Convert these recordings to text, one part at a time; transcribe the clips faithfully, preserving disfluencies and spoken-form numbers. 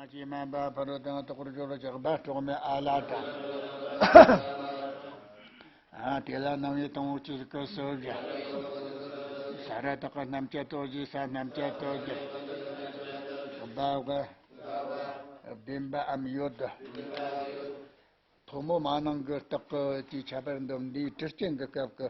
ཅེས་སྨན་པ་ཕ་རོལ་ཏུ་ཡང་དག་པར་སྦྱོར་བ་ཅིག་སྦ་སྲོག་མེད་ཨ་ལ་དང་། ཨ་དེ་ལ་སྣང་བའི་དང་པོ་ཆོས་སྐུ་གསོལ་བཞག་ས་ར་བཏགས་སྣམ་སྦྱར་དོ་ཞེས་ས་སྣམ་སྦྱར་དོ་ཞེས། སྦ་བ་བདེན་པའམ་ཡོད་དོ། ཐོག་མོ་མ་ནིང་གི་རྟགས་ཀྱི་ཁྱད་པར་འདོམས་འདིའི་དྲི་རྐྱེན་གྱི་སྐབས་ཀྱི་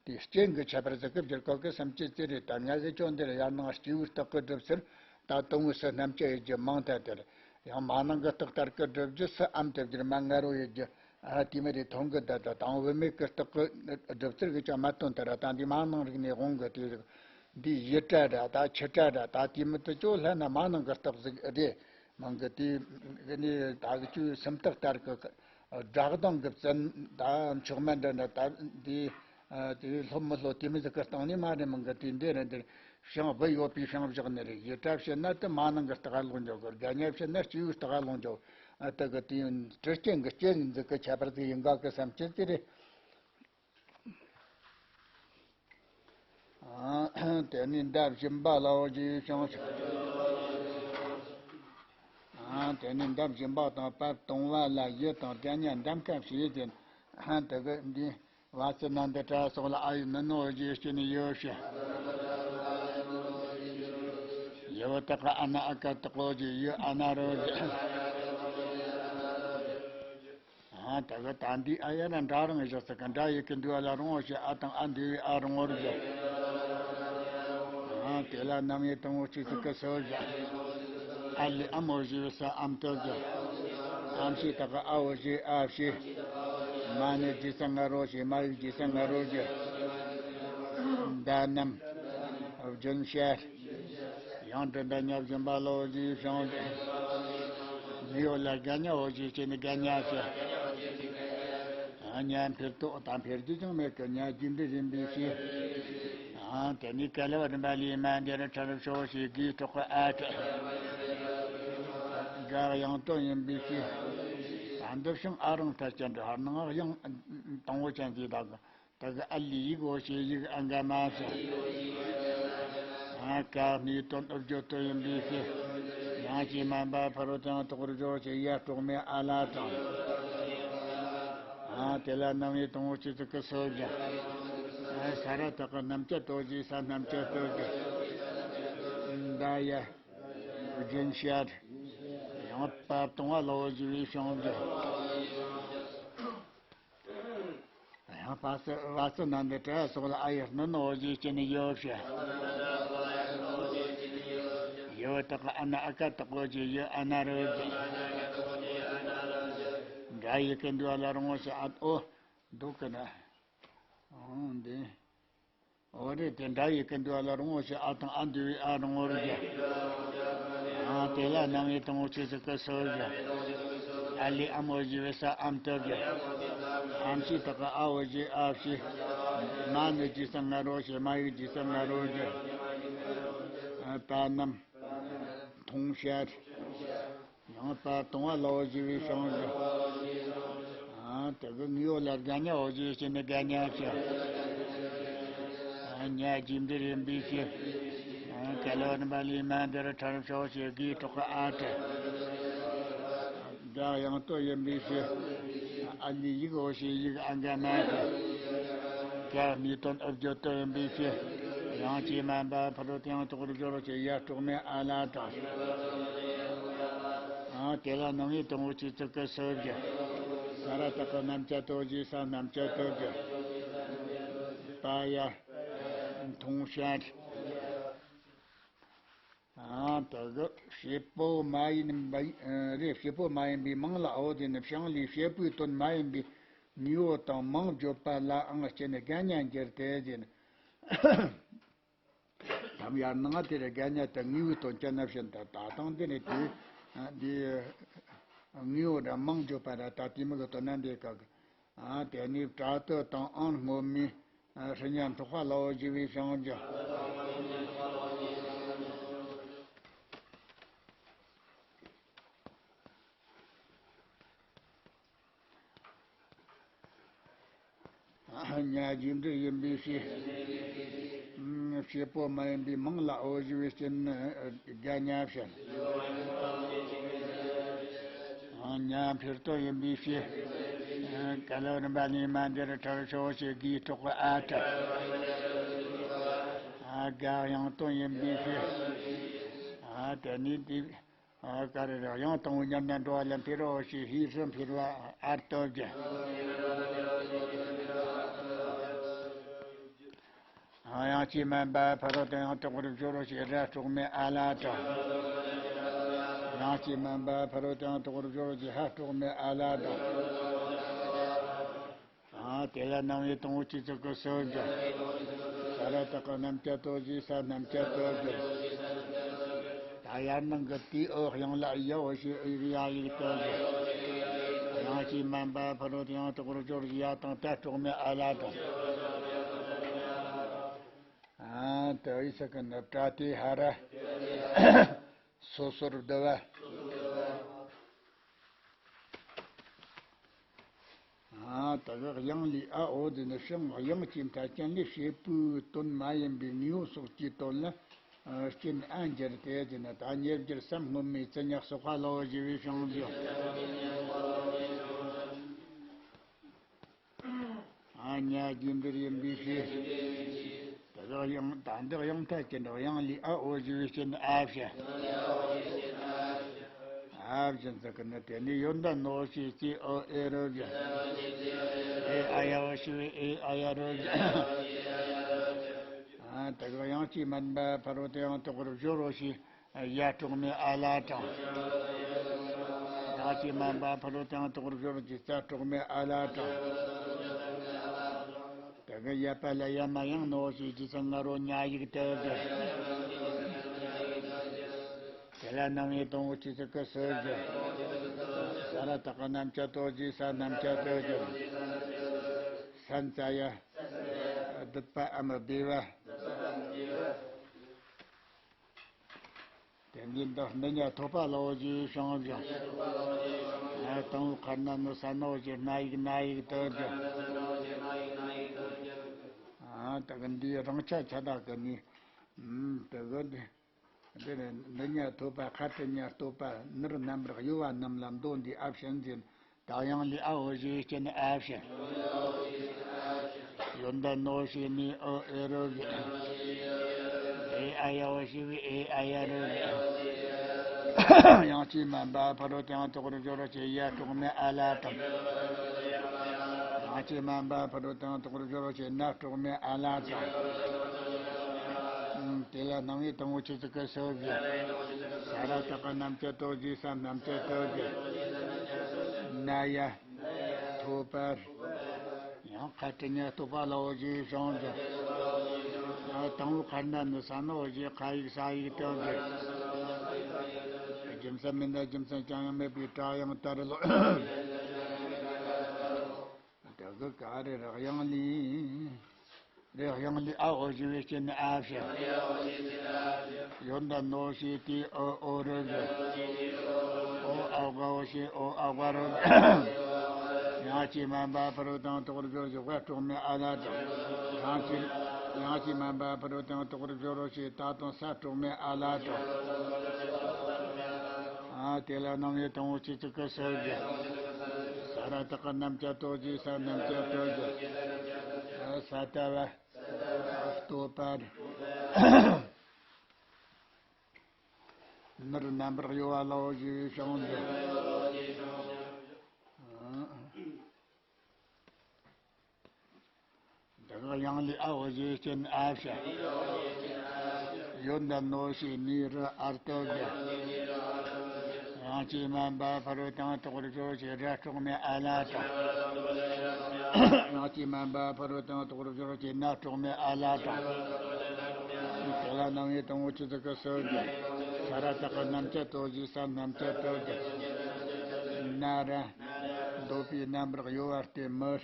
དེའི་རྐྱེན་གྱི་ཁྱད་པར་ཟིག་གི་བསྒྱུར་བཀོད་ཀྱི་སུམ་ཅུ་རྩི་རེད། ད་ང་གི་ཅོ་འདིར་ཡར་ནང་སྐྱེས་བུའི་རྟགས་ཀྱི་སྒྲུབ་ཚུལ་ད་དང་པོའི་སུ་སྣམ་སྦྱར་ཡོད་རྒྱུ་མང་ཐལ་དེར། ཡང་མ་ནིང་གི་རྟགས་ལྟར་གྱི་སྒྲུབ་རྒྱུ་སུ་འམ་དེ་བསྒྱུར་མ་ང་རོ་ཡོད་རྒྱུ། ཨ་དེ་མི་རེད། མཐོང་གི་ད་ད་དང་བུད་མེད་ཀྱི་རྟགས་ཀྱི་སྒྲུབ་ཚུལ་གྱི་ཅང་མ་དོན་ལྟར་ད་འདི་མ་ནིང་རིག་གནས་དབང་གི་དེ་འདི་ཡི་སྒྲ་ར་ད་ཆུ་སྒྲ་ར་ད་དེ་མི་དེ་ཅོ་ལྷན་ན་མ་ནིང་གི་རྟགས་ཟིག་རེད། མང་གི་དེ་གི་ནི་ད་གི་ཅུ་སུམ་རྟགས་ལྟར་གི་སྒྲ་གདངས་གི་བཙན་ད་མཆོག་མ་འདྲ་འདྲ་ད་དེ་དེ་ལྷོད་མི་ལྷོད་དེ་མི་ཟིག་གི་སྟེང་ནས་མ་རེད། མང་གི་དེ་འདི་རེད་འདིར་ཤིང་སྦུ་ཡོད་པའི་ཤིང་བཞག་ནི་རེད། ཡི་སྒྲ་བཤད་ན་དེ་མ་ནིང་གི་རྟགས་ལོག་འཇོག་གི། རྒ་ཉ་བཤད་ན་སྐྱེས་བུའི་རྟགས་ལོག་འཇོག་ཨ་དེ་གི་དེ་དྲི་རྐྱེན་གི་རྐྱེན་འཛིན་གི་ཁྱད་པར་དེ་ཡིན་ག་གི་སུམ་ཅུ་རྩི་རེད། ཨ་དེ་ནས་འདབ་བཞིན་པ་ལ་འོ་ཞེས་བྱུང་ཞིང་། ཨ་དེ་ནས་འདབ་བཞིན་པ་དང་བར་སྟོང་བ་ལ་ཡི་དང་རྒ་ཉ་འདམ་ཀ་བྱས་ཏེ། ཨ་དེ་གི་འདི་བ་ཚི་ན་འདི་དྲ་སོགས་ལ་ཨ་ཡི་ནི་ནོ་ཞེས་སྐྱེ་ནས་ཡོད་ཞེས། ཡི་བ་དག་གི་ཨ་ན་ཨ་ཀ་དག་གོ་ཞེས་ཡི་ཨ་ན་རོ་ཞེས། ཨ་ད་གི་ད་འདི་ཨ་ཡ་ན་འདྲ་རང་བཞག་ཚིག་གི་འདྲ་ཡི་གི་འདུལ་བ་ལ་རུང་བ་ཞེས་ཨ་དང་ཨ་འདུལ་བའི་ཨ་རུང་བར་བཞག་ཨ་དེ་ལ་སྣང་བའི་དང་པོ་ཆོས་ཚིག་གི་སོ་བཞག་ཨ་ལི་ཨ་མོ་ཞེས་པའི་ས་ཨམ་ཏོ་བཞག་ཨམ་ཞེས་དག་གི་ཨ་འོ་ཞེས་ཨ་ཞེས། མ་ནི་རྗེས་སུ་ང་རོ་ཞེས་མ་ཡིག་རྗེས་སུ་ང་རོ་བཞག་ད་ནམ་རྒྱུན་ཤར། ཡང་དྲི་ཟླ་ཉ་བཞིན་པ་ལོ་ཞེས་བྱུང་སྟེ། མི་ཡོ་ལ་རྒ་ཉ་འོ་ཞེས་བྱས་ནས་རྒ་ཉ་ཟེར། ཉ་འཕེར་ཏོ་དང་འཕེར་རྒྱུ་ཅང་མེད་ཀི་ཉ་རྒྱུ་འབྲས་ཡིན་པའི་ཕྱིར། དེ་ནས་ག་ལ་བ་རིམ་པ་ལས་མ་འདི་རུ་ཁྲ་རུ་ཤོ་ཞེས་དགུའི་གྲོགས་ཀྱི་ཨ་ཁྲ། དགའ་ཡང་དོན་ཡིན་པའི་ཕྱིར། ད་འདི་བྱུང་ཨ་རང་ཐལ་ཅན་དུ་ཧར་ནང་ཡང་དང་བོ་ཅན་གྱི་དག་ད་གི་ཨ་ལི་ཡིག་འོ་ཞེས་ཡིག་ཨ་འགའ་མ་ཟེར། ཨ་ཀ་ནི་དོན་ཨུ་བརྗོད་དོན་ཡིན་པའི་ཕྱིར། ཡང་ཞེས་སྨན་པ་ཕ་རོལ་ཏུ་ཡང་དག་པར་སྦྱོར་ཞེས་ཡ་སྲོག་མེད་ཨ་ལ་དང་། ཨ་དེ་ལ་སྣང་བའི་དང་པོ་ཆོས་ཚིག་གི་སོ་བཞག་ཨ་ས་ར་བཏགས་སྣམ་སྦྱར་དོ་ཞེས་ས་སྣམ་སྦྱར་དོ་ཞེས། ད་ཡ་རྒྱུན་ཤར། ཡང་བར་སྟོང་བ་ལ་འོ་ཞེས་པའི་བྱུང་བཞག་ཡང་བ་སི་བ་སི་ན་འདི་དྲ་སོགས་ལ་ཨ་ཡི་སྣོད་ནོ་འོ་ཞེས་བྱས་ནས་ཡོད་ཞེས། ཡོད་དག་གི་ཨ་ན་ཨ་ཀ་དག་གོ་ཞེས་ཡོད་ཨ་ན་རོ་ཞེས། འདྲ་ཡི་གི་འདུལ་བ་ལ་རུང་བ་ཞེས་ཨ་ཨོ་འདུག་གི་ན། འོ་འདི། འོ་རེད་དེ་འདྲ་ཡི་གི་འདུལ་བ་ལ་རུང་བ་ཞེས་ཨ་དང་ཨ་འདུལ་བའི་ཨ་རུང་བར་བཞག་ཨ་དེ་ལ་སྣང་བའི་དང་པོ་ཆོས་ཚིག་གི་སོ་བཞག་ཨ་ལི་ཨ་མོ་ཞེས་པའི་ས་ཨམ་ཏོ་བཞག་ཨམ་ཞེས་དག་གི་ཨ་འོ་ཞེས་ཨ་ཞེས། མ་ནི་རྗེས་སུ་ང་རོ་ཞེས་མ་ཡིག་རྗེས་སུ་ང་རོ་བཞག་ད་ནམ་མཐོང་ཤར། ཡང་བར་སྟོང་བ་ལ་འོ་ཞེས་པའི་བྱུང་ཞིང་། ཨ་དེ་གི་ངའི་འོ་ལ་རྒ་ཉ་འོ་ཞེས་བྱས་ནས་རྒ་ཉ་ཟེར། ཨ་ཉ་རྒྱུ་འབྲས་ཡིན་པའི་ཕྱིར། ཨ་ག་ལ་བ་རིམ་པ་ལས་མ་འདི་རུ་ཁྲ་རུ་ཤོ་ཞེས་དགུའི་གྲོགས་ཀྱི་ཨ་ཁྲ། དགའ་ཡང་དོན་ཡིན་པའི་ཕྱིར། ཨ་ལི་ཡིག་འོ་ཞེས་ཡིག་ཨ་འགའ་མ་ཟེར། དགའ་ནི་དོན་ཨུ་བརྗོད་དོན་ཡིན་པའི་ཕྱིར། ཡང་ཅི་སྨན་པ་ཕ་རོལ་ཏུ་ཡང་དག་པར་སྦྱོར་ཞེས་ཡ་སྲོག་མེད་ཨ་ལ་དང་། ཨ་དེ་ལ་སྣང་བའི་དང་པོ་ཆོས་ཚིག་གི་སོ་བཞག་ས་ར་བཏགས་སྣམ་སྦྱར་དོ་ཞེས་ས་སྣམ་སྦྱར་དོ་བཞག་ད་ཡ་མཐོང་ཤར། ཨ་དེ་གི་བྱེད་པོ་མ་ཡིན་པ་རེད། བྱེད་པོ་མ་ཡིན་པའི་མིང་ལ་འོ་དེ་ནི་བྱང་ལས་བྱེད་པོའི་དོན་མ་ཡིན་པའི་དངོས་པོ་དང་མིང་བརྗོད་པ་ལའང་སྤྱི་ནི་རྒ་ཉ་འགྱུར་ཏེ་ཟེར། ནམ་ཡར་ནང་དེར་རྒ་ཉ་དེ་དངོས་པོའི་དོན་སྤྱི་ན་བྱེད་ད་ད་དང་དེ་ནི་དེ་འདི་དངོས་པོ་ར་མིང་བརྗོད་པ་ར་ད་དེ་མི་གི་དོན་ན་འདི་ག་གི་ཨ་དེ་ནས་བྲག་ཏུ་དང་ཨང་སྔོན་མའི་ཨ་སྲིན་ཉ་འཕྲོག་པ་ལ་འོ་ཞེས་པའི་བྱང་རྒྱུ། ཉ་རྒྱུ་འབྲས་ཡིན་པའི་ཕྱིར། བྱེད་པོ་མ་ཡིན་པའི་མིང་ལ་འོ་ཞེས་པའི་སྤྱི་ནི་རྒ་ཉ་བྱེད། ཉ་འཕེལ་དོན་ཡིན་པའི་ཕྱིར། ཀ་ལོ་རིམ་པ་ནས་མ་འདིར་ཁྲག་ཤོག་ཞེས་གིས་གྲོགས་ཨ་ཁྲག་དགའ་ཡང་དོན་ཡིན་པའི་ཕྱིར། དེ་ནས་དེ། ཀ་རེ་རེ་ཡང་དང་པོ་ཉམས་ན་འགྲོ་བ་ལ་འཕེལ་རོ་ཞེས་ཧིས་སུ་འཕེལ་བ་ཨར་སྟོབས་ཀྱི། ཡང་ཅི་མན་པ་ཕ་རོལ་ཏུ་ཡང་དག་པར་སྦྱོར་རོ་ཞེས་ར་དྲུག་མའི་ཨ་ལ་དང་། ཡང་ཅི་མན་པ་ཕ་རོལ་ཏུ་ཡང་དག་པར་སྦྱོར་རོ་ཞེས་ཧ་དྲུག་མའི་ཨ་ལ་དང་། དེ་ལ་སྣང་བའི་དང་པོ་ཆོས་ཚིག་གི་སྲོལ་རྒྱུ། ས་ར་བཏགས་ཀྱི་རྣམ་བཅད་དོ་ཞེས་ས་རྣམ་བཅད་དོ་རྒྱུ། ད་ཡར་ནང་གི་དེའི་འོག་ཡང་ལ་ཡའོ་ཞེས་ཨི་ཡ་ཡིག་དོ་རྒྱུ། ཡང་ཅི་མན་པ་ཕ་རོལ་ཏུ་ཡང་དག་པར་སྦྱོར་ཞེས་ཡ་དང་ད་དྲུག་མའི་ཨ་ལ་དང་། ཨ་དེ་ཨི་ས་ཀི་ནི་པྲ་ཏི་ཧ་ར། སོ་སོར་བསྡུ་བ། ཨ་ད་ག་དབྱངས་ལས་ཨ་འོ་དེ་ནི་ཤིང་དབྱངས་ཀྱི་མཐའ་ཅན་ལས་བྱེད་པོའི་དོན་མ་ཡིན་པའི་དངོས་པོ་སོགས་ཀྱི་དོན་ལ་རྐྱེན་ཨ་འགྱུར་ཏེ་དེ་ནི་ད་ཉེར་སྦྱར་སམ་སྔོན་མའི་ཚིག་ཉག་སོགས་པ་ལའོ་ཞེས་པའི་བྱང་བཞག་ཨ་ཉ་རྒྱུ་འབྲས་ཡིན་པའི་ཕྱིར། དེ་དག་ཡང་ད་འདི་ཡང་མཐའ་ཅན་དུ་དབྱངས་ལས་ཨ་འོ་ཞེས་པའི་རྐྱེན་ཨ་བྱ། ཨ་བྱ་ཟེར་གི་ནི་དེ་ནི་ཡོན་ཏན་ནོ་ཞེས་ཀྱི་ཨོ་ཨེ་རོ་བྱ། ཨེ་ཨ་ཡ་འོ་ཞེས་པའི་ཨེ་ཨ་ཡ་རོ་བྱ། ཨ་དེ་དག་ཡང་ཅི་མན་པ་ཕ་རོལ་ཏུ་ཡང་དག་པར་སྦྱོར་རོ་ཞེས། ཡ་དྲུག་མའི་ཨ་ལ་དང་། ཡང་ཅི་མན་པ་ཕ་རོལ་ཏུ་ཡང་དག་པར་སྦྱོར་གྱི་ཙ་དྲུག་མའི་ཨ་ལ་དང་། དེ་གི་ཡ་པ་ལ་ཡ་མ་ཡང་ནོ་ཞེས་ཀྱི་ས་ང་རོ་ཉ་ཡིག་དེ་གི། དེ་ལ་སྣང་བའི་དང་པོ་ཆོས་ཚིག་གི་སྲོལ་རྒྱུ། ས་ར་བཏགས་ཀྱི་རྣམ་བཅད་དོ་ཞེས་ས་རྣམ་བཅད་དོ་རྒྱུ། ས་ན་ཙ་ཡ། སྡུད་པའམ་སྦས་པ། དེ་འདི་འདི་འདི་ཉ་ཐོབ་པ་ལའོ་ཞེས་བྱང་བཞག་ཨ་དང་པོ་ཁར་ན་ནི་ས་ནོ་ཞེས་སྣ་ཡིག་སྣ་ཡིག་དོ་རྒྱུ། ཨ་དེ་གི་འདིའི་རང་ཆ་ཁྱད་དག་གི་ནི། ཨུམ་དེ་གི་འདི། འདི་ནི་འདི་ཉ་ཐོབ་པ་ཁ་ཏི་ཉ་སྟོབ་པ་ནུར་རྣམ་པར་གཡོ་བ་རྣམས་ལ་མདོ་འདིའི་ཨ་བྱ་འཛིན། ད་དབྱངས་ལས་ཨ་འོ་ཞེས་བྱས་ནས་ཨ་བྱ། ཡོན་ཏན་ནོ་ཞེས་ནས་ཨོ་ཨེ་རོ་བྱ། ཨེ་ཨ་ཡ་འོ་ཞེས་པའི་ཨེ་ཨ་ཡ་རོ་བྱ། ཡང་ཅི་མན་པ་ཕ་རོལ་ཏུ་ཡང་དག་པར་སྦྱོར་བྱེད་ཡ་དྲུག་མའི་ཨ་ལ་དང་། ཡང་ཅི་མན་པ་ཕ་རོལ་ཏུ་ཡང་དག་པར་སྦྱོར་བྱེད་ན་དྲུག་མའི་ཨ་ལ་དང་། དེ་ལ་སྣང་བའི་དང་པོ་ཆོས་ཚིག་གི་སྲོལ་རྒྱུ། ས་ར་བཏགས་ཀྱི་རྣམ་བཅད་དོ་ཞེས་ས་རྣམ་བཅད་དོ་རྒྱུ། ན་ཡ། ཐོབ་པར། ཡང་ཁ་ཏི་ཉ་སྟོབ་པ་ལའོ་ཞེས་བྱང་བཞག་ཨ་དང་པོ་ཁར་ན་ནི་ས་ནོ་ཞེས་ཁ་ཡིག་ས་ཡིག་དོ་རྒྱུ། རྒྱུ་མཚན་མིན་ན་རྒྱུ་མཚན་ཅང་ཡང་མེད་པའི་སྒྲ་དབྱངས་ལྟར་ལོ། དེ་གི་ཀ་རེ་རེ་དབྱངས་ལས། རེ་དབྱངས་ལས་ཨ་འོ་ཞེས་པའི་རྐྱེན་ནི་ཨ་བྱ། ཡོན་ཏན་ནོ་ཞེས་ཏེ་ཨོ་ཨོ་རོ་བྱ། ཨོ་ཨ་ག་འོ་ཞེས་ཨོ་ཨ་ག་རོ་བྱ། ཡང་ཅི་མན་པ་ཕ་རོལ་ཏུ་ཡང་དག་པར་སྦྱོར་ཞེས་ཝ་དྲུག་མའི་ཨ་ལ་དང་། ཡང་ཅི་ཡང་ཅི་མན་པ་ཕ་རོལ་ཏུ་ཡང་དག་པར་སྦྱོར་རོ་ཞེས་ད་དང་ས་དྲུག་མའི་ཨ་ལ་དང་། ཨ་དེ་ལ་སྣང་བའི་དང་པོ་ཆོས་ཚིག་གི་སྲོལ་རྒྱུ། ས་ར་བཏགས་ཀྱི་རྣམ་བཅད་དོ་ཞེས་ས་རྣམ་བཅད་དོ་རྒྱུ། ས་ཏ་བ། སྟོད་པ། ནུར་རྣམ་པར་གཡོ་བ་ལའོ་ཞེས་བྱང་བཞག་འདི་ག་དབྱངས་ལས་ཨ་འོ་ཞེས་རྐྱེན་ཨ་བྱ། ཡོན་ཏན་ནོ་ཞེས་ནས་རི་ཨར་ཏོ་རྒྱ། ཡང་ཅི་མན་པ་ཕ་རོལ་ཏུ་ཡང་དག་པར་སྦྱོར་ཞེས་ར་དྲུག་མའི་ཨ་ལ་དང་། ཡང་ཅི་མན་པ་ཕ་རོལ་ཏུ་ཡང་དག་པར་སྦྱོར་ཞེས་ན་དྲུག་མའི་ཨ་ལ་དང་། དེ་ལ་སྣང་བའི་དང་པོ་ཆོས་ཚིག་གི་སྲོལ་རྒྱུ། ས་ར་བཏགས་ཀྱི་རྣམ་བཅད་དོ་ཞེས་ས་རྣམ་བཅད་དོ་རྒྱུ། ན་ར། འདོད་པའི་རྣམ་པར་གཡོ་བ་སྟེ་མི།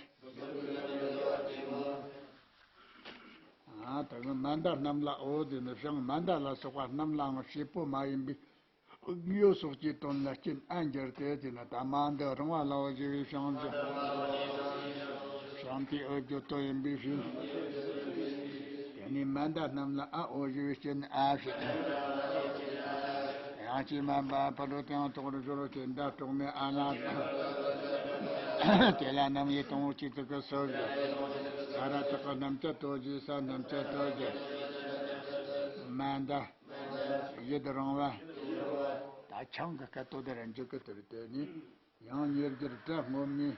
ཨ་ད་གི་མན་དཱ་རྣམས་ལ་འོ་དེ་ནི་ཞིང་མན་དཱ་ལ་སོགས་པ་རྣམས་ལའང་བྱེད་པོ་མ་ཡིན་པའི་དངོས་པོ་སོགས་ཀྱི་དོན་ལ་རྐྱེན་ཨ་འགྱུར་ཏེ་དེ་ནི་ད་མན་དཱ་རང་བ་ལའོ་ཞེས་པའི་བྱང་ཆུབ། བྱང་དེའི་འོ་རྒྱུ་དོན་ཡིན་པའི་ཕྱིར། དེ་ནི་མན་དཱ་རྣམས་ལ་ཨ་འོ་ཞེས་པའི་རྐྱེན་ཨ་བྱ། ཡང་ཅི་མན་པ་ཕ་རོལ་ཏུ་ཡང་དུ་བར་སྦྱོར་བྱེད་མདའ་གྲོགས་མེད་ཨ་ལ་དང་། དེ་ལ་རྣམ་དབྱེ་དང་པོ་ཆོས་ཚིག་གི་སོ་བཞི། ས་ར་བཏགས་སྣམ་སྦྱར་དོ་ཞེས་ས་སྣམ་སྦྱར་དོ་ཞེས། མན་དཱ། ཡུན་རིང་བ། ད་ཆང་གི་སྐད་དོད་དེ་ར་འཇུག་གི་དེར་བརྟེན་ནས། ཡང་ཉེར་བསྒྱུར་སྒྲ་སྔོན་མའི།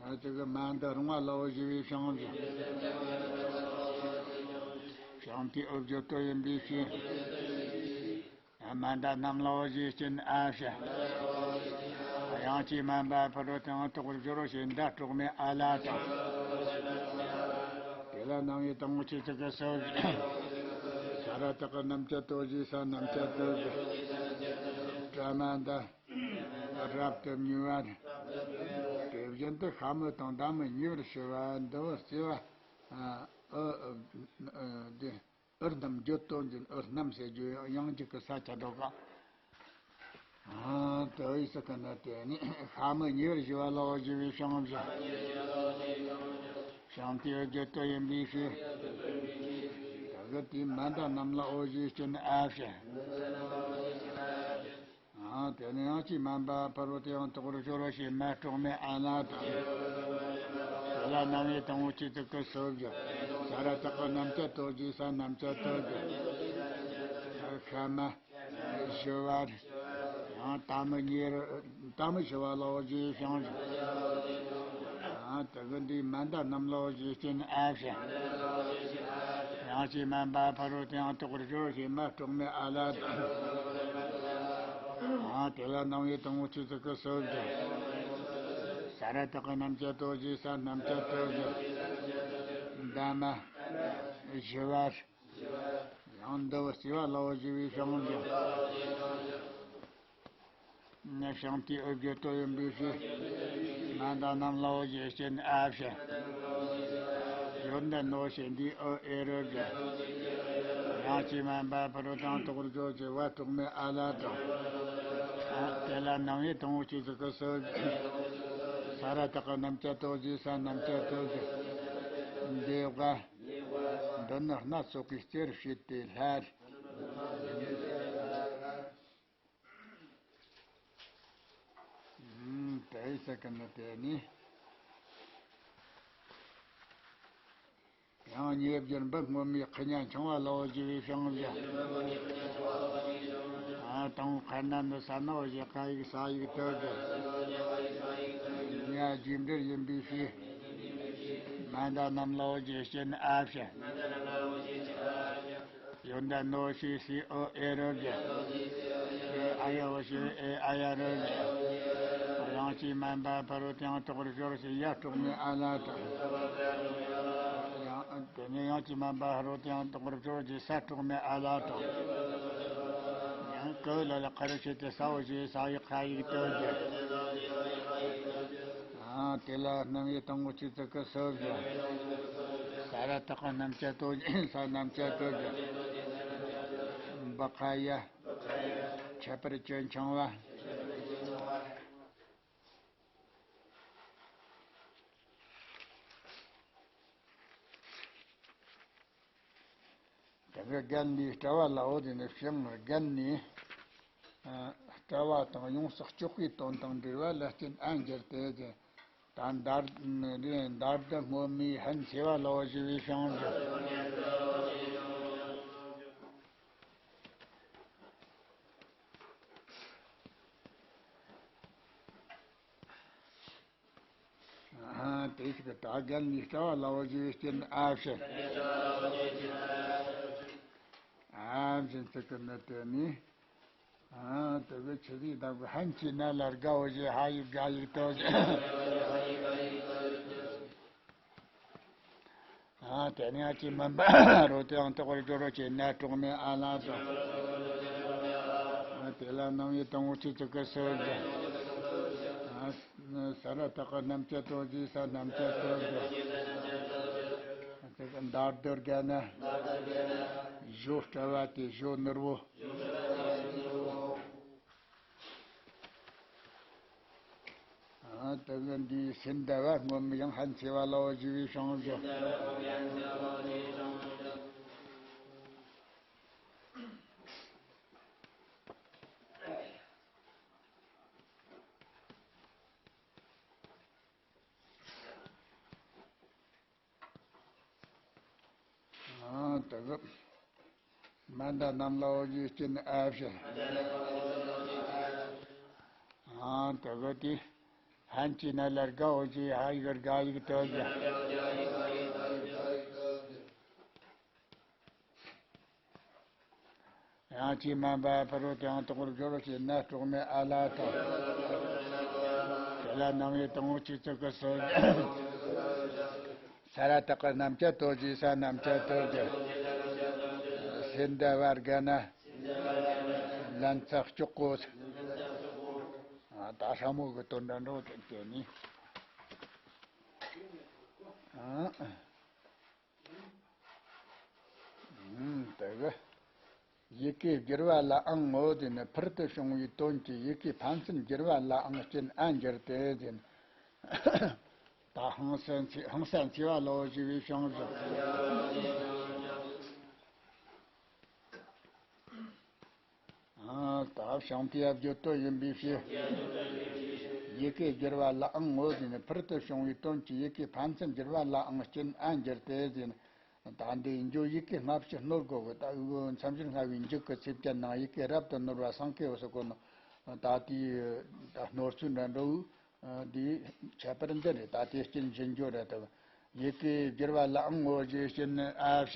ཨ་ཙི་གི་མན་དཱ་རིང་བ་ལའོ་ཞེས་པའི་བྱང་བཞིན། བྱང་མཐའི་འོག་བརྗོད་དོ་ཡིན་པའི་ཕྱིར། མན་དཱ་རྣམས་ལའོ་ཞེས་སྤྱིར་ཨ་བྱ། ཡང་ཅི་མན་པ་ཕ་རོལ་ཏུ་ཡང་དུ་བར་སྦྱོར་བྱེད་མདའ་གྲོགས་མེད་ཨ་ལ་དང་། དེ་ལ་རྣམ་དབྱེ་དང་པོ་ཆོས་ཚིག་གི་སོ་བཞི། ས་ར་བཏགས་སྣམ་སྦྱར་དོ་ཞེས་ས་སྣམ་སྦྱར་དོ་ཞེས། པྲ་མན་དཱ། རབ་ཏུ་མྱོས་པ། དེ་བཞིན་དུ་ཤ་མུ་དང་མདའ་མུ་ཉེ་བར་ཞི་བ་འདི་བོ་བརྩེ་བ། ཨ་ཨ་ཨ་འདི་འུར་རྣམས་བརྗོད་དོན་འཛིན་འུར་རྣམས་ཟེར་རྒྱུ་ཡང་འཇུག་གི་ས་ཆ་འགྲོ་ག་ཨ་དེ་བས་ས་ག་ན་དེ་ནི་ཤ་མུ་ཉེ་བར་ཞི་བ་ལའོ་ཞེས་པའི་བྱང་བཞིན། བྱང་མཐའི་འོག་བརྗོད་དོ་ཡིན་པའི་ཕྱིར། ད་གི་དེའི་མན་དཱ་རྣམས་ལའོ་ཞེས་སྤྱིར་ཨ་བྱ། ཨ་དེ་ནས་ཡང་ཅི་མན་པ་ཕ་རོལ་ཏུ་ཡང་དུ་བར་སྦྱོར་བྱེད་མད་གྲོགས་མེད་ཨ་ལ་དང་། དེ་ལ་རྣམ་དབྱེ་དང་པོ་ཆོས་ཚིག་གི་སོ་བཞི། ས་ར་བཏགས་སྣམ་སྦྱར་དོ་ཞེས་ས་སྣམ་སྦྱར་དོ་ཞེས། ཤ་མུ་ཞི་བ། ཡང་མདའ་མུ་ཉེ་བར་མདའ་མུ་ཞི་བ་ལའོ་ཞེས་བྱང་བཞིན། ཨ་དེ་གི་འདིའི་མན་དཱ་རྣམས་ལའོ་ཞེས་སྤྱིར་ཨ་བྱ། ཡང་ཅི་མན་པ་ཕ་རོལ་ཏུ་ཡང་དུ་བར་སྦྱོར་བྱེད་མད་གྲོགས་མེད་ཨ་ལ་དང་། ཨ་དེ་ལ་རྣམ་དབྱེ་དང་པོ་ཆོས་ཚིག་གི་སོ་བཞི། ས་ར་བཏགས་སྣམ་སྦྱར་དོ་ཞེས་ས་སྣམ་སྦྱར་དོ་ཞེས། མདའ་མུ་ཞི་བ། ཡང་འདི་བོ་བརྩེ་བ་ལའོ་ཞེས་པའི་བྱང་བཞིན། བྱང་མཐའི་འོག་བརྗོད་དོ་ཡིན་པའི་ཕྱིར། མན་དཱ་རྣམས་ལའོ་ཞེས་སྤྱིར་ཨ་བྱ། ཡོན་ཏན་ནོ་ཞེས་འདིའི་འོ་ཨེ་རུ་བརྗོད། ཡང་ཅི་མན་པ་ཕ་རོལ་ཏུ་ཡང་དུ་བར་སྦྱོར་བྱེད་པ་གྲོགས་མེད་ཨ་ལ་དང་། དེ་ལ་རྣམ་དབྱེ་དང་པོ་ཆོས་ཚིག་གི་སོ་བཞི། ས་ར་བཏགས་སྣམ་སྦྱར་དོ་ཞེས་ས་སྣམ་སྦྱར་དོ་ཞེས། འདི་བ། འདི་ནི་སྣ་ཚོགས་ཀྱི་རྩེར་བྱེད་དེ་སླར། ཨུམ། དེ་ཟེར་གི་ནི་དེ་ནི། ཡང་ཉེ་བར་འབུ་སྔོན་མའི་ཁུ་ཉ་འཆིང་བ་ལའོ་ཞེས་པའི་བྱང་བཞིན། ཨ་དང་པོ་ཁ་ན་ནི་ས་ནའོ་ཞེས་ཁ་ཡིག་ས་ཡིག་དོད་དེ། ཉ་རྗེས་འབྲེལ་ཡིན་པའི་ཕྱིར། མན་དཱ་རྣམས་ལའོ་ཞེས་སྤྱིར་ཨ་བྱ། ཡོན་ཏན་ནོ་ཞེས་སའི་འོ་ཨེ་རུ་བརྗོད། ཨེ་ཨ་ཡ་འོ་ཞེས་ཨེ་ཨ་ཡ་རུ་བརྗོད། ཡང་ཅི་མན་པ་ཕ་རོལ་ཏུ་ཡང་དུ་བར་སྦྱོར་བྱེད་ཡ་གྲོགས་མེད་ཨ་ལ་དང་། ཡང་དེ་ནས་ཡང་ཅི་མན་པ་ཕ་རོལ་ཏུ་ཡང་དུ་བར་སྦྱོར་བྱེད་ས་གྲོགས་མེད་ཨ་ལ་དང་། ཡང་ཀུ་ལ་ལ་ཁ་རུ་ཞེས་ཏེ་ས་འོ་ཞེས་ས་ཡིག་ཁ་ཡིག་དོད་དེ། ཨ་དེ་ལ་རྣམ་དབྱེ་དང་པོ་ཆོས་ཚིག་གི་སོ་བཞི། ས་ར་བཏགས་སྣམ་སྦྱར་དོ་ཞེས་ས་སྣམ་སྦྱར་དོད་དེ། བ་ཁ་ཡ། ཁྱད་པར་སྐྱོན་འཆིང་བ། དེ་གི་རྒན་ནི་སྤྲ་བ་ལའོ། དེ་ནི་བྱང་རྒན་ནི། ཨ་སྤྲ་བ་དང་ཡོངས་སུ་གཅོག་པའི་དོན་དང་འབྲེལ་བ་ལ་སྤྱིར་ཨན་གྱུར་ཏེ། ད་མདའ་མདའ་བདུད་སྔོན་མའི་ཧན་ཆེ་བ་ལའོ་ཞེས་པའི་བྱང་བཞིན། ཨ་དེ་ཞིག་ད་རྒན་ནི་སྤྲ་བ་ལའོ་ཞེས་པའི་སྤྱིར་ཨ་བྱ། ཨ་བྱ་ཚིག་གི་ནི་དེ་ནི། ཨ་དེ་གི་ཆུ་བཞི་དང་གི་ཧན་ཆེ་ན་ལ་དགའ་བོ་ཞེས་ཧ་ཡིག་དགའ་ཡིག་དོད། ཨ་དེ་ནས་ཡང་ཅི་མིན་པ་རོ་དེ་ཡང་དག་པར་སྦྱོར་བ་བྱས་ན་གྲོགས་མེད་ཨ་ལ་དང་། ཨ་དེ་ལ་རྣམ་དབྱེ་དང་པོ་ཆོས་ཚིག་གི་སོ་བཞི། ཨ་ས་ར་བཏགས་སྣམ་སྦྱར་དོ་ཞེས་ས་སྣམ་སྦྱར་དོད་དེ། དེ་གི་མདའ་བདུད་བརྒྱད་ནི། ཞོ་སྤྲ་བ་སྟེ་ཞོ་ནོར་བུ། ཨ་དེ་གི་འདིའི་སེམས་ཟླ་བ་སྔོན་མི་ཡང་ཧན་ཆེ་བ་ལའོ་ཞེས་པའི་བྱང་བཞིན། མ་འདའ་རྣམས་ལ་འོ་ཞེས་སྤྱིར་ན་ཨ་བྱ། ཨ་དེ་གི་དེ་ཧན་གྱི་ན་ལར་ག་འོ་ཞེས་ཧ་ཡིག་ར་ག་ཡིག་ཏོ་བྱ། ཡང་ཅིག་མ་འབའ་ཕ་རོལ་ཏེའང་དོག་པར་སྦྱོར་བ་ཞེས་ན་གྲོགས་མེད་ཨ་ལ་དང་། དེ་ལ་རྣམ་དབྱེ་དང་པོ་གཅིག་ཙིག་གི་སོ། ས་ར་བཏགས་ཀྱི་རྣམ་བཅད་དོ་ཞེས་ས་རྣམ་བཅད་དོ་ཞེས། སེ་འདའ་བར་དགའ་ན། ལན་ཚ་ལྕོག་གོ། ད་ཧྲ་མོ་གི་དོན་འདྲ་འགྲོ་དེ་དེ་ནི། ཨང་། ཨང་། དེ་གི། ཡི་གེ་བསྒྱུར་བ་ལའང་ངོ་བོ་དེ་ནི་ཕུལ་དུ་བྱུང་བའི་དོན་གྱི་ཡི་གེ་ཕན་ཚུན་བསྒྱུར་བ་ལའང་རྐྱེན་ཨ་འགྱུར་ཏེ་ཟེར། ད་ཧང་སན་ཚེ་ཧང་སན་ཚེ་བ་ལོ་ཞེས་པའི་བྱུང་ཟིན། ཨ་ད་བྱང་དེ་བརྗོད་དོན་ཡིན་པའི་ཕྱིར། ཡི་གེ་བསྒྱུར་བ་ལའང་ངོ་བོ་དེ་ནི་ཕུལ་དུ་བྱུང་བའི་དོན་གྱི་ཡི་གེ་ཕན་ཚུན་བསྒྱུར་བ་ལའང་རྐྱེན་ཨ་འགྱུར་ཏེ་ཟེར། ད་འདི་ཡིན་རྒྱུ་ཡི་གེ་སྔ་ཕྱི་སྣོར་དགོས་གི། ད་འུ་མཚམས་སྦྱོར་སྔ་བའི་མཇུག་གི་ཚིགས་བཅད་ནང་ཡི་གེ་རབ་ཏུ་ནོར་བ་སང་ཁེ་འོ་སོ་གོ་ནོ། ད་དེའི་ད་སྣོར་ཚུལ་འདྲ་འགྲོ་འུ་འདིའི་ཁྱད་པར་འདི་རེད། ད་དེ་རྐྱེན་བྱིན་རྒྱུ་རེད་དོ། ཡི་གེ་བསྒྱུར་བ་ལའང་ངོ་བོ་ཞེས་སྤྱིར་ན་ཨ་བྱ།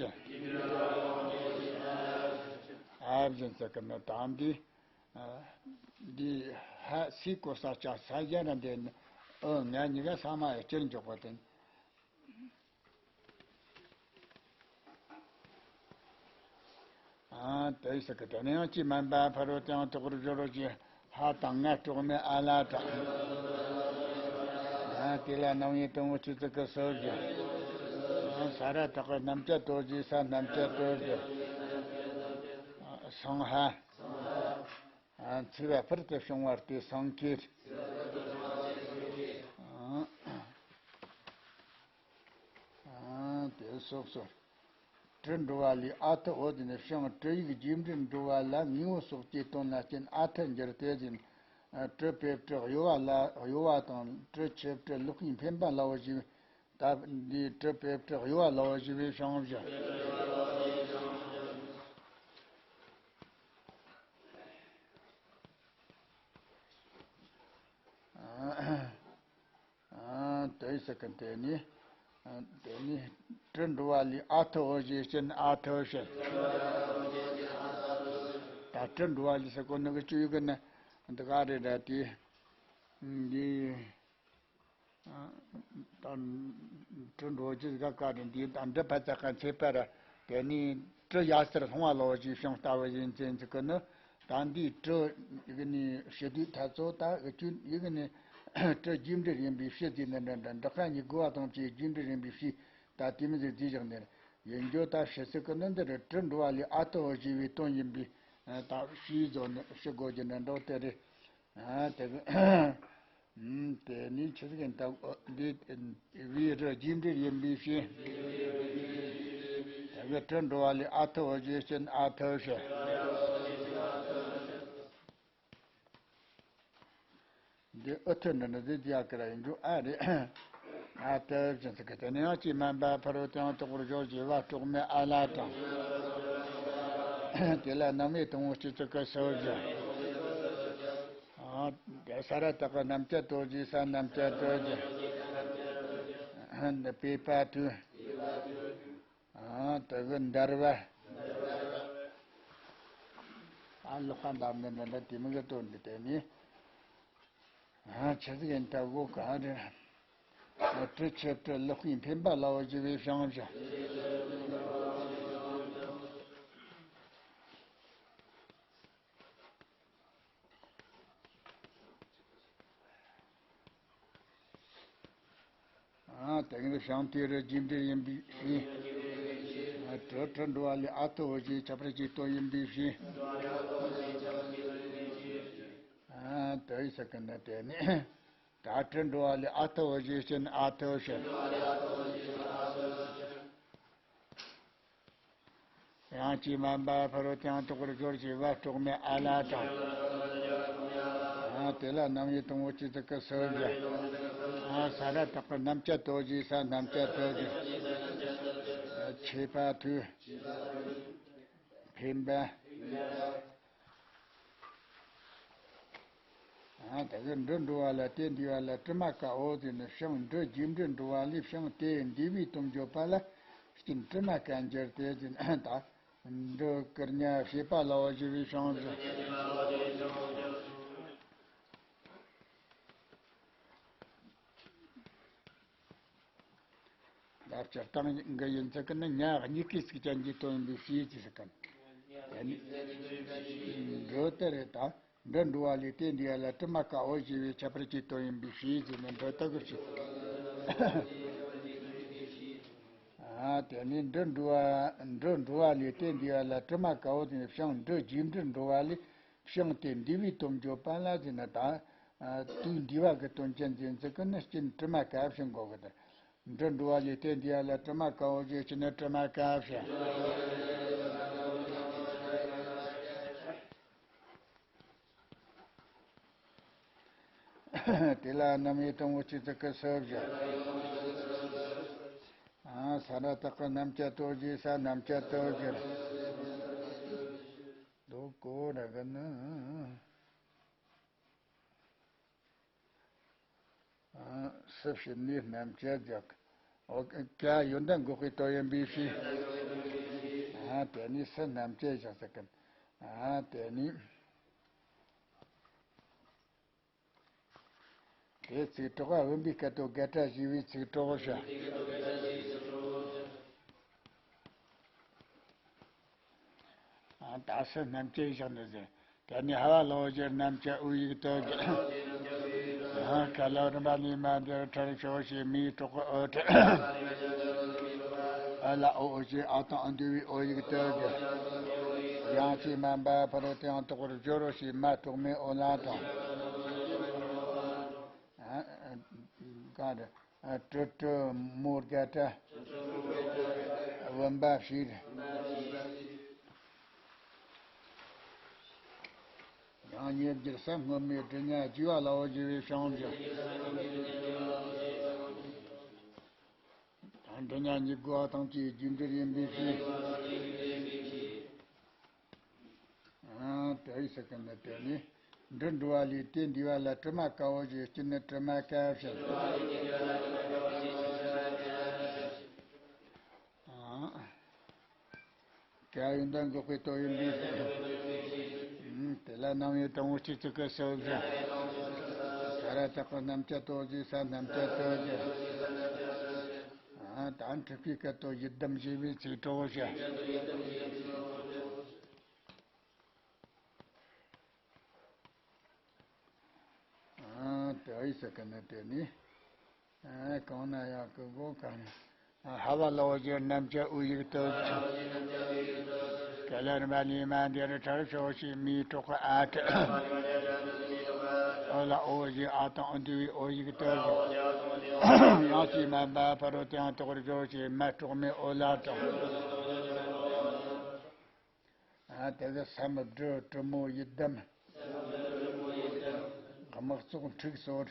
ཨ་བྱ་ཟེར་གི་ནི་ད་འདི། འདི་ཧ་སི་གོ་ས་ཆ་ས་གཞན་ར་འདི་ནི་ཨོ་ང་གཉིས་ཀ་ས་མ་ཡི་སྤྱིར་འཇོག་པ་དེ། ཨ་དེ་ཟེར་གི་དེ་ནི་ཡང་ཅི་མན་པ་ཕ་རོལ་ཏེའང་དོག་པར་སྦྱོར་བ་ཞེས་ཧ་དང་ང་གྲོགས་མེད་ཨ་ལ་དང་། ཨ་དེ་ལ་རྣམ་དབྱེ་དང་པོ་གཅིག་ཙིག་གི་སོ་བརྒྱད། ཨ་ས་ར་བཏགས་པའི་རྣམ་བཅད་དོ་ཞེས་ས་རྣམ་བཅད་དོ་བརྒྱད། ཨ་སང་ཧ། ཨ་འཚེ་བ་ཕུལ་དུ་བྱུང་བ་སྟེ་སང་ཁེ། ཨ་ཨ་དེ་སོགས་སོ། དྲི་འགྲོ་བ་ལས་ཨ་ཐུ་འོ་དེ་ནི་ཤིང་དྲི་ཡིག་རྗེས་འབྲེལ་འགྲོ་བ་ལ་ངོས་པོ་སོགས་ཀྱི་དོན་ལ་རྐྱེན་ཨ་ཐུ་འགྱུར་ཏེ་ཟིན། དྲི་བེ་དྲི་གཡོ་བ་ལ་གཡོ་བ་དང་དྲི་ཆེ་དྲི་ལོག་པའི་འཕེན་པ་ལ་འོ་ཞེས་པའི་སྟབས་འདིའི་དྲི་བེ་དྲི་གཡོ་བ་ལ་འོ་ཞེས་པའི་བྱང་བཞག་ཨ་དེ་ཟེར་གི་དེ་ནི། ཨ་དེ་ནི་དྲི་འགྲོ་བ་ལས་ཨ་ཐུ་འོ་ཞེས་སྤྱིར་ན་ཨ་ཐུ་བྱ། ད་དྲི་འགྲོ་བ་ལས་ཟེར་གོ་ནི་གི་བཅུ་ཡི་གི་ནི་འདི་ག་རེ་ར་དེ། འདི་ཨ་ད་དྲི་འགྲོ་རྒྱུ་ག་ག་རེ་འདི་ད་འདི་ཕ་ཙ་ག་ཚེ་པ་ར་དེ་ནི་དྲི་ཡ་སར་ལྷུང་བ་ལོ་ཞེས་བྱུང་ལྟ་བུ་ཡིན་ཙན་ཚིག་གི་ནི། ད་འདིའི་དྲི་ཡི་གི་ནི་ཕྱི་དུས་ཐ་ཚོ་ད་གི་ཅུ་ཡི་གི་ནི་དྲི་རྗེས་འབྲེལ་ཡིན་པའི་ཕྱི་དུས་ནི་འདྲ་འདྲ་འདྲ་ཁ་གཉིས་དགུ་བ་དང་བཅས་རྗེས་འབྲེལ་ཡིན་པའི་ཕྱི་ད་དེ་མི་ཟེར་རྫིས་བཞག་ནས་ཡིན་རྒྱུ་ད་ཕྱི་ཚིག་གི་ནི་འདི་རུ་དྲི་འགྲོ་བ་ལས་ཨ་ཐུ་འོ་ཞེས་པའི་དོན་ཡིན་པའི་ད་ཕྱིའི་བཟོ་ནི་ཕྱི་དགོས་ཀྱི་འདྲ་འདྲ་དེ་རེད། ཨ་དེ་གི་ཨམ་དེ་ནི་ཆི་ཟིག་ཡིན་ད་འདི་བའི་རི་རྗེས་འབྲེལ་ཡིན་པའི་ཕྱིར། དེ་གི་དྲི་འགྲོ་བ་ལས་ཨ་ཐུ་འོ་ཞེས་སྤྱིར་ན་ཨ་ཐུ་བྱ། འདི་ཨུ་ཐུ་འདི་ནི་འདི་རྒྱ་གར་ཡིན་རྒྱུ་ཨ་རེད། ཨ་ཐུ་བྱ་ཟེར་གི་དེ་ནི་ཡང་ཅི་མན་པ་ཕ་རོལ་ཏེའང་དོག་པར་སྦྱོར་བྱེད་པ་གྲོགས་མེད་ཨ་ལ་དང་། དེ་ལ་རྣམ་དབྱེ་དང་པོ་གཅིག་ཙིག་གི་སོ་བརྒྱད། ཨ་དེ་ས་ར་བཏགས་པའི་རྣམ་བཅད་དོ་ཞེས་ས་རྣམ་བཅད་དོ་ཞེས། འདི་པའི་པ་ཐུ། ཨ་དེ་གི་འདར་བ། ཨ་ལོག་པ་འདར་ནི་འདི་འདྲ་དེ་མི་གི་དོན་འདི་དེ་ནི། ཨ་ཆི་ཟིག་ཡིན་ད་གོ་ག་རེ། ཨ་དྲི་ཆེ་དྲི་ལོག་པའི་འཕེན་པ་ལ་འོ་ཞེས་པའི་བྱང་བཞག། ཨ་དེ་གི་བྱང་དེ་རུ་རྗེས་འབྲེལ་ཡིན་པའི་ཕྱིར། ཨ་དྲི་དྲི་འགྲོ་བ་ལས་ཨ་ཐུ་འོ་ཞེས་ཁྱད་པར་གྱི་དོན་ཡིན་པའི་ཕྱིར། ཨ་དེ་ཡི་ས་གི་ནི་དེ་ནི། ད་དྲི་འགྲོ་བ་ལས་ཨ་ཐུ་འོ་ཞེས་སྤྱིར་ན་ཨ་ཐུ་བྱ། ཡང་ཅི་མན་པ་ཕ་རོལ་ཏེའང་དོག་པར་སྦྱོར་བྱེད་པ་གྲོགས་མེད་ཨ་ལ་དང་། ཨ་དེ་ལ་རྣམ་དབྱེ་དང་པོ་གཅིག་ཙིག་གི་སོ་བརྒྱད། ཨ་ས་ར་བཏགས་པའི་རྣམ་བཅད་དོ་ཞེས་ས་རྣམ་བཅད་དོ་ཞེས། ཆེ་པ་ཐུ། འཕེན་པ། ཨ་ད་གི་འབྲུ་འགྲོ་བ་ལ་དེ་འདུས་པ་ལ་དྲི་མ་དཀར་པོ་ཟེར་ནས་ཕྱིང་། འབྲུ་རྒྱས་འབྲིང་འགྲོ་བ་ལས་ཕྱིང་དེ་འདུས་པའི་དོན་བརྗོད་པ་ལ་སྤྱིར་དྲི་མ་དཀར་འགྱུར་ཏེ་ཟེར་ན། ད་འབྲུ་དཀར་ཉ་བྱེད་པ་ལ་འོ་ཞེས་པའི་ཕྱིང་ཟེར། ད་སྤྱིར་བཏང་གི་ཡིན་ཚུལ་གྱི་ནི་ཉ་གཉིས་ཀའི་ཚིགས་ཅན་གྱི་དོན་ཡིན་པའི་ཕྱིར་ཅེས་ཟེར་གི། དེ་ནི་འབྲུ་དེ་རེད་ད། འབྲུ་འགྲོ་བ་ལས་དེ་འདུས་པ་ལ་དྲི་མ་དཀར་པོ་ཞེས་པའི་ཁྱད་པར་གྱི་དོན་ཡིན་པའི་ཕྱིར་ཟེར་ནས་འབྲུ་དེ་གི་ཕྱིར། ཨ་དེ་ནི་འབྲུ་འགྲོ་བ་འབྲུ་འགྲོ་བ་ལས་དེ་འདུས་པ་ལ་དྲི་མ་དཀར་པོ་ཟེར་ནས་ཕྱིང་། འབྲུ་རྒྱས་འབྲིང་འགྲོ་བ་ལས་ཕྱིང་དེ་འདུས་པའི་དོན་བརྗོད་པ་ལ་ཟེར་ན། ད་དུས་འདུས་པ་གི་དོན་ཅན་ཟེར་ཚུལ་གྱི་ནི་སྤྱིར་དྲི་མ་དཀར་ཕྱིང་གོ་གི། ད་འབྲུ་འགྲོ་བ་ལས་དེ་འདུས་པ་ལ་དྲི་མ་དཀར་པོ་ཞེས་བྱས་ནས་དྲི་མ་དཀར་ཕྱིང་། དེ་ལ་རྣམ་དབྱེ་དང་པོ་སྤྱི་གཙུག་གི་སོ་བཞི། ཨ་ས་ར་བཏགས་རྣམ་བཅད་དོ་ཞེས་ས་རྣམ་བཅད་དོ་ཞེས། ལོ་གོ་ར་གི་ནི། ཨ་སུ་ཕྱིན་ནས་རྣམ་བཅད་བཞག། ཨོ་ཀ་ཡོན་ཏན་འགོག་པའི་དོན་ཡིན་པའི་ཕྱིར། ཨ་དེ་ནས་སུ་རྣམ་བཅད་བཞག་ཟེར་གི། ཨ་དེ་ནས་དེ་ཚིག་གྲོགས་པ་བུམ་པའི་སྐད་དོད་དགག་སྒྲ་ཞེས་པའི་ཚིག་གྲོགས་བྱ། ཨ་ད་སུ་རྣམ་བཅད་བཞག་ནས་ཟེར། དེ་ནས་ཧ་བ་ལ་འོ་ཞེས་རྣམ་བཅད་འོ་ཡིག་དོད་ཀྱི། ཨ་ཀ་ལ་རིམ་པ་ལས་མ་འདིར་ཁྲར་ཕྱོགས་ཞེས་མིའི་གྲོགས་ཀྱི་འོ་ཏྲ། འོ་ལ་འོ་ཞེས་འ་དང་འ་འདུས་པའི་འོ་ཡིག་དོད་ཀྱི། ཡང་ཅིག་མ་འབབ་ཕ་རོལ་ཏུ་ཡང་དག་པར་སྦྱོར་རོ་ཞེས་མ་གྲོགས་མེད་འོ་ལ་དང་། ཨ་ག་རེ། ཨ་གྲི་གྲི་མོ་དགག་སྒྲ། བུམ་པ་ཕྱིར། ཡང་ཉེ་བརྒྱུད་ས་སྔོན་མའི་འབྲི་ཉ་རྒྱས་པ་ལ་འོ་ཞེས་པའི་ཕྱིང་ཞེས། འབྲི་ཉ་གཉིས་དགུ་བ་ཐམས་ཅད་རྒྱས་འབྲིང་ཡིན་པའི་ཕྱིར། ཨ་དེ་ཡི་ཟེར་གི་ནི་དེ་ནི་འབྲུ་འགྲོ་བ་ལས་དེ་འདུས་པ་ལ་དྲི་མ་དཀར་པོ་ཞེས་སྤྱི་ནི་དྲི་མ་དཀར་ཕྱིང་། ཨ་ཀ་ཡོན་ཏན་འགོག་པའི་དོན་ཡིན་པའི་ཕྱིར། དེ་ལ་རྣམ་དབྱེ་དང་པོ་སྤྱི་གཙུག་གི་སོ་བཞི། ས་ར་བཏགས་རྣམ་བཅད་དོ་ཞེས་ས་རྣམ་བཅད་དོ་ཞེས། ཨ་ད་འཁྲུལ་པའི་སྐད་དོད་ཡི་དམ་ཞེས་པའི་ཚིག་གྲོགས་བྱ། ཨ་དེ་ཡི་ཟེར་གི་ནི་དེ་ནི། ཨ་གང་ན་ཡང་གི་གོ་ག་ནི། ཨ་ཧ་བ་ལ་འོ་ཞེས་རྣམ་བཅད་འོ་ཡིག་དོད་ཀྱི། ཀ་ལ་རིམ་པ་ལས་མ་འདིར་ཁྲར་ཕྱོགས་ཞེས་མིའི་གྲོགས་ཀྱི་འ་ཏྲ། འོ་ལ་འོ་ཞེས་འ་དང་འ་འདུས་པའི་འོ་ཡིག་དོད་ཀྱི། ཡང་ཅིག་མ་འབབ་ཕ་རོལ་ཏུ་ཡང་དག་པར་སྦྱོར་ཞེས་མ་གྲོགས་མེད་འོ་ལ་དང་། ཨ་དེ་གི་ས་མི་འབྲུ་གྲི་མོ་ཡི་དམ། དམག་ཚོགས་འཁྲུགས་སོར།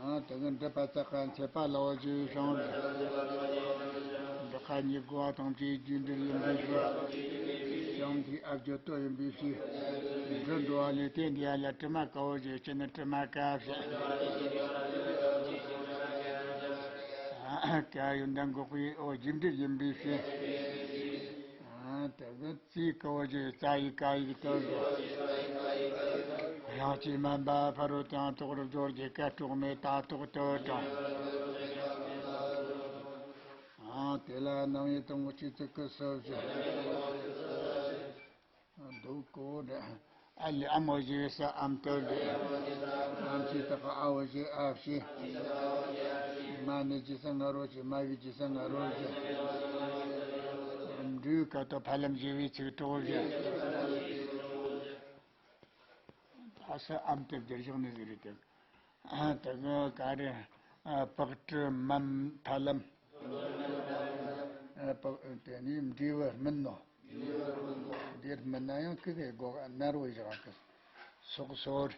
ཨ་དེ་གི་འབྲི་པ་ཙ་ཀ་མཚེ་པ་ལ་འོ་ཞེས་ཕྱིང་། འབྲི་ཀ་གཉིས་དགུ་བ་དང་བཅས་རྒྱས་འབྲིང་ཡིན་པའི་ཕྱིར། ཕྱིང་འདིས་ཨ་བརྗོད་དོ་ཡིན་པའི་ཕྱིར། འབྲུ་འགྲོ་བ་ལས་དེ་འདུས་པ་ལ་དྲི་མ་དཀར་པོ་ཞེས་སྤྱི་ནི་དྲི་མ་དཀར་ཕྱིང་། ཀ་ཡོན་ཏན་འགོག་པའི་འོ་རྒྱས་འབྲིང་ཡིན་པའི་ཕྱིར། ཨ་དེ་གི་ཙི་ག་འོ་ཞེས་ཙ་ཡིག་ཀ་ཡིག་དོད་ཀྱི། ཡང་ཅིག་མ་འབབ་ཕ་རོལ་ཏུ་ཡང་དག་པར་སྦྱོར་གྱི་ཀ་གྲོགས་མེད་ད་གྲོགས་དོད་དང་། ཨ་དེ་ལ་རྣམ་དབྱེ་དང་པོ་སྤྱི་གཙུག་གི་སོ་བཞི། འདུག་གོ་རེ། ཨ་ལས་ཨ་མོ་ཞེས་ས་ཨམ་དོད་ཀྱི། ཨམ་ཅི་བཏགས་ཨ་འོ་ཞེས་ཨ་ཕྱིང་། མ་ནི་ཇི་ས་ང་རོ་ཞེས་མ་བི་ཇི་ས་ང་རོ་ཞེས། འབྲུའི་སྐད་དོད་ཕ་ལམ་ཞེས་པའི་ཚིག་གྲོགས་བྱ། ད་ས་ཨམ་དེ་བསྒྱུར་བཞག་ནི་ཟིག་རེད་དེ། ཨ་དེ་གི་ག་རེ། ཨ་པགས་གྲི་མམ་ཕ་ལམ། ཨ་པགས་དེ་ནི་འབྲས་བུ་སྨིན་ནོ། འདིར་སྨིན་ན་ཡང་ཀི་གི་སྒོ་ནར་བོ་བཞག་གི། སོག་སོར།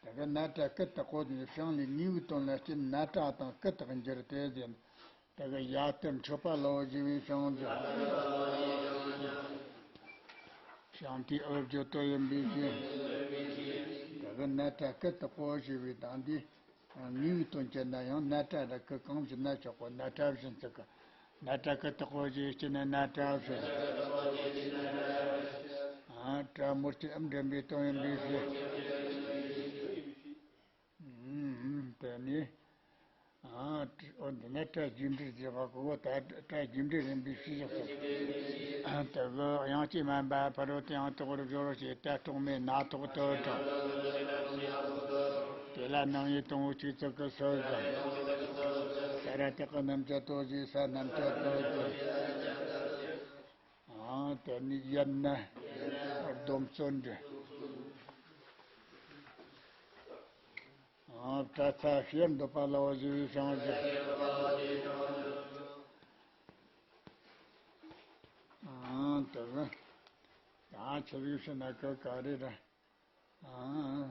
དེ་གི་ན་ཏྲ་ཀི་ཏི་ཀོ་ནི་ཤིང་ལས་ངེས་པའི་དོན་ལ་སྐྱེས་ན་ཏྲ་དང་ཀི་ཏི་འགྱུར་ཏེ་ཟེར། དེ་གི་ཡ་ཏི་མཆོད་པ་ལ་འོ་ཞེས་པའི་ཤིང་འགྱུར། ཤིང་དེའི་འོབ་ཇོ་ཏོ་ཡིན་པའི་ཕྱིར། དེ་གི་ན་ཏྲ་ཀི་ཏི་ཀོ་ཞེས་པའི་དང་དེ། ངེས་པའི་དོན་སྤྱད་ན་ཡང་ན་ཏྲ་ར་ཀི་གང་བྱེད་ན་ཆོག་གོ། ན་ཏྲ་བཞིན་ཚིག་གི། ན་ཏྲ་ཀི་ཏི་ཀོ་ཞེས་སྤྱད་ན་ན་ཏྲ་བཞིན། ཨ་ཏྲ་མུར་གྱི་ཨམ་འདྲེན་པའི་དོན་ཡིན་པའི་ཕྱིར། ཨུམ། དེ་ནི། ཨ་འོ་འདི་ནི་ཏྲ་རྒྱས་འབྲིང་ཞེས་པ་གོ། ད་ཏྲ་རྒྱས་འབྲིང་ཡིན་པའི་ཕྱིར་ཞེས་སོ། དེ་གི་དབྱངས་ཀྱིས་སྨད་པ་ཕ་རོལ་ཏུ་ཡང་དོག་པར་སྦྱོར་ཞེས་ཏྲ་གྲོགས་མེད་ན་ཐོག་ཏུ་དྲངས། དེ་ལ་རྣམ་དབྱེ་དང་པོ་གཅིག་ཙམ་གྱི་སྲོལ་ཙམ། ས་ར་བཏགས་ཀྱི་རྣམ་བཅད་དོ་ཞེས་ས་རྣམ་བཅད་དོ་ཞེས། ཨ་དེ་ནི་ཡན་ན་སྡོམ་བརྩོན་འགྲུས། ཨ་པྲ་ཚ་ཤེར་འདོད་པ་ལ་འོ་ཞེས་པའི་ཤིང་འགྱུར། ཨ་དེ་གི་ད་ཆི་ཟིག་ཤི་ན་གི་ག་རེ་ར། ཨ།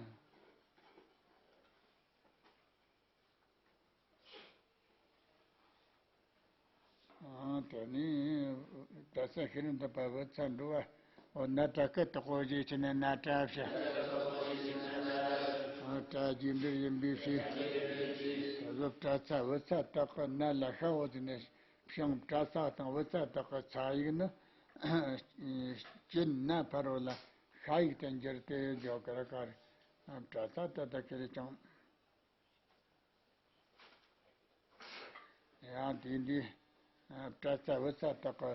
ཨ་དེ་ནི་པྲ་ཚ་ཤེར་འདོད་པ་བུ་ཚ་འགྲོ་བ། འོ་ན་ཏྲ་ཀི་ཏི་ཀོ་ཞེས་སྤྱད་ན་ན་ཏྲ་བྱ། ཨ་ཏྲ་རྒྱས་འབྲིང་ཡིན་པའི་ཕྱིར། དེ་གི་པྲ་ཚ་བུ་ཚ་དག་གི་ན་ལ་ཤ་འོ་ཟེར་ནས་ཤིང་པྲ་ཚ་དང་བུ་ཚ་དག་གི་ཚ་ཡིག་ནི། སྐྱེས་ན་ཕ་རོལ་ལ་ཤ་ཡིག་ཏུ་འགྱུར་ཏེ་ཡོད་ཀྱི་རེད་ག་རེ། པྲ་ཚ་ད་ལྟ་ཁྱེར་ཀྱང་། ཡང་དེ་འདི། པྲ་ཚ་བུ་ཚ་དག་གི་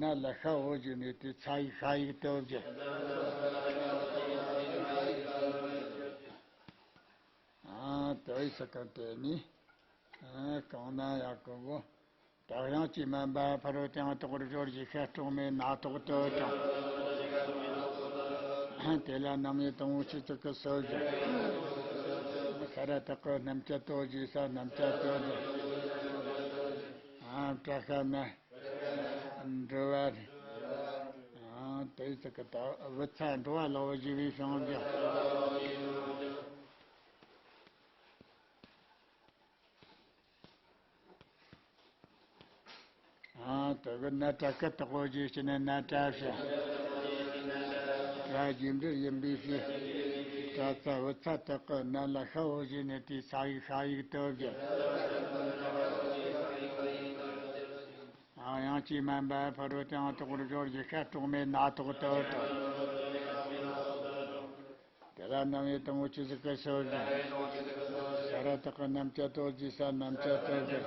ན་ལ་ཤ་འོ་ཞེས་ནས་དེ་ཚ་ཡིག་ཤ་ཡིག་ཏུ་བརྗོད། ཨ་དེ་ཡི་ས་ག་དེ་ནི། ཨ་གང་ན་ཡང་གང་གོ། ད་དབྱངས་ཀྱིས་སྨད་པ་ཕ་རོལ་ཏུ་ཡང་དོག་པར་སྦྱོར་ཞེས་ཤ་གྲོགས་མེད་ན་ཐོག་ཏུ་དྲངས། དེ་ལ་རྣམ་དབྱེ་དང་པོ་གཅིག་ཙམ་གྱི་སྲོལ་ཞིག། ས་ར་བཏགས་ཀྱི་རྣམ་བཅད་དོ་ཞེས་ས་རྣམ་བཅད་དོ་ཞེས། ཨ་པྲ་ཤ་ན་འགྲོ་བ་རེད། ཨ་དེ་ཙམ་གྱི་ད་བུ་ཚ་འགྲོ་བ་ལ་འོ་ཞེས་པའི་ཤིང་འགྱུར། ཨ་དེ་གི་ན་ཏྲ་ཀི་ཏི་ཀོ་ཞེས་སྤྱད་ན་ན་ཏྲ་བྱ། ཏྲ་རྒྱས་འབྲིང་ཡིན་པའི་ཕྱིར། པྲ་ཚ་བུ་ཚ་དག་གི་ན་ལ་ཤ་འོ་ཞེས་ནས་དེའི་ཚ་ཡིག་ཤ་ཡིག་ཏུ་བརྗོད། ཨ་དབྱངས་ཀྱིས་སྨད་པ་ཕ་རོལ་ཏུ་ཡང་དོག་པར་སྦྱོར་ཞེས་ཤ་གྲོགས་མེད་ན་ཐོག་ཏུ་དྲངས། དེ་ལ་རྣམ་དབྱེ་དང་པོ་གཅིག་ཙམ་གྱི་སྲོལ་ཞིག། ས་ར་བཏགས་ཀྱི་རྣམ་བཅད་དོ་ཞེས་ས་རྣམ་བཅད་དོ་ཞེས།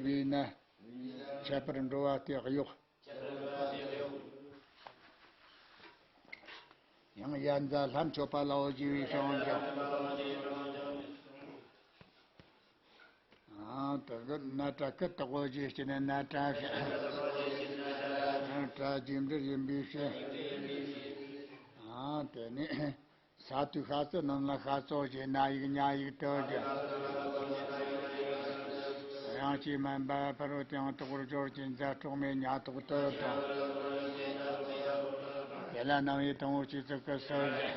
བས་ན། ཁྱད་པར་འགྲོ་བ་སྟེ་གཡོག། ཡང་ཡ་མཛའ་ལྷ་མཆོད་པ་ལ་འོ་ཞེས་པའི་ཤིང་འགྱུར། ཨ་དེ་གི་ན་ཏྲ་ཀི་ཏི་ཀོ་ཞེས་སྤྱད་ན་ན་ཏྲ་བྱ། ཨ་ཏྲ་རྒྱས་འབྲིང་ཡིན་པའི་ཕྱིར། ཨ་དེ་ནི་ས་དུས་ཤ་ཟ་རྣམས་ལ་ཤ་ཟོ་ཞེས་ན་ཡིག་ཉ་ཡིག་ཏུ་བརྗོད། དབྱངས་ཀྱིས་སྨད་པ་ཕ་རོལ་ཏུ་ཡང་དོག་པར་སྦྱོར་ཞེས་མཛའ་གྲོགས་མེད་ཉ་ཐོག་ཏུ་དྲངས། དེ་ལ་རྣམ་དབྱེ་དང་པོ་གཅིག་ཙམ་གྱི་སྲོལ་ཞིག།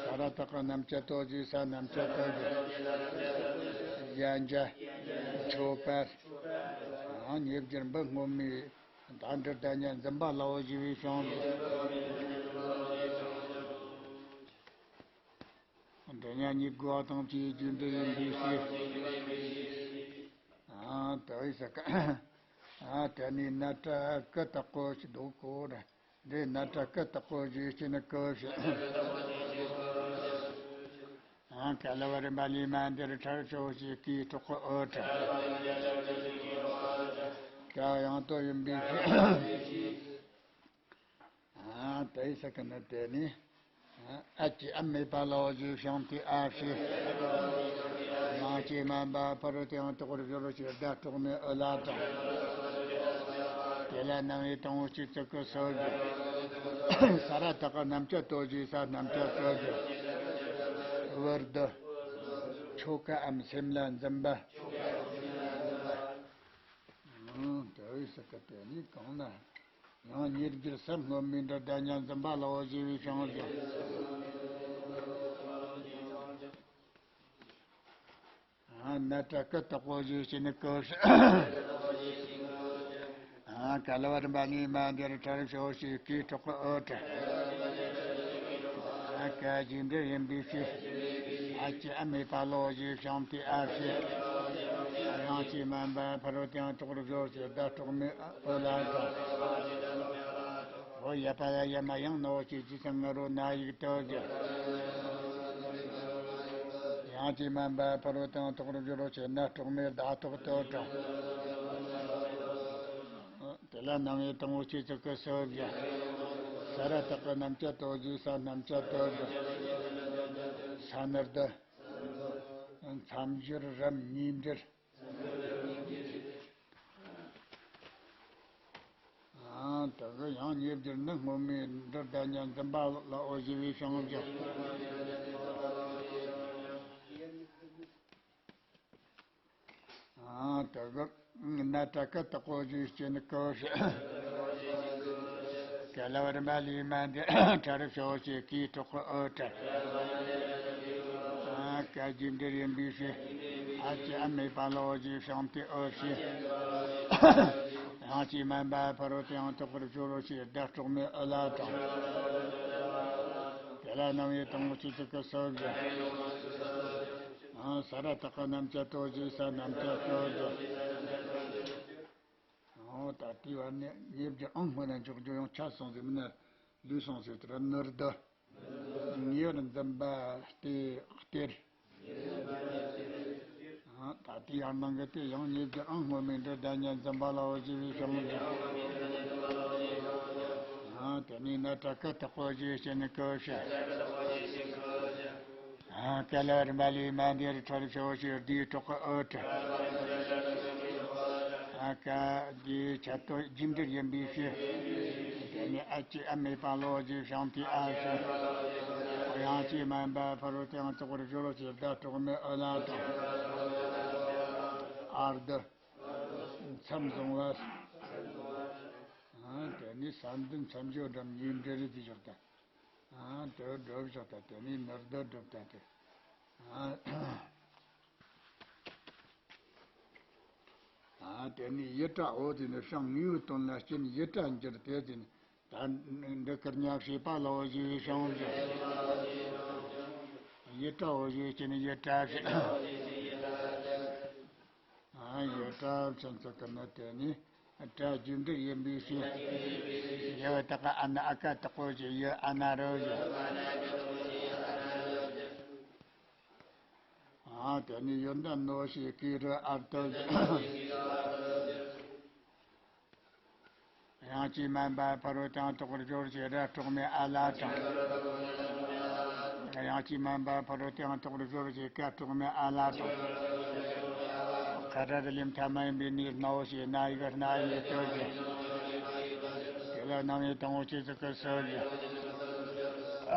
ས་ར་བཏགས་ཀྱི་རྣམ་བཅད་དོ་ཞེས་ས་རྣམ་བཅད་དོ་ཞེས། གཞན་འཇའ། མཆོད་པར། ཉེ་བརྒྱུད་འབུམ་སྔོན་མའི་བདག་འབྲུ་བདག་ཉིད་འཛིན་པ་ལ་འོ་ཞེས་པའི་ཤིང་འགྱུར། འདི་ཉིད་གཉིས་དགུ་བ་དང་བཅས་རྒྱས་འབྲིང་ཡིན་པའི་ཕྱིར། ཨ་དེ་ཡི་ས་ག་ཨ་དེ་ནི་ན་ཏྲ་ཀི་ཏི་ཀོ་ཞེས་འདུག་གོ། འདི་ན་ཏྲ་ཀི་ཏི་ཀོ་ཞེས་སྤྱད་ན་ཀི་ཞེས། ཨ་ག་ལ་བ་རིམ་པ་ལས་མ་འདིར་ཁྲར་ཆོ་ཞེས་ཀྱི་གྲོགས་ཀྱི་འོ་ཏྲ། ཀ་ཡང་དོ་ཡིན་པའི་ཕྱིར། ཨ་དེ་ཡི་ས་ག་ན་དེ་ནི། ཨ་ཀྱི་ཨ་མེད་པ་ལ་འོ་ཞེས་ཤིང་དེའི་ཨ་ཞེས། དབྱངས་ཀྱིས་སྨད་པ་ཕ་རོལ་ཏུ་ཡང་དོག་པར་སྦྱོར་ཞེས་སྒྲ་གྲོགས་མེད་འོ་ལ་དྲངས། དེ་ལ་རྣམ་དབྱེ་དང་པོ་གཅིག་ཙམ་གྱི་སྲོལ་ཞིག། ས་ར་བཏགས་ཀྱི་རྣམ་བཅད་དོ་ཞེས་ས་རྣམ་བཅད་དོ་ཞེས། བུར་དུ། ཆོ་གའམ་སེམས་ལ་འཛིན་པ། ཨང་། དེ་ཡི་ས་ག་དེ་ནི་གང་ན། ཡང་ཉེ་བརྒྱུད་ས་སྔོན་མའི་འབྲུ་བདག་ཉིད་འཛིན་པ་ལ་འོ་ཞེས་པའི་ཤིང་འགྱུར། ན་ཏྲ་ཀི་དག་པོ་ཞེས་བྱས་ནས་ཀི་ཞེས། ཨ། ཀ་ལ་བ་རིམ་པ་ལས་མ་འདིར་ཁྲ་རིག་ཤོ་ཞེས་ཀི་དྲག་གི་ཨུ་ཏྲ། ཨ། ཀ་རྗེས་འབྲེལ་ཡིན་པའི་ཕྱིར། ཨ་ཅི་ཨ་མེ་པ་ལོ་ཞེས་བྱུང་སྟེ་ཨ་ཞེས། ཡང་ཅི་མན་པ་ཕ་རོལ་ཏེའང་དོག་རུ་སྦྱོར་ཞེས་སྒྲ་གྲོགས་མེད་ཨུ་ལ་དྲག་འོ་ཡ་པ་ལ་ཡ་མ་ཡང་ནོ་ཞེས་ཇི་སང་ང་རོ་ན་ཡིག་ཏུ་ཞེས། ཡང་ཅི་མན་པ་ཕ་རོལ་ཏེའང་དོག་རུ་སྦྱོར་ཞེས་སྒྲ་གྲོགས་མེད་ཟླ་ཐོག་ཏུ་དྲག་དེ་ལ་རྣམ་དབྱེ་དང་པོ་ཆོས་ཚིག་གི་སོ་བརྒྱད། ས་ར་བཏགས་ཀྱི་རྣམ་བཅད་དོ་ཞེས་ས་རྣམ་བཅད་དོ་ཞེས། ས་ནི་རྡུལ། མཚམས་སྦྱོར་རམ་ཉིས་འབྲེལ། ཨ། དེ་གི་ཡང་ཉེ་བརྒྱུད་ནི་སྔོན་མའི་འབྲེལ་ཟླ་ཉ་འཛིན་པ་ལའོ་ཞེས་པའི་བྱུང་བ། ཨ། དེ་གི་ན་ཏྲ་ཀི་དག་པོ་ཞེས་བྱས་ནས་ཀི་ཞེས། ཀ་ལ་བ་རིམ་པ་ལས་མ་འདིར་ཁྲ་རིག་ཤོ་ཞེས་ཀི་དྲག་གི་ཨུ་ཏྲ། ཨ། ཀ་རྗེས་འབྲེལ་ཡིན་པའི་ཕྱིར། ཨ་ཅི་ཨ་མེ་པ་ལོ་ཞེས་བྱུང་སྟེ་ཨུ་ཞེས། ཡང་ཅི་མན་པ་ཕ་རོལ་ཏེའང་དོག་པར་སྦྱོར་རོ་ཞེས་སྒྲ་གྲོགས་མེད་ཨུ་ལ་དྲག་དེ་ལ་རྣམ་དབྱེ་དང་པོ་ཆོས་ཚིག་གི་སོ་བརྒྱད། ཨ། ས་ར་བཏགས་ཀྱི་རྣམ་བཅད་དོ་ཞེས་ས་རྣམ་བཅད་དོ་ཞེས། འོ་ད་དེའི་བར་ནས་ཉེ་བརྒྱུད་ཨང་སྔོན་ན་འཇོག་རྒྱུ་ཡང་ཆད་སོང་ཟེར་མིན་ན་ལུས་སོང་ཟེར་དེ་ར་ནི་རྡུལ། ཉེ་བར་འཛིན་པ་སྟེ་གཏེར། ཨ། ད་དེའི་ཡང་ནང་གི་དེ་ཡང་ཉེ་བརྒྱུད་ཨང་སྔོན་མའི་འབྲེལ་ཟླ་ཉ་འཛིན་པ་ལའོ་ཞེས་པའི་བྱུང་བ། ཨ། དེ་ནས་ན་ཏྲ་ཀི་དག་པོ་ཞེས་བྱས་ནས་ཀི་ཞེས། ཨ། ཀ་ལ་བ་རིམ་པ་ལས་མ་འདིར་ཁྲ་རིག་ཤོ་ཞེས་ཟླའི་དྲག་གི་ཨུ་ཏྲ། ཨ། ཀ་འདིའི་ཆད་དོ་རྗེས་འབྲེལ་ཡིན་པའི་ཕྱིར། དེ་ནས་ཨ་ཅི་ཨ་མེ་པ་ལོ་ཞེས་བྱུང་སྟེ་ཨ་ཞེས། ཡང་ཅི་མན་པ་ཕ་རོལ་ཏེའང་དོག་པར་སྦྱོར་རོ་ཞེས་སྒྲ་གྲོགས་མེད་ཨུ་ལ་དྲག་ཨ་རྡུལ། མཚམས་བཟུང་བ། ཨ། དེ་ནས་ས་འདི་མཚམས་སྦྱོར་རམ་ཉིས་འབྲེལ་རེད་དེ་བཞག་ད། ཨ། དེ་སྒྲུབ་བཞག་ད། དེ་ནས་ནི་རྡུལ་སྒྲུབ་ད་དེ། ཨ། ཨ། དེ་ནས་ཡི་ཏྲ་འོ་དེ་ནི་ཤིང་དངོས་པོའི་དོན་ལ་རྐྱེན་ཡི་ཏྲ་འགྱུར་ཏེ་དེ་ནི་ད་འདི་ཀིར་ཉག་བྱེད་པ་ལའོ་ཞེས་པའི་བྱུང་བ། ཡི་ཏྲ་འོ་ཞེས་རྐྱེན་ཡི་ཏྲ་བྱེད། ཨ། ཡི་ཏྲ་ཕྱིན་ཚིག་གི་ནི་དེ་ནི་ཏྲ་རྗེས་འབྲེལ་ཡིན་པའི་ཕྱིར། ཡི་བཏགས་ཨ་ན་ཨ་ཀ་དག་པོ་ཞེས་ཡི་ཨ་ན་རོ་ཞེས། ཨ། དེ་ནས་ཡོན་ཏན་ནོ་ཞེས་ཀི་རུ་ཨར་ཏོ་ཞེས། ཡང་ཅི་མན་པ་ཕ་རོལ་ཏེའང་དོག་པར་སྦྱོར་ཞེས་སྒྲ་གྲོགས་མེད་ཨ་ལ་དྲག་ཡང་ཅི་མན་པ་ཕ་རོལ་ཏེའང་དོག་པར་སྦྱོར་ཞེས་ཀ་གྲོགས་མེད་ཨ་ལ་དྲག་ཁ་ར་རི་ལི་མཐའ་མ་ཡིན་པའི་ནི་སྣའོ་ཞེས་ན་ཡིག་སྣ་ཡིག་ཏོ་ཞེས། དེ་ལ་རྣམ་དབྱེ་དང་པོ་ཆོས་ཚིག་གི་སོ་བརྒྱད།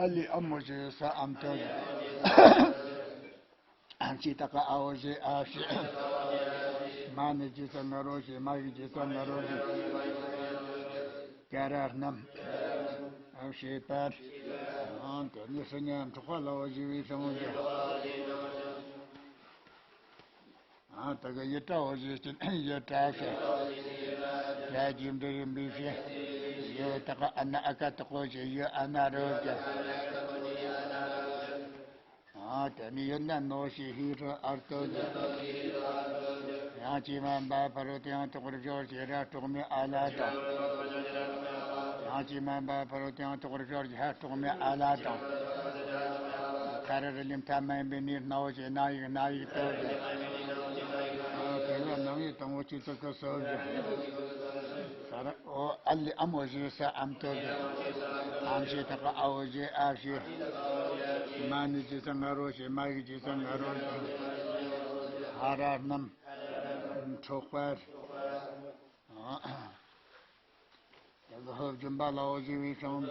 ཨ་ལི་ཨ་མོ་ཞེས་ས་ཨམ་ཏོ་ཞེས། ཨམ་ཞེས་བཏགས་ཀྱི་ཨའོ་ཞེས་ཨ་ཞེས། མ་ནི་ཇི་ས་ང་རོ་ཞེས་མ་ཡི་ཇི་ས་ང་རོ་ཞེས། ཀ་ར་རྣམས་ཨ་ཞེས་པར། ཨང་དེ་ནི་སུ་ཉམ་འཕྲོག་པ་ལའོ་ཞེས་པའི་བྱུང་བ། ཨང་དེ་གི་ཡི་ཏྲའོ་ཞེས་ཀྱི་ཡི་ཏྲ་ཞེས། ཡ་རྗེས་འབྲེལ་ཡིན་པའི་ཕྱིར། ཡི་བཏགས་ཨ་ན་ཨ་ཀ་དག་པོ་ཞེས་ཡི་ཨ་ན་རོ་ཞེས། ཨ། དེ་ནས་ཡོད་ན་ནོ་ཞེས་ཧི་རུ་ཨར་ཏོ་ཞེས། ཡང་ཅི་མན་པ་ཕ་རོལ་ཏེའང་དོག་པར་སྦྱོར་ཞེས་ར་གྲོགས་མེད་ཨ་ལ་དང་། ཡང་ཅི་མན་པ་ཕ་རོལ་ཏེའང་དོག་པར་སྦྱོར་ཞེས་ཧ་གྲོགས་མེད་ཨ་ལ་དང་། ཁ་ར་རི་ལི་མཐའ་མ་ཡིན་པའི་ནི་སྣའོ་ཞེས་ན་ཡིག་སྣ་ཡིག་ཏོ་ཞེས། དེ་ལ་རྣམ་དབྱེ་དང་པོ་ཆོས་ཚིག་གི་སོ་བརྒྱད། ས་ར་འོ་ཨ་ལི་ཨ་མོ་ཞེས་ས་ཨམ་ཏོ་ཞེས། ཨམ་ཞེས་བཏགས་པ་ཨའོ་ཞེས་ཨ་ཞེས། མ་ནི་ཇི་ས་ང་རོ་ཞེས་མ་ཡིག་ཇི་ས་ང་རོ་ཞེས། ཧ་ར་རྣམས་འཕྲོག་པར། དེ་གི་ཧོབ་སྦྱིན་པ་ལའོ་ཞེས་པའི་བྱུང་བ།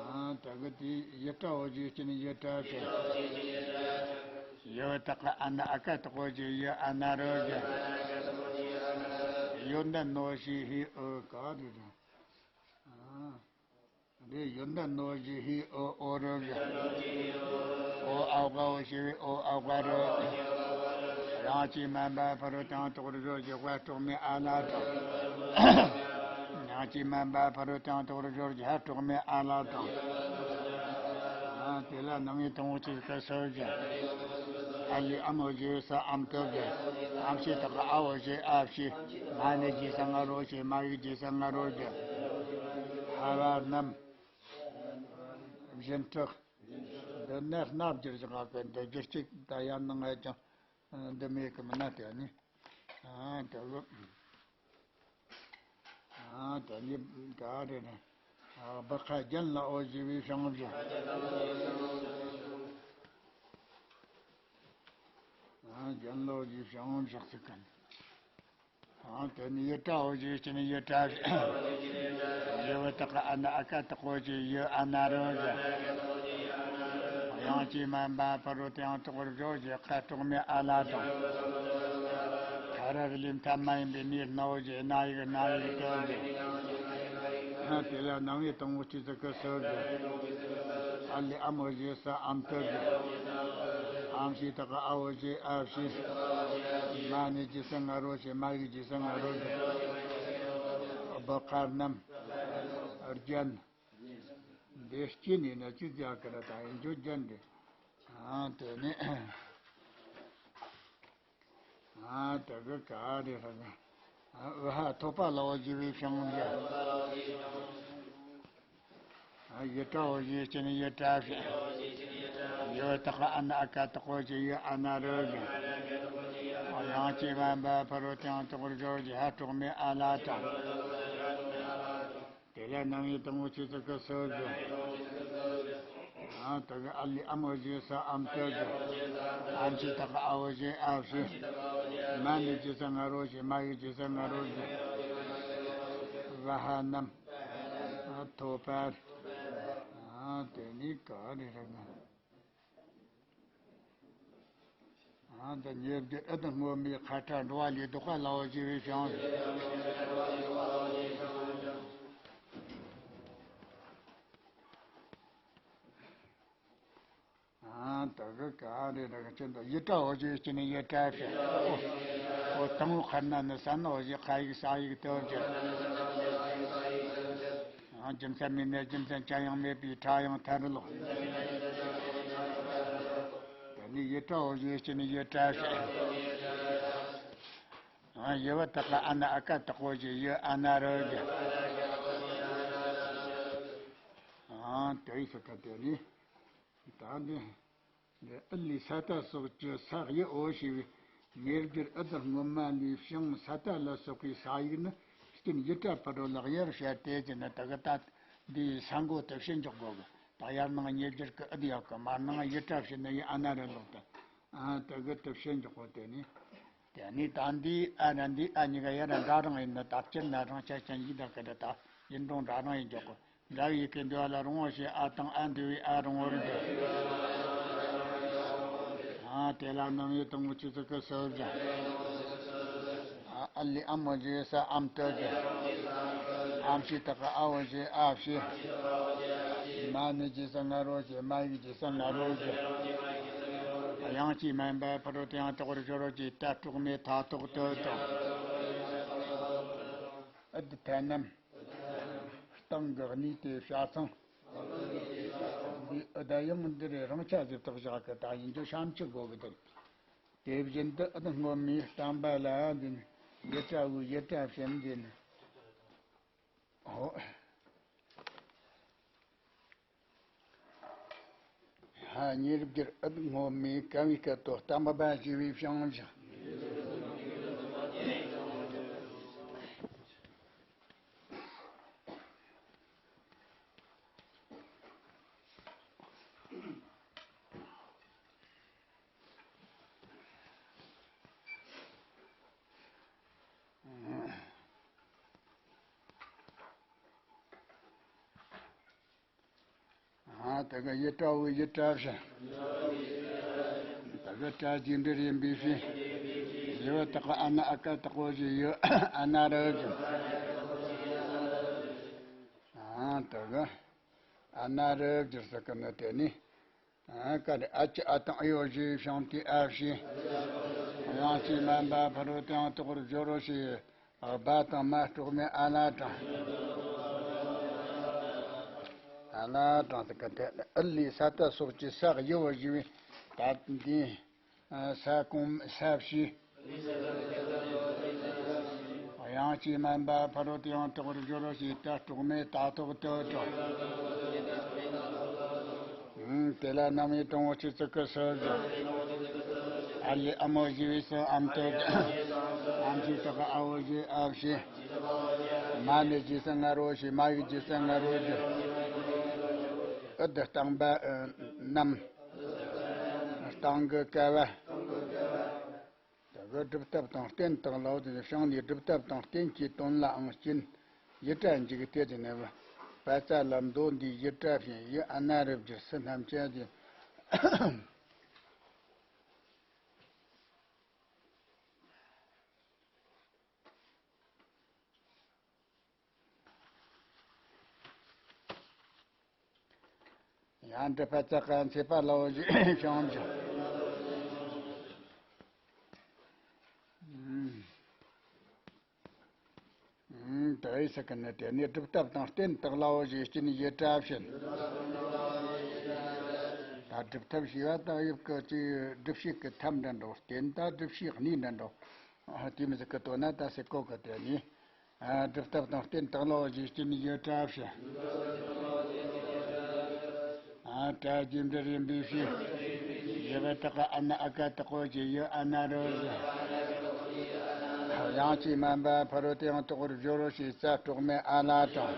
ཨ། དེ་གི་དེ་ཡི་ཏྲའོ་ཞེས་ཀྱི་ནི་ཡི་ཏྲ་ཞེས། ཡི་བཏགས་ཨ་ན་ཨ་ཀ་དག་པོ་ཞེས་ཡི་ཨ་ན་རོ་ཞེས། ཡོད་ན་ནོ་ཞེས་ཧི་ཨོ་ཀ་རི་ར། ཨ། འདི་ཡོན་ཏན་ནོ་ཞེས་ཧི་ཨོ་ཨོ་རོ་ཞེས། ཨོ་ཨ་ག་ཨོ་ཞེས་ཨོ་ཨ་ག་རོ། ཡང་ཅི་མན་པ་ཕ་རོ་དང་ཐོག་རོ་ཞེས་ཧ་གྲོགས་མེད་ཨ་ལ་དང་། ཡང་ཅི་མན་པ་ཕ་རོ་དང་ཐོག་རོ་ཞེས་ཧ་གྲོགས་མེད་ཨ་ལ་དང་། ཨ་དེ་ལ་ནང་ངེས་དང་པོ་ཅིག་གི་སོ་ཞེས། ཨ་ལི་ཨ་མོ་ཞེས་ས་ཨམ་ཏོ་ཞེས། ཨམ་ཤི་དག་ཨ་བོ་ཞེས་ཨ་ཕྱི། མ་ནི་ཇི་ས་ང་རོ་ཞེས་མ་ཡིག་ཇི་ས་ང་རོ་ཞེས། ཧ་བ་རྣམས། བཞིན་དྲུག་འདི་ནས་སྣ་བསྒྱུར་བཞག་གི་འདི་བསྒྱུར་གཅིག་ད་ཡང་ནང་ང་ཀྱང་འདི་མེད་གི་མིན་ན་དེ་ནི། ཨ་དེ་གི་ཨ་དེ་ནི་ག་རེ་ནི། ཨ་བ་ཁ་རྒྱན་ལ་འོ་ཞེས་པའི་བྱང་བཞག་ཨ་རྒྱན་ལ་འོ་ཞེས་བྱང་བཞག་ཟེར་གི་ནི། ཨ་དེ་ནི་ཡི་ཏྲ་འོ་ཞེས་ཀྱི་ནི་ཡི་ཏྲ། ཡི་བ་དག་གི་ཨ་ན་ཨ་ཀ་དག་གོ་ཞེས་ཡི་ཨ་ན་རོ་ཞེས། དབྱངས་ཅན་མན་པ་ཕ་རོ་དེའང་དག་རོ་ཞེས་ཁ་དྲོག་མའི་ཨ་ལ་དང་། ཁ་ར་གི་ལས་མཐའ་མ་ཡིན་པའི་ནི་སྣ་འོ་ཞེས་སྣ་ཡི་གི་སྣ་ཡི་གི་དོན་ཞེས། ཨ་དེ་ལ་ནང་བའི་དང་པོ་ཅི་ཟིག་གི་སོ་ཞེས། ཨ་ལི་ཨ་མོ་ཞེས་ས་ཨམ་ཏོ་ཞེས། ཨམ་ཤི་དག་གི་ཨ་བོ་ཞེས་ཨ་ཕྱི། མ་ནི་ཇི་སི་ང་རོ་ཞེས་མ་ཡིག་ཇི་སི་ང་རོ་ཞེས། བུ་ཁ་རྣམས། རྒྱན། འདི་སྐྱེ་ནས་ན་ཅི་རྒྱ་གི་ར་ད་ཡིན་རྒྱུ་རྒྱན་འདི། ཨ་དེ་ནི། ཨ་དེ་གི་ག་རེ་ར་ན། ཨ་ཨུ་ཧ་ཐོ་པ་ལ་འོ་ཞེས་པའི་བྱང་བཞག་ཨ་ཡི་ཏྲ་འོ་ཞེས་ཀྱི་ནི་ཡི་ཏྲ་བྱས། ཡི་བ་དག་གི་ཨ་ན་ཨ་ཀ་དག་གོ་ཞེས་ཡི་ཨ་ན་རོ་ཞེས། དབྱངས་ཅན་མན་པ་ཕ་རོ་དེའང་དག་རོ་ཞེས་ཧ་གྲོགས་མའི་ཨ་ལ་དང་། དེ་ལས་ནང་བའི་དང་པོ་ཅི་ཟིག་གི་སོ་ཞེས། ཨ་དག་གི་ཨ་ལི་ཨ་མོ་ཞེས་ས་ཨམ་ཏོ་ཞེས། ཨམ་ཤི་དག་གི་ཨ་བོ་ཞེས་ཨ་ཕྱི། མ་ནི་ཇི་སི་ང་རོ་ཞེས་མ་ཡིག་ཇི་སི་ང་རོ་ཞེས། བ་ཧ་རྣམས། ཨ་ཐོ་པ། ཨ་དེ་ནི་ག་རེ་ར་ན། ཨ་འདི་ཉེ་བརྒྱུད་ཨི་ཏི་སྔོན་མའི་ཁ་ཏྲ་འགྲོ་བ་ལས་ལྡོག་པ་ལ་འོ་ཞེས་པའི་བྱང་། ཨ་ད་གི་ག་རེ་ར་གི་ཅི་འདི་ཡི་ཏྲ་འོ་ཞེས་ཀྱི་ནི་ཡི་ཏྲ་བྱས། ཨོ་དང་པོ་ཁར་ན་ནི་ས་ན་འོ་ཞེས་ཁ་ཡིག་ས་ཡིག་ཏུ་བསྒྱུར། ཨ་རྒྱུ་མཚན་མེད་ནས་རྒྱུ་མཚན་ཅན་ཡང་མེད་པའི་ཕྲ་ཡང་ཐལ་ལོ། དེ་ནི་ཡི་ཏྲ་འོ་ཞེས་ཀྱི་ནི་ཡི་ཏྲ་བྱས། ཨ་ཡི་བ་དག་གི་ཨ་ན་ཨ་ཀ་དག་གོ་ཞེས་ཡི་ཨ་ན་རོ་ཞེས། ཨ་དེ་ཡི་ས་ཀ་དེ་ནི། ད་ནི། ཨི་ལི་ས་ཏ་སོགས་ཀྱི་ས་ཡི་འོ་ཞེས་པའི་ཉེ་བརྒྱུད་ཨི་ཏི་སྔོན་མ་ལས་བྱུང་ས་ཏ་ལ་སོགས་པའི་ས་ཡིག་ནི་རྐྱེན་ཡི་ཏྲ་ཕ་རོ་ལ་དབྱེར་བྱས་ཏེ་ཅི་ནི་དེ་གི་ད་འདིའི་ས་མགོ་དེ་ཕྱིར་འཇོག་དགོས་གི། ད་ཡར་ནང་ཉེ་བརྒྱུད་ཀྱི་ཨི་ཏི་ཡོད་གི། མར་ནང་ཡི་ཏྲ་ཕྱིར་ནི་ཡི་ཨ་ན་རེ་ལོག་སྟེ། ཨ་དེ་གི་དེ་ཕྱིར་འཇོག་གོ་དེ་ནི། དེ་ནི་ད་འདིའི་ཨ་ར་འདིའི་ཨ་གཉིས་ཀ་ཡ་ར་འདྲ་རང་ཡིན་ནི། ད་སྤྱིར་ན་རང་ཆ་ཅན་ཡིག་དག་གི་འདྲ་ད་ཡིན་རུང་འདྲ་རང་ཡིན་འཇོག་གོ། འདྲ་བའི་ཡི་གེ་འདུལ་བ་ལ་རུང་བ་ཞེས་ཨ་དང་ཨ་འདུལ་བའི་ཨ་རུང་བར་འདུལ། ཨ་དེ་ལ་ནང་ཡི་དང་པོ་ཅི་ཟིག་གི་སོ་བཞག་ཨ་ཨ་ལི་ཨ་མོ་ཞེས་ས་ཨམ་ཏོ་ཞེས། ཨམ་ཤི་དག་གི་ཨ་བོ་ཞེས་ཨ་ཕྱི། མ་ནི་ཇི་སི་ང་རོ་ཞེས་མ་ཡིག་ཇི་སི་ང་རོ་ཞེས། དབྱངས་ཅན་མན་པ་ཕ་རོ་དེའང་དག་རོ་ཞེས་ཀྱི་ད་གྲོགས་མའི་ཐ་ཐོག་ཏུ་དང་། ཨི་ཏི་ཐ་རྣམས། སྟེང་གི་གནས་དེ་བྱ་ཚང་། འདི་ཨི་ཏི་ཡང་འདི་རེ་རང་ཆ་ཟིག་ཐག་བཞག་གི་ད་ཡིན་རྒྱུ་བྱམས་ཆུ་དགོས་གི་དེ། དེ་བཞིན་དུ་ཨི་ཏི་སྔོན་མའི་བསྟན་པ་ལ་འདི་ནི་ཡི་ཏྲ་བོའི་ཡི་ཏྲ་བྱེད་འདི་ནི། ཨོ། ཧ་ཉེ་བརྒྱུད་ཨི་ཏི་སྔོན་མའི་ག་བའི་སྐད་དུ་བསྟན་པ་ཞེས་པའི་བྱང་བཞག་ཨ་དེ་ག་ཡི་ཏྲ་བོའི་ཡི་ཏྲ་བྱས། དེ་ག་ཏྲ་རྗེས་འབྲེལ་ཡིན་པའི་ཕྱིར། ཡི་བ་དག་གི་ཨ་ན་ཨ་ཀ་དག་གོ་ཞེས་ཡི་ཨ་ན་རོ་ཞེས། ཨ་དེ་ག་ཨ་ན་རུ་བསྒྱུར་ས་གི་ནི་དེ་ནི། ཨ་ཀ་རེ་ཨ་ཅི་ཨ་དང་ཨ་ཡོ་བཞི་བྱང་དེ་ཨ་བྱས། དབྱངས་ཅན་མ་འབའ་ཕ་རོལ་ཏུ་ཡང་དག་པར་སྦྱོར་རོ་ཞེས། འབའ་དང་མ་དཀྲོགས་མའི་ཨ་ལ་དྲངས། ཨ་ལ་དྲངས་ས་གི་དེ་ཨི་ལི་ས་ཏ་སོགས་ཀྱི་ས་གཡོ་བ་བཞི་བས་ད་འདི། ས་གོང་ས་བྱས། དབྱངས་ཅན་མ་འབའ་ཕ་རོལ་ཏུ་ཡང་དག་པར་སྦྱོར་རོ་ཞེས་ད་དཀྲོགས་མའི་ད་ཐོག་ཏུ་དྲངས། དེ་ལ་རྣམ་དབྱེ་དང་པོ་ཆོས་ཚིག་གི་སོ་བཞི། ཨ་ལས་ཨ་མོ་བཞི་བས་སོ་ཨམ་སྟོད། ཨམ་ཞེས་དག་ཨ་བོ་བཞི་ཨ་བྱས། མ་ནས་རྗེས་སུ་ང་རོ་ཞེས་མ་ཡིག་རྗེས་སུ་ང་རོ་བཞི། ཨི་དི་རྟིང་པ་རྣམས། རྟིང་གི་ཀ་བ། དེ་གི་སྒྲུབ་ཐབས་དང་རྟེན་དག་ལའོ། དེ་ནི་བྱང་ནས་སྒྲུབ་ཐབས་དང་རྟེན་གྱི་དོན་ལའང་རྐྱེན་ཡི་གྲྭ་འཇུག་སྟེ། དེ་ནི་པ་ཙ་ལ་མདོ་འདིའི་ཡི་གྲྭ་བྱིན་ཡི་ཨ་ན་རུ་བསྒྱུར་སུ་རྣམས་ཀྱང་དེ། ཡང་འདི་ཕ་ཙ་ཀ་མཚེ་པ་ལའོ་ཞེས་བྱུང་ཞིང་། དེ་ཡི་ས་ཀི་ནི་དེ་ནི་སྒྲུབ་ཐབས་དང་རྟེན་དག་ལའོ་ཞེས་རྐྱེན་ཡི་གྲྭ་བྱིན། ད་སྒྲུབ་ཐབས་ཞེས་པ་དག་ཡོད་ཀི་ཅིག་སྒྲུབ་བྱེད་ཀྱི་ཐབས་འདྲ་འགྲོ། རྟེན་ད་སྒྲུབ་བྱེད་གནས་འདྲ་འགྲོ། དེ་མི་ཟིག་གི་དོན་ན་ད་སེ་གོ་གི་དེ་ནི། སྒྲུབ་ཐབས་དང་རྟེན་དག་ལའོ་ཞེས་རྐྱེན་ཡི་གྲྭ་བྱིན། ཨ་གྲྭ་རྒྱས་འབྲིང་རིམ་པས་བྱས། བཞི་པ་དག་གི་ཨ་ན་ཨ་ཀ་དག་གོ་ཞེས་ཡི་ཨ་ན་རོ་བཞི། དབྱངས་ཅན་མ་འབའ་ཕ་རོལ་ཏུ་ཡང་དག་པར་སྦྱོར་རོ་ཞེས་ཙ་དཀྲོགས་མའི་ཨ་ལ་དྲངས།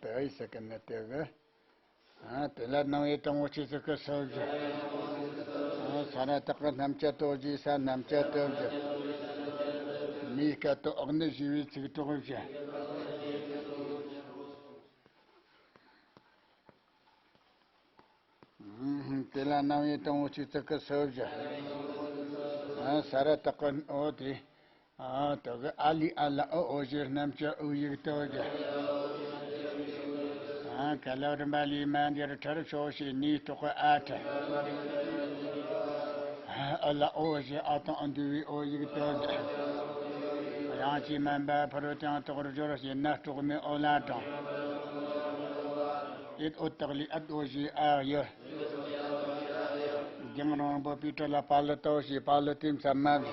དེ་ཡི་ས་ཀི་ནི་དེ་གི། དེ་ལ་རྣམ་དབྱེ་དང་པོ་ཆོས་ཚིག་གི་སོ་བཞི། ས་ར་བཏགས་སྔ་མ་སྐྱ་ཏོ་ཞེས་ས་རྣམས་སྐྱ་ཏོ་བཞི། མིའི་སྐད་དོད་ཨག་ནི་ཞེས་པའི་ཚིག་གྲོགས་བཞི། དེ་ལ་རྣམ་དབྱེ་དང་པོ་ཆོས་ཚིག་གི་སོ་བཞི། ས་ར་བཏགས་སྔ་འོ་དེ། ཨ་དེ་གི་ཨ་ལས་ཨ་ལ་ཨི་འོ་ཞེས་རྣམ་བཅད་ཨུ་ཡིག་ཏུ་བསྒྱུར། ཨ་ཀ་ལ་རིམ་པ་ལས་མ་འདིར་ཁྲར་ཕྱོགས་ཞེས་ནས་དྲག་གི་ཨ་ཁྲ། ཨི་ལ་ཨོ་ཞེས་ཨ་དང་ཨ་འདུས་པའི་ཨོ་ཡིག་ཏུ་བསྒྱུར། དབྱངས་ཅན་མ་འབའ་ཕ་རོལ་ཏུ་ཡང་དག་པར་སྦྱོར་ཞེས་ན་དཀྲོགས་མའི་ཨོ་ལ་དྲངས། ཨེ་ཨོ་བཏགས་ལས་ཨད་ཨོ་ཞེས་ཨ་ཡི། རྒྱང་རིང་པོ་པའི་གྲལ་ལ་པ་ལི་ཏོ་ཞེས་པ་ལི་དེ་མཚམས་མ་བཞག།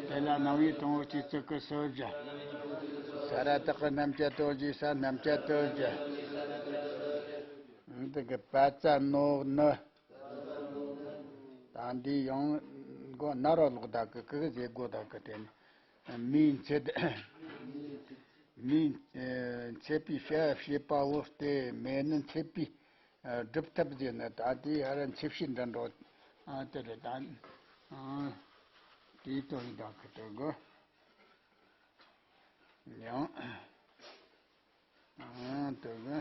དེ་ལ་རྣམ་དབྱེ་དང་པོ་ཆོས་ཚིག་གི་སོ་བཞི། ས་ར་བཏགས་སྔ་མ་སྐྱ་ཏོ་ཞེས་ས་རྣམས་སྐྱ་ཏོ་བཞི། འདི་གི་པ་ཙ་ནོ་ནི། ད་འདི་ཡང་མགོ་ན་རོ་ལོག་ད་གི་ཀི་གི་ཟེ་གོ་ད་གི་དེ་ནི། མིའི་མཚེ་མིའི་མཚེ་པའི་བྱ་བྱེད་པ་བོ་སྟེ་མེ་ནི་མཚེ་པའི་སྒྲུབ་ཐབས་ཟེར་ན། ད་དེ་ཧ་ར་མཚེ་བྱེད་འདྲ་འགྲོ། ཨ་དེ་རེད་ད། ཨ་དེའི་དོན་དག་གི་དོན་གོ། ཡང་ཨ་དོན་གོ།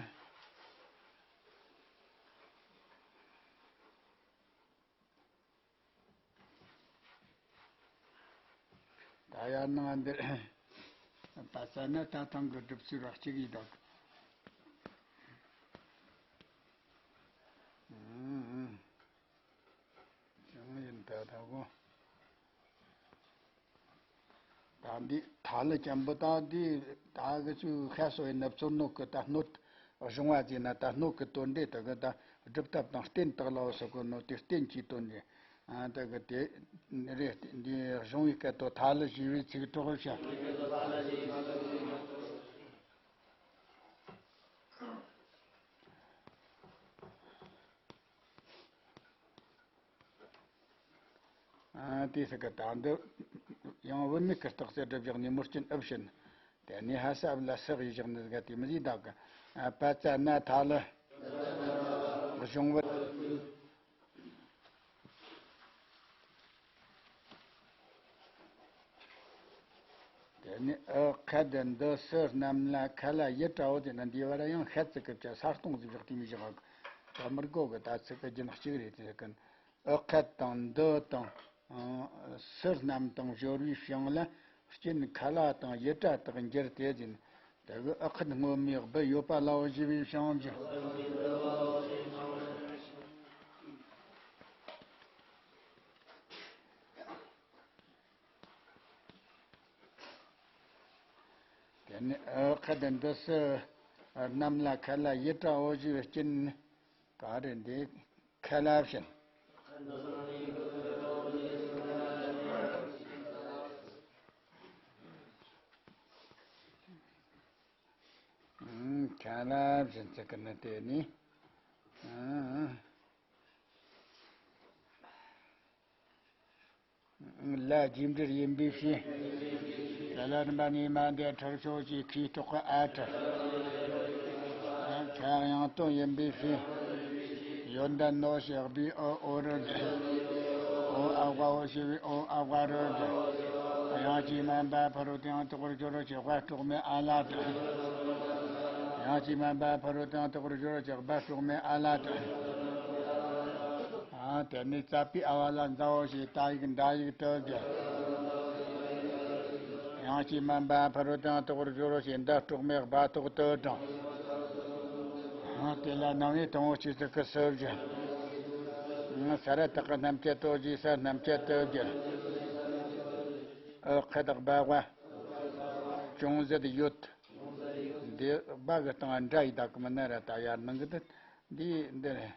ད་ཡང་ནང་འདིར་པ་ས་ན་ད་ཐང་གི་སྒྲུབ་ཚུལ་ར་གཅིག་ཡིན་དང་། ཡང་ཡིན་ད་ད་གོ། ད་འདི་ཐ་ལ་ཅན་པོ་ད་འདི་ད་གི་ཚུལ་ཤ་སོ་ཡི་ནབ་ཚོ་ནོ་གི་ད་སྣོད། གཞུང་བ་ཟེར་ན་ད་སྣོད་ཀྱི་དོན་འགྲེལ་དེ་གི་ད་སྒྲུབ་ཐབས་དང་རྟེན་དག་ལའོ་ཟེར་གོ་ནོ་དེ་རྟེན་གྱི་དོན་འགྲེལ། ཨ་དེ་གི་དེ་རེད། འདི་གཞུང་བའི་སྐད་དོ་ཐ་ལ་ཞེས་པའི་ཚིག་གྲོགས་བྱ། ཨ་དེ་ཟེར་གི་ད་འདི་ཡང་བུད་མེད་ཀྱི་རྟགས་གསལ་སྒྲུབ་བཞག་ནས་མོ་རྐྱེན་ཨུ་བྱིན། དེ་ནས་ཧ་ས་ཨུ་ལ་སི་ཡིས་བཞག་ནས་ག་དེ་མི་ཟིག་བདག་གི། ཨ་པ་ཙ་ན་ཐ་ལ། གཞུང་བུ། དེ་ནས་ཨི་ཁ་དེ་འདི་སི་རྣམས་ལ་ཁ་ལ་ཡི་གྲྭ་བོ་དེ་ན་འདི་བར་ཡང་ཤ་ཚིག་གི་བཅད་ས་སྟོང་ཟིག་བཞག་དེ་མི་བཞག་གི། ད་མི་དགོ་གི། ད་ཚིག་གི་རྒྱུན་གཅིག་རེད་དེ་གི། ཨི་ཁ་དང་འདི་དང་སི་རྣམས་དང་སྦྱོར་བའི་བྱིངས་ལ་རྐྱེན་ཁ་ལ་དང་ཡི་གྲྭ་དག་འགྱུར་ཏེ་ཟིན། དེ་གི་ཨ་ཁད་སྔོན་མའི་སྦུ་ཡོད་པ་ལའོ་ཞེས་པའི་བྱང་ཆུབ། དེ་ནས་ཨ་ཁད་འདི་སུ་རྣམས་ལ་ཁ་ལ་ཡི་བཀྲའོ་ཞེས་པའི་སྐྱིན་ག་རེ་འདི་ཁ་ལ་བྱིན། ཁ་ལ་བྱིན་ཚིག་གི་ནི་དེ་ནི། ལ་རྗེས་འབྲེལ་ཡིན་པའི་ཕྱིར། ལ་ལ་རིམ་པ་ནས་མ་འདས་ཁྲར་ཕྱོགས་ཀྱི་ཁའི་ཐོག་གི་ཨ་ཁྲ། ཁ་ཡང་དོན་ཡིན་པའི་ཕྱིར། ཡོན་ཏན་ནོ་ཞེས་སྦུའི་ཨོ་ཨོ་རུ་རྒྱ། ཨོ་ཨ་བ་ཨོ་ཞེས་པའི་ཨོ་ཨ་བ་རུ་རྒྱ། དབྱངས་ཀྱིས་མ་འབའ་ཕ་རོལ་ཏུ་ཡང་དག་པར་སྦྱོར་རོ་ཞེས་སྦ་སྲོག་མེད་ཨ་ལ་དང་། དབྱངས་ཀྱིས་མ་འབའ་ཕ་རོལ་ཏུ་ཡང་དག་པར་སྦྱོར་རོ་ཞེས་སྦ་སྲོག་མེད་ཨ་ལ་དང་། ཨ་དེ་ནས་ཙ་པི་ཨ་བ་ལ་མཛའ་བོ་ཞེས་ཏ་ཡིག་འདྲ་ཡིག་ཏུ་བརྒྱབ། དབྱངས་ཀྱིས་མ་འབའ་ཕ་རོལ་ཏུ་ཡང་དག་པར་སྦྱོར་རོ་ཞེས་འདི་སྲོག་མེད་སྦ་ཐོག་ཏུ་དྲངས། དེ་ལ་རྣམ་དབྱེ་དང་པོ་གཅིག་ཙིག་གི་སུ་བཞི། ས་ར་བཏགས་རྣམ་བཅད་དོ་ཞེས་ས་རྣམ་བཅད་དུ་བསྒྱུར། ཨོ་ཁ་བཏགས་སྦ་བ། ཅུང་ཟད་ཡོད། འདི་སྦ་གི་སྟེང་འདྲ་ཡི་དག་གི་མི་ན་ར་ད་ཡར་ནང་གི་འདི་འདི་འདི་རེད།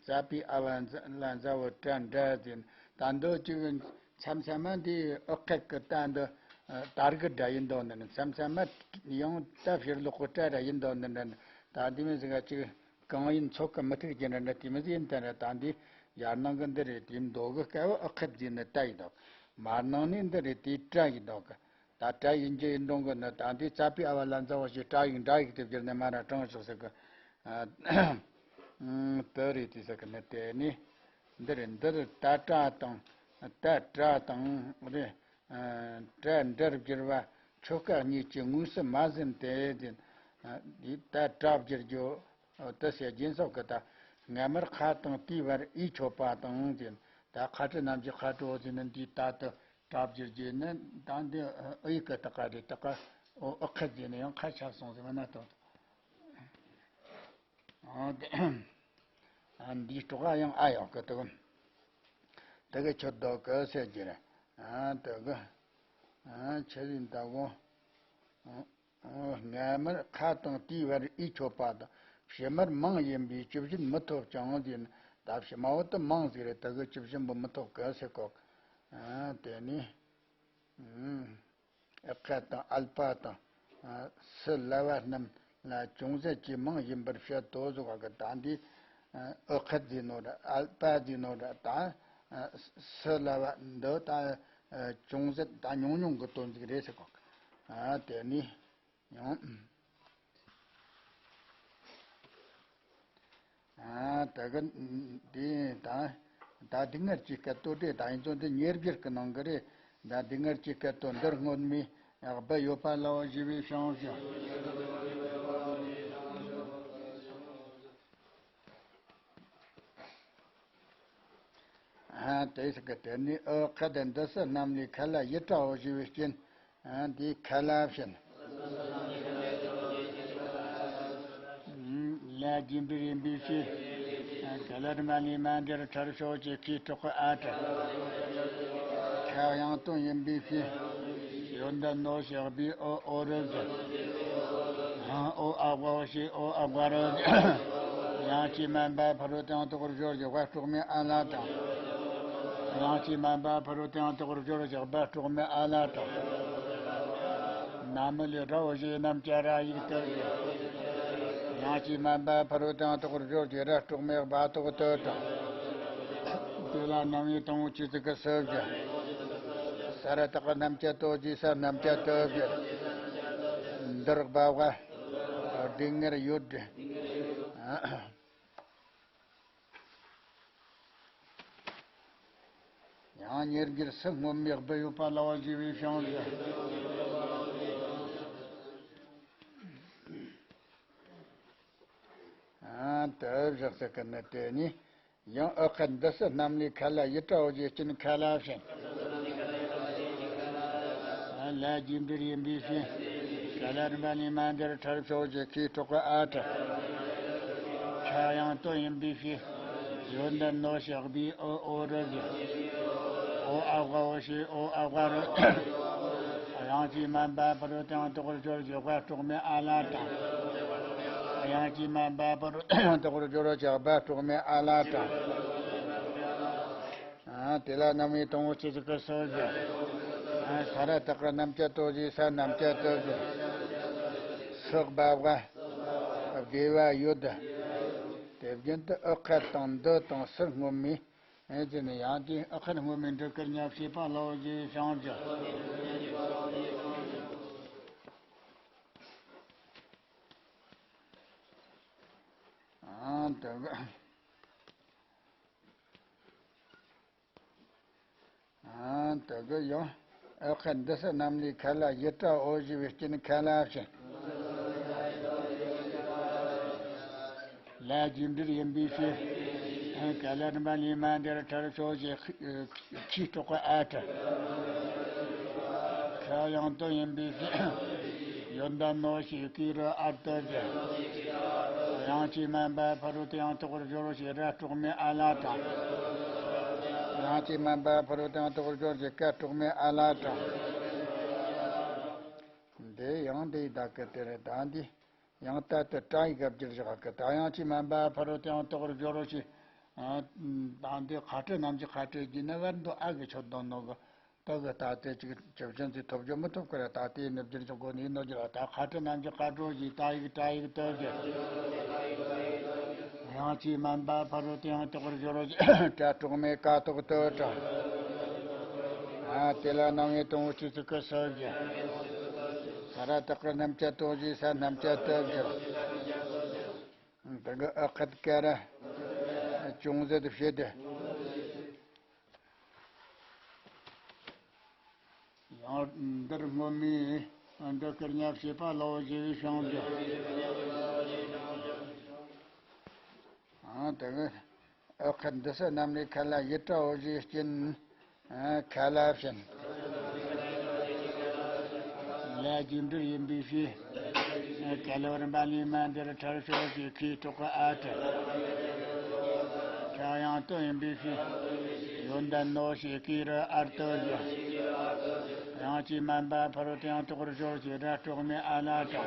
ཙ་པི་ཨ་བ་ལ་མཛའ་བོ་ཏྲ་འདྲ་ཟིན། ད་འདི་གཅིག་མཚམས་མཚམས་མ་འདི་ཨོ་ཁད་གི་ད་འདི་དར་གི་འདྲ་ཡིན་དོ་ནི་མཚམས་མཚམས་མ་ཡང་ད་ཕྱིར་ལོག་གི་ཏྲ་འདྲ་ཡིན་དོ་ནི་འདྲ། ད་འདི་མི་ཟིག་ག་གཅིག་གང་ཡིན་ཚོད་ཀྱི་མི་ཐུག་ཀྱི་འདྲ་འདྲ་དེ་མི་ཟིག་ཡིན་ད་ར། ད་འདི་ཡར་ནང་གི་འདི་རེད། དེ་མདོ་གི་སྐད་བོ་ཨོ་ཁད་ཟིན་ནི་ཏྲ་ཡིན་དོ། མར་ནང་ནི་འདི་རེད། དེ་ཏྲ་ཡིན་དོ་གི། ད་ཏྲ་ཡིན་གྱི་ཡིན་དོ་གི་ནི་ད་འདི་ཙ་པི་ཨ་བ་ལ་མཛའ་བོ་ཞེས་ཏྲ་ཡིག་འདྲ་ཡིག་དེ་བསྒྱུར་ནས་མ་ར་དྲངས་ཆོག་ཟེར་གི། ཨ་དེ་རེད། དེ་ཟེར་གི་ནི་དེ་ནི་འདི་རེད། འདིར་ད་ཏྲ་དང་ད་ཏྲ་དང་རེད། ཨ་ཏྲ་འདིར་བསྒྱུར་བ་ཆོ་ག་གཉིས་ཀྱི་དངོས་སུ་མ་ཟིན་ཏེ་ཟིན། ཨ་འདི་ད་ཏྲ་བསྒྱུར་རྒྱུ་དེ་ཟེར་རྒྱུན་སོགས་ཀྱི་ད་སྔ་མར་ཁ་དང་དེའི་བར་འོས་ཆོད་པ་དང་ཟིན། ད་ཁ་ཏྲ་རྣམས་ཀྱི་ཁ་ཏྲོ་ཟིན་ནི་འདི་ད་དུ། གྲབས་བསྒྱུར་རྒྱུ་ནི་ད་འདི་ཨི་ཡིག་གི་ཏག་ཀ་རེད། ཏག་ཀ་ཨོ་ཨོ་ཁ་རྒྱུ་ནི་ཡང་ཁ་ཆག་སོང་ཟེར་བ་ན་ཏོག་ཏོག་ཨ་འདིའི་སྤྲོ་ག་ཡང་ཨ་ཡག་གི་འདུག་དེ་གི་ཆོད་དོ་གི་ཟེར་རྒྱུ་རེད། ཨ་དེ་གི་ཨ་ཆི་ཟིན་ད་གོ། སྔ་མར་ཁ་དང་དེའི་བར་འོས་ཆོད་པ་དང་ཕྱི་མར་མང་ཡིན་པས་བཅུ་བཞི་མི་ཐོབ་ཀྱང་ཟེར་ན། ད་ཕྱི་མ་བོ་དུ་མང་ཟིག་རེད། དེ་གི་བཅུ་བཞི་པོ་མི་ཐོབ་གི་ཟེར་གོ། ཨ་དེ་ནི་ཨ་ཁ་དང་ཨལ་པ་དང་ཨ་སི་ལ་བ་རྣམས་ལ་ཅུང་ཟད་ཀྱིས་མང་ཡིན་པར་བཤད་དོ་ཟེར་བ་གི། ད་འདི་ཨ་ཨོ་ཁད་ཟེར་ནོ་ར་ཨལ་པ་ཟེར་ནོ་ར། ད་ཨ་སི་ལ་བ་འདི་ད་ཨ་ཅུང་ཟད་ད་ཉུང་ཉུང་གི་དོན་ཟིག་རེད་ཟེར་གོ། ཨ་དེ་ནི་ཡང་ཨ་ད་གི་འདི་ད་ད་སྡུག་བསྔལ་གྱི་སྐད་དོ། དེ་ད་ཡིན་ཙང་འདི་ཉེར་བསྒྱུར་གི་ནང་གི་རེད། ད་སྡུག་བསྔལ་གྱི་སྐད་དོ་འདིར་སྔོན་མའི་སྦུ་ཡོད་པ་ལའོ་ཞེས་པའི་བྱང་ཆུབ། ཨ་དེ་ཟེར་གི། དེ་ནི་ཨོ་ཁ་དང་འདི་སུ་རྣམས་ལས་ཁ་ལ་ཡི་བཀྲའོ་ཞེས་པའི་རྐྱེན། ཨ་འདི་ཁ་ལ་བྱིན། ལ་རྗེས་འབྲེལ་ཡིན་པའི་ཕྱིར། ཁ་ལ་རི་མ་ལི་མ་འདིར་ཁྲར་ཕྱོགས་ཀྱི་ཁའི་ཐོག་གི་ཨ་ཁྲ། ཁ་ཡང་དོན་ཡིན་པའི་ཕྱིར། ཡོན་ཏན་ནོ་ཞེས་སྦུའི་ཨོ་ཨོ་རུ་བསྒྱུར། ཨོ་ཨ་བ་ཨོ་ཞེས་ཨོ་ཨ་བ་རུ་བསྒྱུར། དབྱངས་ཀྱིས་མ་འབའ་ཕ་རོལ་ཏུ་ཡང་དག་པར་སྦྱོར་རོ་ཞེས་སྦ་སྲོག་མེད་ཨ་ལ་དང་། དབྱངས་ཀྱིས་མ་འབའ་ཕ་རོལ་ཏུ་ཡང་དག་པར་སྦྱོར་རོ་ཞེས་སྦ་སྲོག་མེད་ཨ་ལ་དང་། ན་མི་ལས་རའོ་ཞེས་རྣམ་བཅད་ར་ཡིག་ཏུ་བསྒྱུར། དབྱངས་ཀྱིས་མ་འབའ་ཕ་རོལ་ཏུ་ཡང་དག་པར་སྦྱོར་རོ་ཞེས་ར་སྲོག་མེད་སྦ་ཐོག་ཏུ་དྲངས། དེ་ལ་རྣམ་དབྱེ་དང་པོ་གཅིག་ཙིག་གི་སུ་བཞི། ས་ར་བཏགས་རྣམ་བཅད་དོ་ཞེས་ས་རྣམ་བཅད་དུ་བསྒྱུར། འདིར་སྦ་བ། སྡུག་བསྔལ་ཡོད་དེ། ཡང་ཉེར་བསྒྱུར་སུ་སྔོན་མའི་སྦུ་ཡོད་པ་ལའོ་ཞེས་པའི་བྱང་ཆུབ། ཨ་དེ་བཞག་ཟེར་གི་ནི་དེ་ནི། ཡང་ཨོ་ཁ་འདི་སུ་རྣམས་ལས་ཁ་ལ་ཡི་བཀྲའོ་ཞེས་རྐྱེན་ཁ་ལ་བྱིན། ལ་རྗེས་འབྲེལ་ཡིན་པའི་ཕྱིར། ཡ་ལ་རིམ་པ་ལས་མ་འདིར་ཁྲར་ཕྱོགས་ཀྱི་ཁའི་གྲོགས་ཨ་ཏྲ། ཁ་ཡང་དོ་ཡིན་པའི་ཕྱིར། ཡོན་ཏན་ནོ་ཞག་པའི་ཨོ་ཨོ་རི་ཟེར། ཨོ་ཨ་བ་ཨོ་ཞེས་ཨོ་ཨ་བ་རི། དབྱངས་ཀྱིས་སྨན་པ་ཕ་རོལ་ཏུ་ཡང་དག་པར་སྦྱོར་བའི་དཔལ་གྲོགས་མེད་ཨ་ལ་ཏྲ། དབྱངས་ཀྱིས་སྨན་པ་ཕ་རོལ་ཏུ་ཡང་དག་པར་སྦྱོར་བའི་དཔལ་གྲོགས་མེད་ཨ་ལ་ཏྲ། ཨ། དེ་ལ་རྣམ་དབྱེ་དང་པོ་ཆོས་ཅན་གྱི་སོ་བཞི། ཨ། ས་ར་བཏགས་པ་རྣམ་བཅད་དོ་ཞེས་ས་རྣམ་བཅད་དོ་ཞེས། སུ་བ་བ། དགེ་བ་ཡོད། དེ་བཞིན་དུ་ཨུ་ཁ་དང་འདི་དང་སུ་སྔོན་མའི། ཨེ་ཙི་ནི་ཡང་དེ་ཨུ་ཁ་སྔོན་མའི་འབྲི་དཀར་ཉ་བྱེད་པ་ལའོ་ཞེས་བྱང་རྒྱུ། ཨ། དེ་གི། ཨ། དེ་གི་ཡང་ཨུ་ཁ་འདི་སུ་རྣམ་ལས་ཁ་ལ་ཡི་ཏྲ་ཨོ་ཞེས་པའི་རྐྱེན་ཁ་ལ་བྱིན། ལ་རྒྱས་འབྲིང་ཡིན་པའི་ཕྱིར། ཨ། ཁ་ལ་རིམ་པ་ལས་མ་འདིར་ཁྲར་ཕྱོགས་ཀྱི་ཁའི་གྲོགས་ཨ་ཏྲ། ཁ་ཡང་དོ་ཡིན་པའི་ཕྱིར། ཡོན་ཏན་ནོ་ཞེས་ཀའི་རི་ཨར་ཏི་ཟེར། དབྱངས་ཀྱིས་སྨན་པ་ཕ་རོལ་ཏུ་ཡང་དག་པར་སྦྱོར་ཞེས་ར་གྲོགས་མེད་ཨ་ལ་ཏྲ། དབྱངས་ཀྱིས་སྨན་པ་ཕ་རོལ་ཏུ་ཡང་དག་པར་སྦྱོར་ཞེས་ཀ་གྲོགས་མེད་ཨ་ལ་ཏྲ། འདི་ཡང་འདི་ད་གི་དེ་རེད། ད་འདི་ཡང་ད་དེ་ཏྲ་ཡི་སྐབས་ཀྱི་བཞག་གི། ད་དབྱངས་ཀྱིས་སྨན་པ་ཕ་རོལ་ཏུ་ཡང་དག་པར་སྦྱོར་ཞེས། ཨ། ད་འདི་ཁ་སྤྲོད་རྣམ་འཇོག་ཁ་སྤྲོད་ཀྱི་ནི་བར་དུ་ཨ་གི་ཆོད་དོན་ནོ་གི། ད་གི་ད་ལྟའི་ཅིག་ཇི་བཞིན་ཚིག་ཐོབ་རྒྱུ་མི་ཐོབ་ཀི་ར། ད་ལྟའི་ནུབ་འགྱུར་གྱི་སྒོ་ནས་ནོར་རྒྱུ་ར། ད་ཁ་སྤྲོད་རྣམ་འཇོག་ཁ་སྤྲོད་ཀྱི་ཏྲ་ཡིག་ཏྲ་ཡིག་ཏུ་གི། དབྱངས་ཀྱིས་སྨན་པ་ཕ་རོལ་ཏུ་ཡང་དག་པར་སྦྱོར་ཞེས་ཀྲ་གྲོགས་མེད་ཀ་ཐོག་ཏུ་ཏྲ། ཨ། དེ་ལ་རྣམ་དབྱེ་དང་པོ་ཆོས་ཅན་གྱི་སོ་བཞི། ས་ར་བཏགས་པ་རྣམ་བཅད་དོ་ཞེས་ས་རྣམ་བཅད་ཏུ་གི། དེ་གི་ཨུ་ཁ་ཏ་ཀ་ར་ཅུང་ཟད་བྱེད་དེ། ཡང་འདིར་སྔོན་མའི་འདི་སྐུར་ཉ་བྱེད་པ་ལའོ་ཞེས་པའི་བྱང་རྒྱུ། ཨ། དེ་གི་ཨུ་ཁ་འདི་སུ་རྣམ་ལས་ཁ་ལ་ཡི་ཏྲ་ཨོ་ཞེས་རྐྱེན་ཁ་ལ་བྱིན། ལ་རྒྱས་འབྲིང་ཡིན་པའི་ཕྱིར། ཁ་ལ་རིམ་པ་ལས་མ་འདིར་ཁྲར་ཕྱོགས་ཀྱི་ཁའི་གྲོགས་ཨ་ཏྲ། ཁ་ཡང་དོ་ཡིན་པའི་ཕྱིར། ཡོན་ཏན་ནོ་ཞེས་ཀའི་རི་ཨར་ཏི་ཟེར། དབྱངས་ཀྱིས་སྨན་པ་ཕ་རོལ་ཏུ་ཡང་དག་པར་སྦྱོར་ཞེས་ར་གྲོགས་མེད་ཨ་ལ་ཏྲ།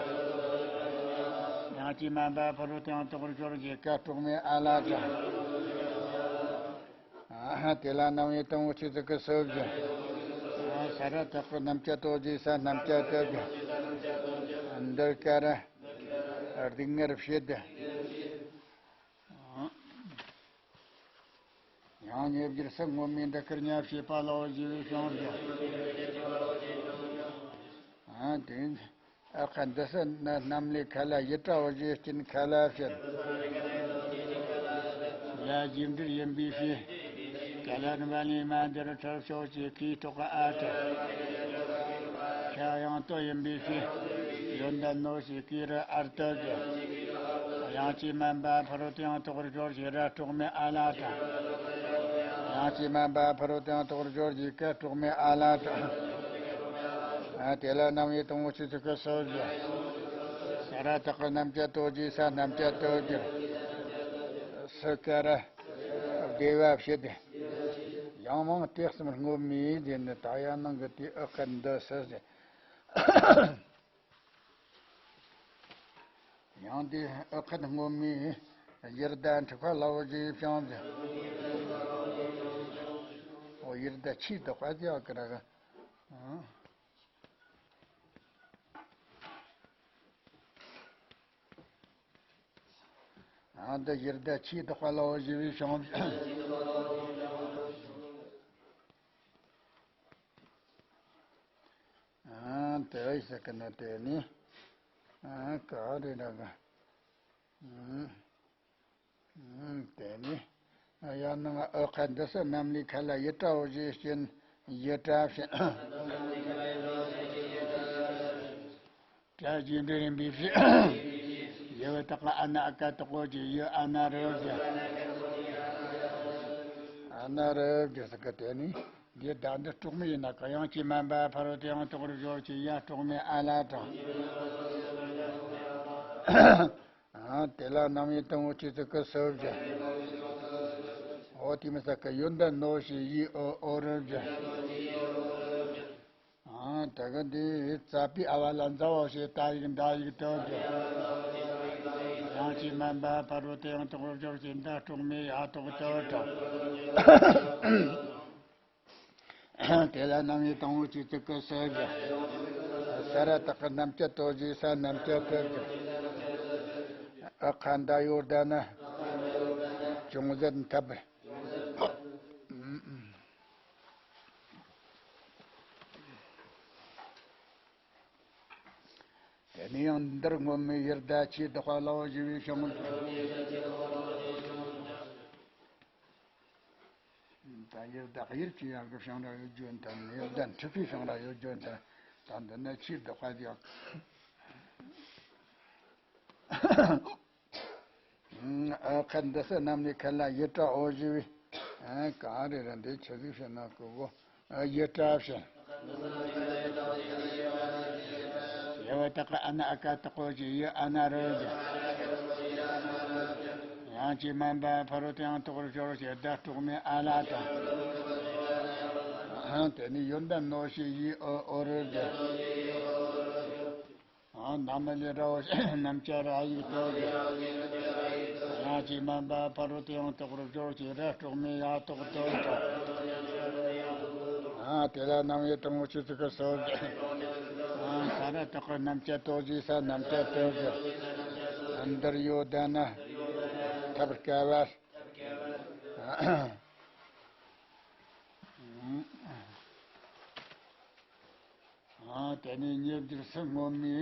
དབྱངས་ཀྱིས་སྨན་པ་ཕ་རོལ་ཏུ་ཡང་དག་པར་སྦྱོར་ཞེས་ཀ་གྲོགས་མེད་ཨ་ལ་ཏྲ། ཨ། དེ་ལ་རྣམ་དབྱེ་དང་པོ་ཆོས་ཅན་གྱི་སོ་བཞི། ཨ། ས་ར་བཏགས་པ་རྣམ་བཅད་དོ་ཞེས་ས་རྣམ་བཅད་ཏུ་གི། འདིར་ཀ་ར་སྡུག་བསྔལ་བྱེད་དེ། ཡང་ཉེ་བརྒྱུད་སུ་སྔོན་མའི་འདི་སྐུར་ཉ་བྱེད་པ་ལའོ་ཞེས་པའི་བྱང་རྒྱུ། ཨ། དེ་ཨུ་ཁ་འདི་སུ་རྣམ་ལས་ཁ་ལ་ཡི་ཏྲ་ཨོ་ཞེས་རྐྱེན་ཁ་ལ་བྱིན། ལ་རྒྱས་འབྲིང་ཡིན་པའི་ཕྱིར། ཁ་ལ་རིམ་པ་ལས་མ་འདིར་ཁྲར་ཕྱོགས་ཀྱི་ཁའི་གྲོགས་ཨ་ཏྲ། ཁ་ཡང་དོ་ཡིན་པའི་ཕྱིར། ཡོན་ཏན་ནོ་ཞེས་ཀའི་རི་ཨར་ཏི་གི། དབྱངས་ཀྱིས་སྨན་པ་ཕ་རོལ་ཏུ་ཡང་དག་པར་སྦྱོར་ཞེས་ར་གྲོགས་མེད་ཨ་ལ་ཏྲ། དབྱངས་ཀྱིས་སྨན་པ་ཕ་རོལ་ཏུ་ཡང་དག་པར་སྦྱོར་ཞེས་ཀ་གྲོགས་མེད་ཨ་ལ་ཏྲ། ཨ། དེ་ལ་རྣམ་དབྱེ་དང་པོ་ཆོས་ཅན་གྱི་སོ་བཞི། ས་ར་བཏགས་པ་རྣམ་བཅད་དོ་ཞེས་ས་རྣམ་བཅད་ཏུ་གི། སུ་ཀ་ར་དགེ་བ་བྱེད་དེ། ཡང་མིང་དེ་གསུམ་སྔོན་མའི་ཟེར་ནས་ད་ཡང་ནང་གི་དེ་ཨུ་ཁ་འདི་སུ་ཟེར། ཡང་དེ་ཨུ་ཁ་སྔོན་མའི་ཡི་ཏྲ་འཁྲུགས་པ་ལའོ་ཞེས་བྱང་རྒྱུ། ཨོ། ཡི་ཏྲ་ཆོས་བཏགས་པ་ཟེར་ཡག་གི་ར་གི། ཨ། ཨ། འདི་ཡི་ཏྲ་ཆོས་བཏགས་པ་ལའོ་ཞེས་པའི་བྱང་རྒྱུ། ཨ། དེ་ཡི་ཟེར་གི་ནི་དེ་ནི། ཨ། ག་རེ་ར་གི། ཨ། ཨ། དེ་ནི། ཡང་ན་ཨུ་ཁ་འདི་སུ་རྣམ་ལས་ཁ་ལ་ཡི་ཏྲ་ཨོ་ཞེས་རྐྱེན་ཡི་ཏྲ་བྱིན། ཏྲ་རྒྱས་འབྲིང་ཡིན་པའི་ཕྱིར། ཡི་བ་བཏགས་པ་ཨ་ན་ཨ་ཀ་བཏགས་པའོ་ཞེས་ཡི་ཨ་ན་རི་ཟེར། ཨ་ན་རི་ཟེར་གི། དེ་ནི། ཡི་བདག་འདི་གྲོགས་མེད་ཡིན་ན་གང་ཡང་སྐྱེས་མ་འབའ་ཕ་རོལ་ཏུ་ཡང་དོགས་པར་སྦྱོར་ཅིག་ཡང་གྲོགས་མེད་ཨ་ལ་དང་། དེ་ལ་རྣམ་དབྱེ་དང་པོ་ཆོས་ཚིག་གི་སུ་བཞི། འོ་དེ་མི་ས་ཀ་ཡོན་ཏན་ནོ་ཞེས་ཡི་ཨོ་ཨོ་རུ་བཞི། ཨ་དེ་ག་འདི་རྩ་བའི་ཨ་བ་ལ་མཛའ་བ་ཞེས་ད་ཡིག་མདའ་ཡིག་དོ་བཞི། ཡང་སྐྱེས་མ་འབའ་ཕ་རོལ་ཏུ་ཡང་དོགས་པར་སྦྱོར་ཅིག་མདའ་གྲོགས་མེད་ཡ་དོགས་དོ་དྲུག། དེ་ལ་རྣམ་དབྱེ་དང་པོ་ཆོས་ཚིག་གི་སུ་བཞི། ས་ར་བཏགས་ཀྱི་རྣམ་བཅད་དོ་ཞེས་ས་རྣམ་བཅད་དོ་བཞི། ཨ་ཁ་འདའ་ཡོ་ད་ན། ཅུང་ཟད་འཐབ། དེ་ནས་ཡང་འདིར་སྔོན་མའི་ཡུལ་ཟླ་ཆོས་བདག་པ་ལའོ་ཞེས་པའི་བྱུང་། ད་ཡུལ་ཟླ་དབྱེར་གྱི་ཡང་གི་བྱང་ར་ཡོད་རྒྱུ་ད་ནི་ཡུལ་ཟླ་འཁྲུལ་པའི་བྱང་ར་ཡོད་རྒྱུ་ད། ད་འདི་ནི་ཆོས་བདག་པ་ཡང་། ཨ་ཁ་འདི་ས་རྣམས་ནི་ཁ་ལ་ཡི་ཏྲ་འོ་ཞེས་པའི། ཨ་ག་རེ་ར་འདི་ཆི་ཟིག་བཤད་ན་གོ་གོ། ཨ་ཡི་ཏྲ་བཤད། ཡ་བ་བཏགས་ཀྱི་ཨ་ན་ཨ་ཀ་བཏགས་གོ་ཞེས་ཡི་ཨ་ན་རུ་བཞི། ཡང་སྐྱེས་མ་འབའ་ཕ་རོལ་ཏུ་ཡང་དོགས་པར་སྦྱོར་ཞེས་ཟླ་གྲོགས་མེད་ཨ་ལ་དང་། དེ་ནས་ཡོན་ཏན་ནོ་ཞེས་ཡི་ཨོ་ཨོ་རུ་བཞི། ཨ་ན་མ་ལས་ར་འོ་ཞེས་རྣམ་བཅད་ར་ཡིག་དོ་བཞི། ཡང་སྐྱེས་མ་འབའ་ཕ་རོལ་ཏུ་ཡང་དོགས་པར་སྦྱོར་ཞེས་ར་གྲོགས་མེད་ཡ་དོགས་དོ་དྲུག། ཨ་དེ་ལ་རྣམ་དབྱེ་དང་པོ་ཆོས་ཚིག་གི་སུ་བཞི། ཨ་ས་ར་བཏགས་ཀྱི་རྣམ་བཅད་དོ་ཞེས་ས་རྣམ་བཅད་དོ་བཞི། འདིར་ཡོད་ད་ན། ཐབས་དཀའ་བ། ཨ་དེ་ནས་ཉེ་བརྒྱུད་སུ་སྔོན་མའི་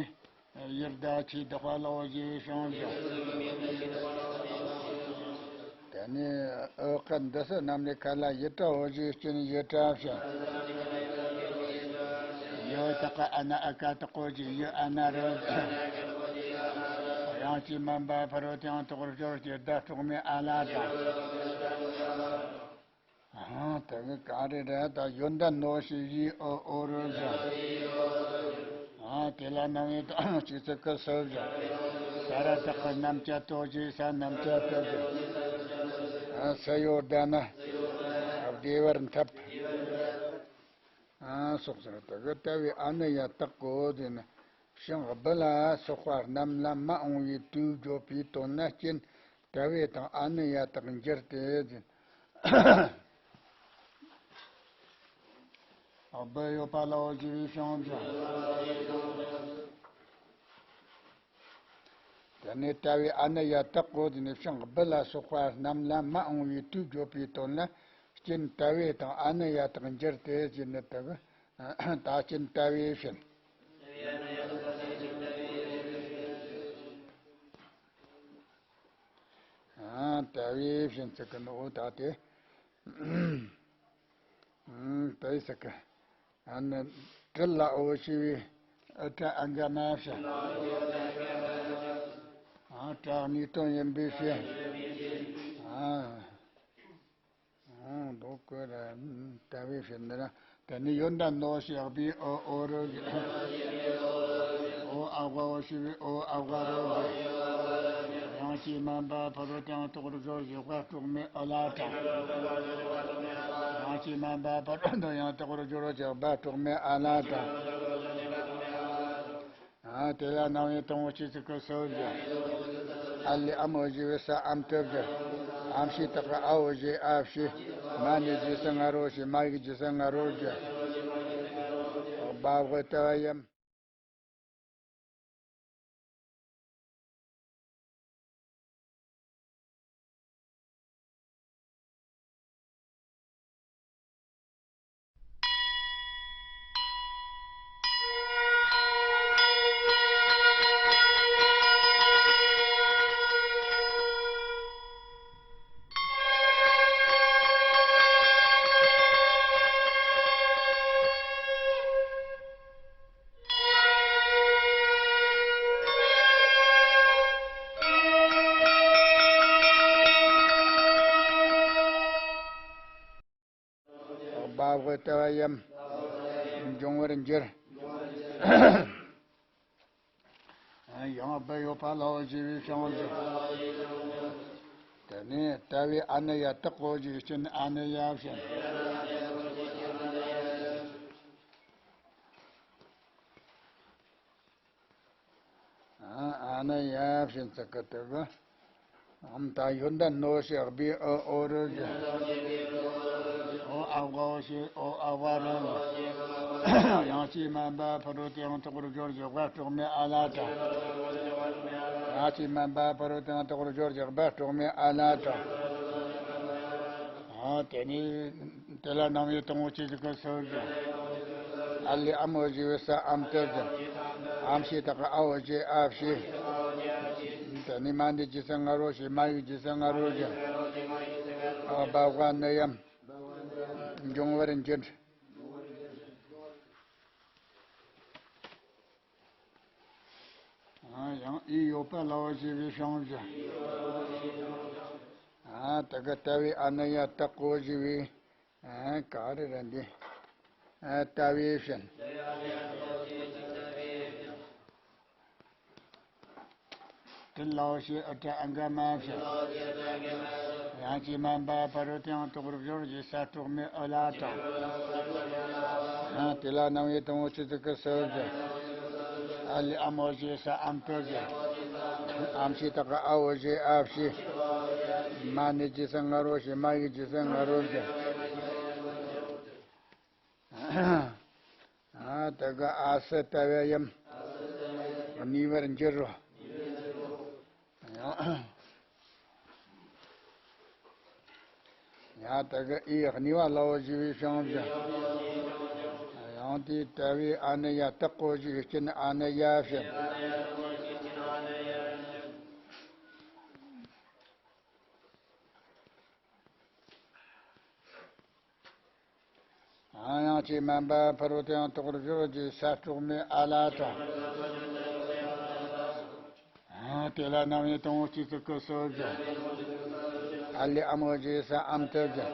ཡུལ་ཟླ་ཆོས་བདག་པ་ལའོ་ཞེས་བྱུང་ཞིང་། དེ་ནས་ཨོ་ཀ་འདི་སུ་རྣམས་ལས་ཁ་ལ་ཡི་ཏྲ་འོ་ཞེས་སྐྱོན་ཡི་ཏྲ་བྱུང་། ཡོ་བཏགས་ཀྱི་ཨ་ན་ཨ་ཀ་བཏགས་གོ་ཞེས་ཡི་ཨ་ན་རུ་བཞི། ཡང་སྐྱེས་མ་འབའ་ཕ་རོལ་ཏུ་ཡང་དོགས་པར་སྦྱོར་ཞེས་ཟླ་གྲོགས་མེད་ཨ་ལ་དང་། ཨ་དེ་གི་ག་རེ་རེད་ད་ཡོན་ཏན་ནོ་ཞེས་ཡི་ཨོ་ཨོ་རུ་བཞི། ཨ་དེ་ལ་རྣམ་དབྱེ་དང་ཆོས་ཚིག་གི་སུ་བཞི། ས་ར་བཏགས་ཀྱི་རྣམ་བཅད་དོ་ཞེས་ས་རྣམ་བཅད་དོ་བཞི། ཨ་ས་ཡོ་ད་ན། བདེ་བར་འཐབ། ཨ་སོགས་ཟེར་དེ་གི་ལྟ་བའི་ཨ་ནི་ཡ་བཏགས་གོ་དེ་ནི། ཤིང་སྦུ་ལ་སོགས་པ་རྣམས་ལ་མ་འོངས་པའི་དུས་བརྗོད་པའི་དོན་ལ་རྐྱེན་དལ་བའི་དང་ཨ་ནི་ཡ་དག་འགྱུར་ཏེ་ཟེར། སྦུ་ཡོད་པ་ལའོ་ཞེས་པའི་བྱུང་ཞིང་། དེ་ནས་དལ་བའི་ཨ་ནི་ཡ་བཏགས་གོ་དེ་ནི་ཤིང་སྦུ་ལ་སོགས་པ་རྣམས་ལ་མ་འོངས་པའི་དུས་བརྗོད་པའི་དོན་ལ་རྐྱེན་དལ་བའི་དང་ཨ་ནི་ཡ་དག་འགྱུར་ཏེ་ཟེར་ནི་དག་ད་རྐྱེན་དལ་བའི་བྱིན། ཨ་དལ་བའི་བྱིན་ཚིག་གི་ནོ་ད་དེ། ཨ་དལ་ཚིག་གི། ཨ་ནི་དྲིལ་ལ་འོ་ཞེས་པའི་ཨ་ཏྲ་ཨ་ག་མ་བྱིན། ཨ་ཏྲ་གནས་དོན་ཡིན་པའི་བྱིན། ཨ། ཨོ་འདུག་གོ་ར། དལ་བའི་བྱིན་ནི་ར། དེ་ནི་ཡོན་ཏན་ནོ་ཞེས་པའི་ཨོ་ཨོ་རུ། ཨོ་ཨ་ག་འོ་ཞེས་པའི་ཨོ་ཨ་ག་རུ། ཡང་སྐྱེས་མ་འབའ་ཕ་རོལ་ཏུ་ཡང་དོགས་པར་སྦྱོར་ཞེས་ཟླ་གྲོགས་མེད་ཨ་ལ་དང་། ཡང་སྐྱེས་མ་འབའ་ཕ་རོལ་ཏུ་ཡང་དོགས་པར་སྦྱོར་ཞེས་ཟླ་གྲོགས་མེད་ཨ་ལ་དང་། ཨ་དེ་ལ་རྣམ་དབྱེ་དང་པོ་ཆོས་ཚིག་གི་སུ་བཞི། ཨ་ལས་ཨ་མོ་ཞེས་པའི་ས་ཨམ་ཏུ་བཞི། ཨམ་ཞེས་བཏགས་པའི་ཨ་འོ་ཞེས་ཨ་བཞི། མ་ནི་རྗེས་སུ་ང་རོ་ཞེས་མ་ཡིག་རྗེས་སུ་ང་རོ་བཞི། བ་འོག་ཏུ་བ་ཡམ། ལྟ་བ་ཡམ། འབྱུང་བར་འགྱུར། ཡང་སྦུ་ཡོད་པ་ལའོ་ཞེས་པའི་བྱིངས་སུ། དེ་ནས་ལྟ་བའི་ཨ་ནི་ཡ་དག་གོ་ཞེས་སྤྱིན་ཨ་ནི་ཡ་བྱིན། ཨ་ནི་ཡ་བྱིན་ཚིག་གི་དེ་གི། ཨམ་ད་ཡོན་ཏན་ནོ་ཞེས་སྦི་ཨོ་ཨོ་རུ་ཞེས། ཨོ་ཨ་གོ་ཞེས་ཨོ་ཨ་བ་རུ་ཞེས། ཡང་ཅི་མན་པ་ཕ་རུ་དེའང་དག་པར་སྦྱོར་ཞེས་སྦ་གྲོགས་མེད་ཨ་ལ་དྲ། ཡང་ཅི་མན་པ་ཕ་རུ་དེའང་དག་པར་སྦྱོར་ཞེས་སྦ་གྲོགས་མེད་ཨ་ལ་དྲ། ཨ་དེ་ནས་དེ་ལ་རྣམ་དབྱེ་དང་པོ་ཆོས་ཅན་གྱི་སོ་བརྒྱད། ཨ་ལི་ཨ་མོ་ཞེས་པའི་ས་ཨམ་སྟོབས་ཀྱི། ཨམ་ཞེས་དག་གི་ཨ་འོ་ཞེས་ཨ་ཞེས། དེ་ནས་མ་ནི་ཇི་སྲ་ང་རོ་ཞེས་མ་ཡིག་ཇི་སྲ་ང་རོ་ཞེས། ཨ་བ་བ་ནི་ཡམ། འབྱུང་བར་འགྱུར། ཡང་ཨི་ཡོད་པ་ལའོ་ཞེས་པའི་བྱིངས་སུ། ཨ་དེ་གི་ལྟ་བའི་ཨ་ནི་ཡ་དག་གོ་ཞེས་པའི། ཨ་ག་རེ་རེད་འདི། ཨ་ལྟ་བའི་བྱིན། དེ་ལའོ་ཞེས་ཨུ་ཏྲ་ཨ་ག་མ་བྱིན། ཡང་ཅི་མན་པ་ཕ་རུ་དེའང་དག་པར་སྦྱོར་ཞེས་སྦ་གྲོགས་མེད་ཨུ་ལ་དྲ། ཡང་དེ་ལ་རྣམ་དབྱེ་དང་པོ་ཆོས་ཅན་གྱི་སོ་བརྒྱད། ཨ་ལི་ཨ་མོ་ཞེས་ས་ཨམ་སྟོབས་ཀྱི། ཨམ་ཞེས་དག་གི་ཨ་འོ་ཞེས་ཨ་ཞེས། མ་ནི་ཇི་སྲ་ང་རོ་ཞེས་མ་ཡིག་ཇི་སྲ་ང་རོ་ཞེས། ཨ་དེ་གི་ཨ་སྲ་ལྟ་བའི་ཡམ། གནས་པར་འགྱུར་རོ། ཡང་དེ་གི་ཨི་གནས་པ་ལའོ་ཞེས་པའི་བྱིངས་སུ། ཡང་དེའི་ལྟ་བའི་ཨ་ནི་ཡ་དག་གོ་ཞེས་སྤྱིན་ཨ་ནི་ཡ་བྱིན། ཡང་ཅི་མན་པ་ཕ་རུ་དེའང་དག་པར་སྦྱོར་ཞེས་སྦ་གྲོགས་མེད་ཨ་ལ་དྲ། དེ་ལ་རྣམ་དབྱེ་དང་པོ་ཆོས་ཅན་གྱི་སོ་བརྒྱད། ཨ་ལི་ཨ་མོ་ཞེས་སྦ་ཨམ་སྟོབས་ཀྱི།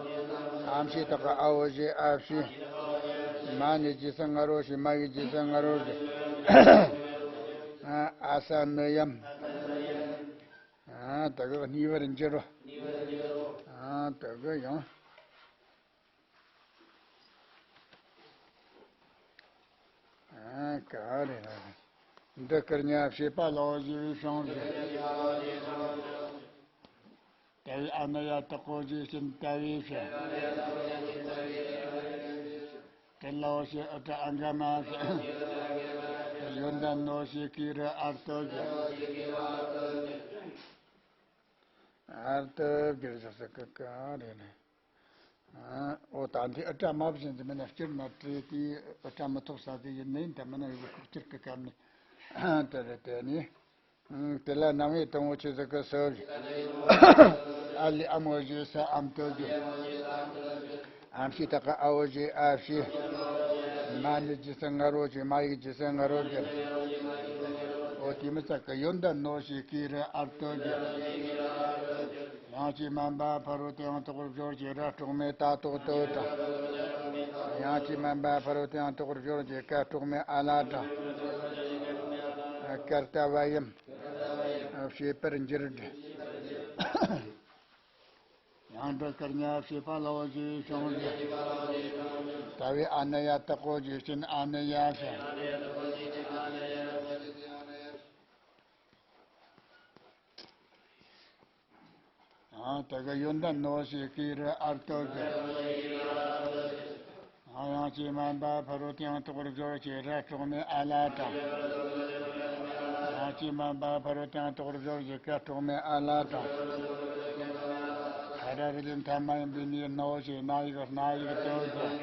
ཨམ་ཞེས་དག་གི་ཨ་འོ་ཞེས་ཨ་ཞེས། མ་ནི་ཇི་སྲ་ང་རོ་ཞེས་མ་ཡིག་ཇི་སྲ་ང་རོ་ཞེས། ཨ་སྲ་ནི་ཡམ། ཨ་དེ་གི་གནས་པར་འགྱུར་རོ། ཨ་དེ་གི་ཡང་། ཨ་ག་རེ་རེད། འདི་སྐུར་ཉ་བྱེད་པ་ལའོ་ཞེས་པའི་བྱིངས་སུ། ལྟ་བའི་ཨ་ནི་ཡ་དག་གོ་ཞེས་སྤྱིན་ལྟ་བའི་བྱིན། དེ་ལའོ་ཞེས་ཨུ་ཏྲ་ཨ་ག་མ་བྱིན། ཡོན་ཏན་ནོ་ཞེས་ཀི་རུ་ཨར་སྟོབས་ཀྱི། ཨར་སྟོབས་ཀྱི་ཞེས་སུ་གི་ག་རེ་རེད། ཨོ་ད་འདི་ཨུ་ཏྲ་མ་བྱིན་ཟེར་མིན་ན་སྤྱིར་ན་བྲིས་ཏེ་ཨུ་ཏྲ་མི་ཐོགས་ས་དེ་ཡིན་ནའི་འདི་མིན་ན་ཡོད་ཁོག་སྤྱིར་གི་སྐབས་ནས་དེ་རེད། དེ་ནས་དེ་ལ་རྣམ་དབྱེ་དང་པོ་ཆོས་ཅན་གྱི་སོ་བརྒྱད། ཨ་ལི་ཨ་མོ་ཞེས་སྦ་ཨམ་སྟོབས་ཀྱི། ཨམ་ཞེས་དག་གི་ཨ་འོ་ཞེས་ཨ་ཞེས། མ་ནི་ཇི་སྲ་ང་རོ་ཞེས་མ་ཡིག་ཇི་སྲ་ང་རོ་ཞེས། ཨོ་དེ་མི་ཚད་གི་ཡོན་ཏན་ནོ་ཞེས་ཀི་རུ་ཨར་སྟོབས་ཀྱི། ཡང་ཅི་མན་པ་ཕ་རུ་དེའང་དག་པར་སྦྱོར་ཞེས་ར་གྲོགས་མེད་ད་དོ་དོ་དྲ། ཡང་ཅི་མན་པ་ཕ་རུ་དེའང་དག་པར་སྦྱོར་ཞེས་ཀ་གྲོགས་མེད་ཨ་ལ་དྲ། ཀར་ལྟ་བ་ཡམ། བྱེད་པར་འགྱུར་དྲ། ཡང་འདི་སྐུར་ཉ་བྱེད་པ་ལའོ་ཞེས་པའི་བྱིངས་སུ། ལྟ་བའི་ཨ་ནི་ཡ་དག་གོ་ཞེས་སྤྱིན་ཨ་ནི་ཡ་བྱིན། ཨ་དེ་གི་ཡོན་ཏན་ནོ་ཞེས་ཀི་རུ་ཨར་སྟོབས་ཀྱི། ཨ་ཡང་ཅི་མན་པ་ཕ་རུ་དེའང་དག་པར་སྦྱོར་ཞེས་ར་གྲོགས་མེད་ཨ་ལ་དྲ། ཡང་ཅི་མན་པ་ཕ་རུ་དེའང་དག་པར་སྦྱོར་ཞེས་ཀ་གྲོགས་མེད་ཨ་ལ་དྲ། ཧ་ར་རི་ལི་མཐའ་མ་ཡིན་པའི་ནི་ནོ་ཞེས་ན་ཡིག་ན་ཡིག་སྟོབས་ཀྱི།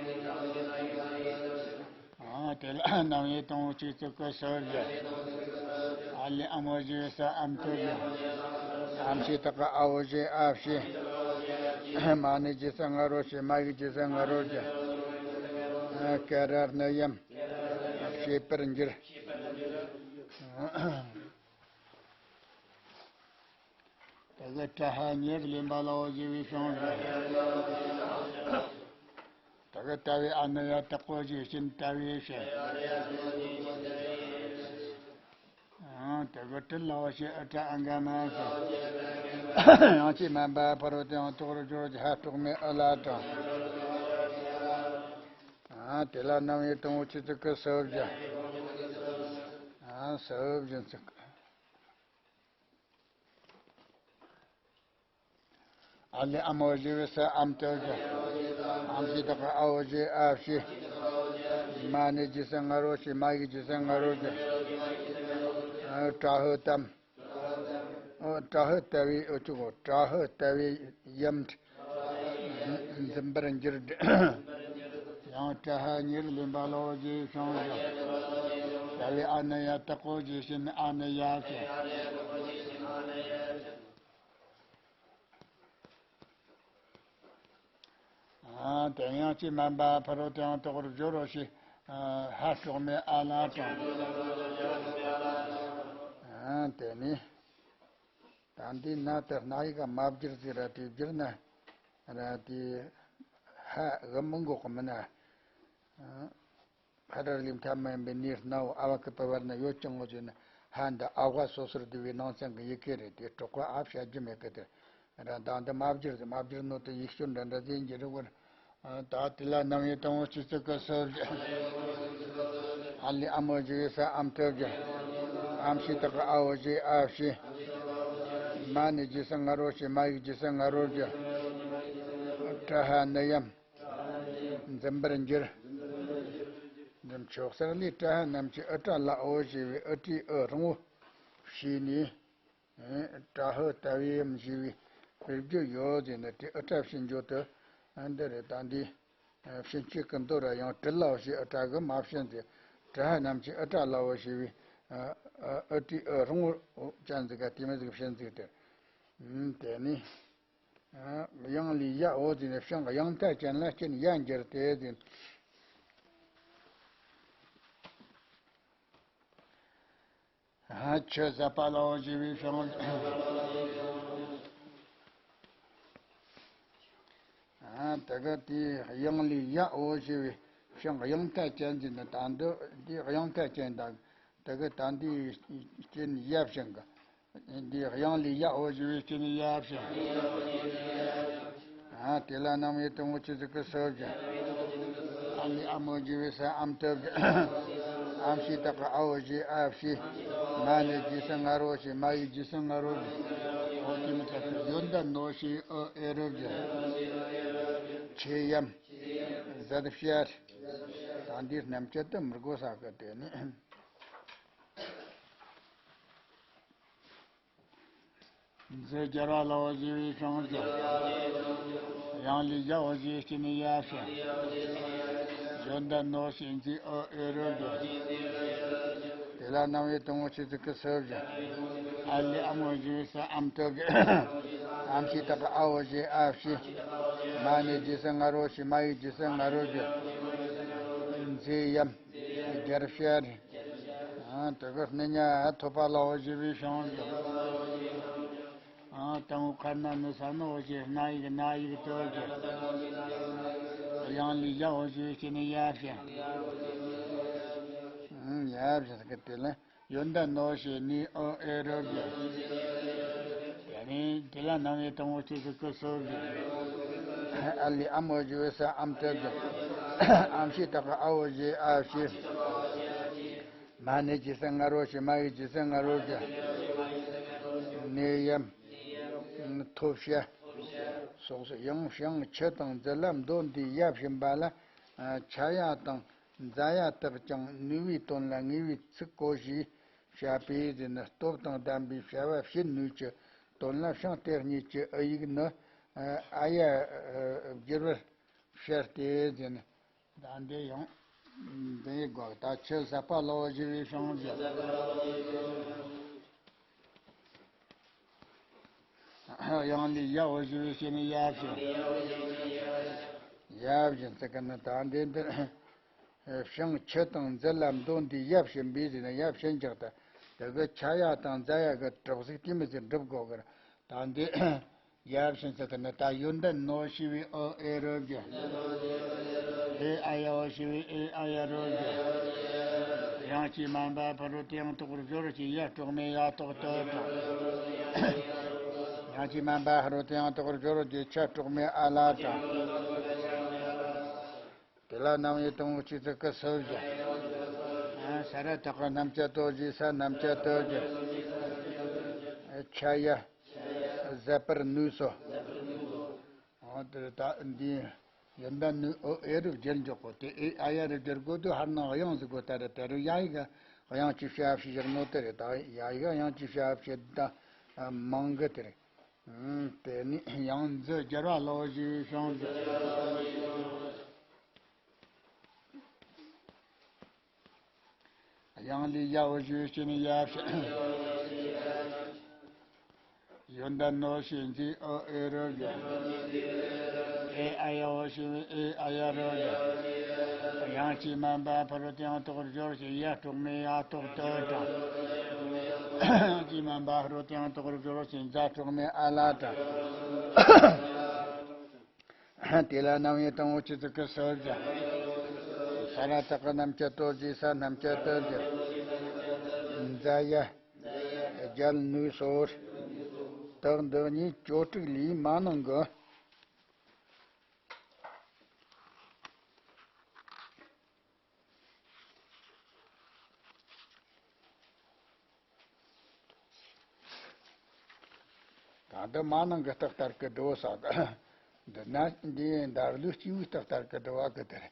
ཨ་དེ་ལ་རྣམ་དབྱེ་དང་པོ་ཆོས་ཅན་གྱི་སོ་བརྒྱད། ཨ་ལི་ཨ་མོ་ཞེས་སྦ་ཨམ་སྟོབས་ཀྱི། ཨམ་ཞེས་དག་གི་ཨ་འོ་ཞེས་ཨ་ཞེས། མ་ནི་ཇི་སྲ་ང་རོ་ཞེས་མ་ཡིག་ཇི་སྲ་ང་རོ་ཞེས། ཀ་ར་ནི་ཡམ། བྱེད་པར་འགྱུར། དེ་གི་ཏྲ་ཧ་ཉེ་བར་ལེན་པ་ལའོ་ཞེས་པའི་བྱིངས་སུ། དེ་གི་ཏ་བའི་ཨ་ནི་ཡ་དག་པོ་ཞེས་བྱ་ནི་ཏ་བའི་ཞེས། ཨང་། དེ་གི་ཏྲི་ལ་འོ་ཞེས་ཨི་ཏྲ་ཨ་འག་མ་ཞེས། ཡང་ཅིག་མ་འབབ་ཕ་རོལ་ཏུ་ཡང་དོག་རུ་སྦྱོར་གྱི་ཧ་དྲུག་མའི་ཨི་ལ་དྲང་། ཨང་། དེ་ལ་རྣམ་དབྱེ་དང་པོ་ཆོས་ཚིག་གི་སུ་བཞི། ཨང་། སུ་བཞི་ཚིག་ཨ་ལི་ཨ་མོ་ཞེས་པའི་སུ་ཨམ་ཏོ་བཞི། ཨམ་ཞེས་དག་གི་ཨ་འོ་ཞེས་ཨ་བཞི། མ་ནི་རྗེས་སུ་ང་རོ་ཞེས། མ་ཡིག་རྗེས་སུ་ང་རོ་བཞི། ཨ། ཏྲ་ཧུ་ཏམ། ཨོ། ཏྲ་ཧུ་ཏ་བའི་ཨོ་ཅུ་གོ་ཏྲ་ཧུ་ཏ་བའི་ཡམ། འཛིན་པར་འགྱུར། ཡང་ཏྲ་ཧ་ཉེར་ལེན་པ་ལ་འོ་ཞེས་བྱུང་ཞིང་། ཏ་བའི་ཨ་ནི་ཡ་དག་པོ་ཞེས་བྱ་ནི་ཨ་ནི་ཡ་ཞེས། ཨ། དེ་ཡང་ཅིག་མ་འབབ་ཕ་རོལ་ཏུ་ཡང་དོག་རུ་སྦྱོར་རོ་ཞེས། ཨ། ཧ་དྲུག་མའི་ཨ་ལ་དྲང་། ཨ། དེ་ནི། ད་འདི་ན་དེ་སྔགས་ཡིག་མ་བསྒྱུར་ཟིག་ར་དེ་བསྒྱུར་ན་ར་དེ་ཧ་གི་མི་འགོག་གི་མིན་ན། ཨ། ཕ་ར་ལི་མཐའ་མ་ཡིན་པའི་ནི་སྣ་བོ་ཨ་བ་ཀི་པི་བར་ན་ཡོད་ཀྱང་ངོ་བྱས་ན་ཧ་འདི་ཨ་བ་སོ་སོར་བསྡུ་བའི་ནང་ཚན་གྱི་ཡི་གེ་རེད། དེ་དྲུག་པ་ཨ་བྱ་རྒྱུ་མེད་གི། དེ་ར་ད་འདི་མ་བསྒྱུར་ཟིག་མ་བསྒྱུར་ནོ་དེ་ཡིག་སྐྱོན་འདྲ་འདྲ་ཟིག་འགྱུར་རི་བར། ཨ། ད་དེ་ལ་རྣམ་དབྱེ་དང་པོ་ཆོས་ཚིག་གི་སུ་བཞི། ཨ་ལི་ཨ་མོ་ཞེས་པའི་སུ་ཨམ་ཏོ་བཞི། ཨམ་ཞེས་དག་གི་ཨ་འོ་ཞེས་ཨ་བཞི། མ་ནི་རྗེས་སུ་ང་རོ་ཞེས། མ་ཡིག་རྗེས་སུ་ང་རོ་བཞི། ཏྲ་ཧ་ནི་ཡམ། འཛིན་པར་འགྱུར། འཛིན་ཕྱོགས་གསར་ལས་ཏྲ་ཧ་རྣམས་ཀྱི་ཨི་ཏྲ་ལ་འོ་ཞེས་པའི་ཨི་ཏྲའི་ཨི་རིང་བོ་བྱས་ནས། ཨེ། ཏྲ་ཧུ་ཏ་བའི་ཡམ་ཞེས་པའི་དཔེར་བརྗོད་ཡོད་ཟེར་ནས་དེ་ཨི་ཏྲ་བྱིན་བརྗོད་དུ་འདི་རེད། ད་འདི་བྱིན་ཆོས་ཀྱི་མདོ་ར་ཡང་ཏྲི་ལའོ་ཞེས་ཨི་ཏྲ་གི་མ་བྱིན་ཟེར། ཏྲ་ཧ་རྣམས་ཀྱི་ཨི་ཏྲ་ལའོ་ཞེས་པའི་ཨི་ཏྲའི་ཨི་རིང་བོ་ཅན་ཟིག་ག་དེ་མོ་ཟིག་བྱིན་ཟིག་དེ། དེ་ནི་ཡང་ལས་ཡ་འོ་ཟེར་ནས་བྱིངས་དབྱངས་མཐའ་ཅན་ལ་རྐྱེན་ཡ་འགྱུར་ཏེ་ཟེར། ཆུ་ཟད་པ་ལ་འོ་ཞེས་པའི་བྱིངས། དེ་ག་དེའི་དབྱངས་ལས་ཡ་འོ་ཞེས་པའི་བྱིངས་དབྱངས་མཐའ་ཅན་ཟེར་ནས། ད་འདི་འདིའི་དབྱངས་མཐའ་ཅན་དང་དེ་ག་ད་འདིའི་རྐྱེན་ཡ་བྱིན་གི། འདིའི་དབྱངས་ལས་ཡ་འོ་ཞེས་པའི་རྐྱེན་ཡ་བྱིན། ཨ། དེ་ལ་རྣམ་དབྱེ་དང་པོ་ཆོས་ཚིག་གི་སུ་བཞི། ཨ་ལི་ཨ་མོ་ཞེས་པའི་སུ་ཨམ་ཏོ་བཞི། ཨམ་ཞེས་དག་གི་ཨ་འོ་ཞེས་ཨ་བཞི། མ་ནི་རྗེས་སུ་ང་རོ་ཞེས། མ་ཡིག་རྗེས་སུ་ང་རོ་བཞི། འོ་དེ་མི་ཚད་པའི་ཡོན་ཏན་ནོ་ཞེས་ཨི་ཨེ་རོ་བཞི། ཆེ་ཡམ། ཟད་བྱ། ད་འདི་རྣམ་བཅད་དུ་མི་དགོས་ས་གི། དེ་ནི། འཛི་སྦྱར་བ་ལ་འོ་ཞེས་པའི་བྱིངས་བཞི། དབྱངས་ལས་ཡ་འོ་ཞེས་པའི་རྐྱེན་ཡ་བྱིན། ཡོན་ཏན་ནོ་ཞེས་འཛི་ཨི་ཨེ་རོ་བཞི། དེ་ལ་རྣམ་དབྱེ་དང་པོ་ཆོས་ཚིག་གི་སུ་བཞི། ཨ་ལི་ཨ་མོ་ཞེས་པའི་སུ་ཨམ་ཏོ་བཞི། ཨམ་ཞེས་དག་གི་ཨ་འོ་ཞེས་ཨ་བཞི། མ་ནི་རྗེས་སུ་ང་རོ་ཞེས། མ་ཡིག་རྗེས་སུ་ང་རོ་བཞི། འཛི་ཡམ། སྦྱར་བྱ་རེད། ཨ། དེ་གི་སྣོད་ཉ་ཐོབ་པ་ལ་འོ་ཞེས་པའི་བྱིངས་བཞི། ཨ། དང་པོ་ཁར་ན་ནི་ས་ནི་འོ་ཞེས། སྣ་ཡིག་ན་ཡིག་ཏོ་བཞི། དབྱངས་ལས་ཡ་འོ་ཞེས་པའི་རྐྱེན་ཡ་བྱིན། ཨ། ཡ་བྱིན་ཟེར་གི། དེ་ལ་ཡོན་ཏན་ནོ་ཞེས་ནི་ཨི་ཨེ་རོ་བཞི། དེ་ནས་དེ་ལ་རྣམ་དབྱེ་དང་པོ་ཆོས་ཚིག་གི་སུ་བཞི། ཨ་ལི་ཨ་མོ་ཞེས་པའི་སུ་ཨམ་ཏོ་བཞི། ཨམ་ཞེས་དག་གི་ཨ་འོ་ཞེས་ཨ་བཞི། མ་ནི་རྗེས་སུ་ང་རོ་ཞེས། མ་ཡིག་རྗེས་སུ་ང་རོ་བཞི། ནི་ཡམ། ཐོབ་བྱ། སོགས་སུ་ཡང་བྱིངས་ཆུ་དང་འཛི་ལ་མདོ་འདིའི་ཡ་བྱིན་པ་ལ། ཨ། ཆ་ཡ་དང་འཛ་ཡ་དག་ཀྱང་ནུས་པའི་དོན་ལ་ངེས་པའི་ཚིག་གོ་ཞེས་བྱ་བས་ཟེར་ནས། སྟོབས་དང་ལྡན་པའི་བྱ་བ་བྱེད་ནུས་ཀྱི་དོན་ལ་བྱིངས་དེ་གཉིས་ཀྱི་ཨི་ཡིག་ནི་ཨ་ཡ་བསྒྱུར་བར་བྱ་སྟེ་ཟེར་ནས། ད་འདི་ཡང་འདི་ཡི་དགོས། ད་ཆུ་ཟད་པ་ལ་འོ་ཞེས་པའི་བྱིངས་བཞི། དབྱངས་ལས་ཡ་འོ་ཞེས་པའི་རྐྱེན་ཡ་བྱིན། ཡ་བྱིན་ཟེར་གི་ནི། ད་འདི་འདིར་བྱིངས་ཆུ་དང་འཛི་ལ་མདོ་འདིའི་ཡ་བྱིན་པས་ཟེར་ན། ཡ་བྱིན་ཀྱང་ད་དེ་གི་ཆ་ཡ་དང་འཛ་ཡ་གི་གྲུབ་ཟིག་དེ་མོ་ཟིག་འགྲུབ་དགོས་གི། ད་འདི་ཡ་བྱིན་ཟེར་གི་ནི། ད་ཡོན་ཏན་ནོ་ཞེས་པའི་ཨི་ཨེ་རོ་བཞི། ཨེ་ཨ་ཡ་འོ་ཞེས་པའི་ཨེ་ཨ་ཡ་རོ་ཞེས། དབྱངས་ཀྱིས་དམན་པ་ཕ་རོལ་ཏེའང་དོག་པར་སྦྱོར་ཞེས་ཡ་དཀྲོག་མའི་ཡ་ཏོག་ཏོ་དང་། དབྱངས་ཀྱིས་དམན་པ་ཕ་རོལ་ཏེའང་དོག་པར་སྦྱོར་ཞེས་ཆ་དཀྲོག་མའི་ཨ་ལ་དང་། དེ་ལ་རྣམ་དབྱེ་དང་པོ་གཅིག་ཙི་ཀི་སོ་བཞི། ས་ར་བཏགས་ཀྱི་རྣམ་བཅད་ཏོ་ཞེས་ས་རྣམ་བཅད་ཏོ་བཞི། ཆ་ཡ། ཟད་པར་ནུས་སོ། འོ་དེར་ད་འདི་ཡོན་ཏན་ནུས་ཨོ་ཨེ་རུ་བསྒྱུར་འཇོག་གོ། དེ་ཨེ་ཨ་ཡ་རུ་བསྒྱུར་དགོས་དུས་ཧར་ནང་དབྱངས་ཟིག་གོ། ད་རེ་དེ་རུ་ཡ་ཡི་ག་དབྱངས་ཀྱི་ཞབས་ཕྱི་བཞག་ནོ་དེ་རེད། ད་ཡ་ཡི་ག་དབྱངས་ཀྱི་ཞབས་ཕྱི་ད་མང་གི་དེ་རེད། དེ་ནི་ཡང་འཛི་སྦྱར་བ་ལོ་ཞེས་བྱུང་འཛི། དབྱངས་ལས་ཡ་འོ་ཞེས་བྱས་ནས་ཡ་བྱ། ཡོན་ཏན་ནོ་ཞེས་འཛི་ཨོ་ཨེ་རོ་ཡ། ཨེ་ཨ་ཡ་འོ་ཞེས་ཨེ་ཨ་ཡ་རོ་ཡ། དབྱངས་ཀྱིས་དམན་པ་ཕ་རོལ་ཏེའང་དོག་པར་སྦྱོར་ཞེས་ཡ་དཀྲོག་མའི་ཡ་ཏོག་ཏོ་དང་། དབྱངས་ཀྱིས་དམན་པ་ཕ་རོལ་ཏེའང་དོག་པར་སྦྱོར་ཞེས་འཛ་དཀྲོག་མའི་ཨ་ལ་དང་། དེ་ལ་རྣམ་དབྱེ་དང་པོ་གཅིག་ཙི་ཀི་སོ་བཞི། ས་ར་བཏགས་ཀྱི་རྣམ་བཅད་ཏོ་ཞེས་ས་རྣམ་བཅད་ཏོ་བཞི། འཛ་ཡ། སྦྱར་ནུས་སོ། དག་འདི་གཉིས་ཅོ་དྲུག་ལས་མ་ནང་གི། ད་འདི་མ་ནང་གི་རྟགས་ལྟར་གྱི་སྒྲུབ་ས་གི། འདི་ན་འདི་འདར་ལུགས་སྐྱེས་བུའི་རྟགས་ལྟར་གྱི་སྒྲུབ་པ་གི་དེར།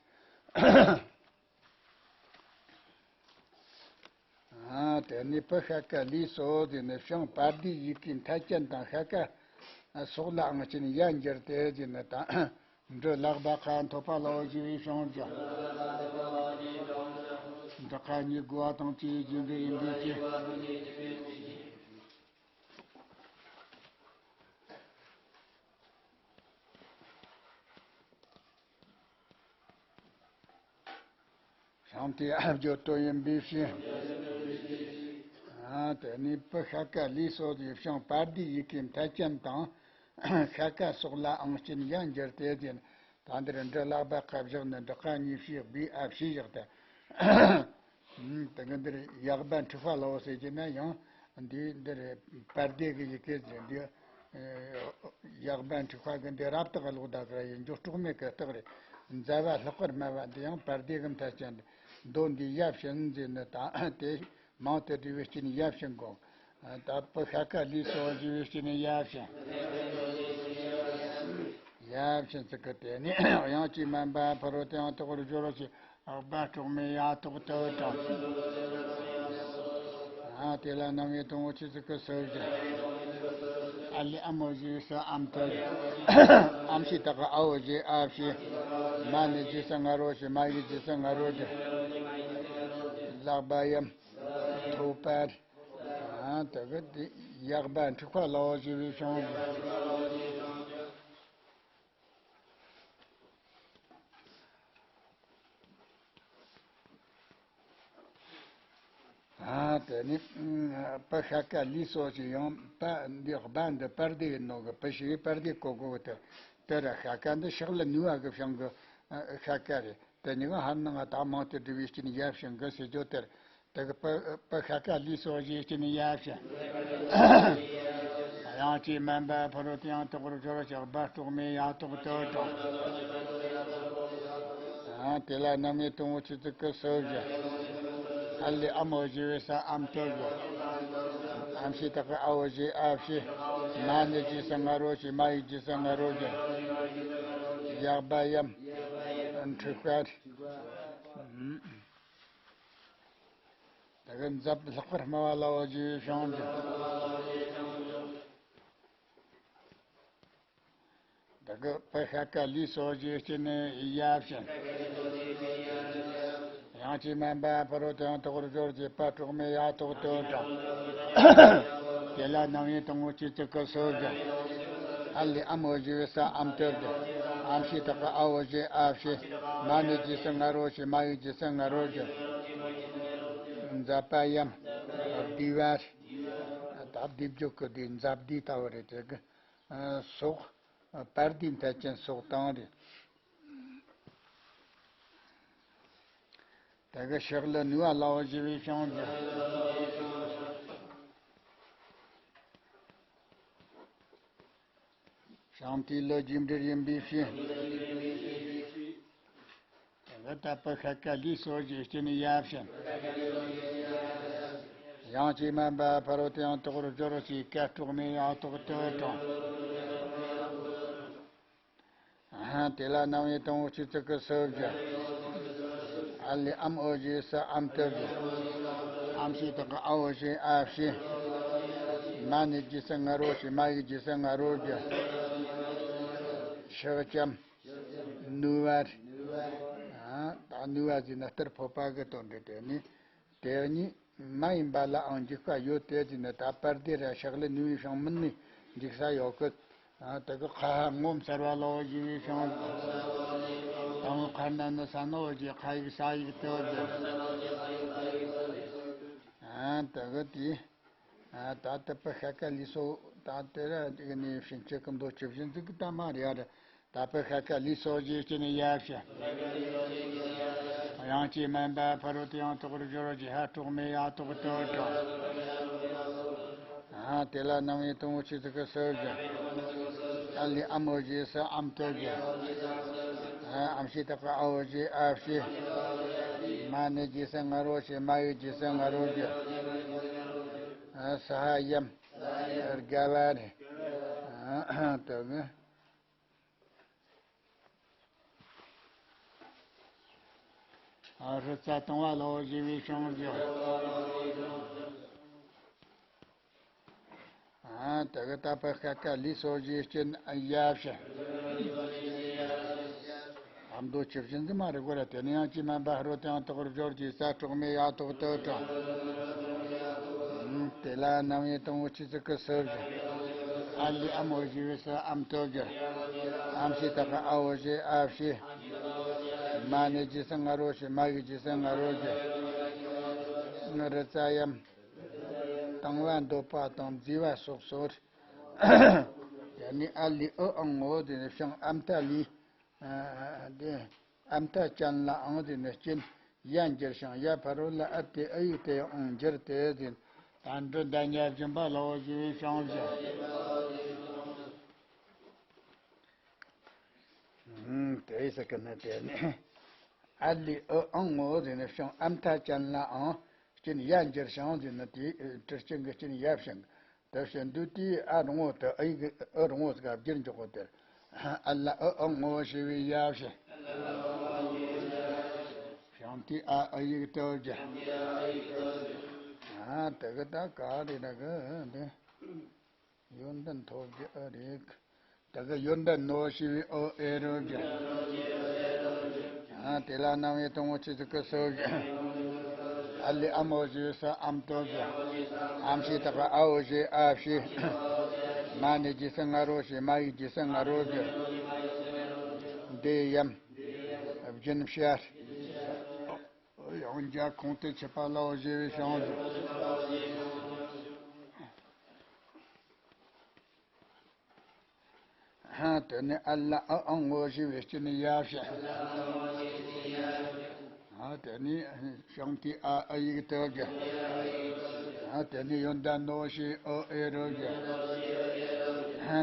ཨ་དེ་ནི་པི་ཤ་ཀ་ལས་སོ་ཟེར་ནས་བྱང་བར་དོའི་ཡི་གེ་མཐའ་ཅན་དང་ཤ་ཀ་སོགས་ལའང་ཅན་ཡ་འགྱུར་ཏེ་ཟེར་ནས་དང་། འབྲི་ལག་པ་ཁ་འཐོབ་པ་ལའོ་ཞེས་པའི་བྱང་རྒྱུ། འདི་ཁ་གཉིས་དགུ་བ་དང་བཅས་རྒྱུ་འདི་ཡིན་པའི་ཕྱིར། བྱང་དེ་ཨ་བརྗོད་དོ་ཡིན་པའི་ཕྱིར། ཨ་དེ་ནི་པི་ཤ་ཀ་ལས་སོ་ཞེས་བྱང་བར་དོའི་ཡི་གེ་མཐའ་ཅན་དང་ཤ་ཀ་སོགས་ལའང་ཅན་ཡ་འགྱུར་ཏེ་ཟེར། ད་འདིར་འབྲི་ལག་པ་ཁ་བཞག་ནས་འབྲི་ཁ་གཉིས་བྱས་སྦས་ཨ་བྱས་བཞག་སྟེ། དེ་གི་འདིར་ཡག་པ་འཁྲིག་པ་ལའོ་ཟེར་གྱི་ན་ཡང་འདི་འདིར་བར་དོ་གི་ཡི་གེ་ཟེར་འདི། ཡག་པ་འཁྲིག་པ་གི་འདི་རབ་རྟགས་ལོག་ད་ག་ཡིན་རྒྱུ་དཀྲོག་མེད་ཀྱི་རྟགས་རེད། མཛའ་བ་ལྷག་པར་སྨྲ་བ་འདི་ཡང་བར་དོ་གི་མཐའ་ཅན་རེད། མདོ་འདི་ཡ་བྱིན་ཟེར་ནི་དང་དེ་མང་དུ་བསྡུས་པའི་སྐྱེ་ནི་ཡ་བྱིན་དགོངས། ད་པི་ཤ་ཀ་ལས་སོ་ཞེས་པའི་སྐྱེ་ནི་ཡ་བྱིན། ཡ་བྱིན་ཚིག་གི་དེ་ནི་དབྱངས་ཀྱིས་དམན་པ་ཕ་རོལ་ཏེའང་དོག་པར་སྦྱོར་རོ་ཞེས། ཨག་པ་དཀྲོག་མའི་ཡ་ཏོག་ཏོ་དང་། ཨ་དེ་ལ་རྣམ་དབྱེ་དང་པོ་གཅིག་ཙི་ཀི་སོ་བཞི། ཨ་ལས་ཨ་མོ་ཞེས་ས་ཨམ་ཏོ། ཨམ་ཞེས་བཏགས་ཀྱི་ཨའོ་ཞེས་ཨ་བྱས། མ་ནི་ཞེས་ས་ང་རོ་ཞེས་མ་ཡི་ཞེས་ས་ང་རོ་ཞེས། ལག་པ་ཡམ། ཐོ་པ། ཨ་དེ་གི་དེ་ཡག་པ་འཁྲིག་པ་ལའོ་ཞེས་པའི་བྱང་བཞི། ཨ་དེ་ནི་པི་ཤ་ཀ་ལས་སོ་ཞེས་ཡང་པ་འདི་བ་འདི་བར་དོ་ཡིན་ནོ་གི་པི་ཞེས་པའི་བར་དོ་གོ་དགོས་གི། དེ་དེ་ར་ཤ་ཀ་འདི་ཕྱག་ལ་ནུས་པ་གི་བྱང་གི་ཤ་ཀ་རེད། དེ་གཉིས་ཀ་ཧར་ནང་ང་དག་མང་དུ་བསྡུས་པའི་སྐྱེ་ནི་ཡ་བྱིན་གི་ཟེར་རྒྱུ་དེར། དེ་གི་པི་པི་ཤ་ཀ་ལས་སོ་ཞེས་སྐྱེ་ནི་ཡ་བྱིན། དབྱངས་ཀྱིས་དམན་པ་ཕ་རོལ་ཏེའང་དོག་པར་སྦྱོར་ཞེས་ཨག་པ་དཀྲོག་མའི་ཡ་ཏོག་ཏོ་དང་། ཨ་དེ་ལ་རྣམ་དབྱེ་དང་པོ་གཅིག་ཙི་ཀི་སོ་བཞི། ཨ་ལས་ཨ་མོ་ཞེས་པའི་ས་ཨམ་ཏོ་བཞི། ཨམ་ཞེས་བཏགས་ཀྱི་ཨའོ་ཞེས་ཨ་བྱས། མ་ནི་ཞེས་ས་ང་རོ་ཞེས་མ་ཡི་ཞེས་ས་ང་རོ་ཞེས། ཡག་པ་ཡམ། འཁྲིག་པ། དེ་གི་མཛའ་ལྷག་པར་སྨྲ་བ་ལའོ་ཞེས་བྱང་བཞི། དེ་གི་པི་ཤ་ཀ་ལས་སོ་ཞེས་སྐྱེ་ནི་ཡ་བྱིན། དབྱངས་ཀྱིས་དམན་པ་ཕ་རོལ་ཏེའང་དོག་པར་སྦྱོར་ཞེས་པ་དཀྲོག་མའི་ཡ་ཏོག་ཏོ་དང་། དེ་ལ་རྣམ་དབྱེ་དང་པོ་གཅིག་ཙི་ཀི་སོ་བཞི། ཨ་ལས་ཨ་མོ་ཞེས་པའི་ས་ཨམ་ཏོ་བཞི། ཨམ་ཞེས་བཏགས་ཀྱི་ཨའོ་ཞེས་ཨ་བྱས། མ་ནི་ཞེས་ས་ང་རོ་ཞེས་མ་ཡི་ཞེས་ས་ང་རོ་བཞི། མཛའ་པ་ཡམ། བསྡུས་པ། ད་བསྡུས་བརྗོད་ཀྱི་བསྡུས་མཛའ་བསྡུས་ལྟ་བུ་རེད། དེ་གི་སོགས། བར་དོའི་མཐའ་ཅན་སོགས་དང་རེད། དེ་གི་ཕྱག་ལུ་ནུས་པ་ལའོ་ཞེས་པའི་ཕྱག་རྒྱ། ཕྱག་མཐིལ་ལུ་རྒྱས་འབྲས་གཡོན་པས་བྱིན། དེ་གི་དད་པ་ཤཱཀྱ་ལིའི་སོ་བཞི་སྤྱན་ཡབ་བྱིན། ཡང་ཅིག་མ་འབད་ཕ་རོལ་ཏེའང་དོགས་པར་གྱུར་ཅིག་སྐད་གྲོགས་མེད་ཡང་དག་ཏུ་དྲངས། དེ་ལ་རྣམ་དབྱེ་དང་པོ་ཆོས་ཚིག་གི་སོ་བཞི། ཨ་ལས་ཨམ་ཨོ་ཞེས་སུ་ཨམ་ཏུ་བཞི། ཨམ་ཞེས་བཏགས་ཀྱི་ཨ་ཨོ་ཞེས་ཨ་བཞི། མ་ནི་རྗེས་སུ་ང་རོ་ཞེས་མ་ཡིག་རྗེས་སུ་ང་རོ་བཞི། ཕྱག་ཅམ། ནུས་པ་རེད། ད་ནུས་པ་ཟེར་ན་སྟར་ཕོག་པ་གི་དོན་རེད། དེ་ནི། དེ་གཉིས་མ་ཡིན་པ་ལའང་འཇུག་པ་ཡོད་དེ་ཟེར་ནས། ད་པར་དེ་ར་ཕྱག་ལེན་ནུས་པའི་ཕྱོགས་མིན་ནས་འཇུག་ས་ཡོད་གི། ཨ། དེ་གི་ཁ་ཧ་ངོ་མཚར་བ་ལའོ་ཞེས་པའི་ཕྱོགས། དང་པོ་ཁ་ན་ནི་ས་ནའོ་ཞེས། ཁ་ཡིག་ས་ཡིག་ཏུ་ཟེར། ཨ། དེ་གི་དེ། ཨ། ད་དད་པ་ཤཱཀྱ་ལིའི་སོ། ད་དེ་ར་དེ་གི་ནི་ཕྱིན་ཆད་ཀྱི་མདོ་བཅུ་བཞི་འཛིན་གི་ད་མ་རེད་ར། དད་པ་ཤཱཀྱ་ལིའི་སོ་བཞི་སྤྱན་ཡབ་བྱིན། ཡང་ཅིག་མ་འབད་ཕ་རོལ་ཏེའང་དོགས་པར་གྱུར་ཅིག་སྐད་གྲོགས་མེད་ཡང་དག་ཏུ་དྲངས། ཨ། དེ་ལ་རྣམ་དབྱེ་དང་པོ་ཆོས་ཚིག་གི་སོ་བཞི། ཨ་ལས་ཨམ་ཨོ་ཞེས་སུ་ཨམ་ཏུ་བཞི། ཨ། ཨམ་ཞེས་བཏགས་ཀྱི་ཨ་ཨོ་ཞེས་ཨ་བཞི། མ་ནི་རྗེས་སུ་ང་རོ་ཞེས་མ་ཡིག་རྗེས་སུ་ང་རོ་བཞི། ཨ། ས་ཧ་ཡམ། དགའ་བ་རེད། ཨ། དེ་གི། ཨ། རི་རྩ་དང་པོ་ལའོ་ཞེས་པའི་ཕྱག་རྒྱ། ཨ། དེ་གི་དད་པ་ཤཱཀྱ་ལིའི་སོ་བཞི་སྤྱན་ཡབ་བྱིན། ཨ། མདོ་བཅུ་བཞི་འཛིན་མ་རེད་གོ་ར། དེ་ནས་ཡང་ཅིག་མ་འབད་ཕ་རོལ་ཏེའང་དོགས་པར་གྱུར་ཅིག་སྐད་གྲོགས་མེད་ཡང་དག་ཏུ་དྲངས། དེ་ལ་རྣམ་དབྱེ་དང་པོ་ཆོས་ཚིག་གི་སོ་བཞི། ཨ་ལས་ཨམ་ཨོ་ཞེས་པའི་སུ་ཨམ་ཏུ་བཞི། ཨམ་ཞེས་བཏགས་ཀྱི་ཨ་ཨོ་ཞེས་ཨ་བཞི། མ་ནི་རྗེས་སུ་ང་རོ་ཞེས་མ་ཡིག་རྗེས་སུ་ང་རོ་བཞི། རི་རྩ་ཡམ། དང་བ་འདོད་པ་དང་བརྫི་བ་སོགས་སོ། དེ་ནས་ཨ་ལས་ཨུ་ཨང་ཨོ་དེ་ནས་ཕྱག་ཨམ་ཐ་ལི། ཨ། དེ་ཨམ་ཐ་ཅན་ལའང་དེ་ནས་སྤྱན་ཡར་འགྱུར་ཞིང་། ཡར་ཕ་རོལ་ལ་ཨ་སྟེ་ཨ་ཡིག་དེའང་འགྱུར་ཏེ་ཟེར། ད་འབྲུ་བདག་ཉིད་སྦྱིན་པ་ལའོ་ཞེས་པའི་ཕྱག་བཞི། ཨུམ། དེ་ཟེར་གི་ནི་དེ་ནི། ཨ་ལས་ཨུ་ཨང་ཨོ་ཟེར་ནས་ཕྱག་ཨམ་ཐ་ཅན་ལའང་སྤྱན་ཡར་འགྱུར་ཞིང་ཟེར་ནི་དེ། ཨ། དྲི་ཅན་གྱི་སྤྱན་ཡར་ཕྱིན། དེ་བཞིན་དུ་དེའི་ཨ་རིང་པོ་དེ་ཨ་ཡིག་ཨུ་རིང་པོ་ཟིག་ག་བསྒྱུར་འཇོག་གོ་དེར། ཨ་ལ་ཨུ་ཨང་ཨོ་ཞེས་པའི་ཡབ་བྱིན། ཕྱག་མཐིལ་ཨ་ཨ་ཡིག་ཏུ་བསྒྱུར། ཨ། དེ་གི་ད་ག་རེ་ན་གི་འདི། ཡོན་ཏན་ཐོབ་རྒྱུ་ཨ་རིག། དེ་གི་ཡོན་ཏན་ནོ་ཞེས་པའི་ཨོ་ཨེ་རུ་བསྒྱུར། ཨ། དེ་ལ་རྣམ་དབྱེ་དང་པོ་ཆོས་ཚིག་གི་སོ་བཞི། ཨ་ལས་ཨམ་ཨོ་ཞེས་སུ་ཨམ་ཏུ་བཞི། ཨམ་ཞེས་བཏགས་པའི་ཨ་ཨོ་ཞེས་ཨ་བཞི། མ་ནི་རྗེས་སུ་ང་རོ་ཞེས་མ་ཡིག་རྗེས་སུ་ང་རོ་བཞི། འདི་ཡམ། སྦྱིན་བྱ། ཡང་བསྐྱར་ཁོང་དུ་ཆུད་པ་ལའོ་ཞེས་པའི་ཕྱག་བཞི། དེ་ནས་ཨ་ལ་ཨུ་ཨང་ཨོ་ཞེས་པའི་སྤྱན་ནི་ཡར་ཕྱིན། དེ་ནས་ཕྱག་མཐིལ་ཨ་ཨ་ཡིག་ཏུ་བསྒྱུར། དེ་ནས་ཡོན་ཏན་ནོ་ཞེས་ཨོ་ཨེ་རུ་བསྒྱུར།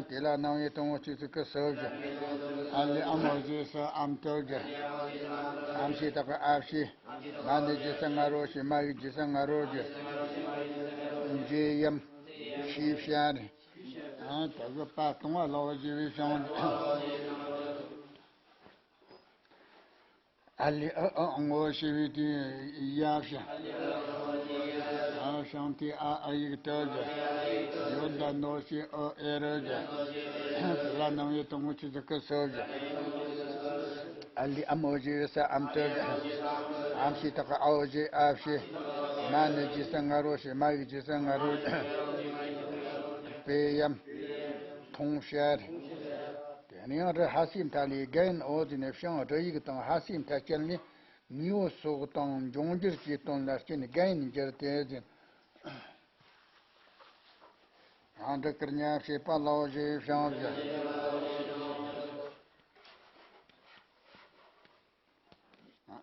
དེ་ལ་རྣམ་དབྱེ་དང་པོ་ཆོས་ཚིག་གི་སོ་བཞི། ཨ་ལས་ཨམ་ཨོ་ཞེས་སུ་ཨམ་ཏུ་བསྒྱུར། ཨམ་ཞེས་བཏགས་པའི་ཨ་བཞི། མ་ནི་རྗེས་སུ་ང་རོ་ཞེས་མ་ཡིག་རྗེས་སུ་ང་རོ་བསྒྱུར། འཇུ་ཡམ། ཤེས་བྱ་རེད། ཨ། དེ་གི་པ་དང་པོ་ལའོ་ཞེས་པའི་ཕྱག། ཨ་ལས་ཨུ་ཨང་ཨོ་ཞེས་པའི་དེའི་ཡར་ཕྱིན། ཨ། ཕྱག་མཐིལ་ཨ་ཨ་ཡིག་ཏུ་བསྒྱུར། ཡོན་ཏན་ནོ་ཞེས་ཨོ་ཨེ་རུ་བསྒྱུར། དེ་ལ་རྣམ་དབྱེ་དང་པོ་ཆོས་ཚིག་གི་སོ་བཞི། ཨ་ལས་ཨམ་ཨོ་ཞེས་པའི་སུ་ཨམ་ཏུ་བཞི། ཨམ་ཞེས་བཏགས་པའི་ཨ་ཨོ་ཞེས་ཨ་བཞི། མ་ནི་རྗེས་སུ་ང་རོ་ཞེས་མ་ཡིག་རྗེས་སུ་ང་རོ། པེ་ཡམ། འཐུང་བྱ་རེད། དེ་ནས་ཡང་རི་ཧ་སི་མཐའ་ལས་རྒན་ཨོ་ཟེར་ནས་ཕྱག་རི་ཡིག་དང་ཧ་སི་མཐའ་ཅན་ལས་དངོས་པོ་སོགས་དང་འབྱུང་འགྱུར་གྱི་དོན་ལ་སྤྱན་རྒན་འགྱུར་ཏེ་ཟེར། ཡང་འབྲུ་དཀར་ཉ་བྱེད་པ་ལའོ་ཞེས་ཕྱག་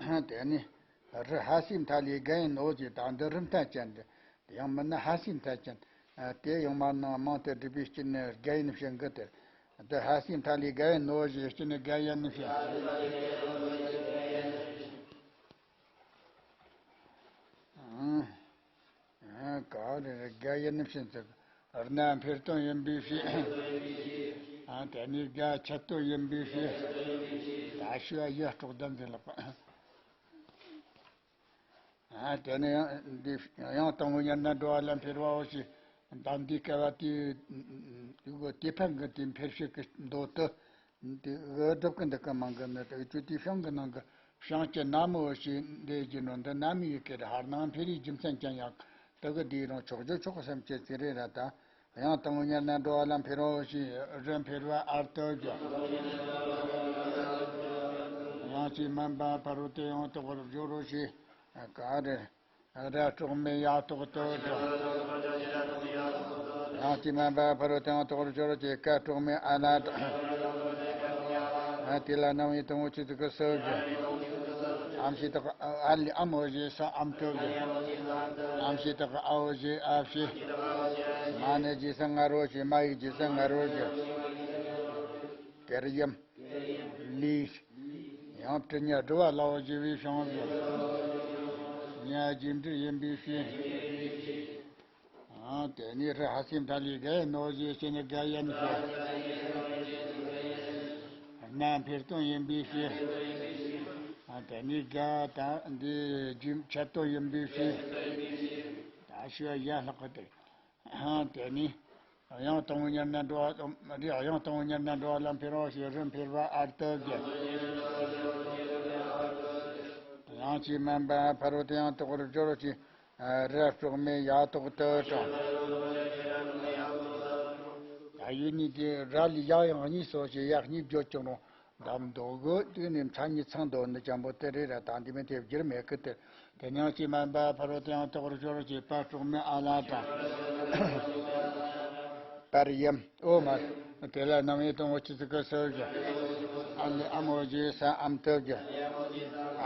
བཞི། དེ་ནས་ རི་ཧ་སི་མཐའ་ལས་རྒན་ཡིན་ནོ་ཞེས་དང་འདི་རི་མཐའ་ཅན་དེ། དེ་ཡང་མིན་ན་ཧ་སི་མཐའ་ཅན། དེ་ཡང་མ་ནང་མིང་དེ་བསྒྲིགས་པའི་སྐྱིན་ནི་རྒན་ཡིན་བྱེད་གི་དེ། འདི་ཧ་སི་མཐའ་ལས་རྒན་ཡིན་ནོ་ཞེས་སྐྱིན་ནི་རྒན་ཡིན་བྱེད། ཨང་། ཨང་། ག་རེ་རེད། རྒན་ཡིན་བྱེད་ཚིག་རྣམ་འཕེལ་དོན་ཡིན་པའི་ཕྱིར། ཨང་། དེ་ནས་རྒན་ཆད་དོན་ཡིན་པའི་ཕྱིར། ད་ཞུ་བ་ཡི་སྲོག་ལྡན་ཟེར་ལགས་པ། ཨ། དེ་ནས་ཡང་འདི་ཡང་དང་པོ་ཉེར་ལྔ་འགྲོ་བ་ལ་འཕེལ་བའོ་ཞེས་དང་འདིའི་སྐལ་བ་དེའི་དེ་ཕན་གྱི་དེ་འཕེལ་བྱེད་ཀྱི་མདོ་དེ་དེ་འུ་སྒྲུབ་ཀྱི་འདུག་གི་མང་གི་ནི་དེ་གཅོད་དེ་བྱང་གི་ནང་གི་བྱང་གི་ན་མོ་ཞེས་འདི་བཞིན་ནོ། འདི་ན་མོ་ཡི་གེ་རེད། ཧར་ནང་འཕེལ་རིགས་རྒྱུ་མཚན་ཅན་ཡང་དེ་གི་དེའི་རང་ཕྱོགས་བརྗོད་ཆོག་གི་སེམས་ཀྱི་ཚིག་རེ་ར་ད། ཡང་དང་པོ་ཉེར་ལྔ་འགྲོ་བ་ལ་འཕེལ་རོ་ཞེས་རི་འཕེལ་བ་ཨར་ཏོ་རྒྱ། ཡང་ཅིག་མན་པ་ཕ་རོལ་ཏུ་ཡང་དག་པར་སྦྱོར་རོ་ཞེས། ག་རེ། ར་གྲོགས་མེད་ཡ་ཏོག་ཏོ་རྒྱ། ཡང་ཅིག་མན་པ་ཕ་རོལ་ཏུ་ཡང་དག་པར་སྦྱོར་རོ་ཞེས་ཀ་གྲོགས་མེད་ཨ་ལ་དང་། དེ་ལ་རྣམ་དབྱེ་དང་པོ་ཆོས་ཚིག་གི་སོ་རྒྱ། ཨམ་ཞེས་དག་ཨ་ལས་ཨ་མོ་ཞེས་ས་ཨམ་ཏོ་རྒྱ། ཨམ་ཞེས་དག་ཨ་འོ་ཞེས་ཨ་ཕྱི། མ་ནི་རྗེས་སུ་ང་རོ་ཞེས་མ་ཡིག་རྗེས་སུ་ང་རོ་ཞེས། དེར་ཡིན། ལས། ཡང་དྲི་ཉར་སྒྲུབ་པ་ལའོ་ཞེས་པའི་བྱང་ཞིང་། ཉ་རྗེས་འབྲེལ་ཡིན་པའི་ཕྱིར། ཨང་། དེ་ནས་རི་ཧ་སི་མཐའ་ལས་རྒན་ཡིན་ནོ་ཞེས་བྱས་ནས་རྒན་ཡིན་ཞེས། རྣམ་འཕེལ་དོན་ཡིན་པའི་ཕྱིར། ཨང་། དེ་ནས་རྒན་དང་འདི་རྗེས་ཆད་དོན་ཡིན་པའི་ཕྱིར། ད་ཞུ་བ་ཡན་ལག་གི་དེ། དེ་ནས་ཡང་དང་པོ་ཉེར་ལྔ་འགྲོ་བ་རེད། ཡང་དང་པོ་ཉེར་ལྔ་འགྲོ་བ་ལ་འཕེལ་རོ་ཞེས་རི་འཕེལ་བ་ཨར་ཏོ་རྒྱ། ཡང་ཅིག་མན་པ་ཕ་རོལ་ཏུ་ཡང་དག་པར་སྦྱོར་རོ་ཞེས་ར་གྲོགས་མེད་ཡ་ཏོག་ཏོ་དང་། ད་ཡུལ་ནི་དེ་ར་ལས་ཡ་ཡང་གཉིས་སོ་ཞེས་ཡ་གཉིས་བརྗོད་ཀྱང་རུང་། འདམ་མདོ་གི་དུས་ནས་མཚན་ཉིད་ཚང་འདོད་ནི་ཅན་པོ་དེ་རེད་ར། ད་འདི་མི་དེ་བསྒྱུར་མེད་ཀི་དེ། དེ་ཡང་ཅིག་མན་པ་ཕ་རོལ་ཏུ་ཡང་དག་པར་སྦྱོར་བྱེད་པ་གྲོགས་མེད་ཨ་ལ་དང་། པར་ཡིན། ཨོ་མ། དེ་ལ་རྣམ་དབྱེ་དང་པོ་ཆོས་ཚིག་གི་སོ་རྒྱ། ཨ་ལས་ཨ་མོ་ཞེས་ས་ཨམ་ཏོ་རྒྱ།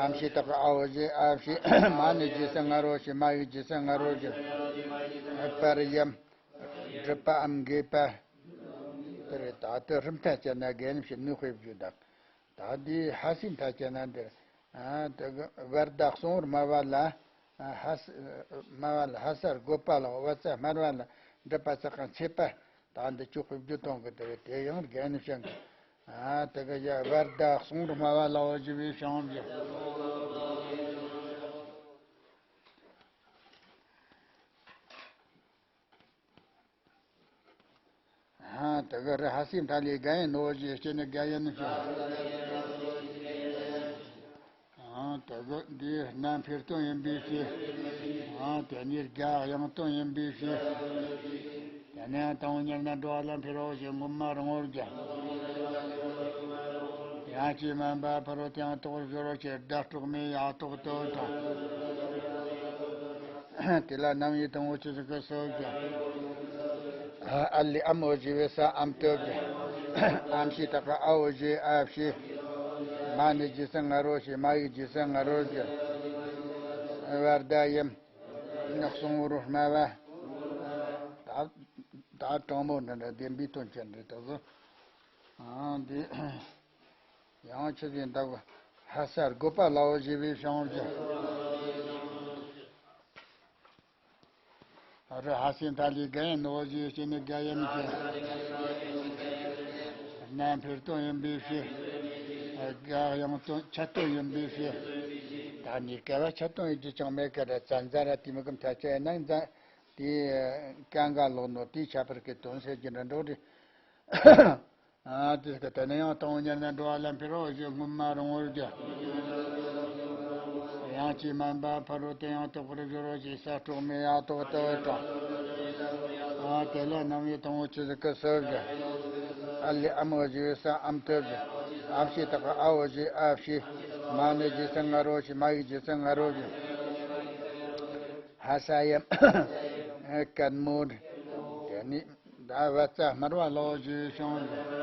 ཨམ་ཞེས་དག་ཨ་འོ་ཞེས་ཨ་ཕྱི། མ་ནི་རྗེས་སུ་ང་རོ་ཞེས་མ་ཡིག་རྗེས་སུ་ང་རོ་རྒྱ། པར་ཡིན། སྒྲུབ་པའམ་དགོས་པ། དེ་རེད། ད་དེ་རི་མཐའ་ཅན་ན་རྒན་ཡིན་ཕྱིར་ནུས་དཔེ་བརྗོད་དང་། ད་འདི་ཧ་སི་མཐའ་ཅན་ན་འདིར། ཨ། དེ་གི་བར་དག་གསང་བོར་སྨྲ་བ་ལ། ཨ། ཧ་ས། སྨྲ་བ་ལ་ཧ་སར་དགོད་པ་ལ་བ་ཙ་སྨྲ་བ་ལ་སྒྲུབ་པ་ཙ་གང་ཚེ་པ། ད་འདི་ཆོག་པའི་རྒྱུ་སྟོན་གི་དེ་རེད། དེ་ཡང་རྒན་ཡིན་ཕྱིར་གི། ཨ། དེ་གི་ཡ་བར་དག་གསང་བོར་སྨྲ་བ་ལ་བ་ཞུ་བའི་བྱང་རྒྱུ། ཨ། དེ་གི་རི་ཧ་སི་མཐའ་ལས་རྒན་ཡིན་ནོ་ཞེས་བྱས་ནས་རྒན་ཡིན་ཞེས། ཨ། དེ་གི་འདི་རྣམ་འཕེལ་དོན་ཡིན་པའི་ཕྱིར། ཨ། དེ་ནས་རྒན་དབྱུང་དོན་ཡིན་པའི་ཕྱིར། དེ་ནས་དང་པོ་ཉེར་ལྔ་འགྲོ་བ་ལ་འཕེལ་རོ་ཞེས་སྔོན་མ་རིང་བོར་རྒྱ། ཡང་ཅིག་མན་པ་ཕ་རོལ་ཏུ་ཡང་དག་པར་སྦྱོར་རོ་ཞེས་སྒྲ་གྲོགས་མེད་ཡ་ཏོག་ཏོ་དང་། དེ་ལ་རྣམ་དབྱེ་དང་པོ་ཆོས་ཚིག་གི་སོ་རྒྱ། ཨ་ལས་ཨ་མོ་ཞེས་པའི་ས་ཨམ་ཏོ་རྒྱ། ཨམ་ཞེས་དག་ཨ་འོ་ཞེས་ཨ་ཕྱི། མ་ནི་རྗེས་སུ་ང་རོ་ཞེས་མ་ཡིག་རྗེས་སུ་ང་རོ་རྒྱ། བར་དག་ཡིན། ནག་གསང་བོར་སྨྲ་བ། ད་ད་དྲང་མོ་འདི་འདྲ་བདེན་པའི་དོན་ཅན་རེད་ད་གཟོད། ཨ། འདི། ཡང་ཆི་ཟིག་འདུག་ཧ་སར་དགོད་པ་ལའོ་ཞེས་པའི་བྱང་རྒྱུ། རི་ཧ་སི་མཐའ་ལས་རྒན་ཡིན་ནོ་ཞེས་བྱས་ནས་རྒན་ཡིན་ཞེས། རྣམ་འཕེལ་དོན་ཡིན་པའི་ཕྱིར། རྒན་དབྱུང་དོན་ཆད་དོན་ཡིན་པའི་ཕྱིར། ད་ནི་སྐལ་བ་ཆད་དོན་ཡིན་རྒྱུ་ཅང་མེད་ཀ་ར། ཙན་ཙན་ར་དེ་མི་གི་མཐའ་ཅན་ནང་ཙན་དེ་ཀན་ག་ལོག་ནོ་དེའི་ཁྱད་པར་གྱི་དོན་ཟེར་གྱི་འདྲ་འགྲོ་རེད། ཨ། དེ་སྐད་དེ་ནས་ཡང་དང་པོ་ཉེར་ལྔ་འགྲོ་བ་ལ་འཕེལ་རོ་ཞེས་སྔོན་མ་རིང་བོར་རྒྱ། ཡང་ཅིག་མན་པ་ཕ་རོལ་ཏུ་ཡང་དག་པར་སྦྱོར་རོ་ཞེས་ས་གྲོགས་མེད་ཡ་ཏོག་ཏོ་དང་། ཨ། དེ་ལ་རྣམ་དབྱེ་དང་པོ་ཆོས་ཚིག་གི་སོ་རྒྱ། ཨ་ལས་ཨ་མོ་ཞེས་པའི་ས་ཨམ་ཏོ་རྒྱ། ཨམ་ཞེས་དག་ཨ་འོ་ཞེས་ཨ་ཕྱི། མ་ནི་རྗེས་སུ་ང་རོ་ཞེས་མ་ཡིག་རྗེས་སུ་ང་རོ་རྒྱ། ཧ་ས་ཡ། ཀན་མོ། དེ་ནི་ད་བ་ཙ་སྨྲ་བ་ལའོ་ཞེས་བྱང་།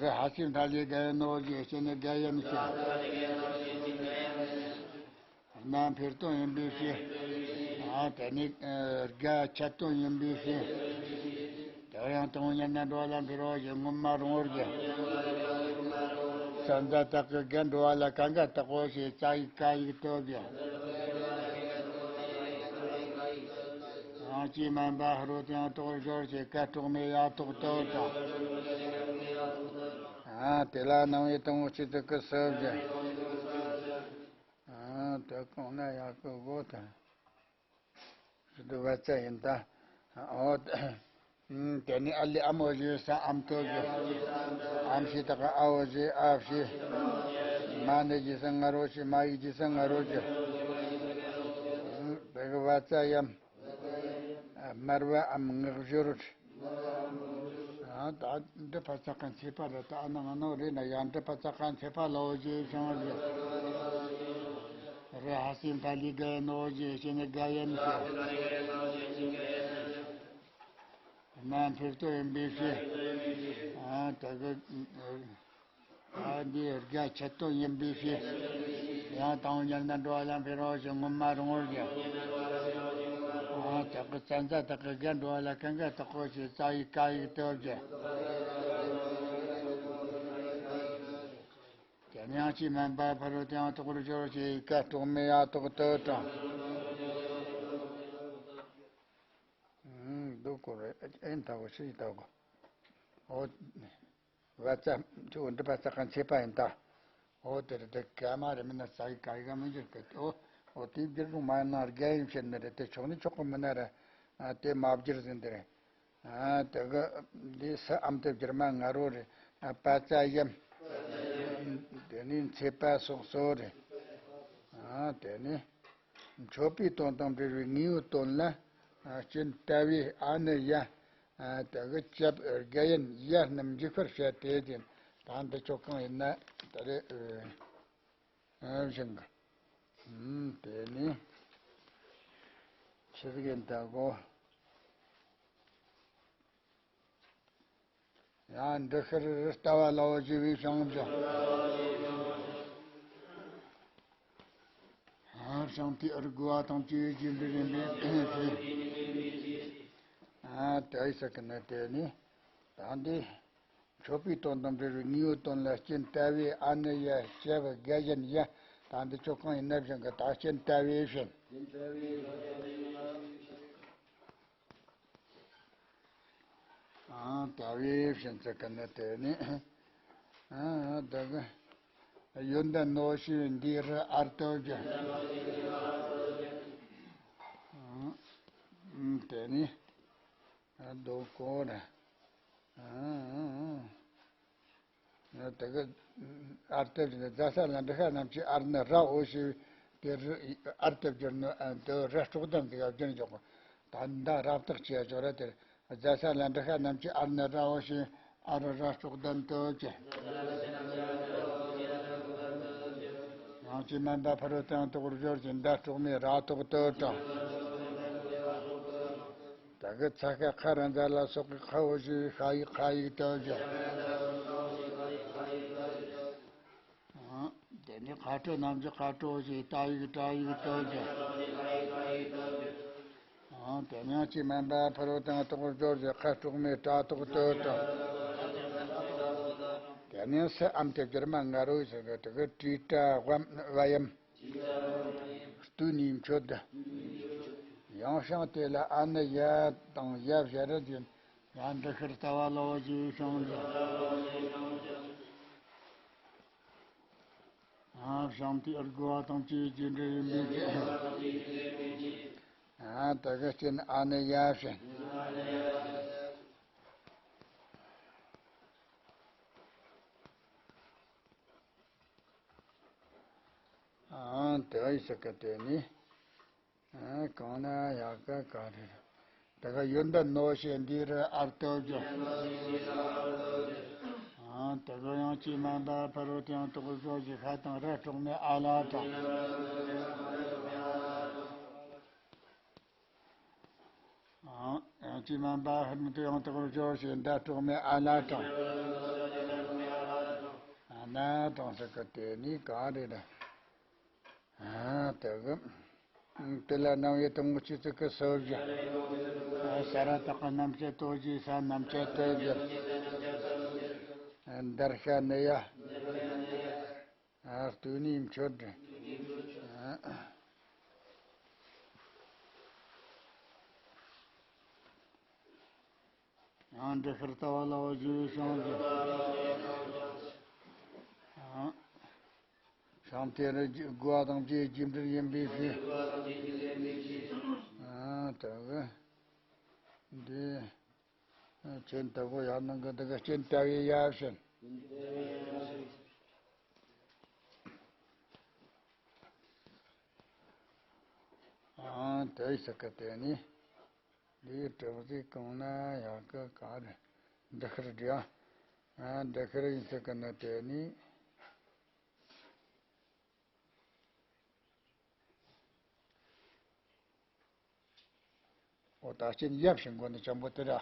རི་ཧ་སི་ཐ་ལི་ག་ཡ་ནོ་ཞེས་བྱས་ནས་ག་ཡམ་ཞེས། སྣ་འཕེལ་དོན་ཡིན་པའི་ཕྱིར། ཨ་དེ་ནི་རྒ་ཆད་དོན་ཡིན་པའི་ཕྱིར། དེ་ཡང་དང་ཉན་ན་འགྲོ་བ་ལ་འཕེལ་བ་ཞེས་སྔོན་མ་རུང་བར་བཞག་ས་མཛའ་དག་གི་རྒ་འགྲོ་བ་ལ་ག་འགའ་དག་གོ་ཞེས་ཙ་ཡིག་ཀ་ཡིག་ཏུ་བཞག་ཡང་ཅི་མན་པ་ཧ་རོ་དེའང་དོག་སྦྱོར་ཞེས་ཀ་དྲུག་མའི་ཡ་དོག་ཏུ་དང་། ཨ་དེ་ལ་སྣང་བའི་དང་པོ་སྤྱི་གཙུག་གི་སུ་བཞག་ཨ་དེ་གོང་ན་ཡག་གི་གོ་དང་། སུ་དུ་བ་ཙ་ཡིན་ད། ཨོ། དེ་ནི་ཨ་ལི་ཨ་མོ་ཞེས་ས་ཨམ་ཏོ་ཞེས། ཨམ་ཞེས་དག་ཨ་འོ་ཞེས་ཨ་ཞེས། མ་ནི་ཞེས་ས་ང་རོ་ཞེས་མ་ཡིག་ཞེས་ས་ང་རོ་ཞེས། དེ་གི་བ་ཙ་ཡམ། དམར་བའམ་ངག་བཞུར། ད་འདི་ཕ་ཚ་ཁ་མཆེ་པ་རེད། ད་ཨ་ན་ང་ནོ་རེད་ན་ཡང་འདི་ཕ་ཚ་ཁ་མཆེ་པ་ལོ་ཞེས་བྱུང་བ་རེད། རེ་ཧ་སིན་ད་ལི་ག་ནོ་ཞེས་བྱས་ནས་ག་ཡན་ཞེས། སྣ་འཕེལ་དོན་ཡིན་པའི་ཕྱིར། ད་གི་ཨ་འདི་རྒ་ཆད་དོན་ཡིན་པའི་ཕྱིར། ཡང་དང་ཉལ་ན་འགྲོ་བ་ལ་འཕེལ་རོགས་ཞེས་སྔོན་མ་རུང་བར་བཞག་ཨ་དག་གི་ཙན་ཙ་དག་གི་རྒ་འགྲོ་བ་ལ་གང་ག་དག་གོ་ཞེས་ཙ་ཡིག་ཀ་ཡིག་ཏུ་བཞག་དེ་ནས་ཡང་ཅི་མན་པ་ཕ་རོལ་ཏུ་ཡང་དག་པར་སྦྱོར་ཞེས་ཡིག་ཀ་དྲུག་མའི་ཡ་དོག་ཏུ་དྲངས། འདུག་གོ་རེ་ཨེ་ད་གོ་ཤི་ད་གོ་ཨོ། བ་ཙ་ཁྱོད་འདི་བ་ཙ་ཁ་མཆེ་པ་ཡིན་ད། ཨོ་དེ་རེད་དེ་ག་མ་རེད་མིན་ན་ཙ་ཡིག་ཀ་ཡིག་ག་མི་འགྱུར་གི་ཨོ། ཨོ་དེ་བསྒྱུར་རུང་མ་ཡིན་ན་རྒྱ་ཡིན་བཤད་ནི་རེད་དེ་ཆོག་ནི་ཆོག་གི་མིན་ན་རེད། ཨ་དེ་མ་བསྒྱུར་ཟིན་དེ་རེད། ཨ་དེ་གི་འདི་ས་ཨམ་དེ་བསྒྱུར་མ་ང་རོ་རེད། ཨ་པ་ཙ་ཡམ། དེ་ནི་མཆེ་པ་སོགས་སོ་རེད། ཨ་དེ་ནི་མཆོད་པའི་དོན་དང་འབྲེལ་བའི་དངོས་པོའི་དོན་ལ་སྤྱིན་ལྟ་བས་ཨ་ནི་ཡ། ཨ་དེ་གི་སྐྱབས་རྒྱ་ཡན་ཡ་རྣམས་འཇུག་པར་བྱ་སྟེ་ཅན། ད་འདི་ཆོ་གང་ཡིན་ན་ད་རེ་ཨ་བཞིན་གི་ཨུམ་དེ་ནི་ཕྱིར་གི་འདའ་གོ་ཡང་འདི་ཤར་ལྟ་བ་ལའོ་ཞེས་པའི་བྱང་ཆུབ། ཨ་བྱང་དེ་ཨར་དགུ་བ་དང་བཅས་རྒྱུ་འབྲས་རིམ་པས་ཨ་དེ་ཨི་ས་ཀི་ན་དེ་ནི་ད་འདི། མཆོད་པའི་དོན་དང་འབྲེལ་བའི་དངོས་པོའི་དོན་ལ་སྤྱིན་ལྟ་བས་ཨ་ནི་ཡ་སྐྱབས་རྒྱ་ཡན་ཡ། ད་འདི་ཆོ་གང་ཡིན་ན་བཞིན་གི་ད་སྤྱིན་ལྟ་བས་བཞིན། ཨང་ལྟ་བས་བཞིན་ཚུལ་ག་ནི་དེ་ནི། ཨང་དེ་གི་ཡོན་ཏན་ནོ་ཞེས་འདི་རུ་ཨར་ཏོ་བརྒྱ། ཨང་དེ་ནི། ཨ་དོ་གོ་ར། ཨ་དེ་གི་ཨར་ཏེ་རྫ་ས་ལ་འདྲི་ཤ་རྣམས་ཀྱི་ཨར་ནི་ར་འོ་ཞེས་དེ་རུ་ཨར་ཏེ་བསྒྱུར་ནི་དེ་ར་དཀྲོག་གདམས་དེ་ག་བསྒྱུར་འཇོག་གོ་ད་འདི་རབ་བཏགས་ཀྱི་ཡ་ཅོ་ར་དེར་རྫ་ས་ལ་འདྲི་ཤ་རྣམས་ཀྱི་ཨར་ནི་ར་འོ་ཞེས་ཨ་རུ་ར་དཀྲོག་གདམས་དུ་བཅས། ཡང་ཅི་མན་པ་ཕ་རོལ་ཏུ་ཡང་དོག་སྦྱོར་གྱི་འདའ་དཀྲོག་མའི་ར་དོག་ཏུ་དྲངས། ད་གི་ཚ་ཤ་ཁ་ར་འཛའ་ལ་སོགས་ཀྱི་ཁ་འོ་ཞེས་ཤ་ཡིག་ཁ་ཡིག་ཏུ་བཞག་དེ་ནས་ཁ་དྲོ་རྣམས་ཀྱི་ཁ་དྲོ་ཞེས་ཏ་ཡིག་ཏྲ་ཡིག་ཏུ་བཞག་དེ་ནས་ཅི་མན་པ་ཕ་རོལ་ཏུ་ཡང་དོག་སྦྱོར་གྱི་ཁ་དཀྲོག་མའི་ཏྲ་དོག་ཏུ་དྲངས། དེ་ནས་སུ་ཨམ་དེ་བསྒྱུར་མ་ང་རོ་ཞེས་པའི་དེ་གི་ཏྲི་ཏྲ་ཝམ་ཝ་ཡམ། སྟུ་ནི་མཆོད། ཡང་ཤང་དེ་ལ་ཨ་ནི་ཡ་དང་ཡ་བཞི་རུ་བརྒྱན། ཡང་འདི་ཤར་ལྟ་བ་ལའོ་ཞེས་བྱང་ལ། ཨ་བྱང་དེ་ཨར་དགུ་བ་དང་བཅས་རྒྱུ་འབྲས་ཡིན་པའི་ཕྱིར། ཨ་དེ་གི་སྤྱིན་ཨ་ནི་ཡ་བྱིན། ཨང་དེ་ཨི་ས་ཀ་དེ་ནི། ཨང་གང་ན་ཡག་ག་ག་རེ་རེད། དེ་ག་ཡོན་ཏན་ནོ་ཞེས་འདི་རུ་ཨར་ཏོ་བརྒྱ། ཨང་དེ་ག་ཡང་ཅི་མན་པ་ཕ་རོལ་ཏུ་ཡང་དོག་སྦྱོར་གྱི་ཤ་དང་ར་དཀྲོག་མའི་ཨ་ལ་དྲངས། ཨང་ཡང་ཅི་མན་པ་ཧར་མི་དུ་ཡང་དག་པར་སྦྱོར་ཞེས་འདའ་དཀྲོག་མའི་ཨ་ལ་དྲངས། ན་དང་ཟེར་གི་དེ་ནི་གང་རེད། ཨ་དེ་གི། དེ་ལ་སྣང་བའི་དང་པོ་ཆོས་ཅན་གྱི་སོ་བཞི། ས་ར་བཏགས་ཀྱི་རྣམ་བཅད་ལྟོ་བཞི་ས་རྣམ་བཅད་ལྟོ་བཞི། འདར་ཤ་ནི་ཡ། ཨ་སྟོད་ནས་མཆོད་དེ། ཡང་འདི་ཤར་ལྟ་བ་ལ་བ་ཞེས་བྱ་བ་ཞིག་ཡང་། བྱམས་དེ་རུ་དགུ་བ་དང་བཅས་རྒྱས་འབྲིང་ཡིན་པའི་ཕྱིར། ཨ་ད་གི་འདི། སྤྱན་ལྟ་བུ་ཡང་ནང་གི་འདི་གི་སྤྱན་ལྟ་བུའི་ཡབ་བྱིན། ཨང་དེ་ཟེར་གི་དེ་ནི། འདིའི་གྲུབ་ཚུལ་གང་ན་ཡང་གི་ག་རེ། འདི་ཤར་འདྲ། ཨ་འདི་ཤར་ཡིན་ཟེར་གི་ན་དེ་ནི། འོ་ད་སྤྱན་ཡབ་བྱིན་གོ་ནི་ཅན་པོ་དེ་ར།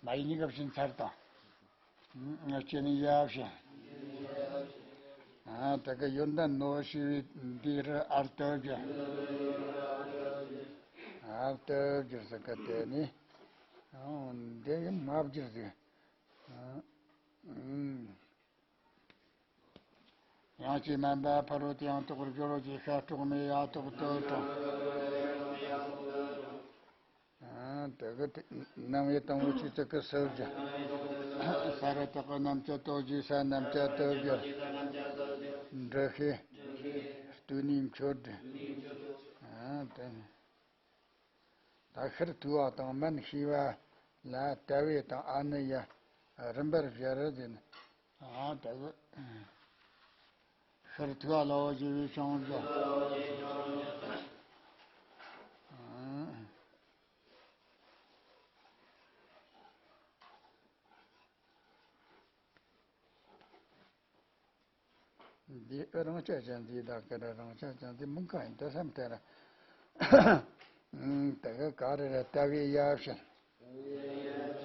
མ་ཡིན་གཉིས་ཀ་བྱིན་ཚར་དང་། ཨ་སྤྱན་ཡབ་བྱིན། ཨ་དེ་གི་ཡོན་ཏན་ནོ་ཞེས་པའི་འདི་རུ་ཨར་སྟོབས་ཀྱི། ཨར་སྟོབས་ཀྱི་ཟེར་གི་དེ་ནི། འདི་ཡིན་མ་བསྒྱུར་ཟིག་ཡང་ཅིག་མ་འབད་ཕ་རོལ་ཏུ་ཡང་དག་པར་སྦྱོར་བ་ཅིག་ཤ་སྤྲོག་མའི་ཡ་ཐོག་ཏུ་དྲངས། དེ་གི་སྣང་བའི་དང་པོ་ཆོས་ཅན་གྱི་སོ་བཞི། ས་ར་བཏགས་ཀྱི་རྣམ་བཅད་ལྟོ་བཞི་ས་རྣམ་བཅད་ལྟོ་བཞི། འདྲི་ཤེས། སྟོད་ནས་མཆོད་དེ། དེ་ནས། ད་ཤར་ཐུལ་བ་དང་མན་ཤེས་པ་ལ་ལྟ་བའི་དང་ཨ་ནི་ཡ་རིམ་པར་བཞག་རེ་ཟེར་ན། ཨ་ད་གི་ཤར་ཐུལ་བ་ལ་བ་ཞེས་པའི་བྱང་རྒྱ། འདི་ཨ་རང་ཆ་ཅན་འདི་དག་གི་རང་ཆ་ཅན་འདི་མུན་ཁ་ཡིན་དུ་བསམ་སྟེ་ར། དེ་ག་ག་རེ་རེ་ལྟ་བའི་ཡབ་བྱིན།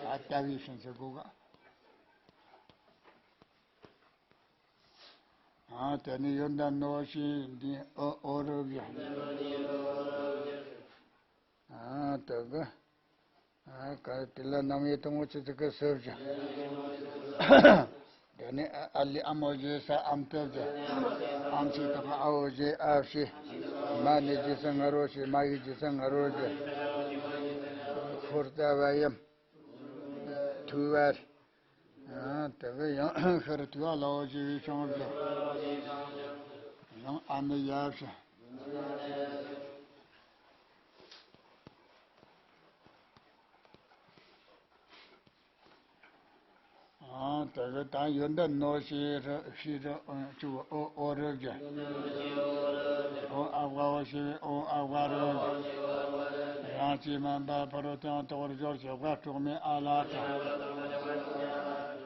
ད་ལྟ་བའི་བྱིན་ཟེར་གོ་ག་ཨ་དེ་ནི་ཡོན་ཏན་ནོ་ཞེས་འདི་ཨོ་ཨོ་རུ་བྱིན། ཨ་དེ་གི། ཨ་ག་དེ་ལ་སྣང་བའི་དང་པོ་ཆོས་ཅན་གྱི་སོ་བཞི། དེ་ནས་ཨ་ལས་ཨ་མོ་ཞེས་ས་ཨམ་སྟོབས་ཀྱི། ཨམ་ཞེས་དང་ཨ་འོ་ཞེས་ཨ་བྱས། མ་ནི་རྗེས་སུ་ང་རོ་ཞེས་མ་ཡི་རྗེས་སུ་ང་རོ་ཞེས། ཤར་ལྟ་བུ་ཡབ། ཐུལ་བ། ཨ་དེ་གི་ཡང་ཤར་ཐུལ་བ་ལ་བ་ཞེས་པའི་བྱང་རྒྱ། ཡང་ཨ་ནི་ཡབ་བྱིན། ཨ་དེ་གི་ད་ཡོན་ཏན་ནོ་ཞེས་རུ་ཞེས་རུ་ཨོ་ཨོ་རུ་གི། ཨོ་ཨ་བ་བ་ཞེས་པའི་ཨོ་ཨ་བ་རུ་གི། ཡང་ཅིག་མ་འབད་ཕ་རོལ་ཏུ་ཡང་དག་པར་སྦྱོར་ཞེས་བ་སྤྲོག་མའི་ཨ་ལ་དྲངས།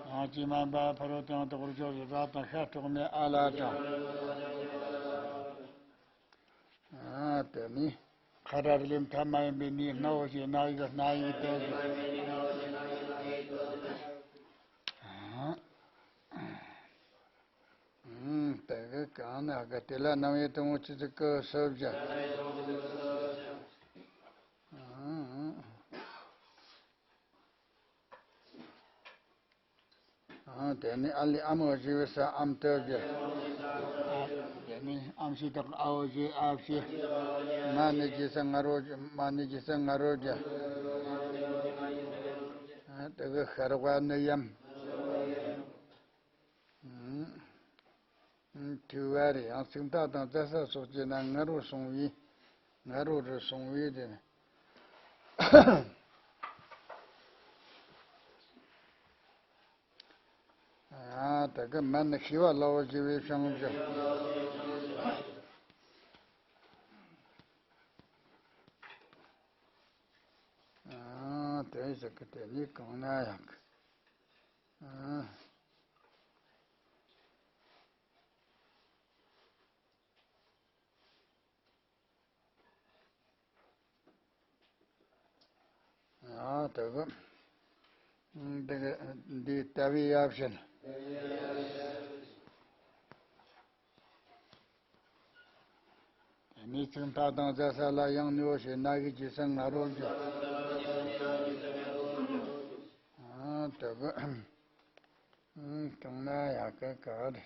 ཡང་ཅིག་མ་འབད་ཕ་རོལ་ཏུ་ཡང་དག་པར་སྦྱོར་ཞེས་བ་དང་ཤ་སྤྲོག་མའི་ཨ་ལ་དྲངས། ཨ་དེ་ནི་ཁ་ར་ལེམ་ཐ་མ་ཡིན་པའི་ནི་སྣ་བོ་ཞེས་སྣ་ཡི་གི་སྣ་ཡི་སྟོབས་ཀྱི། ཨ་ཨ་དེ་གི་གང་ན་གི་དེ་ལ་སྣང་བའི་དང་པོ་ཆོས་ཅན་གྱི་སོ་བཞི། ཨ་ཨ། ཨ་དེ་ནི་ཨ་ལས་ཨ་མོ་ཞེས་པའི་ས་ཨམ་སྟོབས་ཀྱི། ཨ་དེ་ནི་ཨམ་ཞེས་དང་ཨ་འོ་ཞེས་ཨ་བྱས། མ་ནི་རྗེས་སུ་ང་རོ་མ་ནི་རྗེས་སུ་ང་རོ་གི། ཨ་དེ་གི་ཤར་བ་ནི་ཡམ། ཨ་ཨ་ཐུལ་བ་རེ་ཡང་ཚིག་མཐའ་དང་བཙལ་ས་སོགས་ཀྱི་ན་ང་རོ་སོང་བས། ང་རོ་རུ་སོང་བས་དེ་ནི། ཨ་དེ་གི་མན་ཤེས་པ་ལ་བ་ཞེས་པའི་བྱང་རྒྱ། ཨ་དེ་ཟེར་གི་དེ་ནི་གང་ན་ཡང་གི། ཨ། ཨ་དེ་གི། འདི་གི་འདི་ལྟ་བུའི་ཡབ་བྱིན། ནི་ཚིག་མཐའ་དང་རྫ་ས་ལ་ཡང་ནི་འོ་ཞེས་ན་གི་རྗེས་སུ་ང་རོ་བརྗོད། ཨ་དེ་གི་གྲོང་ན་ཡག་གི་ག་རེ།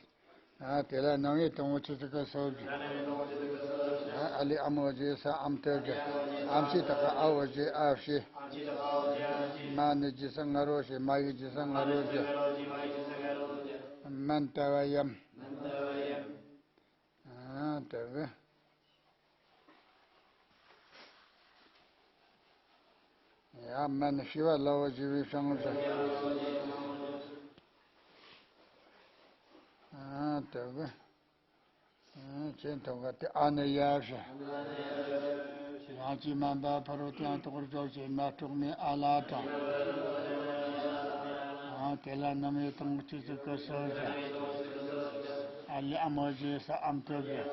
ཨ་དེ་ལ་ནང་ངེས་དང་འོ་ཆི་ཚིག་གི་སོ་བརྗོད། ཨ་ལི་ཨམ་འོ་ཞེས་ས་ཨམ་ཏི་བརྗོད། ཨམ་ཞེས་དག་གི་ཨ་འོ་ཞེས་ཨ་བྱས། མ་ནི་རྗེས་སུ་ང་རོ་ཞེས་མ་གི་རྗེས་སུ་ང་རོ་བརྗོད། མན་ཏ་བ་ཡམ། ཨ་དེ་གི། ཡ་མན་ཤི་བ་ལ་འོ་ཞེས་པའི་ཤང་ཟེར། ཨ་དེ་གི། ཨ་ཅེན་ཐོག་ག་དེ་ཨ་ནི་ཡ་ཞེས། ཡང་ཅི་མན་པ་ཕ་རོ་དེའང་དོག་རྒྱོབ་ཞེས་ན་གྲོགས་མེད་ཨ་ལ་དང་། ཨ་དེ་ལ་ནི་མེད་དང་ཆི་ཟིག་གི་སོ་ཟེར། ཨ་ལི་ཨ་མོ་ཞེས་ས་ཨམ་ཏི་བརྗོད།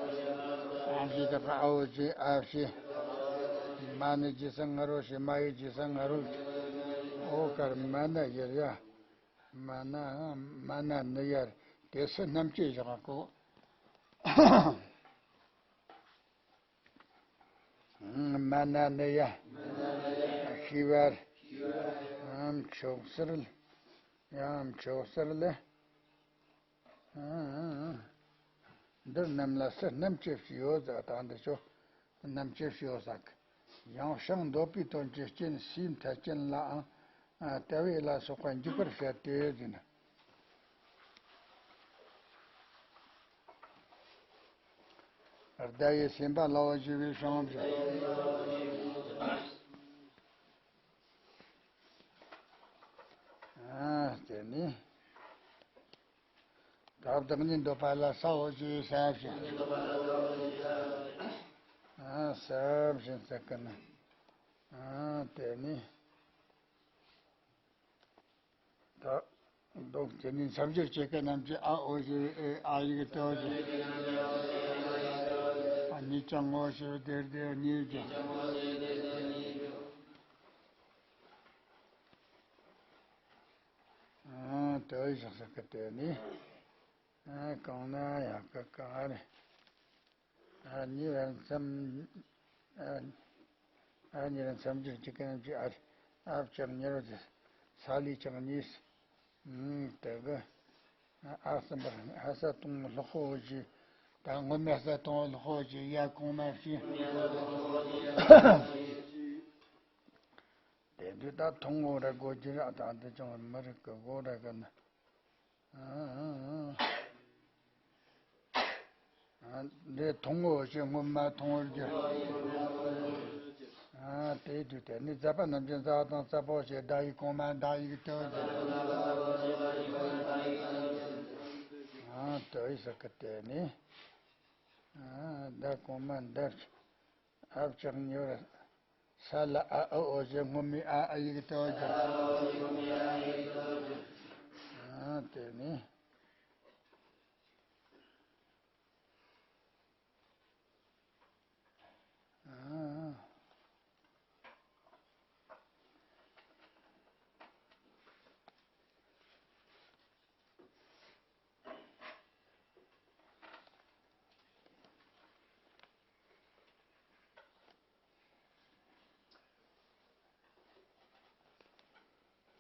ཨམ་ཞེས་དག་གི་ཨ་འོ་ཞེས་ཨ་བྱས། མ་ནི་རྗེས་སུ་ང་རོ་ཞེས་མ་ཡི་རྗེས་སུ་ང་རོ་བརྗོད། འོ་གར་མ་ན་ཡར་ཡ། མ་ན་མ་ན་ནི་ཡར་དེ་སུ་རྣམས་ཀྱིས་བཞག་གོ། མ་ན་ནི་ཡ། ཤི་བར། ཨམ་ཆོག་སར་ལ། ཡ་ཨམ་ཆོག་སར་ལ། འདིར་རྣམས་ལ་སུ་རྣམས་ཀྱིས་ཡོད་ཟེར་དང་འདི་ཆོ་རྣམས་ཀྱིས་ཡོད་ཟེར་གི། ཡང་ཞིང་འདོད་པའི་དོན་གྱི་རྐྱེན་སའི་མཐའ་ཅན་ལའང་ལྟ་བས་ལ་སོགས་པ་འཇུག་པར་བཤད་དེ་ཟེར་ན། ཟླ་བའི་སེམས་པ་ལ་འོ་ཞེས་པའི་ཤང་བརྗོད། ཨ་དེ་ནི། བདག་བདག་ཉིད་འདོད་པ་ལ་ས་འོ་ཞེས་ས་བཞིན། ཨ་ས་བཞིན་ཟེར་གི་ན། ཨ་དེ་ནི། ད་བདག་དེ་ནི་མཚམས་སྦྱོར་བྱེད་མཁན་རྣམས་ཀྱིས་ཨ་འོ་ཞེས་ཨ་ཡིག་ཏུ་བཞིན། ཨ་ནི་ཀྱང་འོ་ཞེས་དེར་དེར་གཉིས་བཞིན། ཨ་དེ་བཞག་ས་གི་དེ་ནི། ཨ་གང་ན་ཡག་གི་ག་རེ། ཨ་ཉེ་བར་མཚམས། ཨ་ཨ་ཉེ་བར་མཚམས་སྦྱོར་གྱི་གན་གྱི་ཨ་ཨབ་ཀྱང་ཉེ་བར་ས་ལས་ཀྱང་གཉིས། ཨུམ་དེ་གི། ཨ་གསུམ་པར་ཨ་ས་སྟོང་ལྷག་པོ་ཞེས། ད་སྔོན་མའི་ས་སྟོང་ལྷག་པོ་ཞེས་ཡ་གོང་མ་བྱས། དེ་དུས་ད་མཐོང་ངོ་ར་དགོས་ཀྱི་ར་ད་འདི་ཀྱང་མི་རིགས་ཀྱི་དགོས་ར་གི་ན། འདི་མཐོང་ངོ་ཞེས་སྔོན་མ་མཐོང་བར་འགྱུར། དེའི་དུས་དེ་ནི་མཛད་པ་རྣམས་ཀྱི་མཛད་པ་དང་མཛད་པོ་ཞེས་བརྡ་ཡིག་གོང་མ་བརྡ་ཡིག་ཏུ་འགྱུར། དེ་ཡི་ས་ཀི་དེ་ནི། བརྡ་གོང་མ་འདར། ཨབ་ཀྱང་ཉོར། ས་ལ་ཨ་ཨ་འོ་ཞེས་སྔོན་མའི་ཨ་ཨ་ཡིག་ཏུ་འགྱུར། ཨ་དེ་ནི།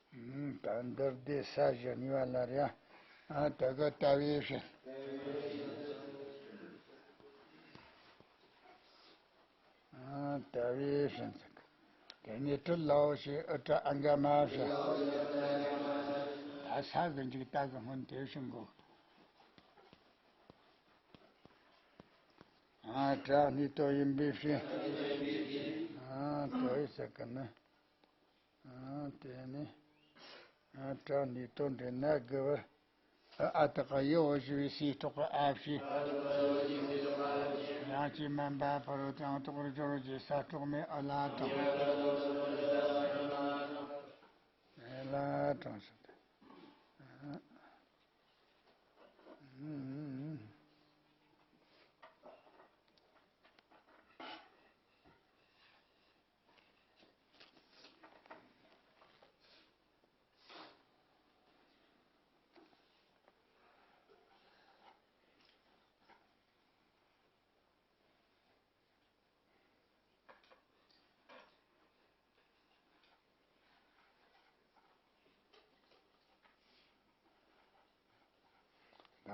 ཨ། ད་འདིར་དེ་ས་བཞི་གཉིས་པ་ལ་རེད། ཨ་དེ་གི་ལྟ་བའི་བཞིན། ཨ་ལྟ་བའི་བཞིན་ཟེར། དེ་ནས་དྲིལ་ལའོ་ཞེས་ཨུ་ཏྲ་ཨ་ག་མ་བཞི། ད་ས་གི་འཇིག་ལྟ་གི་སྔོན་དེ་བཞིན་གོ། ཨ་ཏྲ་ནི་ཏོ་ཡིན་པའི་ཕྱིར། ཨ་ཏོ་ཡི་ས་ཀི་ནི། ཨ་དེ་ནི། ཨ་ཏྲ་ནི་ཏོ་འདྲེ་ན་དགུ་བར། ཨ་ཨ་ཏི་ཀ་ཡི་འོ་ཞེས་པའི་སའི་ཐོག་གི་ཨ་བྱས། ཡང་ཅི་མན་པ་ཕ་རོལ་ཏུ་ཡང་དོག་རུ་སྦྱོར་གྱི་ས་གྲོགས་མེད་ཨ་ལ་དང་། ཨ་ལ་དང་ཞིག་ཏུ།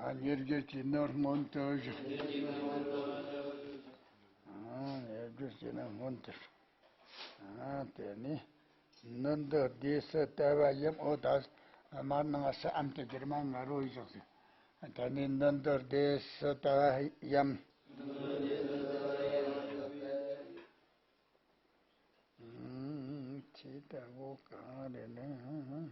ཨ། ཉེར་སྦྱོར་གྱི་ནི་སྔོན་དུ་བཞག་ཨ། ཉེར་སྦྱོར་གྱི་ནི་སྔོན་དུ་བཞག་ཨ། དེ་ནས་ནི་འདི་སྡེ་སུ་ལྟ་བུ་ཡིན། འོ་ད་མར་ནང་སུ་ཨམ་དེ་སྒྱུར་མ་ང་རོ་ཡིན་ཞོག་ཟེར། དེ་ནས་ནི་འདི་སྡེ་སུ་ལྟ་བུ་ཡིན། ཨུམ། ཆེ་ལྟ་བུ་གང་རེད་ན།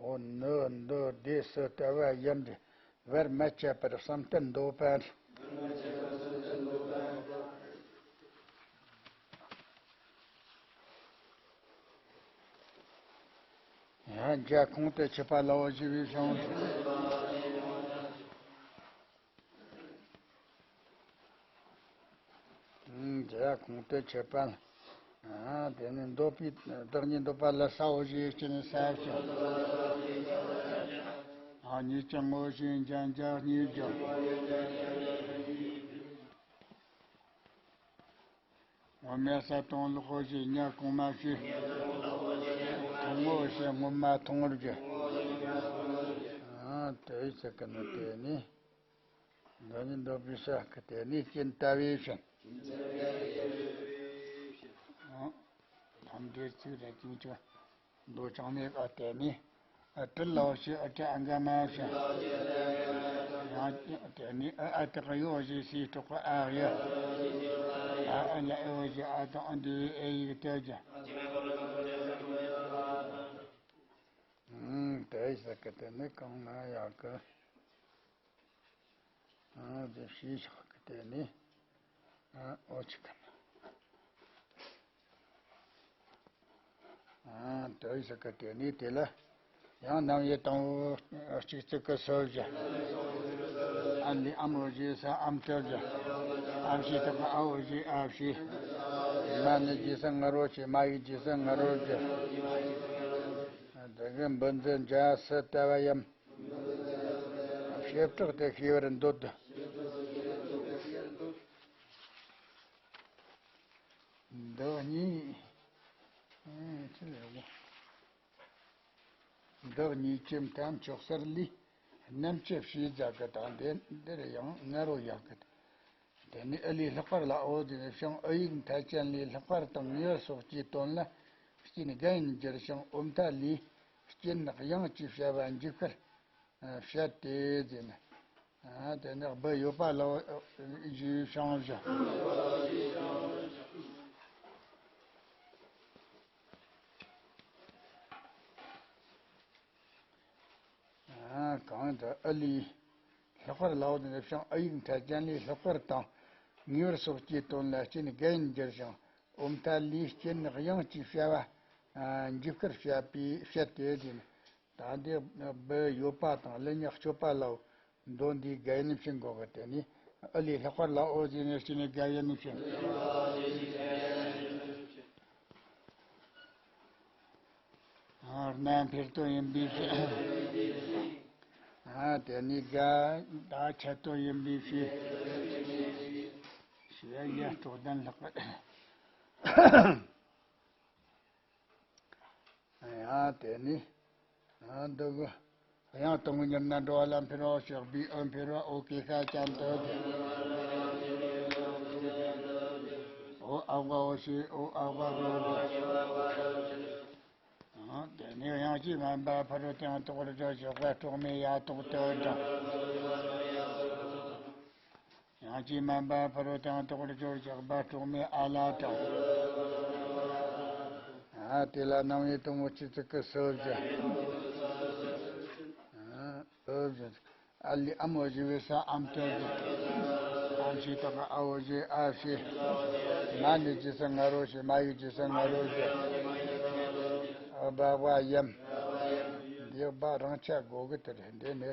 འོ་ནི་འདི་སྡེ་སུ་ལྟ་བུ་ཡིན་ཏེ། བར་མ་ཆད་པར་བསམ་གཏན་འདོད་པ། ཡང་བརྒྱ་ཁོང་དུ་ཆུད་པ་ལའོ་ཞེས་པའི་བྱུང་། ཨུམ། བརྒྱ་ཁོང་དུ་ཆུད་པ། ཨ། དེ་ནི་འདོད་པའི་བདག་ཉིད་འདོད་པ་ལ་སའོ་ཞེས་བྱས་ནས་ས་བྱུང་། ཨ། གཉིས་ཀྱང་ངོ་ཞེས་འཇམ་འཇམ་གཉིས་བྱུང་། སྔོན་མ་ས་དང་ལོག་གོ་ཞེས་ཉ་གོང་མ་བྱས། ཐུང་ངོ་ཞེས་སྔོན་མ་ཐུང་ངུར་གྱུར། ཨ། དེ་ཡི་ཚིག་གི་ནི་དེ་ནི། འདི་ནི་འདོད་པའི་ས་གི་དེ་ནི་སྐྱིན་ལྟ་བུའི་ཕྱིན། ཨ། ཐམས་ཅད་ཚིག་རེ་ཅིང་ཅིག་འདོད་ཅིང་ནི། ཨ། དེ་ནི། ཨ། དྲིལ་ལའོ་ཞེས་ཨ་ཏྲ་ཨ་འག་མ་བྱུང་། ཡང་དེ་ནི། ཨ། ཨ་དེ་ག་ཡོ་ཞེས་སའི་གྲོགས་ཀྱི་ཨ་ཡོ། ཨ། ཨ་ལ་ཨེ་ཡོ་ཞེས་ཨ་དང་ཨ་འདི་ཨེ་ཡིག་ཏོ་ཅ། ཨུམ། དེ་ཟེར་གི་དེ་ནི་གང་ན་ཡག་གི། ཨ། དེ་ཞེས་བྱ་གི་དེ་ནི། ཨ། འོ་ཅི་ག་ཨ། དེ་ཟེར་གི་དེ་ནི་དེ་ལ། ཡང་རྣམ་དབྱེ་དང་པོ་གཅིག་ཙིག་གི་སུ་བཞག་ཨ་ལས་ཨ་མོ་ཞེས་ས་ཨམ་ཏོ་བཞག་ཨ་བྱས་དང་ཨ་འོ་ཞེས་ཨ་བྱས། མ་ནི་རྗེས་སུ་ང་རོ་བྱས། མ་ཡི་རྗེས་སུ་ང་རོ་བཞག་དེ་གི་འབུ་འཛི་འཇའ་སུ་ལྟ་བུ་ཡིན། བྱེ་བྲག་ཏུ་ཤེས་པར་འདོད། བདག་ཉིད། ཨེ། ཅི་ལས་འོ། བདག་ཉིད་ཀྱི་མཐའ་མཆོག་གསལ་ལས། རྣམ་བཅད་ཕྱིའི་རྫ་གི་དང་། དེ་འདིར་ཡང་ང་རོ་ཡག་གི། དེ་ནི་ཨུ་ལས་ལྷག་པར་ལའོ་ཟེར་ཞིང་། ཨུ་ཡིག་མཐའ་ཅན་ལས་ལྷག་པར་དང་ངེས་པར་སོགས་ཀྱི་དོན་ལ་རྐྱེན་རྒན་ཡིན་འགྱུར་ཞིང་། འོ་མཐའ་ལས་རྐྱེན་དབྱངས་ཀྱི་བྱ་བ་འཇུག་པར་བཤད་དེ་ཟེར་ན། ཨ། དེ་ནི་སྦུ་ཡོད་པ་ལའོ་ཞེས་བྱུང་བཞག་ཨ། གང་དུ་ཨུ་ལས་ལྷག་པར་ལའོ་ཟེར་ཞིང་། ཨུ་ཡིག་མཐའ་ཅན་ལས་ལྷག་པར་དང་ངེས་པར་སོགས་ཀྱི་དོན་ལ་རྐྱེན་རྒན་ཡིན་འགྱུར་ཞིང་། འོ་མཐའ་ལས་རྐྱེན་དབྱངས་ཀྱི་བྱ་བ་འཇུག་པར་བཤད་པའི་བཤད་དེ་ཟེར་ན། ད་འདི་སྦུ་ཡོད་པ་དང་ལ་ཉག་གཅོད་པ་ལའོ། མདོ་འདིའི་རྒན་ཡིན་ཕྱིན་གོ་གི། དེ་ནི་ཨུ་ལས་ལྷག་པར་ལའོ་ཟེར་ནས་ཅི་ནས་རྒན་ཡིན་ཕྱིན། ཨ། རྣམ་འཕེལ་དོན་ཡིན་པའི་ཕྱིར། ཨ། དེ་ནི་རྒ་ད་ཆད་དོན་ཡིན་པའི་ཕྱིར། ཞེས་ཡ་སྤྲོ་ལྡན་ལྷག་པར། ཡང་དེ་ནི། ཡང་འདི་གི། དབྱངས་དང་པོ་གཉེར་ན་འགྲོ་བ་ལ་འཕེལ་བ་ཞེས་པའི་ཨུ་འཕེལ་བ་འོ་གི་ཤ་ཅན་དུ། འོ་ཨ་བ་འོ་ཞེས་འོ་ཨ་བ་འོ། དེ་ནས་དབྱངས་ཀྱིས་དམན་པ་ཕ་རོལ་ཏུ་ཡང་དག་པར་སྒྲུབ་ཞེས་པ་གྲོགས་མེད་ཡ་དོག་ཏུ་བགྲང་། དབྱངས་ཀྱིས་དམན་པ་ཕ་རོལ་ཏུ་ཡང་དག་པར་སྒྲུབ་ཞེས་པ་གྲོགས་མེད་ཨ་ལ་དང་། ཨ། དེ་ལ་རྣམ་དབྱེ་དང་པོ་གཅིག་ཙིག་གི་སུ་བཞག་ཨ། སུ་བཞག་ཨ་ལས་ཨ་མོ་ཞེས་པའི་ས་ཨམ་ཏོ་བཞག་ཨ་བྱས་དང་ཨ་འོ་ཞེས་ཨ་བྱས། མ་ནི་རྗེས་སུ་ང་རོ་བྱས། མ་ཡི་རྗེས་སུ་ང་རོ་བཞག་ཨ་བ་བ་ཡམ། འདི་བ་རང་ཆ་དགོས་གི། དེ་རེད། འདི་ནི།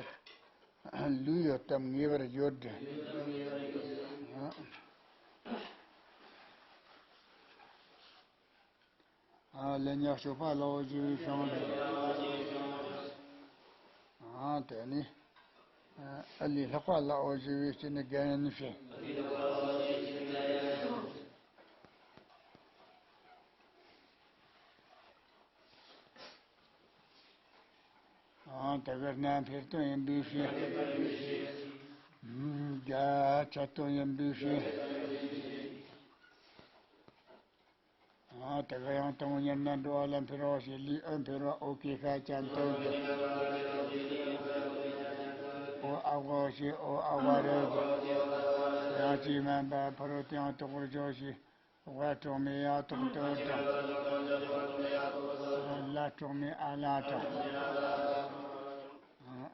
ལུས་ཡོད་དམ་ངེས་པར་ཡོད་དེ། ཨ། ལ་ཉག་གཅོད་པ་ལའོ་ཞེས་བྱུང་། ཨ། དེ་ནི། ཨུ་ལས་ལྷག་པ་ལའོ་ཞེས་པའི་ཕྱིར་ནི་རྒན་ཡིན་ཕྱིན། དེ་གི་སྣ་འཕེལ་དོན་ཡིན་པའི་ཕྱིར། རྒྱ་ཆད་དོན་ཡིན་པའི་ཕྱིར། དེ་གི་ཡང་དང་པོ་ཉེར་སྣ་འགྲོ་བ་ལ་འཕེལ་བ་ཞེས་ལུས་ཨོ་འཕེལ་བ་ཨོ་ཀེ་ཤ་ཅན་དོན་གྱི། ཨོ་ཨ་གོ་ཞེས་ཨོ་ཨ་བ་རེ་ཡང་ཅིག་མན་པ་ཕ་རོལ་ཏུ་ཡང་དག་པར་འཇོག་ཞེས། ཝ་གྲོགས་མེད་ཡ་དོག་ཏོ་གྲོགས། ལ་གྲོགས་མེད་ཨ་ལ་གྲོགས།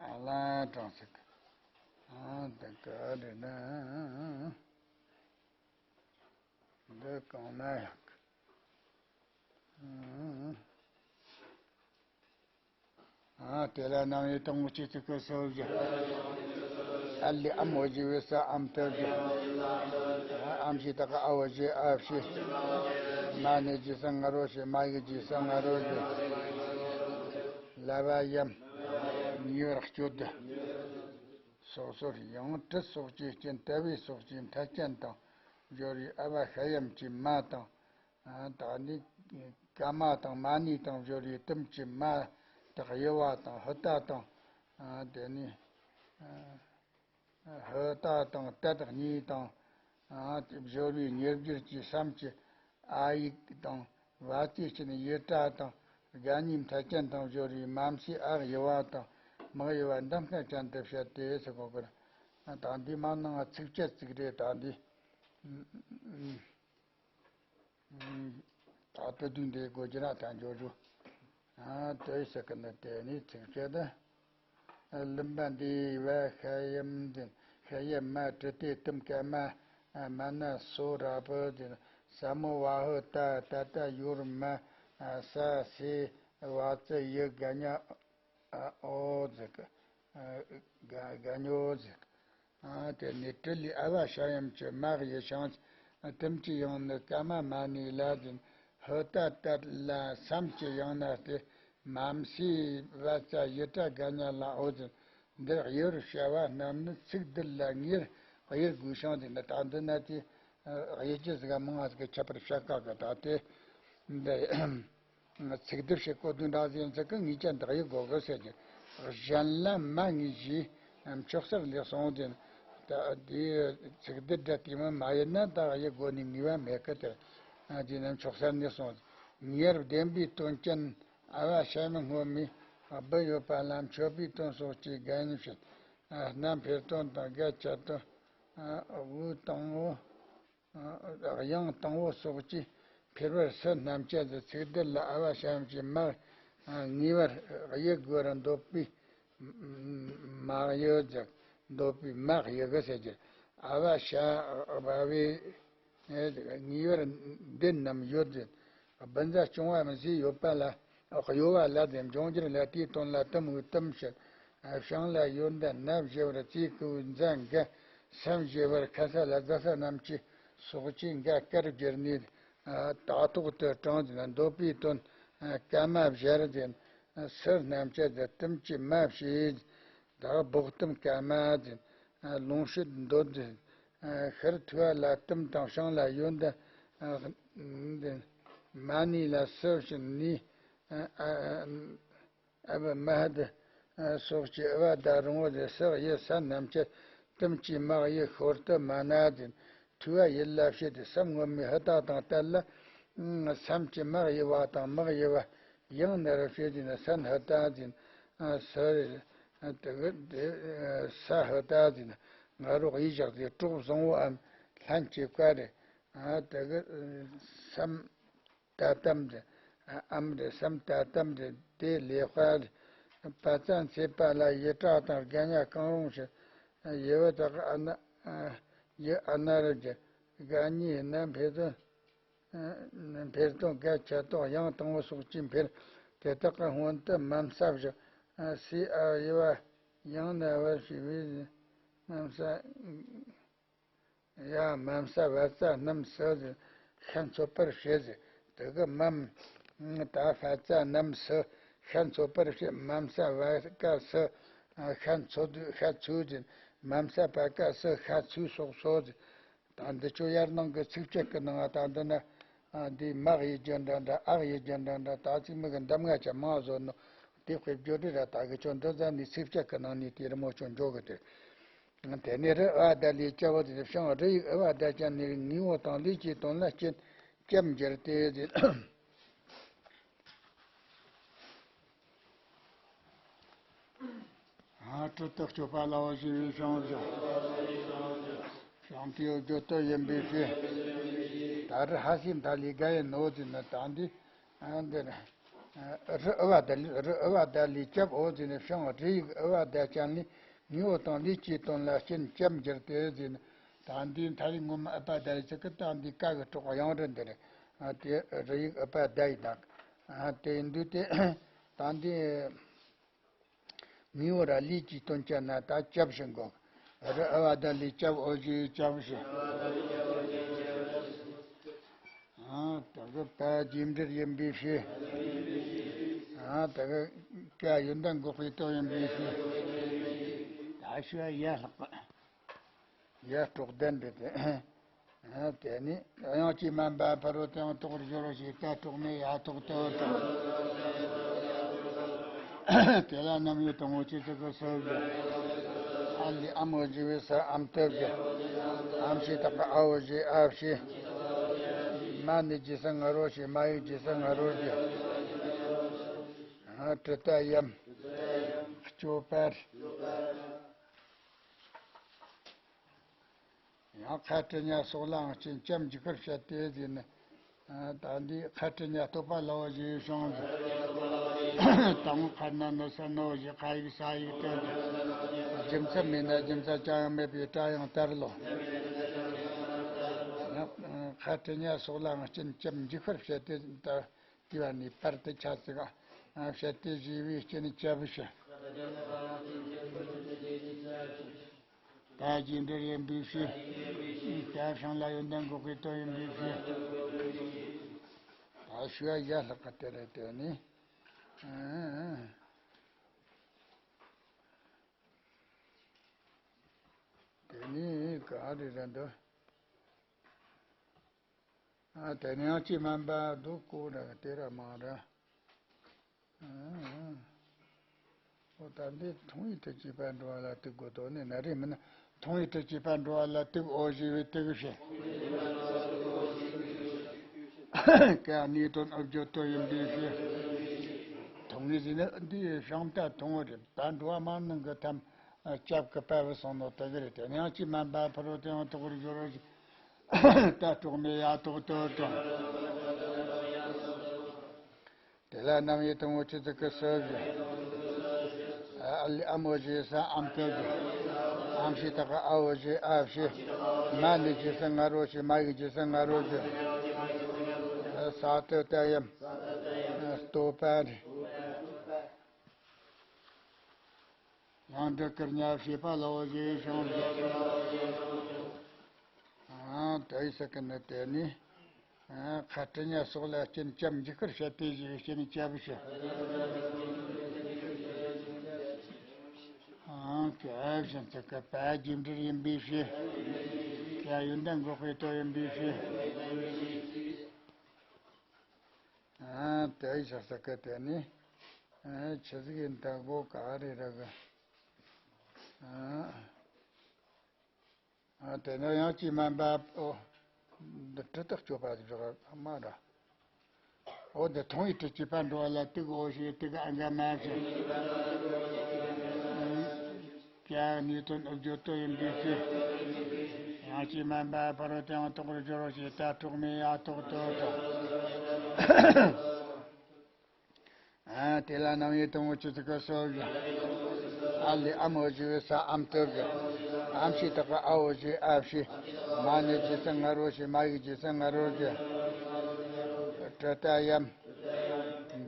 ཨ་ལ་གྲོགས་ཟེར་གི། ཨ་འདི་ག་རེད་ན། འདི་གང་ན་ཡང་གི། ཨ། དེ་ལ་རྣམ་དབྱེ་དང་པོ་སྤྱི་གཙུག་གི་སོ་བཞི། ཨ་ལས་ཨ་མོ་བཞི་བའི་ས་ཨམ་ཐབས་བཞི། ཨ་ཨམ་བཞི་དག་གི་ཨ་བ་བཞི་ཨ་བཞི། མ་ནི་བཞི་ས་ང་རོ་བཞི། མ་ཡི་བཞི་ས་ང་རོ་བཞི། ལ་བ་ཡམ། ཉེ་བར་སྤྱོད་དུ། སོ་སོར་ཡང་དྲི་སོགས་ཀྱི་རྐྱེན། ལྟ་བའི་སོགས་ཀྱི་མཐའ་ཅན་དང་སྦྱོར་བའི་ཨ་བ་ཤ་ཡམ་གྱི་མ་དང་། ཨ། ད་ནི་ཀ་མ་དང་མ་ནི་དང་སྦྱོར་བའི་ཏམ་གྱི་མ་དག་དབྱེ་བ་དང་། ཧུ་ཏ་དང་། ཨ། དེ་ནི། ཨ། ཧུ་ཏ་དང་ཏ་དག་གཉིས་དང་། ཨ། སྦྱོར་བའི་ཉེར་སྦྱོར་གྱི་སམ་གྱི་ཨ་ཡིག་དང་། བ་ཙའི་ཅན་ཡི་ཏྲ་དང་། དག་གཉིས་མཐའ་ཅན་དང་སྦྱོར་བའི་མ་མཚའི་ཨ་དབྱེ་བ་དང་། མ་དབྱེ་བ་འདམ་ཀ་ཅན་དུ་བཤད་དེ་ཟེར་གོ་གི། ད་འདི་མ་ནང་ཚིགས་བཅད་ཅིག་རེད། ད་འདི། ད་ལྟ་དུས་འདི་དགོས་ཀྱི་ར་ད་འཇོག་རྒྱུ། ཨ། དེ་ཟེར་གི་ནི་དེ་ནི་ཚིགས་བཅད་དེ། ལུམ་པ་འདི་བ་ཤ་ཡམ་འཛིན། ཤ་ཡམ་མ་དྲི་སྟེ་ཏུམ་ཀ་མ། མ་ན་སོ་ར་པུ་འཛིན། ས་མོ་བ་ཧུ་ཏ་ཏ་ཏ་ཡོར་མ། ས་སེ་བ་ཙི་ཡི་ག་ཉ། ཨ་ཨོ་ཟེར་གི། ཨ་ག་ག་ཉོ་ཟེར་གི། ཨ་དེ་ནས་དྲི་ལས་ཨ་བ་ཤ་ཡམ་གྱི་མ་དབྱེ་ཞིང་། ཨ་ཏམ་གྱི་ཡང་ན་ཀ་མ་མ་ནི་ལ་འཛིན། ཧུ་ཏ་ཏ་ལ་སམ་གྱི་ཡང་ན་སྟེ། མ་མཚའི་བ་ཙ་ཡི་ཏྲ་ག་ཉ་ལ་ཨོ་འཛིན། འདིར་དབྱེ་བར་བྱ་བ་རྣམས་ནི་ཚིག་འདི་ལ་ངེས་དབྱེ་དགོས་ཤིང་། དེ་ནི་ད་འདི་ན་དེ་དབྱེ་རྒྱུ་ཟིག་མང་ང་ཟིག་ཁྱད་པར་བཤད་དཀའ་གི། ད་དེ་འདི། ཚིག་སྡེབ་བྱེད་གོ་དུས་འདྲ་ཟིན་ཚིག་གི་ངེས་ཅན་དག་ཡིག་གོ་གི་ཟེར་གྱི། གཞན་ལ་མ་ངེས་ཞེས་མཆོག་གསར་ལས་གསུངས་ཏེ། ད་དེའི་ཚིག་སྡེབ་འདྲ་དེ་མ་མ་ཡིན་ན་ད་ཡིག་གོ་ནི་ངེས་པ་མེད་གི། དེ་དེ་ནི་མཆོག་གསར་ནས་གསུངས། ཉེར་བདེན་པའི་དོན་ཅན་ཨ་བ་ཤ་མི་སྔོན་མའི་སྦུ་ཡོད་པ་ལ་མཆོད་པའི་དོན་སོགས་ཀྱི་རྒྱན་བྱེད། སྣ་འཕེལ་དོན་དང་རྒྱ་ཆད་དོན། དབུས་དང་པོ། དབྱངས་དང་པོ་སོགས་ཀྱིས་འཕེལ་བར་སུ་རྣམས་ཀྱི་ཚིག་སྡེབ་ལ་ཨ་བ་ཤ་ཡམ་གྱི་མ་ངེས་པར་དབྱེ་དགོས་རུ་འདོད་པའི་མ་དབྱེ་ཟེར། འདོད་པའི་མ་དབྱེ་གི་ཟེར་གྱི། ཨ་བ་ཤ་བ་བའི་ངེས་པར་འདི་རྣམས་ཡོད་ཟེར། སྦུ་ཛ་སྐྱོང་བ་མི་ཟེར་ཡོད་པ་ལ། གཡོ་བ་ལ་དེ་འབྱུང་འགྱུར་ལ་དེའི་དོན་ལ་ཏམ་འུ་ཏམ་བྱེད། ཤང་ལ་ཡོད་འདི་ན་བཞི་བར་ཙི་གུ་འཛ་འགའ་སམ་བཞི་བར་ཁ་ས་ལ་ཛ་ས་རྣམས་ཀྱི་སོགས་ཀྱི་འགའ་དཀར་བསྒྱུར་ནས་ད་ཐོག་ཏུ་དྲངས་ཟིན། འདོད་པའི་དོན་ཀ་མ་བཞར་ཟིན། སུ་རྣམས་ཀྱི་ཟེར་ཏམ་གྱི་མ་བྱེད། ད་བོག་ཏམ་ཀ་མ་ཟིན། ལོངས་སྤྱོད་འདོད་ཟིན། ཤར་ཐུ་བ་ལ་ཏམ་དང་ཤང་ལ་ཡོད་འདི་མ་ནི་ལ་སུ་བྱིན་ནི། ཨ་བ་མ་ཧ་དི་སོགས་ཀྱི་ཨ་བ་ད་རུང་བ་དེ་སུ་དབྱེ་ས་རྣམས་ཀྱི་ཏམ་གྱི་མ་དབྱེ་ཤོར་དུ་མ་ན་ཟིན། ཐུ་བ་ཡིད་ལ་བྱེད་དེ་སམ་སྔོན་མའི་ཧུ་ཏ་དང་ཏ་ལ་སམ་གྱི་མ་དབྱེ་བ་དང་མ་དབྱེ་བ་ཡང་ན་རུ་བྱེད་དེ་ན་སན་ཧུ་ཏ་ཟིན། སུ་དེ་གི་དེ་ས་ཧུ་ཏ་ཟིན། ང་རོ་དབྱེ་བཞག་དེ་གྲོགས་བཟང་བོའམ་ལྷན་སྐྱེས་ཀ་རེ། དེ་གི་སམ། ཏ་ཏམ་རེད། ཨམ་རེད་སམ་ཏ་ཏམ་རེད། དེ་ལས་དཔའ་རེད། པ་ཙ་མཚེ་པ་ལ་ཡི་ཏྲ་དང་རྒ་ཉ་གང་རུང་ཞིག་ཡི་བ་དག་ཨ་ན། ཡི་ཨ་ན་རུ་རྒྱ། རྒ་གཉིས་ན་འཕེལ་དོན། འཕེལ་དོན་རྒ་ཆད་དོན་དབྱངས་དང་པོ་སོགས་ཀྱིས་འཕེལ། དེ་དག་གི་སྔོན་དུ་མ་མཚམས་བཞག་སི་ཨ་ཡི་བ་ཡང་ན་བ་ཞིག་བས་མ་མཚམས། ཡ་མ་མཚམས་བ་ཙ་རྣམས་སུ་ཤ་འཚོད་པར་བྱེད་ཟེར། དེ་གི་མམ་ད་ཕ་ཙ་རྣམས་སུ་ཤ་འཚོད་པར་བྱེད། མ་མཚམས་བ་ཀ་སུ་ཤ་འཚོད་ཤ་འཚོད་ཟེར། མ་མཚམས་བ་ཀ་སུ་ཤ་འཚོད་སོགས་སོ་ཟེར། ད་འདི་ཆོ་ཡར་ནང་གི་ཚིགས་བཅད་ཀྱི་ནང་ད་འདི་ན་འདི་མ་དབྱེ་རྒྱུ་འདྲ་འདྲ་ཨ་དབྱེ་རྒྱུ་འདྲ་འདྲ། ད་ཚིག་མི་གི་འདམ་ང་ཆ་མང་བཟོ་ནོ། དེ་དཔེ་བརྗོད་རེ་ར་ད་གི་ཆོ་འདི་ཙམ་ནི་ཚིགས་བཅད་ཀྱི་ནང་ནས་དེ་རི་མོ་ཆོ་འཇོག་གི་དེ། དེ་ནས་རི་ཨ་བ་ད་ལས་སྐྱབས་འོ་དེ་ནས་བྱང་རི་ཡིག་ཨ་བ་ད་ཅན་ནས་ངེས་འོ་དང་ལས་ཀྱི་དོན་ལ་རྐྱེན་སྐྱབས་འགྱུར་ཏེ་ཟེར། ཨ་དྲི་དག་སྤྱོད་པ་ལའོ་ཞེས་པའི་བྱང་བྱང་བྱང་དེའི་བརྗོད་དོན་ཡིན་པའི་ཕྱིར། ད་རི་ཧ་སི་མཐའ་ལས་བརྒལ་ཡིན་ནོ་ཟེར་ན་ད་འདི། ཨ་འདི་ནི། རི་ཨུ་བ་ད་ལི་རི་ཨུ་བ་ད་ལས་སྐྱབས་འོ་ཟེར་ནས་བྱང་རི་ཡིག་ཨུ་བ་ད་ཅན་ལས་ངེས་འོ་དང་ལས་ཀྱི་དོན་ལ་རྐྱེན་སྐྱབས་འགྱུར་ཏེ་ཟེར་ན། ད་འདི་མཐའ་ཡིག་ངོ་མ་ཨུ་བ་ད་ལི་ཚིག་གི་ད་འདི་ཀ་གི་གྲོགས་ཡང་རི་འདི་རེད། ཨ་དེ་རི་ཡིག་ཨུ་བ་ད་ཡི་དང་། ཨ་དེ་ཡིན་དུས་དེ་ད་འདི། ངེས་འོ་ར་ལས་ཀྱི་དོན་སྐྱབས་ན་ད་སྐྱབས་ཞིག་འགོག་རི་ཨུ་བ་ད་ལས་སྐྱབས་འོ་ཞེས་སྐྱབས་ཞེས། ཨ་ད་གི་ད་རྗེས་འབྲེལ་ཡིན་པའི་ཕྱིར། ཨ་ད་གི་ཀ་ཡོན་ཏན་འགོག་པའི་དོན་ཡིན་པའི་ཕྱིར། ད་ཞུ་ཡ་ལྷག་པ། ཡ་གྲོགས་ལྡན་འདི་དེ། ཨ་དེ་ནི་དབྱངས་ཀྱིས་དམན་པ་ཕ་རོལ་ཏུ་ཡང་དོག་རུ་སྦྱོར་རོ་ཞེས་ད་གྲོགས་མེད་ཡ་ཐོག་ཏུ་དྲངས། དེ་ལ་རྣམ་དབྱེ་དང་པོ་ཅི་ཙི་གི་སོ་བཞི། ཨ་ལས་ཨ་མོ་བཞི་བའི་ས་ཨམ་ཏི་བཞི། ཨམ་ཞེས་བཏགས་པ་ཨ་འོ་བཞི་ཨ་བཞི། མ་ནི་རྗེས་སུ་ང་རོ་ཞེས་མ་ཡིག་རྗེས་སུ་ང་རོ་བཞི། ཨ་དྲི་ད་ཡམ། སྤྱོད་པར། ཡང་ཁ་ཏྲི་ཉ་སོགས་ལའང་རྐྱེན་སྐྱབས་འཇུག་པར་བཤད་དེ་ཟེར་ནས། ད་འདི་ཁ་ཏྲི་ཉ་བསྟོད་པ་ལའོ་ཞེས་བྱུང་ཟེར། དང་པོ་ཁ་ན་ནི་ས་ནོ་ཞེས་ཁ་ཡིག་ས་ཡིག་སྟོན་ཏེ། རྒྱུ་མཚན་མེད་ན་རྒྱུ་མཚན་ཅང་ཡང་མེད་པའི་སྒྲ་ཡང་དར་ལོ། ཡང་ཁ་ཏྲི་ཉ་སོགས་ལའང་རྐྱེན་སྐྱབས་འཇུག་པར་བཤད་དེ་ད། དེ་བ་ནི་པར་དུ་ཆ་ཙིག་ཨ་བཤད་དེ་ཞེས་པའི་རྐྱེན་སྐྱབས་ཞེས། ད་རྗེས་འབྲེལ་ཡིན་པའི་ཕྱིར། སྐྱབས་བྱང་ལ་ཡོན་ཏན་འགོག་པའི་དོན་ཡིན་པའི་ཕྱིར། ད་ཞུ་ཡ་ཡ་ལྷག་ག་དེ་རེད་དེ་ནི། དེ་ནི་ག་རེ་རེད་འདུག་ཨ་དེ་ནས་ཡང་ཅི་སྨན་པ་འདུག་གོ་ར་དེ་ར་མ་ར། ཨོ་ད་འདི་མཐོང་བའི་དུས་ཀྱི་པར་འགྲོ་བ་ལ་དུག་དགོས་དོ་ནི་ན་རེ་མིན་ན་མཐོང་བའི་དུས་ཀྱི་པར་འགྲོ་བ་ལ་དུག་འོ་ཞེས་པའི་དུག་བཤད། ཀ་ནི་དོན་ཨུ་བརྗོད་དོ་ཡིན་པའི་ཕྱིར། མཐོང་བའི་ཟེར་ན་འདི་བྱང་ད་མཐོང་བ་རེད་ད་འགྲོ་བ་མ་ནང་གི་ཐམས། སྐྱབས་ཀྱི་དཔལ་བུ་སོང་ནོ་དེ་གི་རེད་དེ་ནས་ཡང་ཅི་སྨན་པ་ཕ་རོལ་ཏུ་ཡང་དོག་རུ་སྦྱོར་རོ་ཞེས། ད་གྲོགས་མེད་ཡ་ཐོག་ཏུ་དྲངས། དེ་ལ་རྣམ་དབྱེ་དང་པོ་ཅི་ཙི་གི་སོ་བཞི། ཨ་ལས་ཨ་མོ་ཞེས་ས་ཨམ་ཏི་བཞི། ཨམ་ཞེས་བཏགས་པ་ཨ་འོ་ཞེས་ཨ་བཞི། མ་ནི་རྗེས་སུ་ང་རོ་ཞེས་མ་ཡིག་རྗེས་སུ་ང་རོ་བཞི། ས་ཏི་ཏ་ཡམ། བསྟོད་པ་རེད། ཡང་འདི་ཀིར་ཉ་བྱེད་པ་ལའོ་ཞེས་བྱུང་ཟེར། ཨ་དེ་ཡི་ས་ཀི་ནི་དེ་ནི། ཨ་ཁ་ཏྲི་ཉ་སོགས་ལ་རྐྱེན་སྐྱབས་འཇུག་པར་བཤད་དེ་ཞེས་རྐྱེན་སྐྱབས་ཞེས། ཨ་སྐྱབས་ཞེས་ཚིག་གི་པ་རྗེས་འབྲེལ་ཡིན་པའི་ཕྱིར། ཀ་ཡོན་ཏན་འགོག་པའི་དོན་ཡིན་པའི་ཕྱིར། ཨ་དེ་ཡི་ས་ས་ཀི་དེ་ནི། ཨ་ཆི་ཟིག་ཡིན་ད་གོ་ག་རེ་ར་གི། ཨ། ཨ་དེ་ནས་ཡང་ཅི་སྨན་པ་ཨོ། འདི་དྲི་དག་སྤྱོད་པ་ཞིག་རག་མ་ར། ཨོ་འདི་མཐོང་བའི་དྲི་གི་པར་འགྲོ་བ་ལ་དུག་འོ་ཞེས་དུག་ཨ་འགའ་མ་བྱུང་། ཀྱང་ནི་དོན་ཨུ་བརྗོད་དོ་ཡིན་པའི་ཕྱིར། ཡང་ཅི་སྨན་པ་ཕ་རོལ་ཏུ་ཡང་དོག་རུ་སྦྱོར་རོ་ཞེས་ད་གྲོགས་མེད་ཡ་ཐོག་ཏུ་དྲངས། ཨ་དེ་ལ་རྣམ་དབྱེ་དང་པོ་ཅི་ཙི་གི་སོ་བཞི། ཨ་ལས་ཨ་མོ་ཞེས་པའི་ས་ཨམ་ཏི་བཞི། ཨམ་ཞེས་བཏགས་པ་ཨ་འོ་ཞེས་ཨ་བཞི། མ་ནི་རྗེས་སུ་ང་རོ་ཞེས་མ་ཡིག་རྗེས་སུ་ང་རོ་བཞི། དྲི་ད་ཡམ།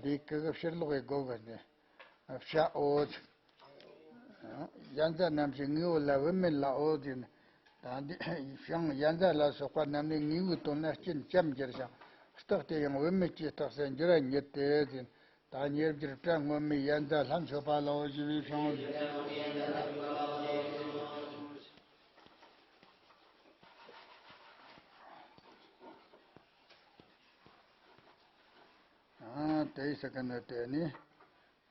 འདི་གི་གི་ཕྱིར་ལོག་གི་སྒོ་གི་ནི། བྱ་འོ། ཡ་མཚན་རྣམ་བཞི་དངོས་པོ་ལ་བུད་མེད་ལའོ་ཟེར་ན། ད་འདི་ཞིང་ཡ་མཚན་ལ་སོགས་པ་རྣམས་ནི་དངོས་པོའི་དོན་ལ་རྐྱེན་སྐྱབས་འགྱུར་ཞིང་། རྟགས་དེ་ཡང་བུད་མེད་ཀྱི་རྟགས་སུ་འགྱུར་བ་ཉིད་དེ་ཟེར། ད་ཉེར་སྦྱོར་སྒྲ་སྔོན་མའི་ཡ་མཚན་ལྷ་མཆོད་པ་ལའོ་ཞེས་པའི་ཕྱིར། ཨ་དེའི་ས་ཀི་ནི་དེ་ནི།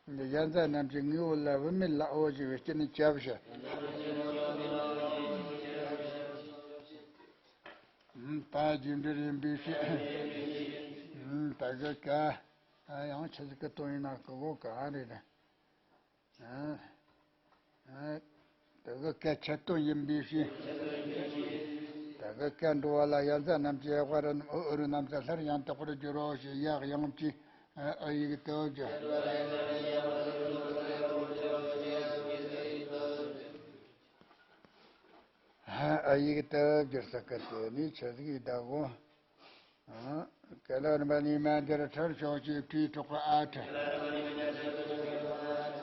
ཡ་མཚན་རྣམས་ཀྱི་དངོས་པོ་ལ་བུད་མེད་ལ་འོ་ཞེས་པའི་རྐྱེན་ནི་ཁྱབ་ཞིང་། པ་རྒྱས་འབྲེལ་ཡིན་པའི་ཕྱིར། ད་གི་ཀ་ཡང་ཆི་ཟིག་གི་དོན་ཡིན་ན་ཀི་གོ་ག་རེད། དེ་གི་ཀ་ཁྱད་དོན་ཡིན་པའི་ཕྱིར། དེ་གི་ཀ་འགྲོ་བ་ལ་ཡ་མཚན་རྣམས་ཀྱི་དབྱེ་བ་རུ་རྣམས་ཨུ་རུ་རྣམས་སུ་སླར་ཡང་དག་པར་འགྱུར་རོ་ཞེས་ཡང་དབྱངས་ཀྱིས་ཨུ་ཡིག་ཏུ་བསྒྱུར། ཨུ་ཡིག་ཏུ་བསྒྱུར་ས་ཀི་དེ་ནི་ཆི་ཟིག་ཡིན་ད་གོ། ཀ་ལ་རིམ་པ་ནི་མ་འདིར་ཁྲར་ཕྱོགས་ཀྱི་ཕྲུའི་གྲོགས་པ་ཨ་ཁྲ།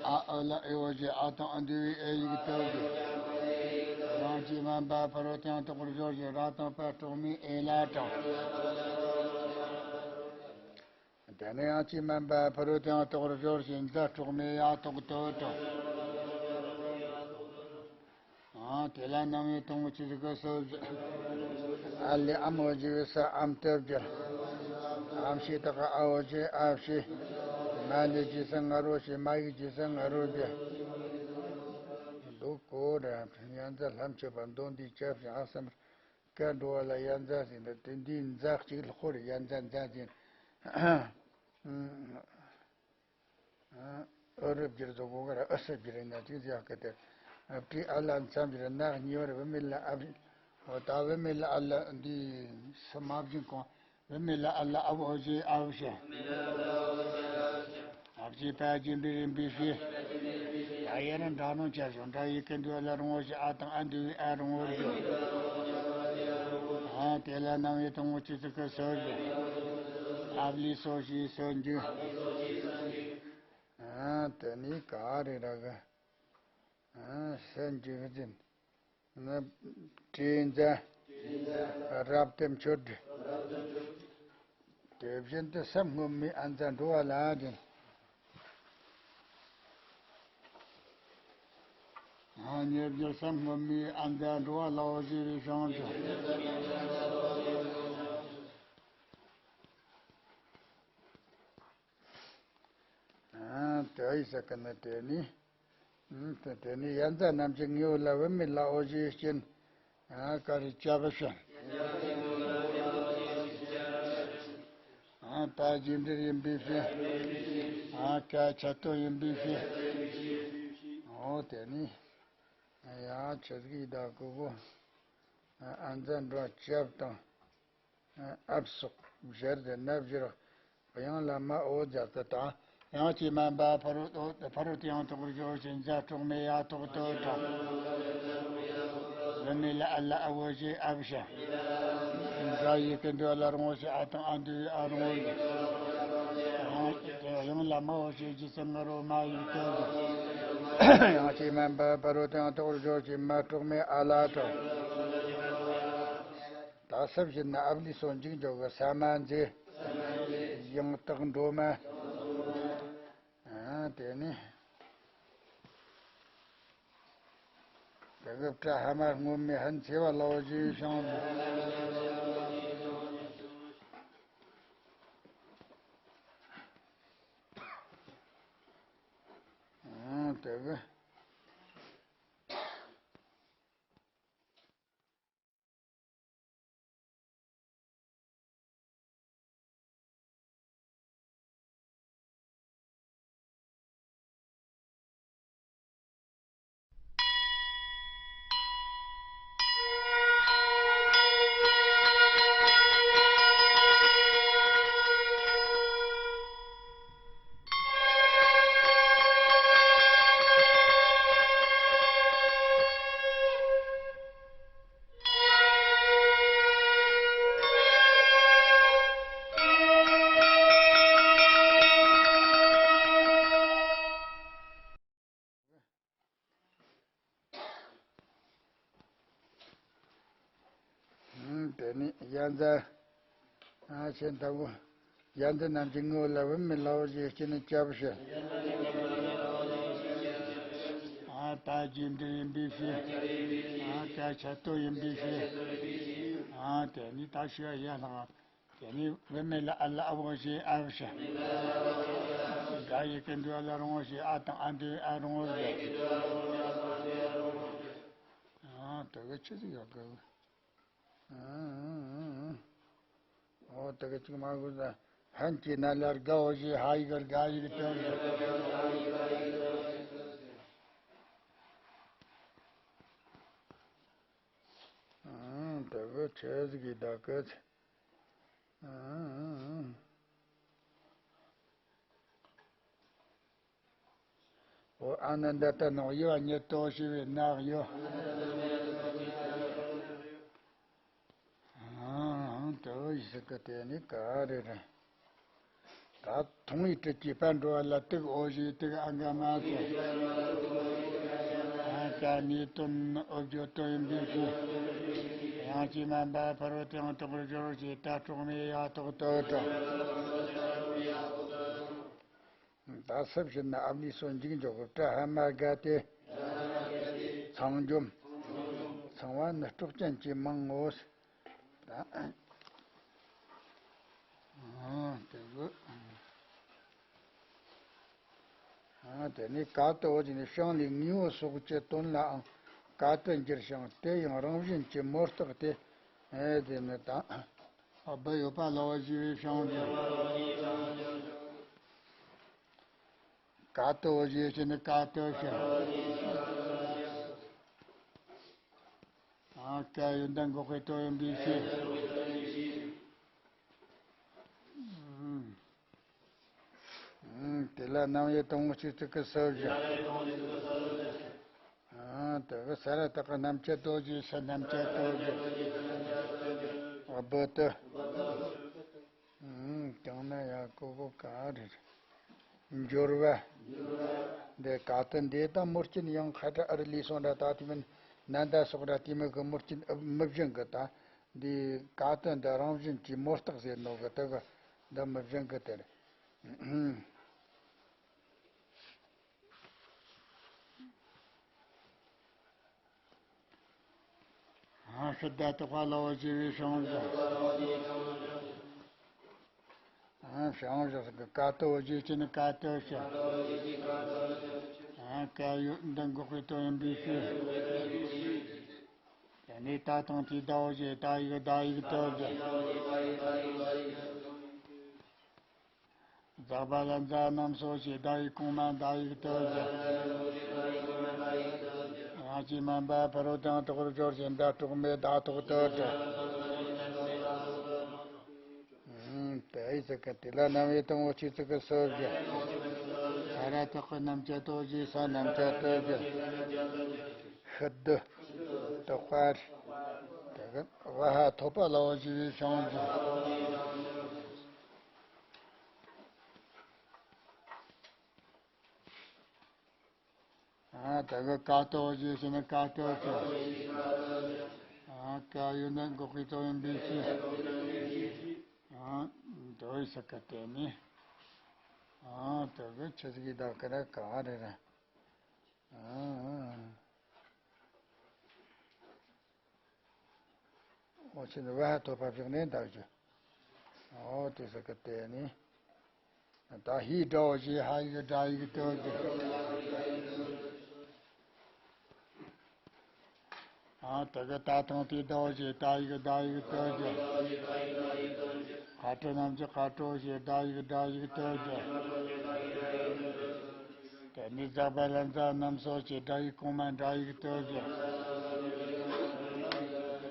ཨ་ཨུ་ལ་ཨེ་འོ་ཞེས་ཨ་དང་ཨ་འདུས་པའི་ཨེ་ཡིག་ཏུ་བསྒྱུར། རང་གི་མ་འབའ་ཕ་རོལ་ཏུ་ཡང་དག་པར་སྦྱོར་ཞིང་ར་དང་པ་གྲོགས་མེད་ཨེ་ལ་དྲངས། དེ་ནས་ཡང་གཅིག་མ་འབའ་ཕ་རོལ་ཏུ་ཡང་དག་པར་སྦྱོར་ཞིང་ཛ་གྲོགས་མེད་ཡ་ཐོག་ཏུ་དྲངས། ཨང་། དེ་ལ་རྣམ་དབྱེ་དང་པོ་ཆི་ཟིག་གི་སོ་བཞི། ཨ་ལས་ཨམ་འོ་ཞེས་པའི་སར་ཨམ་ཏུ་བསྒྱུར། ཨམ་ཞེས་དག་གི་ཨ་འོ་ཞེས་ཨ་ཞེས། མ་ལས་རྗེས་སུ་ང་རོ་ཞེས་མ་ཡིག་རྗེས་སུ་ང་རོ་བསྒྱུར། འདུག་གོ་ར། ཡ་མཚན་ལྷམ་ཆད་པ་མདོ་འདིས་ཁྱབ་ཞིང་ཨ་གསུམ་པར། ཀ་འགྲོ་བ་ལ་ཡ་མཚན་ཟེར་འདི་དེ་འདིའི་མཚན་གཅིག་ལྷག་པོ་རེད། ཡ་མཚན་མཚན་ཟེར། ཨུ་རུ་བསྒྱུར་དུ་གོ་ག་ར་ཨུ་སུ་བསྒྱུར་ན་ཅིག་ཟེར་གི་དེ། པྲི་ཨ་ལ་མཚམས་བསྒྱུར་ནག་གཉིས་པར་བུད་མེད་ལ་ཨ་བཞིན། འོ་ད་བུད་མེད་ལ་ཨ་ལ་འདི་སུ་མ་བཞིན་གོང་བུད་མེད་ལ་ཨ་ལ་ཨ་བོ་ཞེས་ཨ་བོ་ཞེས། ཨ་བཞིན་པ་རྒྱས་འབྲེལ་ཡིན་པའི་ཕྱིར། ད་ཡ་ར་འདྲ་ནང་བྱ་ཞིང་འདྲ་ཡི་ཀུན་འདུས་ལ་རང་ངོ་ཞེས་ཨ་དང་ཨ་འདུས་པའི་ཨ་རང་ངོ་རེད། ཨ་དེ་ལ་རྣམ་དབྱེ་དང་པོ་ཆི་ཟིག་གི་སོ་བཞི། ཨབ་ལི་སོ་ཞེས་སོ་འཇུག། ཨ་དེ་ནི་ག་རེ་ར་གི། ཨ་སོ་འཇུག་ཟིན། ན་དྲིས་འཛིན། རབ་ཏུ་འཁྱུད། དེ་བཞིན་དུ་སེམས་སྔོན་མའི་ཨ་མཚན་འགྲོ་བ་ལ་འཛིན། ཨ་ཉེ་བརྒྱུད་སེམས་སྔོན་མའི་ཨ་མཚན་འགྲོ་བ་ལའོ་ཞེས་པའི་གཞུང་དུ། ཨ་དེ་ཡི་ས་ཀ་ན་དེ་ནི། ཨ་དེ་དེ་ནི་ཡ་མཚན་རྣམས་ཀྱི་དངོས་པོ་ལ་བུད་མེད་ལའོ་ཞེས་རྐྱེན། ཨ་ཀ་རེ་ཅ་བ་ཤ། ཨ་པ་རྒྱས་འབྲེལ་ཡིན་པའི་ཕྱིར། ཨ་ཀ་ཁྱད་དོན་ཡིན་པའི་ཕྱིར། འོ་དེ་ནི། ཡ་ཆི་ཟིག་ཡིན་ད་གོ་གོ། ཨ་མཚན་འགྲོ་ཅབ་དང་། ཨབ་སོགས་བཞིར་དེ་ནབ་བཞིར། དབྱངས་ལ་མ་འོ་རྫ་དུ་དང་། ཡང་གཅིག་མ་འབའ་ཕ་རོལ་ཕ་རོལ་ཏུ་ཡང་དག་པར་སྦྱོར་ཞིང་ཛ་གྲོགས་མེད་ཡ་ཐོག་ཏུ་དྲངས། བུད་མེད་ལ་ཨ་ལ་ཨ་བོ་ཞེས་ཨབ་ཞེས། འདྲ་ཡི་ཀུན་འདུས་ལ་རང་ངོ་ཞེས་ཨ་དང་ཨ་འདུས་ཨ་རང་ངོ་ཡིན། དབྱངས་ལ་མ་འོ་ཞེས་རྗེས་སུ་ང་རོ་མ་ཡིག་ཏུ་བསྒྱུར། ཡང་གཅིག་མ་འབའ་ཕ་རོལ་ཏུ་ཡང་དག་པར་སྦྱོར་ཞིང་མ་གྲོགས་མེད་ཨ་ལ་དྲངས། ད་སུ་བཞིན་ན་ཨབ་ལི་སོ་འཇུག་འཇོག་གི་ས་མ་མཛེས། ཡང་དག་འགྲོ་མ། ཨ་དེ་ནི། དེ་གི་པྲ་ཧ་མ་སྔོན་མའི་ཧན་ཚེ་བ་ལའོ་ཞེས་བྱུང་། ཨ་དེ་གི། དེ་ནི་ཡ་མཚན། ཨ་ཆེན་ལྟ་བུ། ཡ་མཚན་རྣམས་ཀྱི་དངོས་པོ་ལ་བུད་མེད་ལའོ་ཞེས་རྐྱེན་ནི་ཅབ་ཞེས། ཨ་པ་རྒྱས་འབྲེལ་ཡིན་པའི་ཕྱིར། ཨ་ཀ་ཁྱད་དོན་ཡིན་པའི་ཕྱིར། ཨ་དེ་ནི་ད་ཞུ་བ་ཡ་ལྷག་དེ་ནི་བུད་མེད་ལ་ཨ་ལ་ཨ་བོ་ཞེས་ཨ་བོ་ཞེས། འདྲ་ ཨ་ཡི་གེ་འདྲ་ལ་རུང་བ་ཞེས། ཨ་དང་ཨ་འདྲེ་ཨ་རུང་བ་ཞེས། ཨ་དེ་གི་ཆི་ཟིག་ཡོད་གི། ཨོ་དེ་གི་ཅིག་མ་གོ་ས། ཧན་གྱི་ན་ལ་དགའ་བོ་ཞེས། ཧ་ཡི་གི་དགའ་ཡི་གི་དོན་ཞེས། ཨང་། དེ་གི་ཆི་ཟིག་གི་ད་གི་ཚེ། ཨང་། འོ་ཨ་ནི་འདི་ལྟ་ནོག་ཡོད་ཉིད་དོ་ཞེས་པའི་ནག་ཡོད། ཨང་། དེ་ཡི་ཟིག་གི་དེ་ནི་ག་རེ་རེད། ད་མཐོང་བའི་དྲུག་གི་དཔལ་འགྲོ་བ་ལ། དུག་འོ་ཞེས་དུག་ཨ་འགའ་མ་ཟེར། ཨ་ཀ་ནི་དོན་འོ་བརྗོད་དོན་ཡིན་པའི་ཕྱིར། དབྱངས་ཅན་མ་འབབ་ཕ་རོལ་ཏུ་ཡང་དག་པར་སྦྱོར་ཞེས། ད་སྲོག་མེད་ཡ་ཐོག་ཏུ་དྲངས། ད་སུ་བཞིན་ན་ཨ་ནི་སོ་འཇིག་འཇོག་གི་བཀྲ་ཧ་མ་དགའ་སྟེ། ཚངས་འཇོམས། ཚངས་པ་ནི་སྲོག་ཅན་གྱི་མིང་ངོ་། ད་ཨ་དེ་གི་ཨ་དེ་ནི་ག་དུ་འོ་ཅི་ནི་ཤིང་ལས་དངོས་པོ་སོགས་ཀྱི་དོན་ལའང་ག་དུ་འགྱུར་ཞིང་། དེ་ཡང་རང་བཞིན་གྱིས་མོ་བརྟགས་ཏེ། ཨེ་དེ་ནི་ད་ཨ་བུ་ཡོད་པ་ལ་འོ་ཞེས་པའི་ཤིང་གི། ག་དུ་འོ་ཞེས་ནི་ག་དུ་ཞེས། ཨ་ཀ་ཡོད་འདི་འགོག་པའི་དོན་ཡིན་པའི་ཕྱིར། ཨང་། དེ་ལ་རྣམ་དབྱེ་དང་པོ་གཅིག་ཚིག་གི་སུ་བཞིན། ཨང་། དེ་གི་ས་ར་བཏགས་ཀྱི་རྣམ་བཅད་དོ་ཞེས། ས་རྣམ་བཅད་དོ་ཞེས། ཨ་བུ་དུ། ཨང་། དང་ན་ཡ་གོ་གོ་ག་རེ་རེད། འབྱོར་བ། འདི་ག་དུ་འདི་དང་མོ་སྐྱིན་ཡང་ཁ་དྲ་ཨ་རི་ལི་སོང་འདྲ། ད་དེ་མིན་ན་འདའ་སོགས་འདྲ། དེ་མིན་གི་མོ་སྐྱིན་མི་བཞིན་གི་ད། འདི་ག་དུ་འདི་རང་བཞིན་གྱིས་མོ་བརྟགས་ཟེར་ནོ་གི་དེ་གི་འདི་མི་བཞིན་གི་དེ་རེད། ཨ་ཤི་ད་དོ་ཁ་ལ་འོ་ཞེས་པའི་ཤིང་བཞིན། ཨ་ཤིང་བཞིན་གི་ག་དུ་འོ་ཞེས་ནི་ག་དུ་ཞེས། ཨ་ཀ་ཡོད་འདི་འགོག་པའི་དོན་ཡིན་པའི་ཕྱིར། དེ་ནས་ད་དང་དེའི་ཟླ་འོ་ཞེས། ཟླ་ཡི་གི་ཟླ་ཡི་གི་དོན་ཞེས། འཛག་པ་ལ་འཛག་རྣམས་སོ་ཞེས། ཟླ་ཡི་གོང་མ་ཟླ་ཡི་གི་དོན་ཞེས། དབྱངས་ཅན་མ་འབབ་ཕ་རོལ་ཏུ་ཡང་དག་པར་སྦྱོར་ཞེས། འདི་སྲོག་མེད་ཟླ་ཐོག་ཏུ་དྲངས། ཨང་། དེ་ཡི་ཚིག་གི་དེ་ལ་རྣམ་དབྱེ་དང་པོ་གཅིག་ཚིག་གི་སུ་བཞིན། ས་ར་བཏགས་ཀྱི་རྣམ་བཅད་དོ་ཞེས། ས་རྣམ་བཅད་དོ་ཞེས། ཤི་དུ་དོགས་པ་རེད། དེ་གི་བ་ཧ་ཐོབ་པ་ལ་འོ་ཞེས་པའི་ཤིང་བཞིན། ཨ་དེ་གི་ག་དོ་ཞེས་ཟེར་ན་ག་དོ་ཞེས། ཨ་ཀ་ཡོད་ན་འགོག་པའི་དོན་ཡིན་པའི་ཕྱིར། ཨ་དོ་ཡི་ས་ཀ་དེ་ནི། ཨ་དེ་གི་ཆི་ཟིག་གི་ད་ག་ར་ག་རེ་རེད། ཨ། འོ་ཆེ་ནི་བ་ཧ་ཐོབ་པ་བཞག་ནས་འདག་རྒྱུ། འོ་དེ་ཟེར་གི་དེ་ནི། ད་ཧི་དགྲ་བོ་ཞེས། ཧ་ཡི་གི་དགྲ་ཡི་གི་དོན་ཞེས། ཨ་དེ་གི་ད་དང་དེའི་ཟླ་འོ་ཞེས། ཟླ་ཡི་གི་ཟླ་ཡི་གི་དོན་ཞེས། ཁ་དྲི་རྣམས་ཀྱི་ཁ་དྲོ་ཞེས། དགྲ་ཡི་གི་དགྲ་ཡི་གི་དོན་ཞེས། དེ་ནས་འཛག་པ་ལ་འཛག་རྣམས་སོ་ཞེས། དགྲ་ཡི་གོང་མ་དགྲ་ཡི་གི་དོན་ཞེས།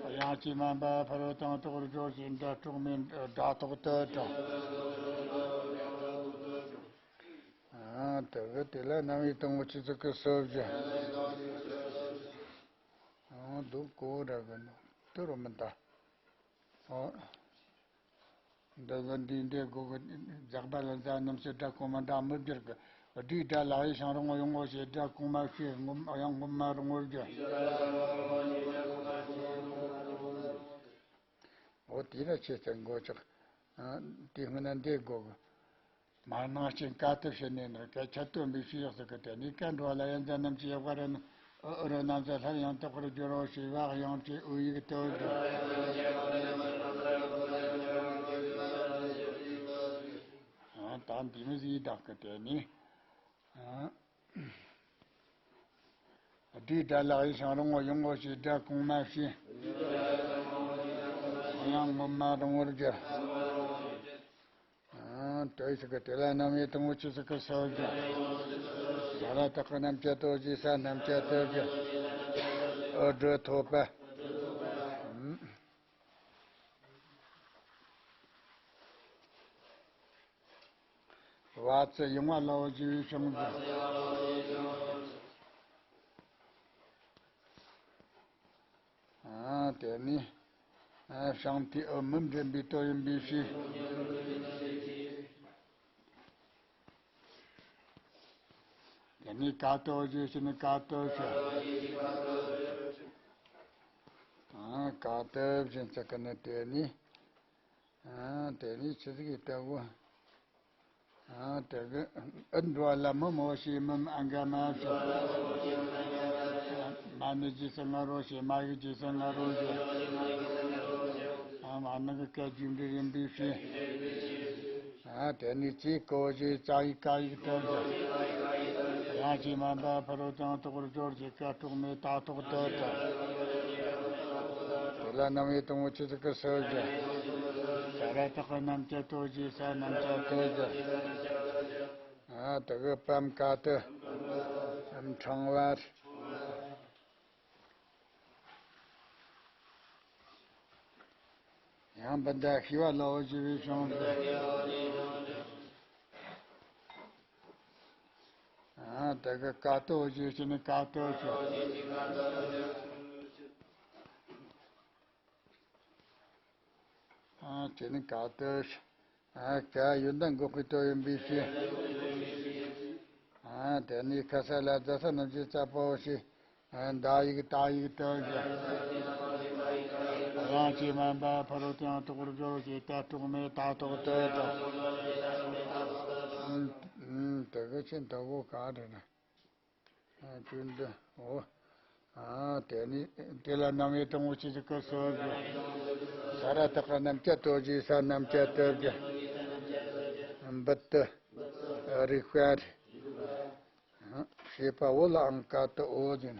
དབྱངས་ཅན་མ་འབབ་ཕ་རོལ་ཏུ་ཡང་དག་པར་སྦྱོར་ཞེས། འདི་སྲོག་མེད་སྒྲ་ཐོག་ཏུ་དྲངས། ཨ་དེ་གི་དེ་ལ་རྣམ་དབྱེ་དང་པོ་གཅིག་ཚིག་གི་སུ་བཞིན། ཨ་འདུག་གོ་ར་གི་ནོ་དུ་རུ་མི་འདའ། ཨོ། འདི་གི་འདི་འདྲའི་སྒོ་གི་འཛག་པ་ལ་འཛག་རྣམས་སུ་སྒྲ་གོང་མ་སྒྲ་མི་འགྱུར་གི། སྒྲའི་སྒྲ་ལ་ཡི་ཤིང་རུང་ཡོང་ངོ་ཞེས། སྒྲ་གོང་མ་ཤེས་ངོ་ཡང་ངོ་མ་རུང་ངོ་རྒྱུ། འོ་དེ་ལ་ཆེ་ཚད་མགོ་ཆག་དེ་སྔོན་ན་འདི་སྒོ་གི། མར་ནང་སྐྱེ་ཀ་དུ་ཕྱི་ནས་ནི་སྐད་ཆ་སྟོན་པའི་ཕྱིར་ཡག་ཟིག་གི་དེ་ནི་ཀ་འགྲོ་བ་ལ་ཡ་མཛའ་རྣམས་ཀྱི་ཡག་པ་རེད་ན། ཨུ་ཨུ་རུ་རྣམས་ཀྱི་ལྷར་ཡང་དག་པར་སྦྱོར་རོ་ཞེས། བ་དབྱངས་ཀྱི་ཨུ་ཡིག་དོ་ཞེས། ཨ་ད་ ད་འདི་མི་ཟིག་བདག་གི་དེ་ནི། ཨ། བདུད་དགྲ་ལག་ཡི་ཞིང་རུང་བ་ཡོང་ངོ་ཞེས་དགྲ་གོང་མ་བྱས། ཡང་ངོ་མ་རུང་བར་གྱུར། ཨ། དེ་ཟིག་གི་དེ་ལ་རྣམ་དབྱེ་དང་པོ་ཆོས་ཟིག་གི་སོ་བརྒྱད། ས་ར་བཏགས་ཀྱི་རྣམ་བཅད་དོ་ཞེས་ས་རྣམ་བཅད་དོ་བརྒྱད། འུར་སྒྲོ་ཐོབ་པ། བ་ཚ་ཡང་བ་ལ་འོ་ཞེས་པའི་བྱིངས་ཏེ། ཨ། དེ་ནི། ཨ། བྱིངས་ཏེ་འུ་མི་འདྲེན་པའི་དོན་ཡིན་པའི་ཕྱིར། དེ་ནི་ཀ་དོ་ཞེས་བྱས་ནས་ཀ་དོ་བྱ། ཨ། ཀ་དོ་བྱས་ཚེ་ཀ་ནི་དེ་ནི། ཨ། དེ་ནི་ཆི་ཟིག་ཡིན་ལྟ་བུ། ཨ། དེ་གི་འུ་འགྲོ་བ་ལ་མི་མོ་ཞེས་མི་མ་ཨ་འགའ་མ་བྱ། མ་ནི་རྗེས་སུ་ང་རོ་ཞེས་མ་ཡིག་རྗེས་སུ་ང་རོ་ཞེས། ཨ། མ་ནི་གི་སྐད་རྒྱུ་འབྲས་ཡིན་པའི་ཕྱིར། ཨ། དེ་ནི་ཙི་གོ་ཞེས་ཙ་ཡིག་ཀ་ཡིག་ཏུ་བཞག། རང་སྐྱེས་མ་འབའ་ཕ་རོལ་ཏུ་ཡང་དག་པར་སྦྱོར་ཞེས་ཀ་དྲུག་མའི་ད་ཐོག་ཏུ་བྲ། དེ་ལ་རྣམ་དབྱེ་དང་པོ་ཆོས་ཟིག་གི་སོ་བརྒྱད། ས་ར་བཏགས་ཀྱི་རྣམ་བཅད་དོ་ཞེས་ས་རྣམ་བཅད་དོ་བརྒྱད། ཨ། དེ་གི་པའམ་ཀ་ཏི། ཨམ་ཕྲེང་བ། ཡང་བུ་འདི་ཤེས་པ་ལ་འོ་ཞེས་པའི་བྱིངས་ཏེ། ཨ། དེ་གི་ཀ་ཏི་འོ་ཞེས་བྱས་ནས་ཀ་ཏི་བྱ། ཨ། དེ་ནི་ཀ་ཏི་བྱ། ཨ། ཀ་ཡོན་ཏན་འགོག་པའི་དོན་ཡིན་པའི་ཕྱིར། ཨ། དེ་ནི་ཁ་ས་ལ་ཛ་ས་རྣམ་བཅད་ཙ་པ་འོ་ཞེས། ཨ། ཟླ་ཡིག་ཏ་ཡིག་ཏུ་བཞག། རང་སྐྱེས་མ་འབའ་ཕ་རོལ་ཏུ་ཡང་དག་པར་སྦྱོར་ཞེས་ད་དྲུག་མའི་ད་ཐོག་ཏུ་བྲ། ཨ། དེ་གི་ཆེན་དུ་བོ་ག་རེ་ན། ཨ། ཆུ་འདི་འོ། ཨ། དེ་ནི་དེ་ལ་རྣམ་དབྱེ་དང་པོ་ཆོས་ཟིག་གི་སོ་བརྒྱད། ས་ར་བཏགས་ཀྱི་རྣམ་བཅད་དོ་ཞེས་ས་རྣམ་བཅད་དོ་བརྒྱད། འབུ་ཏི་རིག་པ་རེད། ཨ། བྱེད་པ་པོ་ལའང་ཀ་ཏི་འོ་ཟེར།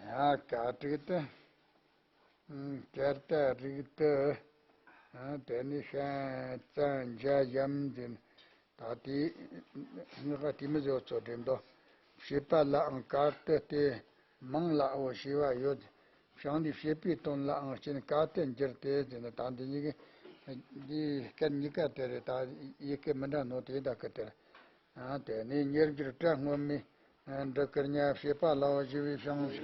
ཡ། ཀ་དྲུག་ཏུ། ཨ། ཀར་ཏ་རིག་ཏུ། ཨ། དེ་ནི་ཤ་ཙ་འཇའ་ཡམ་ཟེར། ད་དེ་ངག་ག་དེ་མི་བཟོ་ཚོ་འགྲེམ་དོ། བྱེད་པ་ལའང་ཀ་ཏི་སྟེ། མིང་ལའོ་ཞེས་པ་ཡོད། བྱིངས་ལས་བྱེད་པའི་དོན་ལའང་རྐྱེན་ཀ་ཏི་འགྱུར་ཏེ་ཟེར་ན། ད་འདི་གཉིས་ཀྱི་འདི་སྐད་གཉིས་ཀ་དེ་རེད། ད་ཡི་གེ་མི་འདྲ་ནོ་དེ་དག་གི་དེ་རེད། ཨ། དེ་ནས་ཉེར་སྦྱོར་སྒྲ་སྔོན་མའི། ཨ། འབྲུ་དཀར་ཉ་བྱེད་པ་ལའོ་ཞེས་པའི་བྱིངས།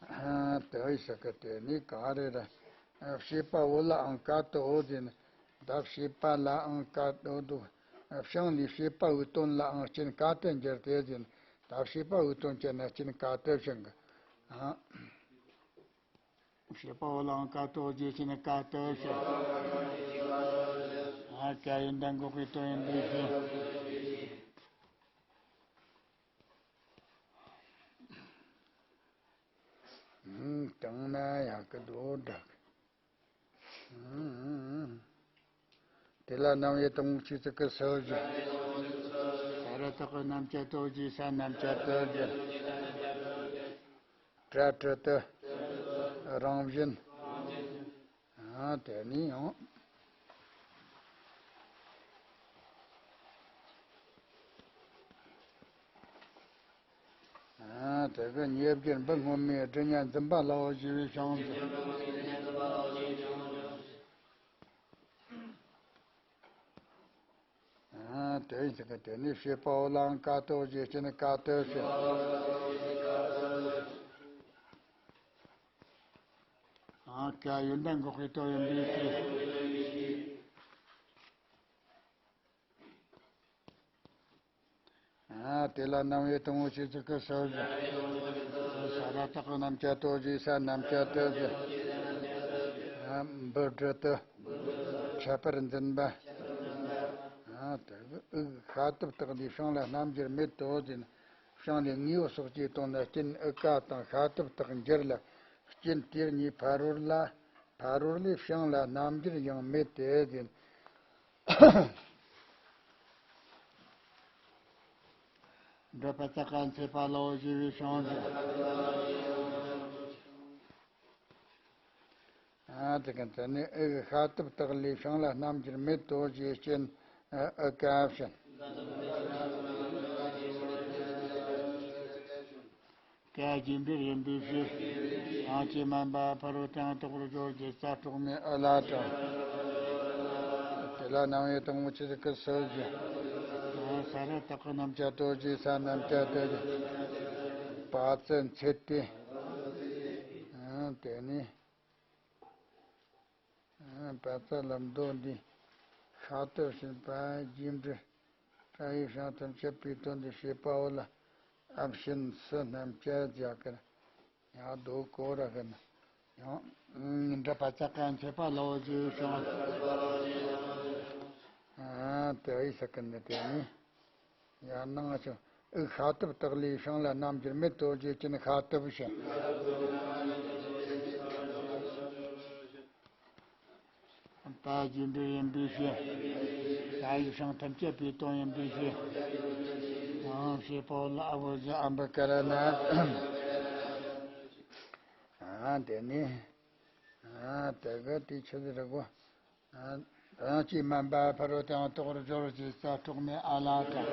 ཨ། དེ་ཡི་ཞིག་གི་དེ་ནི་ག་རེ་རེད། ཨ། བྱེད་པ་པོ་ལའང་ཀ་ཏི་འོ་ཟེར་ན། ད་བྱེད་པ་ལའང་ཀ་ཏི་འོ་འདུག། ཨ། བྱིངས་ལས་བྱེད་པ་པོའི་དོན་ལའང་རྐྱེན་ཀ་ཏི་འགྱུར་ཏེ་ཟེར་ན། ད་བྱེད་པ་པོའི་དོན་བྱས་ན་རྐྱེན་ཀ་ཏི་བྱུང་གི། ཨ། བྱེད་པ་པོ་ལའང་ཀ་ཏི་འོ་ཞེས་བྱས་ནས་ཀ་ཏི་བྱ། ཨ། ཀ་ཡོན་ཏན་འགོག་པའི་དོན་ཡིན་པའི་ཕྱིར། ཨ། དྲངས་ན་ཡག་གི་འདུག་འདྲ། ཨ། དེ་ལ་རྣམ་དབྱེ་དང་པོ་ཆོས་ཟིག་གི་སོ་བཞི། ས་ར་བཏགས་ཀྱི་རྣམ་བཅད་དོ་ཞེས་ས་རྣམ་བཅད་དོ་བཞི། ཏྲ་ཏྲི་ཏི། རང་བཞིན། ཨ། དེ་ནས་ཡང་། ཨ། དེ་གི་ཉེར་སྦྱོར་འབུ་སྔོན་མའི་སྒྲ་སྙན་འཛིན་པ་ལའོ་ཞེས་པའི་བྱིངས་ཏེ། ཨ། དེ་ཡིན་ཟེར་གི། དེ་ནས་བྱེད་པ་པོ་ལའང་ཀ་ཏི་འོ་ཞེས་བྱས་ནས་ཀ་ཏི་བྱ། ཨ། ཀ་ཡོན་ཏན་འགོག་པའི་དོན་ཡིན་པའི་ཕྱིར། ཨ། དེ་ལ་རྣམ་དབྱེ་དང་པོ་ཆོས་ཟིག་གི་སོ་བཞི། ས་ར་བཏགས་ཀྱི་རྣམ་བཅད་དོ་ཞེས་ས་རྣམ་བཅད་དོ་བཞི། ཨ། འབུ་སྒྲ་ཏི། ཁྱད་པར་འཛིན་པ། ཨ། དེ་གི་དབུགས་ཤ་སྟོབས་དག་ལས་བྱིངས་ལ་རྣམ་འགྱུར་མེད་དོ་ཟེར་ན། བྱང་ལས་ངེས་པོ་སོགས་ཀྱི་དོན་ལ་རྐྱེན་ཨི་ཀ་དང་ཤ་ཏབ་དག་འགྱུར་ལ། རྐྱེན་དེ་གཉིས་ཕ་རོལ་ལ། ཕ་རོལ་ལས་བྱང་ལ་རྣམ་འགྱུར་ཡང་མེད་དེ་ཟེར། འདོད་པ་ཙ་ཀ་མཚེ་པ་ལའོ་ཞེས་པའི་བྱང་ལས། ཨ་དེ་ག་དེ་ནི་ཨི་ཤ་ཏབ་དག་ལས་བྱང་ལ་རྣམ་འགྱུར་མེད་དོ་ཞེས་རྐྱེན་ཨི་ཀ་བྱིན། ཀ་རྒྱས་འབྲིང་ཡིན་པའི་ཕྱིར། ཡང་ཅིའི་སྨན་པ་ཕ་རོལ་དེའང་དག་པར་སྦྱོར་གྱི་རྩ་གྲོགས་མེད་ཨ་ལ་དང་། དེ་ལ་སྣང་བའི་དང་པོ་ཆོས་ཀྱི་སྲོལ་གྱི། ས་ར་བཏགས་རྣམ་བཅད་དོ་ཞེས་ས་རྣམ་བཅད་དོ་ཞེས། པ་ཙ་མཚེ་སྟེ། དེ་ནི། པ་ཙ་ལ་མདོ་འདི། ཤ་ཏབ་བྱིན་པ་རྒྱས་འབྲིང་། ཕྲ་ཡི་བྱང་ཐམས་ཅད་པའི་དོན་དུ་བྱེད་པའོ་ལ། ཨ་བྱིན་སུ་རྣམས་བཅད་རྒྱ་གར། ཡང་རྡོ་གོ་ར་གི་ན། ཡང་འདྲ་པ་ཙ་ཀ་མཚེ་པ་ལའོ་ཞེས་བྱང་། དེ་ཡི་ས་ཀི་ནི་དེ་ནི། ཡང་ནང་ཞིང་ཨི་ཤ་ཏབ་དག་ལས་བྱང་ལ་རྣམ་འགྱུར་མེད་དོ་ཞེས་རྐྱེན་ཤ་ཏབ་བྱིན། པ་རྒྱས་འབྲིང་ཡིན་པའི་ཕྱིར། ས་ཡི་བྱང་ཐམས་ཅད་པའི་དོན་ཡིན་པའི་ཕྱིར། ཨང་ཞེས་པའོ་ལ་ཨ་བོ་ཞེས་ཨམ་བི་ཀ་ར་ན། ཨ་དེ་ནི། ཨ་དེ་ག་དེ་ཆི་ཟིག་རེད་གོ། ཡང་ཅིའི་སྨན་པ་ཕ་རོལ་དེའང་དག་པར་སྦྱོར་གྱི་རྩ་གྲོགས་མེད་ཨ་ལ་དང་།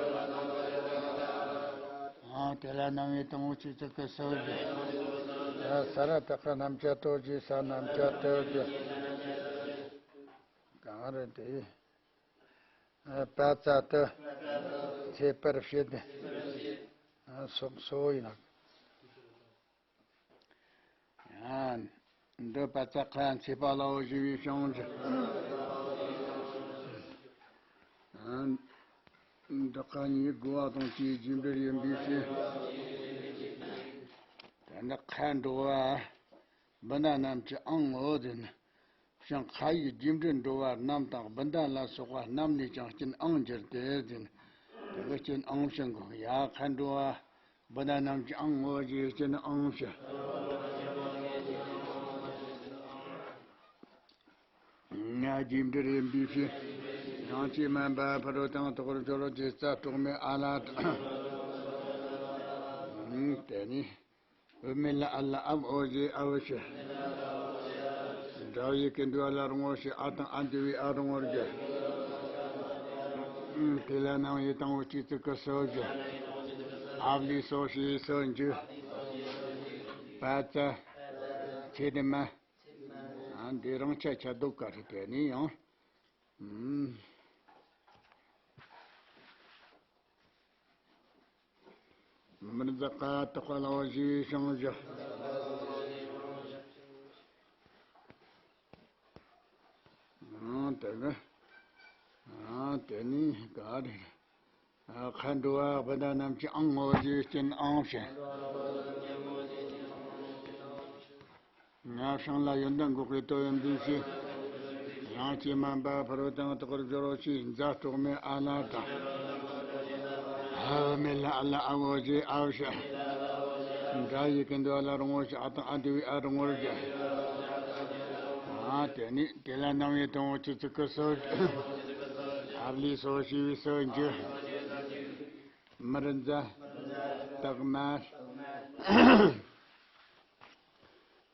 ཡང་དེ་ལ་སྣང་བའི་དང་པོ་ཆོས་ཀྱི་སྲོལ་གྱི། ས་ར་བཏགས་རྣམ་བཅད་དོ་ཞེས་ས་རྣམ་བཅད་དོ་ཞེས། གང་རེད་དེ། པ་ཙ་ཏི། མཚེ་པར་བྱེད། སོགས་སོ་ཡིན་ལ། འདོད་པ་ཙ་ཀ་མཚེ་པ་ལའོ་ཞེས་པའི་བྱང་ལས། འདི་ཀ་གཉིས་དགུ་བ་དང་བཅས་རྒྱས་འབྲིང་ཡིན་པའི་ཕྱིར། དེ་ནི་མཁའ་འགྲོ་བ་བུམ་པ་རྣམས་ཀྱི་ཨང་ངོ་བོ་ཟེར་ན། བྱང་ཁ་ཡིག་རྒྱས་འབྲིང་འགྲོ་བ་རྣམས་དང་བུམ་པ་ལ་སོགས་པ་རྣམས་ལས་ཀྱང་རྐྱེན་ཨང་འགྱུར་ཏེ་ཟེར་ན། དེ་ལ་རྐྱེན་ཨང་བྱིན་དགོས། ཡ་མཁའ་འགྲོ་བ། བུམ་པ་རྣམས་ཀྱི་ཨང་ངོ་བོ་ཞེས་རྐྱེན་ཨང་བྱ། ང་རྒྱས་འབྲིང་ཡིན་པའི་ཕྱིར། ཡང་ཅིའི་སྨན་པ་ཕ་རོལ་དེའང་དག་པར་སྦྱོར་གྱི་རྩ་གྲོགས་མེད་ཨ་ལ་དང་། དེ་ནི། བུད་མེད་ལ་ཨ་ལ་ཨ་བོ་ཞེས་ཨ་བོ་བྱ། འགྲ་ཡི་གེ་འདུ་བ་ལ་རུང་བ་ཞེས་ཨ་དང་ཨ་འདུ་བའི་ཨ་རུང་བར་བརྗོད། དེ་ལ་སྣང་བའི་དང་པོ་ཆོས་ཀྱི་སྲོལ་གྱི། ཨ་བླའི་སོ་ཞེས་སོ་འཇུག་པ་ཙ། ཚེ་དེ་མ། འདི་རང་ཆ་ཆ་ལྡོག་ག་རེ་བས་ནི་ཡང་། མི་འཛག་པ་དག་པ་ལའོ་ཞེས་བྱང་བཞག་ཨང་དེ་ནི། ཨང་དེ་ནི་ག་རེ། མཁའ་འགྲོ་བ་བུམ་པ་རྣམས་ཀྱི་ཨང་ངོ་བོ་ཞེས་རྐྱེན་ཨང་བྱ། ང་བྱང་ལ་ཡོན་ཏན་འགོག་པའི་དོན་ཡིན་པའི་ཕྱིར། ཡང་ཅིའི་སྨན་པ་ཕ་རོལ་དེའང་དག་པར་སྦྱོར་བ་ཞེས་ཛ་གྲོགས་མེད་ཨ་ལ་དང་། ཨ་བུད་མེད་ལ་ཨ་ལ་ཨ་བོ་ཞེས་ཨ་བོ་བྱ། འགྲ་ཡི་གེ་འདུ་བ་ལ་རུང་བ་ཞེས་ཨ་དང་ཨ་འདུ་བའི་ཨ་རུང་བར་བརྗོད། ཨ་དེ་ནི་དེ་ལ་སྣང་བའི་དང་པོ་ཆོས་ཀྱི་སྲོལ། ཨ་བླའི་སོ་ཞེས་པའི་སོ་འཇུག་མི་རུ་འཛག་སྟག་དམར།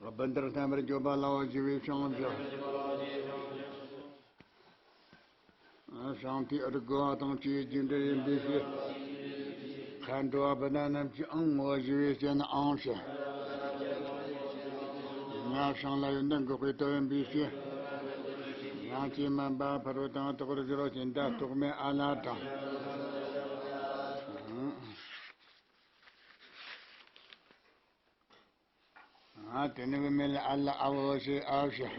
བུམ་པར་རྣམ་པར་འཇོག་པ་ལའོ་ཞེས་པའི་བྱང་བཞག་བྱང་མཐའི་ཨུར་དགུ་བ་དང་བཅས་རྒྱས་འབྲིང་ཡིན་པའི་ཕྱིར། མཁའ་འགྲོ་བ་བུམ་པ་རྣམས་ཀྱི་ཨང་ངོ་བོ་ཞེས་པའི་རྐྱེན་ཨང་བྱ། ང་བྱང་ལ་ཡོན་ཏན་འགོག་པའི་དོན་ཡིན་པའི་ཕྱིར། ཡང་ཅིའི་སྨན་པ་ཕ་རོལ་དེའང་དག་པར་སྦྱོར་བ་ཞེས་ཛ་གྲོགས་མེད་ཨ་ལ་དང་། ཨ་དེ་ནི་བུད་མེད་ལ་ཨ་ལ་ཨ་བོ་ཞེས་ཨ་བོ་བྱ།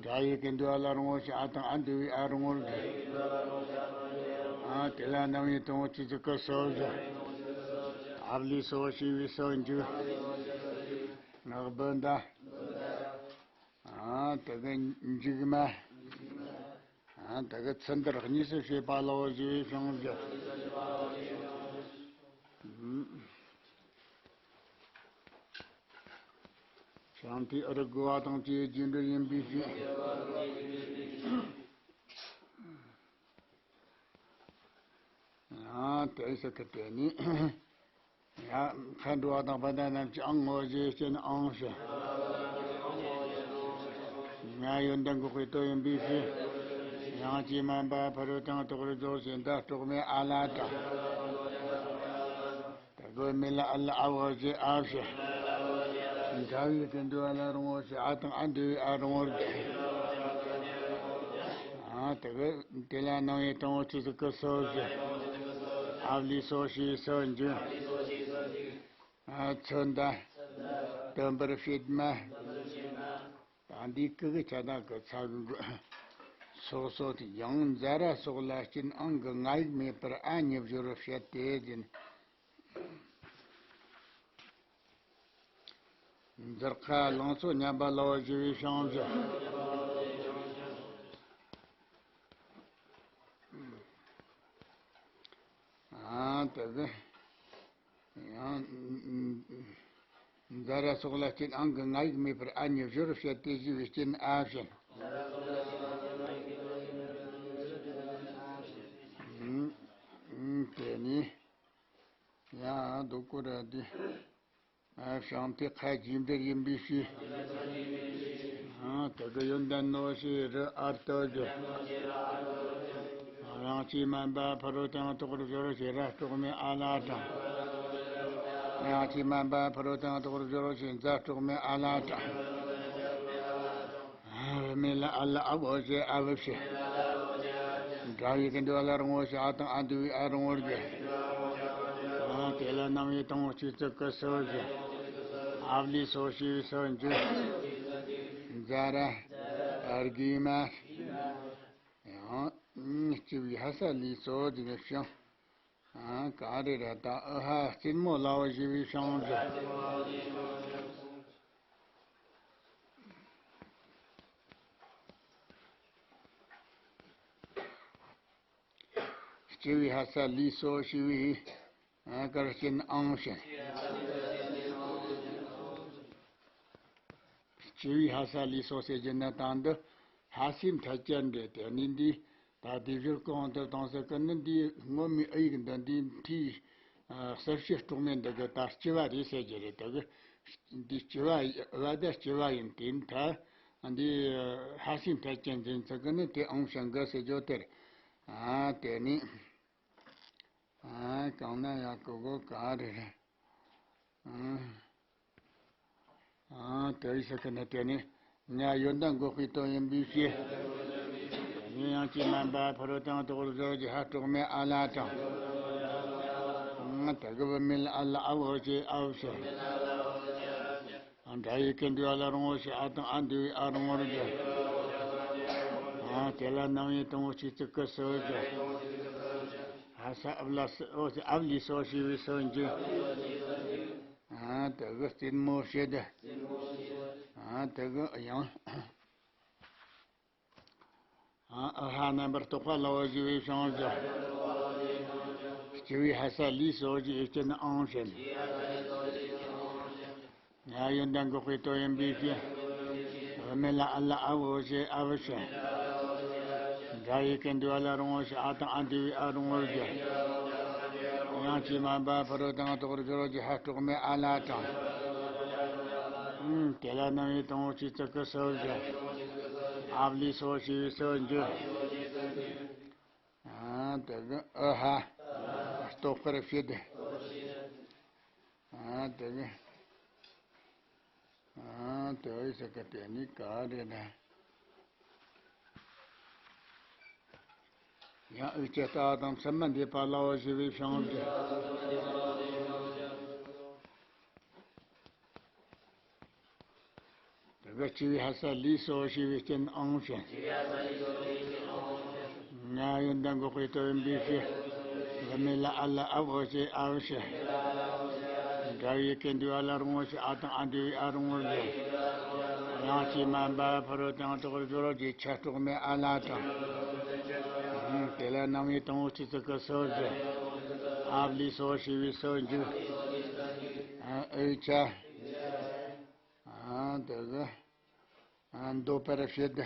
འགྲ་ཡི་གེ་འདུ་བ་ལ་རུང་བ་ཞེས་ཨ་དང་ཨ་འདུ་བའི་ཨ་རུང་བར་བརྗོད། ཨ་དེ་ལ་སྣང་བའི་དང་པོ་ཆོས་ཀྱི་སྲོལ་གྱི། ཨ་བླའི་སོ་ཞེས་པའི་སོ་འཇུག་ངག་བུད་མེད། ཨ་དེ་གི་མཇུག་མ། ཨ་དེ་གི་ཚུལ་འདིར་གཉིས་སུ་བྱེད་པ་ལའོ་ཞེས་པའི་བྱང་བཞག་ཡང་དེའི་ཨུ་རུ་དགོས་པ་དང་བཅས་རྒྱས་འབྲས་ཡིན་པའི་ཕྱིར། ཡང་དེ་ཟེར་གི་དེ་ནི། ཡང་མཁའ་འགྲོ་བ་དང་བྷ་དྲ་རྣམས་ཀྱིས་ཨང་ངོ་ཞེས་བྱས་ནས་ཨང་ཞེས། ང་ཡོན་ཏན་འགོག་པའི་དོན་ཡིན་པའི་ཕྱིར། ཡང་ཅི་མན་པ་ཕ་རོལ་ཏུ་ཡང་དག་པར་སྦྱོར་ཞེས་མདའ་སྤྲོག་མའི་ཨ་ལ་དང་། དེ་གོ་མི་ལ་ཨ་ལ་ཨ་འོ་ཞེས་ཨ་ཞེས། འདྲ་བའི་གི་འདུལ་བ་ལ་རུང་བ་ཞེས་ཨ་དང་ཨ་འདུལ་བའི་ཨ་རུང་བར་འདོད། ཨ་དེ་གི་དེ་ལ་སྣང་བའི་དང་པོ་ཆོས་ཚིག་གི་སོ་ཞེས། ཨ་བླའི་སོ་ཞེས་སོ་འཇུག་ཨ་ཚོད་ལྟ། སྟོན་པར་བྱེད་མ། ད་འདི་ཀུ་གི་ཆ་དང་གི་ཚ་གི་འགོད། སོགས་སོགས་ཏེ་ཡང་ཛ་ར་སོགས་ལ་སྐྱེ་ན་ཨང་གི་ང་ཡིག་མེད་པར་ཨ་ཉིད་སྦྱོར་བར་བཤད་དེ་ཟིན། འཛིར་ཁ་ལང་ཚོ་མཉམ་པ་ལའོ་ཞེས་པའི་བྱང་ཆུབ། ཨ་དེ་གི། ཡང་། ཛ་ར་སོགས་ལ་སྐྱེ་ན་ཨང་གི་ང་ཡིག་མེད་པར་ཨ་ཉིད་སྦྱོར་བར་བཤད་དེ་ཞེས་པའི་རྐྱེན་ཨ་བྱས། དེ་ནི། ཡང་སྡུག་གུ་ར་དེ། བྱང་དེ་ཁ་རྒྱས་འབྲས་ཡིན་པའི་ཕྱིར། དེ་གི་ཡོན་ཏན་ནོ་ཞེས་རི་ཨར་ཏོ་རྒྱུ། ཡང་ཅི་མན་པ་ཕ་རོལ་ཏུ་ཡང་དག་པར་སྦྱོར་ཞེས་ར་སྤྲོག་མའི་ཨ་ལ་དང་། ཡང་ཅི་མན་པ་ཕ་རོལ་ཏུ་ཡང་དག་པར་སྦྱོར་ཞེས་ཛ་སྤྲོག་མའི་ཨ་ལ་དང་། བུད་མེད་ལ་ཨ་ལ་ཨ་བོ་ཞེས་ཨ་བུ་བྱས། འདྲ་བའི་གི་འདུལ་བ་ལ་རུང་བ་ཞེས་ཨ་དང་ཨ་འདུལ་བའི་ཨ་རུང་བར་འགྱུར། དེ་ལ་སྣང་བའི་དང་པོ་ཆོས་ཚིག་གི་སོ་ཞེས། ཨ་བླའི་སོ་ཞེས་པའི་སོ་འཇུག་ཛ་ར། རྒས་མ། ཡང་། སྤྱི་བོའི་ཧ་ས་ལའི་སོ་ཞེས་ནས་བྱང་། ག་རེ་རེ་དང་ཨུ་ཧ་རྩེད་མོ་ལའོ་ཞེས་པའི་བྱང་ཆུབ། སྤྱི་བོའི་ཧ་ས་ལའི་སོ་ཞེས་པའི་སྐར་ཆེན་ཨང་བྱས། སྤྱི་བོའི་ཧ་ས་ལའི་སོ་ཟེར་རྒྱུ་ནི་ད་འདི་ཧ་སའི་མཐའ་ཅན་རེད་དེ་ནི་འདི། ད་དེ་བཞུར་གང་དུ་བཏང་ཟེར་གི་ནི་འདིའི་སྔོན་མའི་ཨི་ཡིག་འདི་འདིའི་མཐའི་གསལ་བྱེད་སྤྲོག་མེད་འདི་གི་ད་སྤྱི་བ་རེད་ཟེར་རྒྱུ་རེད། དེ་གི་འདི་སྤྱི་བ་བ་ད་སྤྱི་བ་ཡིན། དེའི་མཐའ་འདི་ཧ་སའི་མཐའ་ཅན་འཛིན་ཚུལ་གི་ནི་དེ་ཨང་ཞང་གི་ཟེར་རྒྱུ་དེར། ཨ་དེ་ནི། ཨ་གང་ན་ཡང་གོ་གོ་ག་རེ་རེད། ཨ། ཨ་དེ་ཡི་ས་ཁ་ནས་དེ་ནི་ང་ཡོན་ཏན་འགོག་པའི་དོན་ཡིན་པའི་ཕྱིར། ཡང་ཅི་མན་པ་ཕ་རོལ་ཏུ་ཡང་དག་པར་སྦྱོར་གྱི་ཧ་སྤྲོག་མའི་ཨ་ལ་དང་། དེ་གི་བུད་མེད་ལ་ཨ་ལ་ཨ་བོ་ཞེས་ཨ་བུ་བྱས། འདྲ་བའི་གི་འདུལ་བ་ལ་རུང་བ་ཞེས་ཨ་དང་ཨ་འདུལ་བའི་ཨ་རུང་བར་འགྱུར། དེ་ལ་སྣང་བའི་དང་པོ་ཆོས་ཚིག་གི་སོ་ཞེས། ཧ་ས་ཨ་བླ་སོ་ཨ་བླའི་སོ་ཞེས་པའི་སོ་འཇུག་ཨ་དེ་གི་རྩེད་མོ་བྱེད། ཨ་དེ་གི་ཡང་། ཨ་ཨུ་ཧ་རྣམ་པར་རྟོག་པ་ལའོ་ཞེས་པའི་བྱང་ཆུབ། སྤྱི་བོའི་ཧ་ས་ལའི་སོ་ཞེས་པའི་རྐྱེན་ཨང་བྱས། ང་ཡོན་ཏན་འགོག་པའི་དོན་ཡིན་པའི་ཕྱིར། བུད་མེད་ལ་ཨ་ལ་ཨ་བོ་ཞེས་ཨ་བུ་བྱས། འདྲ་བའི་གི་འདུལ་བ་ལ་རུང་བ་ཞེས་ཨ་དང་ཨ་འདུལ་བའི་ཨ་རུང་བར་འགྱུར། ཡང་ཅི་མན་པ་ཕ་རོལ་ཏུ་ཡང་དག་པར་སྦྱོར་གྱི་ཧ་སྤྲོག་མའི་ཨ་ལ་དང་། དེ་ལ་སྣང་བའི་དང་པོ་ཆོས་ཚིག་གི་སོ་ཞེས། ཨ་བླའི་སོ་ཞེས་པའི་སོ་འཇུག་ཨ་དེ་གི་ཨུ་ཧ་རྟོག་པར་བྱེད། ཨ་དེ་གི་ཨ་དེ་ཡི་ས་ཁ་དེ་ནི་ག་རེ་རེད། ཡང་ཨུ་ཅ་ལྟ་བ་དང་མཚན་མ་འདས་པ་ལའོ་ཞེས་པའི་བྱང་ཆུབ། དེ་ག་སྤྱི་བོའི་ཧ་ས་ལའི་སོ་ཞེས་པའི་རྐྱེན་ཨང་བྱས། ང་ཡོན་ཏན་འགོག་པའི་དོན་ཡིན་པའི་ཕྱིར། བུད་མེད་ལ་ཨ་ལ་ཨ་བོ་ཞེས་ཨ་བུ་བྱས། འདྲ་བའི་གི་འདུལ་བ་ལ་རུང་བ་ཞེས་ཨ་དང་ཨ་འདུལ་བའི་ཨ་རུང་བར་འགྱུར། ཡང་ཅི་མན་པ་ཕ་རོལ་ཏུ་ཡང་དག་པར་སྦྱོར་གྱི་ཆ་སྤྲོག་མའི་ཨ་ལ་དང་། དེ་ལ་སྣང་བའི་དང་པོ་ཆོས་ཚིག་གི་སོ་ཞེས། ཨ་བླའི་སོ་ཞེས་པའི་སོ་འཇུག་ཨུ་ཅ། ཨ་ དེ་གི་འདོད་པར་བྱེད།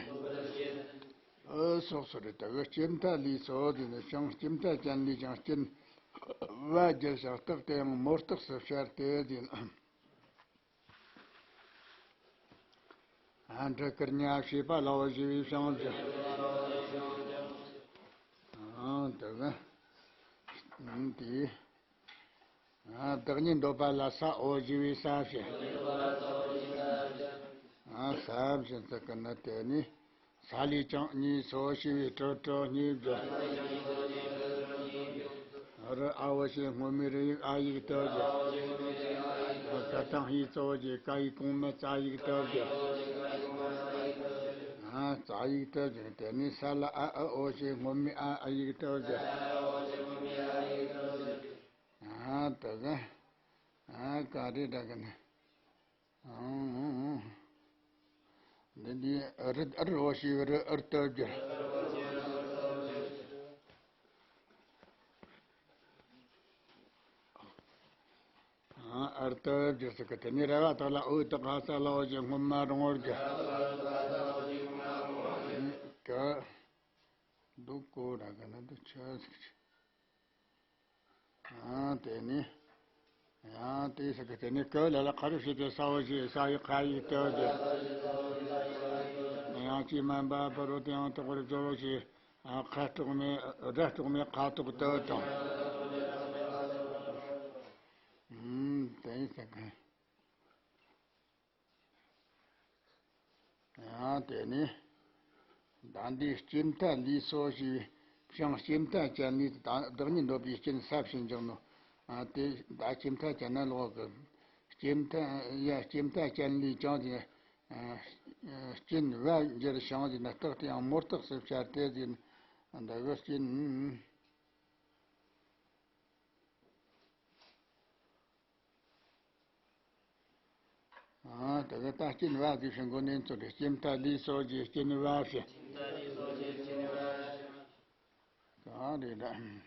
ཨོ་སོགས་སོགས་རེད། དེ་གི་སྐྱེ་མཐའ་ལས་སོ་དེ་ནི་ཞིང་སྐྱེ་མཐའ་ཅན་ལས་ཀྱང་སྐྱེ་བ་བསྒྱུར་ཞིང་རྟག་ཏུ་ཡང་མོ་རྟགས་སུ་བྱར་ཏེ་དེ་ནི། ཨ་འབྲུ་དཀར་ཉ་བྱེད་པ་ལའོ་ཞེས་པའི་བྱིངས་ཀྱི། ཨ་དེ་གི་དེ། ཨ་བདག་ཉིད་འདོད་པ་ལ་ས་འོ་ཞེས་པའི་ས་བྱེད། ཨ་ས་བྱེད་ཚིག་གི་ནི་དེ་ནི། ས་ལས་ཀྱང་གཉིས་སོ་ཞེས་པའི་དྲུག་དྲུག་གཉིས་བརྗོད། རི་ཨ་འོ་ཞེས་སྔོན་མའི་རི་ཡིག་ཨ་ཡིག་ཏུ་བརྗོད། ཀ་དང་ཧི་གཙོ་བོ་བརྗོད། ཀ་ཡིག་གོང་མའི་ཙ་ཡིག་ཏུ་བརྗོད། ཨ་ཙ་ཡིག་ཏུ་བརྗོད། དེ་ནས་ས་ལ་ཨ་ཨ་འོ་ཞེས་སྔོན་མའི་ཨ་ཨ་ཡིག་ཏུ་བརྗོད། ཨ་དེ་གི་ཨ་ག་རེ་འདྲ་གི་ནི། འདི་འདི་རི་ཨར་འོ་ཞེས་རི་ཨར་ཏུ་བསྒྱུར། ཨར་ཏུ་བསྒྱུར་ཟེར་གི། དེ་ནས་ར་བ་དག་ལ་འོ་དག་ཧ་ས་ལ་འོ་ཞེས་སྔོན་མ་རང་འོར་བསྒྱུར། ཀ་འདུག་གོ་ར་གི་ན་འདི་ཆ་ཟིག་ཆེ། ཨ་དེ་ནི། ཡང་དེ་ཟེར་གི། དེ་ནི་ཀ་ལ་ལ་ཁ་རུ་ཞེས་ཏེ་ས་འོ་ཞེས་ས་ཡི་ཁ་ཡིག་ཏུ་བསྒྱུར། ཡང་ཅི་མན་པ་ཕ་རོལ་ཏུ་ཡང་དག་པར་སྦྱོར་རོ་ཞེས་ཁ་དཀྲོགས་མའི་སྒྲ་དཀྲོགས་མའི་ཁ་དོག་ཏུ་དང་། ཨུམ་དེ་ཟེར་གི། ཡང་དེ་ནི། ད་འདི་སྐྱེ་མཐའ་ལས་སོ་ཞེས་པའི་བྱིངས། སྐྱེ་མཐའ་ཅན་ལས་ད་བདག་ཉིད་འདོད་པའི་རྐྱེན་ས་བྱིན་ཀྱང་ནོ། ཨ་དེ་ད་སྐྱེ་མཐའ་ཅན་ན་ལོག་གི། སྐྱེ་མཐའ་ཡ་སྐྱེ་མཐའ་ཅན་ལས་ཀྱང་དེ་རྐྱེན་བ་འགྱུར་ཞིང་དེ་ནི་རྟག་ཏུ་ཡང་མོ་རྟགས་སུ་བྱར་ཏེ་དེ་ནི་འདི་གི་རྐྱེན། ཨ་དེ་གི་ད་རྐྱེན་བ་ཟེར་ཞིང་གོ་ནན་ཚོད་རེད། སྐྱེ་མཐའ་ལས་སོ་ཞེས་རྐྱེན་བ་ཞེས། ག་རེ་ད།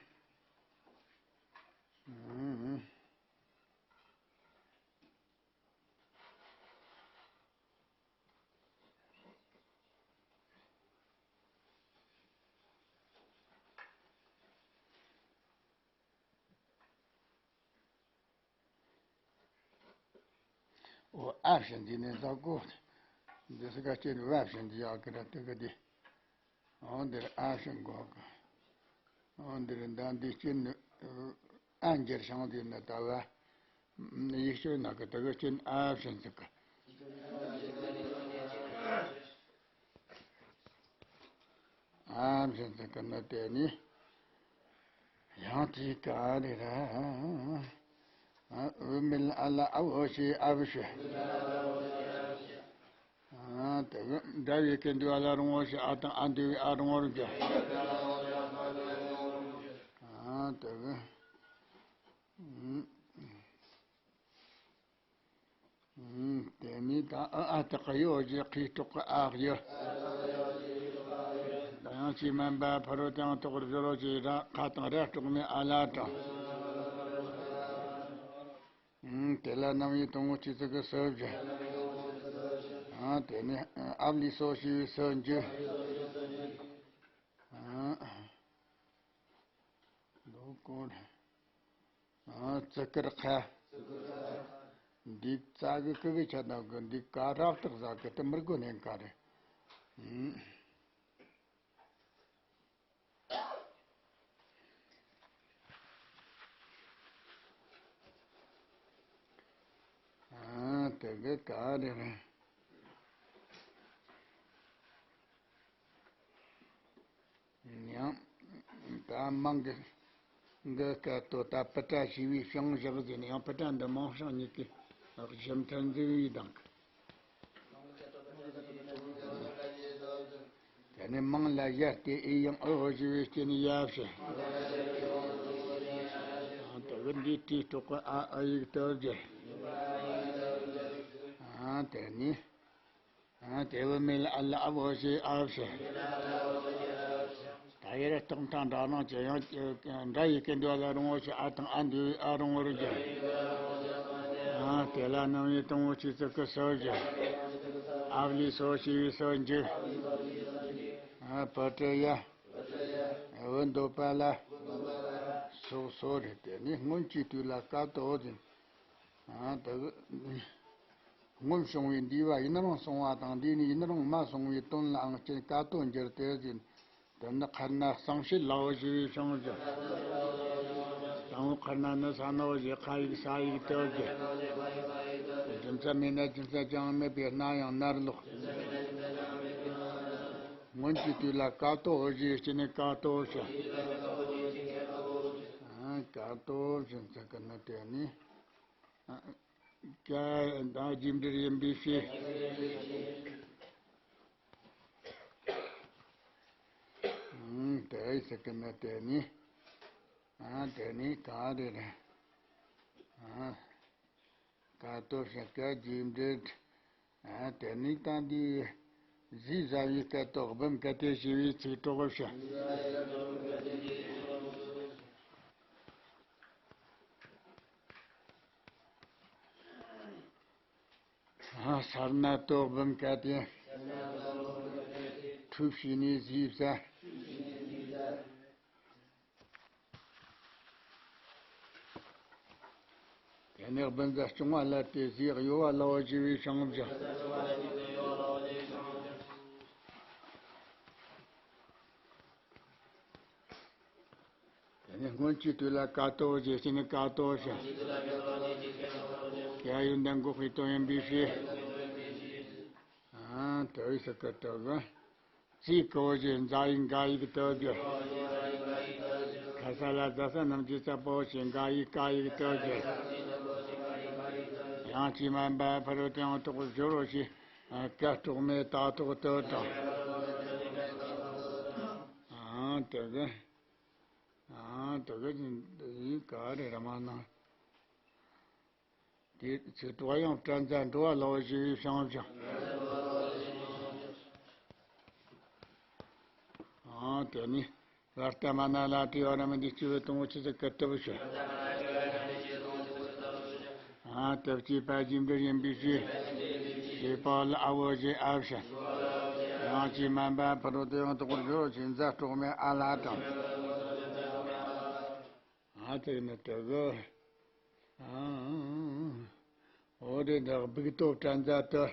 འོ་ཨ་བྱིན་འདི་ནས་ཟ་གོ། འདི་སི་ཀ་སྐྱེ་ནི་བ་བྱིན་འདི་ཡག་གི་ར་དེ་གི་དེ། འོ་འདིར་ཨ་བྱིན་གོ་གི། འོ་འདིར་ད་འདི་སྐྱེ་ནི་ཨ་འགྱུར་ཞིང་འདི་ནི་ད་བ། ཡིག་ཤོད་ན་གི་དེ་གི་སྐྱེ་ནི་ཨ་བྱིན་ཟེར་གི། ཨ་བྱིན་ཟེར་གི་ནི་དེ་ནི། ཡང་དེ་ག་རེ་ར། འོད་མའི་ཨ་ལ་ཨ་འོ་ཞེས་ཨ་བུ་ཞེས། ཨ་དེ་གི་འདྲ་བའི་སྐད་འདུས་ཨ་ལ་རང་འོ་ཞེས་ཨ་དང་ཨ་འདུས་པའི་ཨ་རང་འོར་འགྱུར། ཨ་དེ་གི། དེ་ནས་ད་ཨ་ཨ་དག་གི་ཡོ་ཞེས་ཁའི་དྲུག་གི་ཨ་གི་ཡོ། ད་ཡང་ཅི་མན་པ་ཕ་རོལ་ཏུ་ཡང་དག་པར་སྦྱོར་རོ་ཞེས་ར་ཁ་དང་ར་དཀྲོགས་མའི་ཨ་ལ་དང་། དེ་ལ་རྣམ་དབྱེ་དང་པོ་སྤྱི་གཙུག་གི་སུ་བཞི། དེ་ནས་ཨ་བ་ལས་སོ་ཞེས་པའི་སུ་འགྱུར། ལོ་ཀོ། ཙི་ཀིར་ཁ། འདི་ཙ་གི་ཀི་གི་ཆ་དང་གི་འདི་ཀ་རག་ཏག་ཟ་གི་དེ་མི་དགོས་ནས་ཀ་རེད། ཨ་དེ་གི་ཀ་རེད། ཡང་ད་མང་གི་གི་སྐད་དོ་ད་པི་ཏྲ་ཞེས་པའི་བྱིངས་བཞག་ཟིན་ཡང་པི་ཏྲ་འདི་མང་བྱིངས་གཉིས་ཀྱི་གཞི་མཐུན་འཛིན་པའི་གདངས། དེ་ནས་མང་ལ་ཡ་སྟེ་ཨེ་ཡང་ཨོ་ཞེས་པའི་རྐྱེན་ཡ་བྱེད། དེ་གི་འདི་ཏྲི་དྲུག་གི་ཨ་ཨ་ཡིག་ཏུ་བསྒྱུར། དེ་ནས། དེ་བུ་མེ་ལ་ཨ་ལ་ཨ་བོ་ཞེས་ཨ་བྱེད། ད་ཡར་རྟགས་མཐའ་འདྲ་སྣང་ཅན་ཡང་འདྲ་ཡི་སྐད་འདུས་ལ་རང་འོ་ཞེས་ཨ་དང་ཨ་འདུས་ཨ་རང་འོར་བསྒྱུར། དེ་ལ་སྣང་བའི་དང་པོ་ཆོས་ཚིག་གི་སྲོལ་ཞིག་ཨ་བ་ལི་སོགས་ཞེས་པའི་སྲོལ་འཇུག་པུ་ཏྲི་ཡ། འུ་འདོད་པ་ལ། སོགས་སོགས་རེད། དེ་ནི་སྔོན་གྱི་དུས་ལ་ཀ་ཏོ་ཟེར། ཨ་དེ་གི་སྔོན་བྱུང་བའི་འདས་པ་ཡུན་རིང་སོང་བ་དང་། འདས་ནས་ཡུན་རིང་མ་སོང་བའི་དོན་ལའང་སྤྱིར་ཀ་ཏོ་འགྱུར་ཏེ་ཟེར། དེ་ནི་ཁར་ན་གཙང་བྱེད་ལའོ་ཞེས་པའི་བྱང་ཆུབ། དང་པོ་ཁར་ན་ནི་ས་ནའོ་ཞེས་ཁ་ཡིག་ས་ཡིག་ཏོ་གི། རྒྱུ་མཚན་མེད་ན་རྒྱུ་མཚན་ཅང་མེད་པས་སྣང་ཡང་སྣང་ལོག་སྔོན་གྱི་དུས་ལ་ཀ་ཏོ་ཞེས་སྤྱི་ནི་ཀ་ཏོ་ཞེས། ཀ་ཏོ་ཞེས་ཟེར་གི་ནི་དེ་ནི། ཀ་དང་རྗེས་འབྲེལ་ཡིན་པའི་ཕྱིར། དེ་ཟེར་གི་ནི་དེ་ནི། དེ་ནི་ག་རེ་རེད། ཀ་ཏོ་ཞེས་ཀ་རྗེས་འབྲེལ། དེ་ནི་ད་འདི་ཟས་ཟ་བའི་སྐད་དོད་བུམ་གལ་ཏེ་ཞེས་པའི་ཚིག་གྲོགས་ཞེས། ས་ན་དོ་བུམ་གལ་ཏེ། ཁྲུས་བྱས་ནས་ཟས་ཟ། དེ་ནས་བུམ་ཟ་བཅོམ་པ་ལ་དེ་ཟས་གཡོ་བ་ལའོ་ཞེས་པའི་བྱང་ཆུབ། དེ་ནས་སྔོན་གྱི་དུས་ལ་ཀ་ཏོ་ཞེས་བྱས་ནས་ཀ་ཏོ་ཞེས། ཀ་ཡོན་ཏན་འགོག་པའི་དོན་ཡིན་པའི་ཕྱིར། ཨ་དེ་ཡི་སྲིད་ཀ་ཏོ་གི། ཙི་གོ་ཞེས་འཛའ་ཡིག་འགའ་ཡིག་ཏོ་གི། ཁ་ས་ལ་ཛ་ས་རྣམ་བཅད་ཙ་པོ་ཞེས་འགའ་ཡིག་ཀ་ཡིག་ཏོ་གི། ཡང་ཅི་མན་པ་ཕ་རོལ་ཏུ་ཡང་དག་པར་སྦྱོར་རོ་ཞེས་ཀ་སྲོག་མེད་ད་དོག་ཏོ་དང་། ཨ་དེ་གི། ཨ་དེ་གི་ཡིན་ག་རེ་ར་མ་ན། དེ་ཚེ་དྲུག་ཡང་སྤྲན་མཛའ་འགྲོ་བ་ལའོ་ཞེས་པའི་བྱང་ཆུབ། ཨ་དེ་ནི་བར་ཏ་མ་ན་ལ་དྲི་བ་ར་མི་འདི་སྤྱི་བོའི་དང་པོ་ཆོས་ཚིག་གི་ཏོ་བུ་ཞུ། ཨ་དེ་སྐྱེས་པ་རྗེས་འབྲེལ་ཡིན་པའི་ཕྱིར། སྐྱེས་པ་ལ་ཨ་བོ་ཞེས་ཨ་བྱ། ཡང་ཅི་མན་པ་ཕ་རོལ་ཏུ་ཡང་དག་པར་སྦྱོར་རོ་ཞེས་མཛའ་གྲོགས་མེད་ཨ་ལ་དང་། ཨ་དེ་ནི་དེ་གི། ཨ་འོ་དེ་འདྲ་སྦུག་ཏོ་སྤྲན་མཛའ་དུ།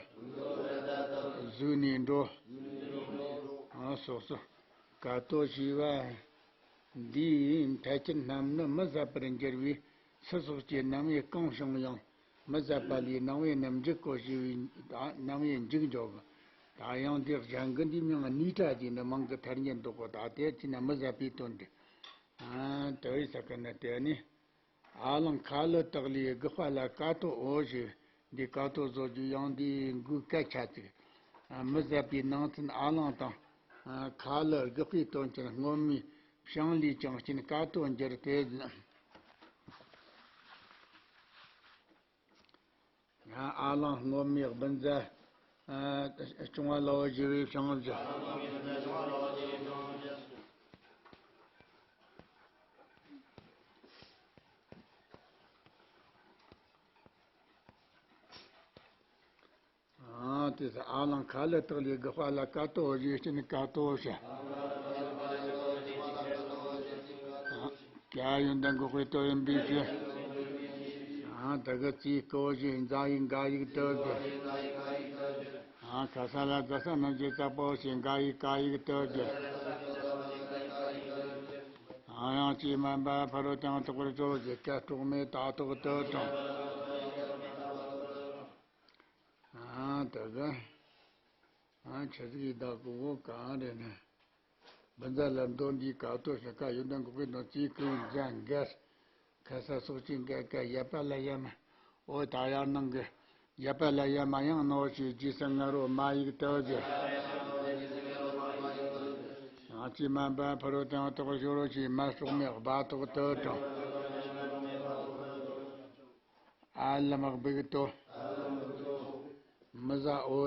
གཟུགས་ནས་འགྲོ། ཨ་སོ་སོ། ཀ་ཏོ་ཞེས་པ། འདིའི་ཐལ་སྐྱེས་རྣམས་ནི་མི་བཟད་པར་འགྱུར་བས་སུ་སོགས་ཀྱི་རྣམ་དབྱེ་གང་བྱུང་ཡང་མི་བཟད་པ་ལས་སྣང་བས་ནི་འཇིག་གོ་ཞེས་པའི་སྣང་བས་འཇིག་འགྲོ་གི། ད་ཡང་འདི་གཞན་གྱི་འདི་མིང་ནི་ཏྲ་ཅེས་ནི་མིང་གི་ཐ་སྙད་འདོགས་གོ། ད་དེ་ཅི་ན་མི་བཟད་པའི་དོན་ཏེ། ཨ་དེ་བས་ས་ཀ་ན་དེ་ནི། ཨ་ལང་ཁ་ལི་དག་ལས་དགག་པ་ལ་ཀ་ཏོ་འོ་ཞེས་འདི་ཀ་ཏོ་བཟོ་རྒྱུ་ཡང་འདི་མགོའི་སྐད་ཆ་ཅིག་མི་བཟད་པའི་ནང་ཚན་ཨ་ལང་དང་། ཁ་ལི་དགག་པའི་དོན་ཅན་སྔོན་མའི་བྱང་ལས་ཀྱང་སྤྱིར་ཀ་ཏོ་འགྱུར་ཏེ། ཨ་ལང་སྔོན་མའི་སྦུན་ཟ། ཨ་སྐྱོང་བ་ལའོ་ཞེས་པའི་བྱང་ཆུབ། ཨ་དེ་ཚེ་ཨ་ལང་ཁ་ལི་དག་ལས་དགག་པ་ལ་ཀ་ཏོ་འོ་ཞེས་སྤྱི་ནི་ཀ་ཏོ་བྱ། ཀ་ཡོན་ཏན་འགོག་པའི་དོན་ཡིན་པའི་ཕྱིར། ཨ་དེ་གི་ཙི་གོ་ཞེས་འཛའ་ཡིག་འགའ་ཡིག་ཏོ་གི། ཨ་ཁ་ས་ལ་ཛ་ས་རྣམ་བཅད་ཙ་པོ་ཞེས་འགའ་ཡིག་ཀ་ཡིག་ཏོ་གི། ཨ་ཡང་ཅི་མན་པ་ཕ་རོལ་ཏུ་ཡང་དག་པར་སྦྱོར་རོ་ཞེས་ཀ་སྲོག་མེད་ད་དོག་ཏོ་དང་། ཨ་དེ་གི། ཨ་ཆི་ཟིག་ཡིན་ད་གོ་གོ་གང་རེད་ན། སྦུན་ཟ་ལ་མདོ་འདིའི་ཀ་ཏོ་ཞེས་ཀ་ཡོན་ཏན་འགོག་པའི་དོན་ཙི་གུ་འཛའ་འགའ། ཁ་ས་སོགས་ཀྱི་འགའ་ཀ་ཡ་པ་ལ་ཡ་མ། འོ་ད་ཡར་ནང་གི་ཡ་པ་ལ་ཡ་མ་ཡང་ནོ་ཞེས་རྗེས་སུ་ང་རོ་མ་ཡིག་ཏོ་གི། ཡང་ཅི་མན་པ་ཕ་རོལ་ཏུ་ཡང་དག་པར་སྦྱོར་རོ་ཞེས་མ་སྲོག་མེད་སྦ་ཏོག་ཏོ་དང་། ཨ་ལམ་སྦུག་ཏོ། མི་བཟད་འོ།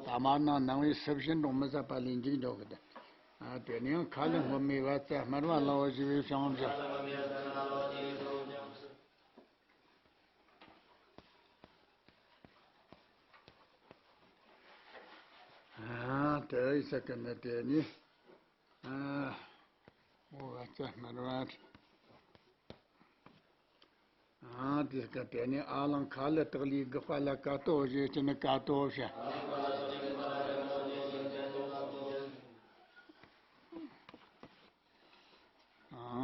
ད་མར་ནང་སྣང་བས་སུ་བྱིན་རུང་མི་བཟད་པ་ལས་འཇིག་འགྲོ་གི་ཏེ། ཨ་དེ་ནས་ཡང་ཁ་ལི་སྔོན་མའི་བ་ཙ་སྨྲ་བ་ལའོ་ཞེས་པའི་བྱང་ཆུབ། ས་གི་ནི་དེ་ནི། ཨ། འོ་བ་ཙ་སྨར་བ། ཨ། དེ་སྐད་དེ་ནི་ཨ་ལང་ཁ་ལ་དག་ལས་དགག་པ་ལ་ཀ་ཏོ་བཞི་ཅི་ནི་ཀ་ཏོ་བྱ།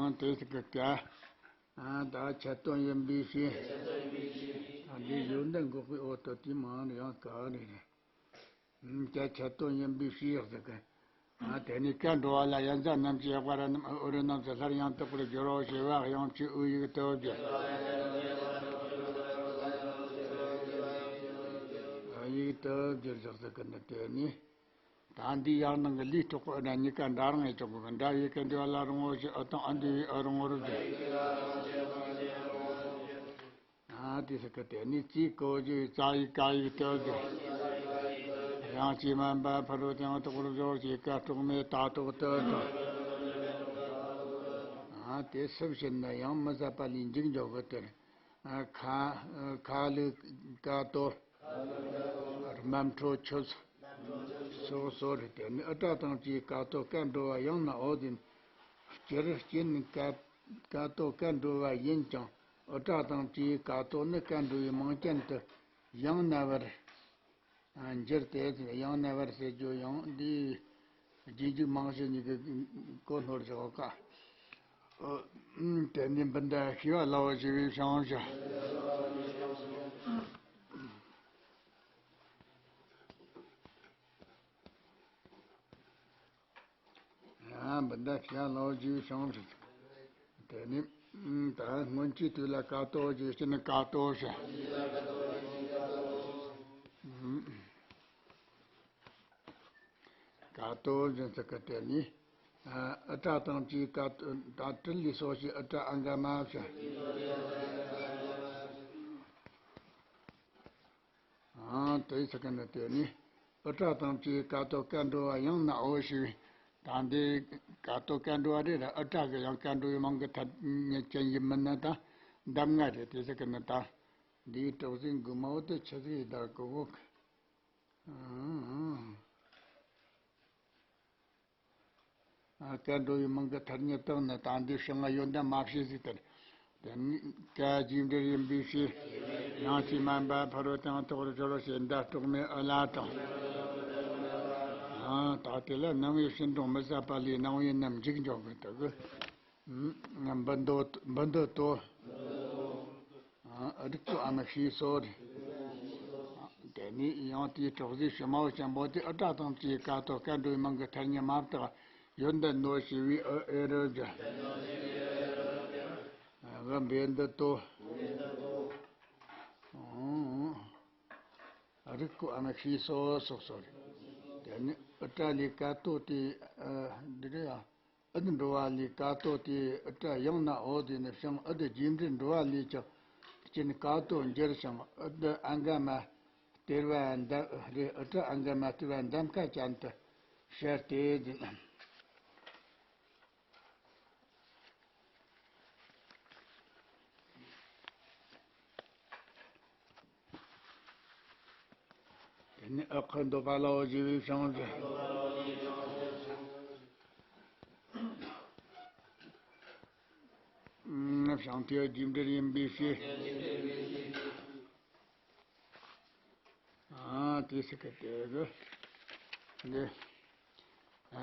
ཨ། དེ་སྐད་དེ། ཨ། ད་ཁྱད་དོན་ཡིན་པའི་ཕྱིར། ད་འདི་ཡོན་ཏན་འགོག་པའི་འོག་ཏུ་དེ་མང་ཡང་ག་རེ་རེད། ཀྱ་ཁྱད་དོན་ཡིན་པའི་ཕྱིར་ཟེར་གི། ཨ། དེ་ནི་ཀ་འགྲོ་བ་ལ་ཡ་མཚན་རྣམས་ཀྱི་དབྱེ་བ་ར་རྣམས་ཨུ་རུ་རྣམས་སུ་སླར་ཡང་དག་པར་སྦྱོར་རོ་ཞེས་པ་དབྱངས་ཀྱི་ཨུ་ཡིག་ཏུ་བསྒྱུར། ཨུ་ཡིག་ཏུ་བསྒྱུར་ཞེས་ཟེར་གི་ནི་དེ་ནི། ད་འདི་ཡང་ནང་གི་ལུས་འཕྲོག་པའི་སྒྲ་གཉིས་ཀ་འདྲ་རང་ངེས་ཀྱང་དགོས་པའི་འདྲ་བའི་ཀ་འདུས་པ་ལ་རུང་བ་ཞིག་ཨུ་དང་ཨ་འདུས་པའི་ཨུ་རུང་བར་བསྒྱུར། ཨ། དེ་ཟེར་གི་དེ་ནི་ཙི་གོ་ཞེས་པའི་ཙ་ཡིག་ཀ་ཡིག་ཏུ་བསྒྱུར། དབྱངས་ཀྱིས་དམན་པ་ཕ་རོལ་ཏུ་ཡང་དག་པར་སྦྱོར་ཞེས་ཀ་དཀྲོག་མའི་ཏ་ཏོག་ཏུ་བསྒྱུར། ཨ། དེ་སུ་བྱིན་ན་ཡང་མི་ཟད་པ་ལས་འཇིག་འགྲོ་གི་དེར། ཨ། ཁ་ཁ་ལུ་ཀ་ཏོ། རྨ་འཕྲོ་ཆོད། སོགས་སོ་རེ་དེ་ནི་ཨུ་ཏྲ་དང་བཅས་ཀ་ཏོ་ཀ་འགྲོ་བ་ཡང་ན་འོ་དེ་ནི། སྤྱིར་སྐྱེ་ནི་ཀ་ཀ་ཏོ་ཀ་འགྲོ་བ་ཡིན་ཀྱང་ཨུ་ཏྲ་དང་བཅས་ཀ་ཏོ་ནི་ཀ་འགྲོ་བའི་མིང་ཅན་དུ་ཡང་ན་བར་འགྱུར་ཏེ། ཡང་ན་བར་ཟེར་རྒྱུ་ཡང་འདི་རྗེས་འཇུག་མང་ཤོས་གཉིས་ཀྱི་གོ་ནོར་བཞག་ག། ཨོ། དེ་ནི་འབུན་ཟླ་ཤེས་པ་སླ་བོ་ཞེས་པའི་བྱང་ཤ། ཡང་འབུན་ཟླ་ཤེས་པ་སླ་བོ་ཞེས་པའི་བྱང་ཤ། དེ་ནི་ད་སྔོན་གྱི་དུས་ལ་ཀ་ཏོ་ཞེས་བྱས་ནས་ཀ་ཏོ་བྱ། ཀ་ཏོ་བཞིན་ཚིག་གི་དེ་ནི། ཨུ་ཏྲ་དང་བཅས་ཀ་ཏོ་དང་ཏྲི་ལས་སོགས་ཀྱི་ཨུ་ཏྲ་ཨ་འགའ་མ་བྱ། ཨང་། དེའི་ཚིག་གི་ནི་དེ་ནི་ཨུ་ཏྲ་དང་བཅས་ཀ་ཏོ་ཀ་འགྲོ་བ་ཡང་ན་འོ་ཞེས་པའི། ད་འདི་ཀ་ཏོ་ཀ་འགྲོ་བ་རེད་ར། ཨུ་ཏྲ་གི་ཡང་ཀ་འགྲོ་བའི་མིང་གི་ཐ་སྙད་ཅན་ཡིན་མིན་ནི་ད་གདམས་ངག་རེད། དེ་ཚིག་གི་ནི་ད་འདིའི་གྲོགས་ཟིན་དགུ་མའོ་དེ་ཆི་ཟིག་ཡིན་ད་གོ་གོ་གི། ཨང་། ཀ་འགྲོ་བའི་མིང་གི་ཐ་སྙད་དག་ནི་ད་འདི་ཕྱི་ང་ཡོན་ཏན་མ་བྱས་ཟིག་དེར། དེ་ནི་ཀ་རྗེས་འབྲེལ་ཡིན་པའི་ཕྱིར། དབྱངས་ཀྱིས་དམན་པ་ཕ་རོལ་ཏུ་ཡང་དག་པར་སྦྱོར་ཞེས་ཟླ་གྲོགས་མའི་ཨུ་ལ་དང་། ཨ། ད་དེ་ལ་སྣང་བའི་ཤིང་སྡོང་མི་ཟད་པ་ལས་སྣང་བའི་རྣམས་འཇིག་འགྲོ་གི་དུ་གི། འབུ་མདོ་འབུ་མདོ་དོ། ཨ། རིག་པའམ་ཤེས་སོ་རེད། དེ་ནས་ཡང་དེའི་གྲོགས་ཟིག་ཕྱི་མའོ་ཅན་པོ་དེ་ཨུ་ཏྲ་དང་བཅས་ཀ་ཏོ་ཀ་འགྲོའི་མིང་གི་ཐ་སྙད་མ་བཏགས་ཡོན་ཏན་ནོ་ཞེས་པའི་ཨུ་ཨེ་རུ་བརྗོད། ཨ། འབུ་མདོ་དོ། ཨང་། རིག་པའམ་ཤེས་སོ་སོགས་སོ་རེད། དེ་ནས་ཨུ་ཏྲ་ལས་ཀ་ཏོ་དེ། ཨ། འདི་རེད་ཨ། ཨུ་འགྲོ་བ་ལས་ཀ་ཏོ་དེ་ཨུ་ཏྲ་ཡང་ན་འོ་དེ་ནི་ཕྱིང་ཨུ་དུ་རྗེས་འབྲེལ་འགྲོ་བ་ལས་ཀྱང་རྐྱེན་ཀ་ཏོ་འགྱུར་ཞིང་ཨུ་དུ་ཨ་འགའ་མ་སྟེར་བ་འདམ་རེ། ཨུ་ཏྲ་ཨ་འགའ་མ་སྟེར་བ་འདམ་ཀ་ཅན་དུ་ཤར་ཏེ་ཟིན། དེ་ནི་ཨ་ཁུ་འདོད་པ་ལའོ་ཞེས་པའི་བྱང་ཆུབ། བྱང་མཐའི་རྗེས་འབྲེལ་ཡིན་པའི་ཕྱིར། ཨ། དེ་སྲིད་ཀྱི་དེ་གི་འདི། ཨ།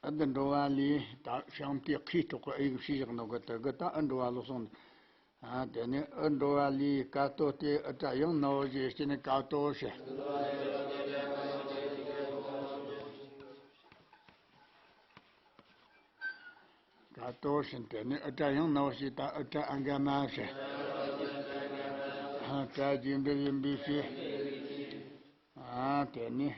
ཨུ་འགྲོ་བ་ལས་ད་བྱང་མཐའི་ཁུ་དྲག་གི་ཨེ་གི་ཕྱིས་བཞག་ནོ་གི་དེ་གི་ད་ཨུ་འགྲོ་བ་ལོག་སོང་། ཨ། དེ་ནས་ཨུ་འགྲོ་བ་ལས་ཀ་ཏོ་སྟེ་ཨུ་ཏྲ་ཡང་ནའོ་ཞེས་བྱས་ནས་ཀ་ཏོ་བྱ། ཀ་ཏོ་བྱིན། དེ་ནས་ཨུ་ཏྲ་ཡང་ནའོ་ཞེས་ད་ཨུ་ཏྲ་ཨ་འགའ་མ་བྱ། ཨ། ཀ་རྗེས་འབྲེལ་ཡིན་པའི་ཕྱིར། ཨ། དེ་ནས་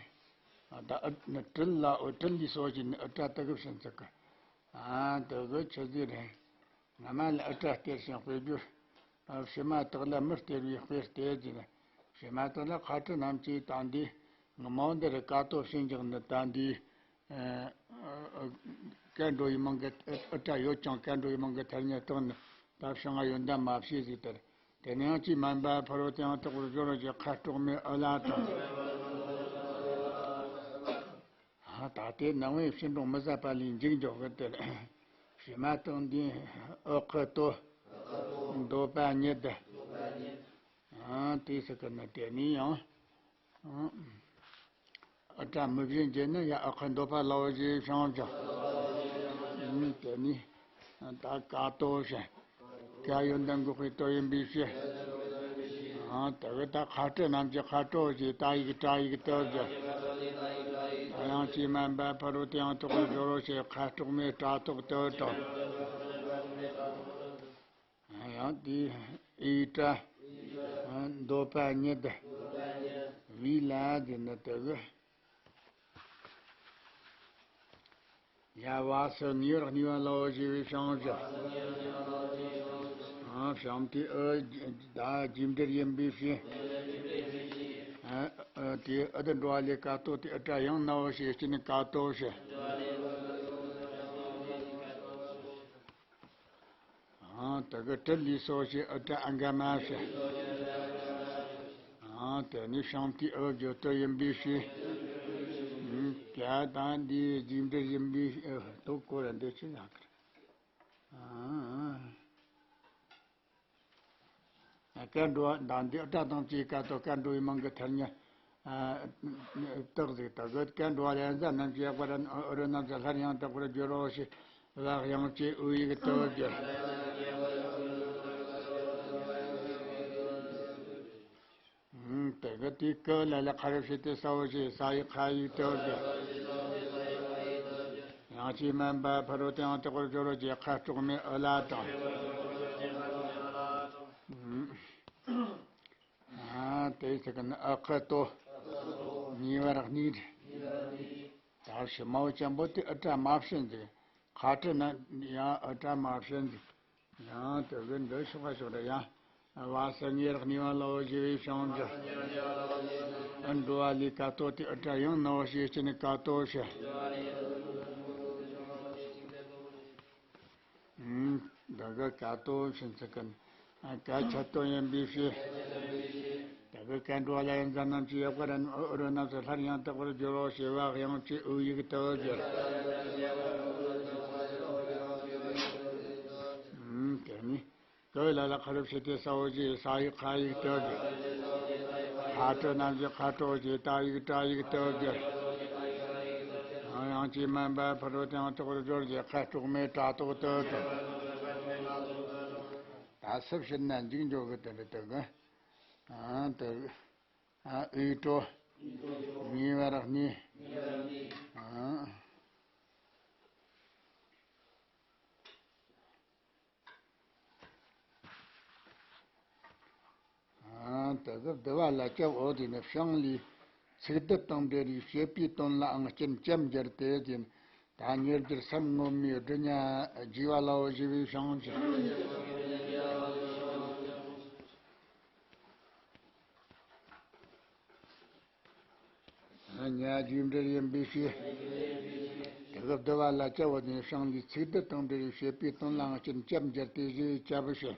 ཨ་ད་ཨུ་ནི་ཏྲི་ལའོ་ཏྲི་ལས་སོགས་ཀྱི་ནི་ཨུ་ཏྲ་དེ་གི་བྱིན་ཚིག་གི། ཨ། དེ་གི་ཆི་ཟིག་རེད། སྔ་མ་ལ་ཨུ་ཏྲ་སྟེར་ཞིང་དཔེ་བསྒྱུར། ཨ། ཕྱི་མ་དག་ལ་མི་སྟེར་བའི་དཔེ་སྟེར་གྱི་ནི། ཕྱི་མ་དག་ལ་ཁ་ཏོ་རྣམས་ཀྱིས་ད་འདི་ངི་མའོ་འདི་རུ་ཀ་ཏོ་བྱིན་ཀྱང་ནི་ད་འདི། ཨ། ཨ། ཀ་འགྲོ་བའི་མིང་གི་ཨུ་ཏྲ་ཡོད་ཀྱང་ཀ་འགྲོ་བའི་མིང་གི་ཐ་སྙད་དག་ནི་ད་ཕྱིང་ང་ཡོན་ཏན་མ་བྱས་ཟིག་དེར། དེ་ནས་དབྱངས་ཀྱིས་དམན་པ་ཕ་རོལ་ཏུ་ཡང་དག་པར་སྦྱོར་རོ་ཞེས་ཁ་དཀྲོག་མའི་ཨུ་ལ་དང་། ད་ལྟའི་ནང་པའི་སྤྱི་སྒྲོམ་མི་བཟད་པ་ལས་འཇིགས་འཇོག་གི་དེ་ལ། བྱེ་མ་དང་ལྡན་ཨུ་ཁུ་ཏོ། འདོད་པ་ཉིད། ཨ་དེ་ཟེར་གི་ནི་དེ་ནས་ཡང་། ཨུ་ཏྲ་མི་བཞིན་གྱི་ནི་ཡ་ཨུ་ཁུ་འདོད་པ་ལ་འོ་ཞེས་བྱང་ཅིག་དེ་ནས་ད་ཀ་ཏོ་ཞེས། ཀ་ཡོན་ཏན་འགོག་པའི་ཏོ་ཡིན་པའི་ཕྱིར། ཨ་དེ་གི་ད་ཁ་སྤྲོད་རྣམས་ཀྱི་ཁ་སྤྲོད་ཞེས་ཏ་ཡིག་ཏྲ་ཡིག་ཏོ་ཞེས། ཡང་ཅི་མན་པ་ཕ་རོལ་ཏུ་ཡང་དག་པར་སྦྱོར་རོ་ཞེས་ཁ་དཀྲུགས་མའི་ཏྲ་དོག་ཏོ་དང་། ཡང་དེའི་ཨི་ཏྲ། འདོད་པ་ཉིད། བི་ལ་དེ་ནི་དེ་གི། ཡ་བ་སུ་ངེས་པར་གནས་པ་ལའོ་ཞེས་པའི་བྱང་ཞིང་། ཨ་བྱང་དེ་ཨུ་ད་རྒྱས་འབྲེལ་ཡིན་པའི་ཕྱིར། ཨ་ཨུ་དེ་ཨུ་དུ་འགྲོ་བ་ལས་ཀ་ཏོ་དེ་ཨུ་ཏྲ་ཡང་ནའོ་ཞེས་སྤྱི་ནི་ཀ་ཏོ་ཞེས། ཨང་། དེ་གི་ཏྲི་ལི་སོ་ཞེས་ཨུ་ཏྲ་ཨ་ག་མ་ཞེས། ཨང་། དེ་ནི་བྱང་དེའི་ཨུ་བརྗོད་དོན་ཡིན་པའི་ཕྱིར། ཨང་། ག་དང་འདིའི་རྒྱས་འབྲེལ་ཡིན་པའི་ཨུ་དོ་སྐོར་ར་འདི་ཆི་ཡག་གི་རེད། ཨང་། ཀ་འགྲོ་བ་དང་འདི་ཨུ་ཏྲ་དང་བཅས་ཀ་ཏོ་ཀ་འགྲོ་བའི་མིང་གི་མཐར་ཉ། ཨ་རྟགས་ཟིག་ད་གི་ཀ་འགྲོ་བ་ལ་ཡང་ཟ་རྣམས་ཀྱི་ཡག་པ་ར་ཨུ་རུ་རྣམས་སུ་སླར་ཡང་དག་པར་སྦྱོར་རོ་ཞེས། བ་དབྱངས་ཀྱི་ཨུ་ཡིག་ཏུ་བསྒྱུར། ཨང་། དེ་གི་དེའི་ཀུ་ལ་ལ་ཁ་རུ་བྱེད་དེ་ས་འོ་ཞེས་ས་ཡི་ཁ་ཡིག་ཏུ་བསྒྱུར། ཡང་ཅི་མན་པ་ཕ་རོལ་ཏུ་ཡང་དག་པར་སྦྱོར་རོ་ཞེས་ཁ་དཀྲུགས་མའི་ཨུ་ལ་དང་། ཨང་། ཨ་དེ་ཟེར་གི་ནི་ཨུ་ཁུ་ཏོ། ཉེ་བར་གནས། ད་ཕྱི་མའོ་ཅན་པོ་དེ་ཨུ་ཏྲ་མ་བྱིན་ཟིག་ཁ་ཏྲི་ན་ཡང་ཨུ་ཏྲ་མ་བྱིན་ཟིག་ཡང་དེ་གི་འདི་ཤོག་ཤོག་རེ་ཡང་། བ་སུ་ངེས་པར་གནས་པ་ལའོ་ཞེས་པའི་བྱང་ཞིང་། ཨུ་འགྲོ་བ་ལས་ཀ་ཏོ་དེ་ཨུ་ཏྲ་ཡང་ནའོ་ཞེས་སྤྱི་ནི་ཀ་ཏོ་ཞེས། ཨང་། དེ་གི་ཀ་ཏོ་ཕྱིན་ཚིག་གི། ཨ་ཀ་ཁྱད་དོན་ཡིན་པའི་ཕྱིར། དེ་གི་ཀ་འགྲོ་བ་ལ་ཡང་ཟ་རྣམས་ཀྱི་ཡག་པ་ར་ཨུ་རུ་རྣམས་སུ་སླར་ཡང་དག་པར་སྦྱོར་རོ་ཞེས་བ་དབྱངས་ཀྱི་ཨུ་ཡིག་ཏུ་བསྒྱུར། ཨང་། དེ་ནི་ཀུ་ལ་ལ་ཁ་རུ་བྱེད་དེ་ས་འོ་ཞེས་ས་ཡི་ཁ་ཡིག་ཏུ་བསྒྱུར། ཁ་ཏྲི་རྣམས་ཀྱི་ཁ་ཏྲོ་ཞེས་ཏ་ཡིག་ཏྲ་ཡིག་ཏུ་བསྒྱུར། ཡང་ཅི་མན་པ་ཕ་རོལ་ཏུ་ཡང་དག་པར་སྦྱོར་ཞེས་ཁ་དཀྲུགས་མའི་ཏྲ་དོག་ཏོ་དང་། ད་སུ་བྱིན་ན་འཇིགས་འཇོག་གི་དེ་འདྲ་དེ་གི། ཨ་དེ་གི། ཨ་ཨུ་ཏོ། ཉེ་བར་གནས། ཨ། ཨ་དེ་གི་བསྡུ་བ་ལ་སྐྱབས་འོ་དེ་ནི་བྱང་ལས་ཚིག་སྡུད་དང་འབྲེལ་བའི་བྱེད་པའི་དོན་ལའང་རྐྱེན་ཅམ་སྦྱར་ཏེ་དེ་ནི། ད་ཉེར་སྦྱོར་སམ་སྔོན་མའི་བསྡུ་ཉ་རྒྱས་པ་ལའོ་ཞེས་པའི་བྱང་ཞིང་། ཉ་རྒྱས་འབྲེལ་ཡིན་པའི་ཕྱིར། དེ་གི་བསྡུ་བ་ལ་སྐྱབས་འོ་དེ་ནི་བྱང་ལས་ཚིག་སྡུད་དང་འབྲེལ་བའི་བྱེད་པའི་དོན་ལའང་རྐྱེན་ཅམ་སྦྱར་ཏེ་ཞེས་སྐྱབས་བྱ།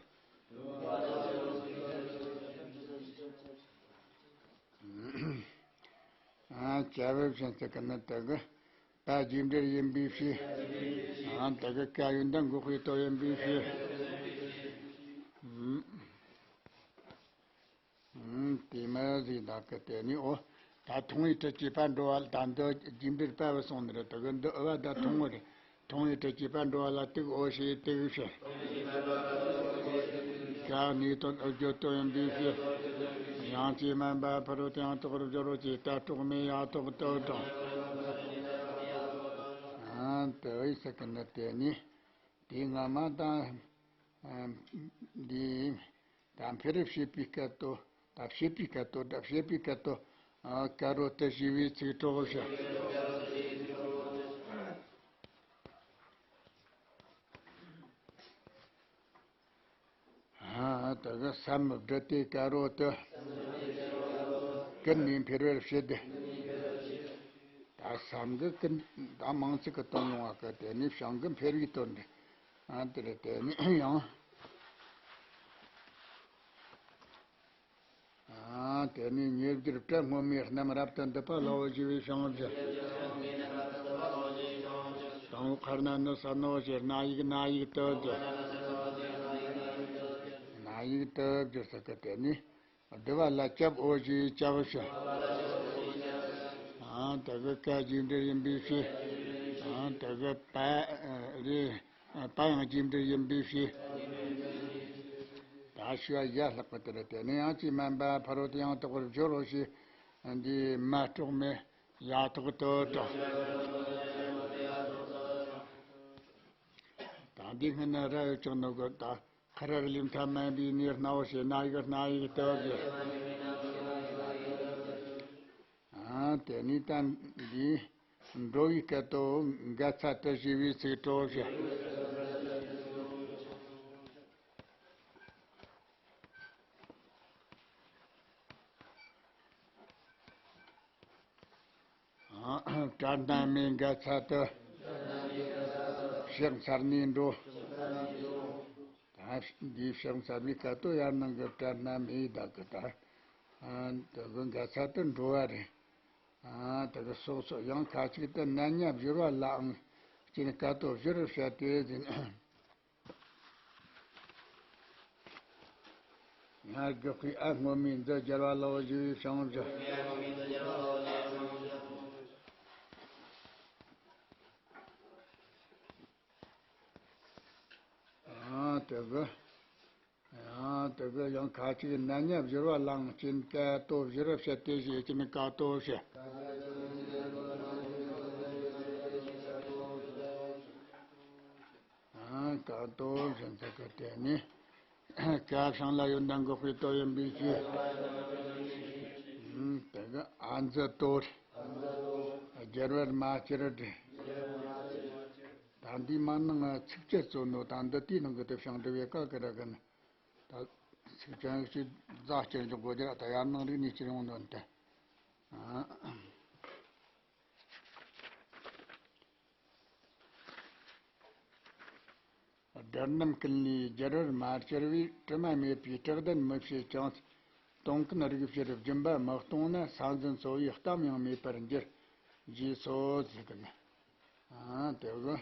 ཨ་སྐྱབས་བྱ་ཟེར་གི་ནི་དེ་གི་ད་རྒྱས་འབྲེལ་ཡིན་པའི་ཕྱིར། ཨ་དེ་གི་ཀ་ཡོན་ཏན་འགོག་པའི་དོན་ཡིན་པའི་ཕྱིར། ཨུམ། ཨུམ། དེ་མ་ཟིག་ད་གི་དེ་ནི་འོ། ད་མཐོང་བའི་དྲི་བཅས་པ་འགྲོ་བ་ད་འདི་རྒྱས་འབྲེལ་པ་བུད་སོང་ནི་རེད། དེ་གི་འདི་ཨུ་བ་ད་མཐོང་བ་རེད། མཐོང་བའི་དྲི་བཅས་པ་འགྲོ་བ་ལ་དུག་འོ་ཞེས་དུག་ཕྱིར། ཀ་གནས་དོན་ཨུ་བརྗོད་དོན་ཡིན་པའི་ཕྱིར། ཡང་ཅི་མན་པ་ཕ་རོལ་ཏུ་ཡང་དག་པར་སྦྱོར་རོ་ཞེས་ཏ་དཀྲུགས་མའི་ཡ་དོག་ཏོ་དང་། ཨ་དེ་ཨི་ཟེར་གི་ནི་དེ་ནི། དེའི་སྔ་མ་དང་། ཨ་འདི། ད་འཕེལ་རིམ་བྱེད་པའི་སྐད་དོ། ད་བྱེད་པའི་སྐད་དོ། ད་བྱེད་པའི་སྐད་དོ། ཨ་ཀ་རོ་ཏི་ཞེས་པའི་ཚིག་གྲོགས་ཤིག་ཨ་དེ་གི་སམ་བསྡུ་སྟེ་ཀ་རོ་ཏི། ཀུན་ནས་འཕེལ་བར་བྱེད་དེ། ད་སམ་གི་ཀུན་ད་མིང་ཚིག་གི་དོན་ཡོང་བ་གི་དེ་ནས་བྱང་གི་འཕེལ་བའི་དོན་དེ། ཨ་དེ་རེད་དེ་ནས་ཡང་། ཨ་དེ་ནས་ཉེར་སྦྱོར་པྲ་སྔོན་མའི་རྣམ་རབ་ཏུ་འདུས་པ་ལའོ་ཞེས་པའི་བྱང་ཞིང་། ཨོ་ཁར་ན་ནི་ས་ནོ་ཞེས་རྣ་ཡིག་རྣ་ཡིག་ཏུ་གྱུར། རྣ་ཡིག་ཏུ་གྱུར་ཟེར་གི་དེ་ནི། བསྡུ་བ་ལ་སྐྱབས་འོ་ཞེས་སྐྱབས་ཞུ། ཨང་དེ་གི་ཀ་རྗེས་འབྲེལ་ཡིན་པའི་ཕྱིར། ཨང་དེ་གི་པ་རེ། པ་ཡང་རྗེས་འབྲེལ་ཡིན་པའི་ཕྱིར། ད་ཞུ་བ་ཡ་ལྷག་པ་དེ་ལ་དེ་ནི་ཡང་ཅི་སྨན་པ་ཕ་རོལ་ཏུ་ཡང་དག་པར་སྦྱོར་རོ་ཞེས། འདིའི་མ་གཏོགས་མེད། ཡ་ཐོག་ཏུ་དང་། ད་འདི་སྔོན་ན་ར་ཡོད་ཀྱང་ནོ་གི་ད་ཁ་རར་ལིམ་ཐ་མན་པའི་ནི་རྣ་བ་ཞེས་རྣ་ཡིག་རྣ་ཡིག་ཏུ་གི། ཨ་དེ་ནི་ད་འདི་འགྲོ་བའི་སྐད་དོ་འགལ་ཚར་དུ་ཞེས་པའི་ཚིག་གྲོགས་ཞེས། ཨ་སྒྲ་སྣ་མིན་འགལ་ཚར་དུ། ཕྱག་འཚལ་ནས་འགྲོ། ད་འདིའི་ཕྱག་འཚལ་བའི་སྐད་དོ་ཡར་ནང་གི་སྒྲ་སྣ་མིན་ད་གི་ད། ཨ་དེ་གི་འགལ་ཚར་དུ་འགྲོ་བ་རེད། ཨ་དེ་གི་སོགས་སོགས་ཡང་ཁ་ཅིག་ཏུ་ན་ཉ་སྦྱོར་བ་ལའང་སྐྱེ་ནས་སྐད་དོ་སྦྱོར་བྱ་སྟེ་ཟིན། ཡང་དགག་པའི་ཨ་སྔོན་མའི་འདི་སྦྱར་བ་ལའོ་ཞེས་པའི་བྱང་བཞག། ཨ་དེ་གི། ཨ་དེ་གི་ཡང་ཁ་ཅིག་ན་ཉ་སྦྱོར་བ་ལའང་སྐྱེ་ནས་སྐད་དོ་སྦྱོར་བྱ་སྟེ་ཞེས་སྐྱེ་ནས་སྐད་དོ་བྱ། ཨ་སྐད་དོ་བྱ་འདི་གི་དེ་ནི། སྐད་བྱང་ལ་ཡོན་ཏན་འགོག་པའི་དོ་ཡིན་པའི་ཕྱིར། ཨ་དེ་གི་ཨ་འཛི་དོ་རེད། སྦྱར་བར་མ་སྦྱར་རེད། ད་འདི་མ་ནང་ཚིགས་བཅད་གཙོ་ནོ་ད་འདི་དེའི་ནང་གི་དེ་བྱང་འབྲི་བའི་སྐབས་ཀྱི་ར་གི་ནི། ད་ཚིགས་བཅད་ཅིག་རྫ་སྐྱེར་འཇོག་དགོས་ཀྱི་ར་ད་ཡར་ནང་རིག་ནས་སྐྱེར་ཡོང་ནོ་ནི་དེ། ཨ། སྒྲ་རྣམས་ཀུན་ལས་སྦྱར་བར་མ་སྦྱར་བས་དྲི་མ་མེད་པའི་བཀྲག་ལྡན་མི་བྱེད་ཀྱང་། སྟོང་ཀུན་རིག་ཕྱིར་སྦྱིན་པ་མི་གཏོང་ན། ས་འཛིན་ཚོགས་པའི་གཏམ་ཡང་མེད་པར་འགྱུར། ཞེས་སོ་ཟེར་གི་ནི། ཨ་དེ་གི།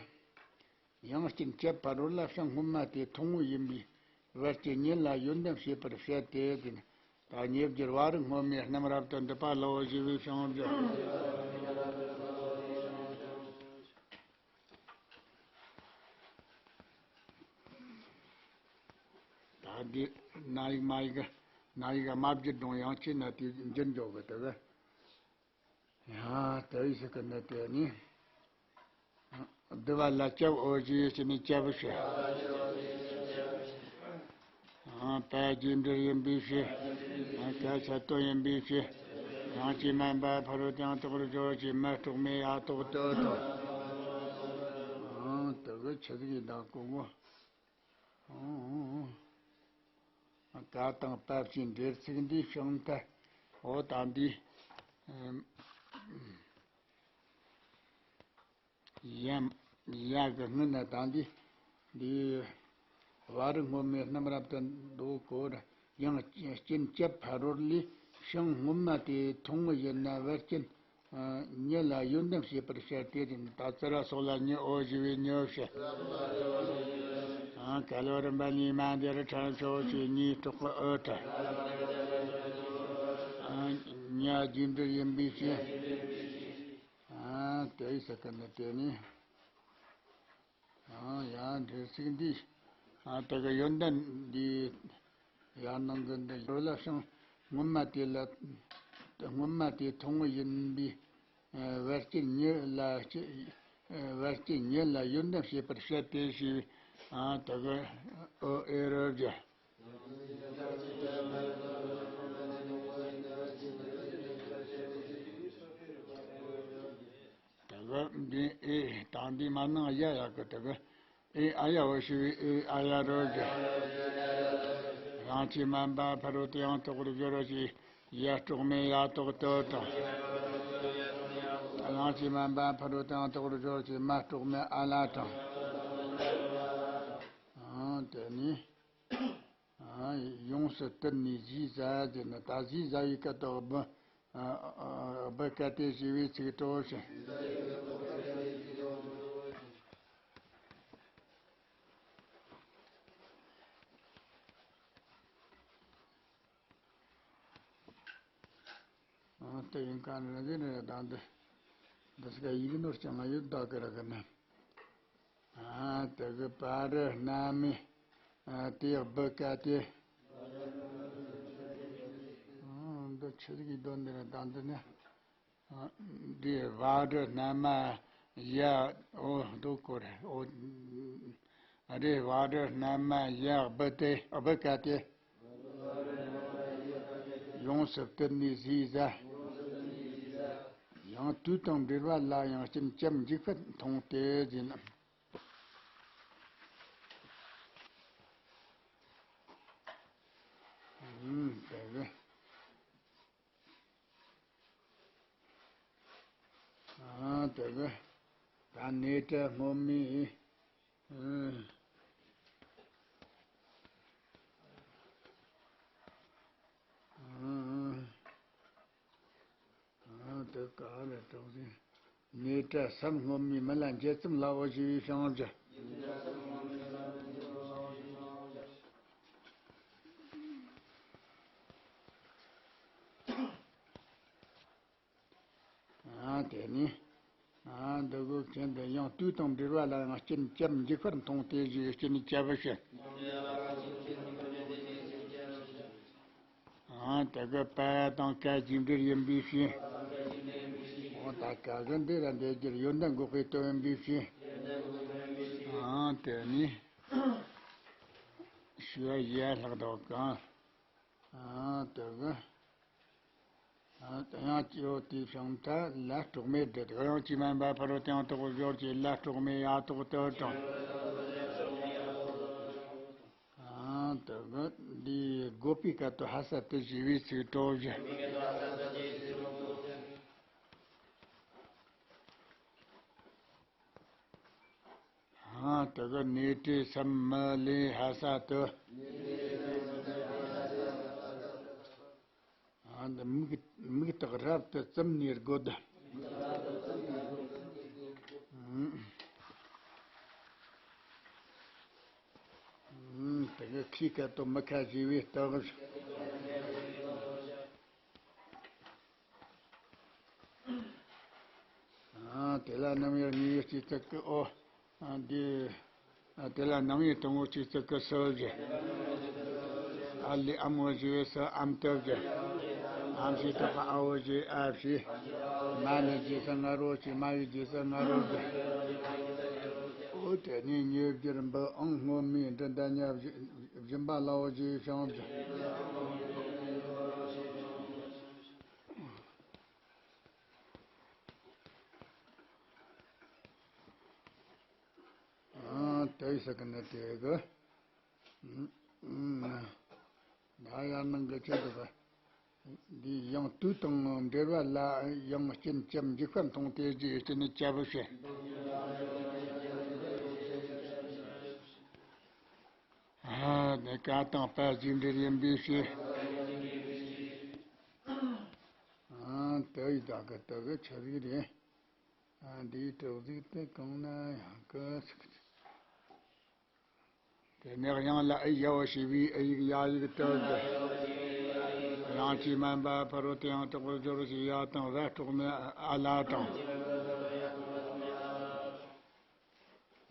ཡང་སྤྱིར་སྐྱེད་ཕ་རོལ་ལ་ཞིང་སྔོན་མ་དེ་ཐུང་ངུ་ཡིན་པས་བར་གྱི་ཉིད་ལ་ཡོན་ཏན་བྱེད་པར་བཤད་དེ་ཟེར་ནས། ད་ཉེ་བརྒྱུད་བ་རི་སྔོན་མའི་རྣམ་རབ་ཏུ་འདུས་པ་ལའོ་ཞེས་པའི་བྱང་བརྗོད། ད་འདི་ན་ཡིག་མ་ཡིག་ན་ཡིག་དམར་བརྗིད་གདོང་ཡང་ཅི་ན་དེ་འགྱུར་འཇོག་གི་དེ་གི། ཡང་དེ་ཡི་ཞིག་གི་ནི་དེ་ནི། བསྡུ་བ་ལ་སྐྱབས་འོ་ཞེས་བྱས་ནས་སྐྱབས་ཞུ། པ་རྗེས་འབྲེལ་ཡིན་པའི་ཕྱིར། ཀ་ཆ་དོན་ཡིན་པའི་ཕྱིར། ཡང་ཅི་སྨན་པ་ཕ་རོལ་ཏུ་ཡང་དག་པར་སྦྱོར་ཞེས་མ་གཏོགས་མེད་ཡ་ཐོག་ཏུ་དང་། དེ་གི་ཆི་ཟིག་ཡིན་དང་གོ་གོ། ཀ་དང་པ་བཅས་འབྲེལ་ཚིག་འདིའི་བྱང་མཐའ། འོ་ད་འདི། ཡ། ཡ་གི་སྔོན་ན་ད་འདི། འདི། བ་རི་སྔོན་མའི་རྣམ་རབ་ཏུ་འདོགས་གོ་ར། ཡང་སྤྱིར་སྐྱེད་ཕ་རོལ་ལས་ཞིང་སྔོན་མ་དེ་ཐུང་ངུ་ཡིན་ན་བར་གྱི་ཉིད་ལ་ཡོན་ཏན་བྱེད་པར་བཤད་དེ་ཟེར་ནས། ད་ཙི་ར་སོགས་ལ་ཉི་འོ་ཞེས་པའི་ཉི་བཤད། ག་ལོ་རིམ་པ་གཉིས་མ་འདིར་ཕྲན་ཕྱོགས་ཀྱི་གཉིས་གྲོགས་ཀྱི་འོ་ཏྲ། ཉ་རྗེས་འབྲེལ་ཡིན་པའི་ཕྱིར། དེ་ཡི་ས་ཀ་ནི་དེ་ནི། ཡང་འབྲེལ་ཚིག་འདི། དེ་གི་ཡོན་ཏན་འདི། ཡར་ནང་གི་འདི་ཡོད་ལ་ཞིང་སྔོན་མ་དེ་ལ། སྔོན་མ་དེ་ཐུང་ངུ་ཡིན་པས། བར་གྱི་ཉིད་ལ། བར་གྱི་ཉིད་ལ་ཡོན་ཏན་བྱེད་པར་བཤད་དེ་ཞེས། དེ་གི་འོ་ཨེ་རོ་རྒྱ། དེ་གི་འདི་ཨེ་དང་འདི་མ་ནང་ཡ་ཡ་གི་དེ་གི་ཨེ་ཨ་ཡ་འོ་ཞེས་པའི་ཨེ་ཨ་ཡ་རོ་ཟེར། རང་ཆས་སྨན་པ་ཕ་རོལ་ཏུ་ཡང་དག་པར་སྦྱོར་རོ་ཞེས་ཡ་སྤྲོག་མེད་ཡ་ཐོག་ཏུ་དང་། རང་ཆས་སྨན་པ་ཕ་རོལ་ཏུ་ཡང་དག་པར་སྦྱོར་རོ་ཞེས་མ་སྤྲོག་མེད་ཨ་ལ་དང་། དེ་ནི། ཡོངས་སུ་དུལ་ནས་ཟས་ཟ་ཟེར་ན། ད་ཟས་ཟ་བའི་སྐད་དུ་སྦུ། སྦུ་སྐད་དེ་ཞེས་པའི་ཚིག་གྲོགས་ཤིང་། དེ་ཡིན་ག་ནི་རེད་ཟེར་ནས་ད་འདི་འདི་སྐད་ཡིག་ནོར་ཀྱང་ང་ཡོད་ད་གི་ར་གི་ནི། ཨ་དེ་གི་པ་རི་སྣ་མི། ཨ་དེ་བུ་ཀ་དེ། ཨ་འདི་ཆི་ཟིག་གི་དོན་འདི་རེད་ད་འདི་ནི། འདི་བ་རི་སྣ་མ་ཡ། འོ་འདུག་གོ་རེ། འོ་རེ་བ་རི་སྣ་མ་ཡ་བུ་དེ་བུ་ཀ་དེ། ཡོངས་སུ་བཏུད་ནས་ཟས་ཟ། ཡང་དུས་དང་འབྲེལ་བ་ལ་ཡང་སྐྱིན་ཅམ་འཇིགས་པར་མཐོང་སྟེ་ཟེར་ན། ཨུམ་དེ་གི། ཨ་དེ་གི། ད་ནས་བྲལ་སྔོན་མའི། ཨུམ། ཨུམ། ཨ་དེ་ག་རེ་དྲག་ཟིན། ནས་བྲལ་སེམས་སྔོན་མའི་མི་ལ་འགྱེད་ཙམ་སླ་བོ་ཞེས་པའི་བྱང་རྒྱུ། ཨ་དེ་ནི། ཨ་འདི་གོ་ཁྱེད་འདི་ཡང་དུས་དང་འབྲེལ་བ་ལ་ཡང་སྐྱིན་ཅམ་འཇིགས་པར་མཐོང་སྟེ་ཞེས་སྐྱིན་ཅ་བུ་ཞེས། ཨ་དེ་གི་པ་དང་ཀ་རྗེས་འབྲེལ་ཡིན་པའི་ཕྱིར། འོ་ད་ཀ་གི་འདི་ལ་འདི་རྒྱུར་ཡོན་ཏན་འགོག་པའི་དོན་ཡིན་པའི་ཕྱིར། ཨ་དེ་ནི། ཞུ་བ་ཡ་ལྷག་དོ་གང་། ཨ་དེ་གི། ཨ་དེ་ཡང་སྐྱེ་བོ་དེའི་བྱང་མཐའ་ལ་གྲོགས་མེད་འདྲེད། དེ་ཡང་ཅི་མན་པ་ཕ་རོལ་ཏེ་ཡང་དག་པར་སྦྱོར་གྱི་ལ་གྲོགས་མེད་ཡ་དོག་ཏུ་དྲངས། ཨ་དེ་གི་འདིའི་དགོས་པའི་སྐད་དུ་ཧ་ས་དུ་ཞེས་པའི་ཚིག་གྲོགས་བཞི། ཨ་དེ་གི་ནས་བྲལ་སེམས་མི་ལས་ཧ་ས་དུ། ཨ་འདི་མིག་མིག་དག་རབ་ཏུ་བཙུམས་ནས་དགོད། ཨ་དེ་གི་ཁའི་སྐད་དུ་མི་ཁ་ཞེས་པའི་རྟགས། ཨ་དེ་ལ་རྣམ་དབྱེ་གཉིས་ཀྱི་ཚིག་གི་འོ། ཨ་འདི། ཨ་དེ་ལ་རྣམ་དབྱེ་དང་པོ་གཅིག་ཙི་གུ་སུ་ཞེས། ཨ་ལས་ཨ་མོ་ཞེས་པའི་སུ་ཨམ་ཏུ་ཞེས། ཨམ་ཞེས་གྲགས་པ་ཨ་བོ་ཞེས་ཨ་ཞེས། མ་ནི་རྗེས་སུ་ང་རོ་ཞེས། མ་ཡི་རྗེས་སུ་ང་རོ་ཞེས། འོ་དེ་ནས་ཉེ་བརྒྱུད་འབུ་ཨང་སྔོན་མའི་འབྲི་ད་ཉ་བཞིན་པ་ལ་འོ་ཞེས་བྱང་ཞེས། ཨ་དེ་ཡི་ས་གི་ནི་དེ་གི། ན་ཡང་ནང་གི་ཆེད་དུ་འདི་ཡང་དུས་དང་འབྲེལ་བ་ལ་ཡང་སྐྱིན་ཅམ་འཇིགས་པ་མཐོང་སྟེ་ཞེས་སྐྱིན་ནི་ཅ་བུ་ཞེས། ཨ་ནི་ཀ་དང་པ་རྗེས་འབྲེལ་ཡིན་པའི་ཕྱིར། ཨ་དེ་ཡི་ད་གི་དེ་གི་ཆ་ཟིག་རེད། ཨ་འདིའི་གྲོགས་ཟིག་དེ་གང་ན་ཡང་གི་ཟིག་དེ་ནས་དབྱངས་ལ་ཨི་ཡ་བ་ཞེས་པའི་ཨི་ཡིག་ཡ་ཡིག་ཏུ་འདི། དབྱངས་ཀྱིས་དམན་པ་ཕ་རོལ་ཏུ་ཡང་དག་པར་སྦྱོར་ཞེས་ཡ་དང་བ་གྲོགས་མེད་ཨ་ལ་དང་།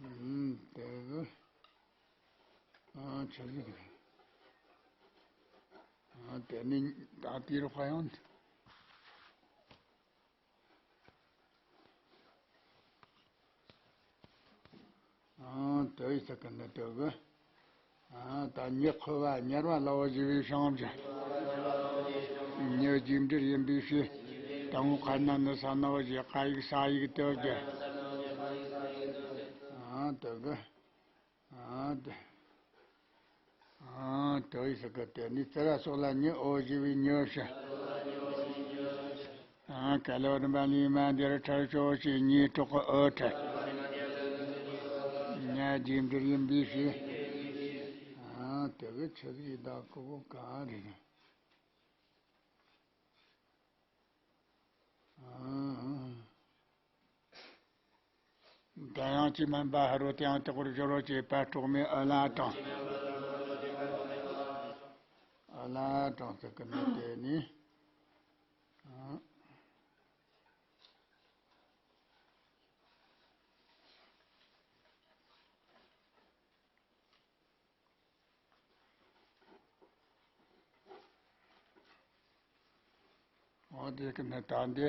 ཨུམ་དེ་གི། ཨ་ཆ་ཟིག་རེད། ཨ་དེ་ནི་ད་དེ་རུ་ཕ་ཡང་། ཨ་དེ་ཡི་ས་གི་འདི་དེ་གི། ཨ་ད་ཉི་ཁོ་བ་ཉར་བ་ལ་འོ་ཞེས་པའི་བྱང་རྒྱུ། ཉི་རྗེས་འབྲེལ་ཡིན་པའི་ཕྱིར། དང་པོ་ཁ་ན་ནི་ས་ན་འོ་ཞེས་ཁ་ཡིག་ས་ཡིག་དེ་རྒྱུ། ཨ་དེ་གི། ཨ་དེ། ཨ་དེ་ཡི་ས་གི་དེ་ནི་ཙི་ར་སོགས་ལ་ཉི་འོ་ཞེས་པའི་ཉི་ཞེས། ཨ་ག་ལོ་རིམ་པ་ལས་མ་འདིར་ཁྲར་ཤོ་ཞེས་ཉིས་གྲོགས་ཨོ་ཁྲ། ཉ་རྗེས་འབྲེལ་ཡིན་པའི་ཕྱིར། ཨ་དེ་གི་ཆི་ཟིག་ད་ཀོ་བོ་ག་རེ་རེད། ཨ། ད་ཡང་ཅི་མིན་པ་ཧ་རོ་དེ་ཡང་དག་པར་སྦྱོར་རོ་ཅེས་པ་གྲོགས་མེད་ཨ་ལ་དང་། ཨ་ལ་དང་ཟེར་གི་ནི་དེ་ནི། ཨ། དེ་གི་ནི་ད་འདི་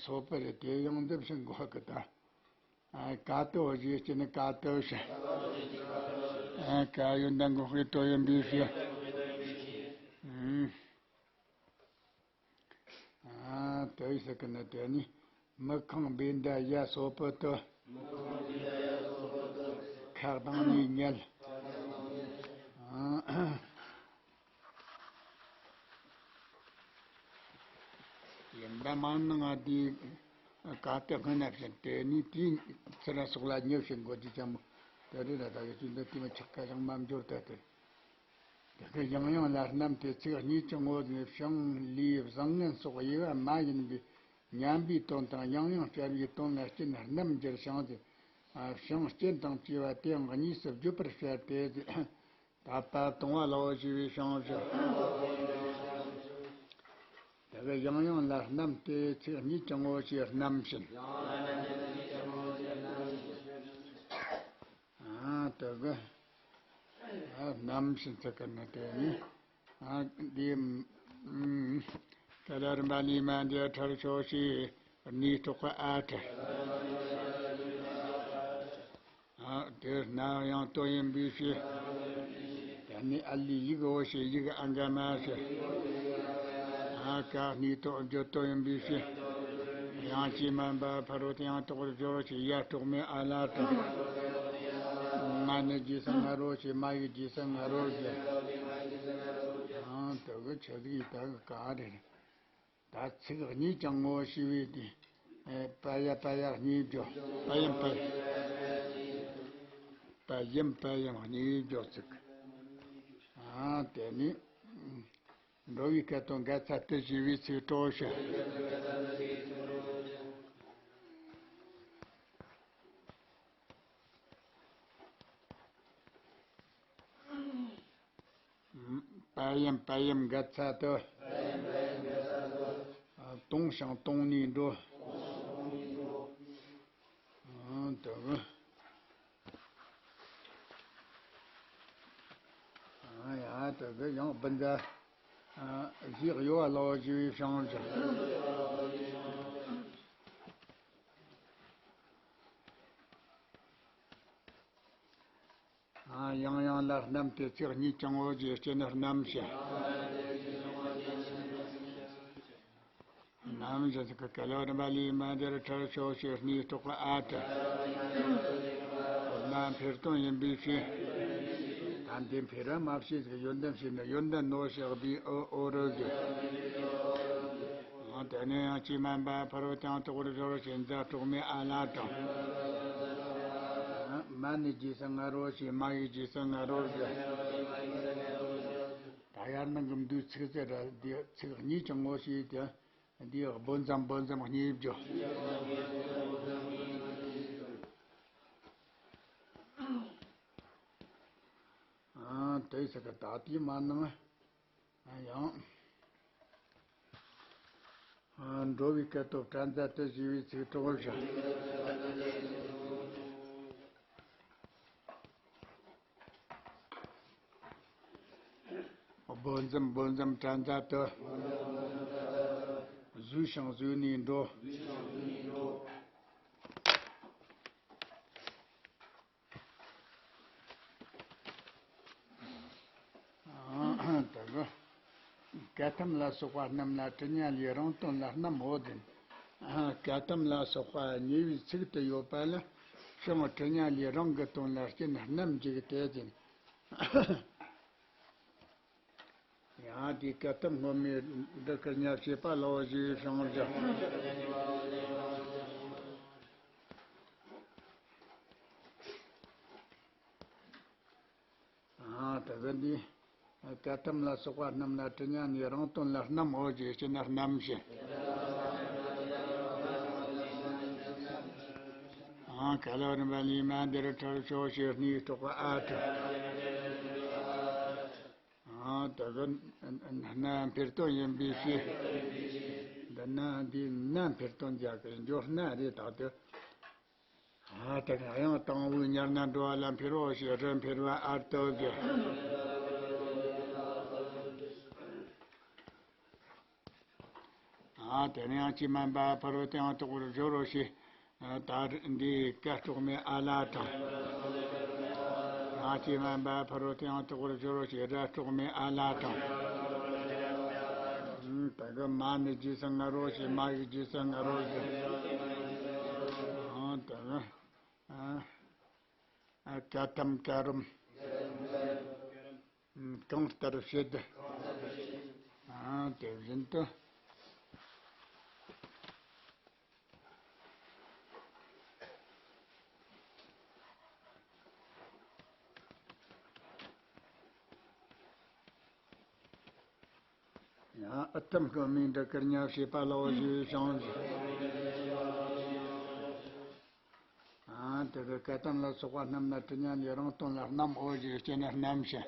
སོགས་པ་རེད། དེ་ཡང་འདི་བཞིན་དགོས་གི་ད། ཨ། ཀ་ཏོ་བཞི་སྐྱེ་ནི་ཀ་ཏོ་ཞེས། ཨ། ཀ་ཡོད་འདི་འགོག་པའི་དོན་ཡིན་པའི་ཕྱིར། ཨ། དེ་ཡི་ཟེར་གི་ནི་དེ་ནི་མི་ཁེངས་པའི་མདའ་ཡ་སོགས་པོ་དེ། ཁ་གདངས་ནས་ཉལ། ཨ། ཡིན་པ་མང་ནང་ང་དེའི་ཀ་ཏོ་སྔོན་ན་བཞིན་དེ་ནི་དེའི་ཚེ་ར་སོགས་ལ་ཉེ་ཞིང་འགོད་ཀྱི་ཅང་མོ། དེ་རེད་ན་ད་ཡོད་ཀྱི་འདི་དེ་མི་ཆགས་ཁ་ཡང་མ་འབྱོར་ད་དེ། དེ་གི་ཡང་ཡང་ལ་རྣམ་དེ་ཚིག་གཉིས་ཀྱི་ངོ་བོ་ནི་བྱིངས་ལས་བཟང་ངན་སོགས་དབྱེ་བ་མ་ཡིན་པའི་ཉམས་པའི་དོན་དང་ཡང་ཡང་སྤྱར་བའི་དོན་ལ་རྐྱེན་རྣམ་འགྱུར་བྱུང་སྟེ། བྱིངས་རྐྱེན་དང་བཅས་པ་དེའང་གཉིས་སུ་བརྗོད་པར་བྱ་སྟེ། ད་པ་དང་བ་ལའོ་ཞེས་པའི་བྱིངས་སུ། དེ་གི་ཡང་ཡང་ལ་རྣམ་སྟེ་ཚིག་གཉིས་ཀྱི་ངོ་བོ་ཞེས་རྣམ་བྱིན། ཨ། དེ་གི་ཨ། རྣམ་བྱིན་ཚིག་གི་ནི་དེ་ནི། ཨ། འདི། ཨ། ཀ་ལ་རིམ་པ་ལས་མ་འདས་ཁྲར་ཤོ་ཞེས་སྣེ་དྲུག་པ་ཨ་ཏྲ། ཨ། དེ་རྣམས་ཡང་དོན་ཡིན་པའི་ཕྱིར། དེ་ནི་ཨ་ལས་ཡིག་འོ་ཞེས་ཡིག་ཨ་འགའ་མ་ཞེས། ཨ། ཀ་སྣེ་དྲུག་བརྗོད་དོན་ཡིན་པའི་ཕྱིར། ཡང་ཅི་མན་པ་ཕ་རོལ་ཏུ་ཡང་དག་པར་སྦྱོར་ཞེས་ཡ་དྲུག་མའི་ཨ་ལ་དང་། མ་ནི་རྗེས་སུ་ང་རོ་ཞེས་མ་ཡི་རྗེས་སུ་ང་རོ་ཞེས། ཨ། དེ་གི་ཆི་ཟིག་ཡིན་ད་གི་ག་རེ་རེད། ད་ཚིག་གཉིས་ཀྱང་ངོ་ཤེས་པའི་དེ། ཨེ། པ་ཡ་པ་ཡ་གཉིས་བརྗོད། པ་ཡམ་པ་ཡ། པ་ཡམ་པ་ཡམ་གཉིས་བརྗོད་ཚིག། ཨ། དེ་ནི་འགྲོ་བའི་སྐད་དོད་འགལ་ཚར་ཏེ་ཞེས་པའི་ཚིག་གྲོགས་ཤོད། པ་ཡམ་པ་ཡམ་འགལ་ཚར་དུ། ཨ། སྟོང་ཞིང་སྟོང་ནས་འགྲོ། ཨ། དེ་གི། ཨ། ཡ། དེ་གི་ཡང་བུ་འདི། ཨ། གཞི་གཡོ་བ་ལའོ་ཞེས་པའི་བྱིངས་སུ། ཨ། ཡང་ཡང་ལ་རྣམ་སྟེ་ཚིག་གཉིས་ཀྱང་འོ་ཞེས་སྐྱེ་ནི་རྣམ་ཞེས། རྣམ་ཞེས་ཀྱི་ཀ་ལ་རིམ་པ་ལས་མ་འདས་ཁྲར་ཤོ་ཞེས་སྣེ་དྲུག་པ་ཨ་ཏྲ། འོ་ན་འཕེལ་དོན་ཡིན་པའི་ཕྱིར། ད་འདི་འཕེལ་བ་མ་བྱས་ཀྱི་ཡོན་ཏན་བྱས་ནས་ཡོན་ཏན་ནོ་ཞེས་པའི་འོ་འོ་རོ་གི། དེ་ནས་ཡང་ཅི་མན་པ་ཕ་རོལ་ཏུ་ཡང་དག་པར་སྦྱོར་ཞེས་འཛག་གྲོགས་མེད་ཨ་ལ་དང་། མ་ནི་རྗེས་སུ་ང་རོ་ཞེས་མ་ཡི་རྗེས་སུ་ང་རོ་ཟེར། ད་ཡར་ནང་གི་མདོའི་ཚིག་ཟེར་ར་འདི་ཚིག་གཉིས་ཀྱང་ངོ་ཤེས་ཏེ། འདི་སྦོ་མཚམས་སྦོ་མཚམས་གཉིས་བརྗོད། ཨ། དེ་ཟེར་གི་ད་དེ་མ་ནང་། ཡང་། འགྲོ་བའི་སྐད་དོད་བྲལ་མཛད་དུ་ཞེས་པའི་ཚིག་གྲོགས་བཞག། སྦོ་མཚམས་སྦོ་མཚམས་བྲལ་མཛད་དུ། བཟོད་ཞིང་བཟོད་ནས་འགྲོ། དེ་གི་ཀ་ཐམ་ལ་སོགས་པ་རྣམས་ལ་གྲི་གཉའ་ལས་རང་དོན་ལ་རྣམ་འོ་དེ། ཀ་ཐམ་ལ་སོགས་པ་ཉེ་བའི་ཚིག་ཏུ་ཡོད་པ་ལ་བྱིངས་གྲི་གཉའ་ལས་རང་གི་དོན་ལ་རྐྱེན་རྣམ་འཇུག་སྟེ་དེ། ཡང་དེའི་ཀ་ཐམ་སྔོན་མའི་འདི་ཀ་ཉ་བྱེད་པ་ལའོ་ཞེས་བྱིངས་བཞག། ཨ། དེ་གི་འདི་ཀ་ཐམ་ལ་སོགས་པ་རྣམས་ལ་གྲི་གཉའ་ནས་རང་དོན་ལ་རྣམ་འོ་ཞེས་སྐྱེ་ན་རྣམ་ཞེས། ཨ། ཀ་ལ་རིམ་པ་ལས་མ་འདས་ཁྲར་ཤོ་ཞེས་སྣེ་དྲུག་པ་ཨ་ཏྲ། ཨ། དེ་གི་ན་འཕེལ་དོན་ཡིན་པའི་ཕྱིར། འདི་ན་འདི་ན་འཕེལ་དོན་རྒྱག་གི་འབྱོར་ན་རེད་ད་དེ། ཨ། དེ་གི་ཡང་དང་པོའི་ཉར་ན་འགྲོ་བ་ལ་འཕེལ་བའོ་ཞེས་རི་འཕེལ་བ་ཨར་ཏོ་གི། ཨ་དེ་ནས་ཡང་ཅི་མན་པ་ཕ་རོལ་ཏུ་ཡང་དག་པར་སྦྱོར་རོ་ཞེས། ད་འདིའི་སྐད་གྲོགས་མེད་ཨ་ལ་དང་། ཡང་ཅི་མན་པ་ཕ་རོལ་ཏུ་ཡང་དག་པར་སྦྱོར་རོ་ཞེས་སྒྲ་གྲོགས་མེད་ཨ་ལ་དང་། ད་གི་མ་ནི་རྗེས་སུ་ང་རོ་ཞེས་མ་ཡིག་རྗེས་སུ་ང་རོ་ཞེས། ཨ་ད་གི་ཨ་ཀ་ཏམ་ཀ་རམ། གང་ལྟར་བྱེད། ཨ་དེ་བཞིན་དུ། ཡང་ཨི་ཐམ་ཀ་མིང་འདི་ཀིར་ཉ་བྱེད་པ་ལའོ་ཞེས་བྱུང་། ཨ་དེ་གི་ཀ་ཏམ་ལ་སོགས་པ་རྣམས་ལ་དྲི་ཉན་ལས་རང་དོན་ལ་རྣམ་འོ་ཞེས་སྐྱེ་ནས་རྣམ་ཞིང་།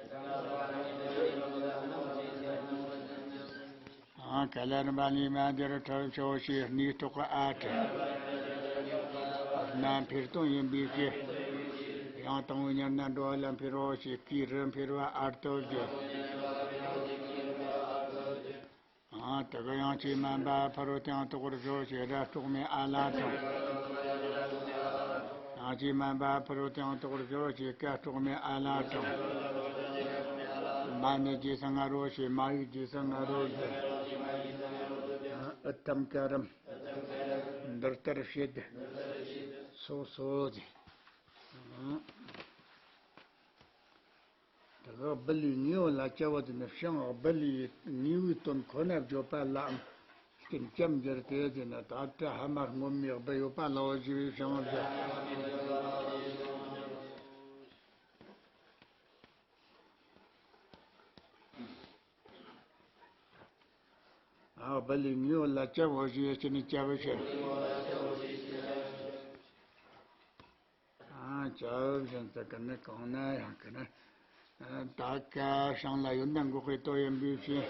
ཨ་ག་ལ་རིམ་པ་ལས་མ་འདིར་ཁྲོ་ཆོ་ཞེས་སྣིག་ཐོག་གི་ཨ་ཏྲི། རྣམ་འཕེལ་དོན་ཡིན་པའི་ཕྱིར། ཡང་དང་པོའི་ཉར་ན་འགྲོ་བ་ལ་འཕེལ་རོ་ཞེས་ཀྱི་རུ་འཕེལ་བ་ཨར་ཏོ་བརྗོད། ཨ་དེ་གི་ཡང་ཅི་མན་པ་ཕ་རོལ་ཏུ་ཡང་དག་པར་སྦྱོར་ཞེས་སྒྲ་གྲོགས་མེད་ཨ་ལ་དང་། ཡང་ཅི་མན་པ་ཕ་རོལ་ཏུ་ཡང་དག་པར་སྦྱོར་ཞེས་སྐད་གྲོགས་མེད་ཨ་ལ་དང་། མ་ནི་རྗེས་སུ་ང་རོ་ཞེས་མ་ཡིག་རྗེས་སུ་ང་རོ་ཞེས། ཨི་ཐམ་ཀ་རམ། འདི་ལྟར་བྱེད། སོ་སོ་ཟེར། དེ་ག་སྦི་ལི་ངེའོ་ལ་བྱ་བ་དེ་ནི་ཤིང་སྦི་ལི་ངེའུའི་དོན་ཁོ་ན་བརྗོད་པ་ལའང་སྐྱོན་ཅམ་འགྱུར་ཏེ་དེ་ནི་ད་ལྟ་ཧ་མ་སྔོན་མའི་སྦི་ཡོད་པ་ལའོ་ཞེས་པའི་ཤིང་བརྗོད། ཨ་སྦི་ལི་ངེའོ་ལ་བྱ་བ་ཞེས་བྱས་ནས་བྱ་བ་བྱ། ཨ་བྱ་བཞིན་དུ་ཀ་ནི་གང་ན་ཡང་ཀ་ནི། ད་ཀ་ཤང་ལ་ཡོད་ན་འགོག་པའི་དོན་ཡིན་པའི་ཕྱིར།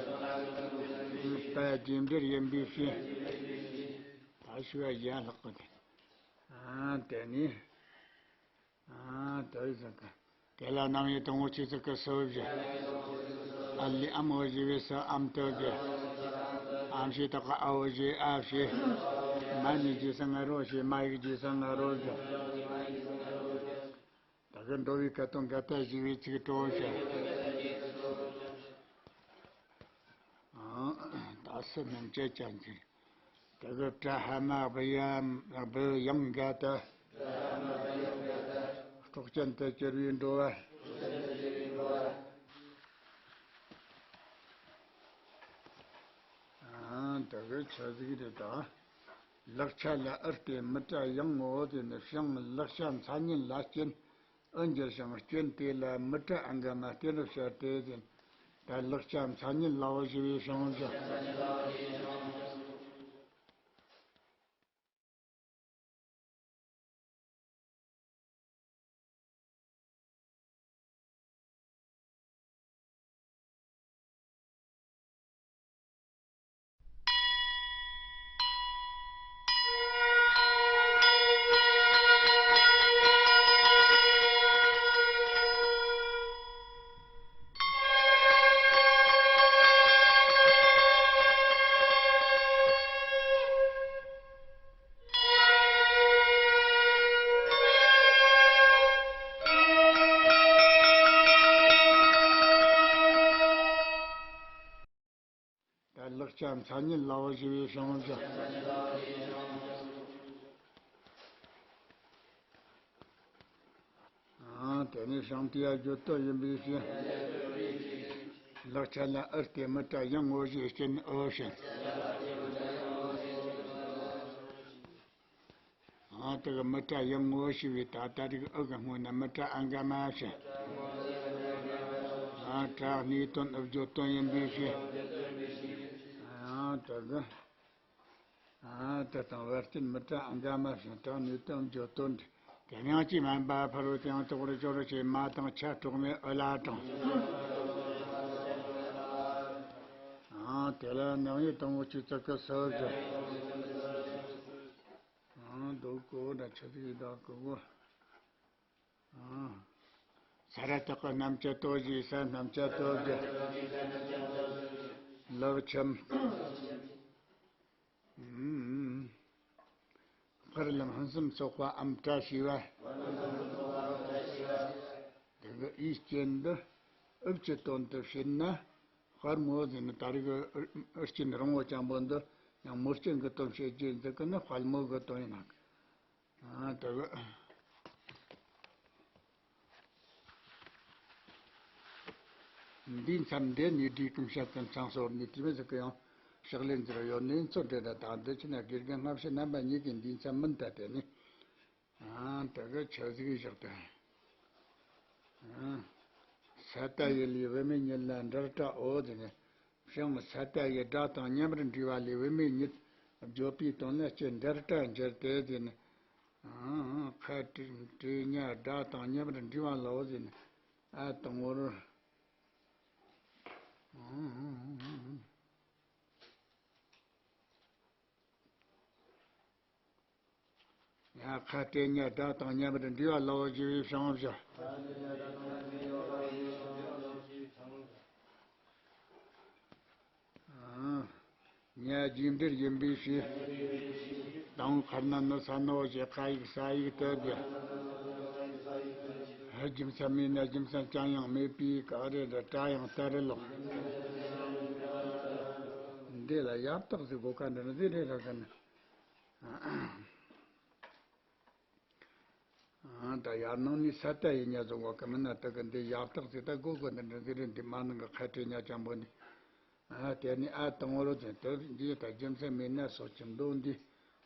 ད་རྗེས་འབྲེལ་ཡིན་པའི་ཕྱིར། ད་ཞུ་བ་གཞན་ལྷག་གི། ཨ་དེ་ནི། ཨ་དེ་ཟེར་གི། དེ་ལ་རྣམ་དབྱེ་དང་པོ་ཆོས་ཚིག་གི་སུ་བཞི། ཨ་ལས་ཨམ་འོ་ཞེས་པའི་སུ་ཨམ་དུ་བཞི། ཨམ་ཞེས་དག་གི་ཨ་འོ་ཞེས་ཨ་བཞི། མ་ནི་རྗེས་སུ་ང་རོ་ཞེས་མ་ཡིག་རྗེས་སུ་ང་རོ་བཞི། ད་གི་འགྲོ་བའི་སྐད་དང་འགལ་རྟགས་ཞེས་པའི་ཚིག་གྲོགས་བཞི། ཨ་ད་སུ་རྣམས་ཀྱི་ཅན་ཚིག་དེ་གི་ཏྲ་ཧ་མ་བི་ཡ་བི་ཡང་འགལ་ཏེ། སྲོག་ཅན་དུ་གྱུར་པའི་འགྲོ་བ། ཨ་དེ་གི་ཆ་ཟིག་རེད་ད། ལེགས་ཆ་ལ་ཨི་སྟེ་མི་ཏྲ་ཡང་ངོ་བོ་དེ་ནི་ཞིང་ལེགས་ཆ་མཚན་ཉིད་ལ་སྐྱོན་ཨི་འགྱུར་ཞིང་སྐྱོན་དེ་ལ་མི་ཏྲ་ཨ་འགལ་མ་སྟེ་རུ་བཤད་དེ་ཟིན། ད་ལེགས་ཆ་མཚན་ཉིད་ལའོ་ཞེས་པའི་ཤིང་བརྗོད། ད་ལེགས་ཆ་མཚན་ཉིད་ལའོ་ཞེས་པའི་ཤིང་བརྗོད། ཨ་དེ་ནས་ཤིང་དེ་ཡང་བརྗོད་དོན་ཡིན་པའི་ཕྱིར། ལེགས་ཆ་ལ་ཨི་སྟེ་མི་ཏྲ་ཡང་ངོ་བོ་ཞེས་སྐྱོན་ཨོ་ཞིང་། ཨ་དེ་གི་མི་ཏྲ་ཡང་ངོ་བོ་ཞེས་པའི་ད་ལྟ་རིག་ཨི་གི་སྔོན་ན་མི་ཏྲ་ཨ་འགལ་མ་ཞིང་། ཨ་ཏྲ་གནས་དོན་ཨི་བརྗོད་དོན་ཡིན་པའི་ཕྱིར། ཨ་དེ་གི། ཨ་དེ་དང་བར་སྐྱོན་མི་ཏྲ་ཨ་འགལ་མ་ཞིང་ཏྲ་གནས་དོན་བརྗོད་དོན་འདི། དེ་ནས་ཡང་ཅི་མན་པ་ཕ་རོལ་ཏུ་ཡང་དག་པར་སྦྱོར་ཞེས་མ་དང་ཆ་གྲོགས་མེད་ཨི་ལ་དང་། ཨ་དེ་ལ་རྣམ་དབྱེ་དང་པོ་ཆོས་ཚིག་གི་སུ་བཞི། ཨ་འདོད་གོ་ན་ཆ་ཚིག་དག་གི་གོ། ཨ་ས་ར་བཏགས་ཀྱི་རྣམ་བཅད་དོ་ཞེས་ས་རྣམ་བཅད་དོ་བཞི། ལེགས་ཆ་མཚན་ཉིད། ལམ་ཕུན་སུམ་ཚོགས་པའམ་བཀྲ་ཤིས་པ། དེ་གི་འའི་རྐྱེན་འདི་འུབ་ཀྱི་དོན་དུ་བྱེད་ན། དཔལ་མོ་ཟེར་ནི་ད་རེས་ཀྱི་འུ་རྐྱེན་རིང་བོ་ཅན་པོ་འདི་ཡང་མོ་རྐྱེན་གྱི་དོན་བྱེད་རྒྱུ་འདི་གི་ནི་དཔལ་མོ་གི་དོན་ཡིན་ན། ཨ་དེ་གི། འདིའི་མཚམས་འདི་ནས་སྒྲིག་གམ་བཤད་ཀྱི་མཚམས་སོར་ནས་དེ་མི་ཟིག་གི་ཡང་ཕྱག་ལེན་ཟེར་ཡོད་ནི་ཚོ་འདྲེ་ར་དང་འདི་ཕྱི་ན་དགེ་རྒན་སྔ་ཕྱི་རྣམ་པ་གཉིས་ཀྱི་འདིའི་མཚམས་མིན་ད་དེ་ནི། ཨང་དེ་གི་ཆ་ཟིག་བཞག་དེ། ཨང་། ས་ཏ་ཡི་ལས་བུད་མེད་ཉིད་ལ་འབྲལ་བྲལ་འོ་ཟེར་ནས། བྱང་ས་ཏ་ཡི་དགྲ་དང་མཉམ་པར་འདྲིས་པ་ལས་བུད་མེད་ཉིད་བརྗོད་པའི་དོན་ལ་སྤྱི་འབྲལ་བྲལ་འགྱུར་ཏེ་ཟེར་ནས། ཨང་། ཁ་བྲལ་ཉ་དགྲ་དང་མཉམ་པར་འདྲིས་པ་ལའོ་ཟེར་ནས། ཨ་དང་བོར། ཨང་། ཡ། ཁ་བྲལ་ཉ་དགྲ་དང་མཉམ་པར་འདྲིས་པ་ལའོ་ཞེས་པའི་བྱང་བུ་བཞི། ཉ་རྗེས་འབྲེལ་ཡིན་པའི་ཕྱིར། དང་ཁར་ན་ནི་ས་ནོ་ཞེས་ཁ་ཡིག་ས་ཡིག་ཏུ་བསྡུ། རྒྱུ་མཚན་མེད་ན་རྒྱུ་མཚན་ཅང་ཡང་མེད་པའི་ག་རེ་རེད། སྒྲ་ཡང་ལྟར་ལོག་འདི་ལ་ཡབ་རྟགས་ཟིག་གོ་ཁ་འདི་ནི་ཟིག་རེད་ར་གི་ན། ཨང་། ད་ཡར་ནང་ནས་ས་ཏ་ཡི་ཉ་བཟོ་བ་གི་མིན་ན་དེ་གི་འདི་ཡབ་རྟགས་ཟིག་ད་གོ་གོ་འདི་འདྲ་ཟིག་རེད། འདི་མ་ནང་གི་ཁ་བྲལ་ཉ་ཅན་པོ་ནི། ཨ་དེ་ནི་ཨ་དང་བོར་ཟེར་དེ་འདི་ད་རྒྱུ་མཚན་མེད་ན་སོགས་ཀྱི་མདོ་འདི།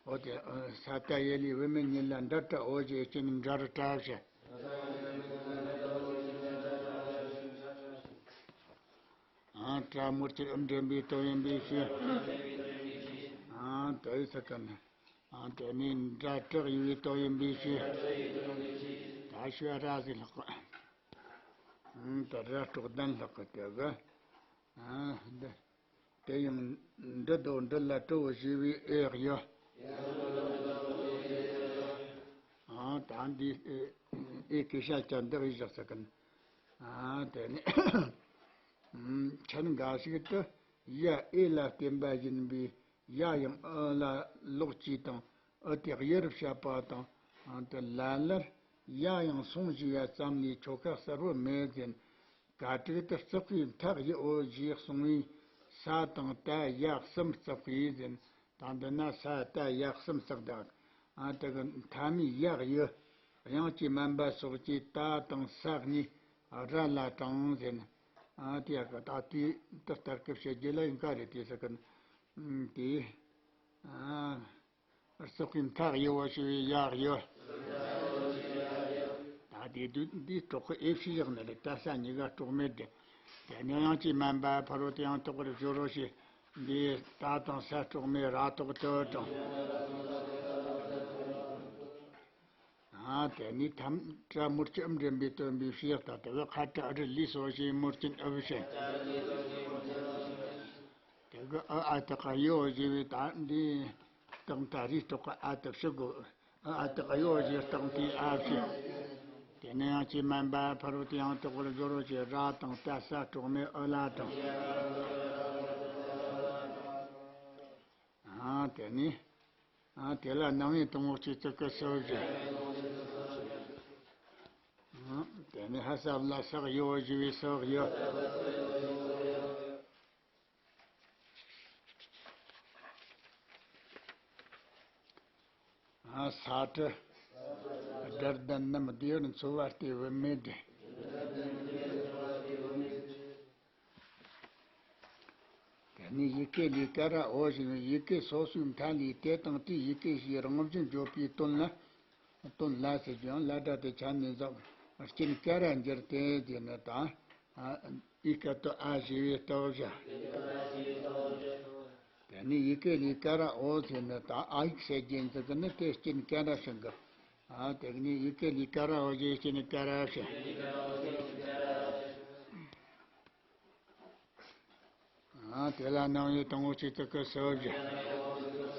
འོ་དེ་ཨ་ས་ཏ་ཡི་ལས་བུད་མེད་ཉིད་ལ་འབྲལ་བྲལ་འོ་ཞེས་སྤྱི་ནི་འབྲལ་བྲལ་བྱ། ཨང་། བྲལ་མོ་སྤྱིར་འབྲེལ་བའི་དོན་ཡིན་པའི་ཕྱིར། ཨང་། དེ་ཡི་ས་ཀ་ནི། ཨང་། དེ་ནས་འབྲལ་བྲལ་ཡུལ་བའི་དོན་ཡིན་པའི་ཕྱིར། ད་ཤོད་ར་ཟིག་ལྷག་གི། ཨང་། ད་ར་དྲུག་ལྡན་ལྷག་གི་དེ་གི། ཨང་། འདི། དེ་ཡང་འབྲི་དོ་འབྲི་ལ་སྤྲོ་བོ་ཞེས་པའི་ཨེ་ཡོད། ཨང་། ད་འདི་ཨེ་ཨེ་ཀེ་ཤ་ཅན་འདི་ཨེ་བཞག་ས་ཀིན། ཨང་། དེ་ནས་ཨམ་ཆན་འགའ་ཞིག་ཏུ་ཡ་ཨེ་ལ་བརྟེན་པ་ཡིན་པས་ཡ་ཡང་ཨུ་ལ་ལོག་ཅེས་དང་། ཨུ་དེ་དབྱེར་བཤད་པ་དང་། ཨང་། དེ་ལ་ལར་ཡ་ཡང་སོང་ཞེས་པ་ཙམ་ལས་ཆོ་ག་གསལ་བོ་མེད་ཟེར། ག་དྲུག་ཏུ་བརྩེགས་པའི་མཐའ་དབྱེ་འོ་ཞེས་གསུངས་པས། ས་དང་ཏ་ཡ་གསུམ་བརྩེགས་པས་ཟེར། ད་འདི་ན་ས་ཏ་ཡ་གསུམ་བརྩེགས་དང་། ཨ་དེ་གི་མཐའ་མའི་ཡ་དབྱེ། དབྱངས་ཀྱི་དམན་པ་སོགས་ཀྱིས་ཏ་དང་ས་གཉིས་ར་ལ་དྲངས་ཟེར། ཨ་དེ་ཡ་གི་ད་དུས་དེ་ལྟར་སྐུ་བཤད་རྒྱུ་ལ་ཡིན་ག་རེད་དེ་ས་ཀིན། དེ། ཨ། བརྩེགས་པའི་མཐའ་དབྱེ་བོ་ཞེས་པའི་ཡ་དབྱེ། ད་དེ་དུས་འདིའི་གྲོགས་ཀྱི་ཨེ་ཕྱི་བཞག་ནི་རེད། ད་ས་གཉིས་ཀ་གྲོགས་མེད་དེ། དེ་ནས་དབྱངས་ཀྱི་དམན་པ་ཕ་རོལ་ཏུ་ཡང་དག་པར་སྦྱོར་རོ་ཞེས། འདིའི་ཏ་དང་ས་གྲོགས་མེད་ར་ཐོག་ཏུ་དྲངས། ཨ་དེ་ནས་ཐམ་བྲལ་མོ་སྤྱིར་འབྲེལ་བའི་དོན་པའི་ཕྱིར་ད་དེ་གི་ཁ་བྲལ་ཨུ་རུ་ལས་སོ་ཞེས་མོ་སྤྱིར་ཨུ་བུ་བྱས། དེ་གི་ཨུ་ཨ་དེ་ག་ཡོ་ཞེས་པའི་ད་འདི་དང་ད་རིས་གྲོགས་ཀྱི་ཨ་དེ་ཕྱི་དགོས། ཨུ་ཨ་དེ་ག་ཡོ་ཞེས་དང་དེའི་ཨ་ཕྱི། དེ་ནས་དབྱངས་ཀྱི་དམན་པ་ཕ་རོལ་ཏུ་ཡང་དག་པར་སྦྱོར་རོ་ཞེས་ར་དང་ཏ་ས་གྲོགས་མེད་ཨུ་ལ་དྲངས། ཨ་དེ་ནས། ཨ་དེ་ལ་སྣང་བའི་དང་པོ་གཅིག་ཏུ་ཀུ་སོ་བཞི། ཨ་དེ་ནས་ཧ་ས་བ་ལ་ས་གཡོ་བ་ཞེས་པའི་ས་གཡོ། ཨ་ས་ཏྲི། སྦྲ་ལྡན་ནམ་བདེ་བར་འཚོ་བ་སྟེ་བུད་མེད་འདྲེ། དེ་ནས་ཡི་གེ་ལས་ཀ་ར་འོ་ཞེས་ནས་ཡི་གེ་སོ་སོའི་མཐའ་ལས་དེ་དང་དེའི་ཡི་གེ་ཞེས་རང་བཞིན་བརྗོད་པའི་དོན་ལ། དོན་ལ་ཟེར་ཀྱང་ལ་སྒྲ་དེ་ཆ་ནས་འཛག་སྐྱོན་ཀ་ར་འགྱུར་ཏེ་དེ་ནི་ད། ཨི་ཀ་ཏོ་ཨ་ཞེས་པའི་རྟགས་བཞག་དེ་ནས་ཡི་གེ་ལས་ཀ་ར་འོ་ཟེར་ནི་ད་ཨ་ཡིག་ཟེར་རྒྱུ་འཛིན་གི་ནི་དེ་སྐྱོན་ཀ་ར་ཞིག་གི། ཨ་དེ་ནས་ཡི་གེ་ལས་ཀ་ར་འོ་ཞེས་སྐྱོན་ཀ་ར་ཞིག་ཨ་དེ་ལ་སྣང་བའི་དང་པོ་གཅིག་ཏུ་ཀུ་སོ་བཞི།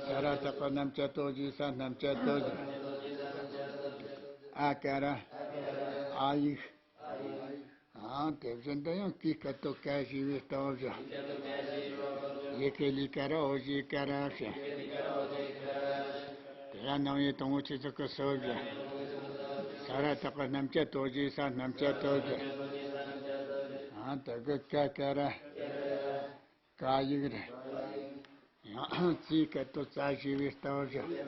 ས་ར་བཏགས་པ་རྣམ་བཅད་དོ་ཞེས་ས་རྣམ་བཅད་དོ་ཞེས། ཨ་ཀ་ར། ཨ་ཡིག་ཨང་། དེ་བཞིན་དུ་ཡང་ཀི་ཀ་ཏོ་ཀ་ཞེས་པའི་རྟགས་བཞག་ཡི་གེ་ལས་ཀ་ར་འོ་ཞེས་ཀ་ར་བྱ། དེ་ལ་སྣང་བའི་དང་པོ་ཆོས་ཚོགས་ཀྱི་སོ་བཞི། ས་ར་བཏགས་པའི་རྣམ་བཅད་དོ་ཞེས་ས་རྣམ་བཅད་དོ་བཞི། ཨ་དེ་གི་ཀ་ཀ་ར། ཀ་ཡིག་རེད། ཡང་ཙིའི་སྐད་དོད་ཙ་ཞེས་པའི་སྟབས་བཞི།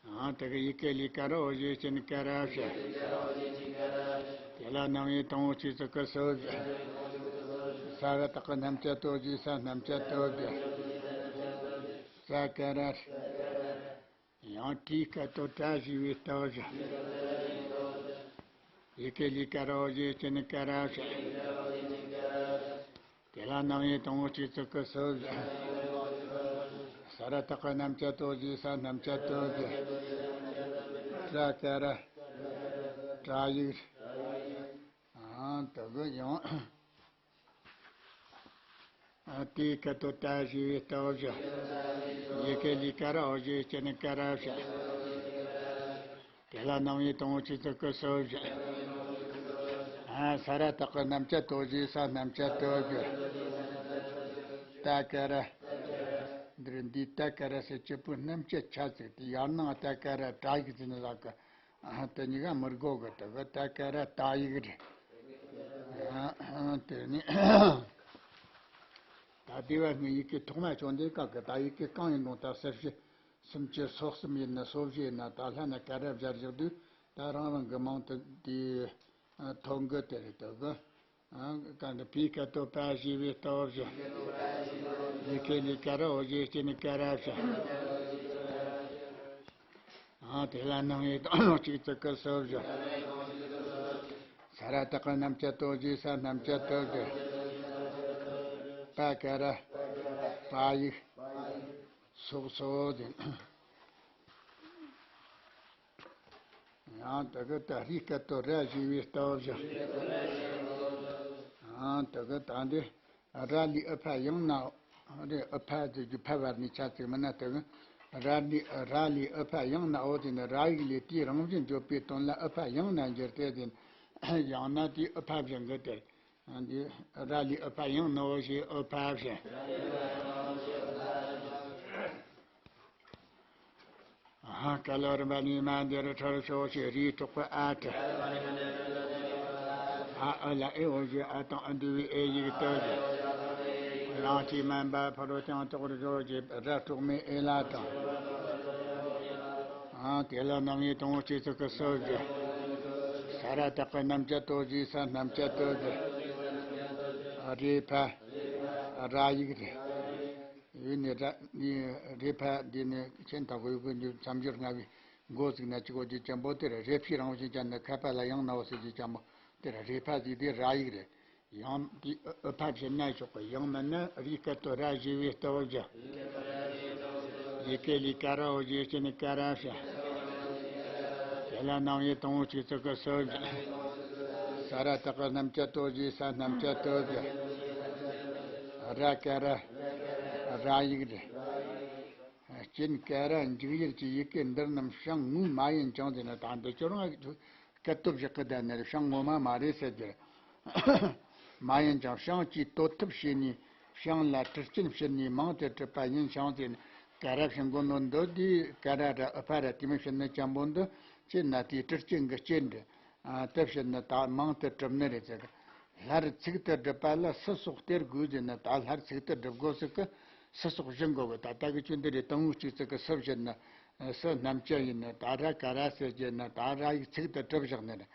ཡང་དེ་གི་ཡི་གེ་ལས་ཀ་ར་འོ་ཞེས་ཀྱི་ནི་ཀ་ར་བཞི། དེ་ལ་སྣང་བའི་དང་པོ་ཆོས་ཚོགས་ཀྱི་སོ་བཞི། ས་ར་བཏགས་པའི་རྣམ་བཅད་དོ་ཞེས་ས་རྣམ་བཅད་དོ་བཞི། ཙ་ཀ་ར། ཡང་ཏྲིའི་སྐད་དོད་ཏྲ་ཞེས་པའི་སྟབས་བཞི། ཡི་གེ་ལས་ཀ་ར་འོ་ཞེས་ཀྱི་ནི་ཀ་ར་བཞི། དེ་ལ་སྣང་བའི་དང་པོ་ཆོས་ཚོགས་ཀྱི་སོ་བཞི། ས་ར་བཏགས་པའི་རྣམ་བཅད་དོ་ཞེས་ས་རྣམ་བཅད་དོ་བཞི། ཏྲ་ཀ་ར། ཏྲ་ཡིག། ཨ་དེ་གི་ཡང་། ཨ་ཏིའི་སྐད་དོད་ཏ་ཞེས་པའི་སྟབས་བཞི། ཡི་གེ་ལས་ཀ་ར་འོ་ཞེས་ཀྱི་ནི་ཀ་ར་བཞི། དེ་ལ་སྣང་བའི་དང་པོ་ཆོས་ཚོགས་ཀྱི་སོ་བཞི། ཨ་ས་ར་བཏགས་པའི་རྣམ་བཅད་དོ་ཞེས་ས་རྣམ་བཅད་དོ་བཞི། ཏ་ཀ་ར། འདིར་འདི་ཏ་ཀ་ར་ཟེར་གྱི་པོ་རྣམ་བཅད་ཆ་ཚིག་དེ་ཡར་སྣང་ཏ་ཀ་ར་ཏྲ་ཡིག་ཟེར་ནི་ལ་ཀ་ཨ་དེ་གཉིས་ཀ་མི་དགོས་གི། དེ་གི་ཏ་ཀ་ར་ཏ་ཡིག་རེད། ཨ་དེ་ནི་ད་དེ་བ་ངའི་ཡི་གེ་ཐོག་མ་བྱུང་དེ་སྐབས་ཀྱི་ད་ཡི་གེ་གང་ཡིན་རུང་ད་གསལ་བྱེད་སུམ་ཅུ་སོ་གསུམ་ཡིན་ན་སོ་བཞི་ཡིན་ན་ད་ལྷན་ན་ཀ་ར་སྦྱར་བཞག་དུས་ད་རང་རང་གི་མིང་དུ་དེ་ཐོན་གི། དེ་རེད། དེ་གི་ཨ་ག་འདི་པའི་སྐད་དོད་པ་ཞེས་པའི་སྟབས་བཞི། ཡི་གེ་ལས་ཀ་ར་འོ་ཞེས་ཀྱི་ནི་ཀ་ར་བཞི། ཨ་དེ་ལ་སྣང་བའི་དང་པོ་ཆོས་ཚོགས་ཀྱི་སོ་བཞི། ས་ར་བཏགས་པའི་རྣམ་བཅད་དོ་ཞེས་ས་རྣམ་བཅད་དོ་བཞི། པ་ཀ་ར། པ་ཡིག་སོགས་སོ་ཟེར། ཡང་དེ་གི་ད་རའི་སྐད་དོད་ར་ཞེས་པའི་སྟབས་བཞི། ཡང་དེ་གི་ད་འདི་ར་ལས་ཨུ་ཕ་ཡང་ན། རེ་ཨུ་ཕ་ཟེར་རྒྱུ་ཕ་བར་ནས་ཆ་ཚིག་མིན་ན་དེ་གི་ར་ལས་ར་ལས་ཨུ་ཕ་ཡང་ན་འོ་དེ་ནི་ར་ཡིག་ལས་དེའི་རང་བཞིན་བརྗོད་པའི་དོན་ལ་ཨུ་ཕ་ཡང་ན་འགྱུར་ཏེ་ཟེར། ཡང་ན་དེའི་ཨུ་ཕ་བཞིན་གི་དེ། འདི་ར་ལས་ཨུ་ཕ་ཡང་ན་འོ་ཞེས་ཨུ་ཕ་བཞིན། ཨ་ཧ། ཀ་ལོ་རིམ་པ་གཉིས་མ་འདིར་ཁྲར་ཤོག་ཅེས་རིའི་གྲོགས་པོ་ཨ་ཏྲ། ཨ་ཨུ་ལ་ཨེ་འོ་ཞེས་ཨ་དང་ཨ་འདུས་པའི་ཨེ་ཡིག་ཏུ་ཞེས། གླང་ཆེན་མན་པ་ཕ་རོལ་ཏུ་ཡང་དོག་རོ་ཞེས་ར་གྲོགས་མེད་ཨེ་ལ་དང་། ཨ་དེ་ལ་སྣང་བའི་དང་པོ་ཆོས་ཚོགས་ཀྱི་སོ་བཞི། ས་ར་བཏགས་པའི་རྣམ་བཅད་དོ་ཞེས་ས་རྣམ་བཅད་དོ་ཞེས། རེ་ཕ། ར་ཡིག་རེད། ཡུལ་ནི་ར་ནི་རེ་ཕ་འདི་ནི་ཆེན་ཐག་གོ་ཡུ་གུ་འཇུ་མཚམས་སྦྱོར་ལྔ་བའི་མགོ་ཚིག་ན་གཅིག་གོ་རྒྱུ་ཅན་པོ་དེར་རེ་ཕའི་རང་བཞིན་ཅན་ནི་ཁ་པ་ལ་ཡང་ན་འོ་ཟེར་རྒྱུ་ཅན་པོ་དེར་རེ་ཕ་ཟིག་དེ་ར་ཡིག་རེད། ཡང་དེ་ཨུ་ཕ་བཞིན་ན་ཆོག་གི། ཡང་མིན་ན་རིའི་སྐད་དོད་ར་ཞེས་པའི་སྟབས་བཞི། ཡི་གེ་ལས་ཀ་ར་འོ་ཞེས་ཀྱི་ནི་ཀ་ར་བཞི། དེ་ལ་སྣང་བའི་དང་པོ་ཆོས་ཚོགས་ཀྱི་སོ་བཞི། ས་ར་བཏགས་པའི་རྣམ་བཅད་དོ་ཞེས་ས་རྣམ་བཅད་དོ་བཞི། ར་ཀ་ར། ར་ཡིག་རེད། སྤྱིར་ཀ་ར་འཇུག་ཡུལ་གྱི་ཡི་གེ་འདིར་རྣམས་བྱིངས་ངོ་མ་ཡིན་ཀྱང་ཟེར་ན་ད་འདི་ཁྱོད་རང་སྐད་སྟོབས་བཞག་གི་བསྡད་ནས་བྱིངས་ངོ་མ་མ་རེད་ཟེར་རྒྱུ་རེད། མ་ཡིན་ཀྱང་བྱིངས་ཀྱིས་བསྟོད་ཐབས་བྱས་ནས་བྱིངས་ལ་གྲུ་རྐྱེན་བྱིན་ནས་མིང་དེ་གྲུབ་པ་ཡིན་ཀྱང་ཟེར་ན། ཀ་ར་བྱིན་གོ་ནོ་འདི་དེ་ཀ་ར་ར་ཨུ་ཕ་ར་དེ་མི་བྱིན་ནི་ཅན་པོ་འདི་ཅེ་ན་དེའི་གྲུ་རྐྱེན་གྱི་རྐྱེན་འདི། ཨ་དེ་བྱིན་ནི་ད་མིང་དེ་གྲུབ་ནི་རེད་ཟེར། སླར་ཚིག་ཏུ་སྒྲུབ་པ་ལ་སུ་སོགས་སྟེར་དགོས་ཟེར་ན། ད་སླར་ཚིག་ཏུ་སྒྲུབ་དགོས་ཟེར་གི་སུ་སོགས་བྱིན་དགོས་གི། ད་ལྟ་གི་ཆོས་འདི་རེད། དང་པོ་ཆོས་ཚོགས་ཀྱི་སུ་བྱིན་ན་སུ་རྣམ་བཅད་ཡིན་ན། ད་ར་ཀ་ར་ཟེར་གྱི་ན་ད་ར་ཡིག་ཚིག་ཏུ་གྲུབ་བཞག་ནི་རེད།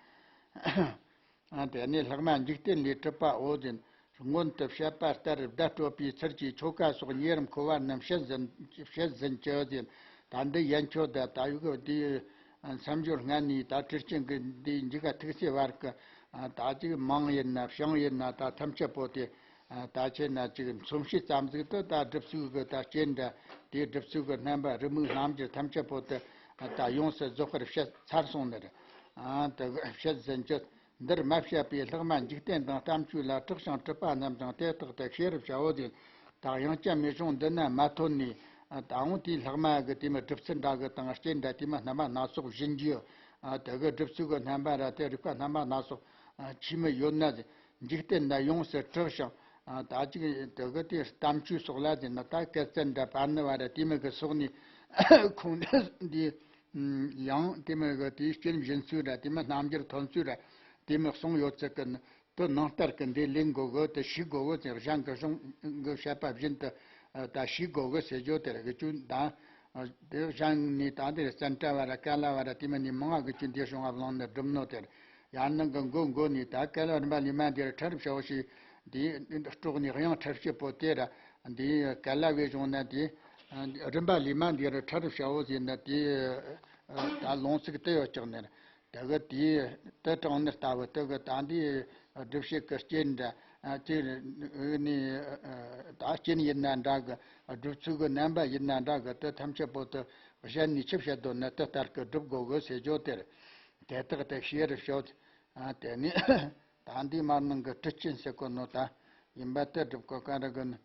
ཨ་དེ་ནས་ལྷག་མ་འཇིག་རྟེན་ལས་གྲུབ་པའོ་ཟེར། སྔོན་དུ་བཤད་པ་ལྟར་བརྡ་སྤྲོད་པའི་ཚུལ་གྱིས་ཆོ་ག་སོགས་ཉེ་རིམ་འཁོར་བ་རྣམས་བཤད་ཟིན་བཤད་ཟིན་ཅི་ཟེར། ད་འདི་ཡན་ཆོད་ད་ད་ཡོད་གི་འདི་མཚམས་སྦྱོར་ལྔ་ནས་ད་གྲུ་རྐྱེན་གི་འདི་མཇུག་ག་ཐུག་ཚེ་བར་གི་ད་ཅིག་མིང་ཡིན་ན་བྱིངས་ཡིན་ན་ད་ཐམས་ཅད་པོ་དེ་ད་ཆེ་ན་ཅིག་མཚོན་བྱེད་ཙམ་ཟིག་ཏུ་ད་སྒྲུབ་ཚུལ་གི་ད་རྐྱེན་འདྲ་དེ་སྒྲུབ་ཚུལ་གི་རྣམ་པ་རི་མོའི་རྣམ་འགྱུར་ཐམས་ཅད་པོ་དེ་ད་ཡོངས་སུ་རྫོགས་པར་བཤད་ཚར་སོང་ནི་རེད། ད་བཤད་ཟིན་ཅི། འདིར་མ་བཤད་པའི་ལྷག་མ་འཇིག་རྟེན་དང་གཏམ་ཆོས་ལ་གྲགས་ཤིང་གྲུབ་པ་རྣམས་ཀྱང་དེ་ལྟར་དུ་ཤེས་རབ་བྱའོ་ཟེར། ད་དབྱངས་ཅན་མའི་གཞུང་འདི་ན་མ་ཐོན་ནས་ད་འོང་དེའི་ལྷག་མ་གི་དེ་མི་སྒྲུབ་ཚུལ་འདྲ་གི་དང་རྐྱེན་འདྲ་དེ་མི་རྣམ་པ་སྣ་ཚོགས་བཞིན་རྒྱུ། དེ་གི་སྒྲུབ་ཚུལ་གི་རྣམ་པ་ར་དེ་རིགས་པ་རྣམ་པ་སྣ་ཚོགས་ཆེས་མི་ཡོད་ན་ཟེར། འཇིག་རྟེན་ན་ཡོངས་སུ་གྲགས་ཤིང་ ད་ཅིག་དེ་གི་དེ་གཏམ་ཆོས་སོགས་ལ་དེ་ནི་ད་སྐད་བཙན་འདྲ་པར་ནི་བ་ར་དེ་མི་གི་སོགས་ནི་ཁུངས་འདི་ཡང་དེ་མི་གི་དེའི་རྐྱེན་བཞིན་ཚུལ་ར་དེ་མི་རྣམ་འགྱུར་ཐོན་ཚུལ་ར་དེ་མི་གསུངས་ཡོད་ཚད་ཀྱི་དེ་ནང་ལྟར་གྱི་འདི་ལེན་དགོས་གི་དེ་ཤེས་དགོས་གི་ཟེར། གཞན་གྱི་གཞུང་གི་བཤད་པ་བཞིན་དུ་ད་ཤེས་དགོས་གི་ཟེར་རྒྱུ་དེ་རེད་གི། ཅུང་ད་དེ་གཞན་ནས་ད་འདིར་བཙན་བྲ་བ་ར་ཀ་ལ་བ་ར་དེ་མི་ནས་མང་ང་གི་ཅུང་འདི་བྱུང་བ་བླངས་ནས་སྒྲུབ་ནོ་དེར་ཡར་ནང་གི་མགོ་མགོ་ནས་ད་ཀ་ལ་རིམ་པ་ལས་མ་འདིར་ཁྲ་རུ་བྱའོ་ཞེས་འདིའི་སྲོག་ནས་དབྱངས་ཁྲ་ཕྱེད་པོ་དེ་ར་འདིའི་ཀ་ལ་བའི་གཞུང་ན་དེ་རིམ་པ་ལས་མ་འདིར་ཁྲ་རུ་བྱའོ་ཟེར་ན་དེ་ད་ལུང་ཚིག་དེ་ཡོད་ཀྱག་ནས། དེ་གི་དེའི་དེ་དྲང་ནི་ལྟ་བུ་དེ་གི་ད་འདིའི་སྒྲུབ་བྱེད་ཀྱི་རྐྱེན་འདྲ་ཨ་དེ་ནི་ད་རྐྱེན་ཡིན་ན་འདྲ་གི། སྒྲུབ་ཚུལ་གི་རྣམ་པ་ཡིན་ན་འདྲ་གི། དེ་ཐམས་ཅད་པོ་དེ་གཞན་ནས་ཆི་བཤད་དོ་ནི་དེ་ལྟར་གི་སྒྲུབ་དགོས་གི་ཟེར་རྒྱུ་དེར། དེ་དག་དེ་ཤེས་རུ་ཤོད། ཨ་དེ་ནི་ད་འདིའི་མར་ནང་གི་དྲི་ཅན་ཟེར་གོ་ནོ་ད་ཡིན་པ་དེ་སྒྲུབ་གོ་ག་ར་གི་ནི།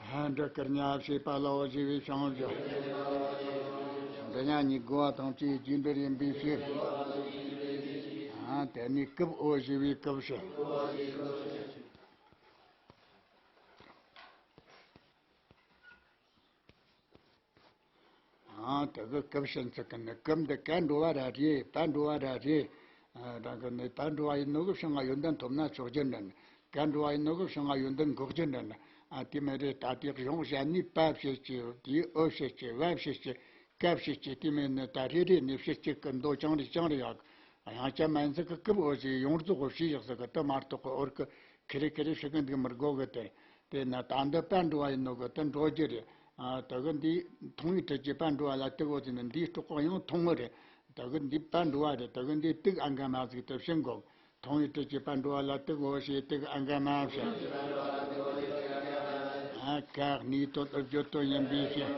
ཧ་འདྲ་ཀིར་ཉ་བྱེད་པ་ལའོ་ཞེས་པའི་བྱང་བཞག་འདི་ཉ་གཉིས་དགོ་བ་དང་བཅས་རྒྱས་འབྲེལ་ཡིན་པའི་ཕྱིར། ཨ་དེ་ནས་ཀིབ་ཨོ་ཞེས་པའི་ཀིབ་བྱེད། ཨ་དེ་གི་ཀིབ་ཕྱིན་ཚིག་གི་ནི་ཀིབ་འདི་ཀ་འགྲོ་བ་ར་རེད། པ་འགྲོ་བ་ར་རེད། ཨ་རང་གི་ནི་པ་འགྲོ་བ་ཡིན་ནོ་གི་བྱུང་བ་ཡོན་ཏན་ཐོབ་ན་ཆོག་རྒྱུ་འདྲ་ནི། ཀ་འགྲོ་བ་ཡིན་ནོ་གི་བྱུང་བ་ཡོན་ཏན་འགོག་རྒྱུ་འདྲ་ནི། ཨ་དེ་མི་རེད། ད་དེ་གཞུང་གཞན་ནས་པ་བྱེད་ཀྱི་དེའི་ཨོ་བྱེད་ཀྱི་བ་བྱེད་ཀྱི་ཀ་བྱེད་ཀྱི་དེ་མི་ནི་ད་རེ་རེ་ནས་བྱེད་ཀྱི་ཀི་མདོ་ཅང་རེ་ཅང་རེ་ཡག་དབྱངས་ཅན་མན་ཚིག་གི་ཀིབ་ཨོ་ཞེས་ཡོངས་རྫོགས་གི་བྱས་ཡག་ཟིག་གི་དེ་མ་གཏོགས་གི་ཨོར་གི་ཁེ་རེ་ཁེ་རེ་ཞིག་གི་འདུག་མི་དགོ་གི་དེ། དེས་ན་ད་འདི་པ་འགྲོ་བ་ཡིན་ནོ་གི་དེ་འགྲོ་རྒྱུ་རེད། ཨ་དེ་གི་འདི་མཐོང་བའི་དྲི་གི་པ་འགྲོ་བ་ལ་དེ་གོ་ཟིན་ན་འདིའི་སྤྲོ་ཀོ་ཡང་མཐོང་གི་རེད། དེ་གི་འདི་པ་འགྲོ་བ་རེད། དེ་གི་འདི་དུག་ཨ་འགའ་མ་ཟིག་དེ་ཕྱིན་གོ། མཐོང་བའི་དྲི་གི་པ་འགྲོ་བ་ལ་དུག་འོ་ཞེས་དུག་ཨ་འགའ་མ་བྱ། ཨ་ཀ་གནས་དོན་ཨུ་བརྗོད་དོན་ཡིན་པའི་ཕྱིར།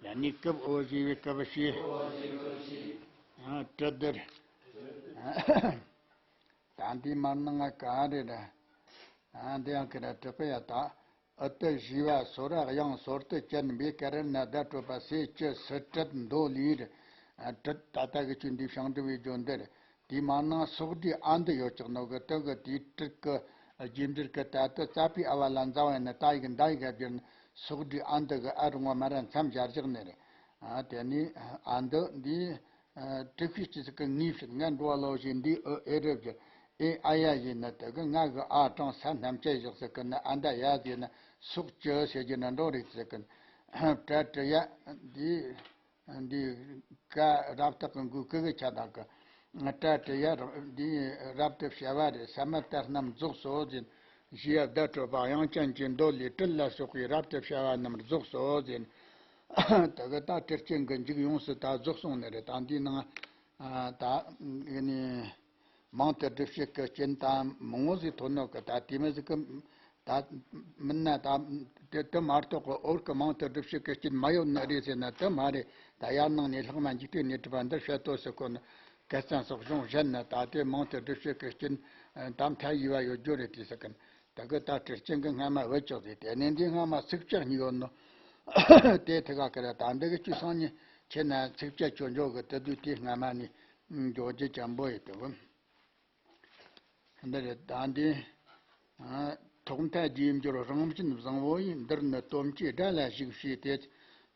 ཡང་ནི་ཀིབ་འོ་ཞེས་པའི་ཀིབ་བྱས། ཨ་དྲི་དེར། ད་འདི་མར་ནང་ང་ག་རེ་ར། ཨ་འདི་ཡང་གི་ར་དྲི་གི་ཡ་ད། ཨུ་ཏུ་ཞེས་པ་སོ་ར་དབྱངས་སོར་དུ་ཅན་པའི་ཀ་ར་ན་བརྡ་སྤྲོད་པ་སེ་ཅི་སི་ཏྲིད་མདོ་ལས་ར། ཨ་ཏྲིད་ད་ལྟ་གི་ཆོས་འདི་ཕྱང་འབྲི་བའི་སྦྱོར་འདི་རེད། དེའི་མ་ནང་སོགས་སྒྲའི་ཨ་འདི་ཡོད་ཀྱག་ནོ་གི་དེ་གི་དེའི་ཏྲིད་གི་རྗེས་འབྲེལ་གི་ད་ཏུ་ཙ་པའི་ཨ་བ་ལ་འཛ་བ་ཡིན་ན་ད་ཡི་གི་འདའ་ཡི་ག་བསྒྱུར་ན་སོགས་སྒྲའི་ཨ་འདི་གི་ཨ་རུང་བ་མ་ར་མཚམས་སྦྱར་བཞག་ནི་རེད། ཨ་དེ་ནི་ཨ་འདི་འདི། ཨ་དྲུག་པའི་སྤྱི་ཚིག་གི་ངེས་ཤེས་ང་འགྲོ་བ་ལོ་ཞེས་འདིའི་ཨུ་ཨེ་རུ་བཞག་ཨེ་ཨ་ཡ་ཡིན་ན་དེ་གི་ང་གི་ཨ་གྲངས་ས་རྣམས་བཅད་བཞག་ཟེར་གི་ན་ཨ་འདའ་ཡ་ཟེར་ན་སོགས་ཀྱི་ཟེར་གྱི་ན་འགྲོ་རེད་ཟེར་གི་ན། ཏྲ་ཏྲི་ཡ་འདི་འདི་ཀ་རབ་རྟགས་ཀྱི་འགོས་ཀི་གི་ཆ་དང་གི་ཏྲ་ཏྲི་ཡ་འདི་རབ་ཏུ་བྱ་བ་རེད། ས་མ་ཏ་རྣམས་རྫོགས་སོ་ཟེར། ཞེས་བརྡ་སྤྲོད་པ་དབྱངས་ཅན་གྱི་མདོ་ལས་ཏྲིད་ལ་སོགས་པའི་རབ་ཏུ་བྱ་བ་རྣམས་རྫོགས་སོ་ཟེར། དེ་གི་ད་ཏྲིད་ཅན་གྱི་མཇུག་ཡོངས་སུ་ད་རྫོགས་སོང་ནི་རེད། ད་འདིའི་ནང་ད་ནི་མང་དུ་སྒྲུབ་བྱེད་ཀྱི་རྐྱེན་དང་མང་བོ་ཟིག་ཐོན་ནོ་གི་ད་དེ་མི་ཟིག་གི་ད་མིན་ན་ད་དེ་དེ་མ་གཏོགས་གི་ཨོར་གི་མང་དུ་སྒྲུབ་བྱེད་ཀྱི་རྐྱེན་མ་ཡོད་ནི་རེད་ཟེར་ན་དེ་མ་རེད། ད་ཡར་ནང་ནས་ལྷག་མ་འཇིག་རྟེན་ནས་གྲུབ་པ་འདིར་བཤད་དོ་ཟེར་གོ་ནི། ཀ་ཙན་སོགས་གཞུང་གཞན་ན་ད་དེ་མང་དུ་སྒྲུབ་བྱེད་ཀྱི་རྐྱེན་དམ་མཐའ་ཡས་པ་ཡོད་རྒྱུ་རེད་དེ་ཟེར་གི་ན། དེ་གི་ད་ཏྲིད་ཅན་གི་སྔ་མ་བུད་ཅོག་ཟེར། དེ་ནས་འདི་སྔ་མ་ཚིགས་བཅད་གཉིས་ཡོད་ནོ། དེ་ཐི་ག་གི་ར་ད་འདི་གི་བཅུ་སང་ཉིན་ཁྱེད་ན་ཚིགས་བཅད་ཆོས་འབྱུང་གི་དེ་དུས་དེ་སྔ་མ་ནས་འཇོག་རྒྱུ་ཅན་པོ་ཡོད་དེ་བུ། འདི་རེད། ད་འདི་ཐོག་མཐའ་རྗེས་འབྱོར་རང་བཞིན་བཟང་བོ་ཡིས། འདིར་ནི་སྟོབས་ཀྱིས་དགྲ་ལ་ཞུགས་ཞེས་ཏེ།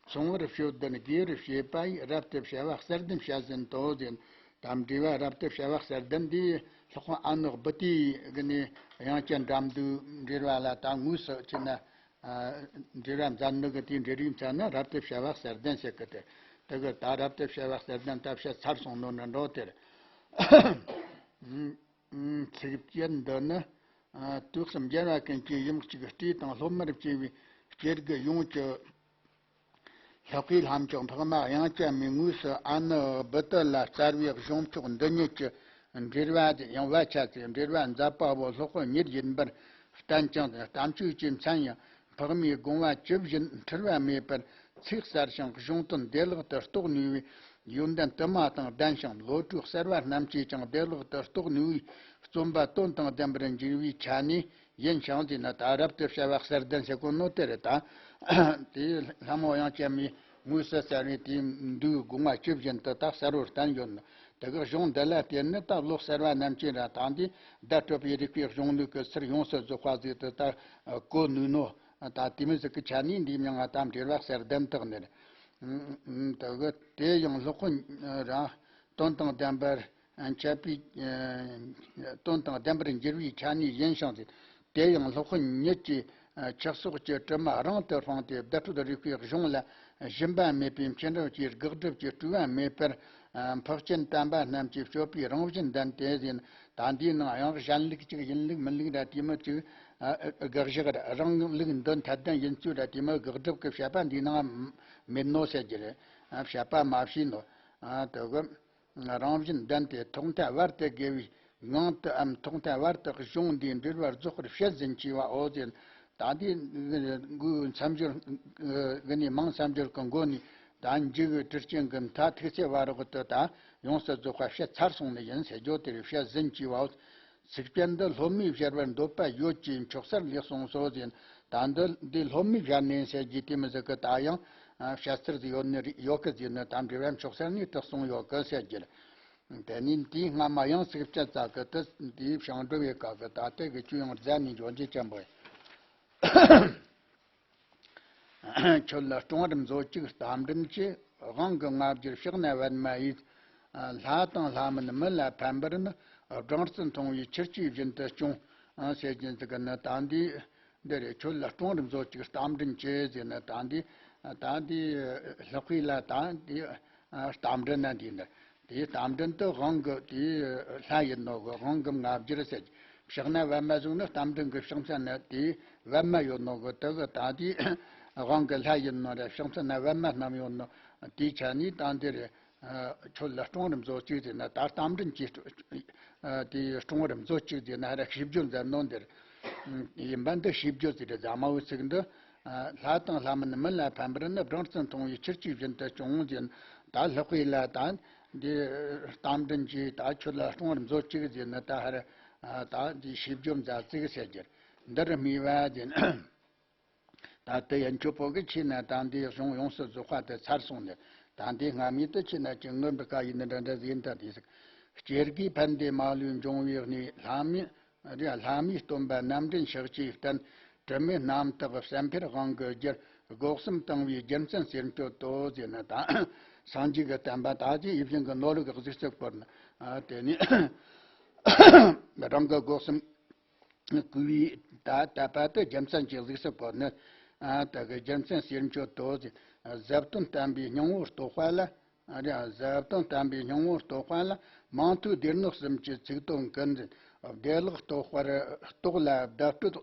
མཚུངས་པར་ཞོ་ལྡན་དགེ་བར་བྱེད་པ་ཡིས། རབ་ཏུ་བྱ་བ་གསལ་ལྡན་བྱ་ཟིན་ཏོ་ཟེར། ད་འགྲེལ་བ་རབ་ཏུ་བྱ་བ་གསལ་ལྡན་འདིའི་ལྷག་པ་ཨ་ནི་བི་ཏི་གི་ནི་དབྱངས་ཅན་འགྲམ་དུ་འགྲེལ་བ་ལ་ད་དངོས་སུ་བྱས་ན། འགྲེལ་བ་མཛད་ནི་གི་དེའི་འགྲེལ་རིམ་ཚ་ན་རབ་ཏུ་བྱ་བ་གསལ་ལྡན་ཟེར་གི་དེ། དེ་གི་ད་རབ་ཏུ་བྱ་བ་གསལ་ལྡན་ད་བཤད་ཚར་སོང་ནོ་ནི་འགྲོ་དེར། ཚིགས་བཅད་འདི་ནི། དུས་གསུམ་རྒྱལ་བ་ཀུན་གྱི་ཡུམ་གཅིག་སྤྲེའུ་དང་སློབ་མར་བཅས་པའི་སྐྱེ་རྒུ་ཡོངས་ཀྱི་ལྷག་པའི་ལྷ་མཆོག་འཕགས་མ་དབྱངས་ཅན་མའི་ངོས་སུ་ཨ་ནི་བི་ཏི་ལ་སྩལ་བའི་གཞུང་མཆོག་འདི་ཉིད་ཀྱི་འགྲེལ་བ་ཡང་བ་ཆ་ཚིག་འགྲེལ་བ་མཛད་པ་བོ་ལྷག་པའི་ཉིད་ཡིན་པར་བསྟན་ཅིང་། གཏམ་ཆོས་ཀྱི་མཚན་ཡང་འཕགས་མའི་དགོངས་པ་ཇི་བཞིན་འཁྲུལ་བ་མེད་པར་ཚིག་གསལ་ཞིང་གཞུང་དོན་བདེ་བླག་ཏུ་རྟོགས་ནུས་པའི་ཡོན་ཏན་དུ་མ་དང་ལྡན་ཞིང་། བློ་གྲོས་གསལ་བ་རྣམས་ཀྱིས་ཀྱང་བདེ་བླག་ཏུ་རྟོགས་ནུས་པའི་རྩོམ་པ་དོན་དང་ལྡན་པར་འགྱུར་བའི་ཆ་ནས་ཡིན་ཞིང་། དེས་ན་ད་རབ་ཏུ་བྱ་བ་གསལ་ལྡན་ཟེར་གོ་ནོ་དེ་རེད་ད། དེ་ལྷ་མོ་དབྱངས་ཅན་མའི་ངོས་སུ་གསལ་བའི་དེའི་མདོའི་དགོངས་པ་ཇི་བཞིན་དུ་ད་གསལ་བོར་བསྟན་ཡོད་ནོ། དེ་གི་གཞུང་འདི་ལ་བརྟེན་ནས་ད་ལོ་གསར་བ་ནམ་ཅིག་ར་ད་འདི་བརྡ་སྤྲོད་པའི་རིག་པའི་གཞུང་ལུགས་ཀྱི་ཚུལ་ཡོངས་སུ་རྫོགས་པ་ཟིག་ཏུ་ད་གོ་ནུས་ནོ། ད་དེ་མི་ཟིག་གི་ཆ་ནས་འདིའི་མྱིང་ང་ད་འབྲེལ་བ་གསར་ལྡན་དག་ནི་རེད། དེ་གི་དེ་ཡང་སློབ་དཔོན་ར་དོན་དང་ལྡན་པར་འཆད་པའི་དོན་དང་ལྡན་པར་འགྱུར་བའི་ཆ་ནས་ཡིན་ཞིང་ཟེར། དེ་ཡང་སློབ་དཔོན་ཉིད་ཀྱིས་ཆགས་སོགས་ཀྱི་དྲི་མ་རང་དུ་སྤངས་ཏེ་བརྡ་སྤྲོད་རིག་པའི་གཞུང་ལ་ཞུམ་པ་མེད་པའི་མཁྱེན་རབ་ཀྱི་དགག་སྒྲུབ་ཀྱི་སྤྲོས་པ་མེད་པར་འཕགས་ཆེན་དམ་པ་རྣམས་ཀྱིས་སྤྱོད་པའི་རང་བཞིན་ལྡན་ཏེ་ཟེར། ད་འདིའི་ནང་ཡང་གཞན་ལུགས་གཅིག་ཡིན་ལུགས་མིན་ལུགས་ར་དེ་མོ་གཅིག་དགག་བཞག་ར་རང་ལུགས་འདི་འཐད་ལྡན་ཡིན་ཚུལ་ར་དེ་མོ་དགག་སྒྲུབ་ཀྱི་བཤད་པ་འདིའི་ནང་མེད་ནོ་ཟེར་གྱི་རེད། བཤད་པ་མ་བྱས་ནོ། དེ་གི་རང་བཞིན་ལྡན་ཏེ་ཐོག་མཐའ་བར་དུ་དགེ་བའི་ངང་དུའམ་ཐོག་མཐའ་བར་དུ་གཞུང་འདིའི་འབྲེལ་བར་རྫོགས་པར་བཤད་ཟིན་གྱི་བའོ་ཟེར། ད་འདི་གུ་མཚམས་སྦྱོར་གི་ནི་མིང་མཚམས་སྦྱོར་གྱི་མགོ་ནས་ད་མཇུག་གི་གྲུ་རྐྱེན་གྱི་མཐའ་ཐུག་ཚེ་བ་རོག་ཏུ་ད་ཡོངས་སུ་རྫོགས་པ་བཤད་ཚར་སོང་ནི་ཡིན་ཟེར་རྒྱུ་དེར་བཤད་ཟིན་གྱི་བའོ། ཚིག་བཅད་འདི་སློབ་མས་བཞེར་བར་འདོད་པ་ཡོད་ཀྱིས་མཆོག་གསར་ལེགས་གསུངས་སོ་ཟེར། ད་འདི་འདི་སློབ་མས་བཞེར་ནས་ཟེར་རྒྱུ་དེ་མི་ཟིག་གི་ད་ཡང་བཤད་ཚུལ་ཟིག་ཡོད་ནི་རེད། ཡོད་གི་ཟེར་ནི་ད་འབྲེལ་བ་མཆོག་གསར་ནས་དེ་གསུངས་ཡོད་གི་ཟེར་རྒྱུ། དེ་ནས་དེའི་སྔ་མ་ཡང་ཚིག་བཅད་ཙག་གི་དེ་དེའི་ཞིང་འགྲོ་བའི་སྐབས་ཀྱི་ད་ལྟ་གི་ཆོས་ཡང་རྫ་ནས་འཇོག་རྒྱུ་ཅན་པོ་ཡིན། ཁྱོད་ལ་སྲུང་བར་མཛོད་ཅིག་རྟ་མགྲིན་གྱི། དབང་གི་སྔ་འགྱུར་ཕྱག་ན་པདྨ་ཡིས། ལྷ་དང་ལྷ་མིན་མི་ལ་ཕན་པར་ནི། སྦྲང་རྩི་འཐུང་བའི་ཆུ་སྐྱེས་བཞིན་དུ་སྐྱོང་། ཟེར་གྱིན་ཟིག་གི་ནི་ད་འདི་འདི་རེད། ཁྱོད་ལ་སྲུང་བར་མཛོད་ཅིག་རྟ་མགྲིན་གྱི་ཟེར་ནི་ད་འདི་ད་འདི་ལྷག་པའི་ལ་ད་འདི་རྟ་མགྲིན་ན་འདི་ནི། དེའི་རྟ་མགྲིན་དུ་དབང་གི་དེའི་ལྷ་ཡིན་ནོ་གི། དབང་གི་སྔ་འགྱུར་ཟེར། ཕྱག་ན་པདྨ་བཟུང་ནི་རྟ་མགྲིན་གྱི་ཕྱག་མཚན་ན་དེའི་པདྨ་ཡོད་ནོ་གི། དེ་གི་ད་དེའི་དབང་གི་ལྷ་ཡིན་ནོ་ར་ཕྱག་མཚན་ན་པདྨ་བསྣམས་ཡོད་ནོ། དེའི་ཆ་ནས་ད་འདི་རེད། ཁྱོད་ལ་སྲུང་བར་མཛོད་ཅིག་ཟེར་ན་ད་རྟ་མགྲིན་གྱི་དེའི་སྲུང་བར་མཛོད་ཅིག་ཟེར་ན་ར་ཤིས་བརྗོད་མཛད་ནོ་འདིར་ཡིན་པ་འདི་ཤིས་བརྗོད་ཟེར་རེད། ཟ་མ་བོའི་ཚིག་འདི། ལྷ་དང་ལྷ་མིན་མི་ལ་ཕན་པར་ནི། སྦྲང་རྩི་འཐུང་བའི་ཆུ་སྐྱེས་བཞིན་དུ་སྐྱོང་ཟེར། ད་ལྷག་པའི་ལ་ད་འདི་རྟ་མགྲིན་གྱིས་ད་ཁྱོད་ལ་སྲུང་བར་མཛོད་ཅིག་ཟེར་ནི་ད་ཧར་ད་འདི་ཤིས་བརྗོད་མཛད་ཅིག་ཟེར་རྒྱུར། འདིར་སྨྲས་པ་ཟེར། ད་དེ་ཡན་ཆོད་པོ་གི་ཆེ་ན་ད་འདི་གཞུང་ཡོངས་སུ་རྫོགས་པ་དེ་ཚར་སོང་ནས། ད་འདི་སྔ་མའི་དུ་ཆེ་ན་ཅི་མངོན་པར་དཀའ་ཡིན་འདྲ་འདྲ་ཟིན་ད་དེ་ཟིག་སྐྱེ་རྒུའི་ཕན་བདེ་མ་ལུས་འབྱུང་བའི་གནས། ལྷ་མིན་རེ་ལྷ་མིའི་སྟོན་པ་རྣམ་འདྲེན་ཕྱག་བཅས་བསྟན། དྲི་མེད་རྣམ་དག་བསམ་འཕེལ་དབང་གི་རྒྱུར། སྒོ་གསུམ་དང་བའི་རྒྱུ་མཚན་ཟེར་མཆོད་དོ་ཟེར་ན་ད། སངས་རྒྱས་ཀྱི་བསྟན་པ་ད་ཅི་ཡིད་བཞིན་གྱི་ནོར་བུ་གི་གཟུགས་སུ་བཀོད་ནས། དེ་ནས་རང་གི་སྒོ་གསུམ་བསྐུལ་བའི་ད་དད་པ་དེ་རྒྱུ་མཚན་གྱི་གཟུགས་སུ་བཀོད་ནས། དེ་གི་རྒྱུ་མཚན་ཟེར་མཆོད་དོ་ཟེར། ཟབ་དོན་བསྟན་པའི་སྙིང་པོ་རྟོགས་པ་ལ། རེད། ཟབ་དོན་བསྟན་པའི་སྙིང་པོ་རྟོགས་པ་ལ། མང་ཐོས་སྡེ་སྣོད་གསུམ་གྱི་ཚིག་དོན་ཀུན་འཛིན། བདེ་བླག་རྟོགས་པར་རྟོགས་ལ་བརྡ་སྤྲོད་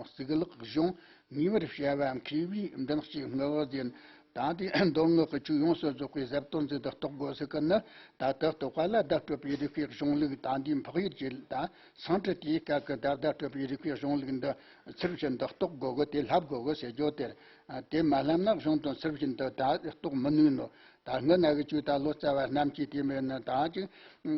གཟུགས་ལེགས་གཞུང་ངེས་པར་བྱ་བ་མཁས་པའི་མགྲིན་གཅིག་ངག་འཛིན། ད་དེ་མདོ་སྔགས་ཀྱི་ཆོས་ཡོངས་སུ་རྫོགས་པའི་ཟབ་དོན་ཚུལ་དུ་རྟོགས་དགོས་ཟེར་གི་ནི། ད་དེ་རྟོགས་པ་ལ་བརྡ་སྤྲོད་པའི་རིགས་པའི་གཞུང་ལུགས་ད་འདིའི་འཕགས་ཡུལ་གྱི་ད་སང་ཁྲི་དེའི་སྐབས་ཀྱི་ད་བརྡ་སྤྲོད་པའི་རིགས་པའི་གཞུང་ལུགས་འདི་ཚུལ་བཞིན་དུ་རྟོགས་དགོས་གི། དེ་བསླབ་དགོས་གི་ཟེར་རྒྱུ་དེར། དེ་མ་བསླབ་ན་གཞུང་དོན་ཚུལ་བཞིན་དུ་ད་རྟོགས་མི་ནུས་ནོ། ད་སྔོན་ན་གི་ཆོས་ད་ལོ་ཙཱ་བ་རྣམས་ཀྱིས་དེ་མེད་ན་ད་ཅིག་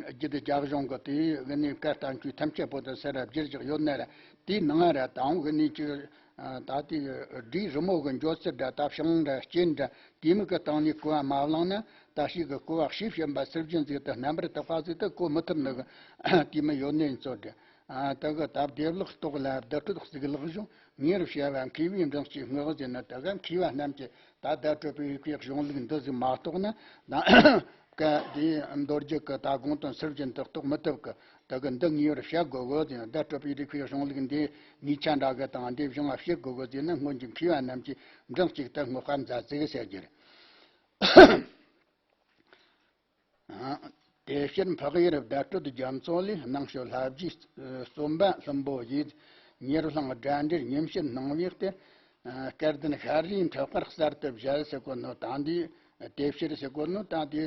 རྒྱུད་རྒྱ་གཞུང་གི་དེ་གི་ནས་བཀའ་བསྟན་བཅོས་ཐམས་ཅད་པོ་དང་སེ་ར་བསྒྱུར་བཞག་ཡོད་ན་ར། དེའི་ནང་ར་དང་གི་ནས་ཅིག་ད་དེ་སྒྲའི་རི་མོ་གི་འཇོག་ཚུལ་འདྲ་ད་ཕྱིང་འདྲ་སྐྱེས་འདྲ་དེ་མིག་གི་སྟེང་ནས་གོ་བ་མ་བླངས་ན། ད་ཞིག་གི་གོ་བ་ཤེས་བཞིན་པ་ཚུལ་བཞིན་ཟིག་ཏུ་རྣམ་པར་དག་པ་ཟིག་ཏུ་གོ་མི་ཐུབ་ནི་གི་དེ་མི་ཡོད་ནས་ཚོ་འདྲ། ད་གི་ད་བདེ་བླག་རྟོགས་ལ་བརྡ་སྤྲོད་གཟུགས་ལེགས་གཞུང་ངེས་པར་བྱ་བ་མཁས་པའི་མགྲིན་གཅིག་ངག་འཛིན་ནི། ད་ག་མཁས་པ་རྣམས་ཀྱིས་ད་བརྡ་སྤྲོད་པའི་རིགས་པའི་གཞུང་ལུགས་འདི་ཟིག་མ་རྟོགས་ན། ད་ག་དེའི་མདོ་རྒྱུད་ཀྱི་ད་དགོངས་དོན་ཚུལ་བཞིན་དུ་རྟོགས་མི་ཐུབ་གི། ད་གི་འདི་ངེས་པར་བྱ་དགོས་གོ་ཟེར། བརྡ་སྤྲོད་པའི་རིགས་པའི་གཞུང་ལུགས་འདི་ངེས་ཆ་འདྲ་གི་དང་འདི་བཞིན་ལ་བྱེད་དགོས་གོ་ཟེར་ན། སྔོན་གྱི་མཁས་པ་རྣམས་ཀྱིས་མགྲིན་གཅིག་ཏུ་བསྔགས་པ་མཛད་ཅིག་ཟེར་རྒྱུ་རེད། དེ་ཕྱིར་འཕགས་ཡུལ་བརྡ་སྤྲོད་རྒྱ་མཚོ་ལས། སྣང་ཕྱོགས་ལྷ་བརྒྱའི་རྩོམ་པ་ལྷུན་པོ་ཡིས། ཉེར་ལྷུང་སྒྲ་འགྲེལ་ཉིན་བྱེད་སྣང་བའི་སྟེ། སྐལ་ལྡན་ཤཱ་རིའི་ཕྲག་པར་གསར་དུ་བཞད་ཟེར་གོ་ནོ། ད་འདི་དེ་ཕྱིར་ཟེར་གོ་ནོ། ད་འདི་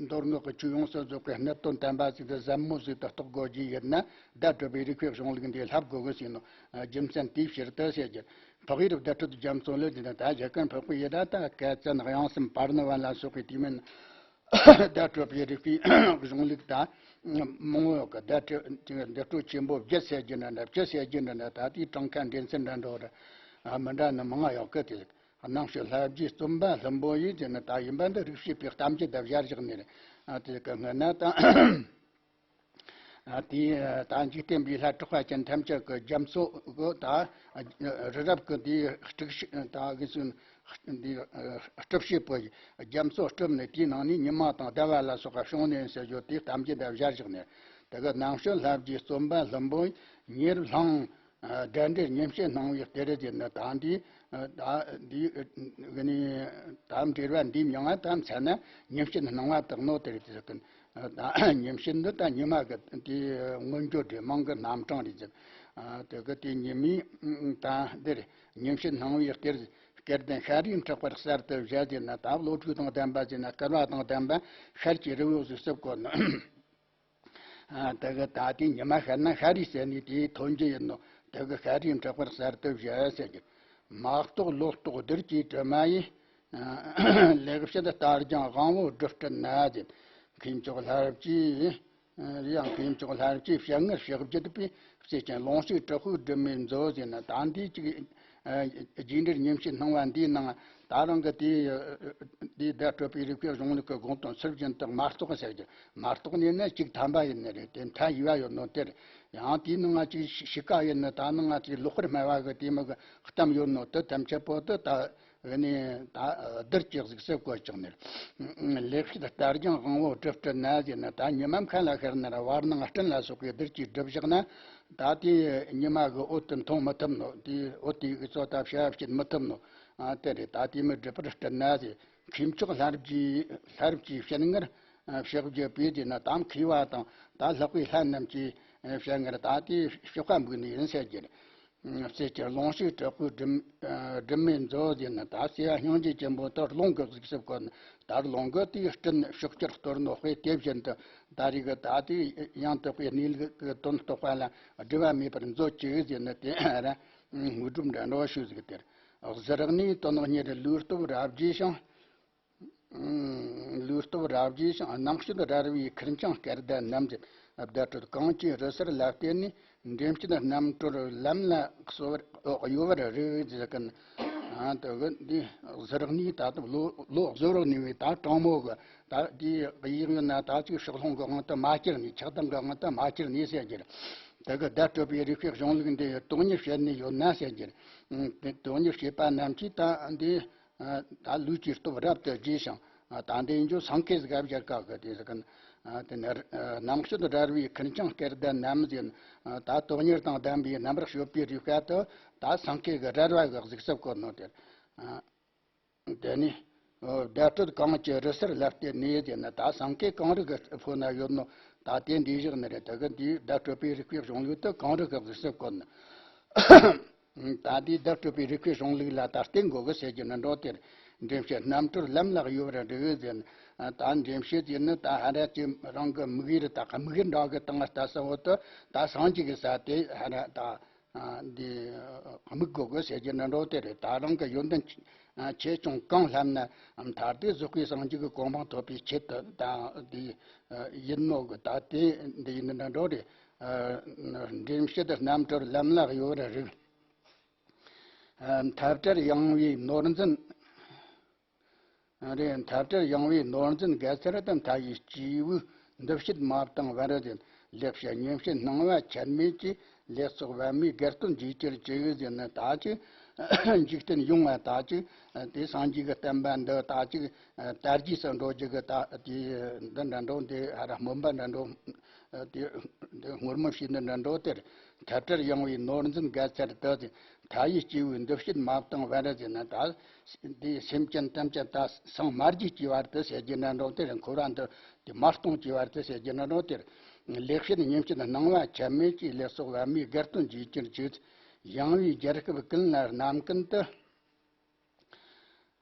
མདོ་སྔགས་ཀྱི་ཆོས་ཡོངས་སུ་རྫོགས་པའི་གནད་དོན་དམ་པ་ཟིག་ཏུ་ཟབ་མོ་ཟིག་ཏུ་རྟོགས་དགོས་རྒྱུ་ཡོད་ན། བརྡ་སྤྲོད་པའི་རིགས་པའི་གཞུང་ལུགས་འདི་བསླབ་དགོས་གི་ཟེར་ནོ། རྒྱུ་མཚན་དེའི་ཕྱིར་དུ་ཟེར་རྒྱུ། འཕགས་ཡུལ་བརྡ་སྤྲོད་རྒྱ་མཚོ་ལས་ཟེར་ན། ད་རྒྱ་གར་འཕགས་པའི་ཡུལ་ད་ད་ཀ་ཙན་དབྱངས་གསུམ་པར་ཎི་བན་ལ་སོགས་པའི་དུས་མིན་བརྡ་སྤྲོད་པའི་རིགས་པའི་གཞུང་ལུགས་དང་མང་བོ་ཡོད་གི། བརྡ་སྤྲོད་བརྡ་སྤྲོད་ཆེན་པོ་བརྒྱད་ཟེར་རྒྱུ་འདྲ་འདྲ། བཅུ་ཟེར་རྒྱུ་འདྲ་འདྲ། ད་དེའི་གྲངས་ཀ་འདྲེན་ཚུལ་འདྲ་འདྲ་བོ་ར་མི་འདྲ་ནི་མང་ང་ཡོད་གི། དེ་སྣང་ཕྱོགས་ལྷ་བརྒྱའི་རྩོམ་པ་ལྷུན་པོ་ཡིས་ཟེར་ན། ད་ཡིན་པ་འདི་རིགས་བྱེད་པའི་གཏམ་རྒྱུད་དང་སྦྱར་བཞག་ནི་རེད། ཨ་དེ་གི་སྔོན་ན་ད། ཨ་དེ་ད་འཇིག་རྟེན་པའི་ལྷ་གྲགས་པ་ཅན་ཐམས་ཅད་ཀྱི་རྒྱ་མཚོ་གི་ད་རི་རབ་ཀྱི་དེའི་དཀྲུག་ཤིང་ད་གི་སུན་འདི་སྒྲུབ་བྱེད་པོ་རྒྱ་མཚོ་སྒྲུབ་ནས་དེའི་ནང་ནས་ཉི་མ་དང་ཟླ་བ་ལ་སོགས་པ་བྱུང་ནས་ཟེར་རྒྱུ་དེའི་གཏམ་རྒྱུད་འདི་སྦྱར་བཞག་ནས། དེ་གི་རྣམ་དཔྱོད་ལྷ་བརྒྱའི་རྩོམ་པ་ལྷུན་པོ་ཉེར་ལྷང་། ཨ་དགྲ་འདྲེར་ཉིན་བྱེད་སྣང་བའི་གཏེར་ཟེར་ནི་ད་འདི་ཨ་ད་འདི་གི་ནི་ད་འབྲེལ་བ་འདི་མྱང་བ་དམ་ཚད་ན་ཉིན་བྱེད་སྣང་བ་དག་ནོ་དེ་རེད་དེ་ཟེར་གི། ཨ་ད་ཉིན་བྱེད་འདི་ད་ཉི་མ་གི་དེ་མངོན་བརྗོད་རེད། མིང་གི་རྣམ་གྲངས་རེད་ཟེར། ཨ་དེ་གི་དེ་ཉི་མའི་ད་འདིར་ཉིན་བྱེད་སྣང་བའི་གཏེར་གཏེར་ལྡན་ཤཱ་རིའི་གྲགས་པར་གསར་དུ་བཞད་ཟེར་ན། ད་བློ་གྲོས་དང་ལྡན་པ་ཟེར་ན་སྐལ་བ་དང་ལྡན་པ་ཤར་གྱི་རི་བོ་ཟིག་སུབ་གོ་ནི། ཨ་དེ་གི་ད་དེ་ཉི་མ་ཤར་ན་ཤཱ་རིའི་ཟེར་ནི་དེའི་ཐོན་རྒྱུ་ཡིན་ནོ། དེ་གི་ཤཱ་རིའི་གྲགས་པར་གསར་དུ་བཞད་ཟེར་གི། མ་རྟོགས་ལོ་རྟོགས་གདུལ་གྱི་དྲི་མ་ཡིས། ལེགས་བཤད་ལྟར་ཀྱང་དབང་པོ་སྒྲིབ་སྤྲིན་ན་ཟེར། མཁས་མཆོག་ལྷ་བརྒྱའི། ཡང་མཁས་མཆོག་ལྷ་བརྒྱའི་སྤྱན་སྔར་ཕྱག་བརྒྱུད་པའི། བརྩེ་ཆེན་ལོངས་སྤྱོད་དྲག་པོའི་སྒྲོན་མེ་མཛོད་ཟེར་ན་ད་འདི་གཅིག་རྒྱས་འབྲིང་ཉིན་བྱེད་སྣང་བ་འདིའི་ནང་ད་རང་གི་དེའི་དེའི་བརྡ་སྤྲོད་པའི་རིགས་པའི་གཞུང་ལུགས་ཀྱི་དགོངས་དོན་ཚུལ་བཞིན་དུ་མ་རྟོགས་ཟེར་གྱི། མ་རྟོགས་ནས་ནི་གཅིག་ཐམ་པ་ཡིན་ནི་རེད། དེ་མཐའ་ཡས་པ་ཡོད་ནོ་དེར། ཡང་དེའི་ནང་ང་གཅིག་ཤི་ཤི་ཀ་ཡིན་ནི་ད་ནང་ང་གཅིག་ལོག་པར་སྨྲ་བ་གི་དེ་མོ་གི་གཏམ་ཡོད་ནོ་དེ་ཐམས་ཅད་པོ་དེ་ད་ནི་ད་བསྡུར་གྱི་གཟིགས་སུ་བཀོད་ཀྱང་ནི། ལེགས་བཤད་ལྟར་ཀྱང་དབང་པོ་སྒྲིབ་སྤྲིན་ན་ཟེར་ན་ད་ཉི་མ་མཁའ་ལ་ཤར་ན་ར་བར་སྣང་སྤྲིན་ལ་སོགས་པའི་བསྡུར་གྱིས་བསྒྲིབས་བཞག་ན། ད་དེ་ཉི་མ་གི་འོད་དེ་མཐོང་མི་ཐུབ་ནོ། དེའི་འོད་དེ་གི་ཚོད་ལྟ་བྱ་བྱེད་མི་ཐུབ་ནོ། ཨ་དེ་རེད། ད་དེ་མི་སྒྲིབ་པར་སྤྲིན་ན་ཟེར། མཁས་མཆོག་ལྷ་རབས་ཀྱི་ལྷ་རབས་ཀྱི་སྤྱན་སྔར་ཕྱག་བརྒྱུད་པའི་དེ་ན་ད་མཁས་པ་དང་ད་ལྷག་པའི་ལྷ་རྣམས་ཀྱི་སྤྱན་སྔར་ད་དེ་ཕྱག་པ་འབུལ་ནི་ཡིན་ཟེར་གྱི། བརྩེ་ཆེན་ལོངས་སྤྱོད་དྲག་པོའི་སྒྲོན་སྒྲོན་མེ་མཛོད་ཟེར་ན་ད་སེ་བ་སྙིང་རྗེ་ཆེན་པོ་དེ་རླུང་གི་གཟིགས་སུ་བཀོད་ནི། ད་རླུང་གི་དེའི་སྤྲིན་ཕྱོགས་བཅུར་གཏོར་ནོ་དཔེ་དེ་བཞིན་དུ་ད་རེས་གི་ད་དེ་ཡང་དག་པའི་གནས་ལུགས་ཀྱི་དོན་རྟོགས་པ་ལ་སྒྲིབ་པ་མེད་པར་མཛོད་ཅིག་ཟེར་ནི་དེ་ར་དངོས་གྲུབ་འདྲ་འགྲོ་ཞུ་ཟིག་དེར། གཟིར་གནས་དོན་གཉེར་ལུས་སྟོབས་རབ་རྒྱས་ཤིང་། ལུས་སྟོབས་རབ་རྒྱས་ཤིང་སྣང་སྤྱོད་རལ་བའི་ཁུར་འཆང་སྐལ་ལྡན་རྣམས་ཀྱི་བརྡ་སྤྲོད་གང་བྱེད་རི་སུལ་ལ་བརྟེན་ནས་འདྲེན་བྱེད་རྣམ་གྲོལ་ལམ་ལ་གསོལ་བར་གཡོ་བར་རིགས་ཟེར་གིན། ཨ་དེ་གི་འདི་གཟིར་གནས་ད་ལྟ་ལོ་ལོ་གཟུར་གནས་པའི་ད་དྲང་མོ་གི་ད་དེའི་གཡས་གཡོན་ན་ད་ཅིག་ཕྱོགས་ལྷུང་གི་དབང་དུ་མ་གྱུར་ནས་ཆགས་སྡང་གི་དབང་དུ་མ་གྱུར་ནས་ཟེར་གྱི། དེ་གི་བརྡ་སྤྲོད་པའི་རིགས་པའི་གཞུང་ལུགས་འདི་དོན་གཉེར་བྱེད་ནས་ཡོད་ན་ཟེར་གྱི། དེ་དོན་གཉེར་བྱེད་པ་རྣམས་ཀྱིས་ད་འདི། ད་ལུས་ཀྱི་སྟོབས་རབ་ཏུ་རྒྱས་ཤིང་། ད་འདི་ཡིན་རྒྱུ་སེང་གེ་ཟིག་བཞག་ག་གི་དེ་ཟིག་གི། དེ་ནས་རྣམ་དཔྱོད་རལ་བའི་ཁུར་འཆང་སྐལ་ལྡན་རྣམས་ཟེར། ད་དོན་གཉེར་དང་ལྡན་པའི་རྣམ་པར་དཔྱོད་པའི་རིགས་པ་དེ་ད་སེང་གེ་གི་རལ་བ་གི་གཟིགས་སུ་བཀོད་ནོ་དེར། དེ་ནས་བརྡ་སྤྲོད་གང་བྱེད་རི་སུལ་ལ་བརྟེན་ནས་ཟེར་ན་ད་སེང་གེ་གངས་རི་གི་ཕོ་ན་ཡོད་ནོ་ད་དེ་འདི་བཞག་ནི་རེད། དེ་གི་འདིའི་བརྡ་སྤྲོད་པའི་རིགས་པའི་གཞུང་ལུགས་དེ་གངས་རི་གི་གཟིགས་སུ་བཀོད་ནི། ད་ལྟའི་བརྡ་སྤྲོད་པའི་རིགས་པའི་གཞུང་ལུགས་ལ་ད་བརྟེན་དགོས་གི་ཟེར་གྱི་ནི་འགྲོ་དེར། འདྲེན་བྱེད་རྣམ་གྲོལ་ལམ་ལ་གཡོ་བར་རིགས་ཟེར་ན། ད་འདྲེན་བྱེད་ཟེར་ནི་ད་ཧ་ར་ཅི་རང་གི་དམིགས་ཡུལ་ད་དམིགས་ཡུལ་འདྲ་གི་སྟེང་ལྟ་ས་འོ་དུ་ད་སངས་རྒྱས་ཀྱི་ས་དེ་ཧ་ར་ད་འདི་དམིགས་དགོས་གི་ཟེར་གྱི་ནི་འགྲོ་དེ་རེད། ད་རང་གི་ཡོན་ཏན་ཆེ་ཆུང་གང་ལྷབ་ན་མཐར་དུ་རྫོགས་པའི་སངས་རྒྱས་ཀྱི་གོ་འཕང་ཐོབ་པའི་ཆེད་དུ་ད་འདི་ཡིན་ནོ་གི། ད་དེ་འདི་ཡིན་ནི་འགྲོ་རེད། འདྲེན་བྱེད་རྣམ་གྲོལ་ལམ་ལ་གཡོ་བར་རིགས། མཐའ་བྲལ་ཡངས་པའི་ནོར་འཛིན། རེད། མཐའ་བྲལ་ཡངས་པའི་ནོར་འཛིན་དགའ་ཚལ་དུ། མཐའ་ཡས་སྐྱེས་བུའི་འདུ་བྱེད་མ་བཏང་བར་ཟེར། ལེགས་བཤད་ཉིན་བྱེད་སྣང་བ་ཆད་མེད་ཀྱིས། ལེགས་ཚོགས་པདྨའི་དགའ་སྟོན་རྒྱས་གྱུར་ཅིག་ཟེར་ནི་ད་ཅིག་འཇིག་རྟེན་ཡོངས་ལ་ད་ཅིག་དེ་སངས་རྒྱས་ཀྱི་བསྟན་པ་འདི་ད་ཅིག་དར་རྒྱས་སུ་འགྲོ་རྒྱུ་གི་ད་དེ་འདི་འདྲ་འགྲོ། འདི་ཧ་ར་སྨོན་པ་འདྲ་འགྲོ། དེ་དེ་སྔོན་མ་བྱས་ནི་འདྲ་འགྲོ་དེར། མཐའ་བྲལ་ཡངས་པའི་ནོར་འཛིན་དགའ་ཚལ་དུ་ཟེར། མཐའ་ཡས་སྐྱེས་བུའི་འདུ་བྱེད་མ་བཏང་བར་ཟེར་ན་ད་དེ་སེམས་ཅན་ཐམས་ཅད་ད་སངས་མ་རྒྱས་ཀྱི་བར་དུ་ཟེར་རྒྱུ་ན་འགྲོ་དེར། འཁོར་བ་འདི་དེ་མ་སྟོངས་ཀྱི་བར་དུ་ཟེར་རྒྱུ་ན་འགྲོ་དེར། ལེགས་བཤད་ཉིན་བྱེད་སྣང་བ་ཆད་མེད་ཀྱིས། ལེགས་ཚོགས་པདྨའི་དགའ་སྟོན་རྒྱས་གྱུར་ཅིག། ཡངས་པའི་རྒྱལ་ཁབ་ཀུན་ལ་རྣམ་ཀུན་ཏུ།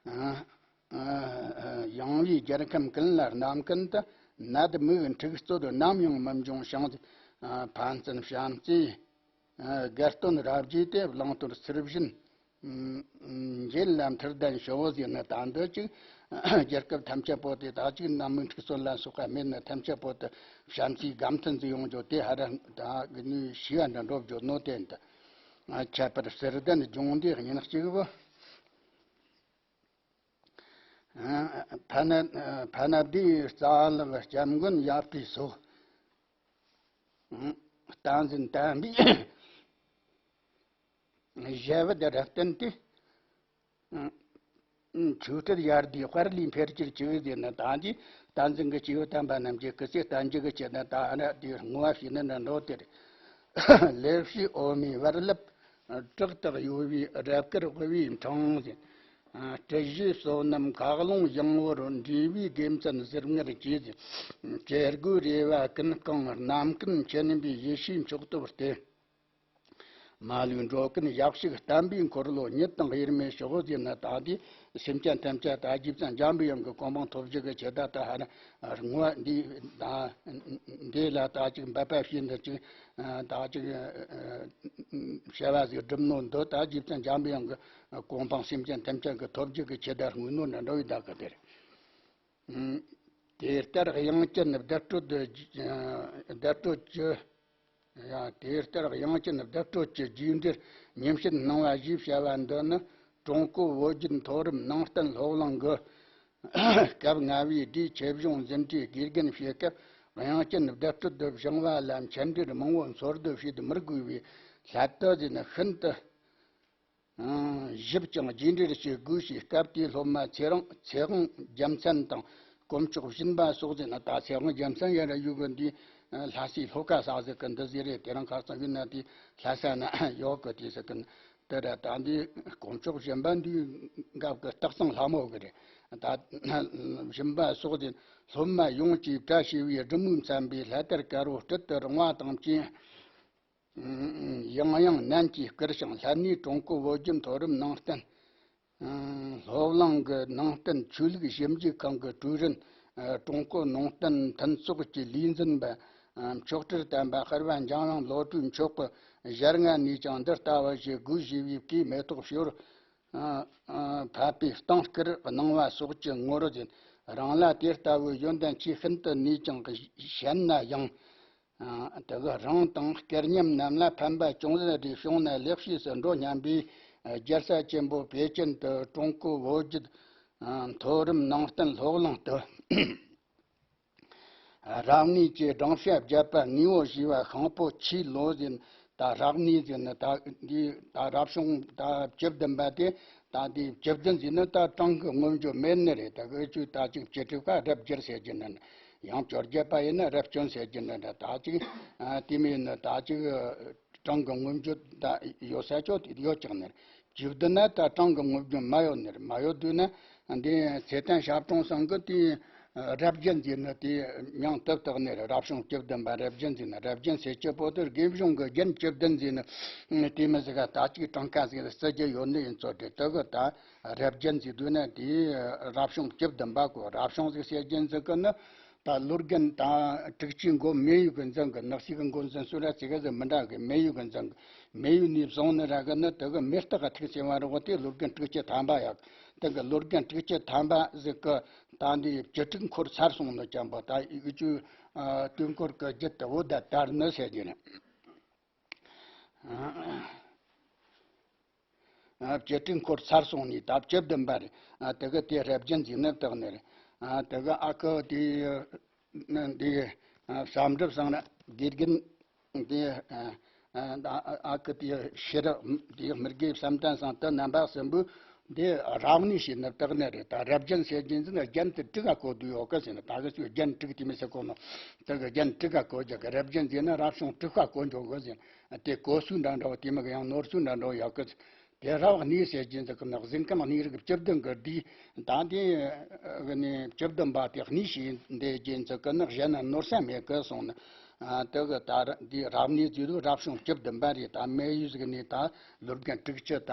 ཡངས་པའི་རྒྱལ་ཁམས་ཀུན་ལ་རྣམ་ཀུན་ཏུ། ནད་མུག་འཁྲུག་རྩོད་ནམ་ཡང་མི་འབྱུང་ཞིང་། ཕན་བརྩོན་བྱམས་བརྩེའི་དགའ་སྟོན་རབ་རྒྱས་ཏེ། བླང་དོར་ཚུལ་བཞིན་འབྱེད་ལ་མཐུ་ལྡན་ཞུའོ་ཟེར་ནི་ད་འདི་ཅིག་རྒྱལ་ཁབ་ཐམས་ཅད་པོ་དེ་ད་ཅིག་ནད་མུག་འཁྲུག་རྩོད་ལ་སོགས་པ་མེད་ནི་ཐམས་ཅད་པོ་དེ་བྱམས་བརྩེའི་དགའ་མཐུན་ཟིག་ཡོང་རྒྱུ་དེ་ཧ་ར་ད་གི་ནི་ཤེས་པ་འདྲ་འགྲོ་རྒྱུ་ནོ་དེ་འདི། ཁྱད་པར་ཟུར་ལྡན་སྦྱོང་སྡེ་ཉིན་གཅིག་པུ། ཕ་ན་ཕ་ན་བདེའི་རྩ་ལག་སྐྱབས་མགོན་ཡབ་སྲས་སོགས། བསྟན་འཛིན་བསྟན་པའི་ཞལ་བུ་དེ་ར་བསྟན་ཏེ། ཆོས་སྲིད་ཡར་ལྡན་དཔལ་ལ་འཕེལ་གྱུར་ཅིག་ཟེར་ན། ད་འདི་བསྟན་འཛིན་གྱི་སྐྱེས་བུ་དམ་པ་རྣམས་ཀྱི་སྐུ་ཚེ་བརྟན་གྱུར་གྱི་ཆེད་དུ། ད་ཨ་ན་དེ་བསྔོ་བ་ཞུས་ནི་འདྲ་འགྲོ་དེར། ལེགས་བཤད་འོ་མའི་བར་ལེབ་དྲག་ཏུ་གཡོ་བའི་རབ་དཀར་དབུ་བའི་འཕྲང་ཟེར། སྲིད་ཞིའི་བསོད་ནམས་མཁའ་ཀློང་ཡངས་པོར་འདྲེས་པའི་དགེ་མཚན་ཟིལ་མངར་གྱིས། བྱེད་སྒོའི་རེ་བ་ཀུན་བསྐངས་རྣམ་ཀུན་མཁྱེན་པའི་ཡེ་ཤེས་མཆོག་ཏུ་བསྟོད། མ་ལུས་འགྲོ་ཀུན་ཡབ་གཅིག་བསྟན་པའི་འཁོར་ལོ་ཉིད་དང་དབྱེར་མེད་ཤོག་ཟེར་ན། ད་འདི་སེམས་ཅན་ཐམས་ཅད་ད་རྗེ་བཙུན་འཇམ་པའི་དབྱངས་ཀྱི་གོ་འཕང་ཐོབ་རྒྱུ་གི་ཆེད་དུ། ད་ཧ་ན་བསྔོ་བ་འདི་ད་འདི་ལ་ད་ཅིག་འབད་པ་བྱས་འདི་ཅིག་ད་ཅིག་བྱ་བ་ཟིག་སྒྲུབ་ནོ་འདི། ད་རྗེ་བཙུན་འཇམ་པའི་དབྱངས་ཀྱི་གོ་འཕང་སེམས་ཅན་ཐམས་ཅད་ཀྱི་ཐོབ་རྒྱུ་གི་ཆེད་དུ་བསྔོས་ནོ་འདྲ་འདྲ་བའི་བདག་གི་དེར། དེ་ལྟར་དབྱངས་ཅན་བརྡ་སྤྲོད་བརྡ་སྤྲོད་ཀྱི། ཡང་དེ་ལྟར་དབྱངས་ཅན་བརྡ་སྤྲོད་ཀྱི་རྗེས་འབྲེལ་ཉིན་བྱེད་སྣང་བ་ཞེས་བྱ་བ་འདི་ནི། ཀྲུང་གོ་བོད་བརྒྱུད་མཐོ་རིམ་ནང་བསྟན་སློབ་གླིང་གི་སྐབས་ལྔ་པའི་དུས་ཆེད་སྦྱོང་འཛིན་གྲྭའི་དགེ་རྒན་བྱེད་སྐབས། དབྱངས་ཅན་བརྡ་སྤྲོད་དུ་བྱུང་བ་ལ་མཆན་འགྲེལ་མང་བོ་འཚོལ་བསྡུ་བྱེད་མི་དགོས་པས། སླད་དུ་ཟེར་ན་ཤིན་ཏུ་ཞིབ་ཅིང་རྗེས་འབྲེལ་བྱེད་དགོས་ཞེས། སྐབས་དེའི་སློབ་མ་ཚེ་རིང་ཚེ་དབང་རྒྱལ་མཚན་དང་དཀོན་མཆོག་སྦྱིན་པ་སོགས་ཟེར་ན། ད་ཚེ་དབང་རྒྱལ་མཚན་ཡར་ཡོད་གི་འདི་ལྷ་སའི་ལྷོ་ཁ་ས་ཟིག་གི་འདི་ཟེར་རེད། དེ་རིང་ཁ་སང་ཡིན་ན་དེ་ལྷ་ས་ན་ཡོད་གི་དེ་ཟེར་གི་དེ་ར། ད་འདི་དཀོན་མཆོག་སྦྱིན་པ་འདི་འགབ་གི་སྟག་ཚང་ལྷ་མོ་གི་རེད། ད་སྦྱིན་པ་སོགས་ཟེར། སློབ་མ་ཡོངས་ཀྱིས་བཀྲ་ཤིས་པའི་སྒྲུབ་མོས་མཚན་པའི་ལྷ་དར་དཀར་པོ་སྤྲིལ་དུ་རིང་བ་དང་བཅས། ཡང་ཡང་ནན་གྱིས་བསྐུར་ཞིང་། ལྷན་ནས་ཀྲུང་གོ་བོད་བརྒྱུད་མཐོ་རིམ་ནང་བསྟན་སློབ་གླིང་གི་ནང་བསྟན་ཆོས་ལུགས་ཞིབ་འཇུག་ཁང་གི་ཀྲུའུ་རིན། ཀྲུང་གོ་ནང་བསྟན་མཐུན་ཚོགས་ཀྱི་ལས་འཛིན་པ་མཆོག་སྤྲུལ་དམ་པ་སྤེར་བ་འཇམ་དབྱངས་བློ་གྲོས་མཆོག་གིས་ཞལ་སྔ་ནས་ཀྱང་འདི་ལྟ་བུ་ཞིག་དགོས་ཞེས་པའི་བཀའི་མེ་ཏོག་ཕྱི་བོར་ཕབ་པའི་གཏིང་བསྐྱར་གནང་བ་སོགས་ཀྱི་ངོར་ཟེར། རང་ལ་དེ་ལྟ་བུའི་ཡོན་ཏན་ཆེས་ཤིན་ཏུ་ནས་ཀྱང་ཞན་ན་ཡང་། དེ་གི་རང་དང་སྐལ་མཉམ་རྣམས་ལ་ཕན་པ་ཅུང་ཟད་རེ་བྱུང་ན་ལེགས་ཞེས་སུ་འགྲོ་སྙམ་པའི་རྒྱལ་ས་ཆེན་པོ་པེ་ཅིན་དུ་ཀྲུང་གོ་བོད་བརྒྱུད་མཐོ་རིམ་ནང་བསྟན་སློབ་གླིང་དུ། རབ་གནས་ཀྱི་སྦྲང་ཤ་བརྒྱད་པ་དངོས་པོ་ཞེས་པ་ཤིང་ཕོ་ཆུའི་ལོ་ཟེར། ད་རབ་གནས་ཟེར་ན་ད་འདི་ད་རབ་བྱུང་ད་བཅུ་བདུན་པ་དེ། ད་འདི་བཅུ་བདུན་ཟེར་ན་ད་གྲངས་ཀྱི་མངོན་བརྗོད་མེད་ནི་རེད། ད་གི་ཆོས་ད་ཅིག་བཅུ་དྲུག་པ་རབ་བསྒྱུར་ཟེར་གྱི་ནི། ཡང་བཅོ་བརྒྱད་པ་ཡིན་ན་རབ་བསྐྱོན་ཟེར་གྱི་ནི་འདྲ། ད་ཅིག་ཨ་དེ་མིན་ན་ད་ཅིག་གྲངས་ཀྱི་མངོན་བརྗོད་ད་ཡོད་ས་ཆོད་ཡོད་ཀྱང་ནི། བཅུ་བདུན་ན་ད་གྲངས་ཀྱི་མངོན་བརྗོད་མ་ཡོད་ནི། མ་ཡོད་དུས་ན་འདི་ཚེ་བརྟན་ཞབས་དྲུང་ཚང་གི་དེ་རབ་རྒྱན་ཟེར་ནི་དེ་མྱིང་དུ་བཏགས་ནི་རེད། རབ་བྱུང་བཅུ་བདུན་པ་རབ་རྒྱན་ཟེར་ནི། རབ་རྒྱན་ཟེར་གྱི་པོ་དེ་དགེ་བྱུང་གི་རྒྱན་བཅུ་བདུན་ཟེར་ནི་དེ་མི་ཟིག་ག་ད་ཅིག་གྲངས་ཀ་ཟིག་ལ་བརྩི་རྒྱུ་ཡོད་ནི་ཡིན་ཚོད་རེད། དེ་གི་ད་རབ་རྒྱན་ཟེར་དུས་ན་དེ་རབ་བྱུང་བཅུ་བདུན་པ་གོ། རབ་བྱུང་ཟིག་བཤད་རྒྱུ་ཟིག་གི་ནི། ད་ལོ་རྒན་དང་དྲུག་ཅུའི་མགོ་མེ་ཡོས་ཀྱི་འཛིན་གི། ནག་ཤིག་གི་མགོ་འཛིན་སུ་ར་ཚིག་ག་ཟིག་མི་འདྲ་གི། མེ་ཡོས་ཀྱི་འཛིན་གི། མེ་ཡོས་ནས་བཟུང་ནི་ར་གི་ནི་དེ་གི་མེ་སྟག་གི་ཐུག་ཆེ་བ་རོགས་དེ་ལོ་རྒན་དྲུག་ཅུ་ཐམ་པ་ཡག། དེ་གི་ལོ་རྒན་དྲུག་ཅུ་ཐམ་པ་ཟིག་གི་ད་འདི་བཅུ་དྲུག་འཁོར་ཚར་སོང་ནི་ཅན་པོ། ད་ཡིག་ཆུ་དུས་འཁོར་གི་རྒྱུད་དུ་འོད་ད་དར་ནི་ཟེར་གྱི་ནི། བཅུ་དྲུག་འཁོར་ཚར་སོང་ནས་ད་བཅུ་བདུན་པ་རེད། དེ་གི་དེ་རབ་རྒྱན་ཟེར་ནི་བཏགས་ནི་རེད། དེ་གི་ཨ་ཁུ་དེ་འདི་བསམ་གྲུབ་སང་ར་དགེ་རྒན་དེ་ཨ་ཁུ་དེ་ཤེས་རབ་དེ་མི་དགེ་བསམ་གཏན་སང་དེ་རྣམ་པ་གསུམ་པོས་འདི་རབ་གནས་ཟེར་ནི་བཏགས་ནི་རེད། ད་རབ་རྒྱན་ཟེར་རྒྱུ་ཟེར་ན་རྒྱན་དེ་དྲུག་ག་གོ་དུས་ཡོད་གི་ཟེར་ནི། ད་གི་ཚོས་རྒྱན་དྲུག་དེ་མི་ཟེར་གོ་ནོ། དེ་གི་རྒྱན་དྲུག་ག་གོ་རྒྱུ་གི། རབ་རྒྱན་ཟེར་ན་རབ་བྱུང་དྲུག་ག་གོ་འཇོག་གི་ཟེར་ནི། དེ་གོ་སྲོལ་འདྲ་འདྲ་བོ་དེ་མི་གི་ཡང་ནོར་སྲོལ་འདྲ་འདྲ་བོ་ཡོད་གི། དེ་རབ་གནས་ཟེར་རྒྱུ་ཟིག་གི་ནི་གཟིགས་སྐམ་གནས་རིགས་བཅུ་བདུན་གི་དེ་ད་དེ་གི་ནི་བཅུ་བདུན་པ་དེ་གནས་ཤིག་འདི་རྒྱུ་ཟིག་གི་ནི་གཞན་ན་ནོར་ས་མེད་གི་སོང་ནི། དེ་གི་ད་དེ་རབ་གནས་ཟེར་དུས་རབ་བྱུང་བཅུ་བདུན་པ་རེད། ད་མེ་ཡོས་ཟིག་ནི་ད་ལོ་རྒན་དྲུག་ཅུ་ད་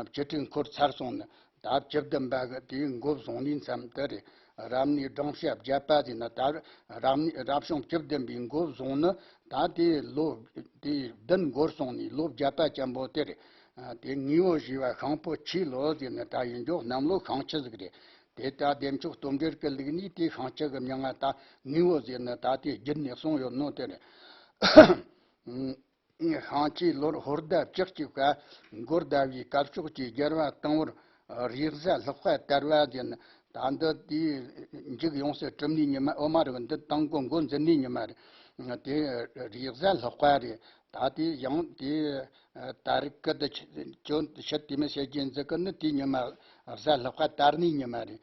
བཅུ་དྲུག་འཁོར་ཚར་སོང་ནི། ད་བཅུ་བདུན་པ་གི་དེའི་མགོ་བཟུང་ནི་མཚམས་དེ་རེད། རབ་གནས་སྦྲང་ཤ་བརྒྱད་པ་ཟེར་ན་ད་རབ་གནས་རབ་བྱུང་བཅུ་བདུན་པའི་མགོ་བཟུང་ནི་ད་དེ་ལོ་དེ་བདུན་འགོར་སོང་ནས་ལོ་བརྒྱད་པ་ཅན་པོ་དེ་རེད། དེ་དངོས་པོ་ཞེས་པ་ཤིང་ཕོ་ཆུའི་ལོ་ཟེར་ནི་ད་ཡིན་འཇོག་གནམ་ལོ་ཤིང་ཆུ་ཟིག་རེད། དེ་ད་བདེ་མཆོག་སྟོབས་འབྱོར་གྱི་ལུགས་ནས་དེ་ཤིང་ཆུ་གི་མྱིང་ང་ད་དངོས་པོ་ཟེར་ནི་ད་དེ་བརྒྱུད་ནས་གསུངས་ཡོད་ནོ་དེ་རེད། ཤིང་ཆུའི་ལོར་ཧོར་ཟླ་བཅུ་གཅིག་པ་མགོ་ཟླ་བའི་སྐབས་ཕྱོགས་ཀྱི་རྒྱལ་བ་དང་པོར་རེས་གཟའ་ལྷག་པ་དར་བ་ཟེར་ནི་ ད་འདི་དེའི་འཇིག་ཡོང་སའི་གྲུབ་ནས་ཉི་མ་འོ་མ་རེད། འདི་དང་གོ་མགོ་འཛིན་ནས་ཉི་མ་རེད། དེ་རེས་གཟའ་ལྷག་པ་རེད། ད་དེ་ཡང་དེ་དར་གི་དེ་ཆོ་ཆོ་ཤི་དེ་མི་བྱེད་རྒྱུ་འཛི་གི་ནི་དེ་ཉི་མ་གཟའ་ལྷག་པ་དར་ནས་ཉི་མ་རེད།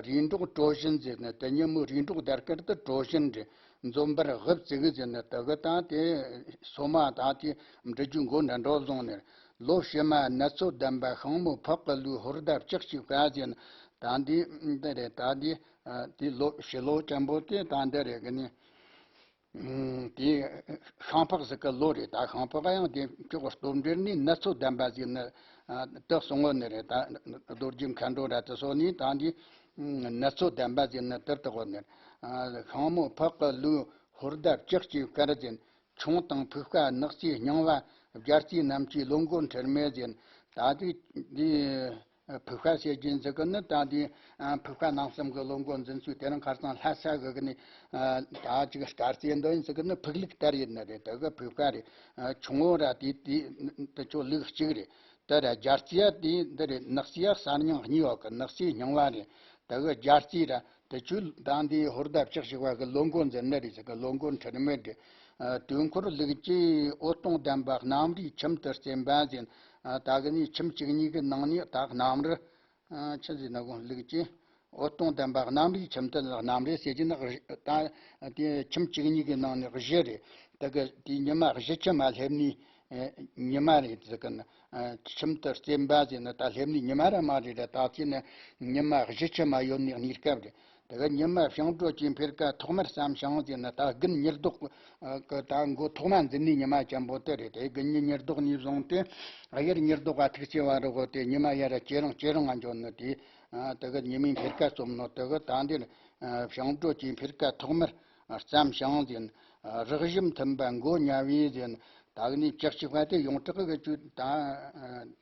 རེས་འགྲོགས་གྲོ་བཞིན་ཟེར་ནི་དེ་ཉིན་མོ་རེས་འགྲོགས་དར་གི་དེ་གྲོ་བཞིན་རེད། འཛོམས་པར་དབུ་བཙུགས་ཟེར་ནི་དེ་གི་ད་དེ་སོ་མ་ད་དེ་འབྲི་རྒྱུ་མགོ་འདྲ་འགྲོ་བཟུང་ནས། ལོ་ཕྱི་མ་ནུ་ཚོད་ལྡན་པ་ཤིང་མོ་ཕག་གི་ལུས་ཧོར་ཟླ་བཅུ་གཅིག་པ་ཟེར་ནི། ད་འདི་འདི་རེད། ད་འདི་ཨ་དེ་ལོ་ཕྱི་ལོ་ཅན་པོ་དེ་ད་འདི་རེད་གི་ནི། ཨུམ་དེ་ཤིང་ཕག་ཟིག་གི་ལོ་རེད། ད་ཤིང་ཕག་ཡང་དེ་ཅོག་སྟོབས་འབྲེལ་ནི་ནུ་ཚོད་ལྡན་པ་ཟེར་ནི་ཨ་དེ་གསུང་ངོ་ནི་རེད། ད་རྡོ་རྗེ་མཁའ་འགྲོ་ར་དེ་སོགས་ནི་ད་འདི་ཨུམ་ནུ་ཚོད་ལྡན་པ་ཟེར་ནི་དེར་དེ་གོ་ནི། ཨ་ཤིང་མོ་ཕག་གི་ལུས་ཧོར་ཟླ་བཅུ་གཅིག་དཀར་ཟེར། ཁྱུང་དང་ཕུག་པ་ནགས་ཚལ་རྙིང་བ། རྒྱལ་རྩེ་རྣམ་བཅུའི་ལོ་མགོ་འཁྲུལ་མེད་ཟེར། ད་དེ་འདི་ཕུག་པ་ཟེར་རྒྱུ་འཛི་གི་ནི་ད་འདི་ཕུག་པ་ནང་གསུམ་གི་ལོ་མགོ་འཛིན་ཚུལ་དེ་རིང་ཁར་སང་ལྷ་ས་གི་གི་ནི་ད་ཅིག་དཀར་རྩེ་འདོན་འཛི་གི་ནི་ཕུག་ལུགས་ལྟར་ཡིན་ནི་རེད། དེ་གི་ཕུག་པ་རེད། ཁྱུང་བོ་ར་དེ་དེ་དེ་ཚོ་ལུགས་གཅིག་རེད། དེ་ར་རྒྱལ་རྩེ་ཡ་དེ་འདི་རེད། ནགས་ཚལ་ཡ་གསར་རྙིང་གཉིས་ཡོད་གི། ནགས་ཚལ་རྙིང་བ་རེད། དེ་གི་རྒྱལ་རྩེ་ར་དེ་ཆུ་ད་འདི་ཧོར་ཟླ་བཅུ་གཅིག་པ་གི་ལོ་མགོ་འཛིན་ནི་རེད་ཟེར་གི། ལོ་མགོ་འཁྲུལ་མེད་རེད། ཨ་དུས་འཁོར་ལུགས་ཀྱི་འོད་སྟོང་ལྡན་པ་གནམ་རིའི་ཁྱིམ་དུ་བརྩེན་པ་ཟེར། ཨ་ད་གི་ནི་ཁྱིམ་བཅུ་གཉིས་ཀྱི་ནང་ནས་ད་གནམ་རི་ཨ་ཆི་ཟེར་ན་གོ་ལུགས་ཀྱི་འོད་སྟོང་ལྡན་པ་གནམ་རིའི་ཁྱིམ་དུ། གནམ་རི་ཟེར་གྱི་ནི་ད་དེ་ཁྱིམ་བཅུ་གཉིས་ཀྱི་ནང་ནས་བཞི་རེད། དེ་གི་དེ་ཉི་མ་བཞི་ཁྱིམ་མ་སླེབས་ནས། ཨེ་ཉི་མ་རེད་ཟེར་གི་ན། ཨེ་ཁྱིམ་དུ་བརྩེན་པ་ཟེར་ན་ད་སླེབས་ནས་ཉི་མ་ར་མ་རེད་ར། ད་ཅི་ན་ཉི་མ་བཞི་ཁྱིམ་མ་ཡོད་ནས་གནས་སྐབས་རེད། དེ་ག་ཉི་མ་བྱང་གྲོལ་གྱི་འཕེལ་ཁ་ཐོག་མར་བརྩམས་ཤིང་ཟེར་ན། ད་དགུན་ཉི་ལྡོག་གི་ད་མགོ་ཐོག་མ་འཛིན་ནས་ཉི་མ་ཅན་པོ་དེ་རེད། དེ་དགུན་ཉི་ཉི་ལྡོག་ནས་བཟུང་སྟེ་དབྱར་ཉི་ལྡོག་ག་ཐུག་ཅེས་བ་རོ་གོ་དེ་ཉི་མ་ཡར་ར་ཇེ་རིང་ཇེ་རིང་ང་འགྱོ་ནི་དེ། ཨ་དེ་ག་ཉི་མའི་འཕེལ་ཁ་རྩོམ་ནོ་དེ་ག་ད་འདིར་བྱང་གྲོལ་གྱི་འཕེལ་ཁ་ཐོག་མར། བརྩམས་ཤིང་ཟེར། རགས་རིམ་མཐུན་པ་མགོ་ཉ་བས་ཟེར། ད་གི་ནི་ལྕགས་ཀྱི་བ་དེ་ཡོངས་གྲགས་ཀྱི་ཆུ་ད་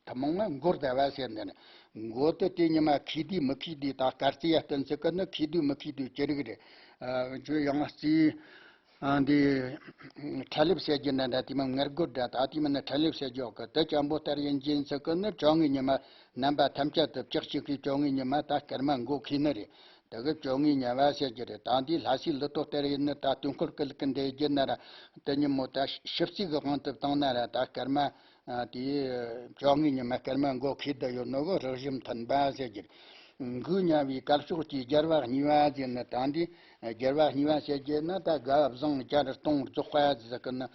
ཐུན་མོང་མ་མགོར་ཟླ་བ་ཟེར་ནས་ནི། མགོ་དེ་དེ་ཉི་མ་ཁེ་དུས་མི་ཁེ་དུས། ད་དཀར་རྩི་ཡ་བསྟན་ཚིག་གི་ནི་ཁེ་དུས་མི་ཁེ་དུས་ཅི་རིགས་རེད། ཨ་ཆུ་ཡང་རྩི་ཨ་འདི་ཁྲ་ལེབ་ཟེར་རྒྱུ་ན་འདྲ། དེ་མ་ངར་སྒོར་འདྲ། ད་དེ་མ་ནི་ཁྲ་ལེབ་ཟེར་རྒྱུ་གི། དེ་ཅན་པོ་ལྟར་ཡིན་གྱིན་ཚིག་གི་ནི་བཅོ་ལྔའི་ཉི་མ་རྣམ་པ་ཐམས་ཅད་དུ་ལྕགས་ཀྱི་ཁེ། བཅོ་ལྔའི་ཉི་མ་ད་སྐར་མ་མགོ་ཁེ་ནི་རེད། དེ་གི་བཅོ་ལྔའི་ཉི་མ་ཟེར་རྒྱུ་རེད། ད་འདི་ལྷ་སའི་ལི་ཏོ་ལྟར་ཡིན་ནི་ད་དུས་འཁོར་ཀུན་ལེགས་ཀྱི་འགྲེལ་རྒྱུ་ན་ར། དེ་ཉིན་མོ་ད་ཞིབ་རྩིས་ཀྱི་དབང་དུ་བཏང་ན་ར། ད་སྐར་མ་ཨ་དེ་བཅོ་ལྔའི་ཉི་མ་སྐར་མ་མགོ་ཁེ་བསྡད་ཡོད་ནོ་གི་རགས་རིམ་མཐུན་པ་ཟེར་རྒྱུ་རེད། འགུལ་ཉ་བའི་གར་ཕྱོགས་ཀྱི་རྒྱལ་བ་གཉིས་པ་ཟེར་ནི། ད་འདི་རྒྱལ་བ་གཉིས་པ་ཟེར་རྒྱུ་ན་ད་དགའ་བཟང་རྒྱལ་སྟོང་རྫོགས་པ་ཟེར་གི་ནི།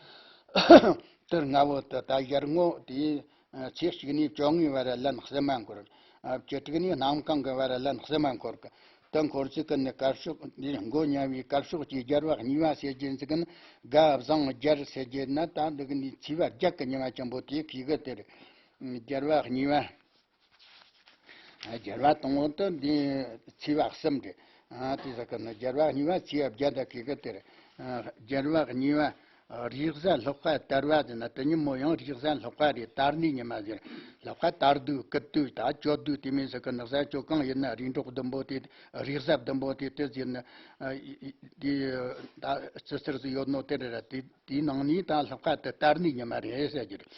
དེར་ལྔ་བོ་དེ་ད་ཡར་ངོ་དེ། ཚེས་གཅིག་ནས་བཅོ་ལྔའི་བར་ལན་གསུམ་མ་འཁོར། བཅུ་དྲུག་ནས་གནམ་གང་གི་བར་ལན་གསུམ་མ་འཁོར་གི། དེ་འཁོར་ཚུལ་གི་ནི་དཀར་ཕྱོགས་འདི་མགོ་ཉ་བའི་དཀར་ཕྱོགས་ཀྱི་རྒྱལ་བ་གཉིས་པ་ཟེར་རྒྱུ་འཛི་གི་ནི་དགའ་བཟང་རྒྱལ་ཟེར་རྒྱུ་ན། ད་འདི་གི་ནི་ཚེས་པ་བརྒྱད་གི་ཉི་མ་ཅན་པོ་དེ་ཁེ་གི་དེ་རེད། རྒྱལ་བ་གཉིས་པ། རྒྱལ་བ་དང་པོ་དེ་འདི་ཚེས་པ་གསུམ་རེད། ཨ་དེ་ཟེར་གི་ནི་རྒྱལ་བ་གཉིས་པ་ཚེས་པ་བརྒྱད་དེ་ཁེ་གི་དེ་རེད། ཨ་རྒྱལ་བ་གཉིས་པ་རེས་གཟའ་ལྷག་པ་དར་བ་ཟེར་ན། དེ་ཉིན་མོ་ཡང་རེས་གཟའ་ལྷག་པ་རེད། དར་ནི་ཉི་མ་ཟེར། ལྷག་པ་དར་དུས་སྐུ་དུས་ད་གྱོད་དུས་དེ་མིན་ཟེར་གི་ནི། གཟའ་གྱོད་གང་ཡིན་ན་རེས་འགྲོགས་བདུན་པོ་དེ། རེས་གཟའ་བདུན་པོ་དེ་དེ་ཟེར་ནི། ཨ་དེ་ད་ཅི་ཟེར་ཟིག་ཡོད་ནོ་དེ་རེད་ར། དེ་དེའི་ནང་ནས་ད་ལྷག་པ་དེ་དར་ནི་ཉི་མ་རེད་ཟེར་རྒྱུ་རེད།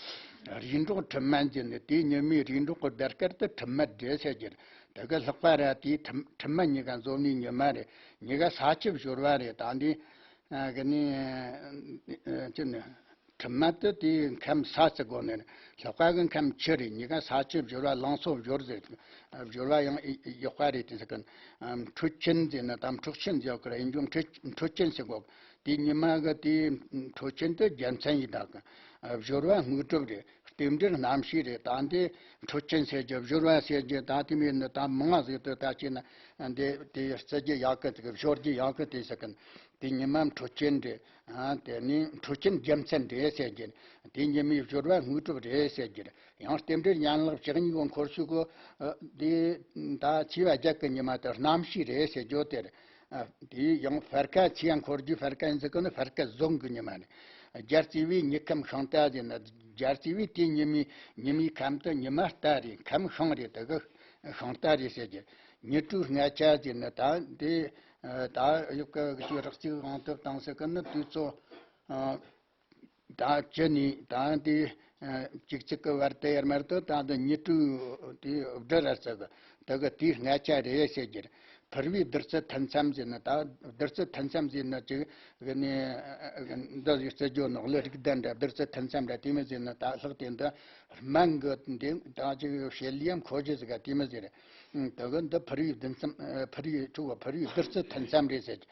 རེས་འགྲོགས་ཁྲི་མ་ཟེར་ནི། དེའི་ཉི་མའི་རེས་འགྲོགས་གི་དར་དཀར་དེ་ཁྲི་མ་རེད་ཟེར་རྒྱུ་རེད། དེ་གི་ལྷག་པ་ར་དེའི་ཁྲི་ཁྲི་མ་གཉིས་ཀ་འཛོམས་ནི་ཉི་མ་རེད། གཉིས་ཀ་ས་བཅུ་སྦྱོར་བ་རེད། ད་འདི་ཨ་གི་ནི་ཨ་ཅི་ནི། ཁྲི་མ་དེ་དེའི་ཁམས་ས་ཟེར་གོ་ནི། ལྷག་པ་གི་ཁམས་ཆུ་རེད། གཉིས་ཀ་ས་བཅུ་སྦྱོར་བ་ལང་ཚོ་སྦྱོར་ཟེར། སྦྱོར་བ་ཡང་ཡག་པ་རེད། དེ་ཟེར་གི་ཨ་འཕྲོད་ཆེན་ཟེར་ན་ད་འཕྲོག་ཆེན་ཟེར་གི་ར། ཡིན་ཀྱང་འཕྲོད་འཕྲོད་ཆེན་ཟེར་གོ། དེ་ཉི་མ་གི་དེའི་འཕྲོད་ཆེན་དེ་རྒྱལ་མཚན་ཡིན་ད་གི། སྦྱོར་བ་དངོས་གྲུབ་རེད། རྟེན་འབྲེལ་རྣམ་བཞི་རེད། ད་འདི་འཕྲོད་ཆེན་ཟེར་རྒྱུ་སྦྱོར་བ་ཟེར་རྒྱུ་ད་དེ་མིན་ནི་ད་མང་ང་ཟིག་ཏུ་ད་ཅི་ན་འདི་དེ་རྩི་རྒྱུ་ཡག་གི་དེ་གི་སྦྱོར་རྒྱུ་ཡག་གི་དེ་ཟེར་གི། དེ་ཉི་མ་འཕྲོད་ཆེན་རེད། ཨ་དེ་ནི་འཕྲོད་ཆེན་རྒྱལ་མཚན་རེད་ཟེར་རྒྱུ། དེ་ཉི་མའི་སྦྱོར་བ་དངོས་གྲུབ་རེད་ཟེར་རྒྱུ། ཡང་རྟེན་འབྲེལ་ཡན་ལག་བཅུ་གཉིས་པོ་འཁོར་ཤུགས་གོ། དེ་ད་ཚེས་པ་བརྒྱད་གི་ཉི་མ་དེ་རྣམ་ཤེས་རེད་ཟེར་རྒྱུ་དེ་རེད། ཨ་དེ་ཡང་ཕར་ཁ་ཚེས་ཡང་འཁོར་རྒྱུ་ཕར་ཁ་ཡིན་ཟེར་གི་ནི་ཕར་ཁ་བཟང་གི་ཉི་མ་རེད། རྒྱལ་རྩེ་བའི་ཉི་ཁམས་ཤིང་རྟ་ཟེར་ན། རྒྱལ་རྩེ་བའི་དེ་ཉི་མའི་ཉི་མའི་ཁམས་དེ་ཉི་མ་རྟ་རེད། ཁམས་ཤིང་རེད། དེ་གི་ཤིང་རྟ་རེད་ཟེར་རྒྱུ། ཉི་དྲོའི་སྔ་ཆ་ཟེར་ན་ད་འདི་ད་ཡུག་གི་གི་རགས་གཅིག་དབང་དུ་བཏང་ཟེར་གི་ནི་དུས་ཚོད་ཨ་ད་བཅུ་ནས་ད་འདི་ཨ་གཅིག་གཅིག་གི་བར་དུ་ཡར་མར་དུ་ད་འདི་ཉི་དྲོའི་དེ་སྦྲུལ་ར་ཟེར་གི། དེ་གི་དེའི་སྔ་ཆ་རེད་ཟེར་རྒྱུ། ཕུར་བུའི་བདུད་རྩི་ཐུན་མཚམས་ཟེར་ནི། ད་བདུད་རྩི་ཐུན་མཚམས་ཟེར་ནི་ཅིག་གི་ནི་འདི་ཟིག་བརྩི་རྒྱུ་ནོག་ལེ། རིགས་ལྡན་འདྲ་བདུད་རྩི་ཐུན་མཚམས་འདྲ་དེ་མོ་ཟེར་ནི། ད་ལྷག་དེ་འདི་སྨན་གི་འདི་ད་ཅིག་བྱེད་ལས་ཡང་འཁོར་རྒྱུ་ཟིག་ག་དེ་མོ་ཟེར། དེ་གི་འདི་ཕུར་བུའི་བདུད་རྩི། ཕུར་བུའི་ཕྲུ་གུ་ཕུར་བུའི་བདུད་རྩི་ཐུན་མཚམས་རེད་ཟེར།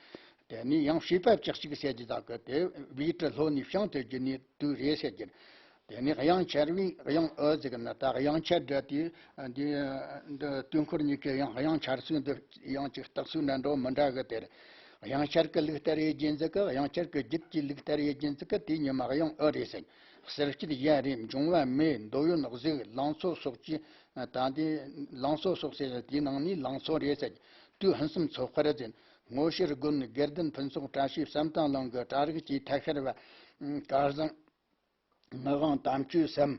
དེ་ནས་ཡང་བྱིས་པ་བཅུ་གཅིག་ཟེར་གྱི་ད་གི་དེ་བིས་ཀྲི་ལྷོ་ནས་བྱང་དུ་རྒྱུ་ནི་དུས་རེད་ཟེར་གྱི། དེ་ནས་དབྱངས་འཆར་བའི་དབྱངས་ཨུ་ཟིག་ན། ད་དབྱངས་འཆར་འདྲ་དེ་འདི་འདི་དུས་འཁོར་གཉིས་ཀའི་ཡང་དབྱངས་འཆར་ཚུལ་འདི་ཡང་ཅིག་རྟགས་ཚུལ་འདྲ་འགྲོ་མི་འདྲ་གི། དེར་དབྱངས་འཆར་གི་ལུགས་ལྟར་ཡེད་རྒྱུ་ཟིག་གི། དབྱངས་འཆར་གི་རྒྱུད་ཀྱི་ལུགས་ལྟར་ཡེད་རྒྱུ་ཟིག་གི། དེ་ཉི་མ་དབྱངས་ཨུ་རེད་ཟེར། གསལ་བྱེད་ཡ་རེད། འབྱུང་བ་མེ། འདོད་ཡོན་གཟུགས། ལང་ཚོ་སོགས་ཀྱི། ད་འདི་ལང་ཚོ་སོགས་ཟེར་དེའི་ནང་ནས་ལང་ཚོ་རེད་ཟེར། དུས་ཕུན་སུམ་ཚོགས་པར་ཟེར། སྔོ་ཕྱིར་དགོན། དགེ་ལྡན་ཕུན་ཚོགས། བཀྲ་ཤིས་བསམ་གཏན་གླིང་གི་བཀྲ་རིགས་ཀྱི་ཐད་ཤར་བ། སྐལ་བཟང་། ངག་དབང་དམ་ཆོས་སམ།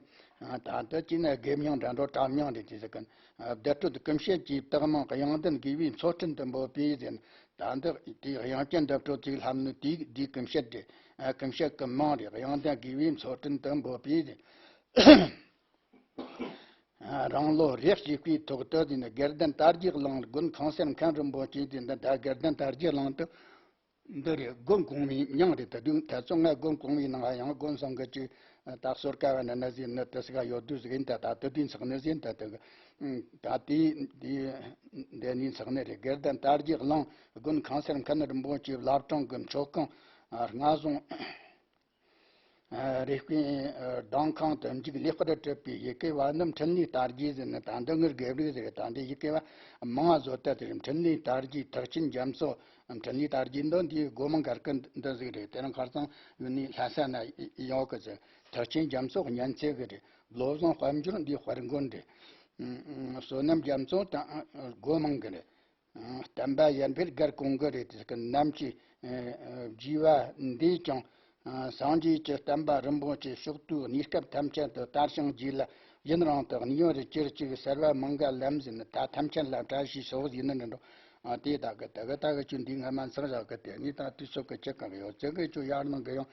ད་ལྟ་ཅི་ན་དགེ་མྱང་འདྲ་འགྲོ་གྲྭ་མྱང་རེད་དེ་ཟེར་གི། བདེ་དྲོད་ཀུན་བཤད་ཀྱི་རྟགས་མང་། དབྱངས་ལྡན་དགེ་བའི་མཚོ་སྤྲིན་དུ་འབོད་པའི་ཟེར། ད་འདི་དེའི་དབྱངས་ཅན་བདེ་དྲོད་ཅིག་ལྷམ་ནི་དེའི་དེའི་ཀུན་བཤད་རེད། ཀུན་བཤད་ཀྱི་མིང་རེད། དབྱངས་ལྡན་དགེ་བའི་མཚོ་སྤྲིན་དུ་འབོད་པའི་ཟེར། རང་ལོ་རེ་གཅིག་པའི་ཐོག་ཏུ་དེ་ནི་དགེ་ལྡན་དར་རྒྱས་གླིང་དགོན་ཁང་གསར་མཁན་རིན་པོ་ཆེ་དེ་འདི་ད་དགེ་ལྡན་དར་རྒྱས་གླིང་དུ་འདི་རེད། དགོན་གོང་མའི་མྱིང་རེད། ད་དུང་ད་ཚོ་ང་དགོན་གོང་མའི་ནང་ཡང་དགོན་སོང་གི་ཅིག་ད་གསོལ་ཀ་བ་ན་ན་ཟིན་ནི་དེ་སི་ག་ཡོད་དུས་ཟིག་ཡིན། ད་ད་དུ་དུས་ཚགས་ནི་ཟིན། ད་དུ་ད་དེ་དེ་འདི་ནི་ཚགས་ནི་རེད། དགེ་ལྡན་དར་རྒྱས་གླིང་དགོན་ཁང་གསར་མཁན་རིན་པོ་ཆེ་བླ་བྲང་གི་མཆོད་ཁང་ལྔ་བཟུང་། རེ་སྐོན་ལྡང་ཁང་དུ་འཇུག་ལེགས་པར་གྲུབ་པའི་ཡི་གེ་བ་རྣམས་འཕྲིན་ལས་དར་རྒྱས་ཟེར་ནི། ད་འདི་ངའི་དགེ་ལུགས་ཟེར། ད་འདི་ཡི་གེ་བ་མང་བ་བཟོ་ལྟ་དེ་རེད། འཕྲིན་ལས་དར་རྒྱས། ཐེག་ཆེན་རྒྱ་མཚོ། འཕྲིན་ལས་དར་རྒྱས་འདི་འདི་སྒོ་མང་སྒར་གི་འདི་ཟིག་རེད། དེ་རིང་ཁ་སང་ཡོད་ནི་ལྷ་ས་ན་ཡོད་གི་ཟེར། ཐེག་ཆེན་རྒྱ་མཚོ་གཉན་ཚད་གི་རེད། བློ་བཟང་དཔལ་འབྱོར་འདི་དཔལ་མགོན་རེད། བསོད་ནམས་རྒྱ་མཚོ་དང་སྒོ་མང་གི་རེད། བསྟན་པ་ཡར་འཕེལ་སྒར་གོང་གི་རེད། དེ་གི་ནམ་གྱི་རྒྱས་པ་འདིས་ཀྱང་སངས་རྒྱས་ཀྱི་བསྟན་པ་རིན་པོ་ཆེ་ཕྱོགས་དུས་གནས་སྐབས་ཐམས་ཅད་དུ་དར་ཞིང་རྒྱས་ལ། ཡུན་རིང་དུ་གནས་པར་གྱུར་ཅིག། སེར་བ་མང་ག་ལམ་ཟིན། ད་ཐམས་ཅད་ལ་བཀྲ་ཤིས་ཤོག་ཟེར་ནི་འདྲ་འགྲོ། དེ་དག་གི་དག་གི་དག་གི་ཆུ་འདི་ངས་མ་ཚང་བཞག་གི། དེ་ནི་ད་དུས་ཚོད་ཀྱི་ཅི་གང་ཡོད་ཅི་གི་ཆུ་ཡར་ནང་གི་ཡང་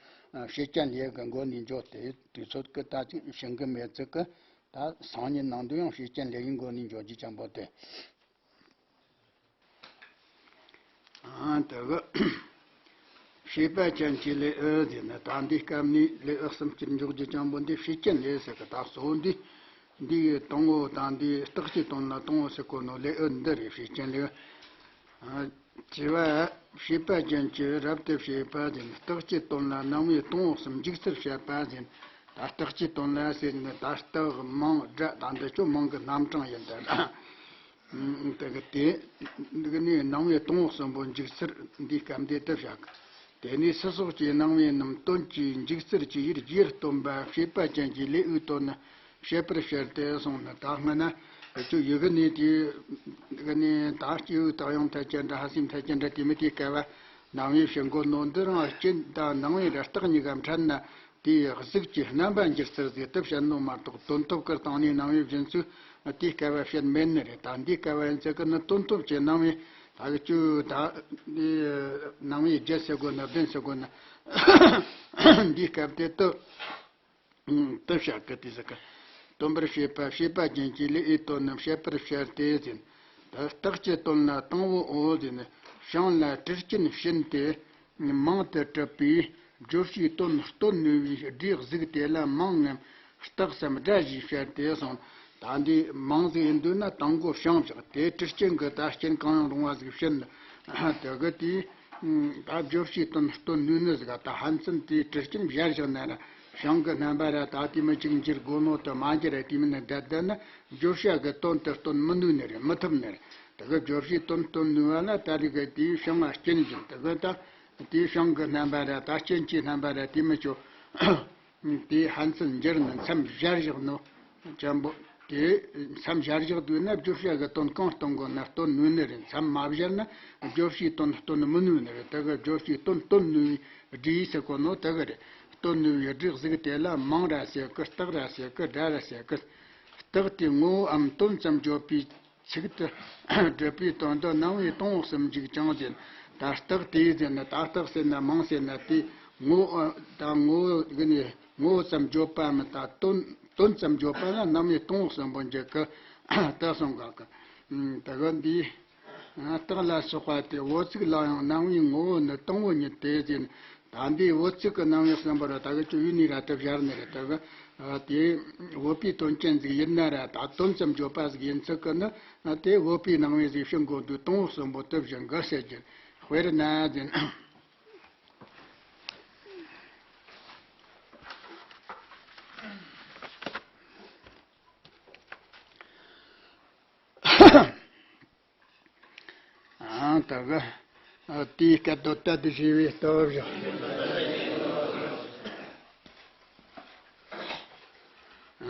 ཤེས་ཅན་ལས་གི་མགོ་ནས་འཇོག་སྟེ། དུས་ཚོད་ཀྱི་ད་ཅིག་ཤིང་གི་མེ་ཚིག་གི་ད་སང་ཉིན་ནང་དུ་ཡང་ཤེས་ཅན་ལས་ཡིན་མགོ་ནས་འཇོག་རྒྱུ་ཅན་པོ་དེ། ཨ་དེ་གི་བྱེད་པ་ཅན་གྱི་ལེའུ་ཟེར་ནི། ད་འདི་སྐབས་ནས་ལེའུ་གསུམ་སྤྱིར་འཇོག་རྒྱུ་ཅན་པོ་འདི་བྱེད་ཅན་ལེའུ་ཟེར་གི། ད་གཙོ་བོ་འདི་འདི་ཡི་དང་པོ་དང་འདི་རྟགས་ཀྱི་དོན་ལ་དང་པོ་ཟེར་གོ་ནོ་ལེའུ་འདི་རེད། བྱེད་ཅན་ལེའུ། ཨ་བྱེད་པ། བྱེད་པ་ཅན་གྱི་རབ་ཏུ་བྱེད་པ་ཟེར་ནི། རྟགས་ཀྱི་དོན་ལ་སྣང་བའི་སྟོང་པོ་གསུམ་འཇུག་ཚུལ་བཤད་པ་ཟེར་ནི། ད་རྟགས་ཀྱི་དོན་ལ་ཟེར་ནི་ད་རྟགས་མིང་སྒྲ་ད་འདི་ཚོ་མིང་གི་རྣམ་གྲངས་ཡིན་ད། དེ་གི་དེ་འདི་གི་ནི་སྣང་བའི་སྟོང་པོ་གསུམ་པོ་འཇུག་ཚུལ་འདི་སྐབས་འདི་ལྟར་བྱ་དགོས། དེ་ནས་སོ་སོ་སྐྱེ་སྣང་བའི་རྣམ་སྟོན་གྱི་འཇུག་ཚུལ་གྱི་ཡུལ་རྗེས་སྟོན་པ་བྱེད་པ་ཅན་གྱི་ལེའུའི་དོན་ནི་བཤད་པར་བཤད་དེ་སོང་ནི། ད་སྔ་ན་ཁྱོད་ཡི་གེ་ནས་དེ་གི་ནི་ད་སྐྱེས་བུ་དག་ཡང་ཐལ་ཅན་འདྲ་ཧ་སིམ་ཐལ་ཅན་འདྲ་དེ་མི་དེ་སྐལ་བ་སྣང་བའི་བྱེད་སྒོ་ནོ་འདི་རང་སྐྱེ་ད་སྣང་བའི་ར་རྟགས་གཉིས་ཀ་འཕྲད་ན། དེའི་གཟུགས་ཀྱི་རྣམ་པར་འགྱུར་ཚུལ་ཟིག་ཏུ་བཤད་ནོ་མ་གཏོགས། དོན་སྟོབས་ཀྱི་སྟེང་ནས་སྣང་བའི་བཞིན་ཚུལ་དེའི་སྐལ་བ་བཤད་མེད་ནི་རེད། ད་འདིའི་སྐལ་བ་ཡིན་ཚད་ཀྱི་ནི་དོན་སྟོབས་ཀྱི་སྣང་བའི་ད་གི་བཅུ་ད་འདི་སྣང་བའི་བརྒྱད་ཟེར་དགོས་ན་བདུན་ཟེར་དགོས་ན་འདིའི་སྐབས་དེ་དུ་དུ་བཤད་གི་དེ་ཟེར་གི། སྟོན་པར་བྱེད་པ་བྱེད་པ་ཅན་གྱི་ལེའུའི་དོན་ནི་བཤད་པར་བཤད་དེ་ཟེར། ད་རྟགས་ཀྱི་དོན་ལ་དང་པོའོ་ཟེར་ནས་བྱང་ལ་གྲུ་ཆེན་བྱིན་ཏེ། མང་དུ་གྲུབ་པའི་བརྗོད་བྱའི་དོན་སྟོན་ནུས་པའི་སྒྲའི་གཟུགས་དེ་ལ་མིང་ངམ་རྟགས་སམ་སྒྲ་ཞེས་བཤད་དེ་གསུངས། ད་འདི་མིང་ཟིག་ཡིན་འདོད་ན་དང་པོ་བྱང་བཞག་དེ་གྲུ་ཆེན་གི་ད་རྐྱེན་གང་ཡང་རུང་བ་ཟིག་བྱིན། དེ་གི་དེའི་ད་བརྗོད་བྱའི་དོན་སྟོན་ནུས་ནི་ཟིག་ད་ཕན་ཚུན་དེའི་གྲུ་ཆེན་སྦྱར་བཞག་ན་ར་བྱང་གི་རྣམ་པ་ར་ད་དེ་མི་གཅིག་འགྱུར་དགོས་ནོ་དུ་མ་འགྱུར་ར་དེ་མིན་ན་བསྡད་བསྡད་ན་བརྗོད་བྱ་གི་དོན་དུ་སྟོན་མི་ནུས་ནི་རེད། མི་ཐུབ་ནི་རེད། དེ་གི་བརྗོད་བྱའི་དོན་སྟོན་ནུས་པ་ལ་ད་རེས་གི་དེའི་བྱང་ང་རྐྱེན་བཞིན་དེ་གི་ད་དེའི་བྱང་གི་རྣམ་པ་ར་ད་རྐྱེན་གྱི་རྣམ་པ་ར་དེ་མི་ཆོག་དེའི་ཕན་ཚུན་འགྱུར་ནི་མཚམས་སྦྱར་བཞག་ནོ་ཅན་པོ་དེ་མཚམས་སྦྱར་བཞག་དུས་ན་བརྗོད་བྱ་གི་དོན་གང་སྟོན་དགོས་ན་སྟོན་ནུས་ནི་རེད། མཚམས་མ་སྦྱར་ན་བརྗོད་བྱའི་དོན་སྟོན་མི་ནུས་ནི་རེད། དེ་གི་བརྗོད་བྱའི་དོན་སྟོན་ནུས་པའི་སྒྲས་ཟེར་གོ་ནོ་དེ་གི་རེད། སྟོན་ནུས་པའི་སྒྲའི་གཟུགས་དེ་ལ་མིང་ར་ཟེར་གི། རྟགས་ར་ཟེར་གི། སྒྲ་ར་ཟེར་གི། རྟགས་དེ་ངོ་བོའམ་དོན་ཙམ་བརྗོད་པའི་ཚིག་ཏུ་སྒྲུབ་པའི་དོན་དུ་སྣང་བའི་སྟོང་པོ་གསུམ་འཇུག་ཅིང་ཟེར། ད་རྟགས་དེ་ཟེར་ན་ད་རྟགས་ཟེར་ན་མིང་ཟེར་ན་དེ་ངོ་བོ་ད་ངོ་བོ་གི་ནི་ངོ་བོ་ཙམ་བརྗོད་པའམ་ད་དོན་དོན་ཙམ་བརྗོད་པ་ལ་སྣང་བའི་སྟོང་པོ་གསུམ་པོ་འཇུག་གི། ད་གསུང་ག་གི་ད་གི་འདི་ རྟགས་ལ་སོགས་པ་སྟེ། འོ་ཚིག་ལ་ཡང་སྣང་བའི་ངོ་བོ་ནི་དང་པོ་ཉིད་དེ་ཟེར། ད་འདིའི་འོ་ཚིག་གི་སྣང་བའི་གསུམ་པོ་ར་ད་གི་ཅུ་ཡུ་ནི་ར་དེ་སྦྱར་ནི་རེད། ད་གི་དེ་བོད་པའི་དོན་ཅན་ཟིག་ཡིན་ན་ར། ད་དོན་ཙམ་བརྗོད་པ་ཟིག་ཡིན་ཚུལ་གི་ནི་དེ་བོད་པའི་སྣང་བའི་ཟིག་ཕྱིན་དགོས་འདུག་དང་པོ་གསུམ་པོ་དེ་བཞིན་གི་ཟེར་གྱི། དཔེར་ན་ཟེར། ཨང་། ད་གི་ཨ་དེའི་སྐད་དོད་དད་དུ་བྱས་པའི་སྟོབས་བཞག་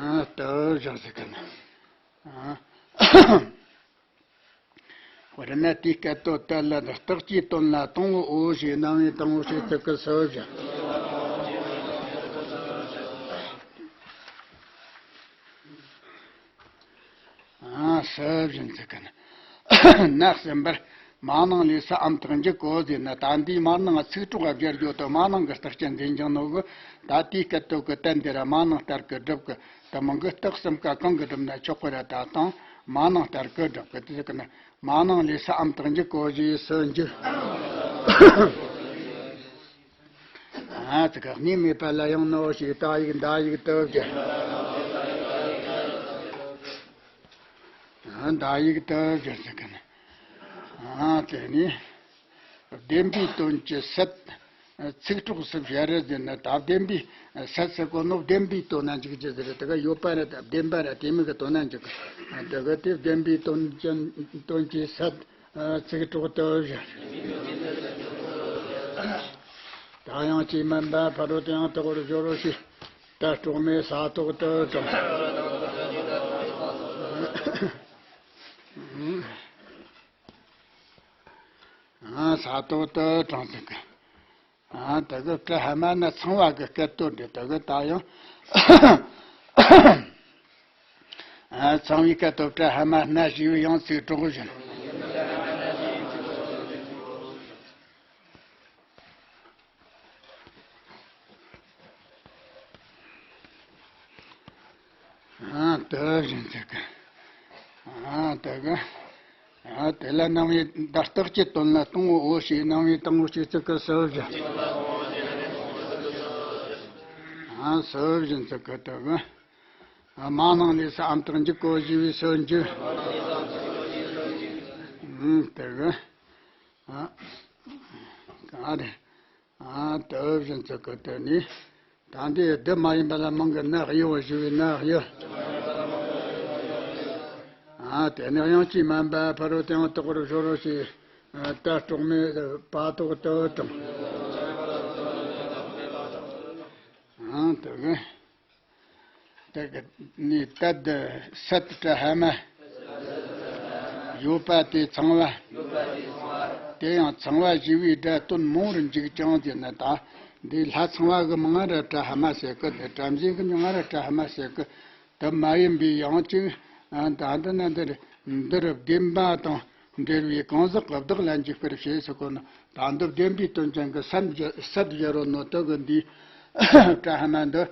ཨ་སྟོབས་བཞག་ཟེར་གི་ན། ཨ་དཔེར་ན་དེའི་སྐད་དོད་དད་ལ་རྟགས་ཀྱི་དོན་ལ་དང་པོ་འོ་ཞེས་སྣང་བའི་དང་པོ་ཞེས་ཚིག་གི་སོ་བཞག་ཨ་སོ་བཞིན་ཚིག་གི་ན། ན་གསུམ་པར། མ་ནིང་ལས་སའམ་བཏགས་འཇུག་གོ་ཟེར་ན། ད་འདིའི་མ་ནིང་ཚིག་གྲོགས་སྦྱར་རྒྱུ་དེ་མ་ནིང་གི་རྟགས་ཅན་འཛིན་ཀྱང་ནོ་གི། ད་དེའི་སྐད་དོད་ཀྱི་དད་འདི་ར་མ་ནིང་ལྟར་གི་སྒྲུབ་གི། དེ་མིན་གི་རྟགས་གསུམ་ཀ་གང་གི་སྒྲུབ་ན་ཆོག་གི་ར། ད་དང་མ་ནིང་ལྟར་གི་སྒྲུབ་གི་དེ་ཟེར་གི་ན། མ་ནིང་ལས་སའམ་བཏགས་འཇུག་གོ་ཞེས་སུ་འཇུག་ཨ་ཙི་ག་གནས་མེད་པ་ལ་ཡང་ནོ་ཞེས་ད་ཡིག་ད་ཡིག་དུ་བསྒྱུར། ཨ་ད་ཡིག་དུ་བསྒྱུར་ཟེར་གི་ན། ཨ་དེ་ནི་བདེན་པའི་དོན་གྱི་སད། ཚིག་གྲོགས་སུ་བྱ་ར་ཟེར་ན། ད་བདེན་པའི་སད་ཟེར་གོ་ནོ་བདེན་པའི་དོན་ན་འཇུག་རྒྱུ་ཟེར། དེ་ག་ཡོད་པ་ར་ད་བདེན་པ་ར་དེ་མིན་གི་དོན་ན་འཇུག་གི། དེ་ག་དེ་བདེན་པའི་དོན་གྱི་དོན་གྱི་སད། ཚིག་གྲོགས་དུ་བཞག་ད་ཡང་ཅི་མིན་པ་ཕ་རོལ་ཏུ་ཡང་དག་པར་སྦྱོར་རོ་ཞེས་ད་སྲོག་མེད་ས་ཐོག་ཏུ་དྲངས། ས་ཐོག་ཏུ་དྲངས་ཟེར་གི། ཨ་དེ་གི་བཀྲ་ཧ་མ་ན་ཚངས་པ་གི་སྐད་དོད་འདི་དེ་གི་ད་ཡང་། ཨ་ཚངས་པའི་སྐད་དོད་བཀྲ་ཧ་མ་ན་ཞེས་པའི་ཡང་ཚིག་གྲོགས་བཞིན། ཨ་དེ་བཞིན་ཚིག་གི། ཨ་དེ་གི། ཨ་དེ་ལ་སྣང་བའི་ད་རྟགས་ཀྱི་དོན་ལ་དང་པོ་འོ་ཞེས་སྣང་བའི་དང་པོ་ཞེས་ཚིག་གི་སོ་བཞིན། ཨ་སོ་བཞིན་ཚིག་གི་དེ་གི། ཨ་མ་ནིང་ལས་སའམ་བཏགས་འཇུག་གོ་ཞེས་པའི་སོ་འཇུག་ཨ་དེ་གི། ཨ་ག་རེ། ཨ་དེ་བཞིན་ཚིག་གི་དེ་ནི། ད་འདི་འདི་མ་ཡིན་པ་ལ་མིང་གི་ན་གཡོ་བ་ཞུ་བའི་ན་གཡོ། ཨ་དེ་ནི་དབྱངས་ཅན་མིན་པ་ཕ་རོལ་ཏུ་ཡང་དག་པར་སྦྱོར་རོ་ཞེས། ད་སྲོག་མེད་པ་ཐོག་ཏུ་དྲངས། ཨ་དེ་གི། དེ་གི་ནི་དད་སད་བཀྲ་ཧ་མ། ཡོད་པ་དེ་ཚངས་པ། དེ་ཡང་ཚངས་པ་ཞེས་པའི་སྒྲ་དོན་མང་བར་འཇུག་ཀྱང་ཟེར་ན། ད་འདི་ལྷ་ཚངས་པ་གི་མིང་ར་བཀྲ་ཧ་མ་ཟེར་གི། འདི་བྲམ་ཟེ་གི་མིང་ར་བཀྲ་ཧ་མ་ཟེར་གི། དེ་མ་ཡིན་པའི་ཡང་ཅིག་ད་འདི་ན་འདིར་འདིར་བདེན་པ་དང་འབྲེལ་བའི་གང་ཟག་གི་བདག་ལ་འཇུག་པར་བྱེད་ཟེར་གོ་ནོ། ད་འདི་བདེན་པའི་དོན་ཅན་གྱི་སད་བཞག་སད་བཞག་རོ་ནོ་དེ་གི་འདི་བཀྲ་ཧ་མ་འདི།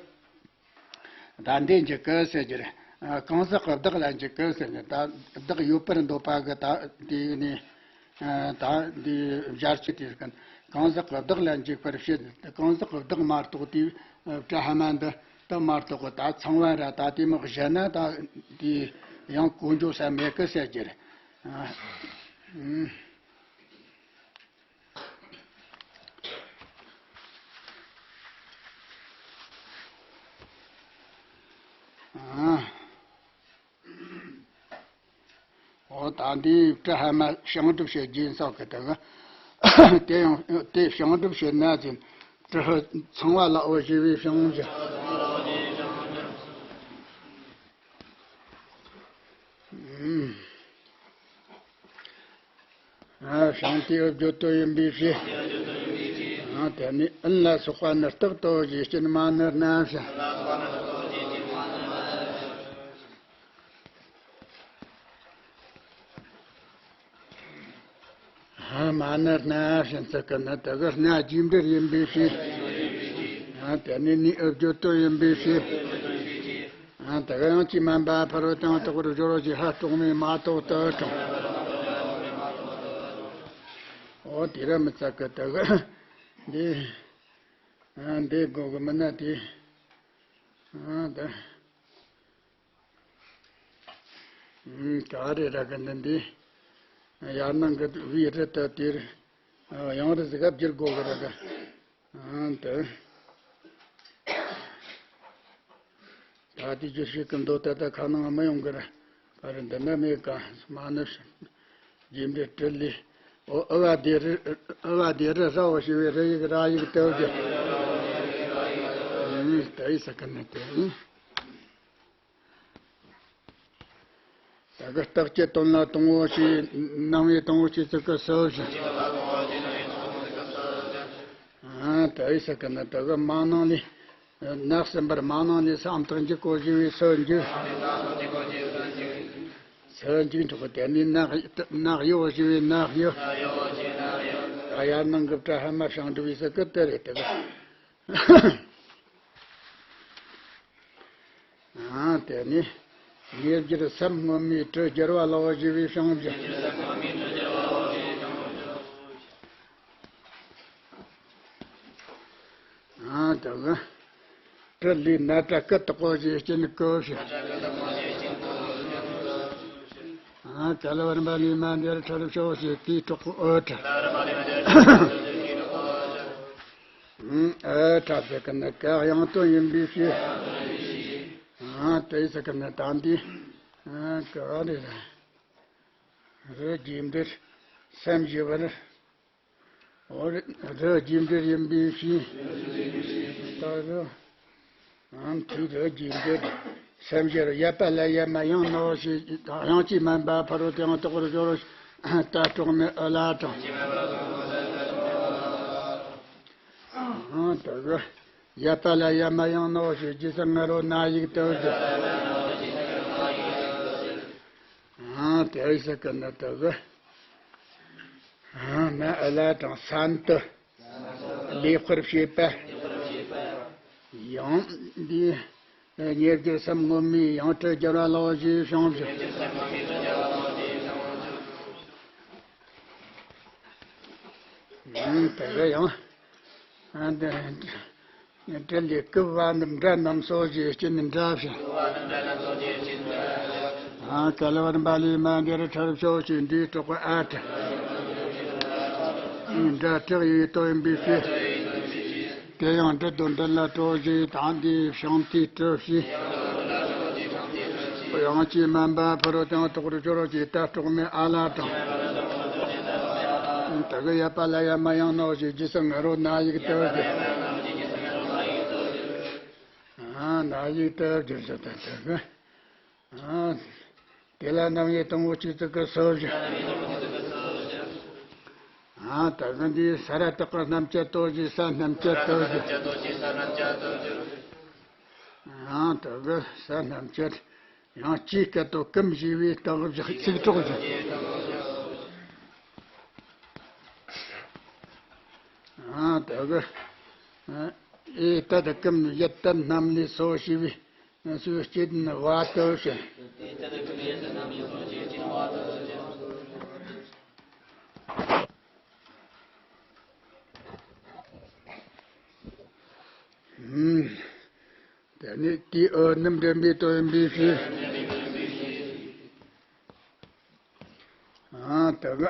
ད་འདི་འཇུག་གི་ཟེར་རྒྱུ་རེད། ཨ་གང་ཟག་གི་བདག་ལ་འཇུག་གི་ཟེར་ནས། ད་བདག་ཡོད་པར་འདོད་པ་གི་ད་དེ་ནི། ཨ་ད་འདི་སྦྱར་ཚུལ་དེ་གང་ཟག་གི་བདག་ལ་འཇུག་པར་བྱེད། གང་ཟག་གི་བདག་མ་གཏོགས་དེ་བཀྲ་ཧ་མ་འདི་ད་མ་གཏོགས་གི་ད་ཚངས་པ་ར་ད་དེ་མོ་གཞན་ན་ད་དེ་ཡང་གོ་འཇོག་ས་མེད་གི་ཟེར་རྒྱུ་རེད། ཨ་ཨུམ། ཨ། འོ་ད་འདིའི་བཀྲ་ཧ་མ་བྱང་སྒྲུབ་བྱེད་རྒྱུ་ཡིན་ས་གི། དེ་གི་དེ་ཡང་དེ་བྱང་སྒྲུབ་བྱེད་ན་ཟིན། བཀྲ་ཧ་ཚངས་པ་ལ་འོ་ཞེས་པའི་བྱང་བྱ། ཨུམ། ཨ་བྱང་དེ་བརྗོད་དོན་ཡིན་པའི་ཕྱིར། ཨ་དེ་ནི་ཨན་ལ་སོགས་པ་ནི་རྟགས་ཏོ་ཞེས་སྐྱོན་མ་ནོར་ན་བྱ། ཨ་མ་ནོར་ན་བྱ་ཚིག་གི་ནི་དེ་གི་སྣ་རྒྱས་འབྲེལ་ཡིན་པའི་ཕྱིར། ཨ་དེ་ནི་ནི་ཨ་བརྗོད་དོན་ཡིན་པའི་ཕྱིར། ཨ་དེ་གི་དབྱངས་ཅན་མིན་པ་ཕ་རོལ་ཏུ་ཡང་དག་པར་སྦྱོར་རོ་ཞེས་ཧ་སྲོག་མེད་མ་ཐོག་ཏུ་དྲངས། འོ་དེ་ར་མི་ཚ་གི་ད་གི་འདི་ཨ་འདི་དགོས་གི་མིན་ན་དེ་ཨ་ད་ཨ་ག་རེ་ར་གི་འདི་འདི་ཡར་ནང་གི་བི་རི་ད་དེར་ཡང་རི་ཟིག་ག་བསྒྱུར་དགོས་གི་ར་གི་ཨ་ད། ད་ལྟའི་རྒྱུ་ཞིག་གི་མདོ་ད་ལྟ་ཁ་ནང་མི་ཡོང་གི་ར། ག་རེ་འདི་ན་མེད་ཀ་མ་ནི་རྒྱས་འབྲས་དྲིལ་ལས། འོ་ཨུ་བ་དེ་རི་ཨུ་བ་དེ་རི་ཧྲ་བོ་ཞེས་པའི་རི་ཡིག་ར་ཡིག་དེ་བ་ཀྱི་ཨུ་ད་ཡི་ས་ཀི་ནི་དེ་ཨིན། ད་གི་རྟགས་ཀྱི་དོན་ལ་དང་པོ་ཞེས་སྣང་བའི་དང་པོ་ཞེས་ཚིག་གི་སུ་ཞེས། ཨ་ད་ཡི་ས་ཀི་ནི་ད་གི་མ་སྣང་ལས། ནག་ཟིན་པར་མ་སྣང་ནས་སམ་ཐག་འཇིག་གོ་ཞེས་པའི་སུ་འཇིག་སུ་འཇིག་འགྲོ་གི་དེ་ནི་ནག་ནག་ཡོ་ཞེས་པའི་ནག་ཡོ། ད་ཡར་ནང་གི་བྲ་ཧ་མ་ཤང་འགྲོ་བའི་སུ་གི་དེ་རེད་དེ་གི་ཨ་དེ་ནི་ཉེར་སྦྱར་སེམས་སྔོན་མའི་དྲི་བསྒྱུར་བ་ལའོ་ཞེས་པའི་ཤང་འཇིག་ཨ་དེ་གི་དྲི་ལས་ན་ཏྲ་ཀི་དག་གོ་ཞེས་སྐྱེ་ནི་ཀོ་ཞེས། ཨ་ག་ལ་བར་འབའ་ལས་མ་འདིར་ཁྲར་ཤོ་ཞེས་དེའི་གྲོགས་པོ་ཨོ་ཏྲ། ཨོ་ཏྲ་ཟེར་གི་ནི་ག་དབྱངས་དོན་ཡིན་པའི་ཕྱིར། ཨ་དེ་ཟེར་གི་ནི་ད་འདི་ཨ་ག་རེ་རེད། རི་རྒྱས་འབྲས་སེམས་ཞི་བར། འོ་རི་རི་རྒྱས་འབྲས་ཡིན་པའི་ཕྱིར། ད་རུ། ཨམ་ཐི་རི་རྒྱས་འབྲས་སེམས་ཞི་བར་ཡ་པ་ལ་ཡ་མ་ཡང་ནོ་ཞེས་དབྱངས་ཀྱིས་སྨན་པ་ཕ་རོལ་ཏུ་ཡང་དག་པར་སྦྱོར་རོ། ད་གྲོགས་མེད་ཨ་ལ་དང་། ཨང་དག་གི་ཡ་པ་ལ་ཡ་མ་ཡང་ནོ་ཞེས་རྗེས་སུ་ང་རོ་ན་ཡིག་དོ་ཞེས། ཨང་དེ་ཡི་ས་ཀི་ནི་དག་གི་ཨང་ན་ཨ་ལ་དང་སན་དུ་ལེགས་པར་བྱེད་པ། ཡང་འདི་ཉེར་སྦྱར་སེམས་སྔོན་མའི་ཡང་དྲི་བསྒྱུར་བ་ལའོ་ཞེས་བྱུང་ཞིང་། ཡང་དེ་གི་ཡང་། ཨ་འདི་དྲི་ལས་ཀུབ་བ་འདི་འདྲ་རྣམས་སོ་ཞེས་སྐྱེ་ནི་འདྲ་ཞིང་། ཨ་ག་ལ་བར་འབའ་ལས་མ་འདིར་ཁྲར་ཤོ་ཞེས་འདིའི་གྲོགས་པོ་ཨ་ཏྲ། འདྲ་དྲག་ཡོད་དོ་ཡིན་པའི་ཕྱིར། དེ་ཡང་འདྲི་དོ་འདི་ལ་གྲོགས་ཞེས་དང་འདིའི་བྱང་ཐིག་གྲུབ་ཞེས། དབྱངས་ཀྱིས་སྨན་པ་ཕ་རོལ་ཏུ་ཡང་དག་པར་སྦྱོར་རོ་ཞེས་ད་གྲོགས་མེད་ཨ་ལ་དང་། དག་གི་ཡ་པ་ལ་ཡ་མ་ཡང་ནོ་ཞེས་རྗེས་སུ་ང་རོ་ན་ཡིག་དོ་ཞེས། ཨ་ན་ཡིག་དོ་ཞེས་ཟེར་ཏེ་དག་གི་ཨ་དེ་ལ་རྣམ་དབྱེ་དང་པོ་གཅིག་ཙིག་གི་སོ་བཞི། ཨ་ད་གི་འདི་ས་ར་བཏགས་པ་རྣམ་བཅད་དོ་ཞེས་ས་རྣམ་བཅད་དོ་ཞེས། ཨ་ད་གི་ས་རྣམ་བཅད། ཡང་ཅིའི་སྐད་དོ་ཀུམ་ཞེས་པའི་རྟགས་བཞག་ཚིག་གྲོགས་བཞག་ཨ་ད་གི་ཨེ་ཏ་ད་ཀུམ་ཡ་ཏ་རྣམ་ལས་སོ་ཞེས་པའི་སུའི་སྐྱེ་ནི་བ་དོ་ཞེས། ཨུམ། དེ་ནི་དེའི་འོད་རྣམ་འདྲེན་པའི་དོན་ཡིན་པའི་ཕྱིར། ཨ་ད་གི་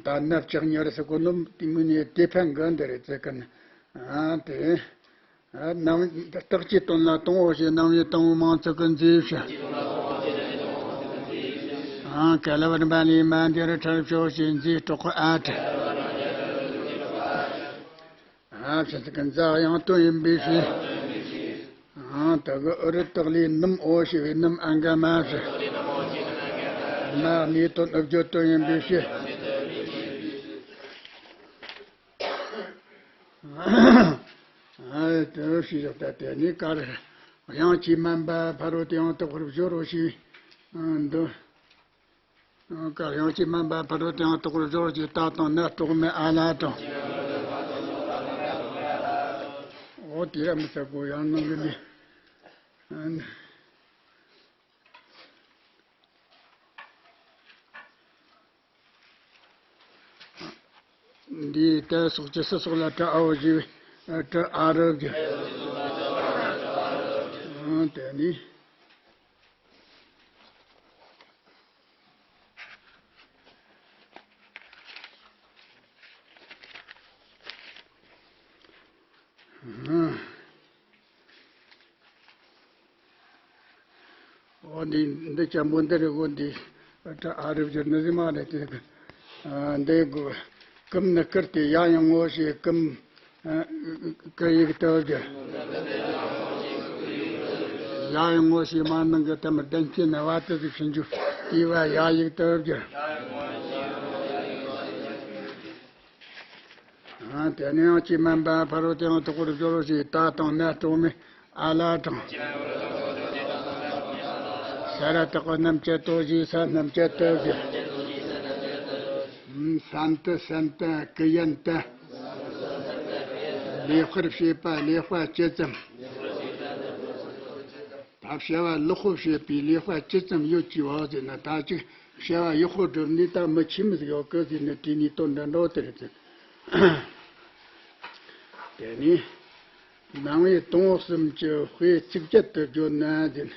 ད་ནི་ལྕགས་ཉར་ཟེར་གོ་ནོ་དེ་མིན་ནི་དེ་ཕན་གི་འདི་རེད་ཟེར་གི་ནི། ཨ་དེ་ཨ་རྣམ་རྟགས་ཀྱི་དོན་ལ་དང་པོ་ཞེས་རྣམ་དབྱེ་དང་པོ་མང་ཚིག་གི་མཛེས་བྱ། ཨ་ག་ལ་བར་འབའ་ལས་མ་འདིར་ཁྲར་ཤོ་ཞེས་མཛེས་གྲོགས་ཨ་ཏྲ། ཨ་ཕྱི་ཚིག་གི་མཛའ་དབྱངས་དོན་ཡིན་པའི་ཕྱིར། ཨ་ད་གི་ཨུ་རུ་བཏགས་ལས་ནུམ་འོ་ཞེས་པའི་ནུམ་ཨ་འགའ་མ་ཞེས། མ་གནས་དོན་ཨུ་བརྗོད་དོན་ཡིན་པའི་ཕྱིར། ཨ་དེ་ཞེས་བཞག་ད་དེ་ནི་ག་རེ། དབྱངས་ཀྱིས་སྨན་པ་ཕ་རོལ་ཏུ་ཡང་དག་པར་སྦྱོར་རོ་ཞེས་འདོད། གར་ཡང་ཅི་སྨན་པ་ཕ་རོལ་ཏུ་ཡང་དག་པར་སྦྱོར་གྱི་རྟགས་དང་ནི་གྲོགས་མེད་ཨ་ལ་དང་། འོ་དེ་ར་མི་ཚ་གོ་ཡང་ནང་གི་ནི། འདིའི་ཏ་སོགས་ཀྱི་སི་སོགས་ལ་ཏྲ་ཨའོ་ཞེས་པའི་ཏྲ་ཨ་རུ་བསྒྱུར། དེ་ནས། འོ་འདི་འདི་ཅན་པོ་འདི་རེད། འོ་འདི་ཨ་རབ་ཀྱི་ནི་རི་མ་རེད་དེ། འདི་གུ་ཀུམ་ནི་ཀིར་ཏེ་ཡ་ཡང་ངོ་ཞེས་ཀུམ་ཀུ་ཡིག་ཏུ་གི། ཡ་ཡང་ངོ་ཞེས་མ་ནང་གི་ཏ་མི་ལྡན་སྐྱེས་ནི་བ་ཏི་ཟིག་ཕྱིན་རྒྱུ་དེ་བ་ཡ་ཡིག་ཏུ་གི། དེ་ནས་ཡང་ཅི་མན་པ་ཕ་རོལ་ཏུ་ཡང་དག་པར་སྦྱོར་རོ་ཞེས་ཏ་དང་ན་སྲོག་མེད་ཨ་ལ་དང་། ས་ར་བཏགས་པ་རྣམ་བཅད་དོ་ཞེས་ས་རྣམ་བཅད་དོ་ཞེས། སན་ཏི་སན་ཏ་ཀུ་ཡན་ཏ། ལེགས་པར་བྱེད་པ་ལེགས་པ་ཇི་ཙམ། ད་བྱ་བ་ལེགས་པོ་བྱེད་པའི་ལེགས་པ་ཇི་ཙམ་ཡོད་ཀྱི་བ་ཟེར་ན། ད་ཅིག་བྱ་བ་ཡག་པོ་བསྒྲུབས་ནས་ད་མི་ཆེ་མི་ཟིག་ཡོད་གི་ཟེར་ནས་དེ་ནས་དོན་འདྲ་འགྲོ་དེ་རེད་ཟེར། དེ་ནས་ནང་པའི་དང་པོ་གསུམ་གྱི་དཔེ་ཚིགས་བཅད་དུ་བརྗོད་ན་ཟེར།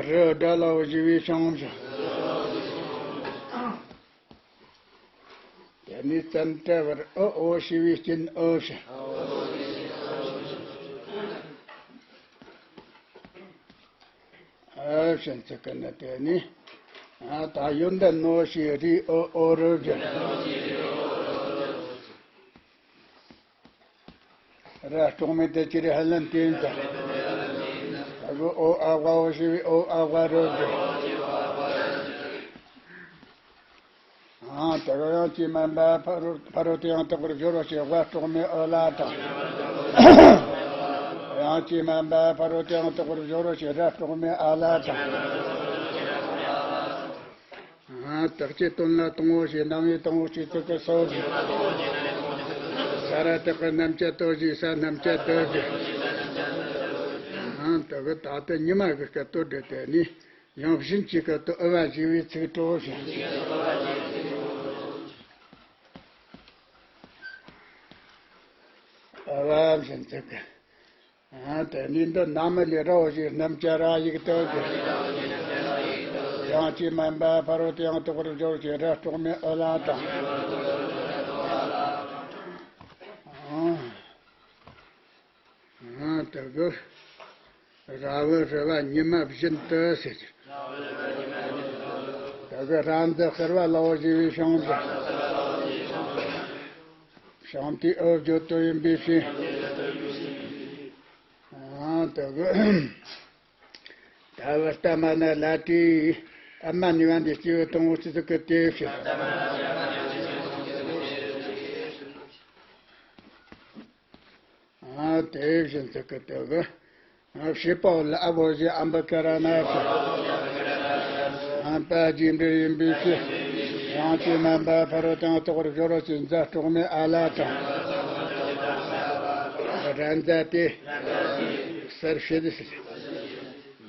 རི་དགྲ་ལ་འོ་ཞེས་པའི་བྱང་ཞིང་། དེ་ནས་ཙན་དྲ་བར་ཨུ་འོ་ཞེས་པའི་སྐྱོན་ཨུ་ཞེས། ཨུ་ཞེས་ཚིག་གི་ནི་དེ་ནས། ཨ་ད་ཡོན་ཏན་ནོ་ཞེས་རི་ཨུ་འོ་རུ་བསྒྱུར། ར་སྲོག་མེད་དེ་ཅི་རེད་ཧ་ལན་ཏེ་ཡིན་ཙང་། ད་གི་ཨོ་ཨ་ཝ་འོ་ཞེས་པའི་ཨོ་ཨ་ཝ་རུ་བསྒྱུར། ཨང་དེ་གི་ཡང་ཅི་མན་པ་ཕ་རོལ་ཕ་རོལ་ཏུ་ཡང་དག་པར་སྦྱོར་རོ་ཞེས་ཝ་སྲོག་མེད་ཨོ་ལ་དང་། ཡང་ཅི་མན་པ་ཕ་རོལ་ཏུ་ཡང་དག་པར་སྦྱོར་རོ་ཞེས་ར་སྲོག་མེད་ཨ་ལ་དང་། ཨང་དག་བཅས་དོན་ལ་དང་པོ་ཞེས་རྣམ་དབྱེ་དང་པོ་གཅིག་ཙིག་གི་སོ་བཞི། ས་ར་བཏགས་པ་རྣམ་བཅད་དོ་ཞེས་ས་རྣམ་བཅད་དོ་བཞི། ཨང་དག་གི་ད་ལྟ་ཉི་མ་གི་སྐད་དོད་སྒྲ་དེ་ནི། ཡང་བཞིན་གྱི་སྐད་དུ་ཨུ་བ་ཞེས་པའི་ཚིག་གྲོགས་ཤིང་། ཨུ་བ་བཞིན་ཚིག་གི། ཨ་དེ་ནི་འདི་ན་མི་ལས་ར་འོ་ཞེས་རྣམ་བཅད་ར་ཡིག་ཏུ་གི། ཡང་ཅི་མན་པ་ཕ་རོལ་ཏུ་ཡང་དག་པར་སྦྱོར་ཞེས་ར་སྲོག་མེད་ཨུ་ལ་དང་། ཨ། ཨ་དེ་གི་ར་བུ་རི་བ་ཉི་མ་བཞིན་དུ་ཟེར་གྱི། དེ་གི་ར་འཛི་ཟེར་བ་ལ་འོ་ཞེས་པའི་བྱང་འཛི། བྱང་དེའི་ཨུ་བརྗོད་དོ་ཡིན་པའི་ཕྱིར། ཨ་དེ་གི་ད་བུ་ལྟ་མ་ན་ལ་ཏྲི་ཨ་མ་ནི་བ་འདི་སྐྱེ་བོ་དང་པོ་སྤྱི་གཙུག་གི་དེ་ཕྱིར། ཨ་དེ་བཞིན་ཚིག་གི་དེ་གི། ཨ་བྱེད་པ་ལ་ཨ་བོ་ཞེས་ཨམ་བུ་ཀ་ར་ན་ཞེས། ཨམ་པ་རྗེས་འབྲེལ་ཡིན་པའི་ཕྱིར། ཡང་ཅི་མན་པ་ཕ་རོལ་ཏུ་ཡང་དག་པར་སྦྱོར་རོ་ཞེས་འཛ་སྲོག་མེད་ཨ་ལ་དང་། ར་འཛ་དེ་གསལ་བྱེད་དེ་ཟེར།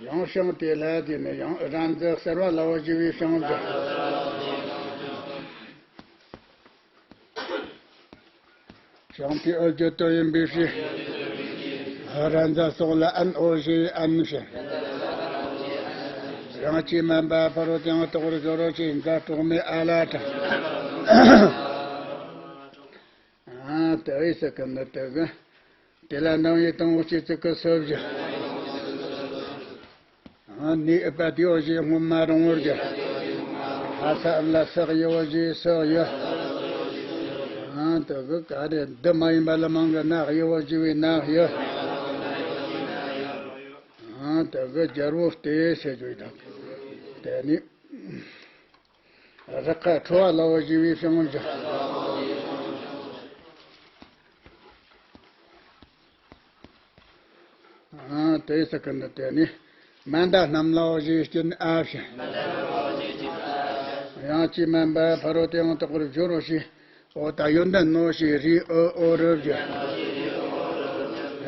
ཡང་བྱང་དེ་ལ་དེ་ནི་ཡང་ར་འཛི་གསལ་བ་ལ་འོ་ཞེས་པའི་བྱང་འཛི། བྱང་དེའི་ཨུ་བརྗོད་དོ་ཡིན་པའི་ཕྱིར། ར་འཛ་སོགས་ལ་ཨན་འོ་ཞེས་ཨན་ཕྱིར། ཡང་ཅི་མན་པ་ཕ་རོལ་ཏུ་ཡང་དག་པར་སྦྱོར་རོ་ཞེས་འཛ་སྲོག་མེད་ཨ་ལ་དང་། ཨ་དེ་བས་སུ་ཀུན་ནི་དེ་གི། དེ་ལ་རྣམ་དབྱེ་དང་པོ་གཅིག་ཙིག་གི་སོ་བཞི། ཨ་ནི་ཨུ་པ་དེའོ་ཞེས་སྔོན་མ་རིང་བོར་གྱུར། ཧ་ས་ཨུ་ལ་སག་ཡོ་ཞེས་སག་ཡོ། ཨ་དེ་གི་ག་རེ་འདི་མ་ཡིན་པ་ལ་མང་གི་ནག་ཡོ་ཞེས་པའི་ནག་ཡོ། ཨ་དེ་གི་རྒྱལ་པོ་སྟེ་ཞེས་བརྗོད་དང་། དེ་ནི། རི་ཁ་ཁྲོ་བ་ལ་འོ་ཞེས་པའི་བྱང་འཛི། ཨ་དེ་ས་ཀུན་ནི་དེ་ནི་མན་དཱ་རྣམས་ལ་འོ་ཞེས་སྐྱོན་ཨ་བྱས། ཡང་ཅི་མན་པ་ཕ་རོལ་ཏུ་ཡང་དག་པར་སྦྱོར་རོ་ཞེས། འོ་ད་ཡོན་ཏན་ནོ་ཞེས་རི་ཨུ་འོ་རུ་བསྒྱུར།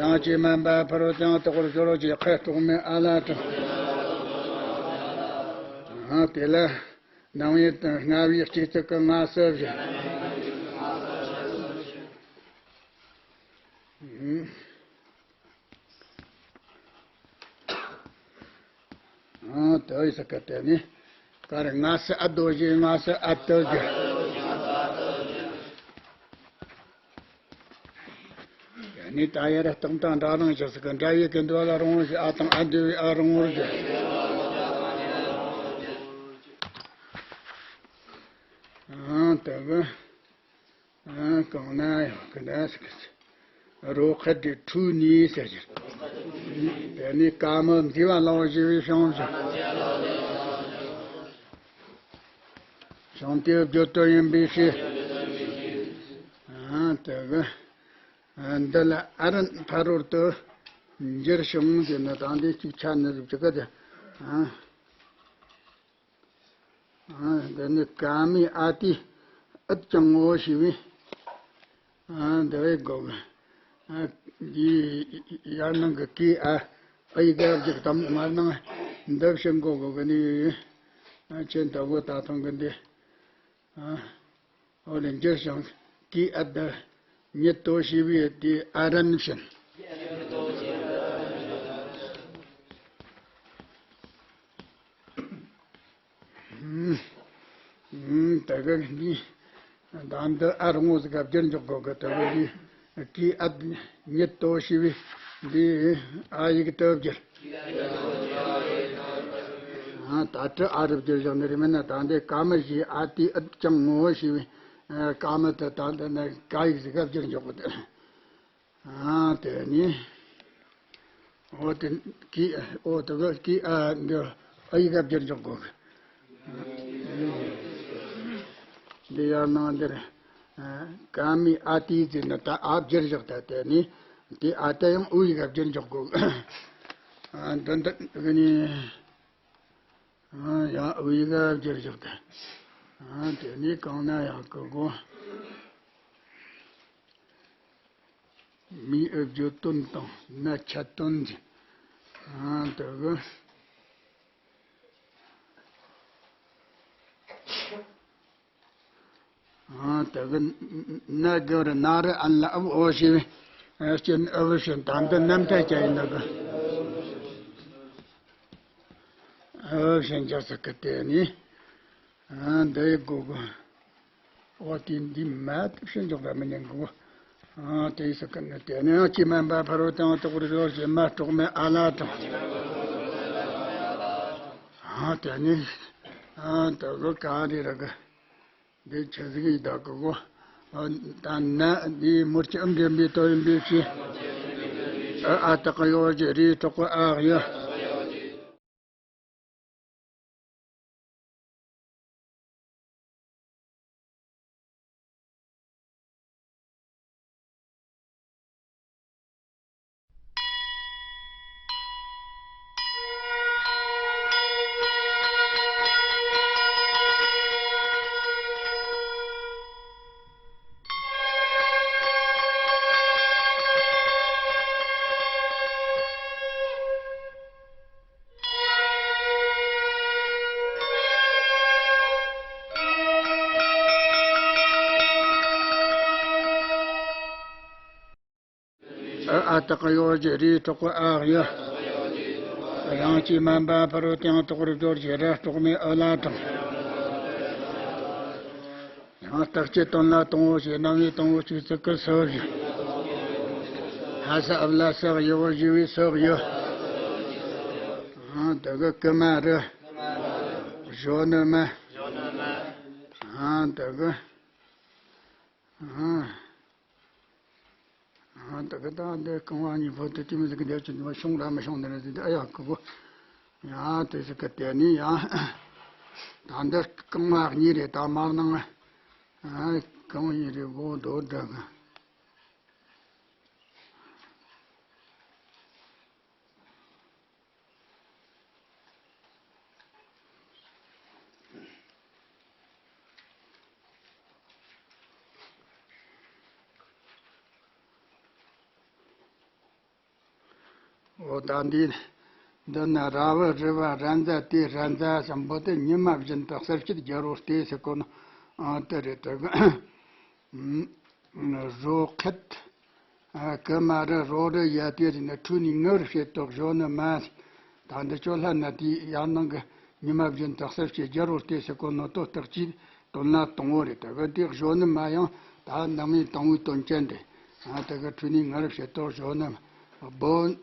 ཡང་ཅི་མན་པ་ཕ་རོལ་ཏེ་ཡང་དག་པར་སྦྱོར་བ་ཅེས་ཁ་དོག་མའི་ཨ་ལ་དང་། དེ་ལ་སྣང་བའི་ལྔ་བའི་སྤྱི་གཙུག་གི་ལྔ་སུ་བཞི། ཨང་། དེ་ཡི་སྐད་དེ་ནི། ག་རེ། ལྔ་སུ་ཨ་དོ་བཞི། ལྔ་སུ་ཨ་དོ་བཞི། ཡ་ནི་ད་ཡར་སྟོང་དང་འདྲ་རང་བཞག་སུ་གི་འདྲ་ཡི་གི་འདུ་བ་ལ་རང་བཞི། ཨ་དང་ཨ་འདུ་བའི་ཨ་རང་བཞི། ཨང་། དེ་གི། ཨ། གང་ན་ཡང་གི་ན་ཟེར་གི། རོ་ཁ་དེ་འཁྲུ་ནས་ཟེར་གི། དེ་ནས་ཀ་མ་མཛེས་པ་ལ་བ་ཞེས་པའི་བྱང་ཆུབ། བྱང་དེ་བརྗོད་དོན་ཡིན་པའི་ཕྱིར། ཨ། དེ་གི། ཨ། འདི་ལ་ཨ་རན་ཕ་རོལ་ཏུ་འགྱུར་ཞིང་ཟེར་ན་ད་འདི་གཅིག་ཆ་ནི་རུ་བཅུ་ག་དེ། ཨ། ཨ། འདི་ནི་ཀ་མའི་ཨ་ཏི་ཨུཏ་ཀྱང་ངོ་ཞེས་པས། ཨ། འདི་བས་གོ་གི། ཨ། འདི་ཡར་ནང་གི་ཀའི་ཨ་ཨ་ཡི་ག་བརྗོད་དམ་མར་ནང་འདི་བཞིན་གོ་གོ་གི་ནི། ཨ། ཁྱེད་ལྟ་བུ་ད་ཐང་གི་འདི། ཨ། འོ་ལེ་འགྱུར་ཞིང་ཀའི་ཨ་དེ་ཉིད་དོ་ཞེས་པའི་དེ་ཨ་རན་བཞིན། ཨུམ། ཨུམ། ད་ག་འདི། ད་འདི་ཨ་རུ་ངོ་ཟིག་ག་བསྒྱུར་འཇོག་དགོས་གི། ད་ག་འདི་ཀའི་ཨ་ཉིད་དོ་ཞེས་པའི་འདི་ཨ་ཡིག་ཏུ་བསྒྱུར། ཨ། ད་ཏྲི་ཨ་རུ་བསྒྱུར་བཞག་ནི་རེད། མིན་ན་ད་འདི་ཀ་མ་བཞི་ཨ་ཏི་ཨུཏ་ཀྱང་ངོ་ཞེས་པའི་ཀ་མ་དེ་ད་འདི་ནི་ཀ་ཡིག་ཟིག་ག་བསྒྱུར་འཇོག་གི། ཨ། དེ་ནི། འོ་དེ་ཀའི། འོ་དེ་གི་ཀའི་ཨ་འདི་ཨ་ཡིག་ག་བསྒྱུར་འཇོག་དགོས་གི། འདི་ཡར་ནང་འདིར། ཨ། ཀ་མའི་ཨ་ཏི་ཟེར་ན་ད་ཨ་བསྒྱུར་བཞག་ད་དེ་ནི། དེ་ཨ་ད་ཡང་ཨུ་ཡིག་ག་བསྒྱུར་འཇོག་དགོས་གི། ཨ། འདི་འདི་གི་ནི། ཨ། ཡང་ཨུ་ཡིག་ག་བསྒྱུར་བཞག་ད། ཨ། དེ་ནི་གང་ན་ཡང་གི་གོ། མིང་ཨུ་བརྗོད་དོན་དང་ན་ཆ་དོན་གྱི། ཨ། དེ་གི། ཨ། དེ་གི་ན་གི་རུ་ན་རུ་ཨན་ལ་ཨུ་འོ་ཞེས་པའི་སྐྱོན་ཨུ་བཞིན། ད་འདི་རྣམ་ཐར་ཅན་ཡིན་ན་གི། ཨུ་བཞིན་རྒྱག་ས་གི་དེ་ནི། ཨ། འདི་ཡི་གོ་གི། འོ་དེ་འདི་མ་ཐུབ་ཤིང་འཇོག་པ་མི་ཉན་གོ། ཨ། དེ་ཡི་ས་ཀ་ནི་དེ་ནི་ཅི་མན་པ་ཕ་རོལ་ཏེ་ཡང་དག་པར་སྦྱོར་ཞེས་མ་གྲོགས་མེད་ཨ་ལ་དང་། ཨ། དེ་ནི། ཨ། དེ་གི་ག་རེ་ར་གི། འདི་ཆ་ཟིག་ཡི་དག་གི་གོ། ཨ། ད་ན་འདི་མུར་གྱི་ཨང་འགྲེམས་པའི་དོན་ཡིན་པའི་ཕྱིར། ཨ། ཨ་དག་གི་ཡོ་གི་རི་གྲོགས་ཨ་ཡོ། ཨ། ཨ་དག་གི་ཡོ་གི་རི་གྲོགས་ཨ་ཡོ། ཡང་ཅི་མན་པ་ཕ་རོལ་ཏེ་ཡང་དག་པར་སྦྱོར་ཞེས་ར་གྲོགས་མེད་ཨ་ལ་དང་། ཡང་རྟགས་ཀྱི་དོན་ལ་དང་པོ་ཞེས་རྣམ་དབྱེ་དང་པོ་གཅིག་ཙིག་གི་སུ་བཞི། ཧ་ས་ཨབ་ལ་སག་ཡོ་བ་ཞེས་པའི་སུ་ཡོ། ཨ། དེ་གི་ཀུ་མ་རུ། གཞོན་ནུ་མ། ཨ། དེ་གི། ཨ། ཨ། དེ་གི་ད་འདི་རྐང་བ་གཉིས་པོ་དེ་དེ་མི་ཟིག་གི་འདེབས་ཀྱི་འདུག་བ། ཤོང་ར་མི་ཤོང་ནི་རེད་ཟེར་དུས། ཨ་ཡ་ཁུ་གོ། ཡ་དེ་ཟིག་གི་དེ་ནི་ཡ། ད་འདི་རྐང་བ་གཉིས་རེད། ད་མར་ནང་། ཨ། རྐང་བ་གཉིས་རེད་གོ། རྡོ་འདྲ་གི། འོ་ད་འདི། འདི་ནི་ར་བུ་རི་བ་ར་མཛའ་དེ་ར་མཛའ་ཞིང་པོ་དེ་ཉི་མ་བཞིན་དུ་གསལ་བྱེད་རྒྱལ་པོ་སྟེ་ཟེར་གོ་ནོ། ཨ་དེ་རེད་དེ་གི། རོ་ཁད། ཀུ་མ་རི་རོ་རི་ཡ་དེ་རི་ནི་ཁྲུ་ནི་ངུ་རི་བྱེད་དོ་གཞོན་ནུ་མ། ད་འདི་ཅོ་ལྷ་ན་དེ་ཡར་ནང་གི་ཉི་མ་བཞིན་དུ་གསལ་བྱེད་རྒྱལ་པོ་སྟེ་ཟེར་གོ་ནོ་དོ་རྟགས་ཀྱི། དོན་ལ་དང་པོ་རེད། དེ་གི་དེ་གཞོན་ནུ་མ་ཡང་ད་ནང་མི་དང་པོའི་དོན་ཅན་རེད། ཨ་དེ་གི་ཁྲུ་ནི་ངུ་རི་བྱེད་དོ་གཞོན་ནུ་བོ།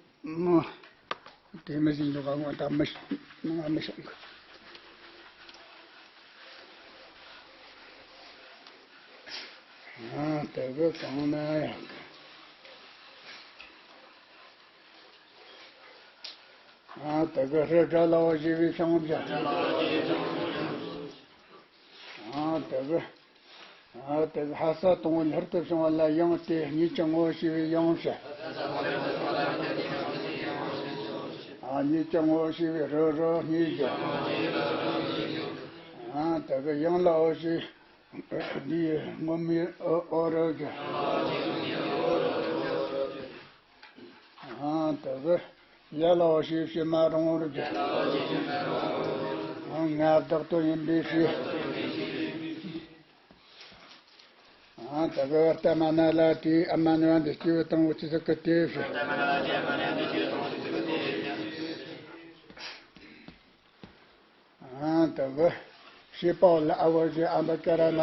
དེ་མི་ཟིན་འདུག་ག་ངོ་ད་མི་ང་མི་ཤོང་གི། ཨ་དེ་གི་གང་ན་ཡང་གི། ཨ་དེ་གི་རི་དགྲ་ལ་བ་ཞེས་པའི་ཤོང་བྱ། ཨ་དེ་གི། ཨ་དེ་གི་ཧ་ས་དང་པོ་ལྷུར་དུ་བྱུང་བ་ལ་ཡང་སྟེ་གཉིས་ཀྱི་ངོ་བོ་ཞེས་པའི་ཡང་བྱ། ཨ་གཉིས་ཀྱི་ངོ་བོ་ཞེས་པའི་རོ་རོ་གཉིས་ཀྱི། ཨ་དེ་གི་ཡང་ལ་འོ་ཞེས་འདིའི་སྔོན་མའི་འོ་འོ་རོ་གི། ཨ་དེ་གི་ཡ་ལ་འོ་ཞེས་ཕྱི་མ་རང་འོ་རོ་གི། ཨ་ང་བདག་ཏུ་ཡིན་པའི་ཕྱིར། ཨ་དེ་གི་ཨ་ཏ་མ་ན་ལ་དེའི་ཨ་མ་ནི་བ་འདི་སྐྱེ་བོ་དང་པོ་ཅི་ཟིག་གི་དེ་ཕྱིར། ཨ་དེ་གི་ཤེས་པའོ་ལ་ཨ་བོ་ཞེས་ཨ་འབ་ཀ་ར་ན།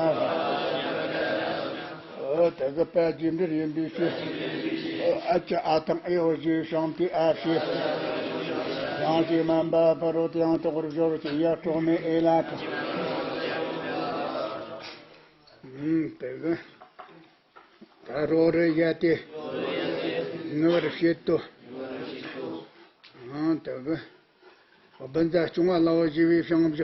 ཨོ་དེ་གི་པ་རྗེས་འབྲེལ་ཡིན་པའི་ཕྱིར། ཨོ་ཨ་ཅི་ཨ་དང་ཨེ་ཨོ་ཞེས་བྱུང་སྟེ་ཨ་ཕྱིར། ཡང་ཅི་མན་པ་ཕ་རོལ་ཏུ་ཡང་དག་པར་སྦྱོར་བ་ཅན་ཡ་གྲོགས་མེད་ཨེ་ལ་དང་། ཨུམ་དེ་གི། ད་རོ་རི་ཡ་དེ་ངུ་བར་བྱེད་དོ། ཨང་དེ་གི། བུ་མཛའ་སྐྱོང་བ་ལ་བ་ཞེས་པའི་ཤོང་བྱ།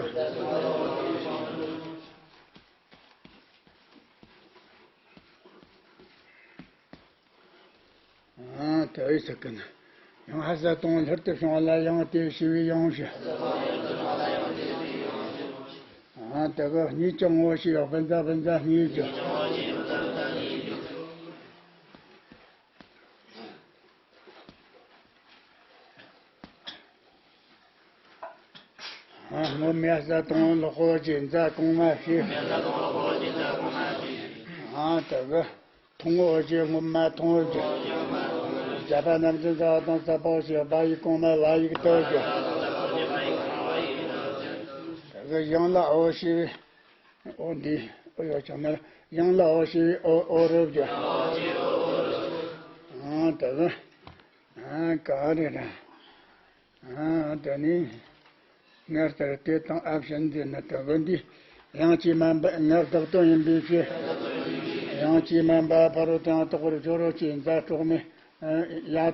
ཨ་དེ་ཡི་ཚིག་གི་ནི། ཡང་ཧ་ས་དང་ལྷུར་དུ་བྱུང་བ་ལ་ཡང་དེ་ཞེས་པའི་ཡང་བྱ། ཨ་དེ་གི་གཉིས་ཀྱི་ངོ་བོ་ཞེས་བུ་མཛའ་བུ་མཛའ་གཉིས་ཀྱི། ཨ་སྔོན་མའི་ས་དང་ལོག་པོ་ཅི་མཛའ་གོང་མ་ཞེས། ཨ་དེ་གི། མཐོང་བོ་ཞེས་སྔོན་མ་མཐོང་བོ་ཞེས། བརྒྱ་པ་རྣམས་ཀྱི་མཛའ་བ་དང་ས་པའོ་ཞེས་བ་ཡིག་གོང་མ་བ་ཡིག་དོ་ཞེས། དེ་གི་ཡང་ལ་འོ་ཞེས་པའི་འོ་འདི་འོ་ཡོད་ཀྱང་ན་ཡང་ལ་འོ་ཞེས་པའི་འོ་འོ་རུ་ཞེས། ཨང་དེ་གི། ཨང་ག་རེ་རེད། ཨ་དེ་ནི། ངས་ལྟར་དེ་དང་ཨ་བྱིན་འཛིན་ནི་དེ་གི་འདི། ཡང་ཅི་མན་པ་ངས་བདག་དོན་ཡིན་པའི་ཕྱིར། ཡང་ཅི་མན་པ་ཕ་རོལ་ཏུ་ཡང་དག་པར་སྦྱོར་བ་ཅན་མཛའ་གྲོགས་མེད་ཡ་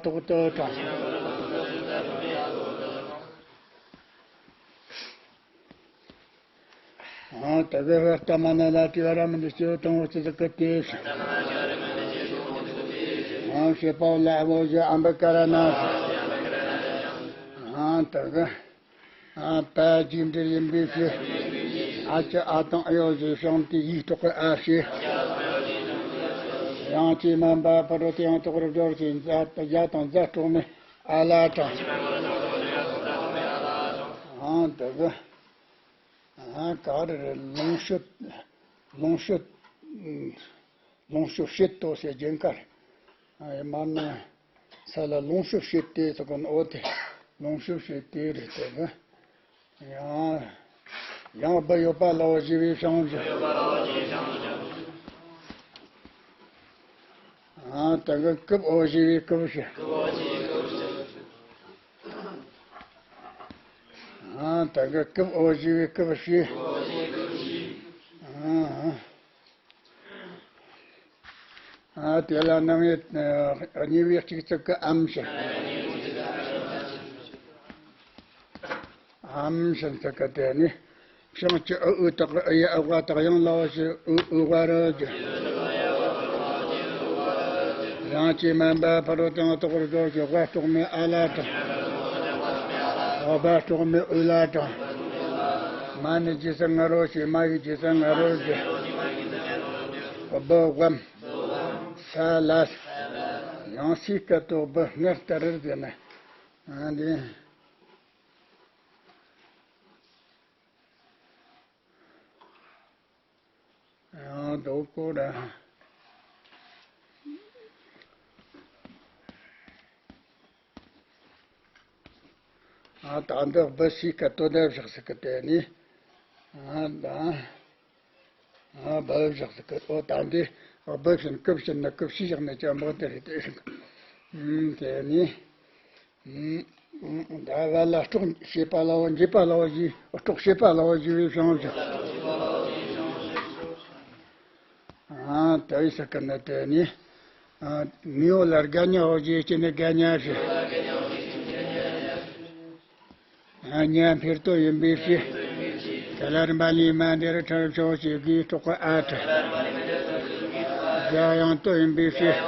ཐོག་ཏུ་དྲངས། ཨང་དེ་གི་ཧོ་ཏ་མ་ན་ལ་ཏི་བ་ར་མི་འདི་སྐྱེ་བོ་དང་པོ་ཅི་ཟིག་གི་དེ་ཞིག་ཨང་ཤེས་པའོ་ལ་ཨ་བོ་ཞེས་ཨམ་བི་ཀ་ར་ན། ཨང་དེ་གི། ཨ་པ་རྗེས་འབྲེལ་ཡིན་པའི་ཕྱིར། ཨ་ཅི་ཨ་དང་ཨེ་ཡོ་ཞེས་བྱུང་སྟེ་ཡིག་གྲོགས་ཀྱི་ཨ་ཞེས། ཡང་ཅི་མན་པ་ཕ་རོལ་ཏུ་ཡང་དག་པར་སྦྱོར་བ་ཅན་མཛའ་ཡ་དང་མཛའ་གྲོགས་མེད་ཨ་ལ་དྲངས། ཨང་དེ་གི། ཨ་ག་རེ་རེད། ལོངས་སྤྱོད། ལོངས་སྤྱོད། ལོངས་སྤྱོད་བྱེད་དོ་ཞེས་རྒྱན་ག་རེ། ཨ་ཡ་མ་ན། ས་ལ་ལོངས་སྤྱོད་བྱེད་དེ་ཟེར་གོ་ནོ་འོ་དེ། ལོངས་སྤྱོད་བྱེད་དེ་རེད་དེ་གི། ཡང་། ཡང་སྦུ་ཡོད་པ་ལ་འོ་ཞེས་པའི་ཤོང་བྱ། ཨ་དེ་གི་སྐུབ་འོ་ཞེས་པའི་སྐུབ་བྱ། ཨ་དེ་གི་སྐུབ་འོ་ཞེས་པའི་སྐུབ་བྱ། ཨ། ཨ་དེ་ལ་ནང་ཡོད་གཉིས་པའི་གཅིག་ཙིག་གི་ཨམ་ཞེས། ཨམ་ཞེས་ཙིག་གི་དེ་ནི། བྱང་ཆུབ་ཨུ་ཨུ་དག་ཨུ་ཡ་ཨུ་བ་དག་ཡང་ལ་འོ་ཞེས་ཨུ་ཨུ་བ་རུ་གྱུར། ཡང་ཅི་མན་པ་ཕ་རོལ་ཏུ་ཡང་དག་པར་སྦྱོར་བ་ཅན་བ་གྲོགས་མེད་ཨ་ལ་དྲངས། འོ་བ་གྲོགས་མེད་ཨུ་ལ་དྲངས། མ་ནི་རྗེས་སུ་ང་རོ་ཞེས་མ་ཡི་རྗེས་སུ་ང་རོ་གྱུར། སྦུ་བམ། ས་ལ། ཡང་སའི་སྐད་དོ་སྦུ་སྔར་ལྟར་ཟེར་ན། ཨ་འདི། ཡང་དོ་ཀོ་ར། ཨ་ད་འདི་སྦི་སི་ཀ་དོ་དེ་བཞག་སི་ཀ་དེ་ནི། ཨ་ད། ཨ་སྦི་བཞག་སི་ཀ་ཨོ་ད་འདི་སྦི་བཞིན་ཀི་བཞིན་ན་ཀི་བཞི་བཞག་ན་ཅང་མོ་དེ་རེད་དེ། ཨུམ་དེ་ནི། ད་བ་ལ་སྲོག་བྱེད་པ་ལའོ་འབྱེད་པ་ལའོ་ཞེས་སྲོག་བྱེད་པ་ལའོ་ཞེས་པའི་བྱང་ཆུབ། ཨ་ད་ཡི་ས་ཀ་ན་དེ་ནི། ཨ་མི་འོ་ལ་དགའ་ཉའོ་ཞེས་སྐྱེ་ནི་དགའ་ཉ་ཞེས། ཨ་ཉ་འཕེར་ཏོ་ཡིན་པའི་ཕྱིར། ཀ་ལར་མ་ལི་མ་འདིར་ཁྲར་ཕྱོགས་ཀྱི་གིས་གྲོགས་ཨ་ཁྲ། རྒྱ་ཡང་ཏོ་ཡིན་པའི་ཕྱིར།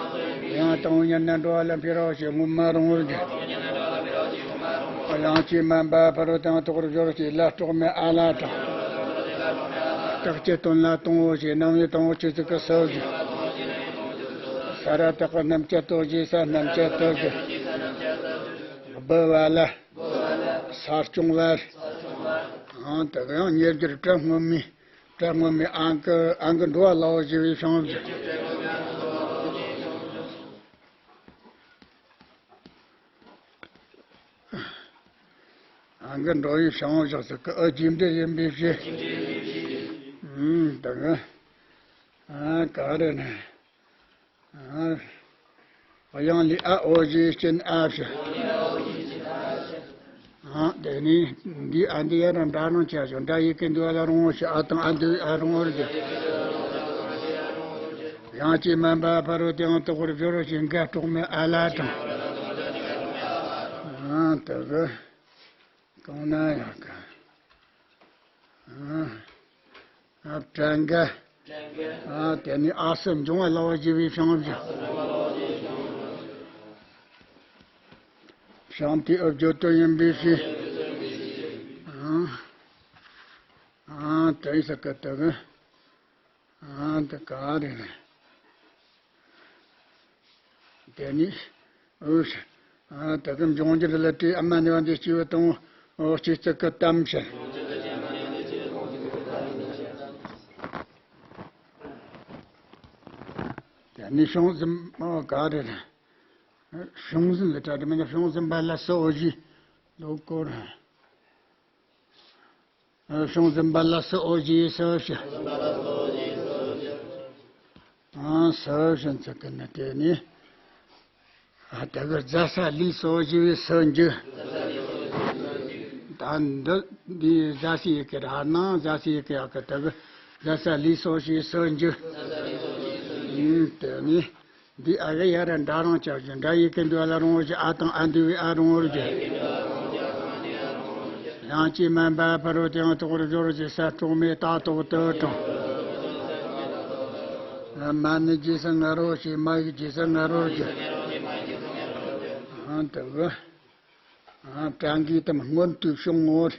ཡང་དང་ཉར་ན་འགྲོ་བ་ལ་འཕེར་རོགས་ཞེས་ངོ་མ་རུང་བར་གྱུར། ཡང་ཅི་མ་འབའ་ཕ་རོལ་དང་དོག་རུ་སྦྱོར་ཞེས་ལ་སྲོག་མེད་ཨ་ལ་དང་། རྟགས་ཀྱི་དོན་ལ་དང་བོ་ཞེས་རྣམ་དབྱེ་དང་བོ་ཆོས་ཚིག་གི་སོ་བཞི། ས་ར་བཏགས་རྣམ་བཅད་དོ་ཞེས་ས་རྣམ་བཅད་དོ་ཞེས། སྦི་བ་ལ། ས་སྐྱོང་བར། ཨང་དེ་ག་ཡང་ཉེར་སྦྱར་སྒྲ་སྔོན་མའི། སྒྲ་སྔོན་མའི་ཨང་ཀི་ཨང་ཀི་འགྲོ་བ་ལའོ་ཞེས་པའི་བྱང་བུ། ཨང་ཀི་འགྲོ་བའི་བྱང་བུ་བཞག་ཚུལ་གི་ཨ་རྒྱས་འབྲས་ཡིན་པའི་ཕྱིར། ཨང་དེ་ག་ཨ་ག་རེ་ནས། ཨ། དབྱངས་ལས་ཨ་འོ་ཞེས་སྐྱེ་ན་ཨ་ཕྱིར། ཨ་དེ་ནི་འདི་ཨ་འདི་ཡ་ར་འདྲ་རང་ཆ་བྱུང་འདྲ་ཡི་གེ་འདུ་བ་ལ་རུང་བ་ཞེས་ཨ་དང་ཨ་འདུ་ཨ་རུང་བར་གྱུར། ཡང་ཅི་མ་འབའ་ཕ་རོལ་ཏེའང་དོག་པར་སྦྱོར་བ་ཞེས་འགའ་གྲོགས་མེད་ཨ་ལ་དང་། ཨ་དེ་གི། གང་ན་ཡང་ག་ཨ་ཨ་བྲན་ག་ཨ་དེ་ནི་ཨ་སུ་འབྱུང་བ་ལའོ་ཞེས་པའི་བྱང་བུ། བྱང་དེ་ཨུ་བརྗོད་དོན་ཡིན་པའི་ཕྱིར། ཨ་ཨ་དེ་ས་ཀ་ཏ་ག་ཨ་དེ་ག་རེ་རེད། དེ་ནི། ཨུ་ཤ། ཨ་དེ་གི་འབྱུང་འགྱུར་ལ་སྤྲོས་ཨ་མ་ནི་བ་འདི་སྐྱེ་བོ་དང་། ཨོ་སྐྱེ་ཚིག་གི་གཏམ་བཤད། དེ་ནི་བྱུང་ཟིན་ཨོ་ག་རེ་རེད། བྱུང་ཟིན་ལ་གྲ་དེ་མིན་ན་བྱུང་ཟིན་པ་ལ་སོ་ཨོ་ཞེས་ལོ་སྐོར། བྱུང་ཟིན་པ་ལ་སོ་ཨོ་ཞེས་སོ་ཞེས། ཨ་སོ་ཞེས་ཚིག་གི་ནི་དེ་ནི། ཨ་དེ་གི་རྫ་ས་ལུས་སོ་ཞེས་པའི་སོ་འཇུག་ད་འདི་འདི་རྫ་སའི་ཡི་གེ་ར་ནང་རྫ་སའི་ཡི་གེ་ཡག་གི་དེ་གི་རྫ་ས་ལུས་སོ་ཞེས་སོ་འཇུག་ཡིན་དེ་ནི། འདི་ཨ་ག་ཡ་ར་འདྲ་རང་ཆགས་ཀྱི་འདྲ་ཡི་གེ་འདུ་བ་ལ་རུང་བ་ཞིག་ཨ་དང་ཨ་འདུ་བའི་ཨ་རུང་བར་གྱུར། ཡང་ཅི་མ་འབའ་ཕ་རོལ་ཏེའང་དོག་པར་སྦྱོར་ཞེས་ས་གྲོགས་མེད་རྟགས་ཐོག་ཏུ་དྲངས། མ་ནི་རྗེས་སུ་ང་རོ་ཞེས་མ་ཡི་རྗེས་སུ་ང་རོར་གྱུར། ཨང་དུ་གི། ཨང་བྲན་གྱི་དམ་སྔོན་དུ་བྱུང་ངོ་།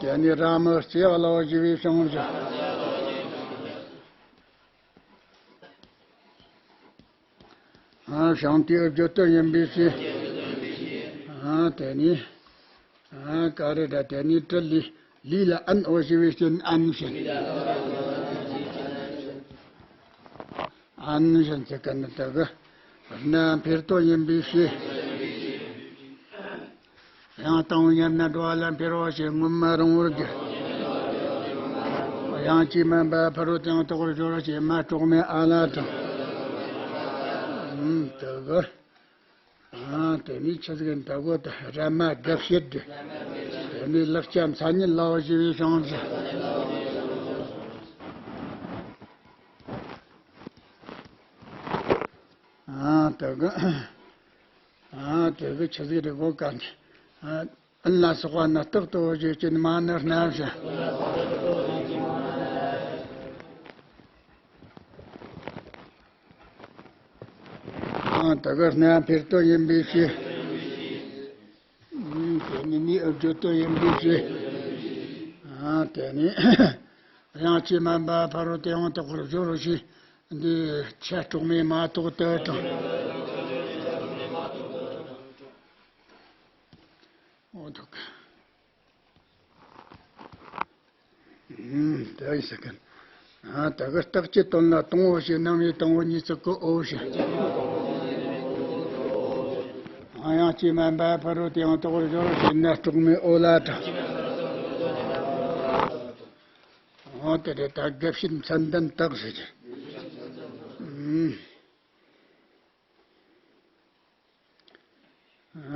དེ་ནི་ར་མི་སྐྱེ་བ་ལའོ་ཞེས་པའི་བྱང་བུ། ཨ་བྱང་དེའི་བརྗོད་དོན་ཡིན་པའི་ཕྱིར། ཨ་དེ་ནི། ཨ་ག་རེ་འདྲ་དེ་ནི་དྲི་ལི་ལི་ལ་ཨན་འོ་ཞེས་པའི་རྐྱེན་ཨན་བཞིན། ཨན་བཞིན་ཚིག་གི་ནི་དེ་གི་སྣ་འཕེར་དོན་ཡིན་པའི་ཕྱིར། ཡང་དང་པོ་ཉར་ན་འགྲོ་བ་ལ་འཕེར་བ་ཞེས་ངོ་མ་རུང་བར་གྱུར། ཡང་ཅི་མ་འབའ་ཕ་རོལ་ཏེའང་དོག་པར་སྦྱོར་བ་ཞེས་མ་གྲོགས་མེད་ཨ་ལ་དང་། ཨུམ་དེ་གི། ཨ་དེ་ནི་ཆི་ཟིག་འདྲ་གོ་ད་ར་མ་དགའ་བྱེད་དེ། དེ་ནི་ལེགས་སྐྱེས་མཚན་ཉིད་ལའོ་ཞེས་པའི་བྱང་བུ། ཨ་དེ་གི། ཨ་དེ་གི་ཆི་ཟིག་རེད་གོ་ག་ནི། ཨ་ཨན་ལ་སོགས་པ་ནི་རྟག་ཏུ་འོ་ཞེས་ཀྱི་མ་ནི་སྣ་བཞིན། ཨ་དེ་གི་སྣ་འཕེར་དོན་ཡིན་པའི་ཕྱིར། ཨུམ་དེ་ནི་ནི་ཨུ་བརྗོད་དོན་ཡིན་པའི་ཕྱིར། ཨ་དེ་ནི། ཡང་ཅི་མ་འབའ་ཕ་རོལ་ཏེའང་དོག་པར་སྦྱོར་བ་ཞེས་འདི་ཆ་གྲོགས་མེད་མ་ཐོག་ཏུ་དྲངས། ཐུག་ཨུམ། དེ་ཡིན་ཟེར་གི། ཨ། ད་གི་རྟགས་ཀྱི་དོན་ལ་དང་པོ་ཞེས། རྣམ་དབྱེ་དང་པོ་ཉིས་བརྩེགས་ཀྱི་འོག་ཞེས། ཨ། དབྱངས་ཀྱིས་དམན་པ་ཕ་རོལ་ཏུ་ཡང་དག་པར་སྦྱོར་ཞེས་ན། སྲོག་མེད་འོ་ལ་དང་། འོ། དེ་རེད། ད་དགེ་བཤེས་མཚན་ལྡན་དག་ཟེར་གི། ཨུམ།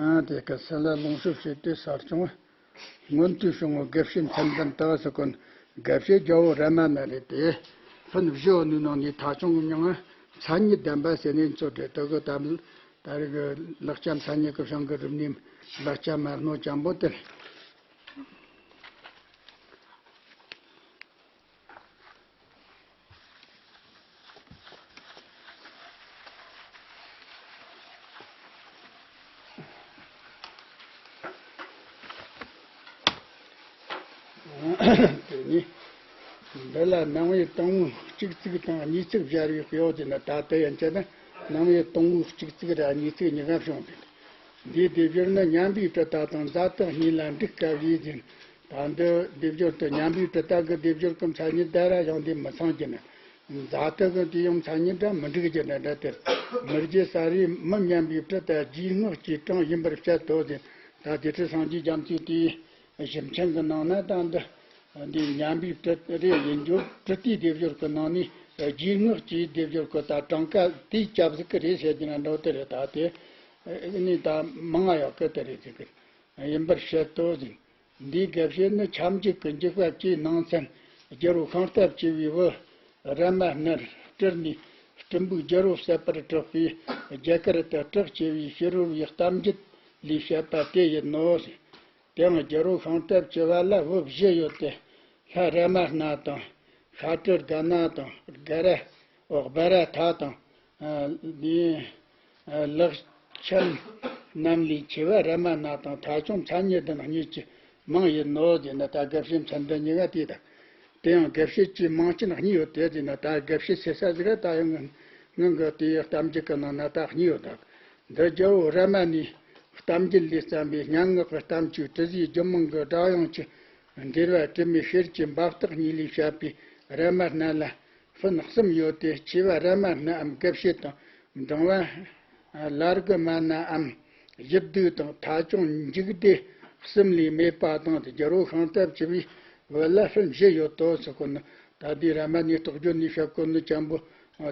ཨ། དེ་གི་སྲིད་ལ་ལོངས་སྤྱོད་བྱེད་དུས་སར་བྱུང་བ། མངོན་མཐོའི་སྲུང་བ་དགེ་བཤེས་མཚན་ལྡན་དག་ཟེར་གོ་ནོ། དགེ་བཤེས་རྒྱལ་པོ་རཱ་མ་ན་རེད་དེ། ཕུན་བཞི་པོ་ནི་ནང་ནས་ཐ་ཆུང་གི་མིང་ང་མཚན་ཉིད་ལྡན་པ་ཟེར་ནས་ཚོད་རེད། དེ་གི་ད་ད་རེས་གི་ལེགས་སྦྱར་མཚན་ཉིད་ཀྱི་བྱིངས་ཀྱི་རིམ་ནས་ལེགས་སྦྱར་མ་སྣོད་ཅན་པོ་དེ་རེད། དེ་ནི། འདི་ལ་རྣམ་དབྱེ་དང་པོ་གཅིག་བརྩེགས་དང་གཉིས་བརྩེགས་སྦྱར་བའི་དཔེ་ཡོད་དེ་ན། ད་ལྟ་ཡན་ཆད་ན་རྣམ་དབྱེ་དང་པོ་གཅིག་བརྩེགས་ར་གཉིས་བརྩེགས་གཉིས་ཀ་བྱུང་སྟེ། འདིའི་སྡེབ་སྦྱོར་ནི་མཉམ་པའི་དྲི་རྟགས་དང་ཛ་དག་གཉིས་ལ་འགྲིག་དཀའ་བས་ཟེར། ད་འདི་སྡེབ་སྦྱོར་དུ་མཉམ་པའི་དྲི་རྟགས་ཀྱི་སྡེབ་སྦྱོར་གྱི་མཚན་ཉིད་དེ་ར་ཡང་དེ་མི་ཚང་རྒྱུ་ན། ཛ་དག་གི་དེ་ཡང་མཚན་ཉིད་དང་མི་འགྲིག་རྒྱུ་ན་འདྲ་སྟེ། མི་རྗེ་ས་རའི་མི་མཉམ་པའི་དྲི་དང་རྗེས་སྔགས་ཀྱི་གྲངས་ཡིན་པར་བཤད་དོ་ཟེར། ད་དེ་ཁྲི་སངས་རྒྱས་རྒྱ་མཚོས་དེའི་ཞིབ་མཆན་གྱི་ནང་ན་ད་འདི་འདི་མཉམ་པའི་དྲི་རེ་ཡིན་རྒྱུ། དྲི་རྟགས་སྡེབ་སྦྱོར་གྱི་ནང་ནས་རྗེས་སྔགས་ཀྱི་སྡེབ་སྦྱོར་གྱི་ད་གྲངས་ཀ་དེའི་སྐྱབས་གཟུགས་ཀྱི་རེད་ཟེར་རྒྱུ་ན་འགྲོ་དེ་རེད། ད་དེ་ནི་ད་མང་ང་ཡོད་གི་དེ་རེད་ཟེར་གི། ཡིན་པར་བཤད་དོ་ཟེར། འདིའི་དགེ་བཤེས་ནི་ཁྱབ་འཇུག་གི་འཇུག་པ་བཅས་ནང་ཚན་རྒྱལ་པོ་ཤིང་རྟ་བཅུ་པའི་བུ་རཱ་མ་ནར་སྤྲུལ་ནས་སྤྲིན་པོའི་རྒྱལ་པོ་བསད་པར་གྲགས་པའི་རྒྱ་གར་དུ་གྲགས་ཆེ་བའི་ཕྱི་རོལ་པའི་གཏམ་རྒྱུད་ལས་བཤད་པ་དེ་ཡིན་ནོ། དེའང་རྒྱལ་པོ་ཤིང་རྟ་བཅུ་པ་ལ་བུ་བཞི་ཡོད་དེ། ལྷ་རཱ་མ་ན་དང་། ཤ་ཀྲུ་དྷ་ན་དང་། སྒ་ར། འོ། སྦ་ར་ཐ་དང་། ཨ། འདི། ཨ། ལེགས་ཆེན་རྣམས་ལས་ཆེ་བ་རཱ་མ་ན་དང་ཐ་ཆུང་མཚན་ཉིད་ལྡན་གཉིས་ཀྱི་མིང་ཡིན་ནོ་ཟེར་ན། ད་དགེ་བཤེས་མཚན་ལྡན་གཉིས་ཀ་དེ་དང་། དེ་ཡང་དགེ་བཤེས་ཀྱི་མིང་ཅན་གཉིས་ཡོད་དེ་ཟེར་ན། ད་དགེ་བཤེས་ཟེར་ས་ཟིག་ར་ད་ཡང་སྔོན་གྱི་དེའི་གཏམ་རྒྱུད་ཀྱི་ནང་ན་ད་གཉིས་ཡོད་ད། འདི་རྒྱལ་པོ་རཱ་མ་ནའི་གཏམ་རྒྱུད་ལས་བརྩམས་པའི་སྙན་ངག་གི་གཏམ་བཅུ་དྲི་ཟའི་རྒྱུད་མང་གི་སྒྲ་དབྱངས་ཀྱི་འགྲེལ་པ་དྲི་མེད་ཤེལ་གྱི་འབབ་སྟེགས་གཉིས་ལས་བཤད་པའི་རཱ་མ་ན་ལ་ཕུན་གསུམ་ཡོད་དེ། ཆེ་བ་རཱ་མ་ནའམ་དགེ་བཤེས་དང་། འབྲིང་བ་ལརྒ་མ་ནའམ་ཡིབ་སྡུད་དང་། ཐ་ཆུང་འཇིག་སྡེ་གསུམ་ལས་སྨྲས་པ་དང་། རྒྱལ་པོ་ཤིང་རྟ་བཅུ་པའི་བུ་ལ་ཕུན་བཞི་ཡོད་དོ་ཟེར་གོ་ནོ། ད་འདི་རཱ་མ་ནའི་རྟོགས་བརྗོད་ནས་བཤད་གོ་ནོ་ཅན་པོ་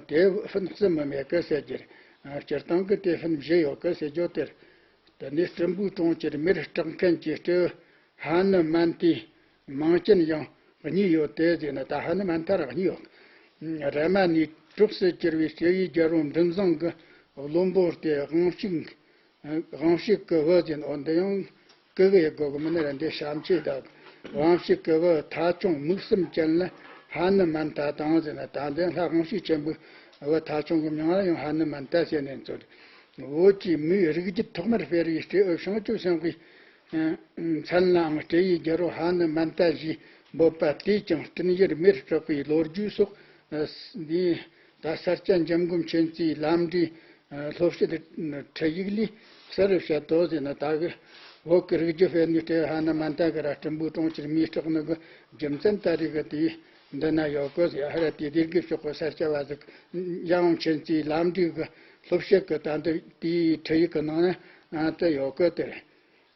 དེ་ཕུན་གསུམ་མི་མེད་གི་ཟེར་རྒྱུ་རེད། སྤྱིར་བཏང་གི་དེ་ཕུན་བཞི་ཡོད་གི་ཟེར་རྒྱུ་དེ་རེད། དེ་ནས་སྤྲིན་པོའི་གྲོང་ཁྱེར་མེར་སྲེག་མཁན་གྱི་སྤྲེའུ་ཧ་ནུ་མན་ཐའི་མིང་ཅན་ཡང་གཉིས་ཡོད་དེ་ཟེར་ན། ད་ཧ་ནུ་མན་ཐ་ར་གཉིས་ཡོད། རཱ་མ་ནའི་གྲོགས་སུ་གྱུར་པའི་སྤྲེའུའི་རྒྱལ་པོ་མགྲིན་བཟང་གི་བློན་པོ་སྟེ། དབང་ཕྱུག་དབང་ཕྱུག་གི་བུ་ཟེར་ན། འོ། འདི་ཡང་གི་གི་ཡི་གོ་གི་མིན་ན་ར། འདི་བྱམས་ཆོས་དང་། དབང་ཕྱུག་གི་བུ་ཐ་ཆུང་མིག་གསུམ་ཅན་ལ་ཧ་ནུ་མན་ཐ་དང་ཟེར་ན། ད་འདི་ལྷ་དབང་ཕྱུག་ཆེན་པོའི་བུ་ཐ་ཆུང་གི་མིང་ལ་ཡང་ཧ་ནུ་མན་ཐ་ཟེར་ནས་ཚོད། བོད་ཀྱི་མིའི་རིགས་རྒྱུད་ཐོག་མར་སྤེལ་བའི་སྤྲེའུ་བྱང་ཆུབ་སེམས་དཔའི་མཚན་ལའང་སྤྲེའུའི་རྒྱལ་པོ་ཧ་ནུ་མན་ཐ་ཞེས་འབོད་པ་དེས་ཀྱང་སྤྲིན་ཡེར་མེར་སྲེག་པའི་ལོ་རྒྱུས་སོགས། འདི་ད་ས་སྐྱ་འཇམ་མགོན་མཁྱེན་བརྩེའི་ལམ་འབྲས་སློབ་དཔྱོད་ཁྲིད་ཡིག་ལས་གསལ་བར་བཤད་དོ་ཟེར་ན། ད་གི་བོད་ཀྱི་རིགས་རྒྱུད་སྤེལ་ནུས་སྤྲེའུ་ཧ་ནུ་མན་ཐ་གི་ར་སྤྲིན་པོའི་གྲོང་ཁྱེར་མེར་སྲེག་ནི་གི་རྒྱུ་མཚན་ད་རེས་གི་དེ་འདི་ན་ཡོད་གི་ཟེར། ཧ་ར་དེ་དེར་གི་ཕྱོགས་གི་ས་སྐྱ་བ་ཟིག་འཇམ་མགོན་མཁྱེན་བརྩེའི་ལམ་འབྲས་གི་སློབ་དཔྱོད་གི་ད་འདི་དེའི་ཁྲིད་ཡིག་གི་ནང་ན་དེ་ཡོད་གི་དེ་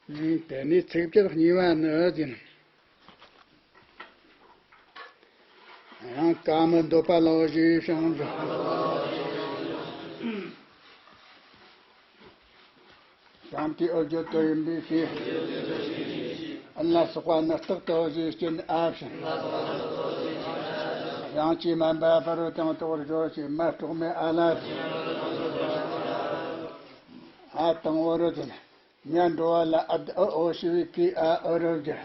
རེད། དེ་ནས་ཚིགས་བཅད་གཉིས་པ་ནི་ཟེར། ཡང་བཀའ་མི་འདོད་པ་ལ་འོ་ཞེས་བྱུང་འགྱུར། བྱམས་པའི་འོ་བརྗོད་དོ་ཡིན་པའི་ཕྱིར། ཨ་ལ་སོགས་པ་ནི་རྟག་ཏུ་འོ་ཞེས་སྐྱེ་ནི་ཨ་བྱུང་། དབྱངས་ཀྱིས་དམན་པ་ཕ་རོལ་ཏུ་ཡང་དག་པར་སྦྱོར་ཞེས། མ་སྲོག་མེད་ཨ་ལ་བྱུང་། ཨ་དང་འོ་རུ་དེ་ལ། ཉ་འགྲོ་བ་ལ་ཨ་ད་ཨ་འོ་ཞེས་པའི་གི་ཨ་འོ་རུ་གི།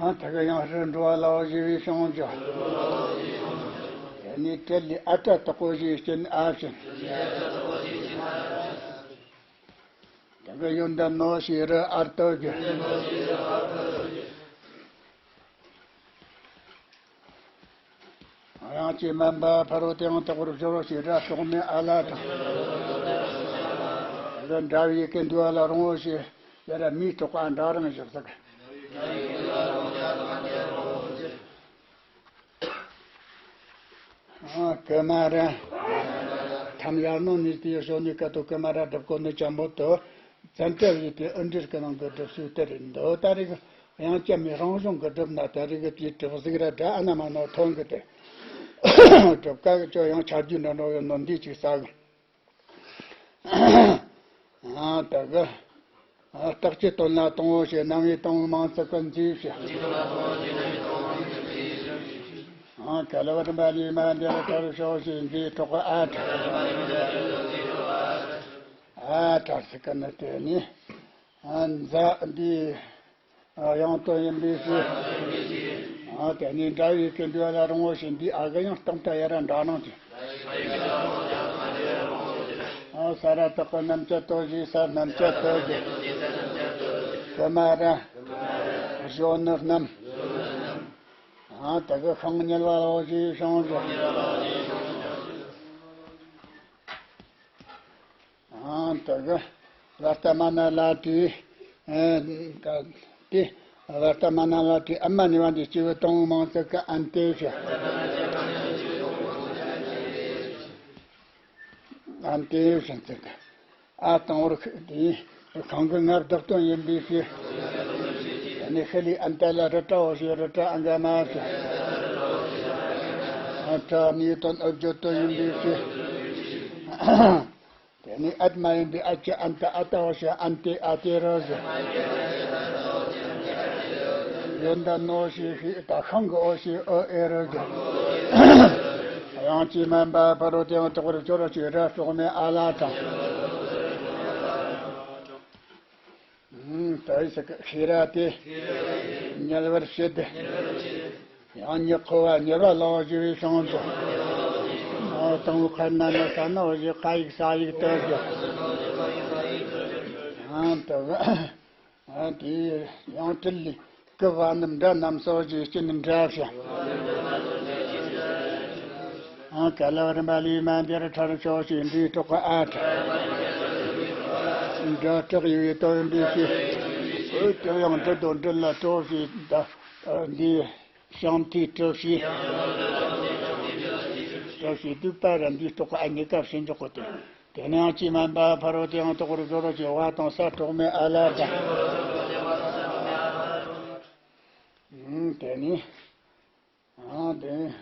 ཨ་ད་ག་ཡང་རི་འགྲོ་བ་ལ་འོ་ཞེས་པའི་ཤོང་གི། དེ་ནས་དྲེད་ལས་ཨ་ཏྲ་དག་གོ་ཞེས་སྐྱེ་ནི་ཨ་བྱུང་། ད་ག་ཡོན་ཏན་ནོ་ཞེས་རི་ཨར་ཏོ་གི། དབྱངས་ཀྱིས་དམན་པ་ཕ་རོལ་ཏུ་ཡང་དག་པར་སྦྱོར་ཞེས། ར་སྲོག་མེད་ཨ་ལ་དང་། འདྲ་བའི་སྐད་འདུག་ལ་རུང་བོ་ཞེས་ཡ་ར་མིའི་གྲོགས་པ་འདྲ་རང་ཞིག་ཟེར། ཨ་ཀི་མ་ར། ཐམ་ཡར་ནང་ནས་དེའི་ཞོ་ནི་ཀ་ཏོ་ཀི་མ་ར་སྒྲུབ་གོ་ནི་ཅམ་པོ་ཏོ། བཙན་བྲལ་བའི་དེ་ཨུ་འདྲིར་ཀི་ནང་གི་སྒྲུབ་ཚུལ་དེ་རེད་འདོད་ད་རེད། ཡང་ཅམ་མི་རང་གཞུང་གི་སྒྲུབ་ན་ད་རེད་གི་དེའི་གྲུབ་གཟུགས་ར་འདྲ་ཨ་ན་མ་ནོ་ཐོན་གི་དེ། སྒྲུབ་ཀ་གི་ཅོ་ཡང་ཆ་རྒྱུས་འདྲ་འགྲོ་ཡོད་ནོ་འདི་ཅིག་ས་གི། ཨ་ད་གི། ཨ་རྟགས་ཀྱི་དོན་ལ་དང་བོ་ཞེས་རྣམ་དབྱེ་དང་བོ་མང་ཚིག་གི་མཛེས་ཞེས། ཨ་ག་ལ་བ་རིམ་པ་ལས་མ་འདི་ལ་ཐར་ཤོག་ཞེས་མཛེས་གྲོགས་ཨ་ཁྲ། ཨ་ཁྲ་ཟེར་གི་ནི་དེ་ནི། ཨ་མཛའ་འདི། ཡང་དོན་ཡིན་པའི་ཕྱིར། དེ་ནི་འདྲ་བའི་སྐད་འདུག་ལ་རུང་བོ་ཞིག་འདི་ཨ་གི་ཡང་སྟོང་ད་ཡ་ར་འདྲ་སྣང་གི། ས་ར་བཏགས་པ་རྣམ་བཅད་ལྟོ་ཞེས་ས་རྣམ་བཅད་ལྟོ་ཞེས། ཀི་མ་ར། གཞོན་ནུ་རྣམས། དེ་གི་ཤིང་ཉུལ་བ་ལོ་ཞེས་ཤིང་ཞེས། ཨང་དེ་གི་བར་ཏ་མ་ན་ལ་ཏི། ཨེ་ད་ཏི། བར་ཏ་མ་ན་ལ་ཏི་ཨ་མ་ནི་བ་འདི་སྐྱེ་བོ་དང་མང་ཚིག་གི་ཨན་ཏེ་ཞེས། ཨན་ཏེ་ཞེས་ཚིག་གི། ཨ་དང་བོར་ཏི། གང་གི་སྔར་བདག་དོན་ཡིན་པའི་ཕྱིར། ཨ་ནི་ཤི་ལི་ཨན་ཏ་ལ་རི་ཏྲ་འོ་ཞེས་རི་ཏྲ་ཨང་ག་མ་ཞེས། ཨ་ཏྲ་ནི་དོན་ཨུ་བརྗོད་དོན་ཡིན་པའི་ཕྱིར། དེ་ནི་ཨད་མ་ཡིན་པའི་ཨད་ཀྱི་ཨན་ཏ་ཨ་ཏ་འོ་ཞེས་ཨན་ཏེ་ཨ་ཏེ་རོ་ཞེས། ཡོན་ཏན་ནོ་ཞེས་ཤི་ད་ཤང་གི་འོ་ཞེས་ཨོ་ཨེ་རོ་ཞེས། དབྱངས་ཅན་མ་འབའ་ཕ་རོལ་ཏེ་ཡང་དག་པར་སྦྱོར་བ་ཅིག་ར་གྲོགས་མེད་ཨ་ལ་དང་། ཨུམ་ད་ཡི་ས་ཀ་ཤེས་ར་ཏེ། ཉལ་བར་བྱེད་དེ། ཡང་ཉི་ཁོ་བ་ཉེ་བ་ལོ་ཞེས་པའི་ཤིང་དུ། ཨོ་དང་བོ་ཁར་ན་ན་ས་ན་འོ་ཞེས་ཁ་ཡིག་ས་ཡིག་ཏོ་ཞེས། ཡང་དུ་ཨ་དེ་ཡང་དྲིལ་ལི་ཀི་བ་རྣམས་འདྲ་རྣམས་སོ་ཞེས་སྐྱེ་ནི་འདྲ་ཞེས། ཨང་ག་ལ་བ་རིམ་པ་ལས་མ་འདིར་ཁྲར་ཤོག་ཞེས་འདིའི་གྲོགས་ཀ་ཨ་ཁྲ། འདྲ་སྐྲག་ཡི་བའི་དོན་འདི་ཞེས། འོ་དེ་ཡང་འདྲི་དོ་འདྲི་ལ་གྲོགས་ཞེས་ད་འདི། ཤང་ཐིག་གྲུ་བཞི། གྲུ་བཞི་དུས་པ་ར་འདིའི་གྲོགས་ཨ་གཉིས་ཀ་བྱིན་འཇོག་གོ་སྟེ། དེ་ནས་ཡང་ཅི་མན་པ་ཕ་རོལ་ཏེ་ཡང་དག་པར་སྦྱོར་རོ་ཞེས་བ་དང་ས་གྲོགས་མེད་ཨ་ལ་དང་། ཨང་དེ་ནི། ཨང་དེ།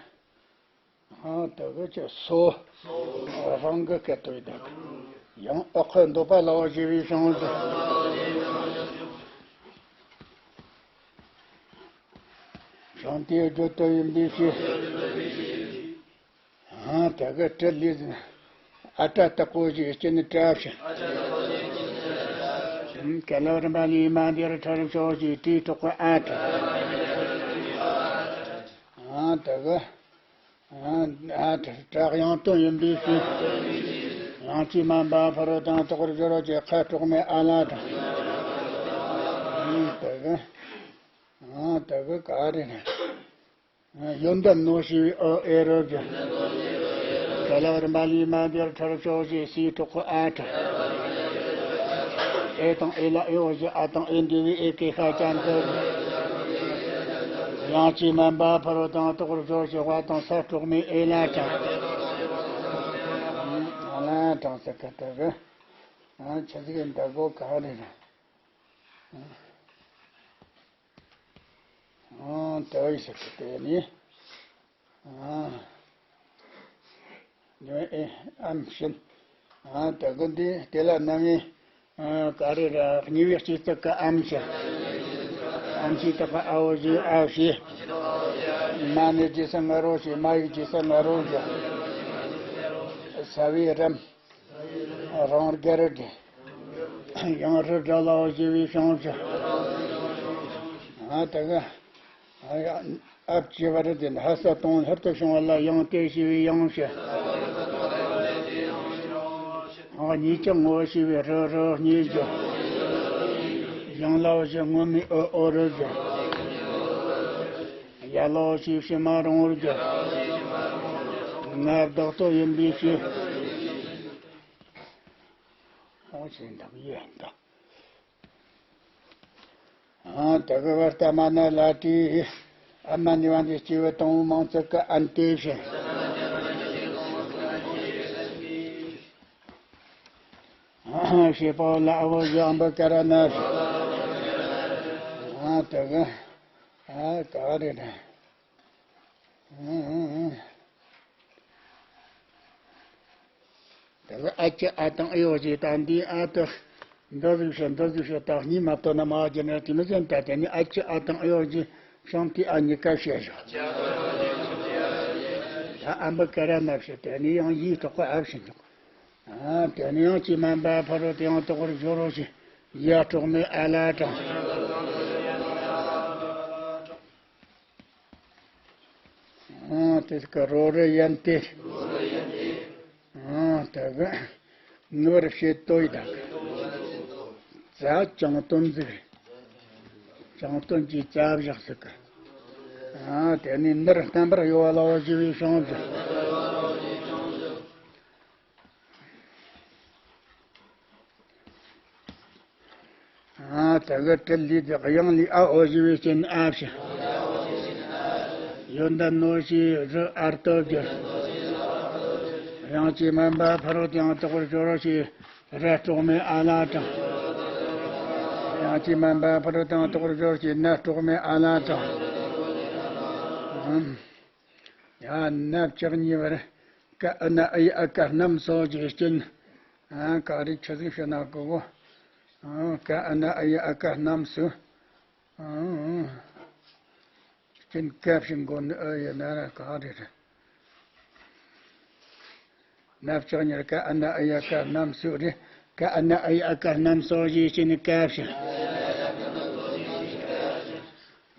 ཨང་དེ་གི་ཅི་སོ། རང་གི་སྐད་དོད་དག་ཡང་ཨོ་ཁོ་འདོད་པ་ལའོ་ཞེས་པའི་ཤང་ཞེས། ཤང་དེའི་རྒྱུ་དོན་ཡིན་པའི་ཕྱིར། ཨང་དེ་གི་ཏྲི་ལི་ཨ་ཏྲ་ཏ་ཀོ་ཞེས་སྐྱེ་ནི་ཏྲ་ཞེས། ཀ་ལ་རིམ་པ་ལས་མ་འདིར་ཁྲར་ཤོག་ཞེས་དེའི་གྲོགས་ཀ་ཨ་ཏྲ། ཨང་དེ་གི། ཨ་ཏྲ་ཡང་དོན་ཡིན་པའི་ཕྱིར། ཡང་ཅི་མན་པ་ཕ་རོལ་ཏེ་ཡང་དག་པར་སྦྱོར་རོ་ཞེས་ཁ་གྲོགས་མེད་ཨ་ལ་ཏྲ། ཨང་དེ་གི། ཨང་དེ་གི་ག་རེ་རེད། ཡོན་ཏན་ནོ་ཞེས་པའི་ཨོ་ཨེ་རོ་ཞེས། ཀ་ལ་བ་རིམ་པ་ལས་མ་འདིར་ཁྲར་ཤོག་ཞེས་སའི་གྲོགས་ཀ་ཨ་ཁྲ། ཨེ་དང་ཨེ་ལ་ཨེ་འོ་ཞེས་ཨ་དང་ཨེ་འབྲེལ་བའི་ཨེ་ཀེ་ཤ་ཅན་དུ། ཡང་ཅི་མན་པ་ཕ་རོལ་ཏེ་ཡང་དག་པར་སྦྱོར་ཞེས་བ་དང་ས་གྲོགས་མེད་ཨེ་ལ་ཀྲང་། ཨ་ལ་ཀྲང་ཟེར་ཁ་ཏ་གི། ཨ་ཆ་ཟིག་འདི་གོ་ག་རེ་རེད། ཨང་ཏོ་ཡི་ཟེར་གི་དེ་ནི། ཨང་། ཉོན་ཨེ་ཨམ་བྱིན། ཨང་ཏོ་གི་འདི་དེ་ལ་རྣམ་དབྱེ། ཨང་ག་རེ་ར་གཉིས་པའི་སྤྱི་གཙུག་གི་ཨམ་ཞེས། ཨམ་ཞེས་དག་གི་ཨའོ་ཞེས་ཨ་ཞེས། མ་ནི་རྗེས་སུ་ང་རོ་ཞེས་མ་ཡི་རྗེས་སུ་ང་རོ་ཞེས། ས་བའི་རམ། རང་རྒྱལ་གྱི། ཡང་རི་དགྲ་ལའོ་ཞེས་པའི་ཤང་ཞེས། ཨ་ད་ག་ཨ་ཡ་ཨབ་ཅེས་པ་རི་དེ་ལྷ་ས་དང་ལྷར་དུ་བྱུང་བ་ལ་ཡང་དེ་ཞེས་པའི་ཡང་ཞེས། ཨ་གཉིས་ཀྱང་ངོ་ཞེས་པའི་རི་རི་གཉིས་ཀྱང་། ཡང་ལའོ་ཞེས་ངོ་མའི་ཨོ་ཨོ་རི་ཞེས། ཡ་ལའོ་ཞེས་ཕྱི་མ་རིང་བོར་གྱུར། ང་བདག་ཏུ་ཡིན་པའི་ཕྱིར། ཞེས་འདོགས་ཡོད་འདུག་ཨ་དེ་གི་བར་ལྟ་མ་ན་ལ་ཏི། ཨ་མ་ནི་བ་འདི་སྐྱེ་བོ་དང་པོ་མང་ཚོགས་ཀྱི་ཨན་ཏེ་ཞེས། ཨ་ཞེས་པའོ་ལ་ཨ་བོ་ཞེས་ཨམ་བུ་ཀ་ར་ན་ཞེས། ཨ་དེ་གི་ཨ་ག་རེ་རེད། ཨ་ཨ་ཨ། དེ་ལ་ཨ་ཅི་ཨ་དང་ཨི་ཡོ་ཞེས་དང་འདི་ཨ་དེ་འདི་ཟིག་ཤོད་འདི་ཟིག་ཤོད་དང་གཉིས་མ་གཏོགས་ན་མ་བ་ཅི་ན་དེ་མི་ཟན་ད་དེ་ནི་ཨ་ཅི་ཨ་དང་ཨི་ཡོ་ཞེས་ཤང་ཏི་ཨ་གཉིས་ཀ་བཤད་ཤོག་ད་ཨམ་བུ་ཀ་ར་ན་བཤད་དེ་ནི་ཡང་ཡིག་གྲོགས་པ་ཨ་བཤད་འཇོག་ཨ་དེ་ནི་ཡང་ཅི་མན་པ་ཕ་རོ་དེ་ཡང་དོག་པར་སྦྱོར་རོ་ཞེས་ཡ་གྲོགས་མེད་ཨ་ལ་དྲང་། ཨང་དེ་ཀ་རོ་རེ་ཡན་ཏེ། ཨང་དེ་གི་ནོར་བྱེད་དོ་ཡི་དག་ཙ་ཅང་དོན་ཟིག་ཅང་དོན་གྱི་ཙ་བཞག་ཟིག་ཨང་དེ་ནི་ནར་རྣམ་པར་གཡོ་བ་ལ་འོ་ཞི་བའི་བྱང་ཟིག་ཨ་དེ་གི་ཏྲི་ལི་དེ་གཡང་ལི་ཨ་འོ་ཞི་བའི་སྤྱན་ཨ་བྱ། ཡོན་ཏན་ནོ་ཞེས་རི་ཨར་ཏོ་གྱུར། དབྱངས་ཀྱིས་དམན་པ་ཕ་རོལ་ཏུ་ཡང་དག་པར་སྦྱོར་རོ་ཞེས་ར་གྲོགས་མེད་ཨ་ལ་དྲང་། དབྱངས་ཀྱིས་དམན་པ་ཕ་རོལ་ཏུ་ཡང་དག་པར་སྦྱོར་རོ་ཞེས་ན་གྲོགས་མེད་ཨ་ལ་དྲང་། ཡ་ན་བཅུ་གཉིས་པར་ཀ་ཨ་ན་ཨ་ཡི་ཨ་ཀ་རྣམས་སོ་ཞེས་སྤྱན། ཨ་ག་རེ་ཆི་ཟིག་ཤོད་ན་གོ་གོ། ཨ་ཀ་ཨ་ན་ཨ་ཡི་ཨ་ཀ་རྣམས་སུ། ཨ་སྤྱན་ཀ་བཞིན་མགོ་ནི་ཨ་ཡི་ན་ར་ག་རེ་རེད། ན་བཅུ་གཉིས་ཀ་ཨ་ན་ཨ་ཡི་ཨ་ཀ་རྣམས་སུ་རེད། ཀ་ཨ་ན་ཨ་ཡི་ཨ་ཀ་རྣམས་སོ་ཞེས་སྤྱན་ནི་ཀ་བཞིན།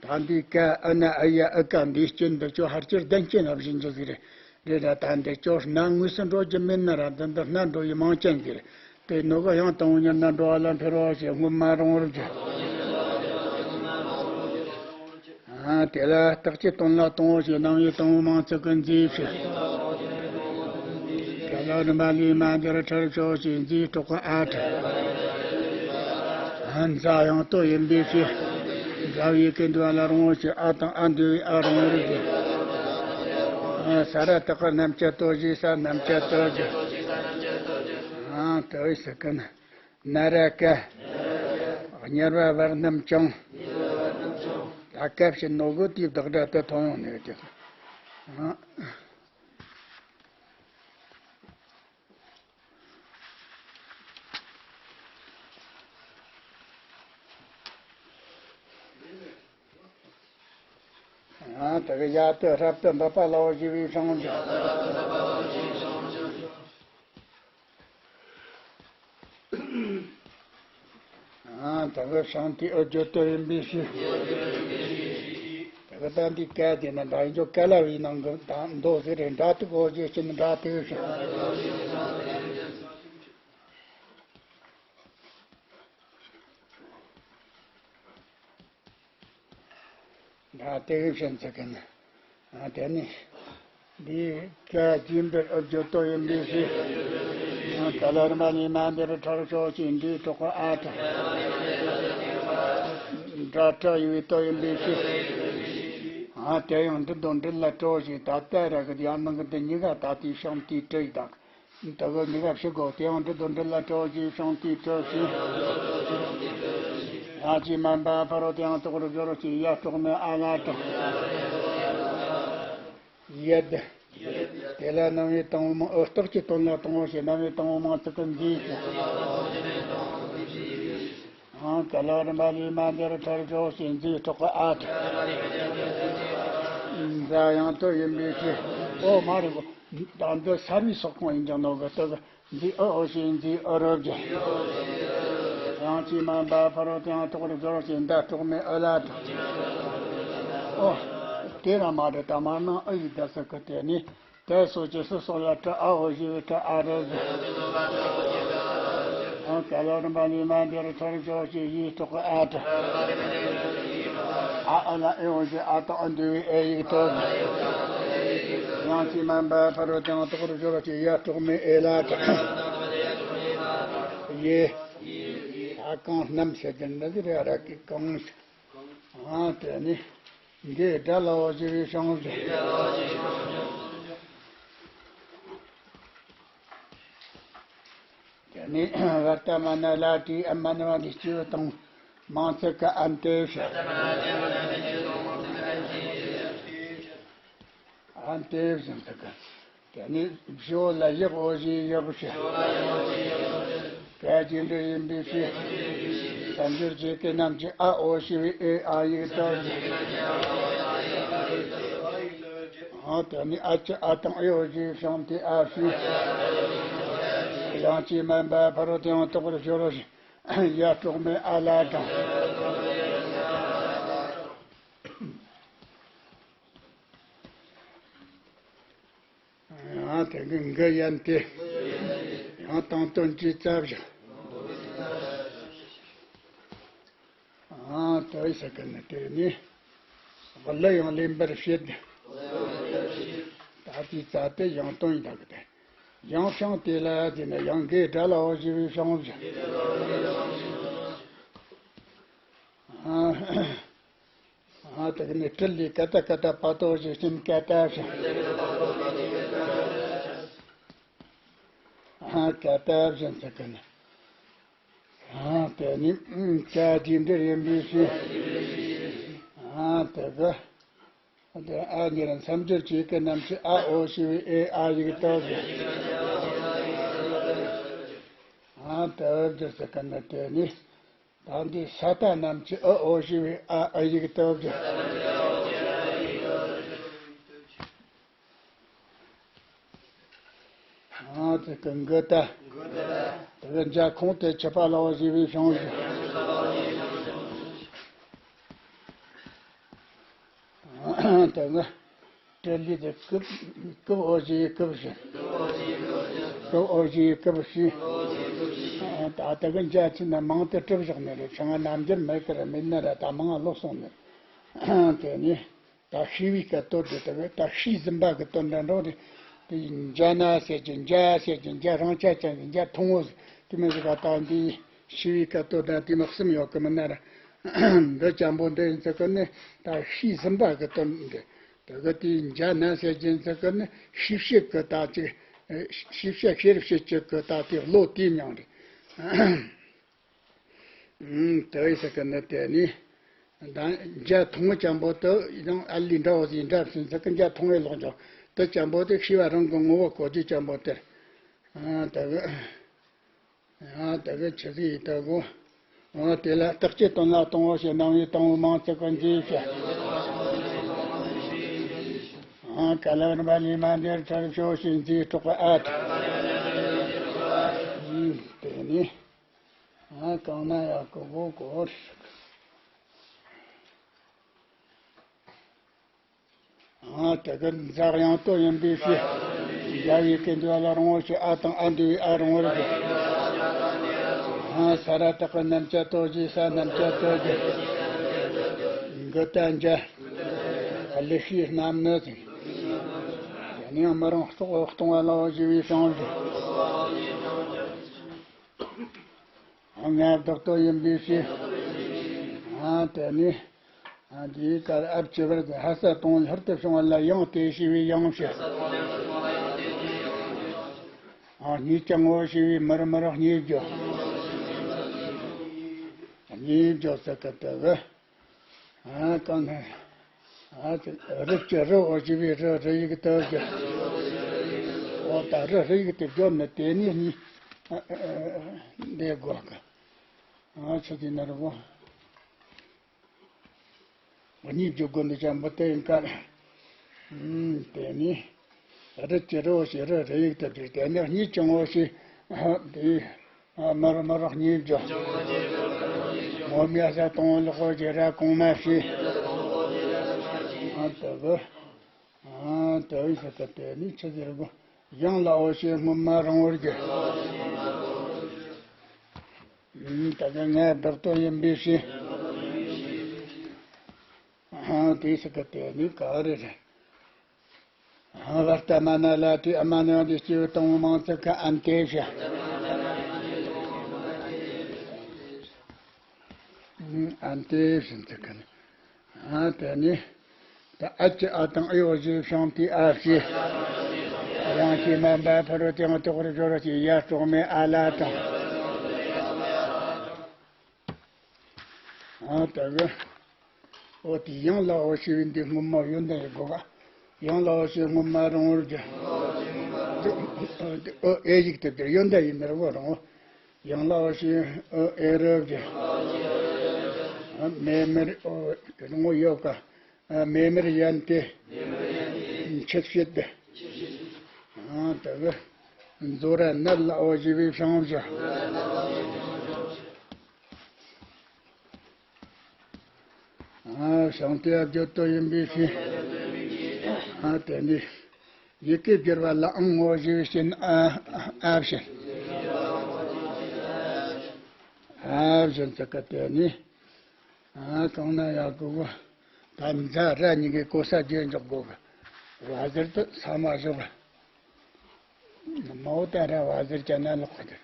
ད་འདི་ཀ་ཨ་ན་ཨ་ཡ་ཨ་ཀ་འདི་སྐྱོན་འདི་ཆོ་ཧར་ཅིར་ལྡན་སྐྱོན་ཨ་བཞིན་གྱི་ཟིག་རེད། རེད་ར་ད་འདི་ཆོ་སྣ་དངོས་སུ་འགྲོ་རྒྱུ་མིན་ན་ར་འདི་འདི་སྣ་འགྲོ་ཡི་མང་ཅན་ཟིག་རེད། དེ་ནོ་ག་ཡང་དང་པོ་ཉིད་ན་འགྲོ་བ་ལ་འཕེལ་བ་ཞེས་སྔོན་མ་རུང་བར་བརྗོད། ཨ་དེ་ལ་རྟགས་ཀྱི་དོན་ལ་གཏོང་བ་ཞེས་རྣམ་དབྱེ་དང་པོ་མང་ཚིག་གི་མཛེས་བྱེད། ག་ལ་རིམ་པ་ལས་མ་འདིར་ཁྲར་ཕྱོགས་ཀྱི་མཛེས་གྲོགས་ཀྱི་ཨ་ཁྲ། ཨ་མཛའ་ཡང་དོ་ཡིན་པའི་ཕྱིར། མཛའ་བའི་སྐད་འདུ་བ་ལ་རུང་བ་ཞེས་ཨ་དང་ཨ་འདུ་བའི་ཨ་རུང་བར་བརྗོད། ཨ་ས་ར་བཏགས་རྣམ་བཅད་དོ་ཞེས་ས་རྣམ་བཅད་དོ་བརྗོད། ཨ་དོ་ཡི་ས་ཀུན། ན་ར་ཀ། དམྱལ་བ་བར་རྣམས་ཀྱང་། ད་སྐབས་ཤིག་ནོ་གོ་དེའི་བདག་སྒྲ་དེ་མཐོང་ཡོང་ནས་ཀྱང་། ཨ་དེ་གི་ཡ་དེ་རབ་ཏུ་འབབ་པ་ལའོ་ཞི་བའི་སྲང་འཇུག་ཨ་དེ་གི་ཤང་ཏི་ཨོ་བརྗོད་དོ་ཡིན་པའི་ཕྱིར། དེ་གི་ད་འདི་སྐད་དེ་ན་འདྲ་ཡིན་ཅོ་ཀ་ལ་བའི་ནང་གི་ད་མདོ་ཟེར་རེད་འདྲ་ཏུ་གོ་རྗེས་ཕྱིན་འདྲ་ཏུ་ཞིང་། ད་དེ་གི་བཤད་ཚུལ་གི་ནི། ཨ་དེ་ནི། འདིའི་སྐད་ཀྱི་འདིར་ཨུ་བརྗོད་དོ་ཡིན་པའི་ཕྱིར། ཨ་ད་ལ་རི་མ་ནི་མ་འདིར་ཁྲར་ཕྱོགས་ཀྱི་འདིའི་གྲོགས་པ་ཨ་ཁྲ། སྒྲ་ཁྲ་ཡི་བའི་དོ་ཡིན་པའི་ཕྱིར། ཨ་དེ་ཡང་འདི་དང་འདི་ལ་སྤྲོ་ཞིང་ད་ལྟ་ར་གི་ཡང་ནང་གི་འདི་གཉིས་ཀ་ད་ལྟའི་ཤང་ཏི་ཏྲི་ཡི་དང་། ད་གི་གཉིས་ཀ་ཕྱི་གོ་དེའང་འདི་དོན་འདི་ལ་སྤྲོ་ཞེས་ཤང་ཏི་སྤྲོ་ཞེས། ཡང་ཅི་མན་པ་ཕ་རོལ་ཏུ་ཡང་དག་པར་སྦྱོར་ཞེས་ཡ་གྲོགས་མེད་ཨ་ལ་དྲང་། ཡད། དེ་ལ་རྣམ་དབྱེ་དང་པོ་མང་ཨོ་རྟགས་ཀྱི་དོན་ལ་གཏོང་བ་ཞེས་རྣམ་དབྱེ་དང་པོ་མང་ཚིག་གི་མཛེས་ཤིང་། ཨང་ག་ལ་རིམ་པ་ལས་མ་འདིར་ཁྲར་ཕྱོགས་ཞེས་མཛེས་གྲོགས་ཀྱི་ཨ་ཁྲ། མཛའ་ཡང་དོ་ཡིན་པའི་ཕྱིར། ཨོ་མ་རེད་གོ། ད་འདི་སར་བའི་སོགས་གང་ཡིན་ཀྱང་ནོ་གི་ལྟ་གི། མཛེས་ཨོ་ཨོ་ཞེས་མཛེས་ཨོ་རབ་ཀྱི། ཡང་ཅི་མན་པ་ཕ་རོལ་ཏུ་ཡང་དག་པར་སྦྱོར་ཞེས་མདའ་གྲོགས་མེད་ཨོ་ལ་དྲང་། ཨོ། དེ་རང་མ་རེད་ད་མ་ནང་ཨོ་ཡི་བརྡ་ས་གི་དེ་ནི། དེ་སོགས་ཀྱི་སུ་སོགས་ལ་ཏྲ་ཨ་འོ་ཞེས་པའི་ཏྲ་ཨ་རེ་ཟེར། ཨང་ག་ལ་རིམ་པ་ནི་མ་འདིར་ཁྲར་ཕྱོགས་ཀྱི་ཡིས་གྲོགས་ཀྱི་ཨ་ཏྲ། ཨ་ཨ་ལ་ཨེ་འོ་ཞེས་ཨ་དང་ཨ་འདུ་བའི་ཨེ་ཡིག་ཏོ། ཡང་ཅི་མན་པ་ཕ་རོལ་ཏུ་ཡང་དག་པར་སྦྱོར་བ་ཅིག་ཡ་གྲོགས་མེད་ཨེ་ལ་ཏྲ། ཡེ། ད་གང་རྣམས་ཟེར་གྱི་འདི་རེད་ར་གི་གང་ཞིག་ཨ་དེ་ནི་འདི་དགྲ་ལ་འོ་ཞི་བའི་ཤོང་ཞིག་དེ་ནི་བར་ཏ་མ་ན་ལ་ཏི་ཨ་མ་ན་བ་འདི་སྐྱེ་བོ་དང་མང་ཚིག་གི་ཨན་ཏེ་ཞིག་ཨན་ཏེ་བཞིན་དུ་གི་དེ་ནས་བྱིའུ་ལ་ཡག་འོ་ཞེས་ཡག་ཞེས། ག་ཅི་འདྲ་ཡིན་པའི་ཕྱིར། བསམ་སྦྱོར་བྱེད་མཁན་རྣམས་ཀྱིས་ཨ་འོ་ཞེས་པའི་ཨེ་ཨ་ཡིག་ཏུ། ཨ་དེ་ནས་ཨ་ཅི་ཨ་དང་ཨེ་འོ་ཞེས་བྱུང་སྟེ་ཨ་ཞེས། ཡང་ཅི་མིན་པ་ཕ་རོལ་ཏུ་ཡང་དག་པར་སྦྱོར་རོ་ཞེས། ཡ་སྤྲོག་མེད་ཨ་ལ་དང་། ཡང་དེ་གི་འགི་ཡན་ཏེ། ཡང་དང་དོན་གྱི་རྩ་བཞག་ཨ་དོ་ཡི་ས་ཀི་ནི་དེ་ནི། གླུ་ཡང་ལེན་པར་བྱེད། ད་ལྟའི་རྩ་དེ་ཡང་དོན་ཡིན་ད་གི་དེ། ཡང་ཤིང་དེ་ལ་དེ་ནི་ཡང་འགའི་དགྲ་ལ་འོ་ཞེས་པའི་ཤིང་བཞག་ཨ། ཨ་དེ་གི་ནི་ཏྲི་ལི་ཀ་ཏ་ཀ་ཏ་པ་ཏོ་ཞེས་ཤིང་ཀ་ཏ་བཞིན། ཨ་ཀ་ཏ་བཞིན་ཟེར་གི་ནི། ཨ་དེ་ནི་ཀ་རྗེས་འབྲེལ་ཡིན་པའི་ཕྱིར། ཨ་དེ་གི་དེ་ཨ་ཉེར་མཚམས་སྦྱོར་བྱེད་ཀྱི་རྣམས་ཀྱིས་ཨ་འོ་ཞེས་པའི་ཨེ་ཨ་ཡིག་ཏུ་བཞག་ཨ་དེ་བཞིན་ཟེར་གི་ནི་དེ་ནི། ད་འདི་ས་ཏ་རྣམས་ཀྱིས་ཨ་འོ་ཞེས་པའི་ཨ་ཨ་ཡིག་ཏུ་བཞག་ཨ་དེ་གི་འགི་ད། དེ་གི་འཇའ་ཁོང་དེ་ཆུ་པ་ལ་འོ་ཞེས་པའི་ཤིང་བཞག་དེ་གི་ཏྲི་ལི་དེ་ཀིབ་ཀིབ་འོ་ཞེས་ཀིབ་བཞག་ཀིབ་འོ་ཞེས་ཀིབ་བཞག་ད་དེ་གི་འཇའ་ཆེ་ན་མང་དུ་གྲུབ་བཞག་ནི་རེད། ཆང་རྣམ་འགྱུར་མེད་ཀི་རེད། མེད་ན་ར་ད་མང་ལོག་སོང་ནི་རེད། དེ་ནི། ད་ཤེས་པའི་སྐད་དོད་དེ་དེ་ད་ཤེས་ཟིན་པ་གི་དོན་དེ་འགྲོ་རེད། དེ་འཇའ་ན་ཟེར་གྱི་འཇའ་ཟེར་གྱི་འཇའ་རང་ཆ་ཅན་གྱི་འཇའ་ཐུང་ངུ་ཟེར་དེ་མི་ཟེར་ག་ད་འདི་ཤེས་པའི་སྐད་དོད་དང་དེ་མི་གསུམ་ཡོད་གི་མིན་ན་ར། འདི་ཅན་པོ་འདི་ཡིན་ཚེ་ཀི་ནི་ད་ཤེས་ཟིན་པ་གི་དོན་འདི། དེ་གི་དེ་འཇའ་ན་ཟེར་གྱི་ཡིན་ཚེ་ཀི་ནི་ཤེས་བྱེད་ཀྱི་ད་ཅིག་ཤེས་བྱ་ཤེས་རབ་བྱེད་ཀྱི་གི་ད་དེ་བློ་དེའི་མིང་རེད། ཨུམ། དེ་ཡི་ས་ཀི་ནི་དེ་ནི། ད་འཇའ་ཐུང་ངུ་ཅན་པོ་དེ་ཡང་ཨ་ལི་འདྲ་བོ་ཟིག་འདྲ་ཟིན་ས་ཀི་འཇའ་ཐུང་ངུའི་ལོག་འཇོག་དེ་ཅན་པོ་དེ་ཤེས་པ་རང་གི་ངོ་བོ་གོ་རྒྱུ་ཅན་པོ་དེར། ཨ་དེ་གི། ཨ་དེ་གི་ཆི་ཟིག་ཡིན་ད་གོ་ཨ་དེ་ལ་རྟག་སྤྱད་དོན་ལ་གཏོང་བ་ཞེས་སྣང་བའི་དང་པོ་མང་ཚིག་གི་འཇུག་བྱ། ཨ་ག་ལ་རིམ་པ་ལས་མ་འདིར་ཁྲར་ཕྱོགས་ཞེས་འཛིན་སྤྲོག་པ་ཨ་དེ། ཨུམ། དེ་ནི། ཨ་གང་ན་ཡག་གི་གོ་གོ་ཨ་དེ་གི་འཛག་ཡང་དོ་ཡིན་པའི་ཕྱིར། འཇའ་ཡི་གེ་འདུས་ལ་རུང་བ་ཞེས་ཨ་དང་ཨ་འདུས་པའི་ཨ་རུང་བར་བཞག་ཨ་ས་ར་བཏགས་པའི་རྣམ་བཅད་དོ་ཞེས་ས་རྣམ་བཅད་དོ་ཞེས། འགི་ད་འཇའ། ཀླུ་ཤའི་རྣམ་ནི་ཟེར། དེ་ནས་མི་རུང་སྲོག་གཏོང་བ་ལ་འོ་ཞེས་པའི་ཤིང་བཞག་ང་བདག་ཏུ་ཡིན་པའི་ཕྱིར། ཨ་དེ་ནི། ཨ་དེའི་ཀར་ཨ་བྱེད་པར་ཧ་ས་གཏོང་ལྷུར་དུ་བྱུང་བ་ལ་ཡང་དེ་ཞེས་པའི་ཡང་བྱེད། ཨ་གཉིས་ཀྱང་ངོ་ཞེས་པའི་མུར་མུར་གཉིས་བརྗོད། གཉིས་བརྗོད་ས་ཀི་དེ་གི། ཨ་གང་ནས། ཨ་ཅེ་རི་ཅེ་རི་འོ་ཞེས་པའི་རི་རི་ཡིག་ཏུ་བརྗོད། འོ་ད་རི་རི་ཡིག་ཏུ་བརྗོད་ནི་དེ་ནི་གཉིས། ཨ་ཨ་ཨ་འདི་དགོས་གི་ཨ་ཆི་དེ་ནི་རི་བོ། གཉིས་བརྗོད་དགོས་འདི་ཅན་པོ་དེ་ཡིན་ཀ། ཨུམ། དེ་ནི། རི་ཅེ་རི་འོ་ཞེས་རི་རི་ཡིག་ཏུ་བྲིས། དེ་ནི་གཉིས་ཀྱང་འོ་ཞེས། དེ། མར་མར་གཉིས་བརྗོད། ངོ་མའི་ས་དང་ལོག་གོ་ཞེས་ར་གོང་མ་ཞེས། ཨ་དེ་གི། ཨ་དེ་ཡི་ས་ཀི་དེ་ནི་ཆི་ཟེར་གོ་ཡང་ལ་འོ་ཞེས་སྔོན་མ་རུང་བར་གྱུར། ཨུམ། ད་གི་ང་བདག་ཏུ་ཡིན་པའི་ཕྱིར། ཨ་དེའི་ས་ཀི་དེ་ནི་ག་རེ་རེད། ཨ་བར་ཏ་མ་ན་ལ་ཏི་ཨ་མ་ན་འདི་སྐྱེ་བོ་དང་པོ་མང་ཚིག་གི་ཨན་ཏེ་བྱ། ཨན་ཏེ་བཞིན་དུ་ཀུན། ཨ་དེ་ནི། ད་ཨ་ཅི་ཨ་དང་ཨི་འོ་ཞེས་བྱུང་སྟེ་ཨ་ཞེས། ཡང་ཅི་མན་པ་ཕ་རོལ་ཏེ་ཡང་དག་པར་སྦྱོར་བ་ཞེས་ཡ་གྲོགས་མེད་ཨ་ལ་དང་། ཨ་ད་གི། འོ་དེ་ཡང་ལ་འོ་ཞེས་པའི་འདི་སྔོན་མ་ཡོན་ཏན་ཡི་སྒོ་ག་ཡང་ལ་འོ་ཞེས་སྔོན་མ་རང་བོར་གྱི། འོ་ཨེ་ཡིག་དེ་དེར་ཡོན་ཏན་ཡིན་ནི་རང་བོ་རང་བོ། ཡང་ལ་འོ་ཞེས་འོ་ཨེ་རབ་ཀྱི། མེ་མེར་འོ་རང་བོ་ཡོད་ཀ་མེ་མེར་ཡན་ཏེ། ཆིབས་ཞེས་ཏེ། ད་གི། མཛོ་ར་ནད་ལ་འོ་ཞེས་པའི་བྱང་བཞག་ཨ་བྱང་སྟེ་བརྗོད་དོ་ཡིན་པའི་ཕྱིར། ཨ་དེ་ནི། ཡི་གེ་སྦྱོར་བ་ལའང་ངོ་བཞི་བའི་རྐྱེན་ཨ་ཨ་བཞིན། ཨ་བཞིན་ཙི་ཀ་དེ་ནི། ཨ་གང་ན་ཡག་གོ་གོ། ད་མཛའ་ར་གཉིས་ཀའི་གོ་ས་བརྗེ་འཇོག་གོ་གི། བ་ཟེར་དུ་ས་མ་བཞག་གི། མའོ་ད་ར་བ་ཟེར་ཀྱ་ན་ལོག་གི།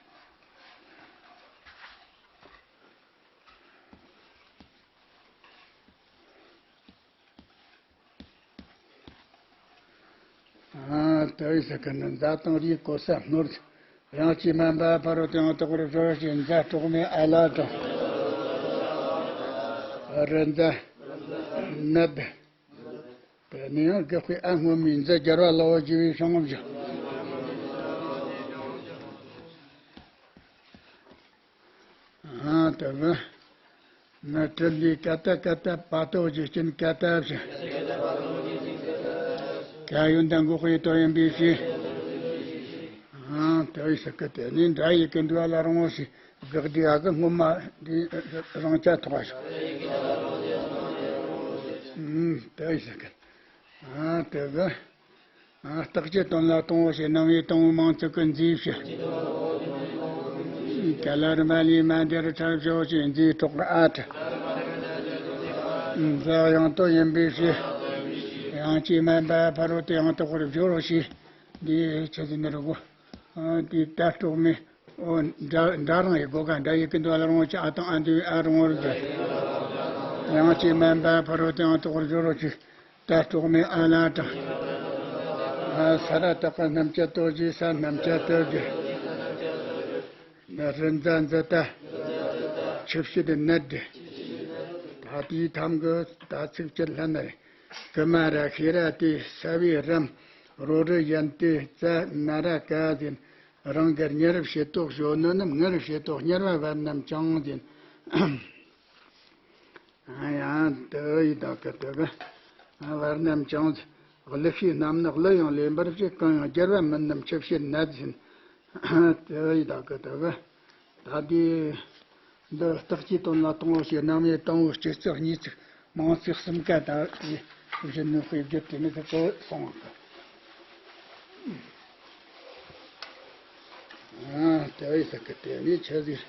ཨ་ཏའི་ས་ཀ་ནི་མཛའ་དང་རིགས་གོ་ས་སྣོར། ཡང་ཅི་མན་པ་ཕ་རོལ་ཏེ་ཡང་དག་པར་སྦྱོར་ཞེས་མཛའ་གྲོགས་མེད་ཨ་ལ་དང་། རི་མཛའ། ནད། དེ་ནི་ཡང་དགག་པའི་ཨ་སྔོན་མའི་མཛའ་སྦྱར་བ་ལ་འོ་ཞེས་པའི་བྱང་བཞག་ཨ་དེ་གི། ན་དྲི་ལས་ཀ་ཏ་ཀ་ཏ་པ་ཏོ་ཞེས་ཀྱིན་ཀ་ཏ་བཞག་ཀ་ཡོན་ཏན་འགོག་པའི་དོན་ཡིན་པའི་ཕྱིར། ཨ་དེ་ཡི་ས་ཀ་དེ་ནི་འདྲ་ཡི་གི་འདུ་བ་ལ་རང་བཞིན་དགག་སྒྲའི་ཨ་གི་སྔོན་མ་འདི་རང་ཅག་ཐོགས་ཞིག་ཨ་དེ་ཡི་ས་ཀ་ཨ་དེ་གི། རྟགས་ཀྱི་དོན་ལ་དང་པོ་ཞེས་རྣམ་དབྱེ་དང་པོའི་མིང་ཚིག་གི་མཛོད་བྱེད། ག་ལ་རི་མ་ལི་མ་འདི་རུ་ཁྲ་བྱོ་ཞེས་མཛོད་གྲོགས་ཨ་ཁྲ། མཛའ་ཡང་དོ་ཡིན་པའི་ཕྱིར། ཡང་ཅི་མན་པ་ཕ་རོལ་ཏེ་ཡང་དག་པར་སྦྱོར་རོ་ཞེས་འདི་ཆ་ཟིན་ནི་རུ་གོ། འདི་ད་གྲོགས་མེད། འོ་འདྲ་འདྲ་རང་ཡི་སྒོ་ག་འདྲ་ཡི་ཀུན་ཏུ་ཨ་རང་བོ་ཅི་ཨ་དང་ཨ་འདུས་ཨ་རང་བོར་གྱུར། ཡང་ཅི་མན་པ་ཕ་རོལ་ཏེ་ཡང་དག་པར་སྦྱོར་རོ་ཅི། ད་གྲོགས་མེད་ཨ་ལ་དང་། ས་ར་བཏགས་པ་རྣམ་བཅད་དོ་ཞེས་ས་རྣམ་བཅད་དོ་གྱུར། རི་མཛའ་མཛའ་ད། ཆིབས་ཞེས་ནད་དེ། ད་དེའི་ཐམ་གི་ད་ཚིག་བཅད་ལྷན་ནས། ཀུ་མ་ར་ཤེས་ར་ཏེ་ས་བའི་རམ། རོ་རི་ཡན་ཏེ་ཙ་ན་ར་ཀ་ཟེར། རང་གི་གཉེར་བྱེད་དོ་ཞོ་ནོ་ནམ་གཉེར་བྱེད་དོ་གཉེར་བ་བར་རྣམས་ཀྱང་ཟེར། ཡང་དུ་ཡི་དག་གི་དུ་གི། བར་རྣམས་ཀྱང་། གླུ་ཤེས་རྣམས་ནི་གླུ་ཡང་ལེན་པར་བྱེད། གང་ཡང་སྦྱར་བ་མིན་རྣམས་ཆིབས་ཞེས་ནད་ཟིན། དུ་ཡི་དག་གི་དུ་གི། ད་དེ། འདི་རྟགས་ཀྱི་དོན་ལ་དང་པོ་ཞེས་རྣམ་དབྱེ་དང་པོའི་སྤྱི་ཚིག་གཉིས་ཚིག་མང་ཚིག་གསུམ་ཀ་དང་དེ་བཞིན་ནི་དཔེ་བརྗོད་དེ་ནི་ཁོ་སོང་བ་ཀ་ཨ་དེ་བས་ས་ཀི་དེ་ནི་ཆ་ཟིག་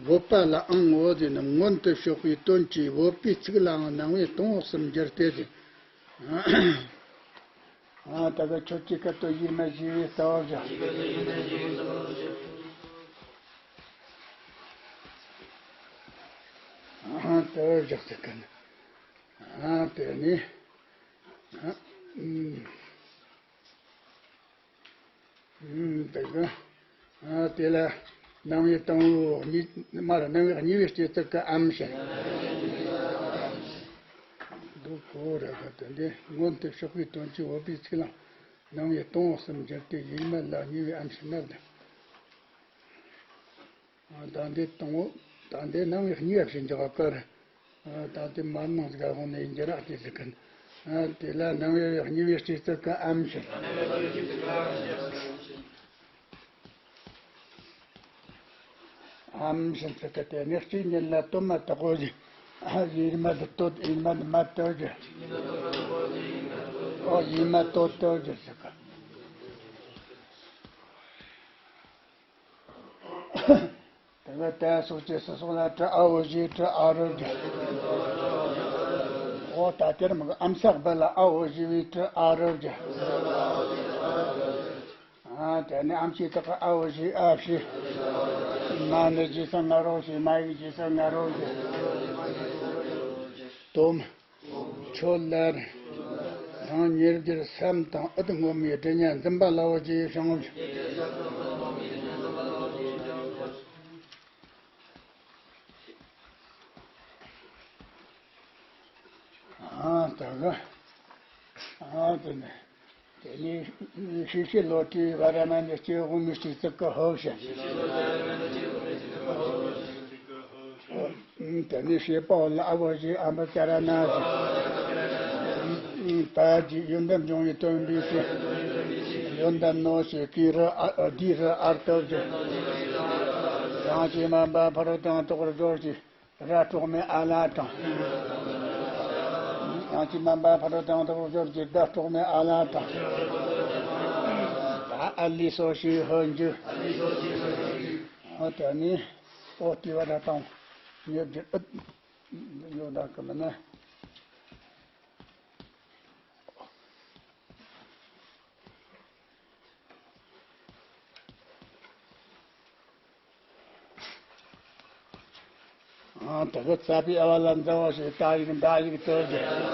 བོད་པ་ལའང་འོ་དེ་ནི་མངོན་དུ་ཕྱོགས་པའི་དོན་གྱིས་བོད་པའི་ཚིག་ལའང་རྣམ་དབྱེ་དང་པོ་གསུམ་སྦྱར་ཏེ་ཟེར། ཨ་ད་ག་ཁྱོད་ཀྱི་སྐད་དུ་ཡིག་མ་ཞེས་པའི་ལྟ་བ་བཞག་ཨ་ལྟ་བ་བཞག་ཟེར་གི་ནི། ཨ་དེ་ནི། ཨ་ཨུམ། ཨུམ་དེ་གི། ཨ་དེ་ལ་རྣམ་དབྱེ་དང་པོ་གཉིས་མར་རྣམ་དབྱེ་གཉིས་པའི་སྐྱེ་ཚུལ་གྱི་ཨམ་ཞེས། འདུག་གོ་ར་ག་དེ་འདི་མངོན་དུ་ཕྱོགས་པའི་དོན་གྱིས་བོད་པའི་ཚིག་ལའང་རྣམ་དབྱེ་དང་པོ་གསུམ་སྦྱར་ཏེ་ཡིག་མ་ལ་གཉིས་པའི་ཨམ་ཞེས་ནར་དང་། ད་འདི་དང་པོ། ད་འདི་རྣམ་དབྱེ་གཉིས་པ་ཞེས་འཇོག་པ་ཀར། ད་འདི་མར་ནང་ཟིག་ག་འོང་ནས་ཡིན་རྒྱུ་ར་སྐྱེ་ཟིག་གིན། དེ་ལ་རྣམ་དབྱེ་གཉིས་པའི་སྐྱེ་ཚུལ་གྱི་ཨམ་ཞེས། ཨམ་ཞེས་ཚིག་གི་དེ་ནི་གཅིག་ཉིད་ལ་དོན་མ་དག་གོ་ཞིང་། ཡིག་མ་དོད་ཡིག་མ་མ་དོད་ཀྱི། ཨོ་ཡིག་མ་དོད་དོད་ཀྱི་ཟིག་གི། དེ་ག་ཏ་སོགས་ཀྱི་སི་སོགས་ལ་ཏྲི་ཨ་འོ་ཞེས་ཏྲི་ཨ་རོ་གི། འོ་ད་དེར་མི་གི་ཨམ་ས་བ་ལ་ཨ་འོ་ཞེས་པའི་ཏྲི་ཨ་རོ་གི། ཨ། དེ་ནས་ཨམ་ཆི་དག་གི་ཨ་བོ་ཞེས་ཨ་ཞེས། མ་ནི་རྗེས་སུ་ང་རོ་ཞེས། མ་ཡིག་རྗེས་སུ་ང་རོ་ཞེས། དོམ། ཁྱོད་ལ་རང་ཉེར་བསྒྱུར་སམ་དང་ཨུཏ་སྔོན་མའི་སྒྲུབ་བརྙན་འཛིན་པ་ལ་འོ་ཅེས་བྱུང་བ། ཨ་ད་ག་ཨ་དེ་ནས། དེ་ནས་ཤི་ཤི་ལོ་ཏྲི་བ་ར་མ་ནི་སྐྱེ་དགུ་མི་སྐྱེ་ཙི་ཀ་ཧོ་ཤ། དེ་ནས་ཤེས་པའོ་ལ་ཨ་བོ་ཞེས། ཨམ་བ་ཀ་ར་ན་ཞེས། པ་ཇི་ཡོན་ཏན་འབྱུང་བའི་སྟོན་པའི་ཕྱིར། ཡོན་ཏན་ནོ་ཞེས། ཀི་རི་ཨ་ཨ་དི་རི་ཨར་ཏོ་ཞེས། ཡང་ཅི་མན་པ་ཕ་རོལ་ཏུ་ཡང་དག་པར་སྦྱོར་ཞེས། ར་དྲུག་མའི་ཨ་ལ་དང་། ཡང་ཅི་མན་པ་ཕ་རོལ་ཏུ་ཡང་དག་པར་སྦྱོར་ཞེས། ད་དྲུག་མའི་ཨ་ལ་དང་། ཨ་ལི་སོ་ཞེས་ཧོ་འཇུ། ཨ་དེ་ནི་ཨོ་ཏི་བ་ར་དང་། ཡོད་ཀྱི་ཨུ་ཡོད་ད་གི་མི་ནི། ཨང་། དེ་གི་ཙ་པི་ཨ་བ་ལ་མཛའ་བོ་ཞེས། ཏ་ཡིག་མདའ་ཡིག་ཏོ་ཞེས།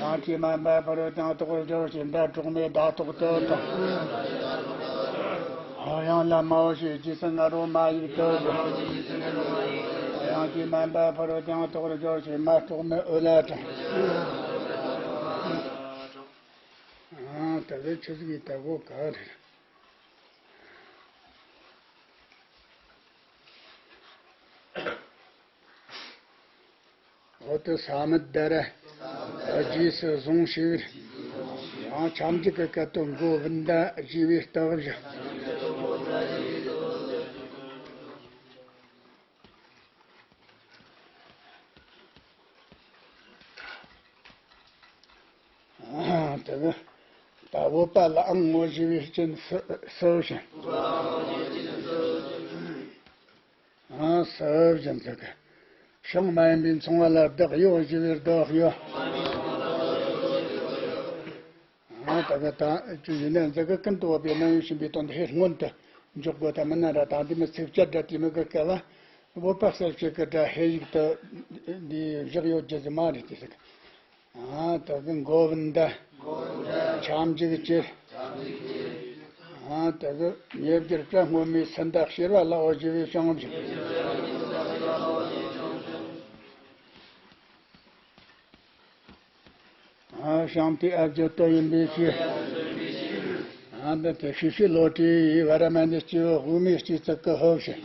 ཡང་ཅི་མན་པ་ཕ་རོལ་ཏུ་ཡང་དག་པར་སྦྱོར་ཞེས། མདའ་དྲུག་མའི་མདའ་ཐོག་ཏོ་དང་། ཨོ་ཡང་ལ་མའོ་ཞེས། རྗེས་སུ་ང་རོ་མ་ཡིག་ཏོ་ཞེས། ཡང་ཅི་མན་པ་ཕ་རོལ་ཏུ་ཡང་དག་པར་སྦྱོར་ཞེས། མ་དྲུག་མའི་ཨུ་ལ་དང་། ཨང་། དེ་གི་ཆུ་ཟིག་ཡི་ད་གོ་ག་རེད། འོ་དེ་ས་མུད་དར་རྗེས་སུ་བཟུང་ཞེས་པར། ཡང་ཁྱབ་འཇུག་གི་སྐད་དོད་མགོ་བུད་ཟླ་ཞེས་པའི་རྟགས་བཞག། དེ་གི་ད་བོད་པ་ལའང་ངོ་ཞེས་པའི་རྐྱེན་སུ་སུ་ཞིང་། ཨང་། སུ་བཞིན་ཟེར་གི། བྱང་མ་ཡིན་པའི་མཚུངས་པ་ལ་བདག་ཡོད་ཞེས་པའི་བདག་ཡོད། ཨང་། ད་གི་ད་ཅི་ཡིན་ན་ཟེར་གི། ཀུན་ཏུ་བོད་པའི་རྣམ་དབྱེ་ཕྱིན་པའི་དོན་དེ་ཧེ་སྔོན་དུ་འཇོག་དགོས་ད་མིན་ན་ར། ད་འདི་མི་ཚིགས་བཅད་སྒྲ་དེ་མི་གི་སྐབས་བོད་པ་གསལ་བྱེད་ཀྱི་སྒྲ་ཧེ་ཡིག་ཏུ་འདི་བཞག་ཡོད་རྒྱུ་ཟིག་མ་རེད་དེ་ཟེར་གི། ཨ་ད་གི་མགོ་བུད་ཟླ། ཁྱབ་འཇུག་ཅེས། ཨ་ད་གི་ཉེར་བསྒྱུར་སྤྲ་སྔོན་མའི་སུ་འདི་ཤེས་པ་ལ་འོ་ཞེས་པའི་བྱུང་བ་བཞིན། ཨ་བྱང་དེ་ཨ་བརྗོད་དོན་ཡིན་པའི་ཕྱིར། ཨ་འདི་དེ་ཤི་ཤི་ལོ་ཏྲི་བ་ར་མ་ནི་སྐྱེ་དགུ་མི་སྐྱེ་ཙི་ཀ་ཧོ་ཞེས།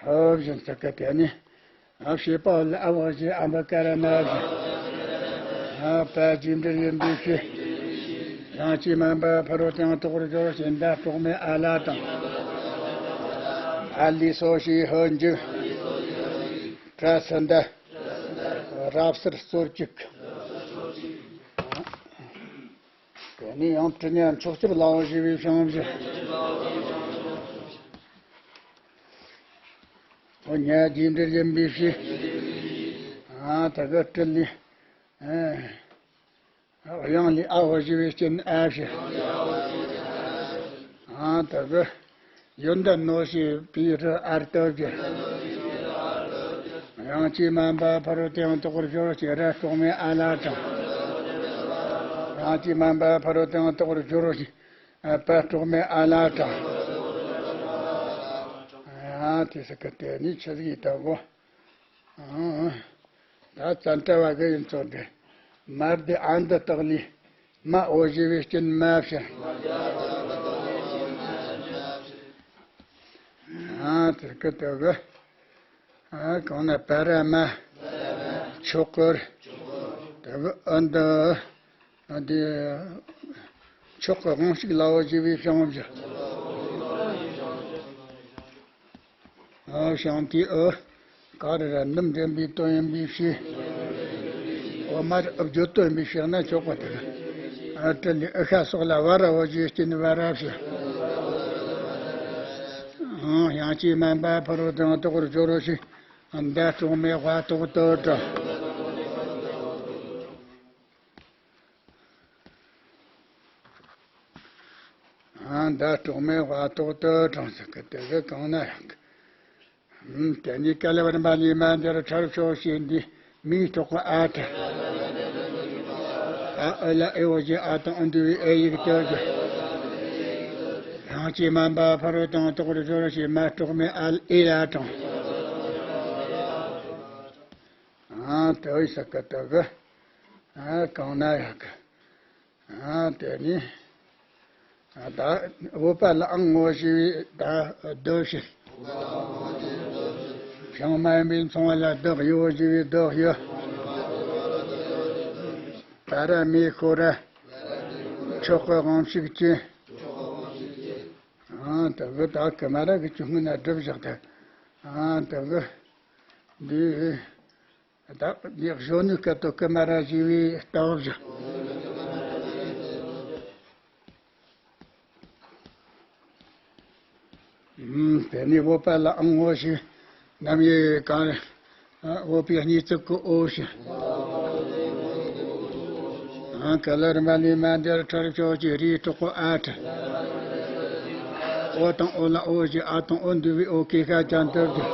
ཧོ་བཞིན་ཙི་ཀ་དེ་ནི། ཨ་བྱེད་པ་ལ་ཨ་བ་ཞེས། ཨ་འབ་ཀ་ར་ན་ཞེས། ཨ་པ་རྗེས་འབྲེལ་ཡིན་པའི་ཕྱིར། ཡང་ཅི་མན་པ་ཕ་རོལ་ཏུ་ཡང་དག་པར་སྦྱོར་ཞེས། མདའ་དྲུག་མའི་ཨ་ལ་དང་། ཨ་ལི་སོ་ཞེས་ཧོ་འཇུག། པྲ་སུ་འདི། རབ་གསལ་སྩོལ་ཅིག། དེ་ནས་ཡང་དྲི་ཉན་མཆོག་གྱུར་ལའོ་ཞེས་པའི་བྱུང་བ་བཞིན། ཨོ་ཉ་རྗེས་འབྲེལ་ཡིན་པའི་ཕྱིར། ཨ་ད་གི་ཏྲི་ལི། ཨ་དབྱངས་ལས་ཨ་འོ་ཞེས་པའི་རྐྱེན་ཨ་ཞེས། ཨ་ད་གི། ཡོན་ཏན་ནོ་ཞེས་པའི་རི་ཨར་སྟབས་ཀྱིས། ཡང་ཅི་མན་པ་ཕ་རོལ་ཏུ་ཡང་དག་པར་སྦྱོར་ཞེས། ར་དྲུག་མའི་ཨ་ལ་དང་། ཡང་ཅི་མན་པ་ཕ་རོལ་ཏུ་ཡང་དག་པར་སྦྱོར་ཞེས། པ་དྲུག་མའི་ཨ་ལ་དང་། ཡང་དེ་ཟེར་གི་དེ་ནི་ཆི་ཟིག་ཡིན་ད་གོ། ཨང་། ད་ཙན་དྲ་བ་གི་ཡིན་ཚོད་དེ། མ་བདེ་ཨ་འདི་དག་ལས། མ་འོ་ཞེས་པའི་རྐྱེན་མ་ཕྱིར། ཨ་དེ་སྐད་དུ་གི། ཨ་གང་ན་པ་ར་མ། ཆོག་གི། དེ་གི་ཨ་འདི། ཨ་འདི། མཆོག་གི་དབང་ཕྱུག་ལའོ་ཞེས་པའི་བྱུང་བ་བཞིན། ཨ་བྱང་དེའི་ཨུ། ག་རེ་ར་ནུ་འདྲེན་པའི་དོན་ཡིན་པའི་ཕྱིར། འོ་མ་ར་ཨུ་བརྗོད་དོན་ཡིན་པའི་ཕྱིར་ན་ཆོག་པ་དེ། ཨ་ཏྲི་ལི་ཨུ་ཤ་སོགས་ལ་བ་ར་འོ་ཞེས་སྐྱེ་ནི་བ་ར་ཕྱིར། ཨང་། ཡང་ཅི་མན་པ་ཕ་རོལ་ཏུ་ཡང་དག་པར་སྦྱོར་རོ་ཞེས། མདའ་དྲུག་མའི་བ་ཐོག་ཏུ་དྲངས། ཨ་མདའ་གྲོག་མའི་དབལ་ཏོག་ཏུ་དྲངས་ཟེར་གི། དེ་གི་གང་ན་ཡག་གི། ཨུམ། དེ་ནས་ཀ་ལ་བར་མ་ལི་མ་འདིར་ཁྲར་ཤོག་ཞེས་འདི་མིའི་གྲོགས་པ་ཨ་ཁྲ། ཨ་ཨི་ལ་ཨེ་འོ་ཞེས་ཨ་དང་ཨུ་འདུས་པའི་ཨེ་ཡིག་ཏུ་གི། ཡང་ཅི་མ་འབའ་ཕ་རོལ་དང་དོག་རུ་ཤོར་ཞེས་མ་གྲོག་མའི་ཨལ་ཨི་ལ་དྲངས། ཨ་དེ་བས་ས་ཀ་ཏ་གི། ཨ་གང་ན་ཡག་གི། ཨ་དེ་ནི། ཨ་ད་བོད་པ་ལའང་ངོ་ཤེས་པའི་ད་རྡོ་ཞིག་བྱང་མ་ཡིན་པའི་མཚུངས་པ་ལ་བདག་ཡོད་ཞེས་པའི་བདག་ཡོད། ད་ར་མི་ཤོ་ར། མཆོག་གི་དབང་ཕྱུག་ཅན། ཨ་ད་གི་ད་ཀི་མ་ར་གི་ཆུང་ངུ་ན་སྒྲུབ་བཞག་ད། ཨ་ད་གི་འདི། བདག་ཉིད་གཞོན་ནུའི་སྐད་དུ་ཀི་མ་ར་ཞེས་པའི་སྟག་བཞག་ཨུམ། དེ་ནས་བོད་པ་ལའང་ངོ་ཤེས། ནམ་ཡིན་གང་རེད། ཨ་བོད་པའི་གཉིས་ཚིག་གི་འོ་ཞེས། ཨ་ཀ་ལ་རི་མ་ལི་མ་འདིར་ཁྲར་ཤོག་ཅེས་རིའི་གྲོགས་པོ་ཨ་ཁྲ། འོ་དང་འོ་ལ་འོ་ཞེས་ཨ་དང་འོ་འདུས་པའི་འོ་ཀི་ཤ་ཅན་དུ་གི།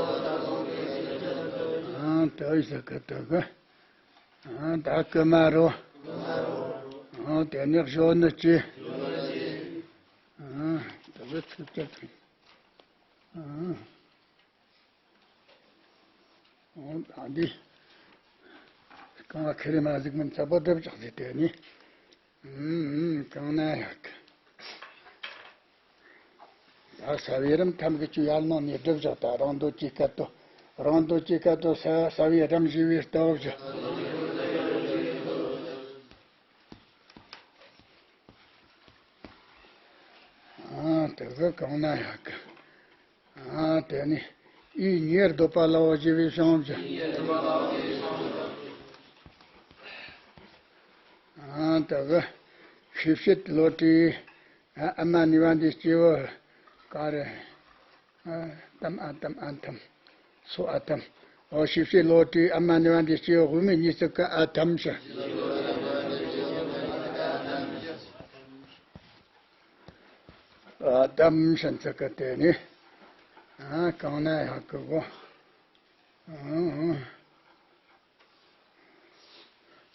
ཨ་དུ་ཞེས་གི་དུ་གི། ཨ་ད་ཀི་མ་རོ། ཨ་དེ་ནས་གཞོན་ནུ་ཅི། ཨ་དེ་བས་ཚིག་བཅད་ཨ་ཨ་འདི། རྐང་བ་ཁེ་རེ་མ་ཟིག་མིན་ཚ་པོ་སྒྲུབ་ཆགས་ཟེར་དེ་ནི། ཨུམ་ཨུམ་གང་ན་ཡག་གི། ད་ས་བའི་རིམ་ཐམ་གི་ཆུ་ཡར་ནང་ནས་སྒྲུབ་བཞག་ད་རང་འདོད་ཀྱི་སྐད་དོ། རང་འདོད་ཀྱི་སྐད་དོ་ས་ས་བའི་རིམ་ཞེས་པའི་སྟོབས་ཀྱི། ཨ་དེ་གི་གང་ན་ཡག་གི། ཨ་དེ་ནི་ཨི་ཉེར་འདོད་པ་ལའོ་ཞེས་པའི་བྱང་ཆུབ། ཨ་དེ་གི་ཤེས་བྱེད་བློ་གྲོས། ཨ་ཨ་མ་ནི་བ་འདི་སྐྱེ་བོ་ག་རེ། ཨ་ཏམ་ཨ་ཏམ་ཨ་ཐམ། སོ་ཨ་ཐམ། འོ་ཤེས་བྱེད་བློ་གྲོས་ཨ་མ་ནི་བ་འདི་སྐྱེ་བོ་དབུ་མའི་གཉིས་སུ་ཀ་ཨ་ཐམ་ཞེས། ཨ་དམ་ཞེས་ཚིག་གི་དེ་ནི། ཨ་གང་ན་ཡག་གི་གོ།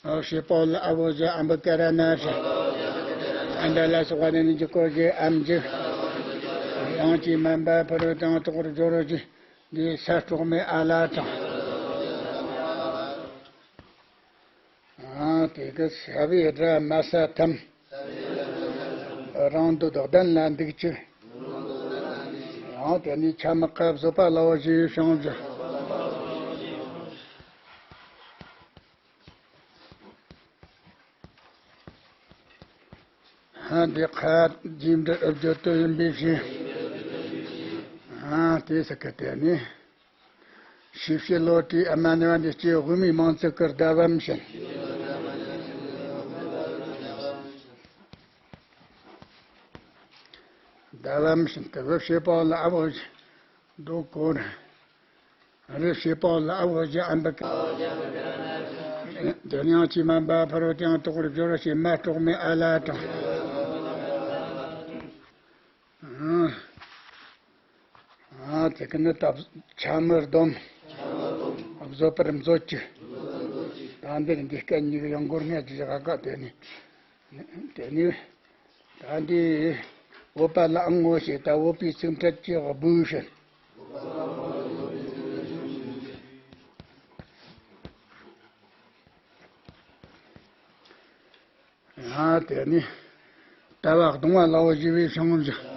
ཨ་ཨ་ཤེས་པ་ལ་ཨ་བོ་ཞེས་ཨམ་བུ་ཀ་ར་ན་ཞེས། ཨ་མདའ་ལ་སོགས་པ་ནི་འཇིག་གོ་ཞེས་ཨམ་འཇིག་ཡང་ཅི་མ་འབའ་ཕ་རོལ་དང་དོག་རུ་སྦྱོར་རོ་ཞེས་འདི་ས་གྲོག་མའི་ཨ་ལ་དྲངས། ཨ་དེ་གི་ས་བའི་སྒྲ་མ་ས་ཐམ། རང་འདོད་བདེན་ལ་འདུག་ཅིག་ཡང་དེ་ནས་ཆ་མི་ཁ་བཟོད་པ་ལའོ་ཞེས་བྱང་ཆུབ། ཨ་འདི་ཁ་རྗེས་འབྲི་ཨུ་བརྗོད་དོ་ཡིན་པའི་ཕྱིར། ཨ་དེ་ཟེར་གི་དེ་ནི། ཤེས་བྱེད་བློ་གྲོས་ཨ་མ་ནི་བ་འདི་སྐྱེ་དབུ་མའི་མིང་ཚིག་གི་ཟླ་བམ་ཞིང་། ཟླ་བམ་ཞིང་དེ་བས་ཤེས་པ་ལ་ཨ་བོ་ཞིང་། རྡོ་གོར། རི་ཤེས་པ་ལ་ཨ་བོ་ཞིང་ཨ་འབུ་ཀ། དེ་ནས་ཅི་མ་འབའ་ཕ་རོལ་དེའང་དོག་རུ་སྦྱོར་ཞེས་མ་གྲོག་མའི་ཨ་ལ་དྲངས། ཨ་དེ་གི་ནི་ད་ཆ་མི་སྡོམ། བཟོད་པར་མཛོད་ཀྱི། ད་འདིར་འདི་སྐད་གཉིས་ཀྱི་ཡང་སྒོར་ངས་ཀྱི་ཞག་ག་དེ་ནི། དེ་ནི། ད་འདི་བོད་པ་ལའང་ངོ་ཤེས་ད་བོད་པའི་ཚིག་ཕྲད་ཀྱི་སྦུག་བྱིན། ཨ་དེ་ནི། ལྟ་བ་གདུང་བ་ལའོ་ཞེས་པའི་བྱང་ཆུབ།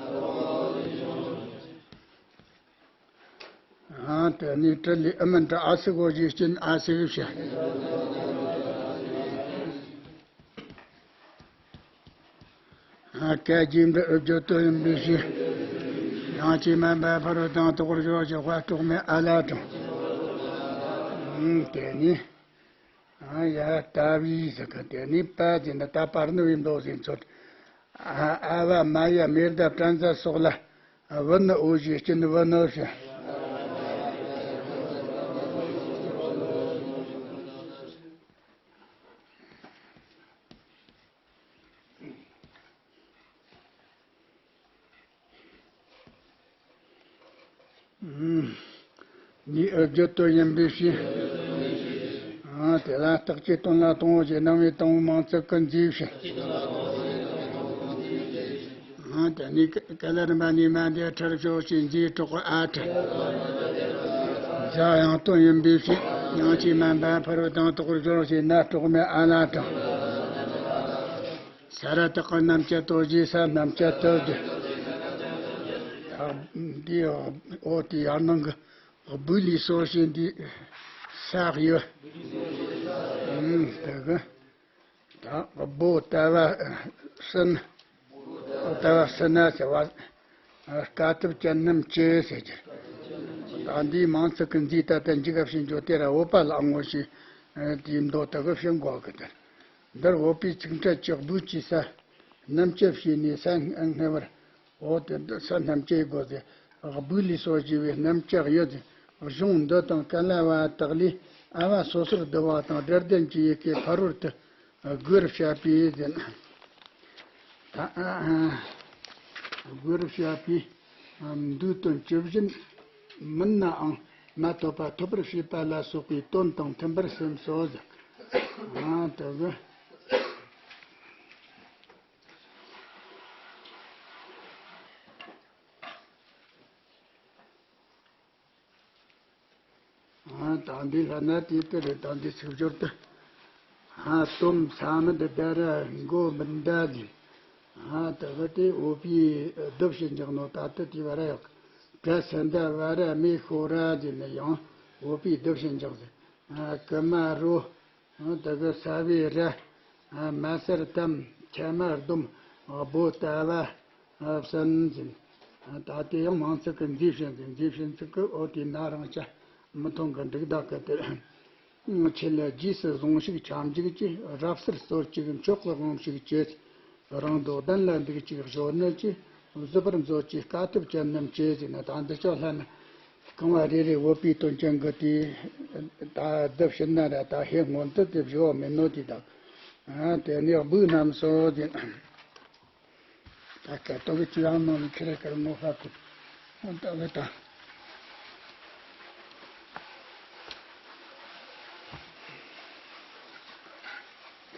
ཨ་དེ་ནི་ཏྲི་ལི་ཨི་མིན་ཏྲི་ཨ་སི་གོ་ཞེས་སྐྱིན་ཨ་སི་བྱ། ཨ་ཀ་རྗེས་འབྲི་ཨུ་བརྗོད་དོ་ཡིན་པའི་ཕྱིར། ཡང་ཅི་མ་འབའ་ཕ་རོལ་དང་དོག་རུ་སྦྱོར་ཞེས་དཔལ་གྲོག་མའི་ཨ་ལ་དྲངས། ཨང་དེ་ནི། ཨ་ཡ་ལྟ་བུའི་ཟེར་གི་དེ་ནི་པ་ཟེར་ན་ད་པར་ནི་བའི་མདོ་ཟེར་ཚོད། ཨ་ཨ་བ་མ་ཡ་མེ་ད་པྲན་ཚ་སོགས་ལ་བུ་ནི་འོ་ཞེས་སྐྱིན་བུ་ནི་ཞེས། ནི་ཨ་བརྗོད་དོ་ཡིན་པའི་ཕྱིར། ཨ་དེ་ལ་རྟགས་ཀྱི་དོན་ལ་དང་པོ་ཞེས་སྣང་བའི་དང་པོའི་མིང་ཚིག་གི་མཛོད་ཕྱིར། ཨ་དེ་ནི་ཀ་ལ་རིམ་པ་ནི་མ་འདི་ཁྲར་ཕྱོགས་ཞེས་མཛོད་གྲོགས་ཨ་ཁྲ། བྱ་ཡང་དོན་ཡིན་པའི་ཕྱིར། ཡང་ཅིག་མ་འབད་ཕ་རོལ་དང་ཐོག་སྦྱོར་ཞེས་ན་གྲོགས་མེད་ཨ་ལ་དང་། ས་ར་བཏགས་རྣམ་བཅད་དོ་ཞེས་ས་རྣམ་བཅད་དོ་ཞེས། འདི་འོ་དེ་ཡར་ནང་གི་སྦུག་ལས་སོ་ཞེས་འདི་ས་ཡོད། ཨུམ་དེ་གི་ད་སྦོ་ཏ་བ་སུན། ཏ་བ་སུན་ན་ཟེར་བ། དཀའ་ཐུབ་ཅན་རྣམས་ཀྱི་ཟེར་གྱི། ད་འདིའི་མིང་ཚིག་གི་མཛོད་ད་ལྟ་འཇིག་ག་ཕྱིན་འཇོག་དེ་ར་འོ་པ་ལ་ངོ་ཤེས། དེའི་མདོ་དག་གི་ཕྱིན་གོ་གི་དེར། འདིར་འོ་པའི་ཚིག་ཕྲད་ཀྱི་སྦུག་གི་ས་རྣམ་བཅད་བྱས་ནས་ས་སྔ་བར། འོ་དེ་འདི་ས་རྣམ་བཅད་དགོས་ཟེར། སྦུག་ལས་སོ་ཞེས་པའི་རྣམ་བཅད་ཡོད་ཟེར། གཞུང་འདི་དང་ཀ་ལ་བ་དག་ལས་ཨ་བ་སོ་སོར་བསྡུ་བ་དང་སྒྲ་ལྡན་གྱི་ཡི་གེ་ཕ་རོལ་ཏུ་དགོས་པར་བཤད་པས་ཟེར། ད་དགོས་པར་བཤད་པས་མདོའི་དོན་ཇི་བཞིན་མིན་ནའང་མ་ཐོབ་པ་ཐོབ་པར་བྱེད་པ་ལ་སོགས་པའི་དོན་དང་མཐུན་པར་སེམས་སོ་ཟེར། ཨ་དེ་གི། ཨ་ད་འདི་ལྷ་ན་དེ་ལྟར་རེད། ད་འདི་ཚིག་སྦྱོར་དུ། ཨ་དོམ་ས་མི་འདི་ད་ར་མགོ་མི་འདའ་ཟིན། ཨ་ད་ག་དེ་འོ་པའི་རྡུབ་ཞིག་འཇགས་ནོ། ད་ལྟ་དེ་བ་ར་ཡག་ག་ས་འདའ་བ་ར་མེ་ཤོ་ར་ཟིན་ནི་ཡང་འོ་པའི་རྡུབ་ཞིག་འཇགས་ཟིན། ཨ་ཀི་མ་རོ། ཨ་ད་ག་ས་བའི་ར། ཨ་མ་སར་དམ་ཁྱ་མ་སྡོམ་སྦོ་ཏ་བ། ཨ་བསམ་ཟིན། ཨ་ད་དེ་ཡང་མིང་ཚིག་གི་མཛོད་བྱིན་ཟིན། མཛོད་བྱིན་ཚིག་གི་འོ་དེ་ན་རང་ཆ་མི་མཐོང་གི་འགྲིག་བདག་གི་དེ། ཆེ་ལ་རྗེས་སུ་བཟུང་ཞིག་ཆ་འཇིག་ཅིག་རབ་གསལ་སོར་ཅིག་མཆོག་གི་དབང་ཞིག་བྱེད། རང་དོ་གདན་ལ་འདུག་ཅིག་གཞོན་ནུ་ཅིག་བཟོད་པར་མཛོད་ཅིག་དཀའ་ཐུབ་ཅན་རྣམས་བྱེད་ཟེར་ན། ད་འདི་ཅོག་ལྷ་ན་རྐང་བ་རེ་རེ་འོ་པའི་དོན་ཅན་གི་དེ་ད་བསྡུ་ཕྱིར་ན་ར་ད་ཧེ་སྔོན་དུ་དེ་བཞི་བ་མིན་ནོ་དེ་དག་ཨ་དེ་ནི་སྦུག་རྣམས་སོ་ཟེར། ད་སྐད་ཏོག་གི་ཅི་ཡང་ནང་ལ་ཁྱེད་རེ་ཀར་ངོ་ཧ་གོ། ཨ་ད་ལེ་ད། དེ་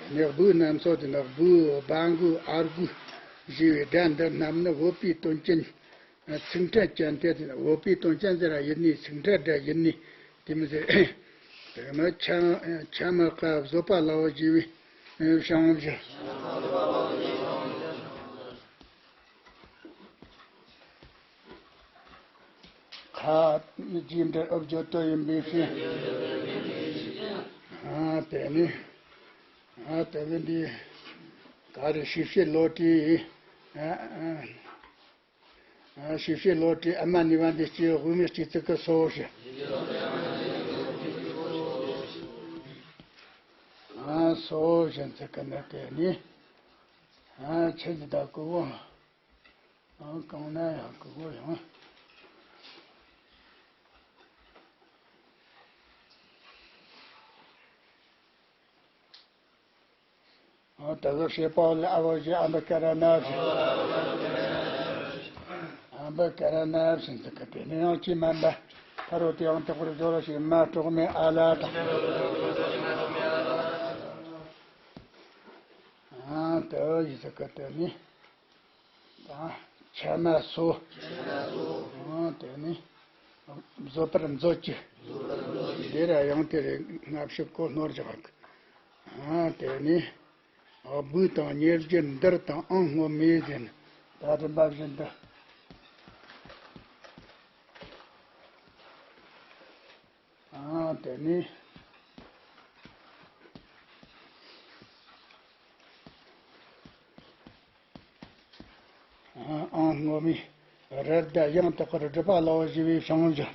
ནས་སྦུག་རྣམས་སོ་དེ་ནི་སྦུག་སྦ་འགུ་ཨ་སྒུ་ཞེས་པའི་སྒྲ་འདི་རྣམས་ནི་འོ་པའི་དོན་ཅན། ཚིག་ཕྲད་ཅན་དེ་འོ་པའི་དོན་ཅན་ཟེར་ར་ཡིན་ནི་ཚིག་ཕྲད་སྒྲ་ཡིན་ནི་དེ་མི་ཟེར། དེ་ནི་ཆ་ཆ་མ་ཀ་བཟོད་པ་ལའོ་ཞེས་པའི་བྱང་བཞི། ཁ་རྗེས་འབྲེལ་ཨུ་བརྗོད་དོ་ཡིན་པའི་ཕྱིར། ཨ་དེ་ནི་ཨ་དེ་ནི་འདི་ག་རེ་ཤེས་བྱེད་བློ་གྲོས། ཨ་ཨ། ཨ་ཤེས་བྱེད་བློ་གྲོས་ཨ་མ་ནི་བ་འདི་སྐྱེ་དབུ་མའི་སྐྱེ་ཚིག་གི་སོ་ཞེས། ཨ་སོ་ཞེས་ཚིག་གི་ནི་དེ་ནི། ཨ་ཆེ་ཟི་ད་ཀུ་བོ། ཨ་གང་ན་ཡང་ཀུ་བོ་ཡང་། ཨ་ད་ག་བྱེད་པ་ལ་ཨ་བ་ཞེས་ཨ་འབུ་ཀ་ར་ན་ཞེས། ཨ་འབུ་ཀ་ར་ན་ཞེས་ཟེར་གི་དེ་ནི་ཡང་ཅི་མན་པ། ཕ་རོལ་ཏུ་ཡང་དག་པར་སྦྱོར་བ་ཞིག་མ་གྲོགས་མེད་ཨ་ལ་དང་། ཨ་ད་ཡི་ཟེར་གི་དེ་ནི། ད་ཆ་མ་སོ། ཨ་དེ་ནི་བཟོད་པར་མཛོད་ཅིག་འདི་ར་ཡང་དེ་རེ་སྔ་ཕྱི་ཀོ་ནོར་བཞག་ཨ་དེ་ནི་སྦུག་དང་ཉེར་བརྒྱད་འདིར་དང་ཨང་སྔོན་མེད་ཟེར་ན། ད་རིམ་པ་བཞིན་དུ། ཨ་དེ་ནི། ཨ་ཨང་སྔོན་མའི་རབ་བརྡ་ཡང་དག་པར་སྒྲུབ་པ་ལའོ་ཞེས་པའི་བྱང་བཞི།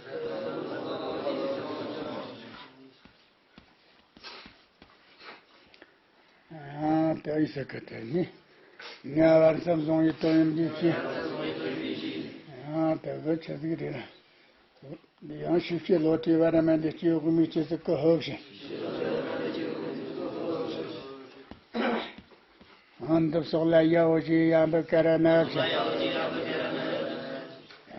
ཨ་དེ་ཡི་ས་ཁ་དེ་ནི། ང་བར་མཚམས་བཟུང་བའི་དོན་ཡིན་པའི་ཕྱིར། ཨ་དེ་གི་ཆི་ཟིག་རེད། ཡང་ཤེས་བྱེད་བློ་གྲོས་བ་ར་མ་འདི་སྐྱེ་དབུ་མའི་སྐྱེ་ཚིག་གི་ཧོབ་བཞིན། ཨ་འདི་སོགས་ལ་ཡའོ་ཞེས་ཡ་འབུ་ཀ་ར་ན་བཞིན།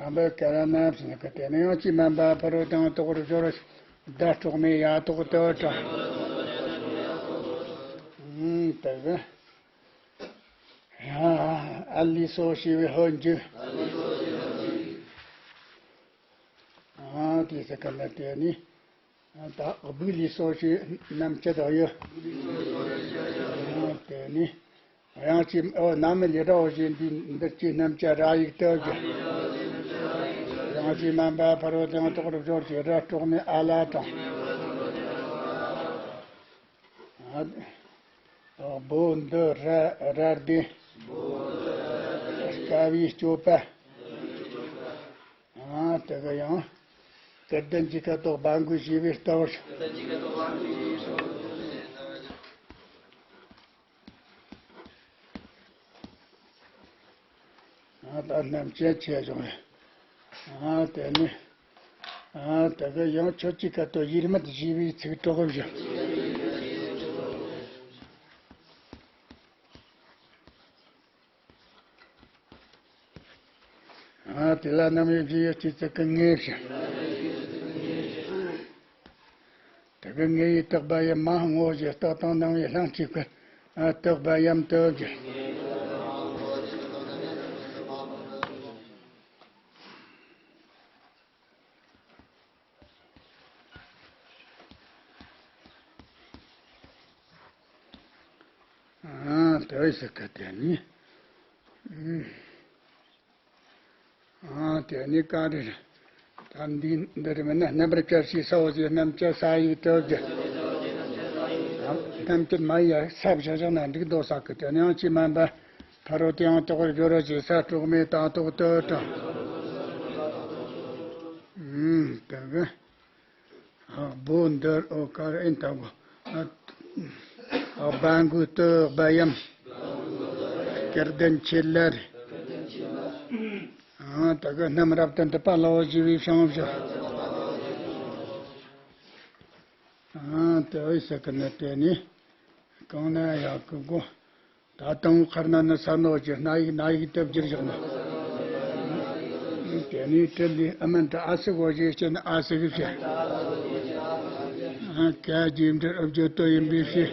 ཨམ་བི་ཀ་ར་ན་བཞིན་གྱི་དེ་ནི་ཡང་ཅི་མན་པ་ཕ་རོལ་ཏུ་ཡང་དོག་པར་སྦྱོར་བ་ཞིག་བརྡ་སྤྲོག་མའི་ཡ་ཐོག་ཏུ་དྲངས། ཨུམ། དེ་གི། ཡ། ཨ་ལི་སོགས་ཞེས་པའི་ཧོན་རྒྱུ། ཨ་དེ་ཟེར་གི་ལ་དེ་ནི། ད་སྦུག་ལི་སོགས་ཞེས་རྣམ་བཅད་དག་ཡོད། དེ་ནི། དབྱངས་ཀྱི་ཨོ་ན་མི་ལས་སྒྲ་འོ་ཞེས་འདི་འདིར་གྱི་རྣམ་བཅད་ར་ཡིག་ཏུ་གི། དབྱངས་ཀྱི་མན་པ་ཕ་རོལ་ཏུ་ཡང་དོག་པར་སྦྱོར་ཞིང་སྒྲ་སྤྲོག་ནས་ཨ་ལ་དྲངས། ཨ། བོ་འདི་ར་ར་སྡེ། དཀའ་བའི་སྤྱོད་པ། ཨ་དེ་གི་ཡང་། སྐུ་ལྡན་གྱི་ཁ་དོག་སྦ་འགུལ་བྱས་པའི་སྟོབས། ཨ་ད་རྣམ་བཅད་ཆེ་བྱུང་བས། ཨ་དེ་ནི། ཨ་དེ་གི་ཡང་ཁྱོད་ཀྱི་ཁ་དོག་ཡིད་མི་བདེ་བྱས་པའི་ཚིག་གྲོགས་བཞི། ཨ་དེ་ལ་རྣམ་དབྱེ་བཞི་ཡོད་ཀྱི་ཚིག་གི་ངེས་བཞི། དེ་གི་ངེས་ཡིག་བཏགས་པ་ཡི་མ་ངོ་ཞེས་རྟགས་དང་རྣམ་དབྱེ་ལྷན་ཅིག་གི་ཨ་བཏགས་པ་ཡམ་དུ་གི། ཨ་དེ་ཟེར་གི་དེ་ནི། ཨ་དེ་ནི་ག་རེ་རེད། ད་འདི་འདི་རེད་མིན་ན། རྣམ་པར་བཅད་ཞེས་སའོ་ཞེས་རྣམ་བཅད་ས་ཡིག་ཏུ་གི། རྣམ་བཅད་མ་ཡ་ས་བཞག་བཞག་ན་འགྲིག་འདུག་ས་གི། དེ་ནི་ཡང་ཅི་མན་པ་ཕ་རོལ་ཏུ་ཡང་དོག་པར་སྦྱོར་བ་ཞེས་ས་སྤྲོག་མའི་ད་དོག་ཏུ་དྲངས། ཨུམ། དེ་གི། བོ་འདིར་ཨོ་ཀར་ཨིན་ཏ་གོ། སྦ་འགུལ་སྟོད་སྦ་ཡམ། སྐུ་ལྡན་ཆེ་ལ་རེ། ད་གི་རྣམ་རབ་ཏུ་འདུས་པ་ལའོ་ཞེས་པའི་བྱང་བཞག། དེ་བས་ཟེར་གི་ནི་དེ་ནི། གང་ན་ཡག་གི་གོ། ད་དང་པོ་ཁར་ན་ནི་ས་ནོ་ཀྱི་སྣ་ཡིག་སྣ་ཡིག་ཏུ་བསྒྱུར་བཞག་ན། དེ་ནས་དྲི་ལས་ཨ་མན་དུ་ཨ་སི་གོ་ཞེས་བྱས་ན་ཨ་སི་གི་བྱས། ཨ་ཀ་རྗེས་འབྲེལ་ཨུ་བརྗོད་དོ་ཡིན་པའི་ཕྱིར།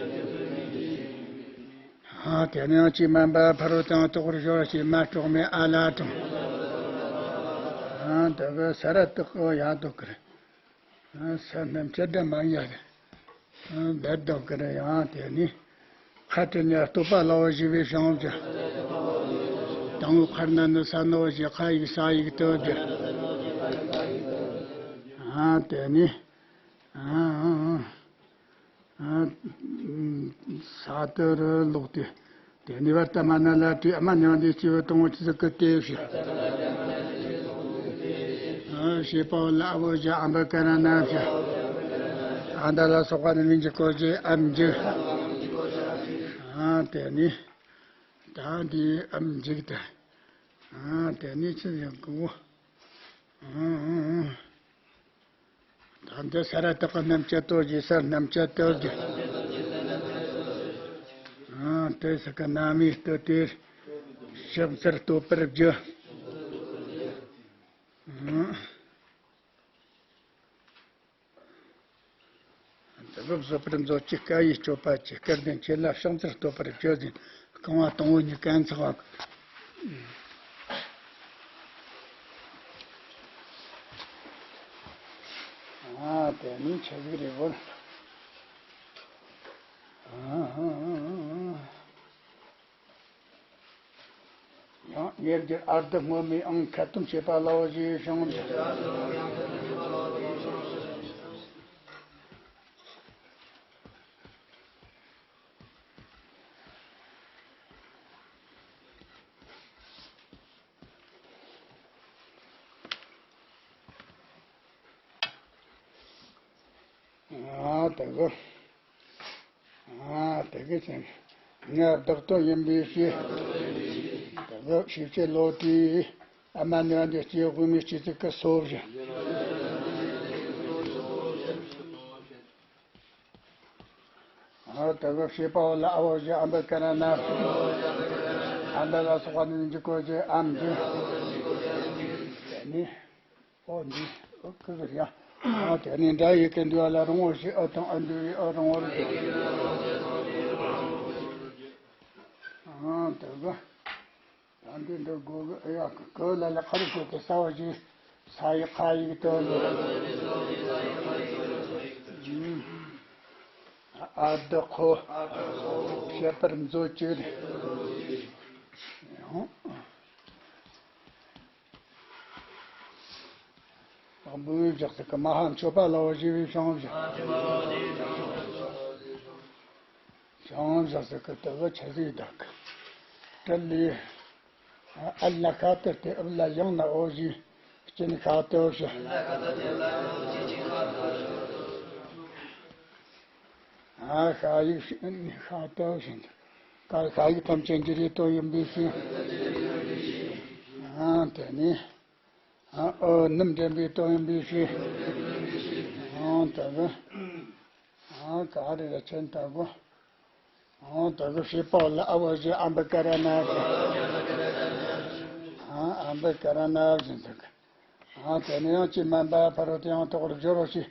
ཨ་དེ་ནས་ཡང་ཅི་མན་པ་ཕ་རོལ་ཏུ་ཡང་དོག་པར་སྦྱོར་ཞེས་མ་སྤྲོག་མའི་ཨ་ལ་དྲངས། ཨ་དེ་གི་ས་ར་བཏགས་ཀོ་ཡ་དོ་ཀི་རེད། ས་རྣམས་ཀྱི་སྒྲ་མ་ཡིན་ཡ་རེད། ལས་ལྡོག་གི་རེད། ཡང་དེ་ནི། ཁ་དྲི་ནས་བསྟོད་པ་ལའོ་ཞེས་པའི་བྱང་བུ་བྱ། དང་པོའི་ཁར་ན་ནི་ས་ནོ་ཞེས་ཁ་ཡིག་ས་ཡིག་ཏུ་བསྒྱུར། ཨ་དེ་ནི། ཨ་ཨ་ཨ། ས་དུ་རུ་ལོག་སྟེ། དེ་ནི་བར་ཏ་མ་ན་ལ་དུས་ཨ་མ་ནི་བ་འདི་སྐྱེ་བོ་དང་པོ་ཆི་ཟིག་གི་སྟེ་བྱ། ཨ་བྱེད་པ་ལ་ཨ་བོ་བྱ་ཨམ་བི་ཀ་ར་ན་བྱ། ཨ་མདའ་ལ་སོགས་པ་ནི་མི་འཇིག་གོ་ཞེས་ཨམ་འཇིག། ཨ་དེ་ནི། ད་འདི་ཨམ་འཇིག་སྟེ། ཨ་དེ་ནི་ཆི་ཟིག་གོ། ཨ་ཨ་ཨ། ད་འདི་ས་ར་བཏགས་རྣམ་བཅད་དོ་ཞེས་སར་རྣམ་བཅད་དོ་ཞེས། ཨ་དེ་ས་གི་རྣམ་དབྱེ་སྟོད་དེ་ཕྱག་འཚལ་བསྟོད་པར་བགྱི། ཨ་དེ་རབ་བཟོད་པར་མཛོད་ཅིག་དཀའ་བའི་སྤྱོད་པ་ཅིག་སྐལ་ལྡན་ཁྱེད་ལ་ཕྱག་འཚལ་བསྟོད་པར་བགྱི་ཟིན། རྐང་བ་དང་པོ་གཉིས་ཀ་འཚག་པ། ཨ་དེ་ནི་ཆ་ཟིག་རེད་བོར། ཨ་ཨ་ཨ་ཨ། ཡང་ཉེར་བརྒྱད་ཨརྡ་སྔོན་མའི་ཨང་ཁ་ཏོན་བྱེད་པ་ལའོ་ཞེས་བྱུང་། ཨ་དེ་གི། ཨ་དེ་གི་ཅན། ང་བདག་ཏུ་ཡིན་པའི་ཕྱིར། དེ་གི་ཤེས་བྱེད་ལོ་དེའི་ཨ་མ་ནི་བ་འདི་སྐྱེ་དབུ་མའི་སྐྱེ་ཚིག་གི་སོ་བཞི། ཨ་དེ་གི་བྱེད་པ་བོ་ལ་ཨ་བོ་བཞི་ཨམ་བི་ཀ་ར་ན། ཨ་མདའ་ལ་སོགས་པ་ནི་འཇིག་གོ་ཞེས་ཨམ་འཇིག། ནི། ཨོ་འདི། ཨོ་ཀི་ཀི་རེད་ཡ། ཨ་དེ་ནི་འདྲ་ཡི་གེ་འདུལ་བ་ལ་རིང་བོ་ཞིག་ཨོ་དང་ཨ་འདུལ་བའི་ཨོ་རིང་བོར་འདུལ། ཨ་དེ་གི། ད་འདི་འདི་དགོས་གི། ཨེ་ཡ། གི་ལ་ལ་ཁ་རི་ཁོ་གི་ས་བ་ཞིག་ས་ཡི་ཁ་ཡིག་དོ། ཨ་བདག་ཁོ། བཤད་པར་མཛོད་ཅིག་དང་པོའི་བཞག་ཚིག་གི་མ་ཧཱ་མཆོད་པ་ལ་བ་ཞེས་པའི་བྱང་བཞག་བྱང་བཞག་ཚིག་གི་དུ་བ་ཆ་ཟིག་དག་གི་སྤྲུལ་ལས། ཨ་ལ་ཤ་དུ་སྟེ་ཨུ་ལ་ཡང་ན་ཨོ་ཞེས་སྐྱིན་ཤ་དུ་བྱ། ཨ་ཤ་ཡིག་ཤ་དུ་བྱ། ཀ་ཤ་ཡིག་ཐམས་ཅད་འགྱུར་བའི་དོན་ཡིན་པའི་ཕྱིར། ཨ་དེ་ནི། ཨ་ཨོ་ནུམ་འདྲེན་པའི་དོན་ཡིན་པའི་ཕྱིར། ཨ་དེ་གི། ཨ་ག་རེ་རེ་ཆེན་ལྟ་བུ། ཨ་དེ་གི་བྱེད་པ་ལ་ཨ་བ་ཞེས་ཨམ་བི་ཀ་ར་ན་བཞིན། ཨ་ཨམ་བི་ཀ་ར་ན་བཞིན་དུ། ཨ་དེ་ནི་ཡང་ཅི་མན་པ་ཕ་རོལ་ཏུ་ཡང་དག་པར་སྦྱོར་བ་ཞེས་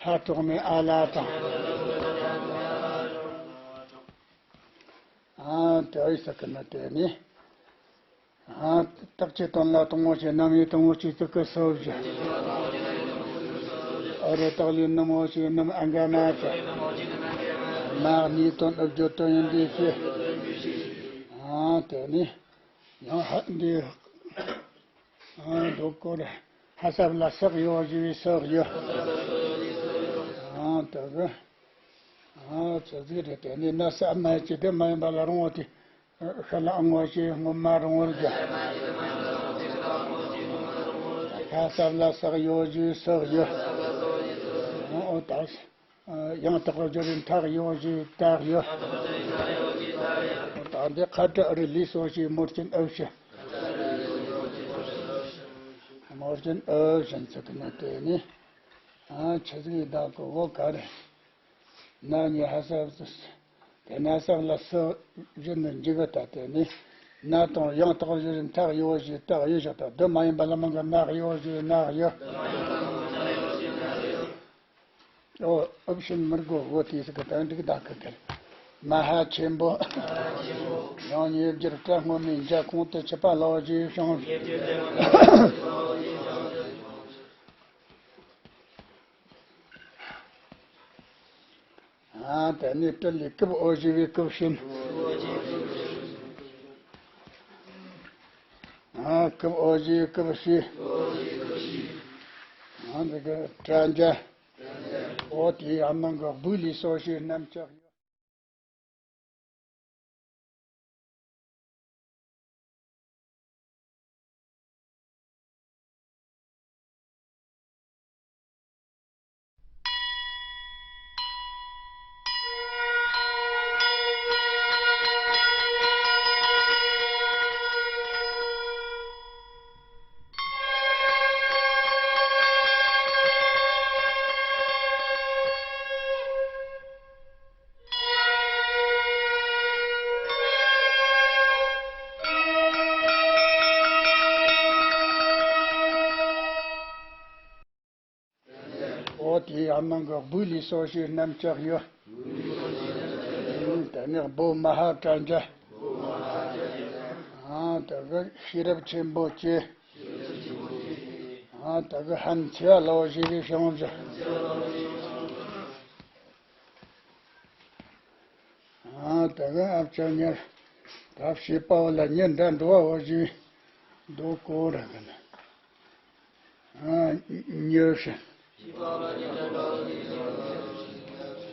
ཧ་གྲོགས་མའི་ཨ་ལ་དང་། ཨ་དེ་ཨི་ས་ཀི་ན་དེ་ནི། ཨ་རྟགས་ཀྱི་དོན་ལ་དང་པོ་ཞེས་རྣམ་དབྱེ་དང་པོ་ཞེས་ཚིག་གི་སོ་བཞི། ཨ་རུ་རྟགས་ལས་ནུ་མོ་ཞེས་ནུམ་ཨ་འགའ་མ་ཚ། མ་གཉིས་དོན་ཨུ་བརྗོད་དོན་ཡིན་པའི་ཕྱིར། ཨ་དེ་ནི། ཡང་ཧ་འདི། ཨ་འདུག་གོ་རེ། ཧ་སབ་ལ་སག་ཡོ་ཞེས་པའི་སག་ཡོ། ཨ་དེ་གི། ཨ་ཆ་ཟིག་རེད། དེ་ནི་ན་ས་མ་ཡི་ཅི་དེ་མ་ཡིན་པ་ལ་རུང་བ་དེ། ཤ་ལ་ཨང་བ་ཞེས་སྔོན་མ་རུང་བར་བརྒྱབ། ཧ་སབ་ལ་སག་ཡོ་ཞེས་སག་ཡོ། ཨོ་ད་ཡང་དག་པར་སྦྱོར་བའི་མཐའ་ཡོ་ཞེས་མཐའ་ཡོ། ད་འདི་ཁ་ཏ་ཨ་རི་ལི་སོ་ཞེས་མོར་ཆེན་ཨུ་ཞེས། མོར་ཆེན་ཨུ་ཞེས་ཚིག་ནི་དེ་ནི། ཨ་ཆ་ཟིག་བདག་གི་འོ་ག་རེ། ན་ཉི་ཧ་ས་དེ་ན་ས་ལ་སོ་བཞིན་དུ་འཇུག་གི། ད་དེ་ནི་ན་དང་ཡང་དག་བཞིན་མཐའ་ཡོ་ཞེས་མཐའ་ཡོ་ཞེས། ད་དུ་མ་ཡིན་པ་ལ་མང་གི་ནག་ཡོ་ཞེས་ནག་ཡོ། ཨོ་ཨུབ་ཤིན་མི་དགོས། འོ་དེ་ཟིག་གི་དང་འགྲིག་དག་གི་དེར། མ་ཧ་ཆེན་པོ། ཡང་ཉེ་བརྒྱུད་སྐྲ་སྔོན་མའི་འཇའ་ཁོང་དུ་ཆུད་པ་ལ་བ་ཞེས་བྱུང་། ཨ་དེ་ནས་སྤྲུལ་ལས་སྐུབ་ཨོ་ཞེས་པའི་སྐུབ་ཤིན། ཨ་སྐུབ་ཨོ་ཞེས་སྐུབ་ཤི། ཨ་འདི་གི་དྲ་འཇའ། ཨོ་དེའི་ཨ་ནང་གི་སྦུག་ལས་སོ་ཞེས་རྣམ་གཅིག་ཡོད། ཨོ་དེའི་ཨ་ནང་གི་སྦུག་ལས་སོ་ཞེས་རྣམ་གཅིག་ཡོད། དེ་ནས་སྦོ་མ་ཧ་དྲ་འཇའ། ཨ་དེ་གི་ཤེས་རབ་ཆེན་པོ་སྐྱེ། ཨ་དེ་གི་ཧན་ཚེ་བ་ལ་བ་ཞེས་པའི་བྱང་བཞག་ཨ་དེ་གི་ཨབ་ཅག་ཉེར། ད་བྱེད་པ་བ་ལ་ཉེར་འདྲ་འགྲོ་བ་བ་ཞེས་འདུག་གོ་ར་གི་ན། ཨ་ཉེར་ཤི།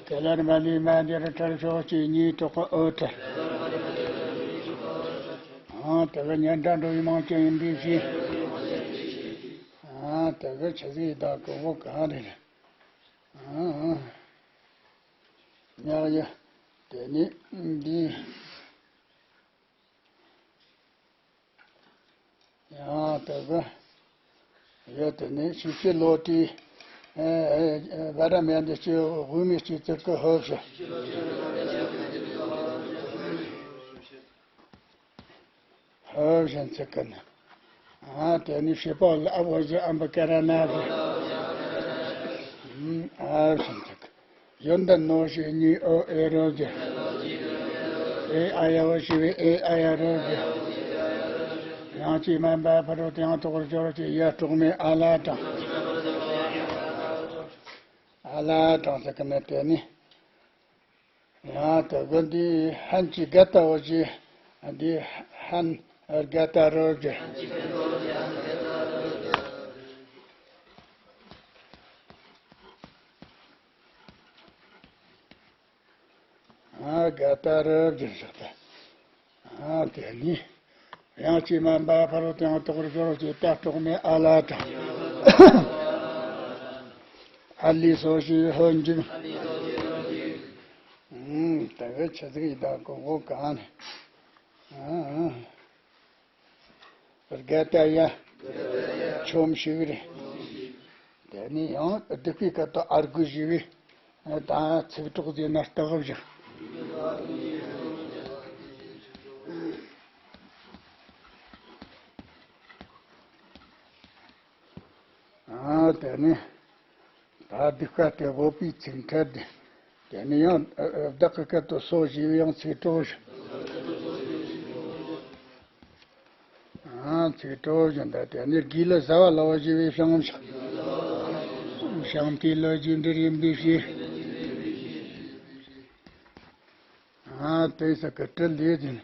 དེ་ལ་མ་ལུས་མ་འདིར་ཁྲར་ཕྱོགས་གཅིག་གཉིས་གྲོགས་པ་ཨོ་ཏི། ཨ་དེ་གི་ཉེར་འདྲ་འགྲོ་བའི་མང་ཆེན་ཡིན་པའི་ཕྱིར། ཨ་དེ་གི་ཆ་ཟིག་བདག་གི་འོ་ག་རེ་རེད། ཨ་ཨ། ཉག་ཡ། དེ་ནི་འདི། ཡང་དེ་གི། ཡ་དེ་ནི་ཤི་ཤི་ལོ་ཏི། ཨེ་ཨེ་བ་ར་མེ་འདི་ཅི་དབུ་མའི་སྤྱི་ཚིག་གི་ཧོབ་ཤི། ཧོབ་ཤན་ཚིག་གི་ནི། ཨ་དེ་ནི་ཤེས་པ་ལ་ཨ་བོ་ཞེས་ཨམ་བ་ཀ་ར་ན་ཞེས། ཨ་བཞིན་དུ། ཡོན་ཏན་ནོ་ཞེས་ཉི་ཨོ་ཨེ་རོ་ཞེས། ཨེ་ཨ་ཡ་བ་ཞེས་པའི་ཨེ་ཨ་ཡ་རོ་ཞེས། ཡང་ཅི་མན་པ་ཕ་རོ་དེའང་རྟོགས་པར་གྱུར་ཅེས་ཡ་གྲོགས་མེད་ཨ་ལ་དང་། ཨ་ལ་དང་ཟེར་གི་ནི་དེ་ནི། ཡང་དེ་གི་འདི་ཧན་གྱི་རྒད་ད་བོ་ཅི། འདི་ཧན་རྒད་ད་རོ་ཅི། ཨ་རྒད་ད་རོ་ཅི་ཟེར་ཏེ། ཨ་དེ་ནི། ཡང་ཅི་མན་པ་ཕ་རོ་དེའང་རྟོགས་པར་གྱུར་ཅེས་ད་གྲོགས་མེད་ཨ་ལ་དང་། ཨ་ལི་སོ་ཞེས་ཧོན་འཇིག། ཨུམ། ད་གི་ཆི་ཟིག་ཡིན་ད་གོ་གོ་གང་ནས། ཨ་ཨ། རྒད་ད་ཡ། ཆོམ་ཞིག་རེད། དེ་ནི་ཡང་སྡིག་པའི་སྐད་དུ་ཨར་གུ་ཞེས་པའི། ད་ཚིག་གྲོགས་ཟེར་ན་སྟག་བཞག། ཨ་དེ་ནི། ད་སྡིག་པ་སྟེ་འབོད་པའི་ཚིག་ཕྲད་དེ། དེ་ནི་ཡང་བདག་གི་སྐད་དུ་སོ་ཞེས་པའི་ཡང་ཚིག་གྲོགས་བཞག། ཨ་ཚིག་གྲོགས་བཞག་ད་དེ་ནི་དགེ་ལ་བཟའ་བ་ལ་བ་ཞེས་པའི་བྱང་བཞག། བྱང་དེ་ལ་རྗེས་འབྲེལ་ཡིན་པའི་ཕྱིར། ཨ་དེ་ས་ཀི་ཏྲི་ལས་ཟིན།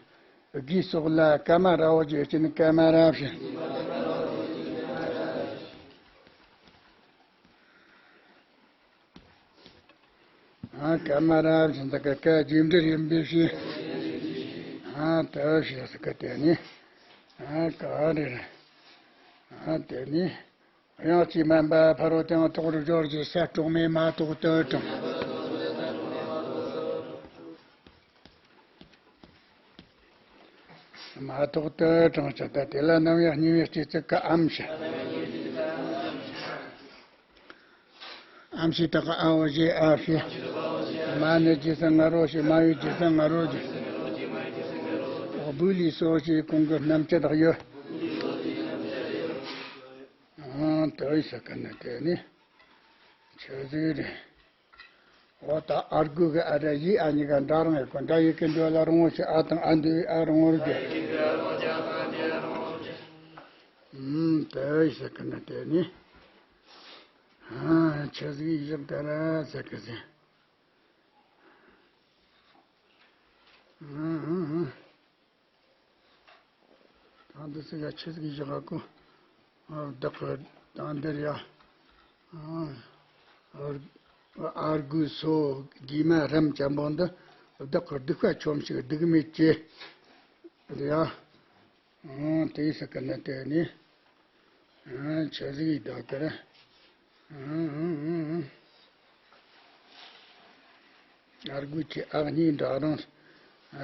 དགེ་སོགས་ལ་ཀ་མ་ར་བོ་བརྗོད་ཀྱིན་ཀ་མ་ར་བྱིན། ཨ་ཀ་མ་ར་བྱིན་ད་ཀ་ཀ་རྗེས་འབྲེལ་ཡིན་པའི་ཕྱིར། ཨ་དེ་བྱས་ས་ཀི་དེ་ནི། ཨ་ག་རེ་རེད། ཨ་དེ་ནི། ཡང་ཅི་མན་པ་ཕ་རོལ་ཏུ་ཡང་རྟོགས་པར་གྱུར་ཅིག་ས་གྲོགས་མེད་མ་གཏོགས་ཏུ་དྲངས། མ་གཏོགས་ཏུ་དྲངས་ཀྱང་ད་དེ་ལ་རྣམ་དབྱེ་གཉིས་པའི་སྐྱེ་ཚུལ་གྱི་ཨམ་ཞེས། ཨམ་ཞེས་དག་ཨ་འོ་ཞེས་ཨ་ཞེས། མ་ནི་རྗེས་སུ་ང་རོ་ཞེས་མ་ཡོད་རྗེས་སུ་ང་རོ་ཞེས། བུ་ལི་སོ་ཞེས་གོང་གི་རྣམ་བཅད་དག་ཡོད། ཨང་དུ་ཡི་ས་ཀ་ནི་དེ་ནི་ཆི་ཟིག་རེད། འོ་ད་ཨར་གུ་གི་ཨ་ར་ཡི་ཨ་གཉིས་ཀ་འདྲ་རང་ཡོད་གོ་འདྲ་ཡི་གི་འདོད་ལ་རང་ངོ་ཞེས་ཨ་དང་ཨ་འདི་ཨ་རང་ངོ་རྒྱུ། ཨང་དུ་ཡི་ས་ཀ་ནི་དེ་ནི། ཨང་ཆི་ཟིག་ཡི་ད་ར་ས་ཀ་ཟིག་ཨང་ཨང་ཨང་། ད་འདི་ཚོ་ཡ་ཆི་ཟིག་བཞག་ག་གོ། བདག་གི་ད་འདིར་ཡ། ཨར་གུ་སོ་དགེ་མ་རམ་ཅན་པོ་འདི། བདག་གི་སྡིག་པ་ཆོམས་ཤིག་སྡིག་མེད་ཅེས། འདི་ཡ། དེ་ས་ཀ་ནི་དེ་ནི། ཆི་ཟིག་ཡི་ད་ག་ར། ཨར་གུ་ཆེ་ཨ་གཉིས་འདྲ་རང་།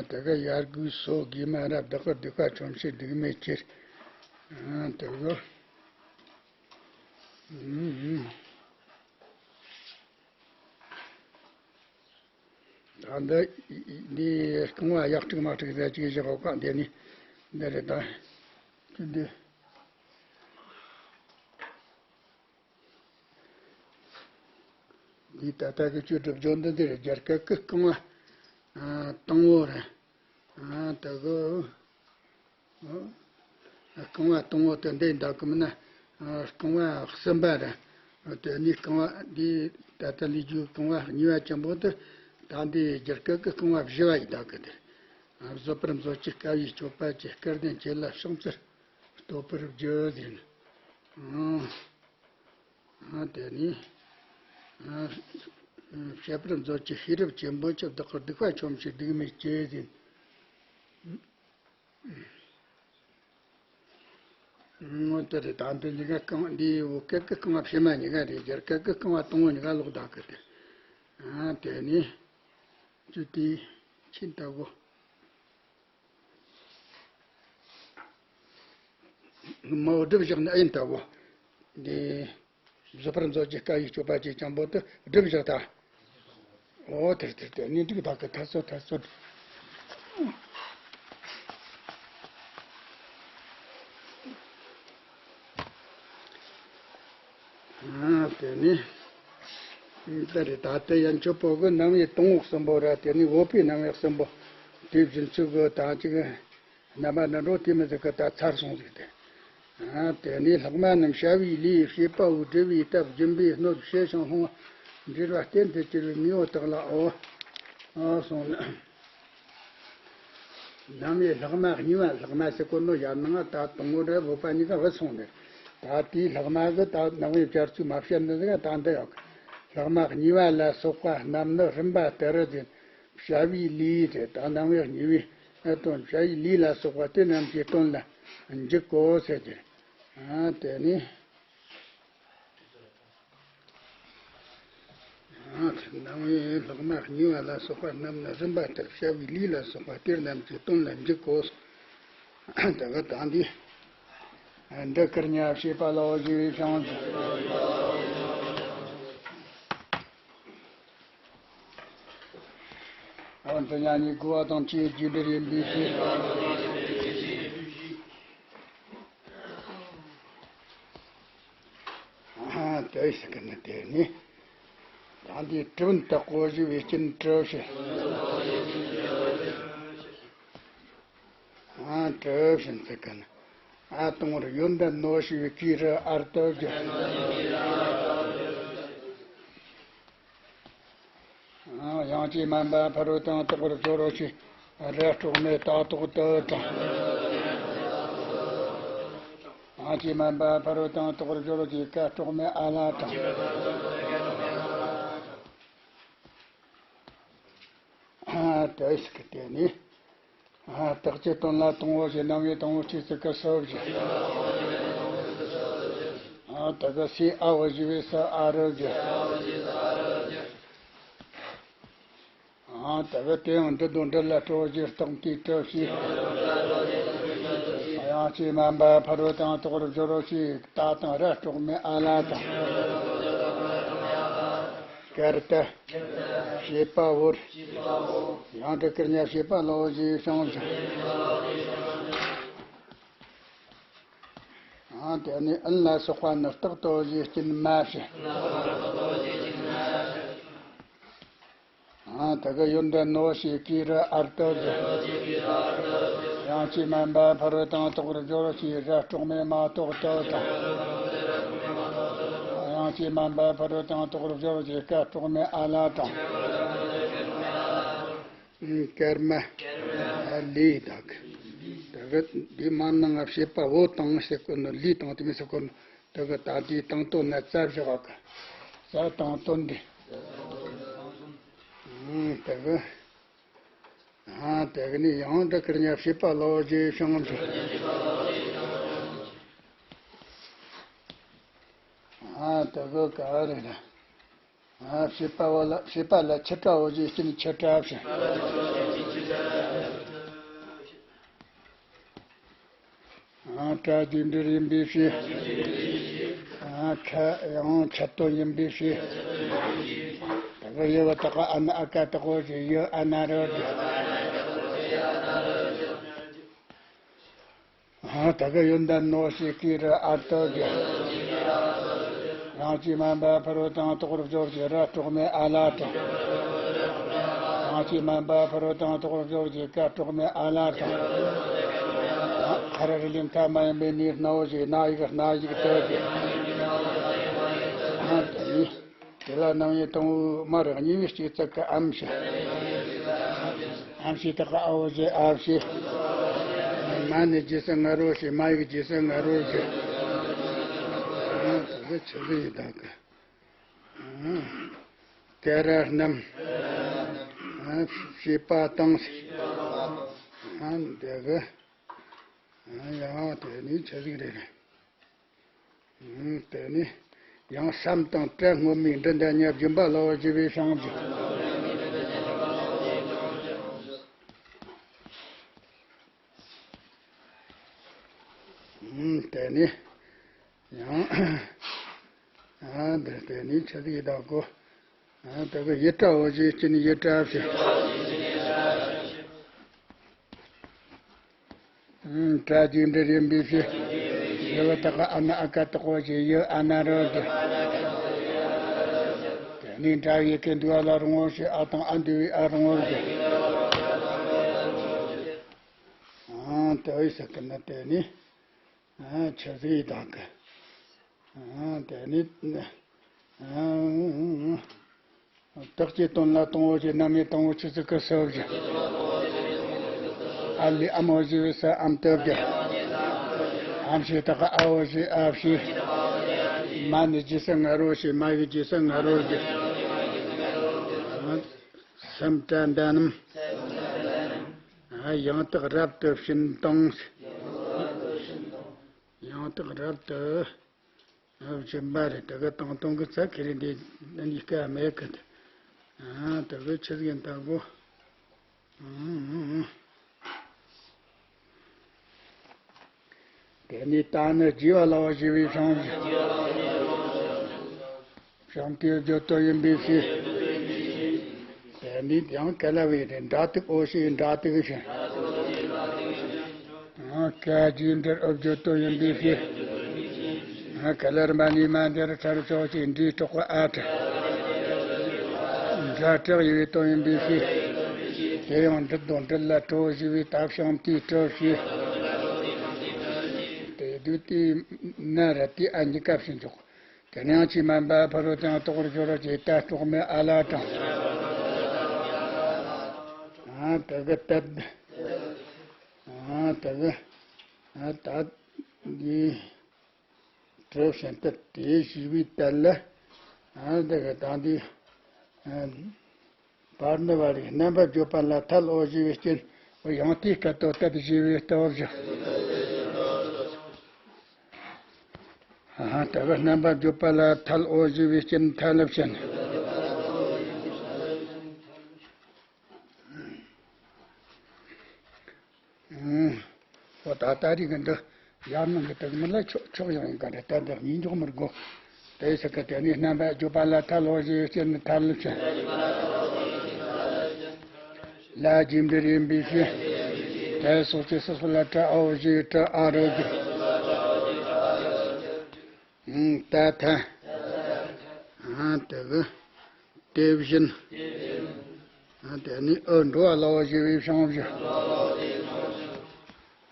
དེ་ག་ཡར་གུ་སོ་དགེ་མ་ར་བདག་གི་སྡིག་པ་ཆོམས་ཤིག་སྡིག་མེད་ཅེས། དེ་ག་ད་འདི་འདི་རྐང་བ་གཡག་དྲུག་མ་དྲུག་ཟེར་གྱི་བཞག་ག་འདི་ནི་འདི་རེད་ད། ཅི་འདི། འདི་ད་ལྟ་གི་ཆོས་སྒྲུབ་སྦྱོར་འདི་འདི་རེད། རྒྱ་སྐད་ཀྱི་རྐང་བ་དང་བོ་རེད། ད་གི་རྐང་བ་དང་བོ་དེ་འདི་འདག་གི་མིན་ན། རྐང་བ་གསུམ་པ་རེད། དེ་ནས་རྐང་བ་འདི་ད་ལྟ་ལས་རྒྱུ་རྐང་བ་གཉིས་པ་ཆེན་པོ་དེ་ད་འདི་རྒྱ་སྐད་ཀྱི་རྐང་བ་བཞི་བ་ཡིན་འདག་གི་དེ། བཟོད་པར་མཛོད་ཅིག་དཀའ་བའི་སྤྱོད་པ་ཅན། སྐལ་ལྡན་ཁྱེད་ལ་ཕྱག་འཚལ་བསྟོད་པར་བགྱི་ཟེར། ཨ་དེ་ནི། ཨ་བྱེད་པར་མཛོད་ཅིག་ཤེས་རབ་ཆེན་པོ་ཁྱེད། བདག་གི་སྡིག་པ་ཆོམས་ཤིག་སྡིག་མེད་ཅེས་ཟེར། ཨ་དེ་རེད། ད་འདི་གཉིས་ཀ་རྐང་བ་འདི་བོད་སྐད་ཀྱི་རྐང་བ་ཕྱི་མ་གཉིས་ཀ་རེད། རྒྱ་སྐད་ཀྱི་རྐང་བ་དང་བོ་གཉིས་ཀ་ལོག་འདག་གི་དེ། ཨ་དེ་ནི། ཅི་སྟེ་ཕྱིན་ལྟ་བུ། མའོ་སྒྲུབ་བཞག་ནི་ཨེ་ཡིན་ལྟ་བུ། འདི། བཟོད་པར་མཛོད་ཅིག་དཀའ་བའི་སྤྱོད་པ་ཅན་ཆེན་པོ་དེ་སྒྲུབ་བཞག་ད། འོ་དེར་དེར་དེ་ནི་འགྲིག་ད་གི་ཐ་སོ་ཐ་སོ། དེ་རེད། ད་ལྟ་ཡན་ཆོད་པོ་གི་རྣམ་དབྱེ་དང་པོ་གསུམ་པོ་ར། དེ་ནས་འོད་པའི་རྣམ་དབྱེ་གསུམ་པོ། དེ་བཞིན་ཚུལ་གི་ད་ཅིག་རྣམ་པ་འདྲ་འགྲོ་དེ་མི་ཟིག་གི་ད་ཚར་སོང་ཟིག་དེ། ཨ། དེ་ནས་ལྷག་མ་རྣམས་བྱ་བའི་ལས། བྱེད་པ་པོ་བསྒྲུབ་པའི་ཐབས། སྦྱིན་པའི་སྣོད། བྱས་ཤིང་བསླང་བ། འབྲེལ་བ་རྟེན་དུ་གྱུར་པའི་དངོས་པོ་དག་ལའོ། ཨ་གསུངས་ནས། རྣམ་དབྱེ་ལྷག་མ་གཉིས་པ། ལྷག་མ་ཟེར་གོ་ནོ་ཡར་ནང་ད་དང་པོ་ར་བོད་པ་གཉིས་ཀ་བུད་སོང་ནས། ད་དེའི་ལྷག་མ་གི་ད་རྣམ་དབྱེ་སྦྱར་ཚུལ་མ་བཤད་ནི་ཟིག་ད་འདི་ཡོད་གི། ལྷག་མ་གཉིས་པ་ལ་སོགས་པ་རྣམས་ནི་རིམ་པ་ལྟར་ཟེར། བྱ་བའི་ལས་ཟེར། ད་རྣམ་དབྱེ་གཉིས་པའི་དོན། བྱ་བའི་ལས་ལ་སོགས་པ་དེ་རྣམས་ཀྱི་དོན་ལ་འཇུག་གོ་ཟེར་གྱི། ཨ། དེ་ནས། ཨ། རྣམ་དབྱེ་ལྷག་མ་གཉིས་པ་ལ་སོགས་པ་རྣམས་ནི་རིམ་པ་ལྟར། བྱ་བའི་ལས་ལ་སོགས་པ་དེ་རྣམས་ཀྱི་དོན་ལ་འཇུག་གོ། དེ་གི་ད་འདི། འདི་ཀིར་ཉ་བྱེད་པ་ལའོ་ཞེས་བྱ་བ། འོན་ཏེ་ཉ་གཉིས་དགུ་བ་དང་བཅས་རྒྱས་འབྲེལ་ཡིན་པའི་ཕྱིར། ཨ། དེ་ཟེར་གི་ནི་དེ་ནི། ད་འདི་གྲུབ་དག་གོ་ཞེས་པའི་རྐྱེན་གྲུབ་ཕྱིར། ཨ། གྲུབ་ཕྱིར་ཟེར་གི་ནི། ཨ། དང་པོར་ཡོན་ཏན་ནོ་ཞེས་པའི་གི་རུ་ཨར་ཏོ་བརྗོད། ཨ། ཡང་ཅིན་མ་འ་བ་ཕ་རོལ་ཏུ་ཡང་དག་པར་སྦྱོར་རོ་ཞེས་ར་དཀྲོག་མའི་ཏ་ཐོག་ཏུ་དྲངས། ཡང་ཅིན་མ་འ་བ་ཕ་རོལ་ཏུ་ཡང་དག་པར་སྦྱོར་རོ་ཞེས་ཀ་དཀྲོག་མའི་ཨ་ལ་དྲངས། ཨ། དེ་ཟེར་གི་དེ་ནི། ཨ། རྟགས་ཀྱི་དོན་ལ་དང་པོ་ཞེས་རྣམ་དབྱེ་དང་པོ་སྤྱི་གཙུག་གི་སུ་བཞི། ཨ། དེ་གི་སའི་ཨ་བོ་བཞི་བའི་སུ་ཨ་རུ་བཞི། ཨ། དེ་གི་དེ་ཡང་འབྲི་དང་འབྲི་ལ་སྤྲོ་བཞི་རྟགས་མཐུན་གྲུབ་ཕྱིར། ཡང་ཅིན་མ་འ་བ་ཕ་རོལ་ཏུ་ཡང་དག་པར་སྦྱོར་རོ་ཞེས་ཏ་དང་ར་དཀྲོག་མའི་ཨ་ལ་དང་། ཀར་ཏ། བྱེད་པ་པོར། ཡང་འདི་ཀིར་ཉ་བྱེད་པ་ལའོ་ཞེས་བྱ་བ། ཨ། དེ་ནས་ཨན་ལ་སོགས་པ་ནི་རྟགས་ཏོ་ཞེས་རྐྱེན་མ་བྱེད། ཨ། དེ་གི་ཡོན་ཏན་ནོ་ཞེས་གི་རུ་ཨར་ཏོ་བརྗོད། ཡང་ཅིན་མ་འ་བ་ཕ་རོལ་ཏུ་ཡང་དག་པར་སྦྱོར་རོ་ཞེས་ར་དཀྲོག་མའི་མ་ཐོག་ཏུ་དྲངས། ཡང་ཅིན་མ་འ་བ་ཕ་རོལ་ཏུ་ཡང་དག་པར་སྦྱོར་རོ་ཞེས་ཀ་དཀྲོག་མའི་ཨ་ལ་དྲངས། ཀརྨ། ལས་དག་གི། དེ་གི་འདི་མ་ནང་ང་བྱེད་པ་པོ་དང་ཟེར་གོ་ནོ། ལས་དང་དེ་མི་ཟེར་གོ་ནོ། དེ་གི་ད་འདི་དང་དོན་ན་རྩ་བཞག་གི། རྩ་དང་དོན་འདི། ཨང་། དེ་གི། ཨང་། དེ་གི་ནི་ཡང་འདི་ཀིར་ཉ་བྱེད་པ་ལའོ་ཞེས་བྱ་བ། ཨང་། དེ་གི་ག་རེ་རེད། ཨ། བྱེད་པ་པོ་ལ། བྱེད་པ་ལ་ཕྱི་སྒྲ་པོ་ཞེས་རྐྱེན་ཕྱི་སྒྲ་བྱེད། ཨ། སྒྲ་རྒྱས་འབྲེལ་ཡིན་པའི་ཕྱིར། ཨ། ཁ་ཡང་ཁྱད་དོན་ཡིན་པའི་ཕྱིར། དེ་གི་ཡུ་བ་ཏ་ག་ཨ་ན་ཨ་ཀ་དག་གོ་ཞེས་ཡུ་ཨ་ན་རོ་བརྗོད། ཨ། དེ་གི་ཡོན་ཏན་ནོ་ཞེས་གི་རུ་ཨར་ཏོ་བརྗོད། ཡང་ཅིན་མ་འ་བ་ཕ་རོལ་ཏུ་ཡང་དག་པར་སྦྱོར་ཞེས་ར་དཀྲོག་མའི་ཨ་ལ་དྲངས། ཡང་ཅིན་མ་འ་བ་ཕ་རོལ་ཏུ་ཡང་དག་པར་སྦྱོར་ཞེས་ཀ་དཀྲོག་མའི་ཨ་ལ་དྲངས། ཁ་ར་རི་ལིང་ཐ་མ་ཡིན་པའི་ནི་སྣ་བོ་ཞེས་སྣ་ཡིག་སྣ་ཡིག་ཏུ་བརྗོད། ཨ། དེ་ནི། དེ་ལ་རྣམ་དབྱེ་དང་པོའི་མར་གཉིས་པའི་སྤྱི་གཙུག་གི་ཨམ་ཞེས། ཨམ་ཞེས་དག་གི་ཨ་བོ་ཞེས་ཨ་བོ་ཞེས། མ་ནི་རྗེས་སུ་ང་རོ་ཞེས། མ་ཡིག་རྗེས་སུ་ང་རོ་ཞེས། ཨ། དེ་གི་ཆི་ཟིག་ཡིན་དག་གི། ཨ། ཀ་ར་རྣམས། ཨ། བྱེད་པ་དང་། ཨ། དེ་གི། ཨ། ཡང་དེ་ནི་ཆི་ཟིག་རེད། དེ་ནི་ཡང་སམ་དང་ཏྲ་སྔོན་མའི་འབྲི་འདྲ་ཉ་སྦྱིན་པ་ལའོ་ཞེས་པའི་བྱ་བ། དེ་ནི་ཡང་། ཨ། དེ་དེ་ནི་ཆི་ཟིག་ཡིན་དག་གོ། ཨ། དེ་གི་ཡི་སྒྲ་པོ་ཞེས་རྐྱེན་ཡི་སྒྲ་བྱེད། ཨང་། སྒྲ་རྒྱས་འབྲེལ་ཡིན་པའི་ཕྱིར། ཡུ་བ་ཏ་ག་ཨ་ན་ཨ་ཀ་དག་གོ་ཞེས་ཡུ་ཨ་ན་རོ་བརྗོད། དེ་ ནི་འདྲ་བའི་སྐད་འདུས་པ་ལ་རུང་བ་ཞེས། ཨ་དང་ཨ་འདུས་པའི་ཨ་རུང་བར་བརྗོད། ཨང་། དེ་བས་ཟེར་གི་ན་དེ་ནི། ཨ་ཆི་ཟིག་ཡིན་དང་གི། ཨ་དེ་ནི། ཨ་བདག་གི་དོན་ལ་གཏོང་བ་ཞེས། རྣམ་དབྱེ་དང་པོ་ཆི་ཟིག་གི་སུ་བཞི། ཨ་ལས་ཨ་མ་བཞི་བའི་སུ་ཨམ་དུ་བརྗོད། ཨམ་ཞེས་བཏགས་ཨ་བ་ཞེས་ཨ་བཞི། མ་ནི་རྗེས་སུ་ང་རོ་ཞེས། མ་ཡི་རྗེས་སུ་ང་རོ་བརྗོད། སུམ་བྲ་འདི་རྣམས། ཡང་དག་རབ་ཏུ་བྱིན་དང་། ཡང་དག་རབ་ཏུ་བྱིན་པ་རེད། དེ་གི་བཏང་སྟངས་གི་ཚད་ཁེ་རེ་འདི་འདི་གཉིས་ཀ་མེད་གི། དེ་གི་ཆི་ཟིག་ཡིན་དང་པོ། དེ་ནས་ད་ནི་རྒྱས་པ་ལ་བ་ཞེས་པའི་བྱང་བྱང་དེའི་བརྗོད་དོན་ཡིན་པའི་ཕྱིར། དེ་ནས་ཡང་ག་ལ་བའི་རེད། འདྲ་ཏིག་འོ་ཞེས་འདྲ་ཏིག་བྱ། ཡང་ག་རྒྱས་འབྲེལ་འོ་བརྗོད་དོན་ཡིན་པའི་ཕྱིར། ཡང་ག་ལ་རིམ་པ་ནས་མ་འདིར་ཕྲ་རབ་ཕྱོགས་ཀྱི་འབྲས་གྲོགས་པ་ཨ་ཕྲ། འདྲ་གྲགས་ཡོད་པའི་དོན་ཡིན་པའི་ཕྱིར། དེ་ཡང་འབྲེལ་དང་འབྲེལ་ལ་གྲོགས་ཞེས་པའི་ད་བྱང་དེའི་གྲོགས་ཞེས། དེ་དུས་དེ་ན་ར་དེ་ཨ་གཉིས་ཀ་ཕྱིན་ཆོག་དེ་ནས་ཡང་ཅི་མན་པ་ཕ་རོལ་ཏུ་ཡང་དོགས་པར་སྦྱོར་བ་ཅིག་ད་གྲོགས་མེད་ཨ་ལ་དྲངས། ཨ་དེ་གི་དད། ཨ་དེ་གི་ཨ་ད་འདི་གྲུབ་ཞིང་དད་དེ་ཞེས་པའི་དད་ལ། ཨ་དེ་གི་ད་འདི་ཨ་བར་ནི་བ་རེད། རྣམ་པར་བརྗོད་པ་ལ་ཐལ་འོ་ཞེས་པའི་རྐྱེན། ཡང་དེའི་སྐད་དོད་དད་ཞེས་པའི་ལྟ་བུ་བཞག་ཨ་ད་གི་རྣམ་པར་བརྗོད་པ་ལ་ཐལ་འོ་ཞེས་པའི་རྐྱེན་ཐལ་ལ་བྱིན། ཨང་། འོ་ད་ལྟ་རིག་གི་འདི་ཡར་ནང་གི་དེ་མི་ལ་ཆོག་ཆོག་ཡང་ཡིན་ག་རེ། ད་འདི་གཉིས་འཇོག་མི་དགོས། དེ་ཟེར་གི་དེ་ནི་རྣམ་པར་བརྗོད་པ་ལ་ཐལ་འོ་ཞེས་པའི་རྐྱེན་ནི་ཐལ་ལ་བྱིན། ལ་རྒྱས་འབྲེལ་ཡིན་པའི་ཕྱིར། དེ་སོགས་ཀྱི་སོ་སོ་ལ་བྲ་འོ་ཞེས་པའི་བྲ་ཨ་རུ་བརྗོད། ཨང་། ད་ཐལ། ཨང་། དེ་གི་དེ་བཞིན། ཨང་། དེ་ནི་འུ་འགྲོ་བ་ལ་འོ་ཞེས་པའི་བྱང་བཞི།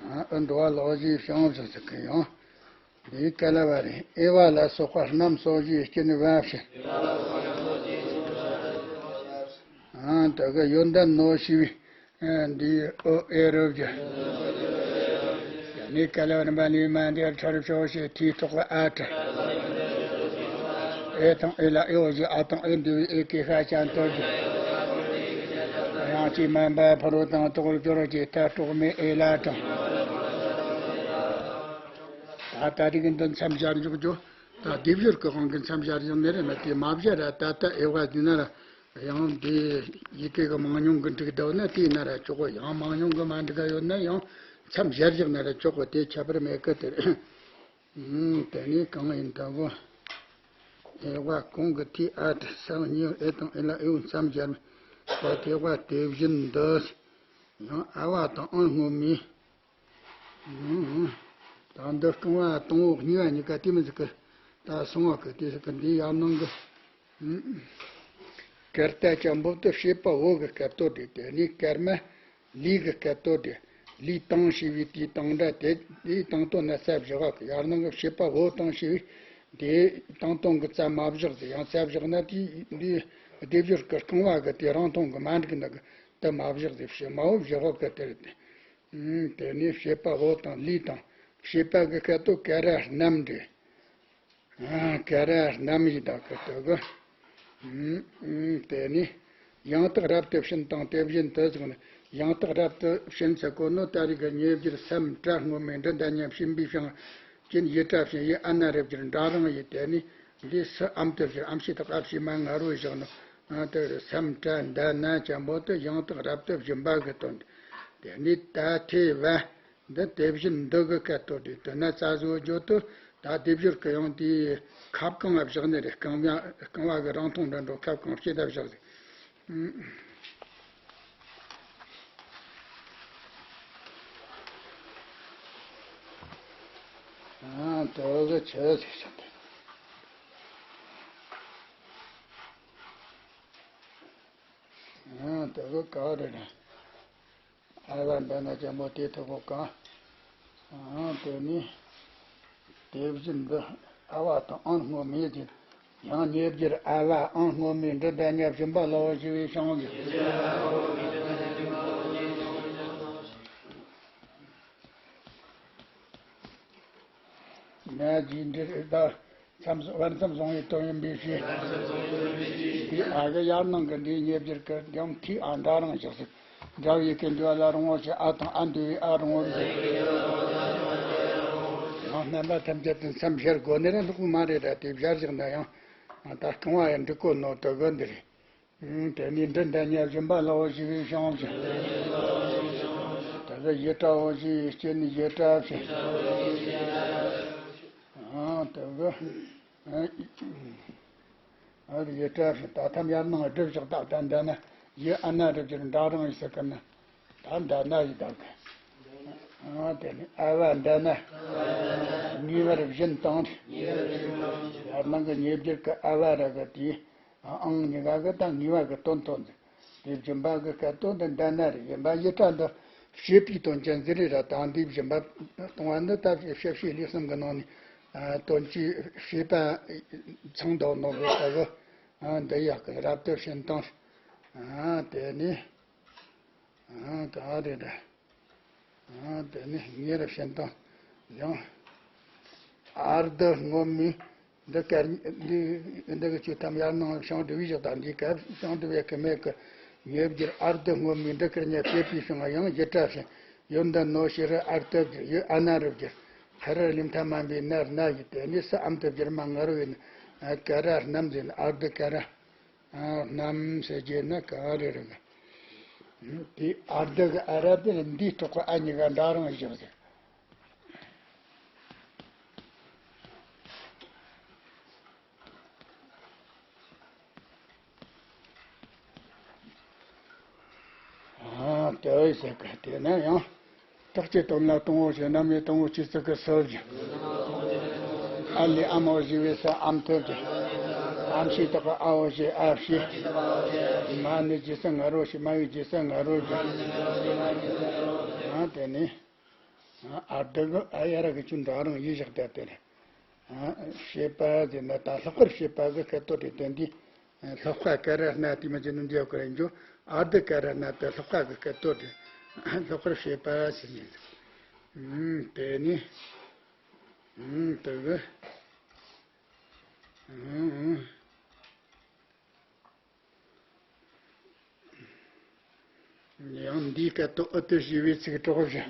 ཨང་། འུ་འགྲོ་བ་ལ་འོ་ཞེས་པའི་བྱང་བཞི་ཟེར་གི་ཡང་། འདི་ག་ལ་བ་རེད། ཨེ་བ་ལ་སོགས་པ་རྣམས་སོ་ཞེས་པའི་རྐྱེན་ནི་བ་བྱིན། ཨང་། དེ་གི་ཡོན་ཏན་ནོ་ཞེས་པའི་འདིའི་འོ་ཨེ་རུ་བརྗོད། ཡང་ནི་ག་ལ་རིམ་པ་ནས་མ་འདིར་ཕྲ་རབ་ཕྱོགས་ཞེས་དེའི་གྲོགས་པ་ཨ་ཕྲ། ཨེ་དང་ཨེ་ལ་ཨེ་འོ་ཞེས། ཨ་དང་ཨེ་འདུས་པའི་ཨེ་ཀྱི་ཤ་ཅན་དུ་བརྗོད། ཡང་ཅི་མན་པ་ཕ་རོལ་ཏུ་ཡང་དོགས་པར་སྦྱོར་བ་ཅིག་ད་གྲོགས་མེད་ཨེ་ལ་དྲངས། ད་ལྟ་རིག་གི་འདི་མཚམས་སྦྱར་འཇོག་རྒྱུ། ད་སྡེབ་སྦྱོར་གྱི་དབང་གིས་མཚམས་སྦྱར་ཡང་མེད་རེད་ན། དེ་མ་སྦྱར་ར་ད་ལྟ་ཨེ་བ་འདི་ན་ར། ཡང་འདི་ཡི་གེ་གི་མང་ཉུང་གི་འགྲིག་འདུག་ན་དེ་ན་ར་ཆོག་གོ། ཡང་མང་ཉུང་གི་མ་འགྲིག་ག་ཡོད་ན་ཡང་མཚམས་སྦྱར་བཞག་ན་ར་ཆོག་གོ། དེ་ཁྱད་པར་མེད་གི། དེ་དེ་ནས་གང་ཡིན་ལྟ་བུ། ཨེ་བ་གོང་གི་དེའི་ཨ་ཏྲི་ས་གཉིས་ཨེ་དང་ཨེ་ལ་ཨེ་འོ་མཚམས་སྦྱར་མི་པ་དེ་བ་དེ་བཞིན་འདི། ཡང་ཨ་བ་དང་ཨང་སྔོན་མའི། ད་འདི་རྐང་བ་དང་པོ་གཉིས་པ་གཉིས་ཀ་དེ་མི་ཟིག་གི། ད་སོང་བ་གི་དེ་ཟིག་གི་འདི་ཡར་ནང་གི། ཀར་ཏ་ཅན་པོ་དེ་བྱེད་པ་བོ་གི་སྐད་དོད་རེད། དེ་ནས་ཀརྨ་ལས་ཀྱི་སྐད་དོད་རེད། ལས་དང་ཞེས་པའི་དེའི་དང་སྒྲ་དེ་དེའི་དང་དོད་ན་ས་བཞག་གི། ཡར་ནང་གི་བྱེད་པ་བོ་དང་ཞེས་པའི་དེའི་དང་དོད་གི་ས་མ་བཞག་ཟེར། ཡང་ས་བཞག་ན་དེའི་འདི་སྡེབ་སྦྱོར་གི་རྐང་བ་གི་དེ་རང་མཐོང་གི་མ་འགྲིག་ན་གི་དེ་མ་བཞག་ཟེར། བྱེད་མ་བོ་བཞག་གི་དེ་རེད། དེ་ནས་བྱེད་པ་བོ་དང་ལས་དང་བྱེད་པ་གི་སྐད་དོད་ཀ་ར་རྣམས་རེད། ཀ་ར་རྣམས་ཡིན་དང་གི་དོད་གི། དེ་ནས་ཡང་དག་རབ་ཏུ་བྱིན་དང་དེ་བཞིན་དུ་ཟེར་ནས། ཡང་དག་རབ་ཏུ་བྱིན་ཟེར་གོ་ནོ་ད་རེས་གི་ཉེ་བརྒྱུད་སམ་བྲ་སྔོན་མའི་འབྲི་ད་ཉམས་བྱིན་པའི་བྱིན་ཡི་ཏྲ་བྱིན་ཡི་ཨ་ན་རེ་བརྒྱུད་འདྲ་རང་ཡི། དེ་ནས་འདི་སུ་ཨམ་དུ་བཞིར་ཨམ་ཞེས་དག་ཨ་བྱེད་མ་ང་རོ་བཞག་ནོ། དེ་སམ་བྲ་འདི་ན་ཅན་པོ་དེ་ཡང་དག་རབ་ཏུ་བྱིན་པ་གི་དོན། དེ་ནས་ད་ཐེ་བ། འདི་དེ་བཞིན་འདི་གི་སྐད་དོད་རེད། དེ་ན་རྩ་བཟོ་རྒྱུ་དུ་ད་སྡེབ་སྦྱོར་གི་ཡང་དེའི་ཁ་བཀང་བ་བཞག་ནི་རེད། རྐང་བ་རྐང་བ་གི་རང་མཐོང་འདྲ་འགྲོ་ཁ་བཀང་བྱེད་ད་བཞག་ཟིག་ཨ་དོ་གི་ཆོས་ཟིག་བྱུང་དེ། ག་རེ་རེད། ཨ་བ་འདི་ན་ཅན་མོ་དེ་ཐུག་གོ་གང་། ཨང་དེ་ནི། དེ་བཞིན་འདི་ཨ་བ་དང་ཨང་སྔོན་མེད་ཀྱི། ཡང་ཉེ་བརྒྱུད་ཨ་བ་ཨང་སྔོན་མེད་འབྲི་དང་ཉ་བྱིན་པ་ལ་བ་ཞི་བའི་ཤང་གི། ང་རྗེས་འབྲེལ་ཨི་ད་མཚམས་བར་མཚམས་བཟུང་བའི་དོན་ཡིན་པའི་ཕྱིར། དེ་ཨ་གི་ཡར་ནང་གི་འདིའི་ཉེ་བརྒྱུད་ཀྱི་ཡང་ཁི་ཨ་འདྲ་རང་བཞག་ཟིག་འདྲ་བའི་ཀི་འདུལ་བ་ལ་རུང་བ་ཞེས་ཨ་དང་ཨ་འདུལ་བའི་ཨ་རུང་བ་ཟིག་ཡང་རྣམ་པ་ཐམས་ཅད་དུ་མཚམས་བཞག་དགོས་ནི་ར་ལྷུག་མ་རེད་ར་དེ་བཞག་བཞག་ན་ཡང་ད་རྐང་བ་ཡང་འགྲིག་གོ་ནོ་དོ་གི་འདི་རེད། དེ་ནས་འབྲི་དང་ཉ་བྱིན་པ་ལ་བ་ཞི་བའི་ཤང་ཟེར། དེ་གི་ཡི་ཏྲ་བ་ཞི་བའི་སྐྱེ་ནི་ཡི་ཏྲ་ཟེར། ཨ་དེ་གི་ཨ་ཡི་ཏྲ་ཟེར། ད་ཐམ་ཡར་ནང་སྒྲུབ་བཞག་ད་ད་འདྲ་ན་ཡི་ཨ་ན་རུ་གྱུར་འདྲ་རང་ཡི་ཟེར་གི་ན། ད་འདྲ་ན་ཡི་ད་གི། ཨ་དེ་ནས་ཨ་བ་འདྲ་ན། ངེས་པར་བཞིན་དང་། ཡར་ནང་གི་ཉེ་བརྒྱུད་ཀྱི་ཨ་བ་ར་གི་དེ། ཨང་གཉིས་ཀ་གི་ད་ངེས་པ་གི་དོན་ཐོག་འདི། དེ་སྦྱིན་པ་གི་སྐད་དོད་འདི་འདྲ་ན་རེ་ཡིན་པ་ཡི་ཏྲ་འདི་བྱེད་པའི་དོན་ཅན་ཟེར་རེ་ར་དང་འདི་སྦྱིན་པ་གཏོང་བ་འདི་ད་བྱེད་བྱེད་ལས་གསུམ་གི་ནང་ནས་དོན་གྱི་བྱེད་པ་ཚང་དོ་ནོ་གི་ད་གི་འདི་ཡག་གི་རབ་ཏུ་བྱིན་དང་། དེ་ནི་ག་རེ་རེད། དེ་ནི་ཉེ་རུ་བྱིན་དང་། ཡང་ཨར་དུ་སྔོན་མའི་འདི་སྐད་འདི་འདི་གི་ཆུ་ཐམ་ཡར་ནང་ཤང་འདྲི་བའི་ཞག་དང་འདི་སྐད་ཤང་འདྲི་བའི་སྐད་མེད་ཀི། ཉེ་བརྒྱུད་ཨར་དུ་སྔོན་མའི་འདི་སྐད་ཉེ་བྱེད་པའི་ཤང་ཡང་ཡི་ཏྲ་བྱིན། ཡོད་འདི་ནོ་ཤེ་རུ་ཨར་དུ་བསྒྱུར་ཡོད་ཨ་ན་རུ་བསྒྱུར། ཁ་རུ་ལི་མཐའ་མ་འབའི་ན་རུ་ན་ཡི་དེ་ནི་སུ་ཨམ་དུ་བསྒྱུར་མ་ང་རུ་ཡིན། ཀ་ར་རྣམ་ཟེར་ཨར་དུ་ཀ་ར། རྣམས་ཟེར་རྒྱུ་ནི་ག་རེ་རེད། དེ་ཨར་དུ་གི་ཨ་ར་དེ་ལ་འདིའི་ཐོག་གི་ཨ་གཉིས་ཀ་འདྲ་རང་བཞག་ཟེར། ཨ་དེ་ཟེར་གི་དེ་ན་ཡང་། རྟགས་ཀྱི་དོན་ལ་དང་པོ་ཞེས་རྣམ་དབྱེ་དང་པོ་སྤྱི་གཙུག་གི་སྲོལ་གྱི། ཨ་ལས་ཨ་མོ་ཞེས་པའི་སུ་ཨམ་ཐོབ་ཀྱི། ཨམ་ཞེས་དག་གི་ཨ་བོ་ཞེས་ཨ་ཞེས། མ་ནི་རྗེས་སུ་ང་རོ་ཞེས་མ་བའི་རྗེས་སུ་ང་རོ་ཞེས། ཨ་དེ་ནི། ཨ་དེ་གི་ཨ་ཡ་ར་གི་ཆུ་འདྲ་རང་ཡིད་བཞག་སྟེ་དེ་རེད། ཨ་བྱེད་པ་ཟེར་ན་ད་ལྷག་པར་བྱེད་པ་གི་སྐད་དོད་དེ་དོན་འདི། ལྷག་པ་ཀ་ར་ན་དེ་མ་ཅི་ནི་འདི་ཡོད་ཀ་ར་འཇོ། ཨ་དེ་ཀ་ར་ན་དེ་ལྷག་པ་གི་སྐད་དོད་དེ། ལྷག་པར་བྱེད་པ་ཟེར་ནས། ཨུམ་དེ་ནི། ཨུམ་དེ་གི། ཨུམ་ཨུམ། ཡང་འདིའི་སྐད་དོད་ཨུ་ཏུ་ཞེས་པའི་ཚིག་གྲོགས་བཞིན།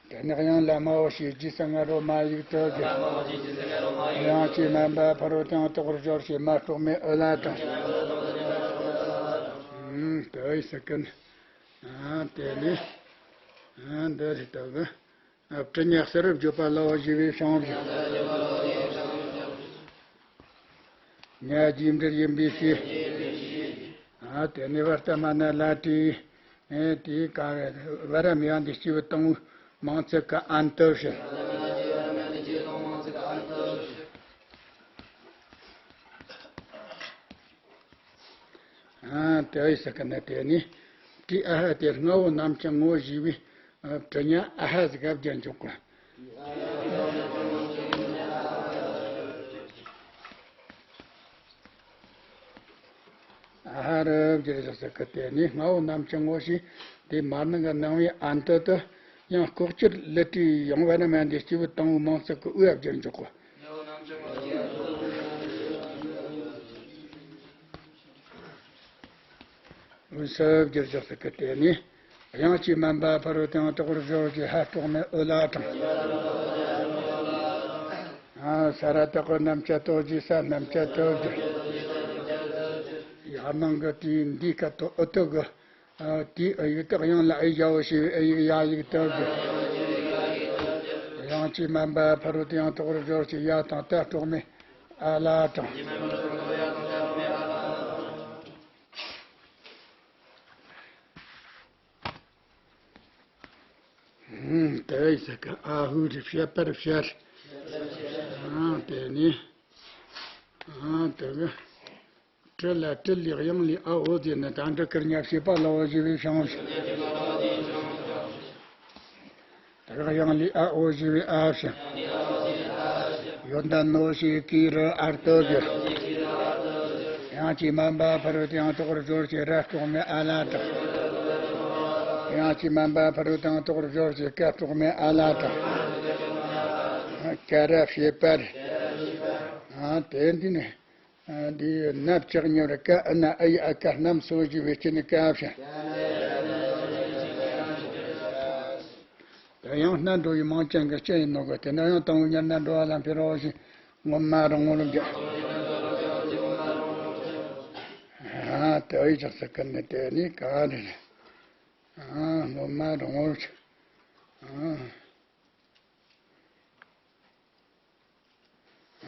དེ་ནི་དབྱངས་ལ་མ་བོ་ཞེས་རྗེས་སུ་ང་རོ་མ་ཡིག་ཏུ་གི། དབྱངས་ཀྱིས་དམན་པ་ཕ་རོལ་ཏུ་ཡང་དོག་པར་སྦྱོར་ཞེས་མ་དཀྲོགས་མའི་ཨུ་ལ་དང་། ཨུམ་དེ་ཡི་སི་ཀུན། ཨ་དེ་ནི། ཨ་འདི་རེད་དོ་གི། ཨ་བྲི་ཉག་ས་རུ་བརྗོད་པ་ལ་བ་ཞེས་པའི་བྱང་བཞིན། ཉ་རྗེས་འབྲེལ་ཡིན་པའི་ཕྱིར། ཨ་དེ་ནི་བར་ལྟ་མ་ན་ལ་དྲི། ཨེ་དེའི་ག་རེ་བ་ར་མི་ཡང་འདི་སྐྱེས་བུ་དང་པོའི་མིང་ཚིག་གི་ཨན་དུ་བྱེད། ཨ་དེ་ཡི་སི་ཀ་ན་དེ་ནི། དྲི་ཨ་ཧ་དེ་ལྔ་བོ་རྣམ་ཅན་ངོ་ཞེས་པའི་བྲི་ཉག་ཨ་ཧ་ཟིག་ག་བརྒྱབ་འཇོག་གོ། ཨ་ཧ་རུ་བསྒྱུར་བཞག་ཟེར་གི་དེ་ནི་ལྔ་བོ་རྣམ་ཅན་ངོ་ཞེས་དེ་མར་ནང་གི་ནང་བའི་ཨན་དུ་དུ་ཡང་ལྐོག་གྱུར་ལི་ཏྲི་ཡང་བ་ར་མ་འདི་སྐྱེས་བུ་དང་པོའི་མིང་ཚིག་གི་དབུ་ཨ་བསྒྱུར་འཇོག་གོ། འོད་གསལ་བསྒྱུར་བཞག་ཟེར་གི་དེ་ནི། དབྱངས་ཀྱིས་དམན་པ་ཕ་རོལ་ཏུ་ཡང་དོག་པར་སྦྱོར་གྱི་ཧ་དཀྲོགས་མའི་ཨོ་ལ་དང་། ས་ར་བཏགས་པའི་རྣམ་བཅད་དོ་ཞེས་ས་རྣམ་བཅད་དོ་བསྒྱུར། ཡར་ནང་གི་དེའི་འདིའི་སྐད་དོད་ཨུ་ཏུ་གི། དེའི་ཨུ་ཡིག་དེ་དབྱངས་ལ་ཨི་ཡ་བོ་ཞེས་པའི་ཨུ་ཡིག་ཡ་ཡིག་ཏུ་བསྒྱུར། དབྱངས་ཀྱིས་དམན་པ་ཕ་རོལ་ཏུ་ཡང་དོག་པར་སྦྱོར་གྱི་ཡ་དང་ད་དཀྲོགས་མའི་ཨ་ལ་དང་། དེ་ཡི་ས་ཀ་ཨ་ཧུ་རི་བཤད་པར་བཤད། དེ་ནི། དེ་གི། ཀྲི་ལ་ཀྲི་ལི་དབྱངས་ལས་ཨ་འོ་ཟེར་ནས་ད་འདྲ་ཀིར་ཉ་བྱེད་པ་ལ་འོ་ཞེས་པའི་བྱང་ཞིང་། དེ་ག་དབྱངས་ལས་ཨ་འོ་ཞེས་པའི་ཨ་ཞིང་། ཡོན་ཏན་ནོ་ཞེས་ཀི་རུ་ཨར་ཏོ་གི། དབྱངས་ཀྱིས་མ་འབའ་ཕ་རོལ་ཏེ་ཡང་དོག་རུ་སྦྱོར་ཞེས་ར་དཀྲོག་མའི་ཨ་ལ་དྲག། དབྱངས་ཀྱིས་མ་འབའ་ཕ་རོལ་ཏེ་ཡང་དོག་རུ་སྦྱོར་ཞེས་ཀ་དཀྲོག་མའི་ཨ་ལ་དྲག། ཀ་ར་བྱེད་པར། ཨ་དེ་འདི་ནི། ཨ་འདི་ནབ་ལྕགས་ཉེ་བར་ཀ་ཨ་ན་ཨ་ཡི་ཨ་ཀ་རྣམས་སོ་ཞེས་པའི་སྤྱི་ནི་ཀ་བྱ། དེ་ཡང་སྣ་འགྲོ་བའི་མིང་ཅན་གྱི་སྤྱི་ཡིན་ནོ་གི། དེ་ན་ཡང་དང་པོ་ཉེར་སྣ་འགྲོ་བ་ལ་འཕེལ་རོ་ཞེས་ངོ་མ་རང་ངོར་འགྱུར། ཨ་དེ་ཨི་ཅག་ས་ཀི་ནི་དེ་ནི་ག་རེ་རེད། ཨ་ངོ་མ་རང་ངོར་འགྱུར།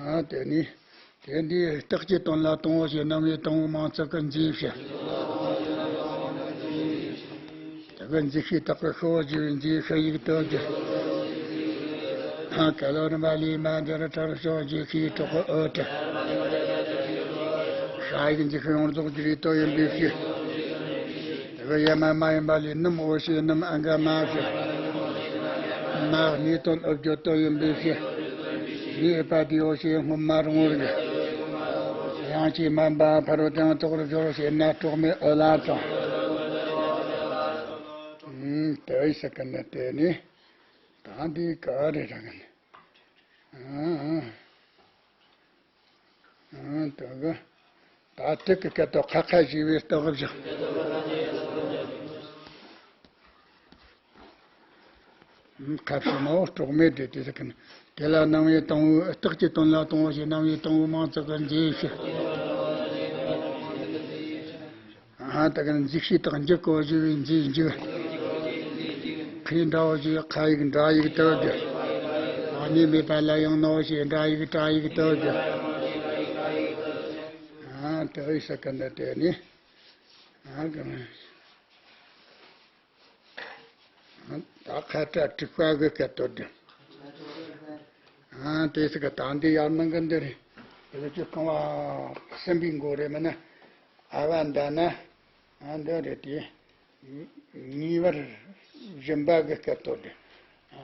ཨ། ཨ་དེ་ནི། དེ་འདི་རྟགས་ཀྱི་དོན་ལ་དང་པོ་ཞེས་རྣམ་དབྱེ་དང་པོ་མིང་ཚིག་གི་མཛེས་བྱ། དེ་གི་མཛེས་ཤིང་དག་གི་ཤོ་ཞེས་པའི་མཛེས་ཤིང་ཡིག་ཏུ་གྱུར། ཨ་ག་ལོ་རིམ་པ་ལས་མ་འདི་རུ་ཁྲ་རུ་ཤོ་ཞེས་ཤིང་གྲོགས་ཀྱི་ཨོ་ཏྲ། ཤ་ཡིག་མཛེས་ཤིང་ཡོངས་རྫོགས་ཀྱི་རིགས་དོ་ཡིན་པའི་ཕྱིར། དེ་གི་ཡ་མ་མ་ཡིན་པ་ལས་སྣུམ་འོ་ཞེས་སྣུམ་ཨ་འགའ་མ་ཞེས། མ་གནས་དོན་ཨུ་བརྗོད་དོ་ཡིན་པའི་ཕྱིར། ངའི་ཨུ་པ་དེའོ་ཞེས་སྔོན་མ་རུང་བར་གྱུར། དབྱངས་ཀྱིས་མ་འབའ་ཕ་རོལ་ཏེ་ཡང་དོག་རུ་སྦྱོར་ཞེས་ན་གྲོགས་མའི་ཨུ་ལ་དང་། ཨུམ་དེ་ཨི་ས་ཀི་ནི་དེ་ནི། ད་འདི་ག་རེ་ར་གི་ནི། ཨ་ཨ། ཨ་དེ་གི། ད་དེ་གི་སྐད་དོ་ཁ་ཁ་ཞེས་པའི་རྟགས་བཞག། ཁ་ཕྱི་མའོ་གྲོགས་མེད་དེ་དེ་ཟེར་གི་ནི། དེ་ལ་རྣམ་དབྱེ་དང་པོའི་རྟགས་ཀྱི་དོན་ལ་དང་པོ་ཞེས་རྣམ་དབྱེ་དང་པོའི་མིང་ཚིག་གི་མཛེས་བྱ། ཨ་དེ་གི་མཛེས་ཤིང་དག་འཇུག་གོ་ཞེས་པའི་མཛེས་འཇུག། ཁའི་འདྲ་བོ་ཞེས་ཁ་ཡིག་འདྲ་ཡིག་ཏུ་གྱུར། ཨ་ནི་མེད་པ་ལ་ཡང་ནོ་ཞེས་འདྲ་ཡིག་ཏྲ་ཡིག་ཏུ་གྱུར། ཨ་དེ་ཨི་ས་ཀི་ནི་དེ་ནི། ཨ་གི། ད་ཁ་ཏྲ་དྲུག་པ་གི་སྐད་དོད་དེ། ཨ་དེ་སི་ཀ་ད་འདི་ཡར་ནང་གི་འདི་རེད། དེ་ཚོ་རྐང་བ་གསུམ་པའི་མགོ་རེད་མིན་ན། ཨ་བ་འདི་ན། ཨ་འདི་རེད་དེ། ངེས་པར་སྦྱིན་པ་གི་སྐད་དོད་དེ།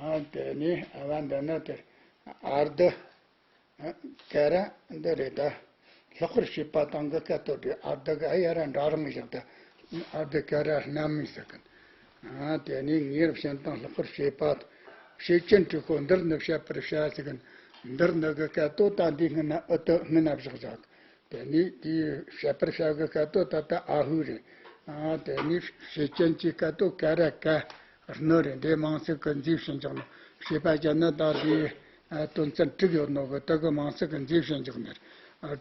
ཨ་དེ་ནི་ཨ་བ་འདི་ན་དེ། ཨར་དི། ཀ་ར་འདི་རེད་ད། ལྷག་པར་བྱེད་པ་དང་གི་སྐད་དོད་རེད། ཨར་དི་གི་ཨ་ཡ་ར་འདྲ་རང་བཞག་ད། ཨར་དི་ཀ་ར་རྣམ་སྨིན་ཟེར་གི། ཨ་དེ་ནས་ངེས་པར་བྱིན་དང་ལྷག་པར་བྱེད་པ། བྱེད་ཅན་དྲུག་པོ་འདིར་ནི་བཤད་པར་བྱ་ཟེར་གི། འདིར་ནི་གི་སྐད་དོད་ད་འདི་སྔོན་ན་ཨུ་ཏུ་སྔོན་ན་བཞག་བཞག། དེ་ནས་དེའི་བཤད་པར་བྱ་གི་སྐད་དོད་ད་ལྟ་ཨ་ཧུ་རེད། ཨ་དེ་ནས་བྱེད་ཅན་གྱི་སྐད་དོད་ཀ་ར་ཀ། སྣོད་རེད། འདི་མིང་ཚིག་གི་མཛེས་བྱིན་ཀྱང་ནི། བྱེད་པ་ཅན་ནི་ད་དེའི་དོན་ཚན་དྲུག་ཡོད་ནོ་གི་དེ་གི་མིང་ཚིག་གི་མཛེས་བྱིན་ཀྱང་ནི།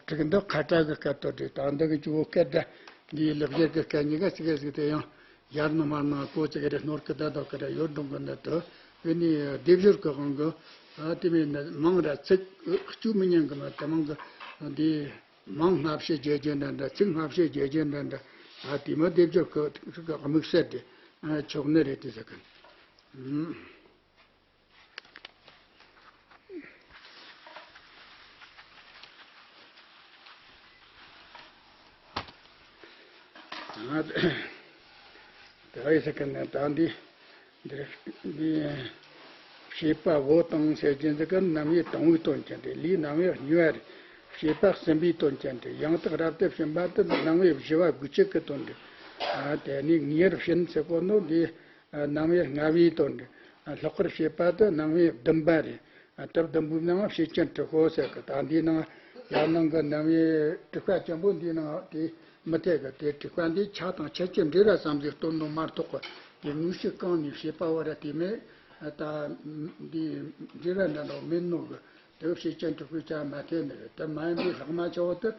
དྲུག་འདི་ཁ་ཏྲ་གི་སྐད་དོད་རེད། ད་འདི་གི་ཇོ་བོ་སྐད་སྒྲ་འདིའི་ལེགས་སྦྱར་གི་སྐད་གཉིས་ཀ་ཚིག་གི་ཚིག་དེ་ཡང་ཡར་ནང་མར་ནང་གོ་ཚིག་རེ་སྣོར་གི་ད་དོ་གི་རེ་ཡོད་འགྲོ་གི་ནི་དུ་ཨེ་ནི་སྡེབ་སྦྱོར་གི་དབང་གི། དེ་མིན་ནི་མིང་ར་ཚིག་གཅིག་མི་ཉན་གི་མ་དེ་མིང་གི་འདི། མིང་སྔ་ཕྱི་བརྗེ་རྒྱུ་འདྲ་འདྲ། ཚིག་སྔ་ཕྱི་བརྗེ་རྒྱུ་འདྲ་འདྲ། ཨ་དེ་མོ་སྡེབ་སྦྱོར་གྱི་དམིགས་བསལ་དེ་ཆོག་ནི་རེད་དེ་ཟེར་གི། ཨ་དེ་ཟེར་གི་ནི་ད་འདི། འདིར་འདི། བྱེད་པ་བོ་དང་ཟེར་གྱིན་འདི་ག་རྣམ་དབྱེ་དང་པོའི་དོན་ཅན་ཏེ། ལས་རྣམ་དབྱེ་གཉིས་པ་རེད། བྱེད་པ་གསུམ་པའི་དོན་ཅན་ཏེ། ཡང་དག་རབ་ཏུ་ཕྱིན་པ་དེ་རྣམ་དབྱེ་བཞི་པ་དགུ་བཅུ་གི་དོན་རེད། ཨ་དེ་ནི་ངེས་པར་ཕྱིན་ཟེར་གོ་ནོ་འདི་རྣམ་དབྱེ་ལྔ་པའི་དོན་རེད། ལྷག་པར་བྱེད་པ་དེ་རྣམ་དབྱེ་བདུན་པ་རེད། ཨ་དེ་བདུན་པོའི་ནང་བྱེད་ཅན་དྲུག་པོ་ཟེར་གི། ད་འདིའི་ནང་ཡར་ནང་གི་རྣམ་དབྱེ་དྲུག་པ་ཆེན་པོ་འདིའི་ནང་དེ་མི་འཐད་གི། དེ་དྲུག་པ་འདི་ཆ་དང་ཆ་ཅན་འབྲེལ་བ་ཙམ་ཞིག་སྟོན་དུ་མ་གཏོགས་གི། དེ་དངོས་གཞི་གང་ནས་བྱེད་པ་བོ་ར་དེ་མེད། ད་འདི་འབྲེལ་བ་འདྲ་འདྲ་མེད་ནོ་གི། དེ་བྱེད་ཅན་དྲུག་པོའི་ཆ་མ་འཐད་ནི་རེད། དེ་མ་ཡིན་པའི་ལྷག་མ་ཆེ་བོ་དེ་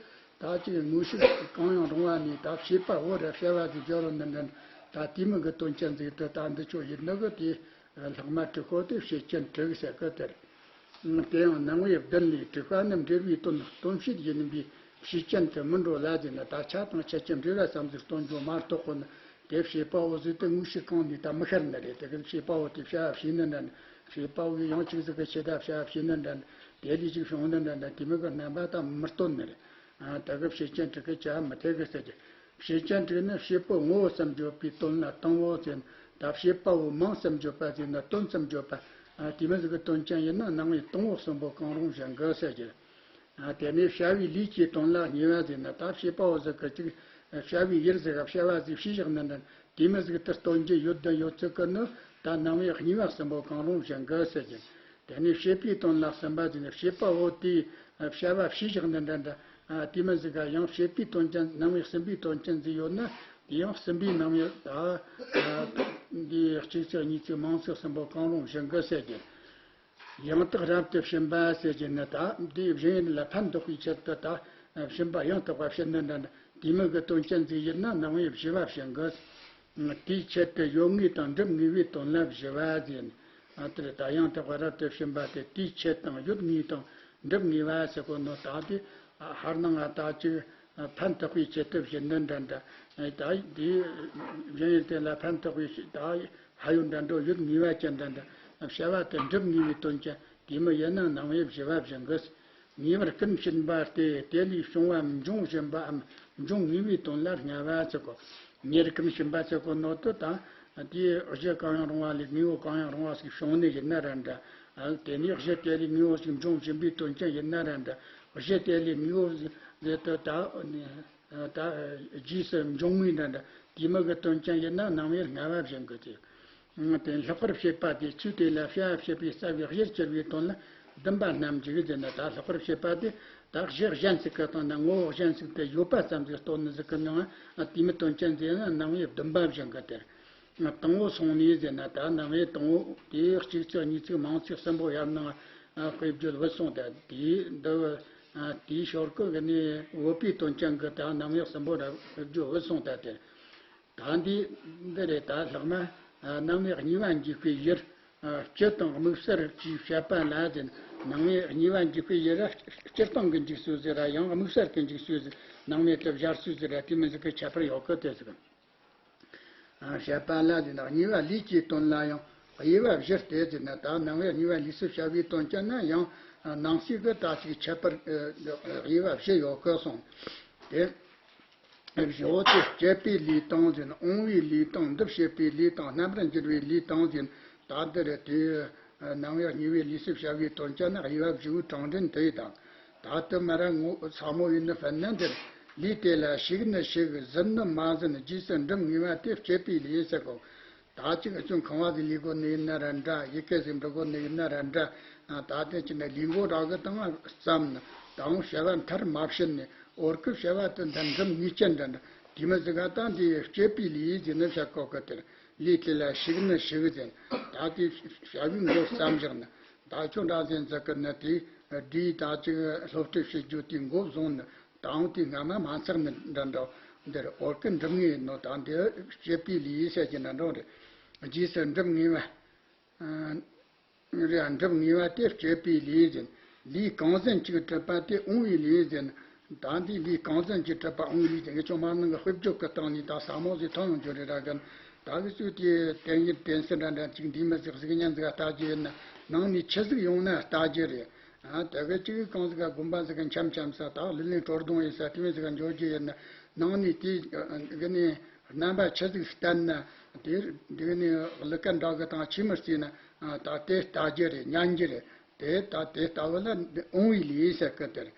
ད་ཅིག་དངོས་གཞི་གང་ཡང་རུང་བ་ནས་ད་བྱེད་པ་བོ་ར་བྱ་བ་ཟིག་སྦྱོར་བ་ནི་འདྲ། ད་དེ་མིན་གི་དོན་ཅན་ཟིག་དེ་ད་འདི་ཆོ་ཡིན་ནི་གི། དེ་ལྷག་མ་དྲུག་པོ་དེ་བྱེད་ཅན་དྲུག་ཟེར་གི་དེ་རེད། དེ་ཡང་རྣམ་དབྱེ་བདུན་ལས་དྲུག་པ་ནི་འབྲེལ་བའི་དོན་སྟོན་བྱེད་ཡིན་པས་བྱེད་ཅན་དུ་མི་འགྲོ་ལ་ཟེར་ན། ད་ཆ་དང་ཆ་ཅན་འབྲེལ་བ་ཙམ་ཞིག་སྟོན་རྒྱུ་མ་གཏོགས་གོ་ནི། དེ་བྱེད་པ་བོ་ཟིག་དེ་དངོས་གཞི་གང་ནས་ད་མི་ཤར་ནི་རེད། དེ་གི་བྱེད་པ་བོ་དེ་བྱ་བ་བྱེད་ནི་འདྲ་འདྲ། བྱེད་པ་བོ་གི་ཡང་གཅིག་ཟིག་གི་ཆེད་ད་བྱ་བ་བྱེད་ནི་འདྲ་འདྲ། དེ་ལས་ཅིག་བྱུང་ནི་འདྲ་འདྲ། དེ་མིན་གི་རྣམ་པ་ད་མི་སྟོན་ནི་རེད། ཨ། ད་གི་བཤད་རྐྱེན་དྲུག་གི་བྱ་བ་མི་འཐད་གི་ཟེར་གྱི། བཤད་རྐྱེན་དྲུག་ནི་བྱེད་པོ་ངོ་བོ་སམ་བརྗོད་པའི་དོན་ལ་དང་བོ་ཟེར་ན། ད་བྱེད་པ་བོ་མིང་སམ་བརྗོད་པ་ཟེར་ན་དོན་སམ་བརྗོད་པ། ཨ། དེ་མོ་ཟིག་གི་དོན་ཅན་ཡིན་ན་སྣང་བའི་དང་བོ་གསུམ་པོ་གང་རུང་བཞིན་གི་ཟེར་གྱི། ཨ། དེ་ནས་བྱ་བའི་ལས་ཀྱི་དོན་ལ་གཉིས་པ་ཟེར་ན། ད་བྱེད་པ་བོ་ཟིག་གི་ཅིག་བྱ་བའི་ཡུལ་ཟིག་ག་བྱ་བ་ཟིག་བྱས་བཞག་ནི་འདྲ། དེ་མོ་ཟིག་ཏུ་སྟོན་རྒྱུ་ཡོད་དང་ཡོད་ཚད་གི་ནི་ད་སྣང་བའི་གཉིས་པ་གསུམ་པོ་གང་རུང་བཞིན་གི་ཟེར་གྱི། དེ་ནས་བྱེད་པའི་དོན་ལ་གསུམ་པ་ཟེར་ན། བྱེད་པ་བོ་དེས་བྱ་བ་བྱས་བཞག་ནི་འདྲ་འདྲ། ཨ། དེ་མོ་ཟིག་ག་ཡང་བྱེད་པའི་དོན་ཅན། སྣང་བའི་གསུམ་པའི་དོན་ཅན་ཟིག་ཡོད་ན། དེ་ཡང་གསུམ་པའི་སྣང་བའི། ཨ། ཨ། འདི་གཅིག་ཚིག་གཉིས་ཚིག་མིང་ཚིག་གསུམ་པོ་གང་རུང་བཞིན་གི་ཟེར་གྱི། ཡང་དག་རབ་ཏུ་ཕྱིན་པ་ཟེར་གྱི་ནི། ད་འདིའི་བཞིན་ཡུལ་ལ་ཕན་འདོགས་པའི་ཆེད་དུ་ད་ཕྱིན་པ། ཡང་དག་པ་ཕྱིན་ནི་འདྲ་འདྲ། དེ་མོ་གི་དོན་ཅན་ཟིག་ཡིན་ན་སྣང་བས་བྱས་པ་བཞིན་གི། དེའི་ཆེད་དུ་ཡོད་ངེས་དང་འགྲུབ་ངེས་པའི་དོན་ལ་བཞི་པ་ཟེར། ཨ། དེར་ད་ཡང་དག་པ་རབ་ཏུ་ཕྱིན་པ་དེ་དེའི་ཆེད་དང་ཡོད་ངེས་དང་འགྲུབ་ངེས་པ་ཟེར་གོ་ནོ། ད་དེ་ཧར་སྣང་ང་ད་ཅིག་ཕན་ཐོགས་པའི་ཆེད་དུ་བཞིན་ནི་འདྲ་འདྲ། ད་དེ་བཞིན་ཡུལ་དེ་ལ་ཕན་ཐོགས་པའི་ད་ཧ་ཡོད་འདྲ་འགྲོ་ཡོད་ངེས་པ་ཅན་འདྲ་འདྲ། བྱ་བ་དེ་འགྲུབ་ངེས་པའི་དོན་ཅན་དེ་མོ་ཡིན་ན་སྣང་བས་བྱས་པ་བཞིན་གི། ངེས་པར་ཀུན་ཕྱིན་པ་སྟེ། དེ་ལས་བྱུང་བ་འབྱུང་བཞིན་པའམ་འབྱུང་ངེས་པའི་དོན་ལ་ལྔ་པ་ཟེར་གོ། ངེས་པར་ཀུན་ཕྱིན་པ་ཟེར་གོ་ནོ་དེ་ད་དེའི་གཞི་གང་ཡང་རུང་བ་ལས་དངོས་པོ་གང་ཡང་རུང་བ་ཞིག་བྱུང་ནི་ཡིན་ན་ར་འདྲ། ཨ། དེ་ནས་གཞི་དེ་ལས་དངོས་པོ་ཞིག་འབྱུང་བཞིན་པའི་དོན་ཅན་ཡིན་ན་ར་འདྲ། གཞི་དེ་ལས་དངོས་པོ་ཟེར་དུ་ད། ད་རྗེས་སུ་འབྱུང་ངེས་འདྲ་འདྲ། དེ་མོ་གི་དོན་ཅན་ཡིན་ན་སྣང་བས་ལྔ་པ་བཞིན་གི་ཟེར། དེ་ལྷག་པར་བྱེད་པ་དེ་ཚུལ་དེ་ལ་བྱ་བ་བྱེད་པའི་རྩ་བའི་གཞིར་གྱུར་པའི་དོན་ལ་བདུན་པ་རྣམས་འཇུག་ཟེར་ན། ད་ལྷག་པར་བྱེད་པ་དེ་ད་གཞི་གཞན་ཞིག་གི་སྟེང་ན་ངོ་བོ་གཞན་ཞིག་ཏུ་ཡོད་པ་ཙམ་ཞིག་སྟོན་ནི་ཟིག་གི་ནང་ང་དེ་མོ་དོན་ཅན་ཟེར་ན་སྣང་བས་བདུན་པ་བཞིན་གི་དེར། དང་པོ་སོང་ནས་ཟེར་ན། ད་སྣང་བའི་དང་པོ་དེ་གཅིག་ཚིག་གཉིས་ཚིག་མིང་ཚིག་གསུམ་པོ་ཡར་ནང་དཔེ་བརྗོད་བུད་སོང་། ད་དེའི་འདི་དེའི་ཞོར་གི་གི་ནས་བོད་པའི་དོན་ཅན་གི་ད་སྣང་བའི་གསུམ་པོ་ར་དཔེ་བརྗོད་བུད་སོང་། ད་དེར་ད་འདི་འདི་རེད། ད་ལྷག་མ་སྣང་བའི་གཉིས་པ་འཇུག་པའི་ཡུལ། སྤྱི་དང་དམིགས་བསལ་གྱིས་བཤད་པ་ལ་ཟེར། སྣང་བའི་གཉིས་པ་འཇུག་པའི་ཡུལ་ར་སྤྱིར་བཏང་གི་འཇུག་ཚུལ་ཟིག་ར། ཡང་དམིགས་བསལ་གྱི་འཇུག་ཚུལ་ཟིག། སྣང་བའི་དེ་སྦྱར་ཚུལ་ཟིག་ར། དེ་མོ་ཟིག་གི་ཁྱད་པར་ཡོད་གི་དེ་ཟིག། བཤད་པ་ལ་ཟེར་ན། གཉིས་པ་ལས་ཀྱི་དོན་ལ་ཡང་དབྱེ་བ་བཞི་སྟེ་ཟེར་ན། ད་སྣང་བའི་གཉིས་པ་ལས་སུ་བྱ་བའི་དོན་ཅན་ན་ཡང་ནང་གསེས་ཀྱི་ད་ཅིག་ཁྱད་པར་དབྱེ་བ་བཞི་ཡོད་གི་གསུངས། དེ་བཞི་བོ་དེ་སྤྱད་པའི་ལས་དང་ཟེར་ན། འོང་བའི་ལས་དང་། འདུ་བྱེད་པའི་ལས་དང་། རྣམ་པར་འགྱུར་བའི་ལས་དང་ཟེར་ན། ད་འདི་རེད། དེ་སྣང་བའི་གཉིས་པའི་ལས་སུ་བྱ་བའི་དོན་ཅན་ན་དབྱེ་བ་བཞི་བོའི་གྲངས་འདྲེན་དེ་དང་། ད་དུ་མ་ར་ངོ་ཚ་མོ་ཡིན་ནི་ཕན་ན་འདིར། ལས་དེ་ལ་ཞིག་ནི་ཞིག། ཟིན་ནི་མ་ཟིན། རྗེས་སུ་འགྲུབ་ངེས་པ་དེ་སྤྱད་པའི་ལས་ཟེར་གོ། ད་ཅིག་ཨ་ཅུང་ཁང་བ་ཟིག་ལས་དགོས་ནི་ཡིན་ན་ར་འདྲ། ཡི་གེ་ཟིག་འབྲི་དགོས་ནི་ཡིན་ན་ར་འདྲ། ད་དེ་ཅི་ནས་ལས་འགོ་རག་གི་དང་བརྩམས་ནི་དང་བྱ་བ་མཐར་མ་ཕྱིན་ནས་འོར་གི་བྱ་བ་དེ་མཐར་འགྲུབ་ངེས་ཅན་འདྲ་འདྲ། དེ་མི་ཟིག་ག་ད་འདི་སྤྱད་པའི་ལས་ཟེར་ནི་བྱ་གོ་གི་དེར། ལས་དེ་ལ་ཞིག་ནི་ཞིག་ཟེར། ད་དེ་བྱ་བའི་འགོ་བརྩམས་བཞག་ནི། ད་ཁྱོད་འདྲ་ཟེར་ཟེར་གི་ནི་དེ་འདིའི་ད་ཅིག་སློབ་ཁྲིད་བྱེད་རྒྱུ་དེའི་འགོ་བཟུང་ནི་དང་དེ་སྔ་མ་མ་ཚར་ནི་འདྲ་འདྲ། འདིར་འོར་གི་འགྲུབ་ངེས་ནོ། ད་འདི་སྤྱད་པའི་ལས་ཟེར་གྱི་འདྲ་འདྲ་རེད། རྗེས་སུ་འགྲུབ་ངེས་པ། རེད། འགྲུབ་ངེས་པ་དེ་སྤྱད་པའི་ལས་ཟེར། ལས་གང་ཟིན་ཅིག་གྲུབ་པ་དེ་འོང་བའི་ལས་ཟེར། ད་འདི་ལས་གང་ཟིན་ཅིག་གྲུབ་པ་འོང་བའི་ལས་ཟེར། ངས་ཅུང་མ་ནང་གི་དཔེ་བརྗོད་ཀྱི་སྟེང་ནས་ད་ཟབ་མོ་ཟིག་མཐོང་ཡོང་རྒྱུ་རེད་ར་གན། ད་གི་ཚུལ་དེ་དེ་ཡིན་དེ་ཟེར་འདྲ་འདྲ་ཅིག་འདི་མི་ཟིག་གཟུགས་བརྙན་ཟིག་ལྟ་རྒྱུ་ཡིན་ན། ནང་ནས་ཆི་ཟིག་ཡོང་ན་ལྟ་རྒྱུ་རེད། ཨ། དེ་གི་ཅིག་གང་ཟིག་ག་དགོན་པ་ཟིག་གི་འཆམ་འཆམ་ས། ད་ལི་ལིང་གྲོ་སྡོང་ཡིན་ས། དེ་མི་ཟིག་ག་འཇོག་རྒྱུ་ཡིན་ན། ནང་ནས་དེ་གི་ནས་རྣམ་པ་ཆི་ཟིག་བསྟན་ན། དེ་དེ་གི་ནས་ལི་ཀ་འདྲ་གི་དང་ཆི་མི་རྩིས་ན། ཨ། ད་དེ་ལྟ་རྒྱུ་རེད། ཉན་རྒྱུ་རེད། དེ་ད་དེ་ལྟ་བུ་ལ་འོང་བའི་ལས་ཟེར་གི་དེར།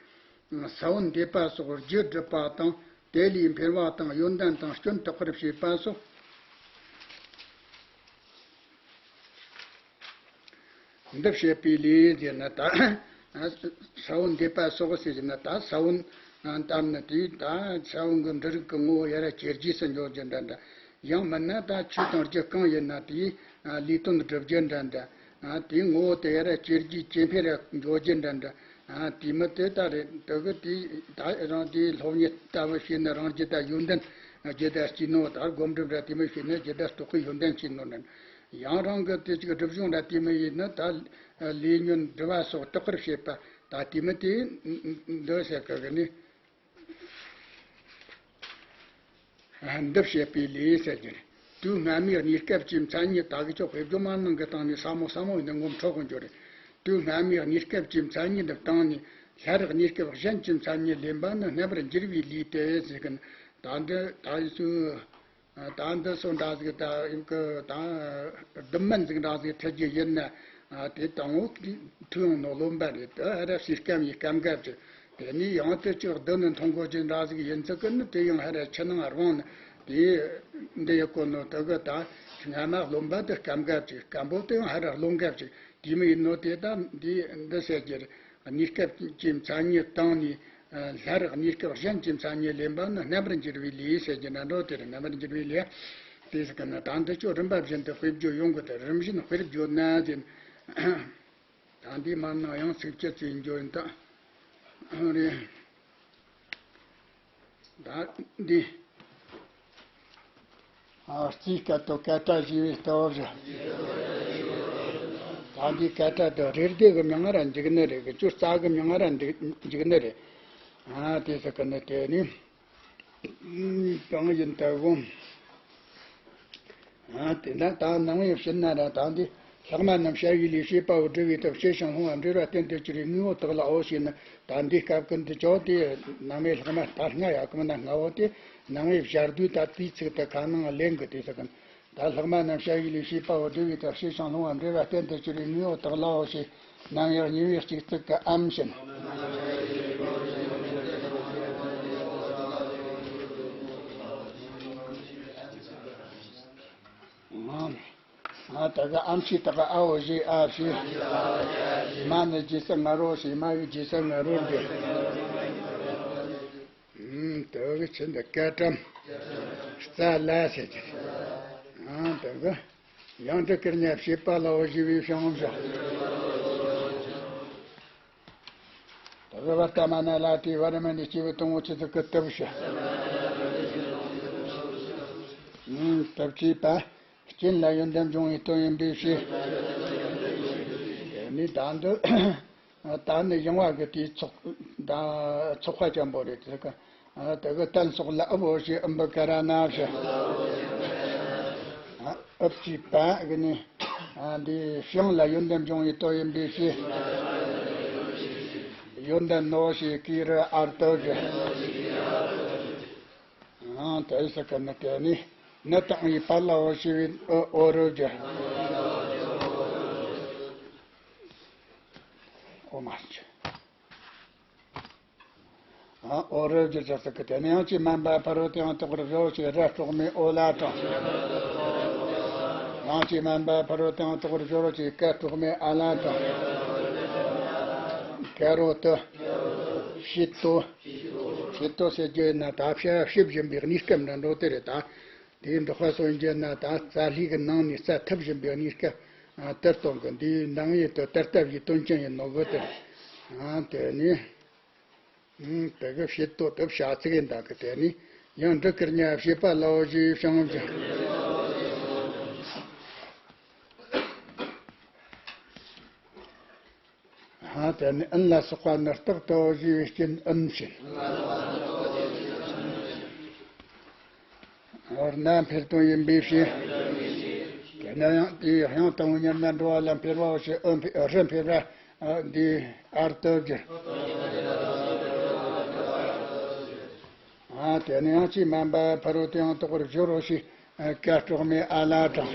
ས་བོན་འདེབས་པ་སོགས་རྒྱུ་སྒྲུབ་པ་དང་། དེ་ལས་འཕེལ་བ་དང་། ཡོན་ཏན་དང་སྐྱོན་བརྟག་པར་བྱེད་པ་སོགས། འདི་བྱེད་པའི་ལས་ཟེར་ན། ད་ས་བོན་འདེབས་པ་སོགས་ཟེར་ན། ད་ས་བོན་བཏབ་ན་དེ་ད་ས་བོན་གྱི་འབྲུ་རིགས་ཀྱི་ངོ་བོ་ཡར་ར་ཇེ་རྒྱས་སུ་འགྱོ་རྒྱུ་འདྲ་འདྲ། ཡང་མིན་ན་ད་ཆོས་དང་རྒྱུ་གང་ཡིན་ན་དེའི་ལས་དོན་སྒྲུབ་རྒྱུ་འདྲ་འདྲ། དེའི་ངོ་བོ་དེ་ཡར་ར་ཇེ་རྒྱས་ཇེ་འཕེལ་ར་འགྱོ་རྒྱུ་འདྲ་འདྲ། དེ་མི་དེ་ད་རེད། དེ་གི་དེ་ད་རང་དེའི་སློབ་གཉེར་ལྟ་བུ་བྱས་ན་རང་རྒྱུད་ད་ཡོན་ཏན་རྒྱུད་ད་སྐྱེས་ནོ། ད་སྒོམ་སྒྲུབ་ར་དེ་མི་བྱས་ན་རྒྱུད་ད་རྟོགས་པའི་ཡོན་ཏན་སྐྱེས་ནོ་འདྲ། ཡང་རང་གི་དེ་ཅིག་སྒྲུབ་སྦྱོང་འདྲ་དེ་མི་ཡིན་ན། ད་ལས་ཉོན་སྒྲིབ་པ་སོགས་བརྟག་པར་བྱེད་པ། ད་དེ་མི་དེ་འདི་ཟེར་གི་གི་ནི། འདི་བྱེད་པའི་ལས་ཟེར་གྱི་རེད། དུས་སྔ་མའི་གནས་སྐབས་ཀྱི་མཚན་ཉིད། ད་གི་ཅོག་དཔེ་བརྗོད་མ་གནང་གི་སྟེང་ནས་ཟབ་མོ་ཟབ་མོ་ཡིན་ན་ངོ་མ་འཕྲོད་དགོས་རྒྱུ་རེད། དུས་སྔ་མའི་གནས་སྐབས་ཀྱི་མཚན་ཉིད་འདི་སྟེང་ནས། ལྷ་རིགས་གནས་སྐབས་གཞན་གྱི་མཚན་ཉིད་ལེན་པ་ནི་རྣམ་པར་འགྱུར་བའི་ལས་ཏེ་ཟེར་གི་ནི། ད་འདི་ད་ཡིན་སུ། ད་འདི་སོ་འདྲ་ཟིག་ད་ཡིན་གི་ད་སྡུམ་མིན་ཟིག་འདྲ་ཟིག་འཁྲིད་རྒྱུ་ཡིན་ན། དེ་དང་བོ་ཐུག་ཡོང་ནོ་རློམ་པ་རེད། དེ་ཧ་ར་ཕྱིས་སྐམ་ཡི་སྐམ་འགབ་ཅིག་དེ་ནས་ཡང་དེ་ཅིག་བསྡུ་ནི་མཐོང་གོ་ཅི་འདྲ་ཟིག་ཡིན་ཚུལ་གི་ནི། དེ་ཡང་ཧ་ར་ཕྱི་ནང་རང་ནི་དེ་འདི་ཡི་གོ་ནོ་དེ་གི་ད་སྔ་མ་རློམ་པ་དེ་སྐམ་འགབ་ཅིག་སྐམ་པོ་དེ་ཡང་ཧ་ར་རློམ་འགབ་ཅིག་དེ་མི་ཡིན་ནོ་དེ་ད་འདི་འདི་ཟེར་རྒྱུ་རེད། གནས་སྐབས་ཀྱི་མཚན་ཉིད་བཏང་ནས། ལྷ་རིགས་གནས་སྐབས་གཞན་གྱི་མཚན་ཉིད་ལེན་པ་ནི་རྣམ་པར་འགྱུར་བའི་ལས་ཟེར་རྒྱུ་ན་འགྲོ་དེ་རེད། རྣམ་པར་འགྱུར་བའི་ལས། དེ་ཟེར་གི་ན་ད་འདི་ཆོ་རིམ་པ་བཞིན་དུ་དཔེ་བརྗོད་ཡོང་གི་དེ་རིམ་བཞིན་དཔེར་བརྗོད་ན་ཟེར། ད་འདི་མ་ན་ཡང་ཚིགས་བཅད་ཚིག་འགྱོ་ཡིན་ད། རེད། ད་འདི། ཨ། རྩིས་སྐད་དུ་སྐད་སྒྲ་ཞེས་པའི་སྟོབས་བཞི། ད་འདི་སྐད་སྒྲ་དེ་རེ་སྒྲ་གི་མིང་ར་འཇིག་ནི་རེད་གི། ཅུང་ཙག་གི་མིང་ར་འཇིག་ནི་རེད། ཨ། དེ་ཟེར་གི་ནི་དེ་ནི། གང་ཡིན་ལྟ་བུ། ཨ། དེ་འདྲ་ད་ནང་བའི་ཕྱིར་ན་ར་ད་འདི། ལྷག་མ་རྣམས་བྱ་བའི་ལས་བྱེད་པའོ། སྒྲུབ་པའི་ཐབས་ཤེས་ཤིང་སློང་བ་འབྲེལ་བ་གཏན་དུ་གྱུར་པའི་དངོས་པོ་དག་ལའོ་ཞེ་ན། ད་འདི་སྐབས་ཀྱི་འདི་ཅོག་དེ་ནང་བའི་ལྷག་མ་ད་སྔ་ཡ་གང་ན་སྔ་བོ་དེ་ནང་བའི་བྱ་བསྡུས་ད་དེའི་ཚིག་དེ་ག་ནང་ལེན་གི་དེ་ཟེར་གི་ན། ད་ལྷག་མ་རྣམས་བྱ་བའི་ལས་བྱེད་པའོ། སྒྲུབ་པའི་ཐབས་ཤེས་ཤིང་སློང་བ་འབྲེལ་བ་གཏན་དུ་གྱུར་པའི་དངོས་པོ་དག་ལའོ་ཞེས། ནམ་ཡང་གཉིས་པའི་གཅིག་ཙིག་གི་ཨམ་བྱིན། ང་ད་གི་ཨམ་ཆི་ད་གི་ཨའོ་ཞེས་ཨ་ཞེས། མ་ནི་རྗེས་སུ་ང་རོ་ཞེས། མ་ཡི་རྗེས་སུ་ང་རོ་འདི། ཨུམ། དེ་གི་ཆེན་དུ་སྐད་གྲམ། རྩ་ལ་ཟེར་གྱི། ཨང་། དེ་གི། ཡང་འདི་སྐད་ཉ་བྱེད་པ་ལའོ་ཞེས་པའི་བྱང་བཞག་ད་གི་བར་ལྟ་མ་ན་ལ་དེའི་བར་མ་ནས་སྐྱེས་བུ་དང་པོ་ཆེ་ཚིག་གི་སྟབས་བྱ། ཨུམ། སྟབས་བྱེད་པ། རྐྱེན་ལ་ཡོན་ཏན་འབྱུང་བའི་དོན་ཡིན་པའི་ཕྱིར། དེ་ནི་ད་འདི། ད་ནི་ཡང་བ་གི་དེའི་ཚོགས། ད་ཚོགས་པ་ཅན་པོ་རེད་དེ་གི། དེ་གི་བརྟན་སོགས་ལ་ཨུ་བོ་ཞེས་ཨུམ་བུ་ཀ་ར་ན་ཞེས། ཨུབ་ཀྱི་པ་གི་ནི། འདི་བྱང་ལ་ཡོན་ཏན་འབྱུང་བའི་དོན་ཡིན་པའི་ཕྱིར། ཡོན་ཏན་ནོ་ཞེས་ཀི་རུ་ཨར་ཏོ་ཞེས། ཨང་། དེ་ཟེར་གི་ནི་དེ་ནི་ནི་དང་ཡི་པ་ལའོ་ཞེས་པའི་ཨོ་རོ་ཀྱི། ཨོ་མ་ཅི། ཨོ་རོ་ཀྱི་ཟེར་ཟེར་གི་དེ་ནི་ཡང་ཅི་མན་པ་ཕ་རོལ་ཏུ་ཡང་དག་པར་སྦྱོར་ཞེས་ར་དྲུག་མའི་ཨོ་ལ་དང་། ཡང་ཅི་མན་པ་ཕ་རོལ་ཏུ་ཡང་དག་པར་སྦྱོར་ཞེས་ཀ་དྲུག་མའི་ཨ་ལ་དང་། ཀ་རོ་ཏུ། ཤེད་དོ། ཤེད་དོ་ཟེར་རྒྱུ་ཡིན་ན་ད་ཕྱི་ཕྱི་བཞིན་པའི་གནས་སྐབས་འདྲ་འགྲོ་དེ་རེད་ད། དེའི་འདོགས་པ་སོགས་ཡིན་རྒྱུ་ན་ད་རྩ་ལྷུག་གི་ནང་ནས་རྩ་ཐུབ་བཞིན་པའི་གནས་སྐབས་དེར་གཏོང་གི། འདིའི་ནང་ཡིན་དུ་དེར་ལྟ་བུའི་དོན་ཅན་ཡིན་ནོ་གི་དེ། དེ་ནི་དེ་གི་བྱེད་དོ་དེ་བྱ་ཚིག་ཡིན་ད་གི། དེ་ནི་ཡང་འབྲུ་ཀིར་ཉ་བྱེད་པ་ལའོ་ཞེས་བྱང་བཞག་ཨ། དེ་ནི་ཨིན་ལ་སོགས་པ་ནི་རྟག་ཏུ་ཞེས་པའི་རྐྱེན་ཨིན་ཕྱིར། རྣམ་འཕེལ་དོན་ཡིན་པའི་ཕྱིར། དེ་ནི་ཡང་དེའི་དབྱངས་དང་པོ་ཉེར་ལྔ་འགྲོ་བ་ལ་འཕེལ་བའོ་ཞེས་ཨུ་འཕེལ་རི་འཕེལ་བ་འདི་ཨར་ཏོ་གི། ཨ། དེ་ནི་ཡང་ཅི་མན་པ་ཕ་རོལ་ཏུ་ཡང་དག་པར་སྦྱོར་རོ་ཞེས་ཀ་དྲུག་མའི་ཨ་ལ་དང་།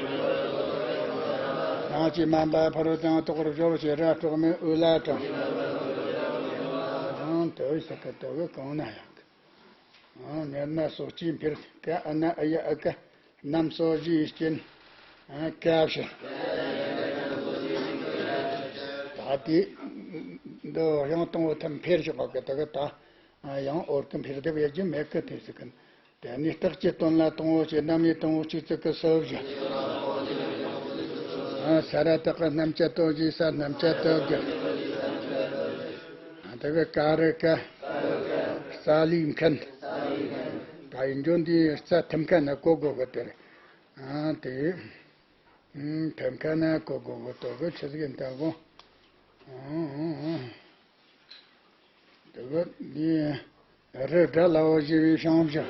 ཡང་ཅི་མན་པ་ཕ་རོལ་ཏུ་ཡང་དག་པར་སྦྱོར་རོ་ཞེས་ར་དྲུག་མའི་ཨུ་ལ་དང་། ཨང་། དེ་བས་ས་ཀ་དོ་གི་གང་ན་ཡང་གི། ཨང་། ཉེར་ལྔ་སོགས་ཀྱིས་འཕེལ་ཀ་ཨ་ན་ཨ་ཡ་ཨ་ཀ། རྣམ་སོགས་བཞིའི་རྐྱེན། ཨ། ཀ་བཞི། ད་དེ་འདི་ཡང་དང་པོ་ཐམ་འཕེལ་བཞག་གི། དེ་གི་ད་ཡང་འོར་གི་འཕེལ་ཐབས་ཡོད་རྒྱུ་མེད་གི། དེ་ཟེར་གི། དེ་ནི་རྟགས་ཀྱི་དོན་ལ་དང་པོ་ཞེས་རྣམ་དབྱེ་དང་པོ་གཅིག་ཙིག་གི་སོ་བཞི། ཨ། ས་ར་བཏགས་ཀྱི་རྣམ་བཅད་དོ་ཞེས་ས་རྣམ་བཅད་དོ་གི། ཨ། དེ་གི་ཀ་རུ་ཀ། རྩ་ལུས་མཁན། ད་ཡིན་རྒྱུ་འདི་རྩ་ཐམ་ཀ་ན་གོ་དགོས་གི་དེ་རེད། ཨ། དེ། ཨུམ། ཐམ་ཀ་ན་གོ་དགོས་གི། དོ་གི་ཆི་ཟིག་ཡིན་ད་གོ། ཨུམ། དེ་གི་འདི་རི་དགྲ་ལའོ་ཞེས་པའི་བྱང་བཞག་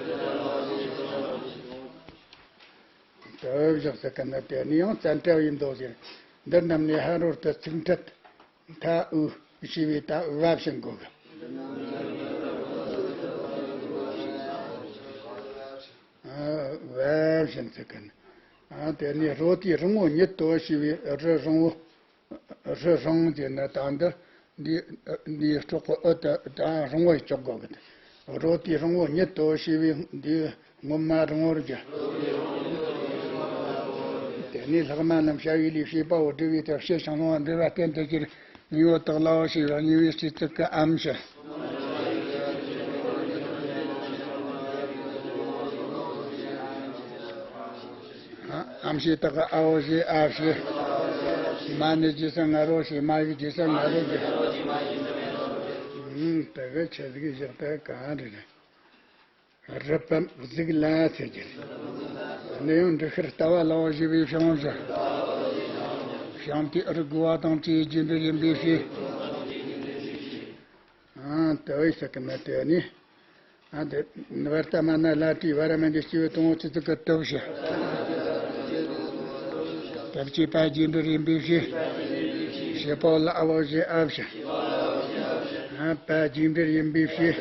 དེ་བཞག་ཟེར་གི་ན་དེ་ནི་ཡང་བཙན་བྲལ་ཡིན་དོ་ཟེར། འདི་རྣམས་ནི་ཕ་རོལ་ཏུ་ཚིག་འཕྲད་མཐའ་དབུས་ཞེས་པའི་ད་དབུས་བ་བྱིན་དགོས་གི། བ་བཞིན་ཚིག་གི་ནི། ཨ་དེ་ནས་རོ་དེའི་རིང་བོ་ཉིད་དོ་ཞེས་པའི་རི་རིང་བོ། རི་རིང་དེ་ནི་ད་འདི་འདིའི་སྲོག་གི་འུ་དེ་ད་རིང་བོ་ཡི་ཅོག་གོ་གི། རོ་དེའི་རིང་བོ་ཉིད་དོ་ཞེས་པའི་འདིའི་སྔོན་མ་རིང་བོར་གྱུར། དེ་ནས་ལྷག་མ་རྣམས་བྱ་བའི་ལས་བྱེད་པའོ། བསྒྲུབ་པའི་དེ་སྤྱི་ཞིང་ལོང་བ་འབྲེལ་བ་གཏན་དུ་གྱུར། དངོས་པོ་དག་ལའོ་ཞེས་པ་གཉིས་པའི་སྤྱི་ཚིག་གི་ཨམ་ཞིག་ཨམ་ཞེས་དག་གི་ཨའོ་ཞེས་ཨ་ཞེས། མ་ནི་རྗེས་སུ་ང་རོ་ཞེས། མ་ཡིག་རྗེས་སུ་ང་རོ་ཞེས། ཨུམ་དེ་གི་ཆི་ཟིག་བཞག་དེ་ག་རེ་རེད། རི་བབ་གཟུགས་ལ་ཟེར་གྱི་རེད། འདི་ཡང་འབྲི་ཤེར་ལྟ་བ་ལའོ་ཞེས་པའི་བྱང་ཞིང་། བྱང་དེ་ཨུ་རུ་དགུ་བ་དང་བཅས་རྒྱས་འབྲིང་ཡིན་པའི་ཕྱིར། ཨང་དེ་བས་ཟེར་གི་མེད་དེ་ནི། ཨ་དེ་ནི་བར་ལྟ་མ་ན་ལ་ཏྲི་བ་ར་མན་དེ་སྐྱེ་བོའི་དང་པོ་ཆུ་ཚིག་གི་སྟོབས་ཞེས། སྟོབས་ཀྱི་པ་རྒྱས་འབྲིང་ཡིན་པའི་ཕྱིར། ཞེས་པའོ་ལ་ཨ་བོ་ཞེས་ཨ་བཞིན། ཨ་པ་རྒྱས་འབྲིང་ཡིན་པའི་ཕྱིར།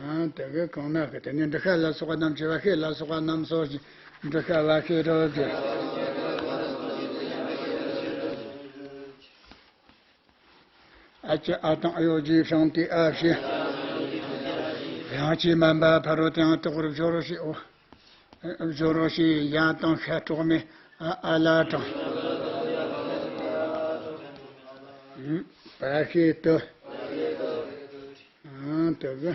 ཨ་དེ་གི་གང་ན་གི་དེ་ནི་འབྲི་ཤ་ལ་སོགས་པ་རྣམས་ཀྱི་བ་ཤེས་ལ་སོགས་པ་རྣམས་སོ་ཞེས་འབྲི་ཤ་བ་ཤེས་རོ་ཟེར། ཨ་ཅི་ཨ་དང་ཨ་ཡོ་རྗེས་བྱང་དེ་ཨ་བྱས། ཡང་ཅི་མན་པ་ཕ་རོལ་ཏེ་ཡང་དག་པར་སྦྱོར་རོ་ཞེས། འོ། སྦྱོར་རོ་ཞེས་ཡང་དང་ཤ་གྲོགས་མེད་ཨ་ཨ་ལ་དྲངས། ཨུམ། བ་ཤེས་དུ། ཨང་དེ་གི་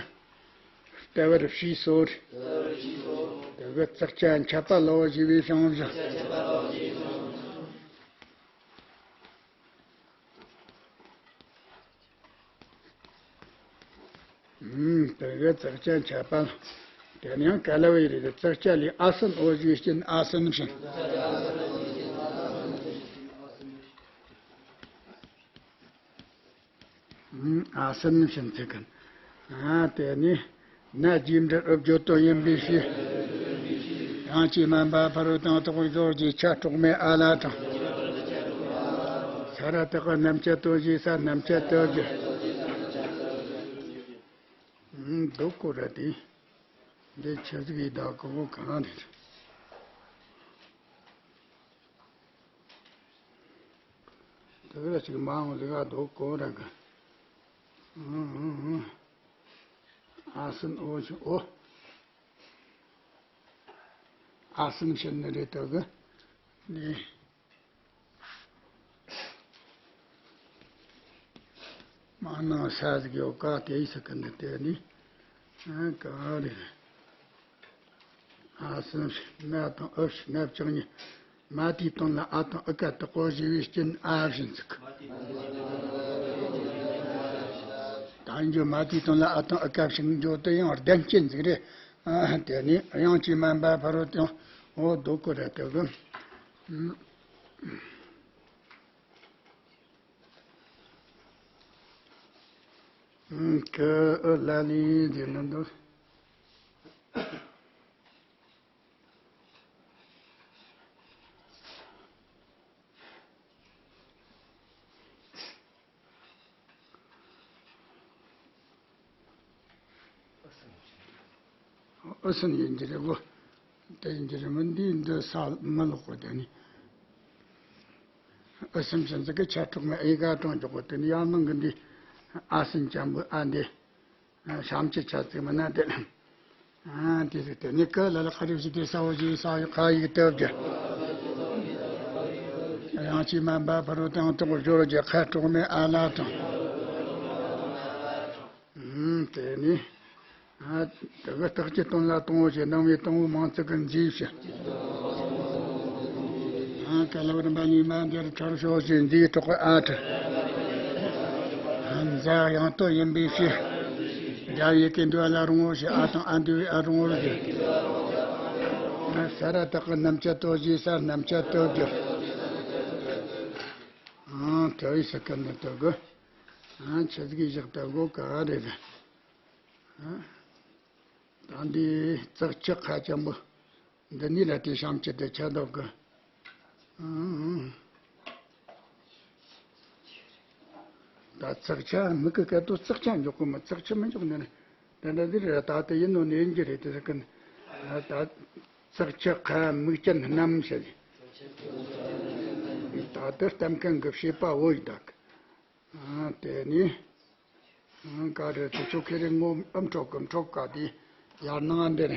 ལྟ་བར་བྱས་སོ། དེ་གི་བརྩེགས་ཆ་འཆད་པ་ལའོ་ཞེས་པའི་བྱང་ཞིང་། ཨུམ། དེ་གི་བརྩེགས་ཆ་འཆད་པ། དེ་ནི་ཡང་ག་ལ་བའི་རེད། བརྩེགས་ཆ་ལས་ཨ་སྲིན་འོ་ཞེས་སྐྱེ་ཨ་སྲིན་བཞིན། ཨུམ། ཨ་སྲིན་བཞིན་ཚིག་གི། ཨ་དེ་ནི་ན་རྗེས་འབྲིང་ཨུ་བརྗོད་དོན་ཡིན་པའི་ཕྱིར། ཡང་ཅི་མན་པ་ཕ་རོལ་ཏེ་ཡང་དག་པར་སྦྱོར་རོ་ཞེས་ཆ་གྲོགས་མེད་ཨ་ལ་དྲངས། ས་ར་བཏགས་པ་རྣམ་བཅད་དོ་ཞེས་ས་རྣམ་བཅད་དོ་ཞེས། ཨུམ། སྡུག་གོ་ར་དེ། འདི་ཆི་ཟིག་ཡིན་ད་གོ་གོ་གང་རེད། དེ་ག་ཅིག་མ་འོང་ཟིག་ག་སྡུག་གོ་ར་གི། ཨུ་ཨུ་ཨུ། ཨ་སྲིན་འོ་ཞིག་འོ། ཨ་སྲིན་བྱིན་ནི་རེད་དོ་གི། འདི། མ་ནང་ས་ཟིག་ཡོད་ཀ་དེ་ཡི་ས་ཀི་འདི་དེ་ནི། ཨ་ག་རེ་རེད། ཨ་སྲིན་ན་དང་ཨུ་ན་བཅུ་གཉིས། མ་དེའི་དོན་ལ་ཨ་དང་ཨུ་ཀ་དག་གོ་ཞེས་པའི་རྐྱེན་ཨ་བཞིན་ཚིག་ད་འཇོག་མ་དེའི་དོན་ལ་ཨ་དང་ཨུ་ཀ་བཞིན་འཇོག་དེ་ཡང་ལྡན་རྐྱེན་ཟིག་རེད། ཨ་དེ་ནི་ཡང་ཅི་མན་པ་ཕ་རོལ་ཏེ་ཡང་འོ་སྡུག་གོ་ར་དེ་གི། ཀ་ཨུ་ལ་ལི་ཟེར་ན་འདུག་ཨུ་སྲིན་ཡིན་གྱི་རེད་གོ། དེ་ཡིན་གྱི་རེད་མིན་འདི་འདི་ས་མི་ལོག་གོ་དེ་ནི། ཨུ་སྲིན་ཅན་ཟིག་གི་ཆ་གྲོགས་མེད་ཨེ་ག་གྲོང་འཇོག་གོ་དེ་ནི་ཡང་ནང་གི་འདི་ཨ་སྲིན་ཅན་པོ་ཨ་འདི། ཤམ་གྱི་ཆ་ཚིག་མི་ན་དེ། ཨ་དེ་རེད་དེ་ནི་ཀ་ལ་ལ་ཁ་རིབ་ཞིག་དེ་ས་འོ་ཞིག་ས་ཡི་ཁ་ཡིག་སྟབས་ཀྱི། ཡང་ཅི་མན་པ་ཕ་རོལ་ཏེ་ཡང་དག་པར་སྦྱོར་རོ་ཞེས་ཁ་གྲོགས་མེད་ཨ་ལ་དྲངས། ཨུམ། དེ་ནི། ཨ་དེ་གི་རྟགས་ཀྱི་དོན་ལ་དང་པོ་ཞེས་སྣང་བའི་དང་པོའི་མིང་ཚིག་གི་མཛེས་བྱ། ཨ་ཀ་ལ་བ་རིམ་པ་གཉིས་མ་འདིར་ཁྲར་ཤོ་ཞེས་མཛེས་གྲོགས་ཀྱི་ཨ་ཁྲ། ཨ་མཛའ་ཡང་སྟོད་ཡིན་པའི་ཕྱིར། འདྲ་བའི་གི་འདུ་བ་ལ་རིང་བོ་ཞེས་ཨ་དང་ཨ་འདུ་བའི་ཨ་རིང་བོར་བརྗོད། ཨ་ས་ར་བཏགས་པ་རྣམ་བཅད་དོ་ཞེས་ས་རྣམ་བཅད་དོ་བརྗོད། ཨ་དེ་བས་ས་ཀ་ནི་དོ་གི། ཨ་ཆི་ཟིག་གི་བཞག་ད་གོ་ག་རེ་རེད། ཨ། ད་འདི་བརྩེགས་ཆ་ཁ་ཅན་པོ། འདི་ནི་ལ་དེ་ཤམ་གྱི་དེ་ཆ་ལྡོག་གི། ཨང་། ད་བརྩེགས་ཆ་མི་གི་སྐད་དུ་བརྩེགས་ཆ་འཇོག་གི་མི་བརྩེགས་ཆ་མི་འཇོག་ནི་རེད། དེ་འདྲ་འདི་རེད་ད་དེ་ཡིན་ནོ་ནི་ཡིན་གྱི་རེད་དེ་ཟེར་གི་ནི། ད་ཙག་ཆུ་ཁ་མིག་ཅན་རྣམས་ཟེར། ད་ལྟ་གཏམ་མཁན་གྱི་བྱེད་པ་བོ་ཡི་དག་ཨ་དེ་ནི། ཨ་ག་རེ་དེ་ཚོ་ཁེ་རེ་ངོ་ཨམ་ཁྲོག་གི་ཁྲོག་ག་དེ་ཡར་ནང་འདིར།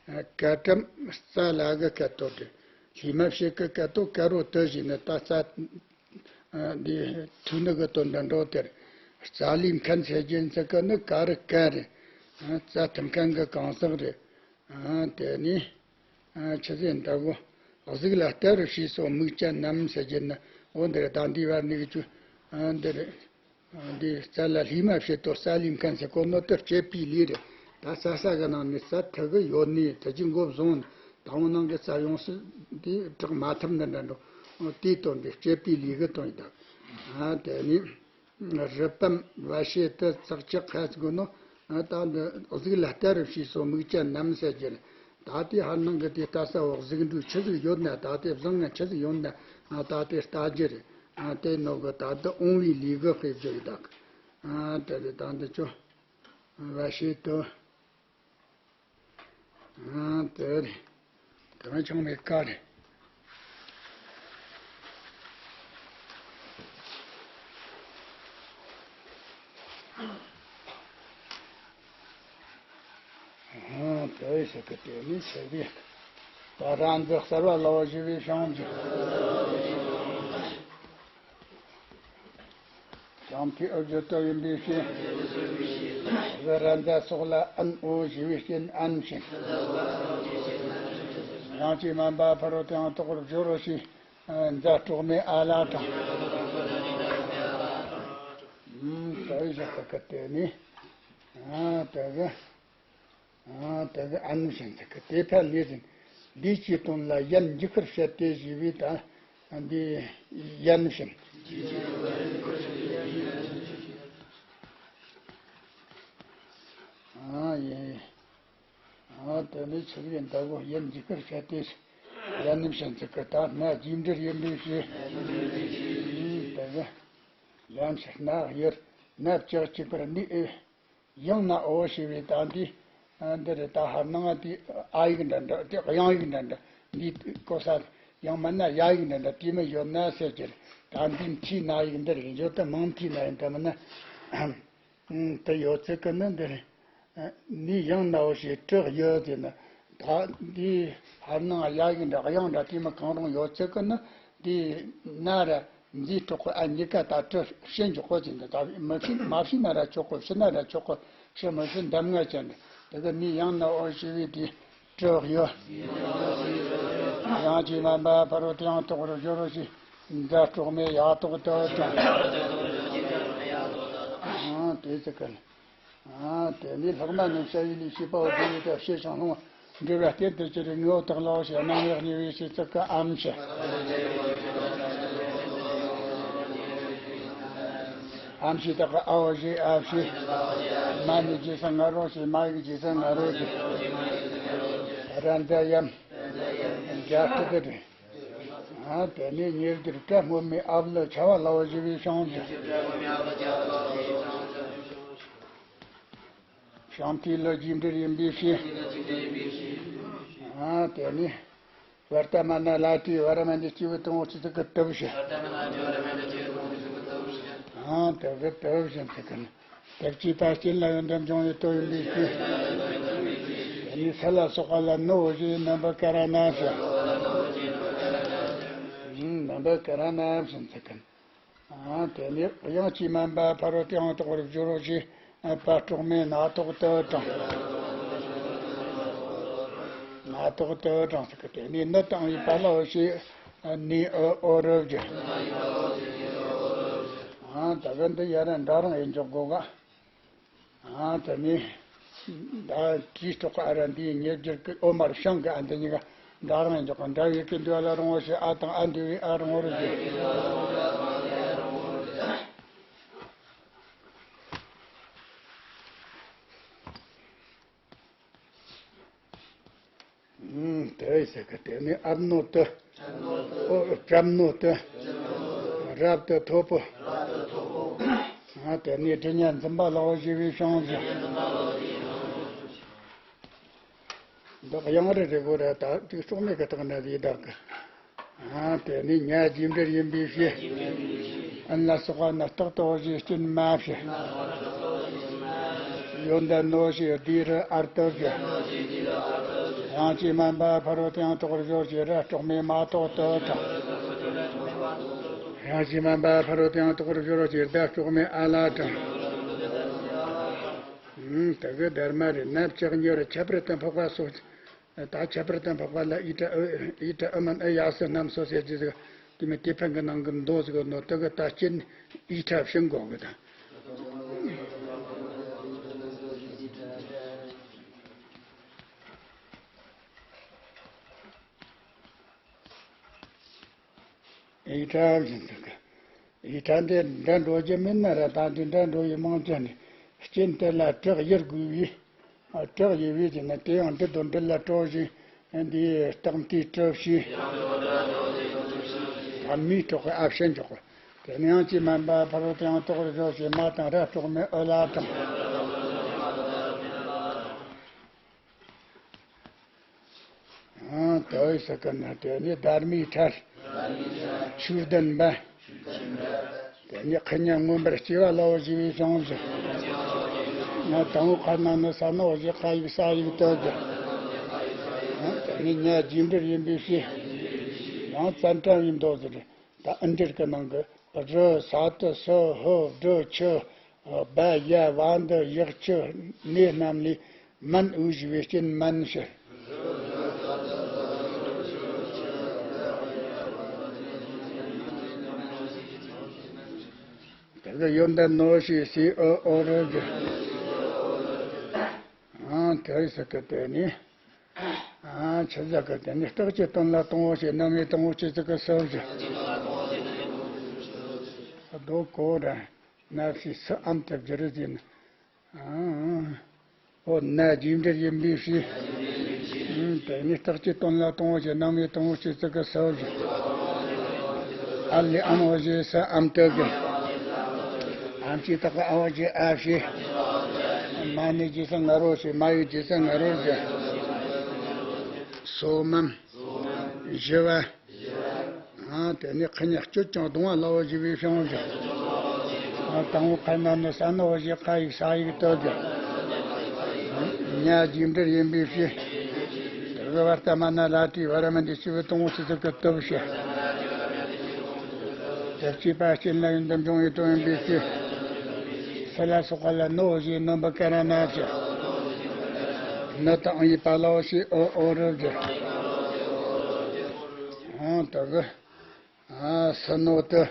ཨ་སྐད་གྲམ་རྩ་ལ་གི་སྐད་དོ་དེ། ལྷས་མ་བྱེད་ཀི་སྐད་དོ་ཀ་རོ་དེ་བཞིན་ནི་ད་རྩ། ཨ་འདི་ཐུག་ནི་གི་དོན་དུ་འགྲོ་དེར། རྩ་ལས་མཁན་ཟེར་རྒྱུ་ཚིག་གི་ནི་ག་རེ་ག་རེ། ཨ་རྩ་ཐུབ་མཁན་གི་གང་ཟག་རེད། ཨ་དེ་ནི། ཨ་ཆི་ཟེར་འདྲ་གོ། གཟུགས་ལ་ལྟ་རུ་ཤེས་སོགས་མིག་ཅན་རྣམས་ཟེར་རྒྱུ་ནི་འོ་འདིར་ད་འདི་བར་ནི་གི་ཆུ། ཨ་འདིར། ཨ་འདི་རྩ་ལ་ལྷས་མ་བྱེད་དོ་རྩ་ལས་མཁན་ཟེར་གོ་ནོ་དེ་སྤྱད་པའི་ལས་རེད། ད་རྩ་ས་གི་ནང་ནས་རྩ་ཐུག་གི་ཡོད་ནི་དེ་ཅི་འགོ་བཟུང་། ད་འོ་ནང་གི་རྩ་ཡོངས་སུ་འདི་དྲག་མ་ཐུབ་ནི་འདྲ་འགྲོ། འོ་དེའི་དོན་དེ་སྤྱད་པའི་ལས་གི་དོན་ཡིན་ད། ཨ་དེ་ནི། རི་པམ་བ་ཤེ་ཏི་ཙག་ཅག་ཁ་ཟེར་གོ་ནོ། ཨ་ད་འདི་གཟུགས་ལ་ལྟ་རུ་ཤེས་སོགས་མིག་ཅན་རྣམས་ཟེར་རྒྱུ་རེད། ད་ལྟའི་ཧར་ནང་གི་དེ་ལྟ་ས་འོག་གཟུགས་འགྲོས་ཆི་ཟིག་ཡོད་ན་ད་ལྟའི་བཟང་ངན་ཆི་ཟིག་ཡོད་ན་ཨ་ད་ལྟའི་ལྟ་རྒྱུ་རེད། ཨ་དེ་ནོ་གི་ད་ལྟ་འོང་བའི་ལས་གི་དཔེ་བརྗོད་ཡི་དག་ཨ་དེ་རེད་ད་འདི་ཆོ། བ་ཤེ་ཏི། ཨ་དེ་རེད། དེ་མ་ཆུང་མེད་ཀ་རེད། ཨ་དེ་ཞིག་གི་དེ་ནི་ཆེ་བས། ད་རང་འཛིན་གསར་བ་ལ་བ་ཞི་བའི་བྱང་ཆུབ། བྱང་ཐོས་ཨུ་བརྒྱུད་དུ་ཡིན་པའི་ཕྱིར། རི་ར་མཛད་སོགས་ལ་ཨན་ཨོ་ཞི་བའི་རྐྱེན་ཨན་བྱིན། ཡང་ཅིག་སྨན་པ་ཕ་རོལ་ཏུ་ཡང་དག་པར་སྦྱོར་རོ་ཞེས་མཛད་གྲོགས་མེད་ཨ་ལ་དང་། ཨུམ་ད་ཡི་ཞག་གི་དེ་ནི། ཨ་དེ་གི། ཨ་དེ་གི་ཨ་ནུ་ཞེན་ཚིག་གི་དེ་ཕན་ལས་ཟིན། འདིའི་ཆོས་དོན་ལ་ཡན་འཇུག་པར་བཤད་དེ་ཞེས་པའི་ད་འདི་ཡན་ཞེན། ཨ་ཡེ། ཨ་དེ་ནི་ཆིག་ཡིན་ལྟ་བུ་ཡན་འཇུག་པར་བཤད་དེ་ཡན་ཞེན་ཚིག་གི་ད་སྣ་རྒྱས་འབྲེལ་ཡིན་པའི་ཕྱིར། དེ་གི་ཡན་ཞེན་སྣ་ཡེར་སྣ་བཅུ་གཅིག་པར་ནི་ཨེ། ཡང་ན་འོ་ཞེས་པའི་ད་འདི། ཨ་འདི་རེད་ད་ཧར་ནང་ང་དེ་ཨ་ཡིག་འདྲ་འདྲ་དེ་དབྱངས་ཡིག་འདྲ་འདྲ་འདི་གོ་ས། ཡང་མིན་ན་ཡ་ཡིག་འདྲ་འདྲ་དེ་མི་ཡོད་ན་ཟེར་གྱི་རེད། ད་འདི་མཐའི་ན་ཡིག་འདི་རེད་འཇོག་ཏུ་མང་མཐའི་ན་ཡིན་ད་མིན་ན། དེ་ཡོད་ཚད་ཀྱི་ནི་འདི་རེད། ནི་ཡང་ན་འོ་ཞེས་དྲག་ཡོད་ཟེར་ན། ད་འདི་ཧར་ནང་ཡ་ཡིག་འདྲ་དབྱངས་འདྲ་དེ་མི་གང་རུང་ཡོད་ཚད་ཀྱི་ནི་འདི་ན་ར། འདིའི་གྲོགས་པོ་ཨ་གཉིས་ཀ་ད་དྲི་ཤེས་འཇོག་གོ་ཅིག་འདི་ད་མི་ཤེས་མ་ཤེས་ན་ར་ཆོག་གོ་ཤེས་ན་ར་ཆོག་གོ་ཤེས་མ་ཤེས་འདམ་ང་ཅན་འདི་དེ་ག་ནི་ཡང་ན་འོ་ཞི་བའི་དེ་གྲོགས་ཡོད། ཡང་ཅིག་སྨན་པ་ཕ་རོལ་ཏུ་ཡང་དག་པར་སྦྱོར་རོ་ཞེས་མཛད་གྲོགས་མེད་ཡ་དོག་ཏུ་དང་། དེ་ཚིག་གི། ཨ་དེ་ནི་ལྷག་མ་རྣམས་བྱ་བའི་ལས་བྱེད་པའོ། དེ་ཡི་སྐབས་ཤེས་ཤིང་སློང་བ་འབྲེལ་བ་གཏན་དུ་གྱུར་པའི་ངོ་བོ་དག་ལའོ་ཞེས་རྣམ་དབྱེ་གཉིས་པའི་ཕྱིར་ཚིག་གི་ཨམ་ཞེས། ཨམ་ཞེས་དག་གི་ཨའོ་ཞེས་ཨ་ཞེས། མ་ནི་རྗེས་སུ་ང་རོ་ཞེས་མ་ཡིག་རྗེས་སུ་ང་རོ་ཞེས། ར་འཛ་ཡམ། རྒྱ་སྐད་དེ་རེད། ཨ་དེ་ནས་ཉེར་སྒྱུར་སྒྲ་སྔོན་མའི་ཨབ་ལ་ཆ་བ་ལའོ་ཞེས་པའི་བྱང་ཆུབ། བྱང་མཐའི་ལ་རྒྱས་འབྲེལ་ཡིན་པའི་ཕྱིར། ཨ་དེ་ནི། བར་ཏ་མ་ན་ལ་ཏིའི་བར་མ་ནི་སྐྱེས་བུ་དང་པོ་ཆུ་ཚིག་གི་དུ་བཞི། ཨ་དུ་བཞི་དུ་བཞི་ཚིག་གི་ནི། དུ་བཞི་པ་རྐྱེན་ལ་ཡོན་ཏན་འབྱུང་བའི་དོན་ཡིན་པའི་ཕྱིར། དེ་ནི་ས་ལ་སོགས་པ་ལ་ནི་འོ་ཞེས་རྣམ་པར་ཀ་ར་ན་ཞེས། རྣམ་པར་ཀ་ར་ན་ཞེས་ཚིག་གི་ནི། ཨ་དེ་ནས་དབྱངས་ཀྱིས་དམན་པ་ཕ་རོལ་ཏུ་ཡང་དག་པར་སྦྱོར་རོ་ཞེས་པ་གྲོགས་མེད་ན་ཐོག་ཏུ་དྲངས། ན་ཐོག་ཏུ་དྲངས་ཟེར་གི་དེ་ནས་ནི་དང་བའི་པ་ལའོ་ཞེས་ནི་ཨོ་ཨོ་རུ་བརྗོད། ཨ་ད་གི་འདི་ཡ་ར་འདྲ་རང་ཡིན་འཇོག་དགོས་ག་ཨ་དེ་ནས་ད་དྲིས་གྲོགས་ཨ་ར་འདིའི་ཉེར་སྒྱུར་གྱི་ཨོ་མར་ཤང་གི་ཨ་འདི་གཉིས་ཀ་འདྲ་རང་ཡིན་འཇོག་ག་འདྲ་བའི་གི་འདུལ་བ་ལ་རུང་བ་ཞེས་ཨ་དང་ཨ་འདུལ་བའི་ཨ་རུང་བ་རུ་བརྗོད། ཨུམ་དེ་ཟེར་གི་དེ་ནི་ཨབ་ནོ་ཏི། ཨོ་པྲབ་ནོ་ཏི། རབ་ཏུ་མཐོ་པོ། ཨ་དེ་ནི་དྲི་ཉར་འཛིན་པ་ལའོ་ཞེས་པའི་བྱང་ཆུབ། དག་དབྱངས་རིང་རིང་པོ་རེད། ད་དེ་སྲོག་མེད་ཀྱི་རྟགས་ནི་ཡི་དྭགས་ཀྱི། ཨ་དེ་ནི་ཉ་རྗེས་འབྲེལ་ཡིན་པའི་ཕྱིར། ཨན་ལ་སོགས་པ་ནི་རྟག་ཏུ་འོ་བཞིའི་སྐྱོན་མ་བྱེད། ཡོན་ཏན་གནོད་བྱེད་བསྡུས་རུ་ཨར་ཏུ་བྱེད། དབྱངས་ཀྱིས་དམན་པ་ཕ་རོལ་ཏུ་ཡང་དོག་པར་སྦྱོར་བྱེད་ར་སྲོག་མེད་མ་གཏོགས་དུ་དྲངས། དབྱངས་ཀྱིས་དམན་པ་ཕ་རོལ་ཏུ་ཡང་དོག་པར་སྦྱོར་བྱེད་ར་སྲོག་མེད་ཨ་ལ་དྲངས། ཨུམ། དེ་གི་སྡེར་མ་རེ་ནབ་ཅག་ཉོར་ཁྱད་པར་དུ་འཕགས་པ་སོགས། ད་ཁྱད་པར་དུ་འཕགས་པ་ལ་ཨི་ཏྲ་ཨི་ཨི་ཏྲ་ཨི་མན་ཨི་ཡ་སི་རྣམས་སོ་ཟེར་གྱི་ཟིག་དེ་མིན་དེ་ཕན་གྱི་ནང་གི་མདོ་ཟིག་ནོ་དེ་གི་ད་སྐྱེན་ཨི་ཏྲ་བྱིན་དགོས་གི་ད། ཨི་ཏྲ་བྱིན་ཟིག་ཨི་ཏྲ་འདི་འདྲ་འགྲོ་རྒྱུ་མིན་ན་ར། ད་འདི་འདྲ་འགྲོ་ཡི་མང་ཆེ་ནི་སྐྱེན་དེ་ལ་བྲག་ཡེར་དགོས་པས། ཨ་བྲག་ཡེར་བས་ཀྱི་ནི་དེ་ཡང་འདི་དང་འདི་ལ་སྤྲོ་ཞིང་འདིའི་རྟགས་མཐའི་གྲུབ་ཞིང་། ད་མིའི་གྲོགས་ཀྱི་ཨ་བྱེད་འཇོག་གོ། དེ་ནི་དབྱངས་ཀྱིས་དམན་པ་ཕ་རོལ་ཏུ་ཡང་དོག་པར་སྦྱོར་བྱེད་མ་དང་ར་སྲོག་མེད་ཨོ་ལ་དྲངས། ཨང་། དོ་ཡི་ས་ཀ་ན་དེ་ནི་སྡར་མའི་ཁྲར། ཆོས་ལྡན་པ། དེ་ནི་ཁུ་ཉ་མངོན་པར་སྐྱེ་བ་ལ་འོ་བཞི་པའི་བྱང་བཞི། ང་དང་པོ་ཁ་ན་ནི་ས་ནོ་བཞི་ཁ་ཡིག་ས་ཡིག་དོ་བཞི། ཨང་། དེ་ནི་ཉ་རྗེས་འབྲེལ་ཡིན་པའི་ཕྱིར། ཡང་བཙན་དྲ་ཡིན་མདོ་ཟེར། ད་ཨི་འབྲེལ་གི་ནང་གི་རི་ས་ཏི་སི་ཧི་བྲི་ཆུ་སྦ་ཡ་བ་འདི་ཡག་ཆུ་ནས་རྣམས་ལས་མན་འོ་བཞི་པའི་སྐྱེན་མན་ཕྱིར། དེ་གི་ཡོན་ཏན་ནོ་ཞེས་སའི་ཨོ་ཨོ་རི་གི། ཨང་། དེ་ས་ཀི་དེ་ནི། ཨ་ཆི་ཟེར་གི། དེ་ནི་རྟགས་ཀྱི་དོན་ལ་དང་པོ་ཞེས་རྣམ་དབྱེ་དང་པོ་ཆོས་ཚིག་གི་སུ་བཞི། རྡོ་གོ་ར་ན་ཕྱིས་སུ་ཨམ་དུ་བསྒྱུར་ཟིན། ཨ་འོ་ན་རྗེས་འབྲེལ་ཡིན་པའི་ཕྱིར། དེ་ནི་རྟགས་ཀྱི་དོན་ལ་དང་པོ་ཞེས་རྣམ་དབྱེ་དང་པོ་ཆོས་ཚིག་གི་སུ་བཞི། ཨ་ལས་ཨམ་འོ་ཞེས་སུ་ཨམ་དུ་བསྒྱུར། ཨམ་ཅི་དག་གི་ཨ་འོ་ཞེས་ཨ་ཕྱིར། མ་ནི་རྗེས་སུ་ང་རོ་ཞེས་མ་ཡི་རྗེས་སུ་ང་རོ་ཞེས། སོ་མམ། བཞི་བ། ཨ་དེ་ནི་ཁུ་ཉ་གཅོད་ཅིང་གདུང་བ་ལ་འོ་བཞི་པའི་བྱང་བཞི། ཨ་དང་པོ་ཁ་ན་ནི་ས་ནོ་བཞི་ཁ་ཡིག་ས་ཡིག་དོ་བཞི། ཉ་རྗེས་འབྲེལ་ཡིན་པའི་ཕྱིར། དེ་གི་བར་ཏ་མ་ན་ལ་ཏི་བ་ར་མ་འདི་ཞི་བའི་དང་པོ་ཆོས་ཚིག་གི་དུ་བཞི། དེ་སྐྱེས་པ་སྐྱེན་ལ་ཡོན་ཏན་འབྱུང་བའི་དོན་ཡིན་པའི་ཕྱིར། སི་ལ་སོགས་པ་ལ་ནོ་བཞི་ནོ་བ་ཀ་ར་ན་བཞི། ནི་དང་ཡི་པ་ལ་འོ་ཞེས་ཨོ་ཨོ་རི་བཞི། ཨང་། དེ་གི། ཨ་སུ་ནོ་དུ།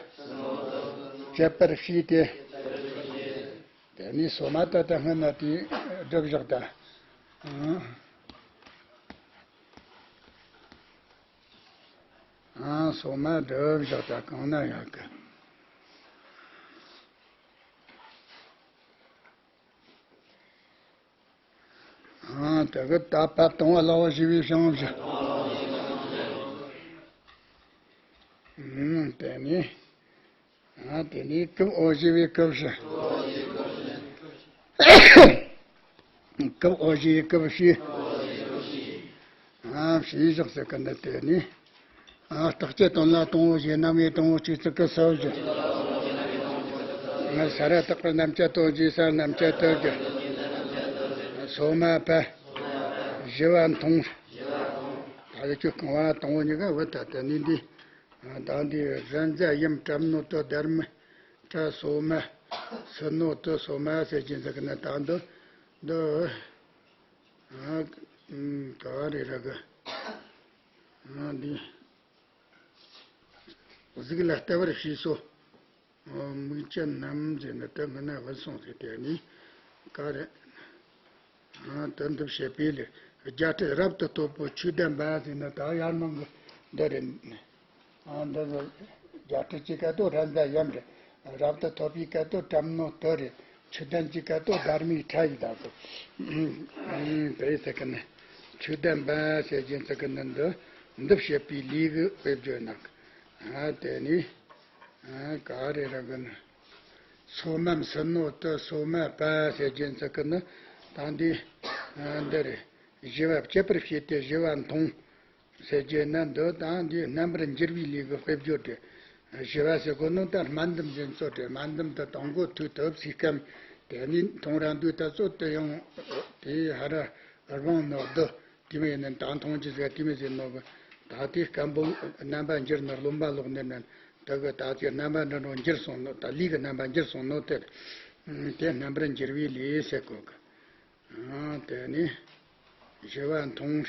བཅད་པར་བྱས་ཏེ། དེ་ནས་སོ་མ་ད་ལྟ་སྔོན་ན་དེ་སྒྲུབ་བཞག་ད། ཨང་། ཨང་། སོ་མ་སྒྲུབ་བཞག་ད་གང་ན་ཡོད་གི། ཨང་། དེ་གི་ད་པ་དང་པོ་ལ་འོ་བཞི་པའི་བྱང་བཞི། ཨང་། དེ་ནས། ཨང་། དེ་ནས་ཀུབ་འོ་བཞི་པའི་ཀུབ་བཞི། ཀུབ་འོ་བཞི་པའི་ཀུབ་བཞི། ཨང་། བཞི་བཞག་ཟེར་གི་འདི་དེ་ནས། ཨ་རྟགས་ཀྱི་དོན་ལ་དང་པོ་ཞེས་རྣམ་དབྱེ་དང་པོ་ཆོས་ཚིག་གི་སུ་བཞི། ང་ས་ར་བཏགས་པའི་རྣམ་བཅད་དོ་ཞེས་ས་རྣམ་བཅད་དོ་བཞི། སོ་མ་པ། བཞི་བ་མཐོང་། ད་གི་ཆོས་རྐང་བ་དང་པོ་གཉིས་ཀ་བུད་ད་དེ་ནི་འདི། ད་འདི་རན་ཛ་ཡམ་གྲམ་ནོ་ཏོ་སྡར་མ་ཏྲ་སོ་མ། སུ་ནོ་ཏོ་སོ་མ་ཟེར་གྱིན་ཟེར་གི་ན་ད་འདི་འདི། ཨ་ཨུམ་ག་རེ་ར་གི། ཨ་འདི། གཟུགས་ལ་ལྟ་བར་ཤེས་སོ། ཨ་མིག་ཅན་རྣམས་ཟེར་ན་དེ་སྔ་ན་བུད་སོང་ཟེར་དེ་ནི་ག་རེ། ཨ་དོན་འདི་བཤད་པའི་ལས་རྒྱ་ཁྲིད་རབ་ཏུ་ཐོབ་པོ་ཆོས་ལྡན་པ་ཟེར་ན་ད་ཡར་མང་གི་འདི་རེད། ཨ་འདི་ནི་རྒྱ་ཁྲིད་ཀྱི་སྐད་དོ་རན་ཛ་ཡམ་རེད། རབ་ཏུ་ཐོབ་པའི་སྐད་དོ་གྲམ་ནོ་ཏོ་རེད། ཆོས་ལྡན་གྱི་སྐད་དོ་སྡར་མའི་ཕྲ་ཡིས་བཏགས་སོ། དེ་ཡི་ཚིག་གི་ནི་ཆོས་ལྡན་པ་ཟེར་གྱིན་ཚིག་གི་ནི་འདི་འདི་བཤད་པའི་ལས་གི་དཔེ་བརྗོད་ནང་། ཨ་དེ་ནི། ཨ་ག་རེ་ར་གི་ནི། སོ་མམ་སུ་ནོ་ཏོ་སོ་མ་པ་ཟེར་གྱིན་ཚིག་གི་ནི་ད་འདི། ཨ་འདི་རེད། བཞི་པ་སྤྱད་པར་བྱས་ཏེ་བཞི་པ་མཐོང་ཟེར་རྒྱུ་ན། འདི་དང་འདི་རྣམ་པར་འགྱུར་བའི་ལས་ཀྱི་དཔེ་བརྗོད་དེ། བཞི་པ་ཟེར་གོ་ནོ་ད་སྨན་ལྡུམ་ཅན་ཚོ་དེ། སྨན་ལྡུམ་དེ་དང་པོ་ཐུག་ཐུབ་སའི་སྐབས། དེ་ནས་མཐོང་ར་འདུག་ད་ཚོ་དེ་ཡང་དེ་ཧ་ར་རང་ནོ་བདུད། དེ་མོ་ཡིན་ན་ད་མཐོང་རྒྱུ་ཟེར་དེ་མོ་ཟེར་ནོ་གི། ད་དེ་སྐམ་པོ་རྣམ་པ་འགྱུར་ན་རློན་པ་ལོག་ནས་ན། ད་གི་ད་ཚེ་རྣམ་པ་འདྲ་འགྲོ་འགྱུར་སོང་ནོ། ད་ལུས་ཀྱི་རྣམ་པ་འགྱུར་སོང་ནོ་དེ། དེ་རྣམ་པར་འགྱུར་བའི་ལས་ཟེར་གོ་གི། ཨ། དེ་ནི་བཞི་པ་མཐོང་།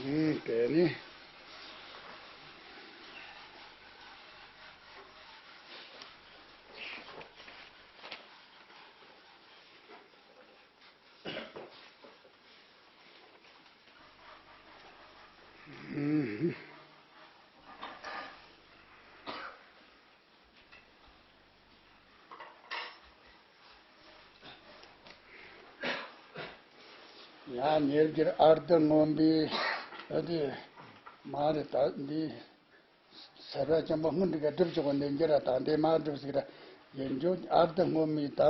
ཨ། དེ་ནི། ཡང་ཉེར་བརྒྱད་ཨརྡྷ་མངོན་པའི་ཨ་དེ་མ་རེད། ད་འདི་སརྦ་ཆེན་པོ་སྔོན་འདི་ག་སྒྲུབ་ཆོག་གི་འདི་འགྱུར་ར། ད་འདི་མ་སྒྲུབ་ཟིག་ར་ཡིན་རྒྱུ། ཨརྡྷ་མངོན་མའི་ད་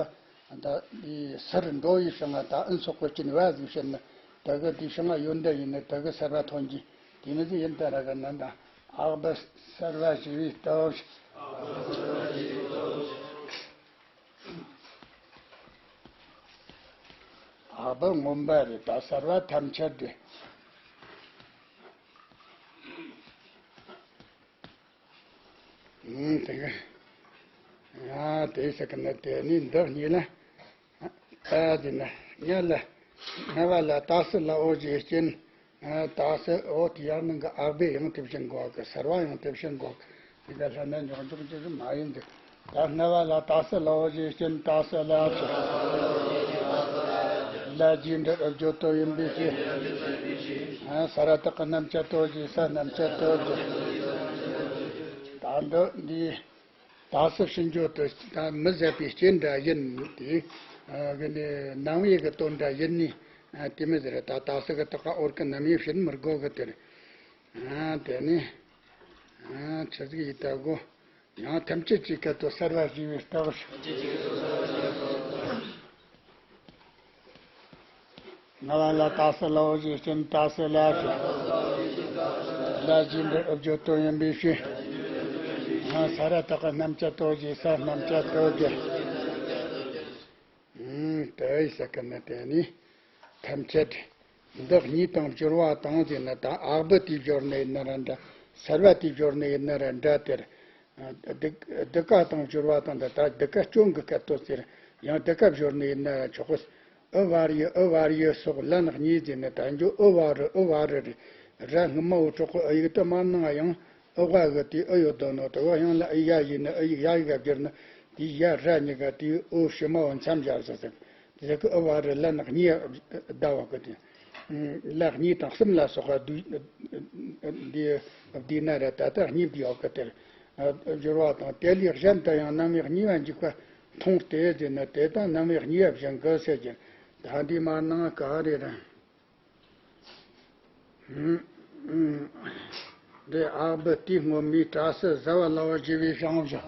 ད་འདི་སར་འགྲོ་བའི་ཞིང་ང་ད་ཨིན་སོག་པོ་ཅན་བ་ཟིག་བཤད་ན། ད་གི་དེ་ཞིང་ང་ཡོན་ཏན་ཡིན་ན་ད་གི་སརྦ་ཐོན་གྱི་དེ་མི་ཟིག་ཡིན་ད་ར་ག་ན་ད། ཨ་བ་སརྦ་ཞི་བའི་སྟོབས། ཨ་བ་མངོན་པ་རེད། ད་སརྦ་ཐམས་ཅད་རེད། ཨང་། དེ་གི། ཡ། དེ་ཟེར་གི་ན་དེ་ནི་འདི་གཉིས་ལ། ཨ། དེ་ན་ཉ་ལ། ང་བ་ལ་ཏ་སུ་ལ་འོ་ཞེས་སྐྱེན། ཨ། ཏ་སུ་འོ་དེ་ཡང་ནང་གི་ཨ་བས་ཡང་དེ་བཞིན་གོ་གི། སརྦ་ཡང་དེ་བཞིན་གོ་གི། དེ་ག་ལྷ་ན་འཇོག་འཇོག་ཅེས་མ་ཡིན་འདུག་ད་ང་བ་ལ་ཏ་སུ་ལ་འོ་ཞེས་སྐྱེན། ཏ་སུ་ལ་ཆ། ལ་རྗེས་འབྲི་ཨུ་བརྗོད་དོ་ཡིན་པའི་ཕྱིར། ཨ། ས་ར་བཏགས་རྣམ་བཅད་དོ་ཞེས་ས་རྣམ་བཅད་དོ་ཞེས། ད་འདི་འདི། ཏ་སུ་ཕྱིན་བརྗོད་དུ་ད་མི་ཟད་པའི་རྐྱེན་འདྲ་ཡིན་ཏེ། ཨ། གི་ནི་རྣམ་དབྱེ་གི་དོན་འདྲ་ཡིན་ནི། ཨ། དེ་མི་ཟེར། ད་ཏ་སུ་གི་ཏ་ག་འོར་གི་རྣམ་དབྱེ་བྱེད་མི་དགོས་གི་དེར། ཨ། དེ་ནི། ཨ། ཆི་ཟིག་ཡིན་ད་གོ། ཡང་ཐམས་ཅད་ཀྱི་སྐད་དུ་སརྦ་ཞི་བའི་སྟོབས། ང་བ་ལ་ཏ་སུ་ལ་འོ་ཞེས་སྐྱེན། ཏ་སུ་ལ་ཆ། ལ་རྗེས་འབྲི་ཨུ་བརྗོད་དོ་ཡིན་པའི་ཕྱིར། ཡང་ས་ར་བཏགས་རྣམ་བཅད་དོ་ཞེས་ས་རྣམ་བཅད་དོ་ཞེས། ཨང་། དེ་ཟེར་གི་ན་དེ་ནི་ཐམས་ཅད། འདི་གཉིས་དང་སྦྱོར་བ་དང་ཟེར་ན་ད་ཨ་བ་དེའི་སྦྱོར་ནི་ཡིན་ན་ར་འདྲ། སརྦ་དེའི་སྦྱོར་ནི་ཡིན་ན་ར་འདྲ་དེར། ཨ། འདི་འདི་ག་དང་སྦྱོར་བ་དང་འདི་ད་འདི་ག་སྐྱོན་གི་སྐད་དོད་ཟེར། ཡང་འདི་ག་སྦྱོར་ནི་ཡིན་ན་ར་ཆོག་གི། ཨུ་བ་རི་ཨུ་བ་རི་སོགས་ལན་གཉིས་ཟེར་ནི་ད་འཇོག་ཨུ་བ་རི་ཨུ་བ་རི་རེད། ར་སྔ་མ་འོ་གྲོགས་ཀྱི་ཨུ་ཡིག་དུ་མ་ནང་ཡང་ཨུ་བ་གི་དེའི་ཨུ་ཡོད་དོ་ནོ། དེ་བ་ཡང་ལ་ཨུ་ཡ་ཡིན་ནི་ཨུ་ཡིག་ཡ་ཡིག་ག་བསྒྱུར་ན་དེའི་ཡ་ར་གཉིས་ཀ་དེའི་ཨུ་ཕྱི་མ་འོ་མཚམས་སྦྱར་ཟེར་ཟེར། དེ་ཟེར་གི་ཨུ་བ་རི་ལན་གཉིས་བཟླ་བ་གི་དེ། ལ་གཉིས་དང་གསུམ་ལ་སོགས་པ་བསྡུས། འདི་བསྡུས་ན་ར་ད་ལྟ་གཉིས་བསྡུས་ཡོད་གི་དེར། སྦྱོར་བ་དང་དེ་ལས་གཞན་དུ་ཡང་རྣམ་དབྱེ་གཉིས་པ་འཇུག་པ་མཐོང་སྟེ་ཟེར་ན་དེ་དང་རྣམ་དབྱེ་གཉིས་པ་བཞིན་གི་ཟེར་གྱི། ད་འདི་མ་ནང་ག་རེ་རེད། འདི་ཨ་བ་དེ་སྔོན་མའི་ཏ་སུ་ཟ་བ་ལ་འོ་ཞེས་པའི་བྱང་བཞག་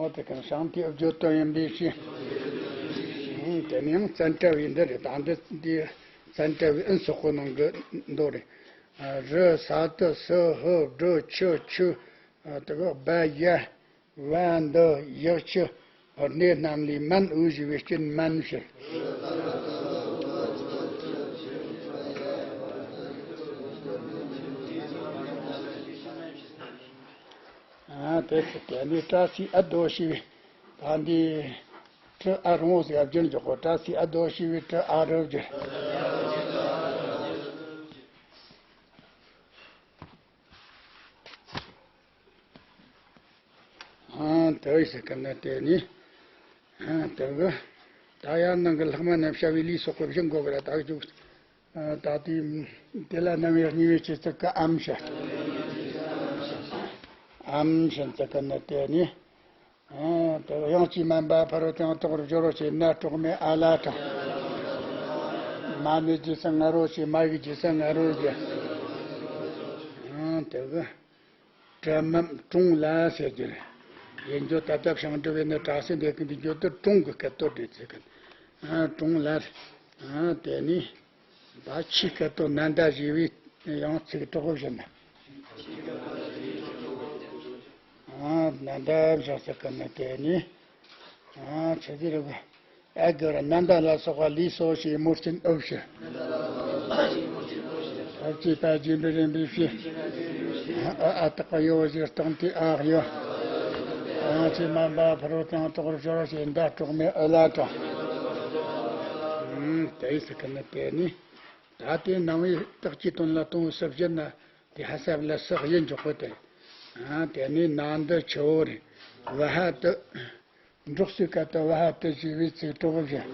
འོ་དེ་ག་ནི་བྱང་དེའི་ཨུ་བརྗོད་དོ་ཡིན་པའི་ཕྱིར། དེ་ནི་ཡང་ཙནྡྲ་བའི་འདི་རེད། ད་འདི་འདི་ཙནྡྲ་བའི་ཨིན་སོགས་པོ་ནང་གི་མདོ་རེད། རི་ས་ཏུ་སུ་ཧུ་ཌྲུ་ཆུ་ཆུ། དེ་ག་བ་ཡ། བ་འདི་ཡག་ཆུ། གནས་རྣམས་ལས་མན་འོ་ཞེས་པའི་རྐྱེན་མན་ཕྱིར། ཨ། དེ་ཚོ་དེ་ནི་ཏ་སུའི་ཨ་དོ་ཞེས་པའི་ད་འདི་ཏྲི་ཨ་རོང་ཟེར་བ་བསྒྱུར་འཇོག་གོ། ཏ་སུའི་ཨ་དོ་ཞེས་པའི་ཏྲི་ཨ་རུ་བསྒྱུར། ཨང་། དེ་ཟེར་གི་ན་དེ་ནི། ཨང་། དེ་གི་ད་ཡང་ནང་གི་ལྷག་མ་རྣམ་བྱ་བའི་ལུས་སོགས་པའི་བཞིན་གོ་གི་ར་ད་གི་འཇུག་ད་ལྟའི་དེ་ལ་རྣམ་དབྱེ་གཉིས་པའི་ཆེད་ཚིག་གི་ཨམ་ཞེས། ཨམ་ཞེས་ཚིག་གི་ནི་དེ་ནི། དེ་ཡང་ཅི་མན་པ་ཕ་རོལ་ཏུ་ཡང་དག་པར་སྦྱོར་རོ་ཞེས་ན་གྲོགས་མེད་ཨ་ལ་དང་། མ་ནི་རྗེས་སུ་ངར་རོ་ཞེས་མ་ཡིག་རྗེས་སུ་ངར་རོ་ཞེས། དེ་གི། གྲལ་མམ་གྲོང་ལ་ཟེར་རྒྱུ་རེད། ཡིན་རྒྱུ་ད་ལྟ་ཞང་འབྲི་བའི་ནི་བྲག་སྲིན་ལས་ཀུན་འདི་རྒྱུ་དུ་གྲོང་གི་སྐད་དོད་འདྲེས་ཚེ་གི། གྲོང་ལ། དེ་ནི། ད་ཆི་སྐད་དོད་ནན་ད་ཞེས་པའི་ཡང་ཚིག་གྲོགས་བཞིན་ན། ནན་ད་བཞག་ཚེ་གི་ནི་དེ་ནི། ཆི་ཟེར་རེད། ཨ་གི་ར་ནན་ད་ལ་སོགས་པ་ལུས་སོ་ཞེས་མོ་རྐྱེན་ཨུ་ཞེས། ཨ་ཅེ་ད་རྗེས་འབྲེལ་རིམ་པའི་ཕྱིར། ཨ་ཨ་དག་ག་ཡོ་ཞེས་སྟོང་དེ་ཨག་ཡོ། ཨ་ཅེ་མ་འབའ་ཕ་རོལ་ཏུ་ཡང་དག་པར་སྦྱོར་ཞེས་འདའ་གྲོགས་མེད་ཨུ་ལ་དང་། དེ་ཡི་སི་ཀི་ནི་དེ་ནི། ད་དེ་ནང་བའི་རྟགས་ཀྱི་དོན་ལ་གཏོང་སུ་བཞེད་ན་དེ་ཧ་ས་ལ་སག་ཡིན་འཇོག་པ་དེ། དེ་ནི་ནང་འདི་ཆུ་བོ་རེད། བ་ཧ་དུ། འབྲོག་སའི་སྐད་དུ་བ་ཧ་དུ་ཞེས་པའི་ཚིག་གྲོགས་བཞིན།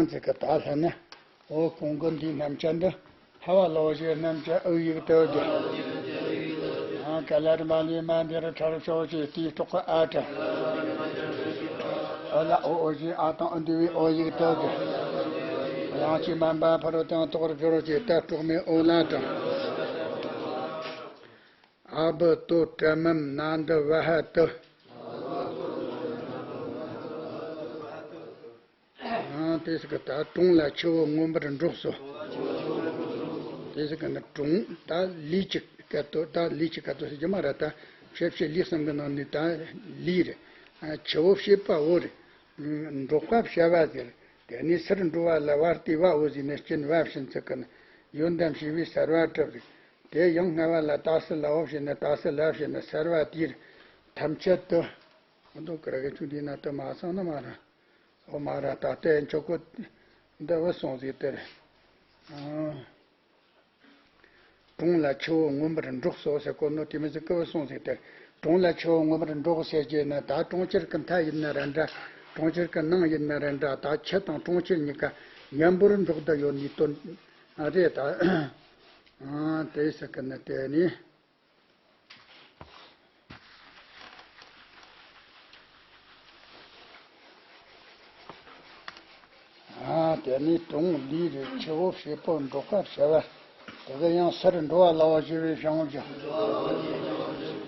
ཚིག་གི་ད་ལྷ་ནི། འོ་གོང་གི་འདིའི་རྣམ་བཅད་འདི། ཧ་བ་ལོ་ཞེས་རྣམ་བཅད་ཨུ་ཡིག་ཏུ་བསྒྱུར། ག་ལར་མ་ལས་མ་འདིར་ཁྲར་ཤོ་ཞེས་དེའི་སྲོག་གི་ཨ་དྲ། ཨུ་ལ་ཨོ་ཨོ་ཞེས་ཨ་དང་ཨུ་འདུས་པའི་ཨོ་ཡིག་ཏུ་བསྒྱུར། ཡང་ཅི་མན་པ་ཕ་རོལ་ཏུ་ཡང་དག་པར་སྦྱོར་རོ་ཞེས་ད་གྲོགས་མེད་ཨོ་ལ་དང་། ཨ་བུ་ཏོ་གྲལ་མམ་ན་འདི་བ་ཧ་ཏུ། དེ་སི་ཀི་ད་གྲོང་ལ་ཆུ་བོ་མངོན་པར་འབྲོག་སོ། དེ་སི་ཀི་ནི་གྲོང་ད་ལུས་ཀྱི་སྐད་དོད། ད་ལུས་ཀྱི་སྐད་དོད་ཟེར་རྒྱུ་མ་རེད། ད་ཕྱི་ཕྱི་ལུས་གསུམ་གི་ནང་ནས་ད་ལུས་རེད། ཆུ་བོ་ཞེས་པ་བོ་རེད། འབྲོག་པ་བྱ་བ་ཟེར། དེ་ནས་སར་འགྲོ་བ་ལ་བར་དེ་བ་འོ་ཟེར་ནས་སྐྱོན་བ་བྱིན་ཚིག་གི་ནི་ཡོན་ཏན་ཞེས་པའི་སར་བ་གྲུབ་རེད། དེ་ཡང་སྔ་བ་ལ་ད་སི་ལ་འོ་བྱས་ནས་ད་སི་ལ་བྱས་ནས་སར་བ་དེར་ཐམས་ཅད་དུ། འདུག་གི་ར་གི་ཆུང་དེ་ན་དུ་མ་སང་ན་མ་ར། ཨོ་མ་ར་ད་ལྟའི་མཆོག་གོ་འདི་བུ་སོང་ཟིག་དེར། གྲོང་ལ་ཆུ་བོ་མངོན་པར་འབྲོག་སོ་ཟེར་གོ་ནོ་དེ་མི་ཟིག་གི་བུ་སོང་ཟིག་དེར། གྲོང་ལ་ཆུ་བོ་མངོན་པར་འབྲོག་ཟེར་རྒྱུ་ན་ད་གྲོང་ཁྱེར་གི་མཐའ་ཡིན་ན་ར་འདྲ། གྲོང་ཁྱེར་གི་ནང་ཡིན་ན་ར་འདྲ། ད་ཆུ་དང་གྲོང་ཁྱེར་གཉིས་ཀ་མཉམ་པོར་འབྲོག་བསྡད་ཡོད་ནི་དོན་རེད་ད། དེ་ཟེར་གི་ནི་དེ་ནི། ཨ་དེ་ནི་གྲོང་ལུས་རེད། ཆུ་བོ་ཞེས་པོ་འབྲོག་པ་བྱ་བ། དེ་ག་ཡང་སར་འགྲོ་བ་ལ་བ་ཞེས་པའི་བྱང་བུ་བཞག